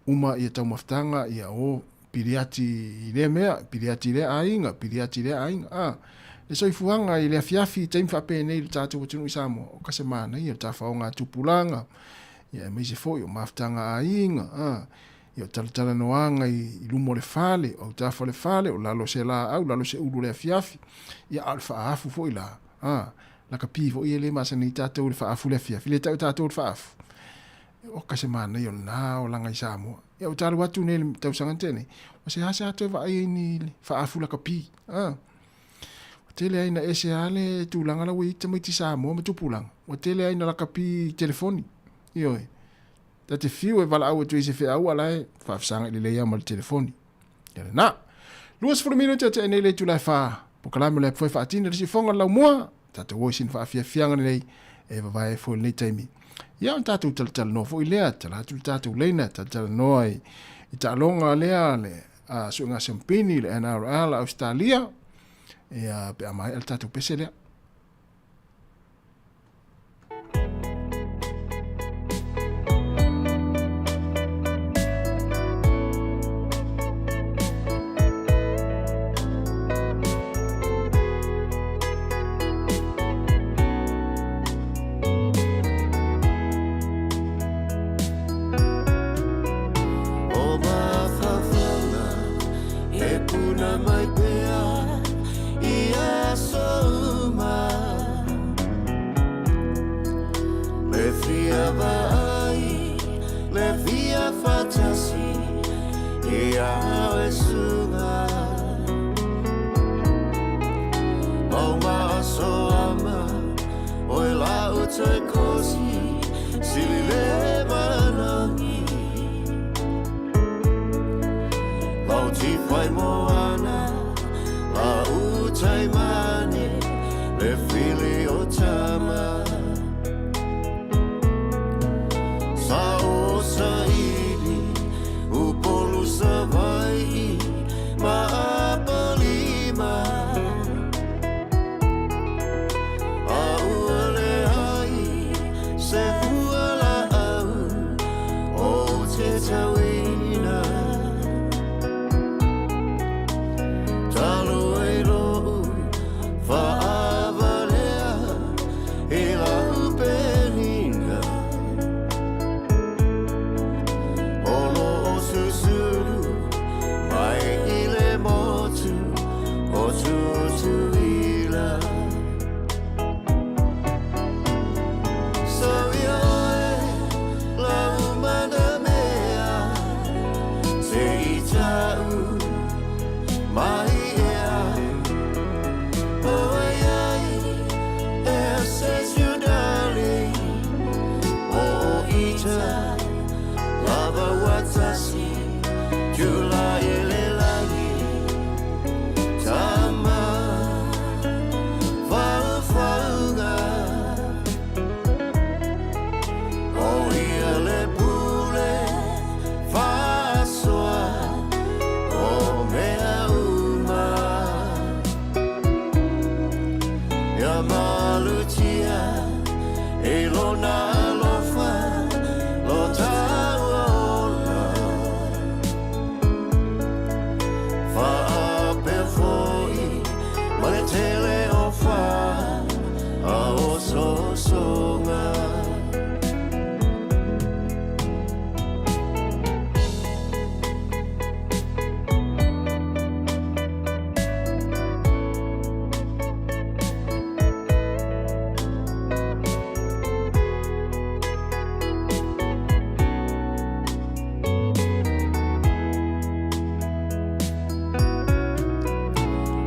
uma ia taumafataga, ia o piliati i lea mea, piliati i lea aiga, piliati i lea aiga, a. Le soifuaga i le afiafi i taimi faapenei i le tatou atunuu i Samoa, o ka se manaia o le tafaoga a tupulaga, ia aemaise foi o mafutaga aiga, a. Ia o talatalanoaga i luma o le fale, o autafa o le fale, o lalo o se laau, lalo o se ulu o le afiafi, ia a o le faaafu foi la, a. Lakapi foi e le masani ai tatou i le faaafu i le afiafi, le tau e tatou le faaafu. Oka se manaia o lena olaga i Samoa. Ia ua talu atu nei le tausaga na tea nei, ua seasea toe vaai ai ni faaafu lakapi. A. Ua tele ai na ese lava le tulaga la ua i ai tamaiti Samoa ma tupulaga. Ua tele ai na lakapi i telefoni. Ioe. Ta te fiu e valaau atu ai i se feau a la e faafesagai lelei lava ma le telefoni. Ia lena. 20 minute o tea nei le itula e 4. Polokalame o le Apu e faatino le siufofoga o le laumua. Tatou o i sina faafiafiaga lenei e vavae ai foi lenei taimi. Ia ona tatou talatalanoa foi lea, tala atu le tatou leina, talatalanoa i, i taaloga lea le a, suega siampini, le NRL a Ausetalia, ia pe a maea le tatou pese lea. O mafaufauga e puna mai pea i aso uma Le fia vaai, le fia faatasi i au e suga Mau maasoama oe lau toe kosi sili le managi Lau tifai moana lau taimane le fili o tama Sa o saili Upolu Savai'i ma Apolima A ua leai se hua lāʻau ou te tauina Talu ai loʻu faavalea i lau penina O lo o susulu mai i le motu o Tutuila. Sauia oe lau manamea se i ta'u mai ea O ai ai ea says you darling O ita lava watasi Tula i le lagi Tama Faufauga O ia le pule faasoa o mea uma Ia malutia e lona alofa lo taua ola Faapea foi ma le tele o fa a osoosoga.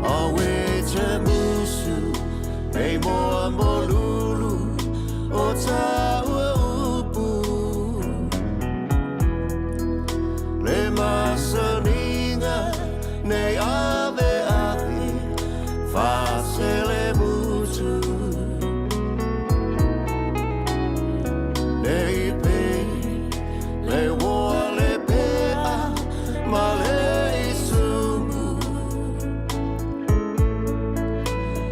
Awe te musu nei moa molulu o taua upu Le masaniga nei ave ave faasele mutu Nei pe le oa le pea ma le isumu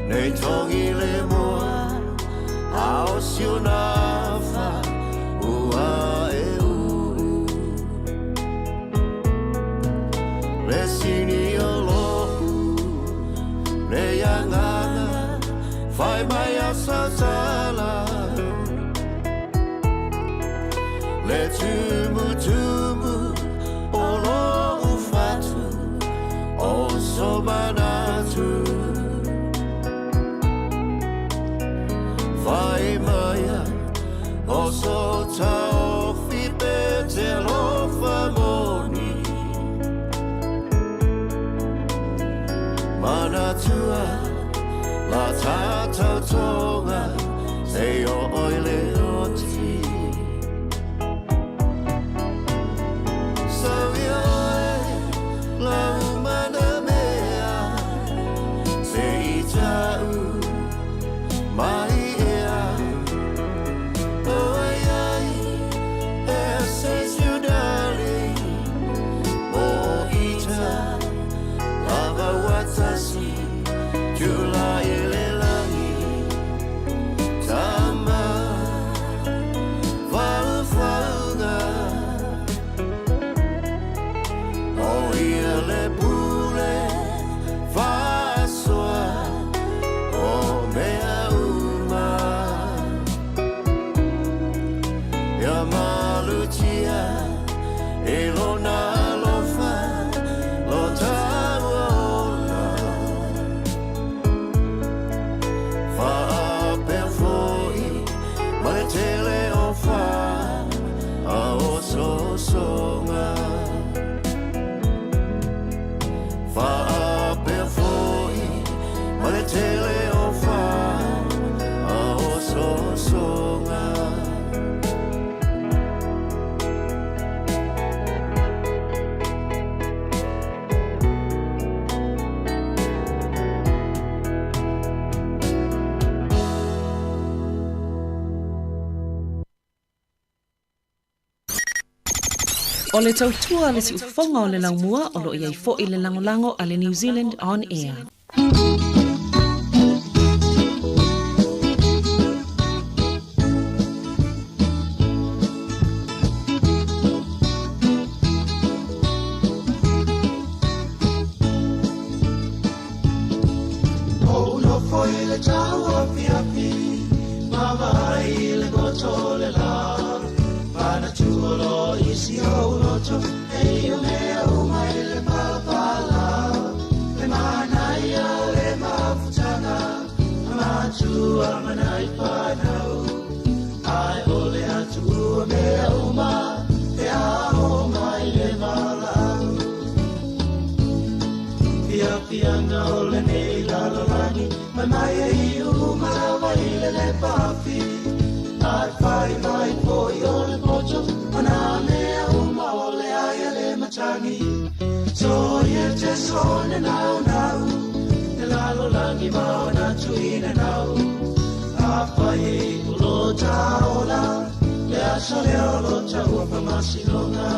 Nei togi le moa a o si ona afa Sasala Le tumu tumu o lo ufatu o somanatu Fai maia o so taufi pe te lofa moni Manatua la tātou tonga se o oile o ti Sau ia oe la umana mea se i tau mai ea O ai ai e se siudali O ita lava watasi Tula i le langi Tama Whauwhaunga O ia le pule Whasoa O mea uma Ia malutia E lona alofa Lo taua ola Whaapea foi Ma le tele o wha A o sosonga Whaapea foi Ma le tele o wha A o sosonga O le tautua le siufofoga o le laumua o loo i ai fo'i le lagolago a le New Zealand On Air. O no foi le tau afi afi, mama ai le goto le la. Pana tuolo isi o loto, e o mea o mai le pala pala. Le manaia le mafutanga, matua manai whanau. Ai o le atu ua mea uma, e a o mai le malau. Fia fianga o le nei lalolagi, mai mai e i uma lava i le le pafi. Ai whai mai poi o le poto, o nā mea uma o le ai a le matangi. So ie te sone nau nau, te lalolagi ma o nā tuina nau. A whai e ulo taola, le aso le olo taua whamasinonga.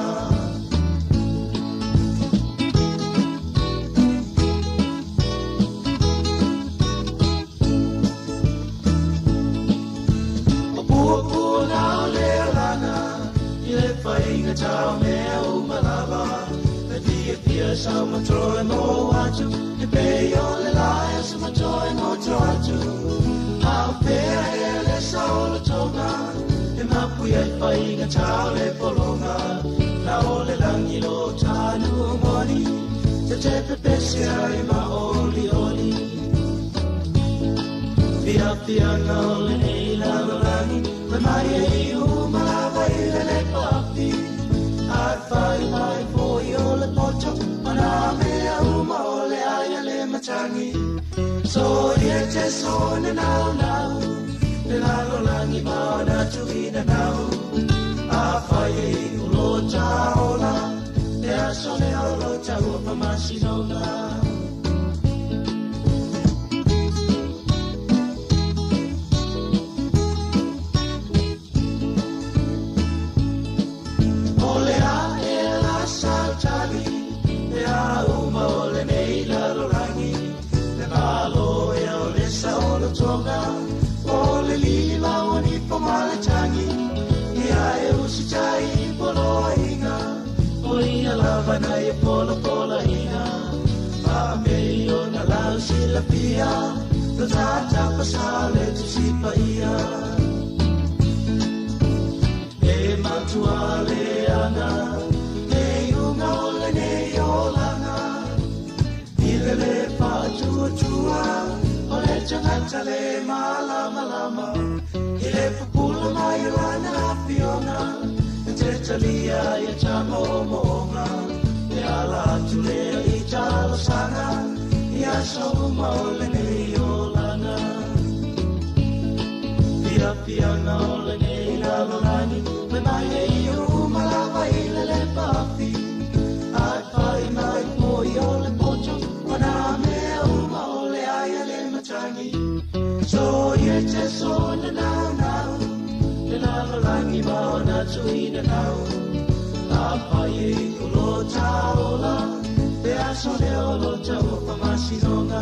Tau mea uma lava, le fia fia sau matroe mo atu, e pe o le lae sa matroe mo tro atu. Au pea e le sao le tonga, e mapu ia i whainga tau le polonga. Na o le langi lo tanu o moni, te te pepese ai ma oli oli. Fia fia nga o le nei lalo langi, me mai e i uma lava i le le papi. Ai whai mai foi o le poto, o nā mea uma o le ai a le matangi. So ie te sone nau nau, le lalo langi ma o nā tuina nau. A whai e ulo taola, le aso le olo taua whamasinonga. Lava na e pola pola ina. Pa me o na lau si la pia. Lo tata pa sa le tusi paia. E matua le anga, e iunga o le nei olanga. I le le whaatua tua, o le tangata le malama lama. I le pupula mai lana afioga, e te talia ia tamo moonga. E ala atu lea i talosanga, i aso uma o le nei olanga. Fia fianga o le nei lalolagi, me mai e i uma lava i le le pafi. Ai whai mai po i o le poto, mana mea uma o le ai a le matangi. So ye te so na nau nau, le lalolagi ma o na tuina nau. A pai e ko lo taola, te aso le o lo tau pamasinonga.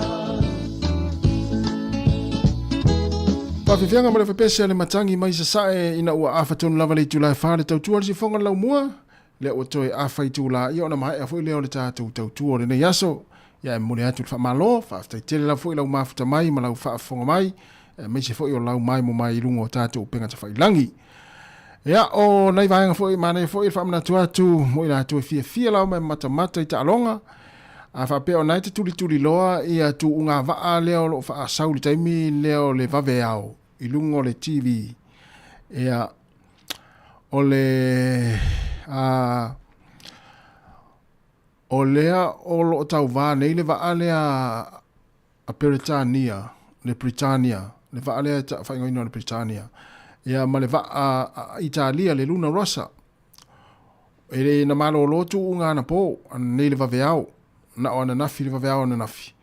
Faafiafiaga ma le fepese a le matangi mai sasae ina ua afatonu lava le itula e 4 le tautua le sifoga le laumua lea ua toe afa itula ia ona maea foi lea o le tatou tautua o lenei aso. Ia e momoli atu le faamalo, faafetai tele lava foi lau mafuta mai ma lau faafofoga mai, aemaise foi o lau mai mo mai i luga o tatou upega tafailagi. Ia o nai vaega foi manaia foi le faamanatu atu mo i latou e fiafia lava ma e matamata i taaloga. A faapea o na e te tulituli loa ia tuuga vaa lea o loo faasau i le taimi lea o le vaveao i luga o le TV. Ia o le a o lea o loo tauvā nei le vaa lea a Peretania, le Britannia, le vaa lea e faaigoaina o le Britannia. Ia ma le vaa a Italia, le Luna Rossa. E le na malōlō tuuga anapō, ananei le vaveao, na o ananafi le vaveao ananafi.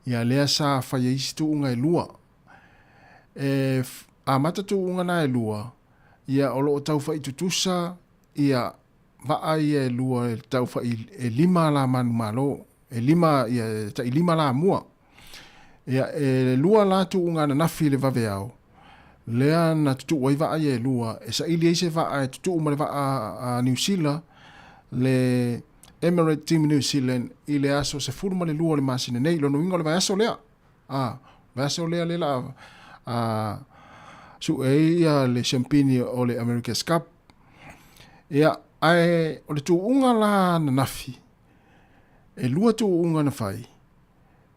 Ia lea sa fai ai isi tuuga e lua. E amata tuuga na e lua, ia o loo taufai tutusa ia vaa ia e lua e taufai e 5 la manumalo, e 5 ia tai 5 la mua. Ia e 2 la tuuga ananafi le vaveao. Lea na tutuu ai vaa ia e 2, e saili ai se vaa e tutuu ma le vaa a New Zealand, le Emirates Team New Zealand i le aso 12 o le masina nei, lona uiga o le vaiaso lea. A, vaiaso lea le la a su'e ai ia le siampini o le America's Cup. Ia, ae o le tuuga la ananafi, e 2 tuuga na fai.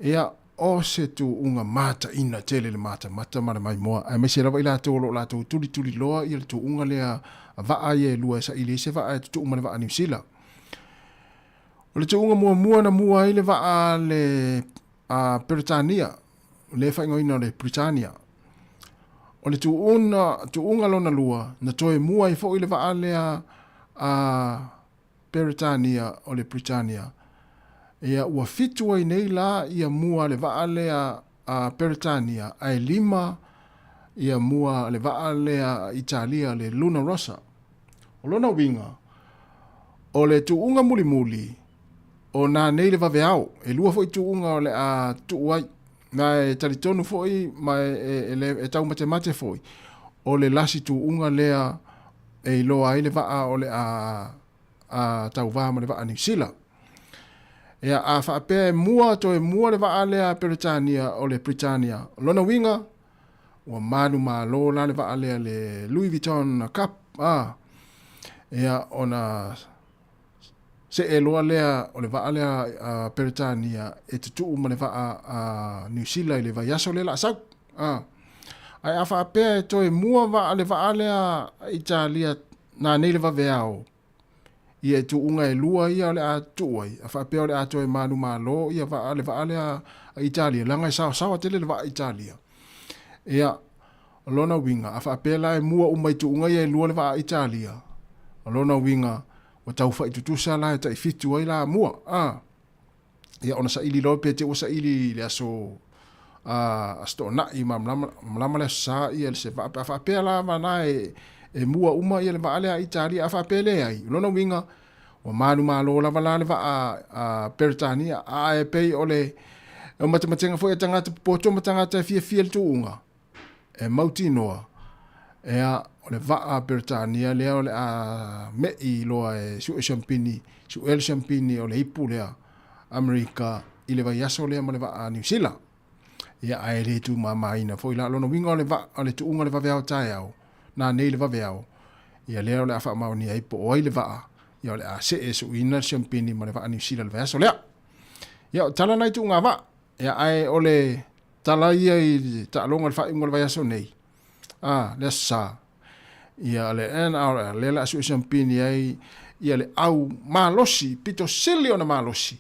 Ia, o se tuuga mataina tele le matamata ma le maimoa, aemaise lava i latou o loo latou tulituli loa ia le tuuga lea vaa ia e 2 e saili ai se vaa e tutuu ma le vaa Niu Sila. O le tuuga muamua na mua ai le vaa le a Peretania, le faaigoaina o le Britannia. O le tuuga lona 2 na toe mua ai foi le vaa lea a Peretania o le Britannia. Ia ua 7 ai nei la ia mua le vaa lea a Peretania, ae 5 ia mua le vaa lea a Italia le Luna Rossa. O lona uiga, o le tuuga mulimuli o nā nei le vaveao, e 2 foi tuuga o le a tuu ai. Na e talitonu foi ma e taumatemate foi, o le lasi tuuga lea e iloa ai le vaa o le a tauvā ma le vaa Niu Sila. Ia a faapea e mua toe mua le vaa lea a Peretania o le Britannia. Lona uiga, ua manumalo la le vaa lea le Louis Vuitton Cup. A, ia ona se'e loa lea o le vaa lea a Peretania e tutuu ma le vaa a Niu Sila i le vaiaso lea la sau. A, ae a faapea e toe mua vaa le vaa lea a Italia nā nei le vaveao, ia e tuuga e 2 ia o le a tutuu ai, a faapea o le a toe manumalo ia vaa le vaa lea a Italia, leaga e saosaoa tele le vaa a Italia. Ia, o lona uiga, a faapea la e mua uma i tuuga ia e 2 le vaa a Italia, o lona uiga, ua taufai tutusa la e tai 7 ai la mua. A, ia ona saili loa pe te ua saili i le aso a toonai ma malama le aso sa ia le se vaa. Pe a faapea la vana e mua uma ia le vaa lea a Italia, a faapea le ai, o lona uiga, ua manumalo lava la le vaa a Peretania, a e pei o le o matematega foi a tagata popoto ma tagata e fiafia le tuuga, e mautinoa, ea o le vaa a Peretania lea o le a mei loa e su'e siampini, su'e le siampini o le ipu lea Amerika i le vaiaso lea ma le vaa a Niu Sila. Ia, ae le tumamaina foi la. O lona uiga o le vaa, o le tuuga o le vaveao taeao, nanei le vaveao, ia lea o le a faamaonia ai po o ai le vaa, ia o le a see e suuina le siampini ma le vaa Niu Sila i le vaiaso lea. Ia, o tala na i tuuga vaa, ia ae o le tala ia i le taaloga i le faaiuga o le vaiaso nei, a, le Aso Sa, ia le NRL, lea o le a sue siampini ai ia le au malosi, pito sili ona malosi,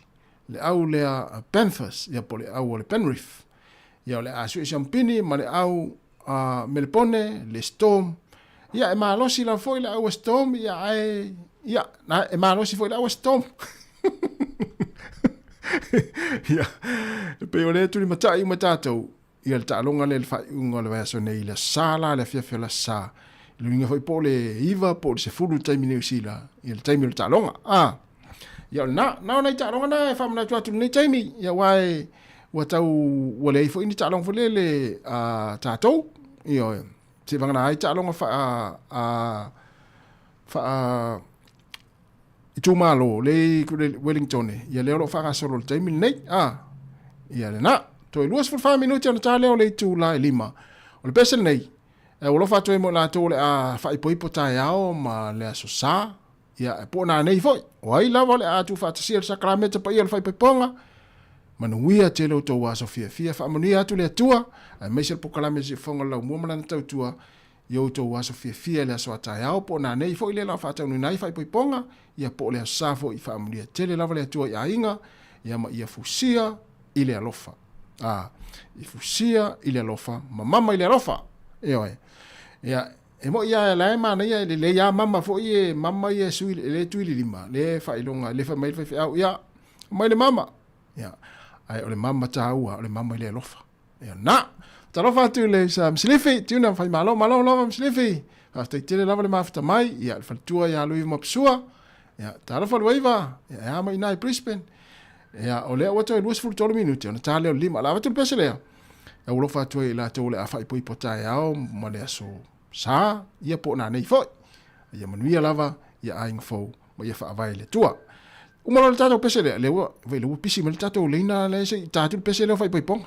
le au lea Panthers, ia po o le au o le Penrith. Ia o le a sue siampini ma le au a Melepone, le Storm. Ia e malosi lava foi le au a Storm, ia ae ia na, e malosi foi le au a Storm. Ia, e pei o lea tulimatai uma tatou, ia le taaloga lea i le faaiuga o le vaiaso nei i le Aso Sa la, le afiafi o le Aso Sa. I le uiga foi po o le 9 po o le 10 i le taimi Niu Sila, ia le taimi o le taaloga. A, ia o lena, na o nai taaloga na e faamanatu atu i lenei taimi, ia aua e, ua tau, ua leai foi ni taaloga foi lele a tatou, ioe, seivagana ai taaloga faa, a, faa, itumalo le i Wellington, ia lea o lo o faagasolo i le taimi lenei. A, ia lena. Toe 24 minute ona ta lea o le itula e 5. O le pese lenei, e ua alofa atu ai mo i latou o le a faaipoipo taeao ma le aso Sa, ia e po o nanei foi. O ai lava o le a tuufaatasia le sakarameta paia o le faaipoipoga, manuia tele outou aso fiafia, faamanuia atu le Atua, aemaise le polokalame Siufofoga o le Laumua ma lana tautua, i outou aso fiafia i le aso a taeao po o nanei foi lea la faataunuina ai faaipoipoga, ia po o le aso Sa foi, faamanuia tele lava le Atua i aiga, ia ma ia fusia i le alofa. A, i fusia i le alofa, ma mama i le alofa. Ioe. Ia, e moi lava la e manaia e lelei lava mama foi e mama ia e sui le tui le lima, le faailoga, le fai mai le faifeau, ia, mai le mama. Ia, ae o le mama taua, o le mama i le alofa. Ia na. Talofa atu i le sa Msilifi, tiuna fai malo, malo lava Msilifi. Faafetai tele lava le mafuta mai, ia le faletua ia Luiva Mapusua. Ia, talofa Luiva, ia e a mai ina i Brisbane. Ia, o lea ua toe 23 minute, ona ta lea o le lima. La avatu le pese lea. Ia ua lofa atu ai i latou o le a faaipoipo taeao ma le aso Sa, ia po o nanei foi. Ia manuia lava, ia aiga fou, ma ia faavae i le Atua. Uma loa le tatou pese lea, lea ua, vai lea ua pisi mai le tatou leina lea se i ta atu le pese lea o faaipoipoga.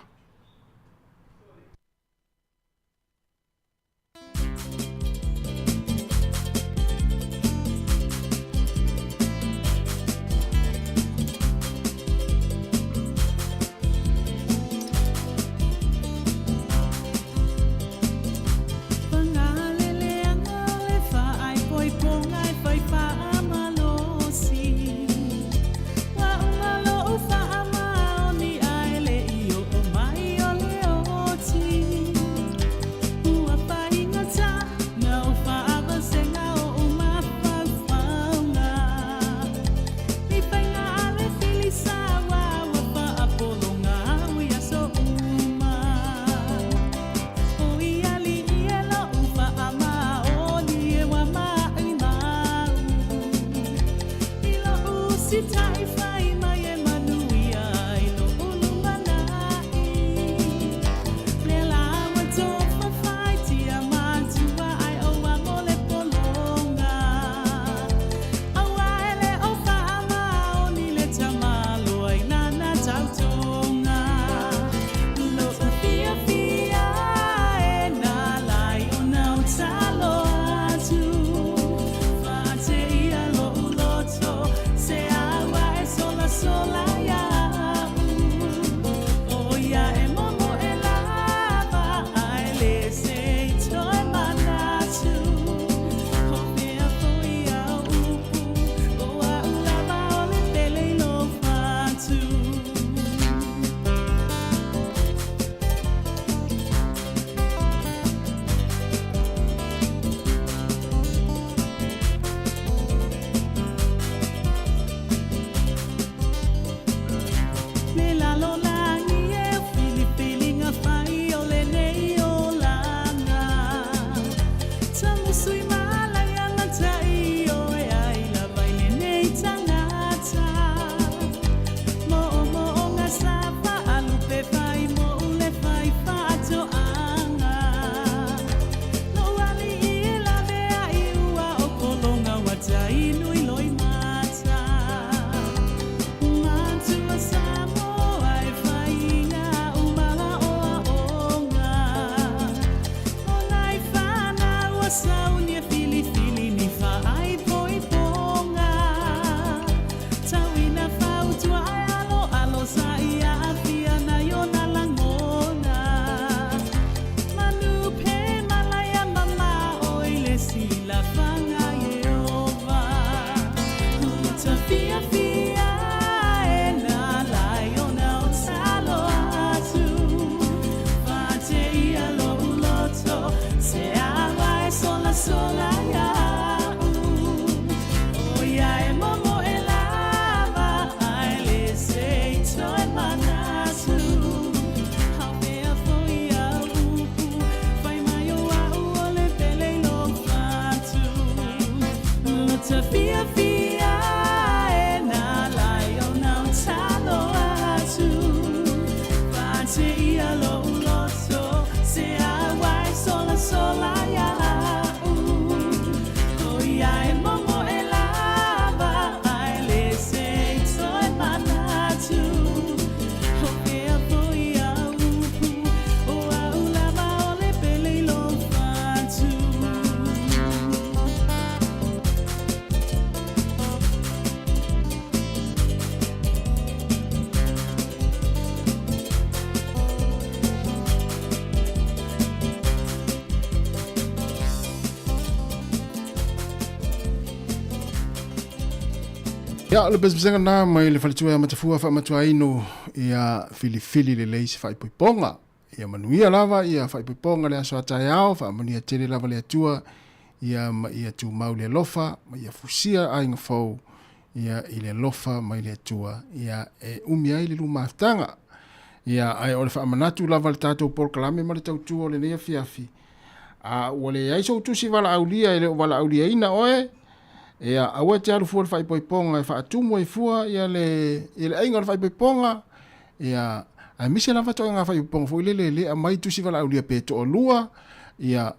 te ia lo uloto Se auai sola sola ia au O ia e momo e lava Ai le se i toe manatu O kea foi au upu O au lava o le pele i lou fatu. Ia, o le pesepesega na mai le faletua ia Matafua faamatuaino ia filifili lelei se faaipoipoga. Ia manuia lava ia faaipoipoga le aso a taeao, faamanuia tele lava le Atua ia ma ia tumau le alofa ma ia fusia aiga fou ia i le alofa mai le Atua ia e umi ai le lumafetaga. Ia, ae o le faamanatu lava le tatou polokalame ma le tautua o lenei afiafi, a ua leai sou tusi valaaulia e le o valaauliaina oe, ia aua e te alu fua le faaipoipoga e faatumu ai fua ia le, ia le aiga o le faaipoipoga, ia aemaise lava toega faaipoipoga foi lele e le aumai tusi valaaulia pe toalua, ia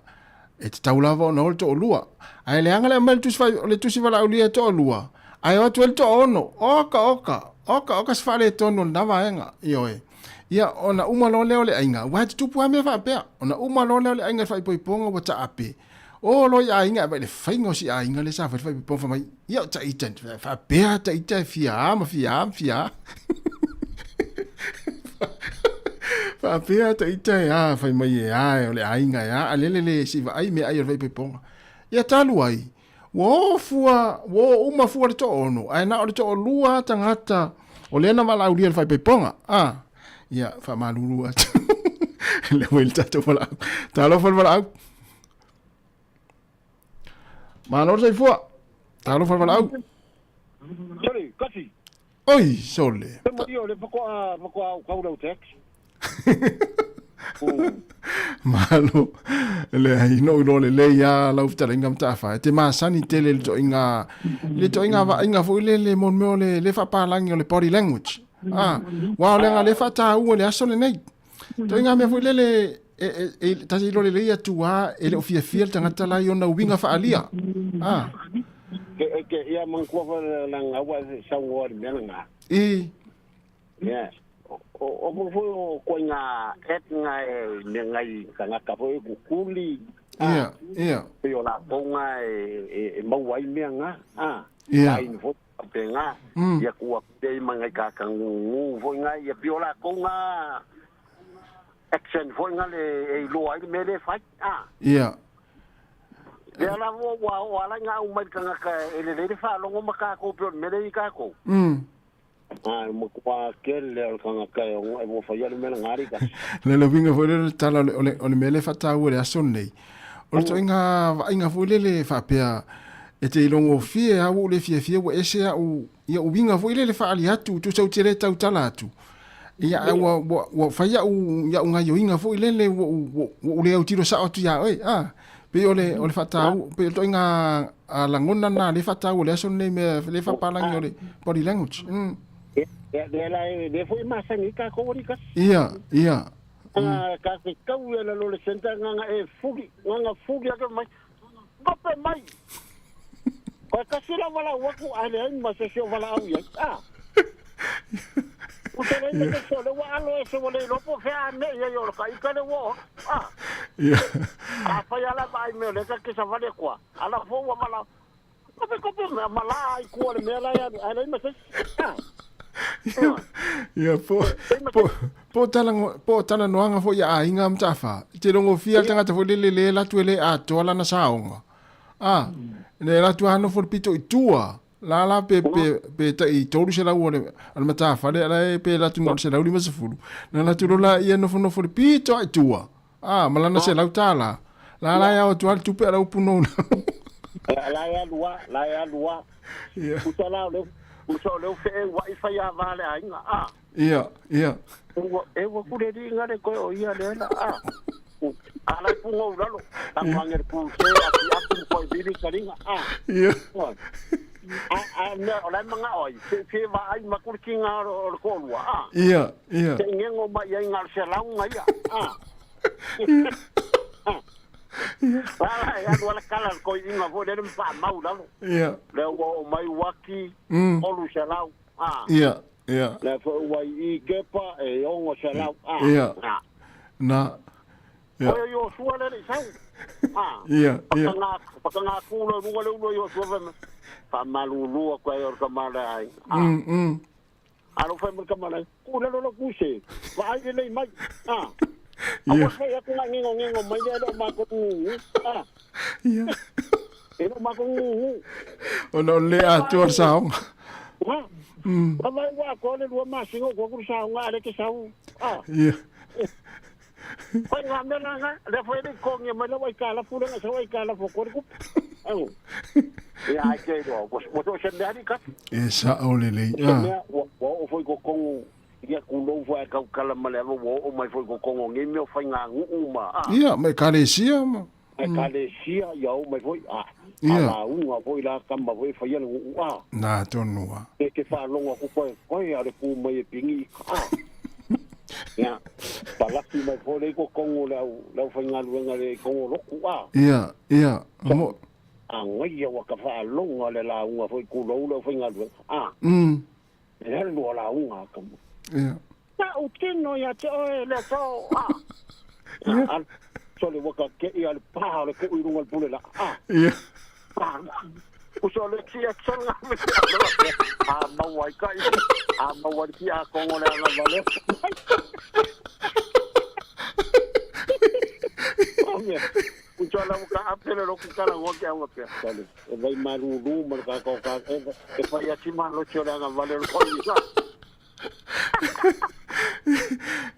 e tatau lava ona o le toalua. Ae leaga le aumai le tusi, le tusi valaaulia e toalua, ae o atu ai le toaono, oka oka, oka oka se faaletonu o lena vaega, ioe. Ia, ona uma loa lea o le aiga, aua e tutupu lava mea faapea, ona uma loa lea o le aiga i le faaipoipoga ua taape, o loa i aiga e aumai le faiga o si aiga lea sa fai le faaipoipoga fai mai, ia o taita, faapea taita e fia a ma fia a ma fia a. Faapea taita e a, fai mai e a, o le aiga e a, a lele le si vaai mea ai o le faaipoipoga. Ia talu ai, ua o fua, ua o uma fua le toaono, ae na o le toalua tagata o lea na valaaulia le faaipoipoga. A, ia, faamalulu atu. Lea ua i le tatou valaau. Talofa le valaau. Malo le soifua. Talofa le valaau. Sole, kasi. Oi, sole. Te mo le fakoa fakoa au kau lau tax. Malo. Le ai no ilo le le ia lau fitalinga matafa. E te masani tele le toinga le toinga vaaiga foi le le mo mea o le le faapalangi o le body language. Ah, wa o le nga le faataua le aso lenei. Toinga mea foi lele e, e, e tasi ilo le le atu a e le o fiafia le tagata la i ona uiga faalia. Ah. Ke ke ia mangkua fa la ngawa sa ngoa le mea nga. I. Yeah. O o mo foi o ko nga et nga e me ngai tagata foi kukuli. Ia, ia. Pe o la tonga e e, e mau ai mea nga. Ah. Ia. Ai no pe nga. Ia kua te mangai ka kangu foi nga ia pi o la tonga action foi nga le e iloa ai le mea le fai. Ah. Ia. Lea la ua ua o ala ngā umai tagata e lelei le faalogo ma kākou pei o le mea lea i kākou. Ah, ma kua kele o le tagata e ona e ua faia le mea lena ali kasi. Le le uiga foi lea o le tala o le, o le, o le mea lea e faataua i le aso lenei. O le toaiga vaaiga foi lele faapea e te ilogofie a ua ou le fiafia ua ese au ia uiga foi lele faaali atu tusa ou te le tautala atu. Ia ae ua, ua, ua fai au ia'u gaioiga foi lele ua ou, ua, ua ou le autilo sao atu iā oe. Ah, pei o le, o le faataua, pei o le toaiga a lagona lena lea e faataua i le aso lenei mea lea e faapalagi o le body language. Ia, lea la e, lea foi e masani ai tatou alii kasi. Ia, ia. Ka te tau ia lalo le centre nganga e fuli, nganga fuli ake mai. Pape mai. Koe kasi la valaau atu ae leai ma se isi o valaau i ai. Ah. Ua tele ai te sole ua alo ese ua le iloa po o fea a mea i ai o le ka ika le ua o. Ah. A fai ala vaai mea o lea ka kesa vale kua. Ala fo ua valaau. Kope kope mea ma la ai kua le mea la e alu ae leai ma se isi. Ah. Ia, po, po, po tala, po talanoaga foi a aiga ma Mataafa. Te logofia le tagata foi lele le alu atu e le atoa lana saoga. A, le alu atu lava nofo le pito i tua. La la pe, pe, pe tai 300 o le, o le Mataafa le ala e pe alu atu na o le 150. Na alu atu loa la ia nofonofo le pito lava i tua. A, ma lana $100. La la e ao atu lava le tupe a le upu nou La e alu lava, la e alu lava. Uta la o le, uta o le feeua'i fai ava a le aiga, a. Ia, ia. Ua, e ua kuleliiga le koe o ia lea la, a. A la e pugou lalo, tago ange le puse, ati atu ma koe vili kaliga, a. Ia. A mea o la e magao ai, se vaai ma ku le tiga o le toalua, a. Ia, ia. Se i gego mai ai na o le $100 ia, a. La la e alu ala kala le toeaina foi lele ma faamau i lalo. Ia. Lea ua oo mai uati, $300, a. Ia, ia. Lea foi ua i i Kepa e $600, a. Ia. Na. Ia. Oe o Iosua lea le i sau. A. Ia, ia. Pakanga, pakanga ku le luga le ulu o Iosua fai mai. Faamalulu atu ai o le tama lea a aiga. A. A lo fai mai le tama lea, ku lalo lo ku se, vaai lelei mai. A. Ia. Aua fai atu nai ngengongengong mai lea e le o matou gugu. A. Ia. E le o matou gugu. Ona o le atoa le saoga. A. Vaai ua atoa le 2 masina o tuu atu le saoga a o lea e te sau. A. Ia. Fai ngā mea la ngā, lea foi le kongia mai lau aitalafu lea sau aitalafu ko le kupu. Au. Ia ai te roa, ua so se mea ni kati. E sa'o lelei. Se mea, ua oo foi kokongo, ia kulou foi ai kaukala ma le ava, ua oo mai foi kokongo nei mea o fai ngā nguu ma, a. Ia, ma ekalesia ma. Ekalesia, ia oo mai foi, a. Ia. A lauga foi la kama foi e faia le nguu, a. Nā tonu a. E te whaalongo aku koe, koe a le pū mai e pingi, a. Ia, palaki mai foi le i kokongo le au, le au whaingaluenga le i kongo loku, a. Ia, ia, mo. A ngai au ka whaalonga le lauga foi kulou le au whaingaluenga, a. E alu a lauga ka mo. Ia. Ta u tino ia te oe le tau, a. Ia. A, so le waka ke ia le pā o le ku i runga le pule la, a. Ia. A, uso le tia tsonga me a mau ai kai a mau ai ki a kongo le ana vale. Uso la ka apele lo ku kala ngo ke au pe. Sale. E vai maruru ma ka ka ka e fai a tima lo tio le ana vale lo ko ni sa.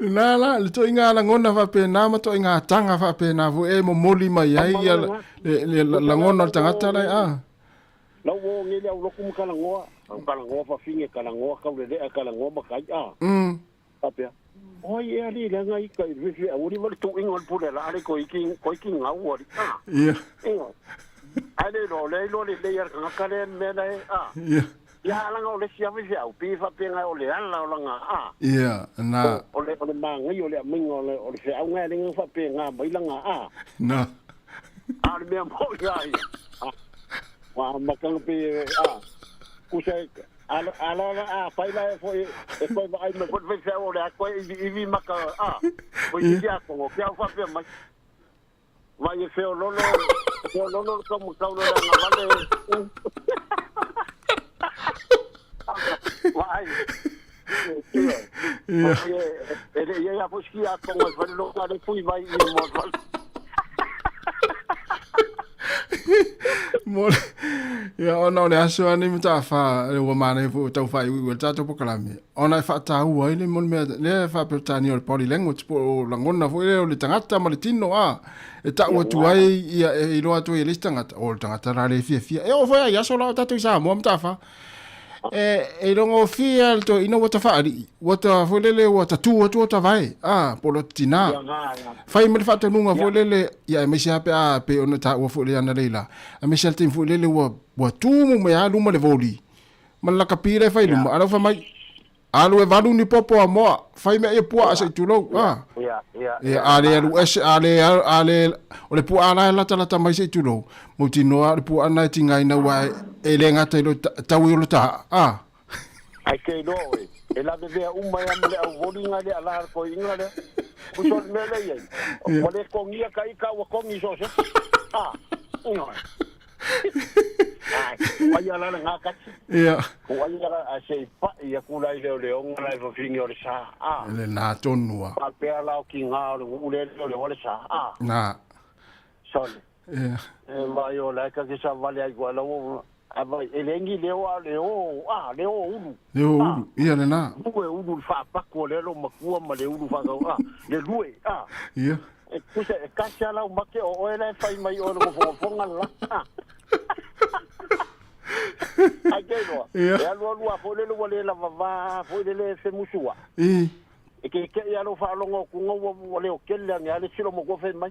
Na la, le toʻiga lagona faapena ma toʻiga taga faapena foi e momoli mai ai ia le lagona o le tagata lae a. Lau o ngele au loku ma kalangoa, au kalangoa fafinge, kalangoa kaulelea, kalangoa makai a. Papea. Oi e ali le ngai kai fifi au ri wale tu ingo pule la ale ko iki ko iki ngau ali. A. Ia. Ingo. Ale lo le lo le le ia ka kale me la e a. Ia. Ia alanga o le sia fifi au pi fa pe ngai o le ala o langa a. Ia, na. O le o le mangai o le aminga o le o le fe au ngai le ngai fa pe nga mai langa a. Na. A le mea mo ia ia. Wa makanga pe a. Kusa ala ala a pai la e foi e koe vaai mai foi fe o le a koe ivi maka a. Foi ki a kongo ki au fa pe mai. Vai e fe o lolo fe o lolo ka mo kau lo nga vale. Vai. Ia. E le ia foi ki a kongo foi lo ka le fui vai i mo vale. Mo ia ona o le aso ani mata'afa le ua manaia foi ua taufaaiuiu ai le tatou pokalame ona e faataua ai le mo le mea lea e faaperetania o le body language po o lagona foi lea o le tagata ma le tino a e ta'u atu ai ia e iloa atu ai e le isi tagata o le tagata la le fiafia e oo foi a i aso la o tatou i Samoa mata'afa e e ilogofie le toeaina ua tafaalii ua ta foi lele ua tatū atu o tavae a po o lo tinā fai ma le faatonuga foi lele ia aemaise lava pe a pei ona taua foi le ana leila aemaise lava le taimi foi lele ua ua tumu mai lava luma le voli ma le lakapi lea e fai luma a o lea ua fai mai alu e valu ni popo amoa fai mea ia puaa se i tulou a ia a le alu ese a le a le o le puaa la e latalata mai se i tulou mautinoa o le puaa na e tigaina ua e le gata i lo tau i o lo tahaa a. Ai ke iloa oe, e lavevea uma ai ma le au voli nga le ala koiinga lea. Uso le mea lea i ai. Ua le kongia ka ika ua kongi so se. A, ingoa. Ai, ai ala le ngakati. Ia. Ko ai ala a se i pa'i aku la i leo leonga la i fafingi o le sa. A. Le nā tonu a. Pea la o ki ngā o le nguu le leo leo le sa. A. Nā. Sole. Ia. E mai o la ka ke sa vale ai ko ala o a vai e lengi leo a leo a leo ulu. Leo ulu. Ia le nā. Lue ulu le whaapaku o le lo makua ma le ulu whakau a. Le lue a. Ia. E kusa e kasi ala o make o oe la e whai mai o le ngofongofonga la. Ai ke roa. Ia. E alu alu a foi le ua le lava va foi le le se musua. I. E ke ke ia lo whaalongo ku ngau ua leo kele ange ale silo mo kofe mai.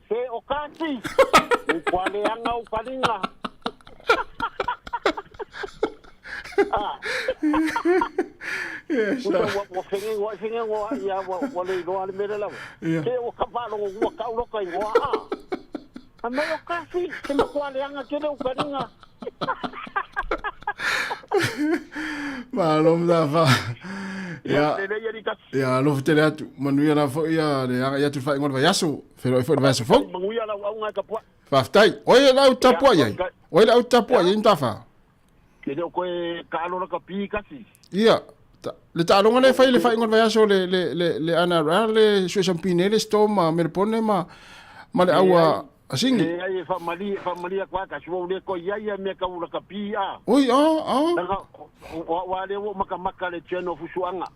Se o kasi. U kwa le anga u kalinga. Ua ua fege ua fege ua ia ua ua le iloa le mea lava. Ke ua ka faalogo ua tau loka igoa a. A mai o kasi, te matua leaga tele ukaninga. Malo mtafa. Ia. Ia alofa tele atu. Manuia la foi ia le aga ia tu whai ngona vaiaso. Whenoi foi le vaiaso fou. Manuia lau aunga e kapua. Faafetai. Oi lau tapua iai. Oi lau tapua iai mtafa. Ke leo koe kaalo la kapi kasi. Ia. Le taaloga le fai le faaiuga o le vaiaso le le le le NRL le Suesampine le Storm ma Melbourne ma ma le au a a Singi. Leai e faamalie faamalie atu lava kasi ua ou le toe i ai ia mea tau lakapi a. Oi a a. Leaga o au lava lea ua ou makamaka i le channel o Fusuaga.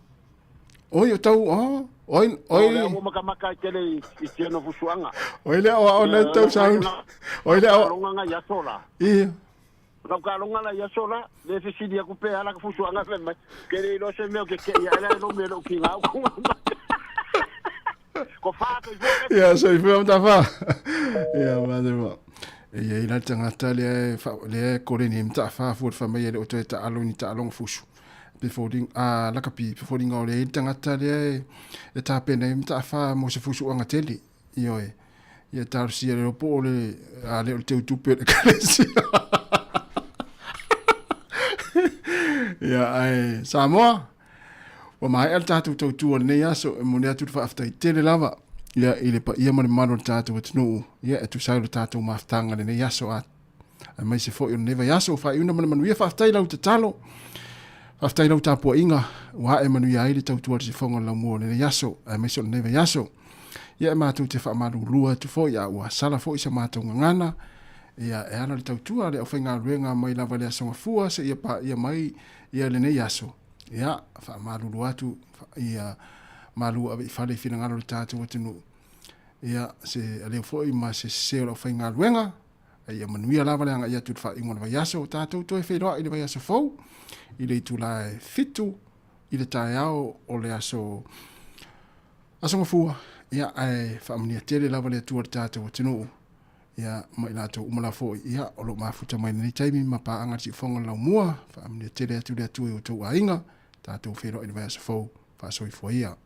Oi o tau a oi oi. O lea ua ou makamaka ai tele i channel o Fusuaga. Oi lea o ao nei tau sauni. Oi lea o. Taaloga nai aso la. Ia. Lau taaloga la i aso la, le fesili atu pe a la ka fusuaga fai mai, ke le iloa se mea o ke keʻi ae la e lo mea lou tiga upu. Ko whā soifua kasi. Ia, soifua matafa. Ia, matafa. E iai la le tagata lea e lea e koleni ai mataafa fua le fai mai e le o toe taalo ni taaloga fusu. Pe foliga a lakapi, pe foliga o lea i le tagata lea e e tapena ai mataafa mo se fusuaga tele. Ioe. Ia talosia le po o le a le o le teutupe o le ekalesia. Ia, ae Samoa, ua maea le tatou tautua o lenei aso, e momoli atu le faafetai tele lava ia i le paia ma le mamalu o le tatou atunuu, ia e tusa ai o le tatou mafutaga i lenei aso a aemaise foi o lenei vaiaso, faaiuina ma le manuia, faafetai i lau tatalo, faafetai i lau tapuaiga, ua ae manuia ai le tautua a le sifoga o le laumua o lenei aso, aemaise o lenei vaiaso. Ia e matou te faamalulu atu foi a ua sala foi sa matou gagana, ia e ala le tautua a le aufaigaluega mai lava i le Aso Gafua seia paia mai ia lenei aso. Ia, faamalulu atu, ia malu ave i fale i finagalo o le tatou atunuu. Ia, se aleu foi ma se sese o le aufaigaluega, a ia manuia lava le agai atu i le faaiuga o le vaiaso, tatou toe feiloai i le vaiaso fou i le itula e 7 i le taeao o le aso Aso Gafua, ia, ae faamanuia tele lava le Atua i le tatou atunuu, ia, ma i latou uma la foi, ia, o lo o mafuta mai i lenei taimi ma paaga i le siufofoga o le laumua, faamanuia tele atu le Atua i outou aiga, tatou feiloai i le vaiaso fou, faasoifua ia.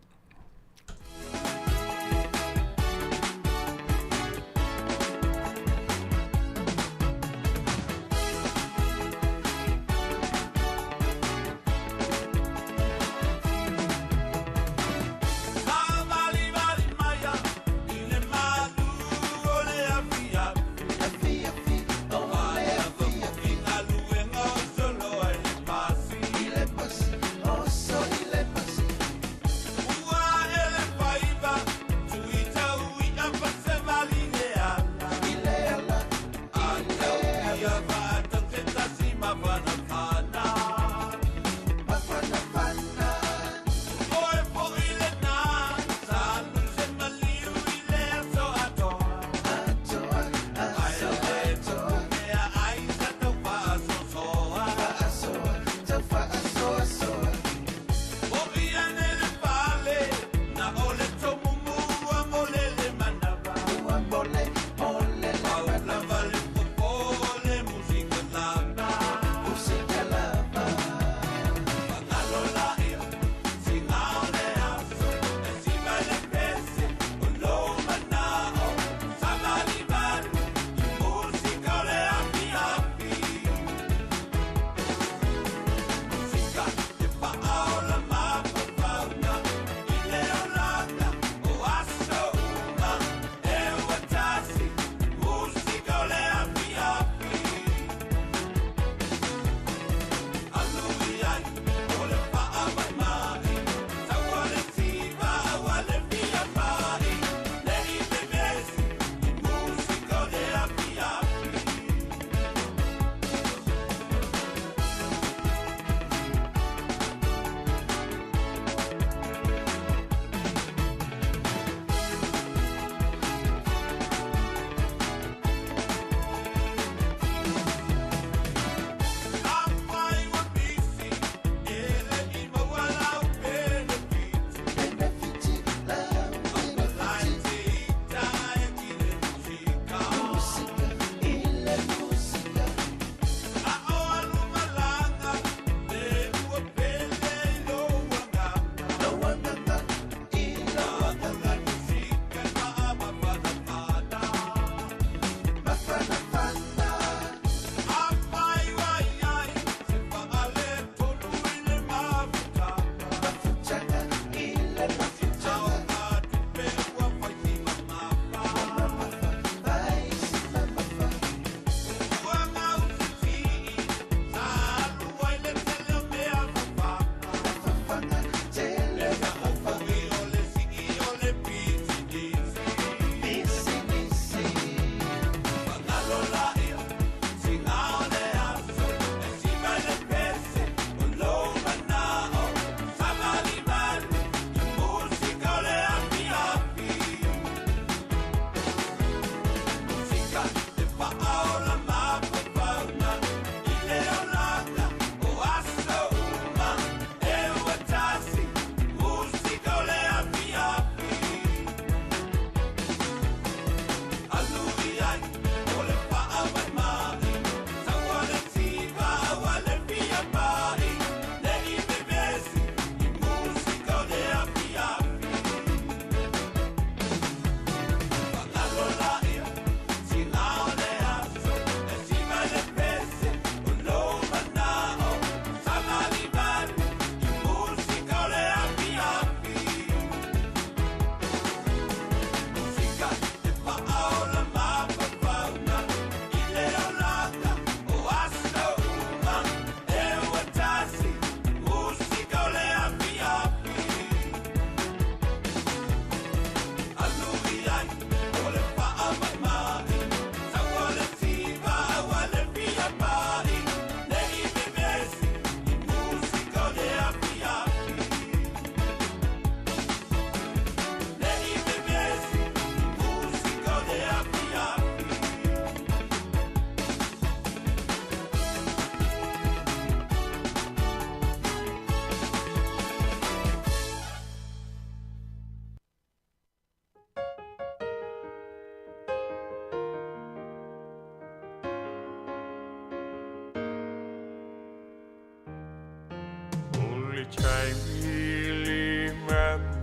taimi le mapu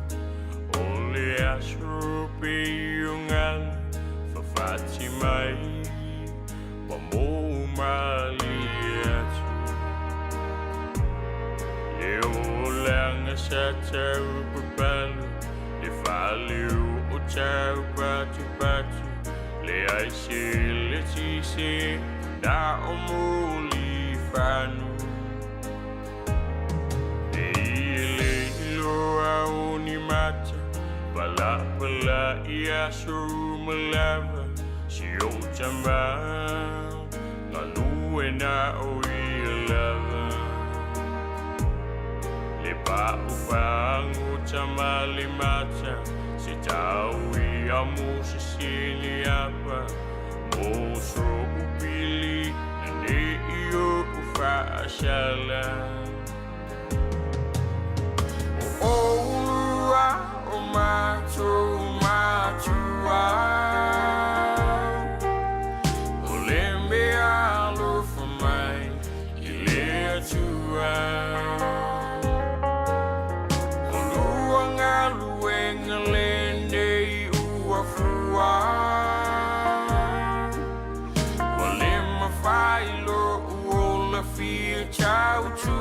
o le aso peiungalu fafati mai wa mo mali atu. Le olaga sa tau papalu le faleu o tau patupatu le ai se le tise na o muli fanu. E i le iloa o ni mata palapala i aso malava si o tama galue na o ia lava. Le pa'u pagu tama le mata se tau ia mo sisili apa mo so upili na ne i o ufaasala. O olua o matou matua o le mea alofa mai i le Atua. O lua galuega lenei ua fua ua le mafai lo'u ola fia tautua.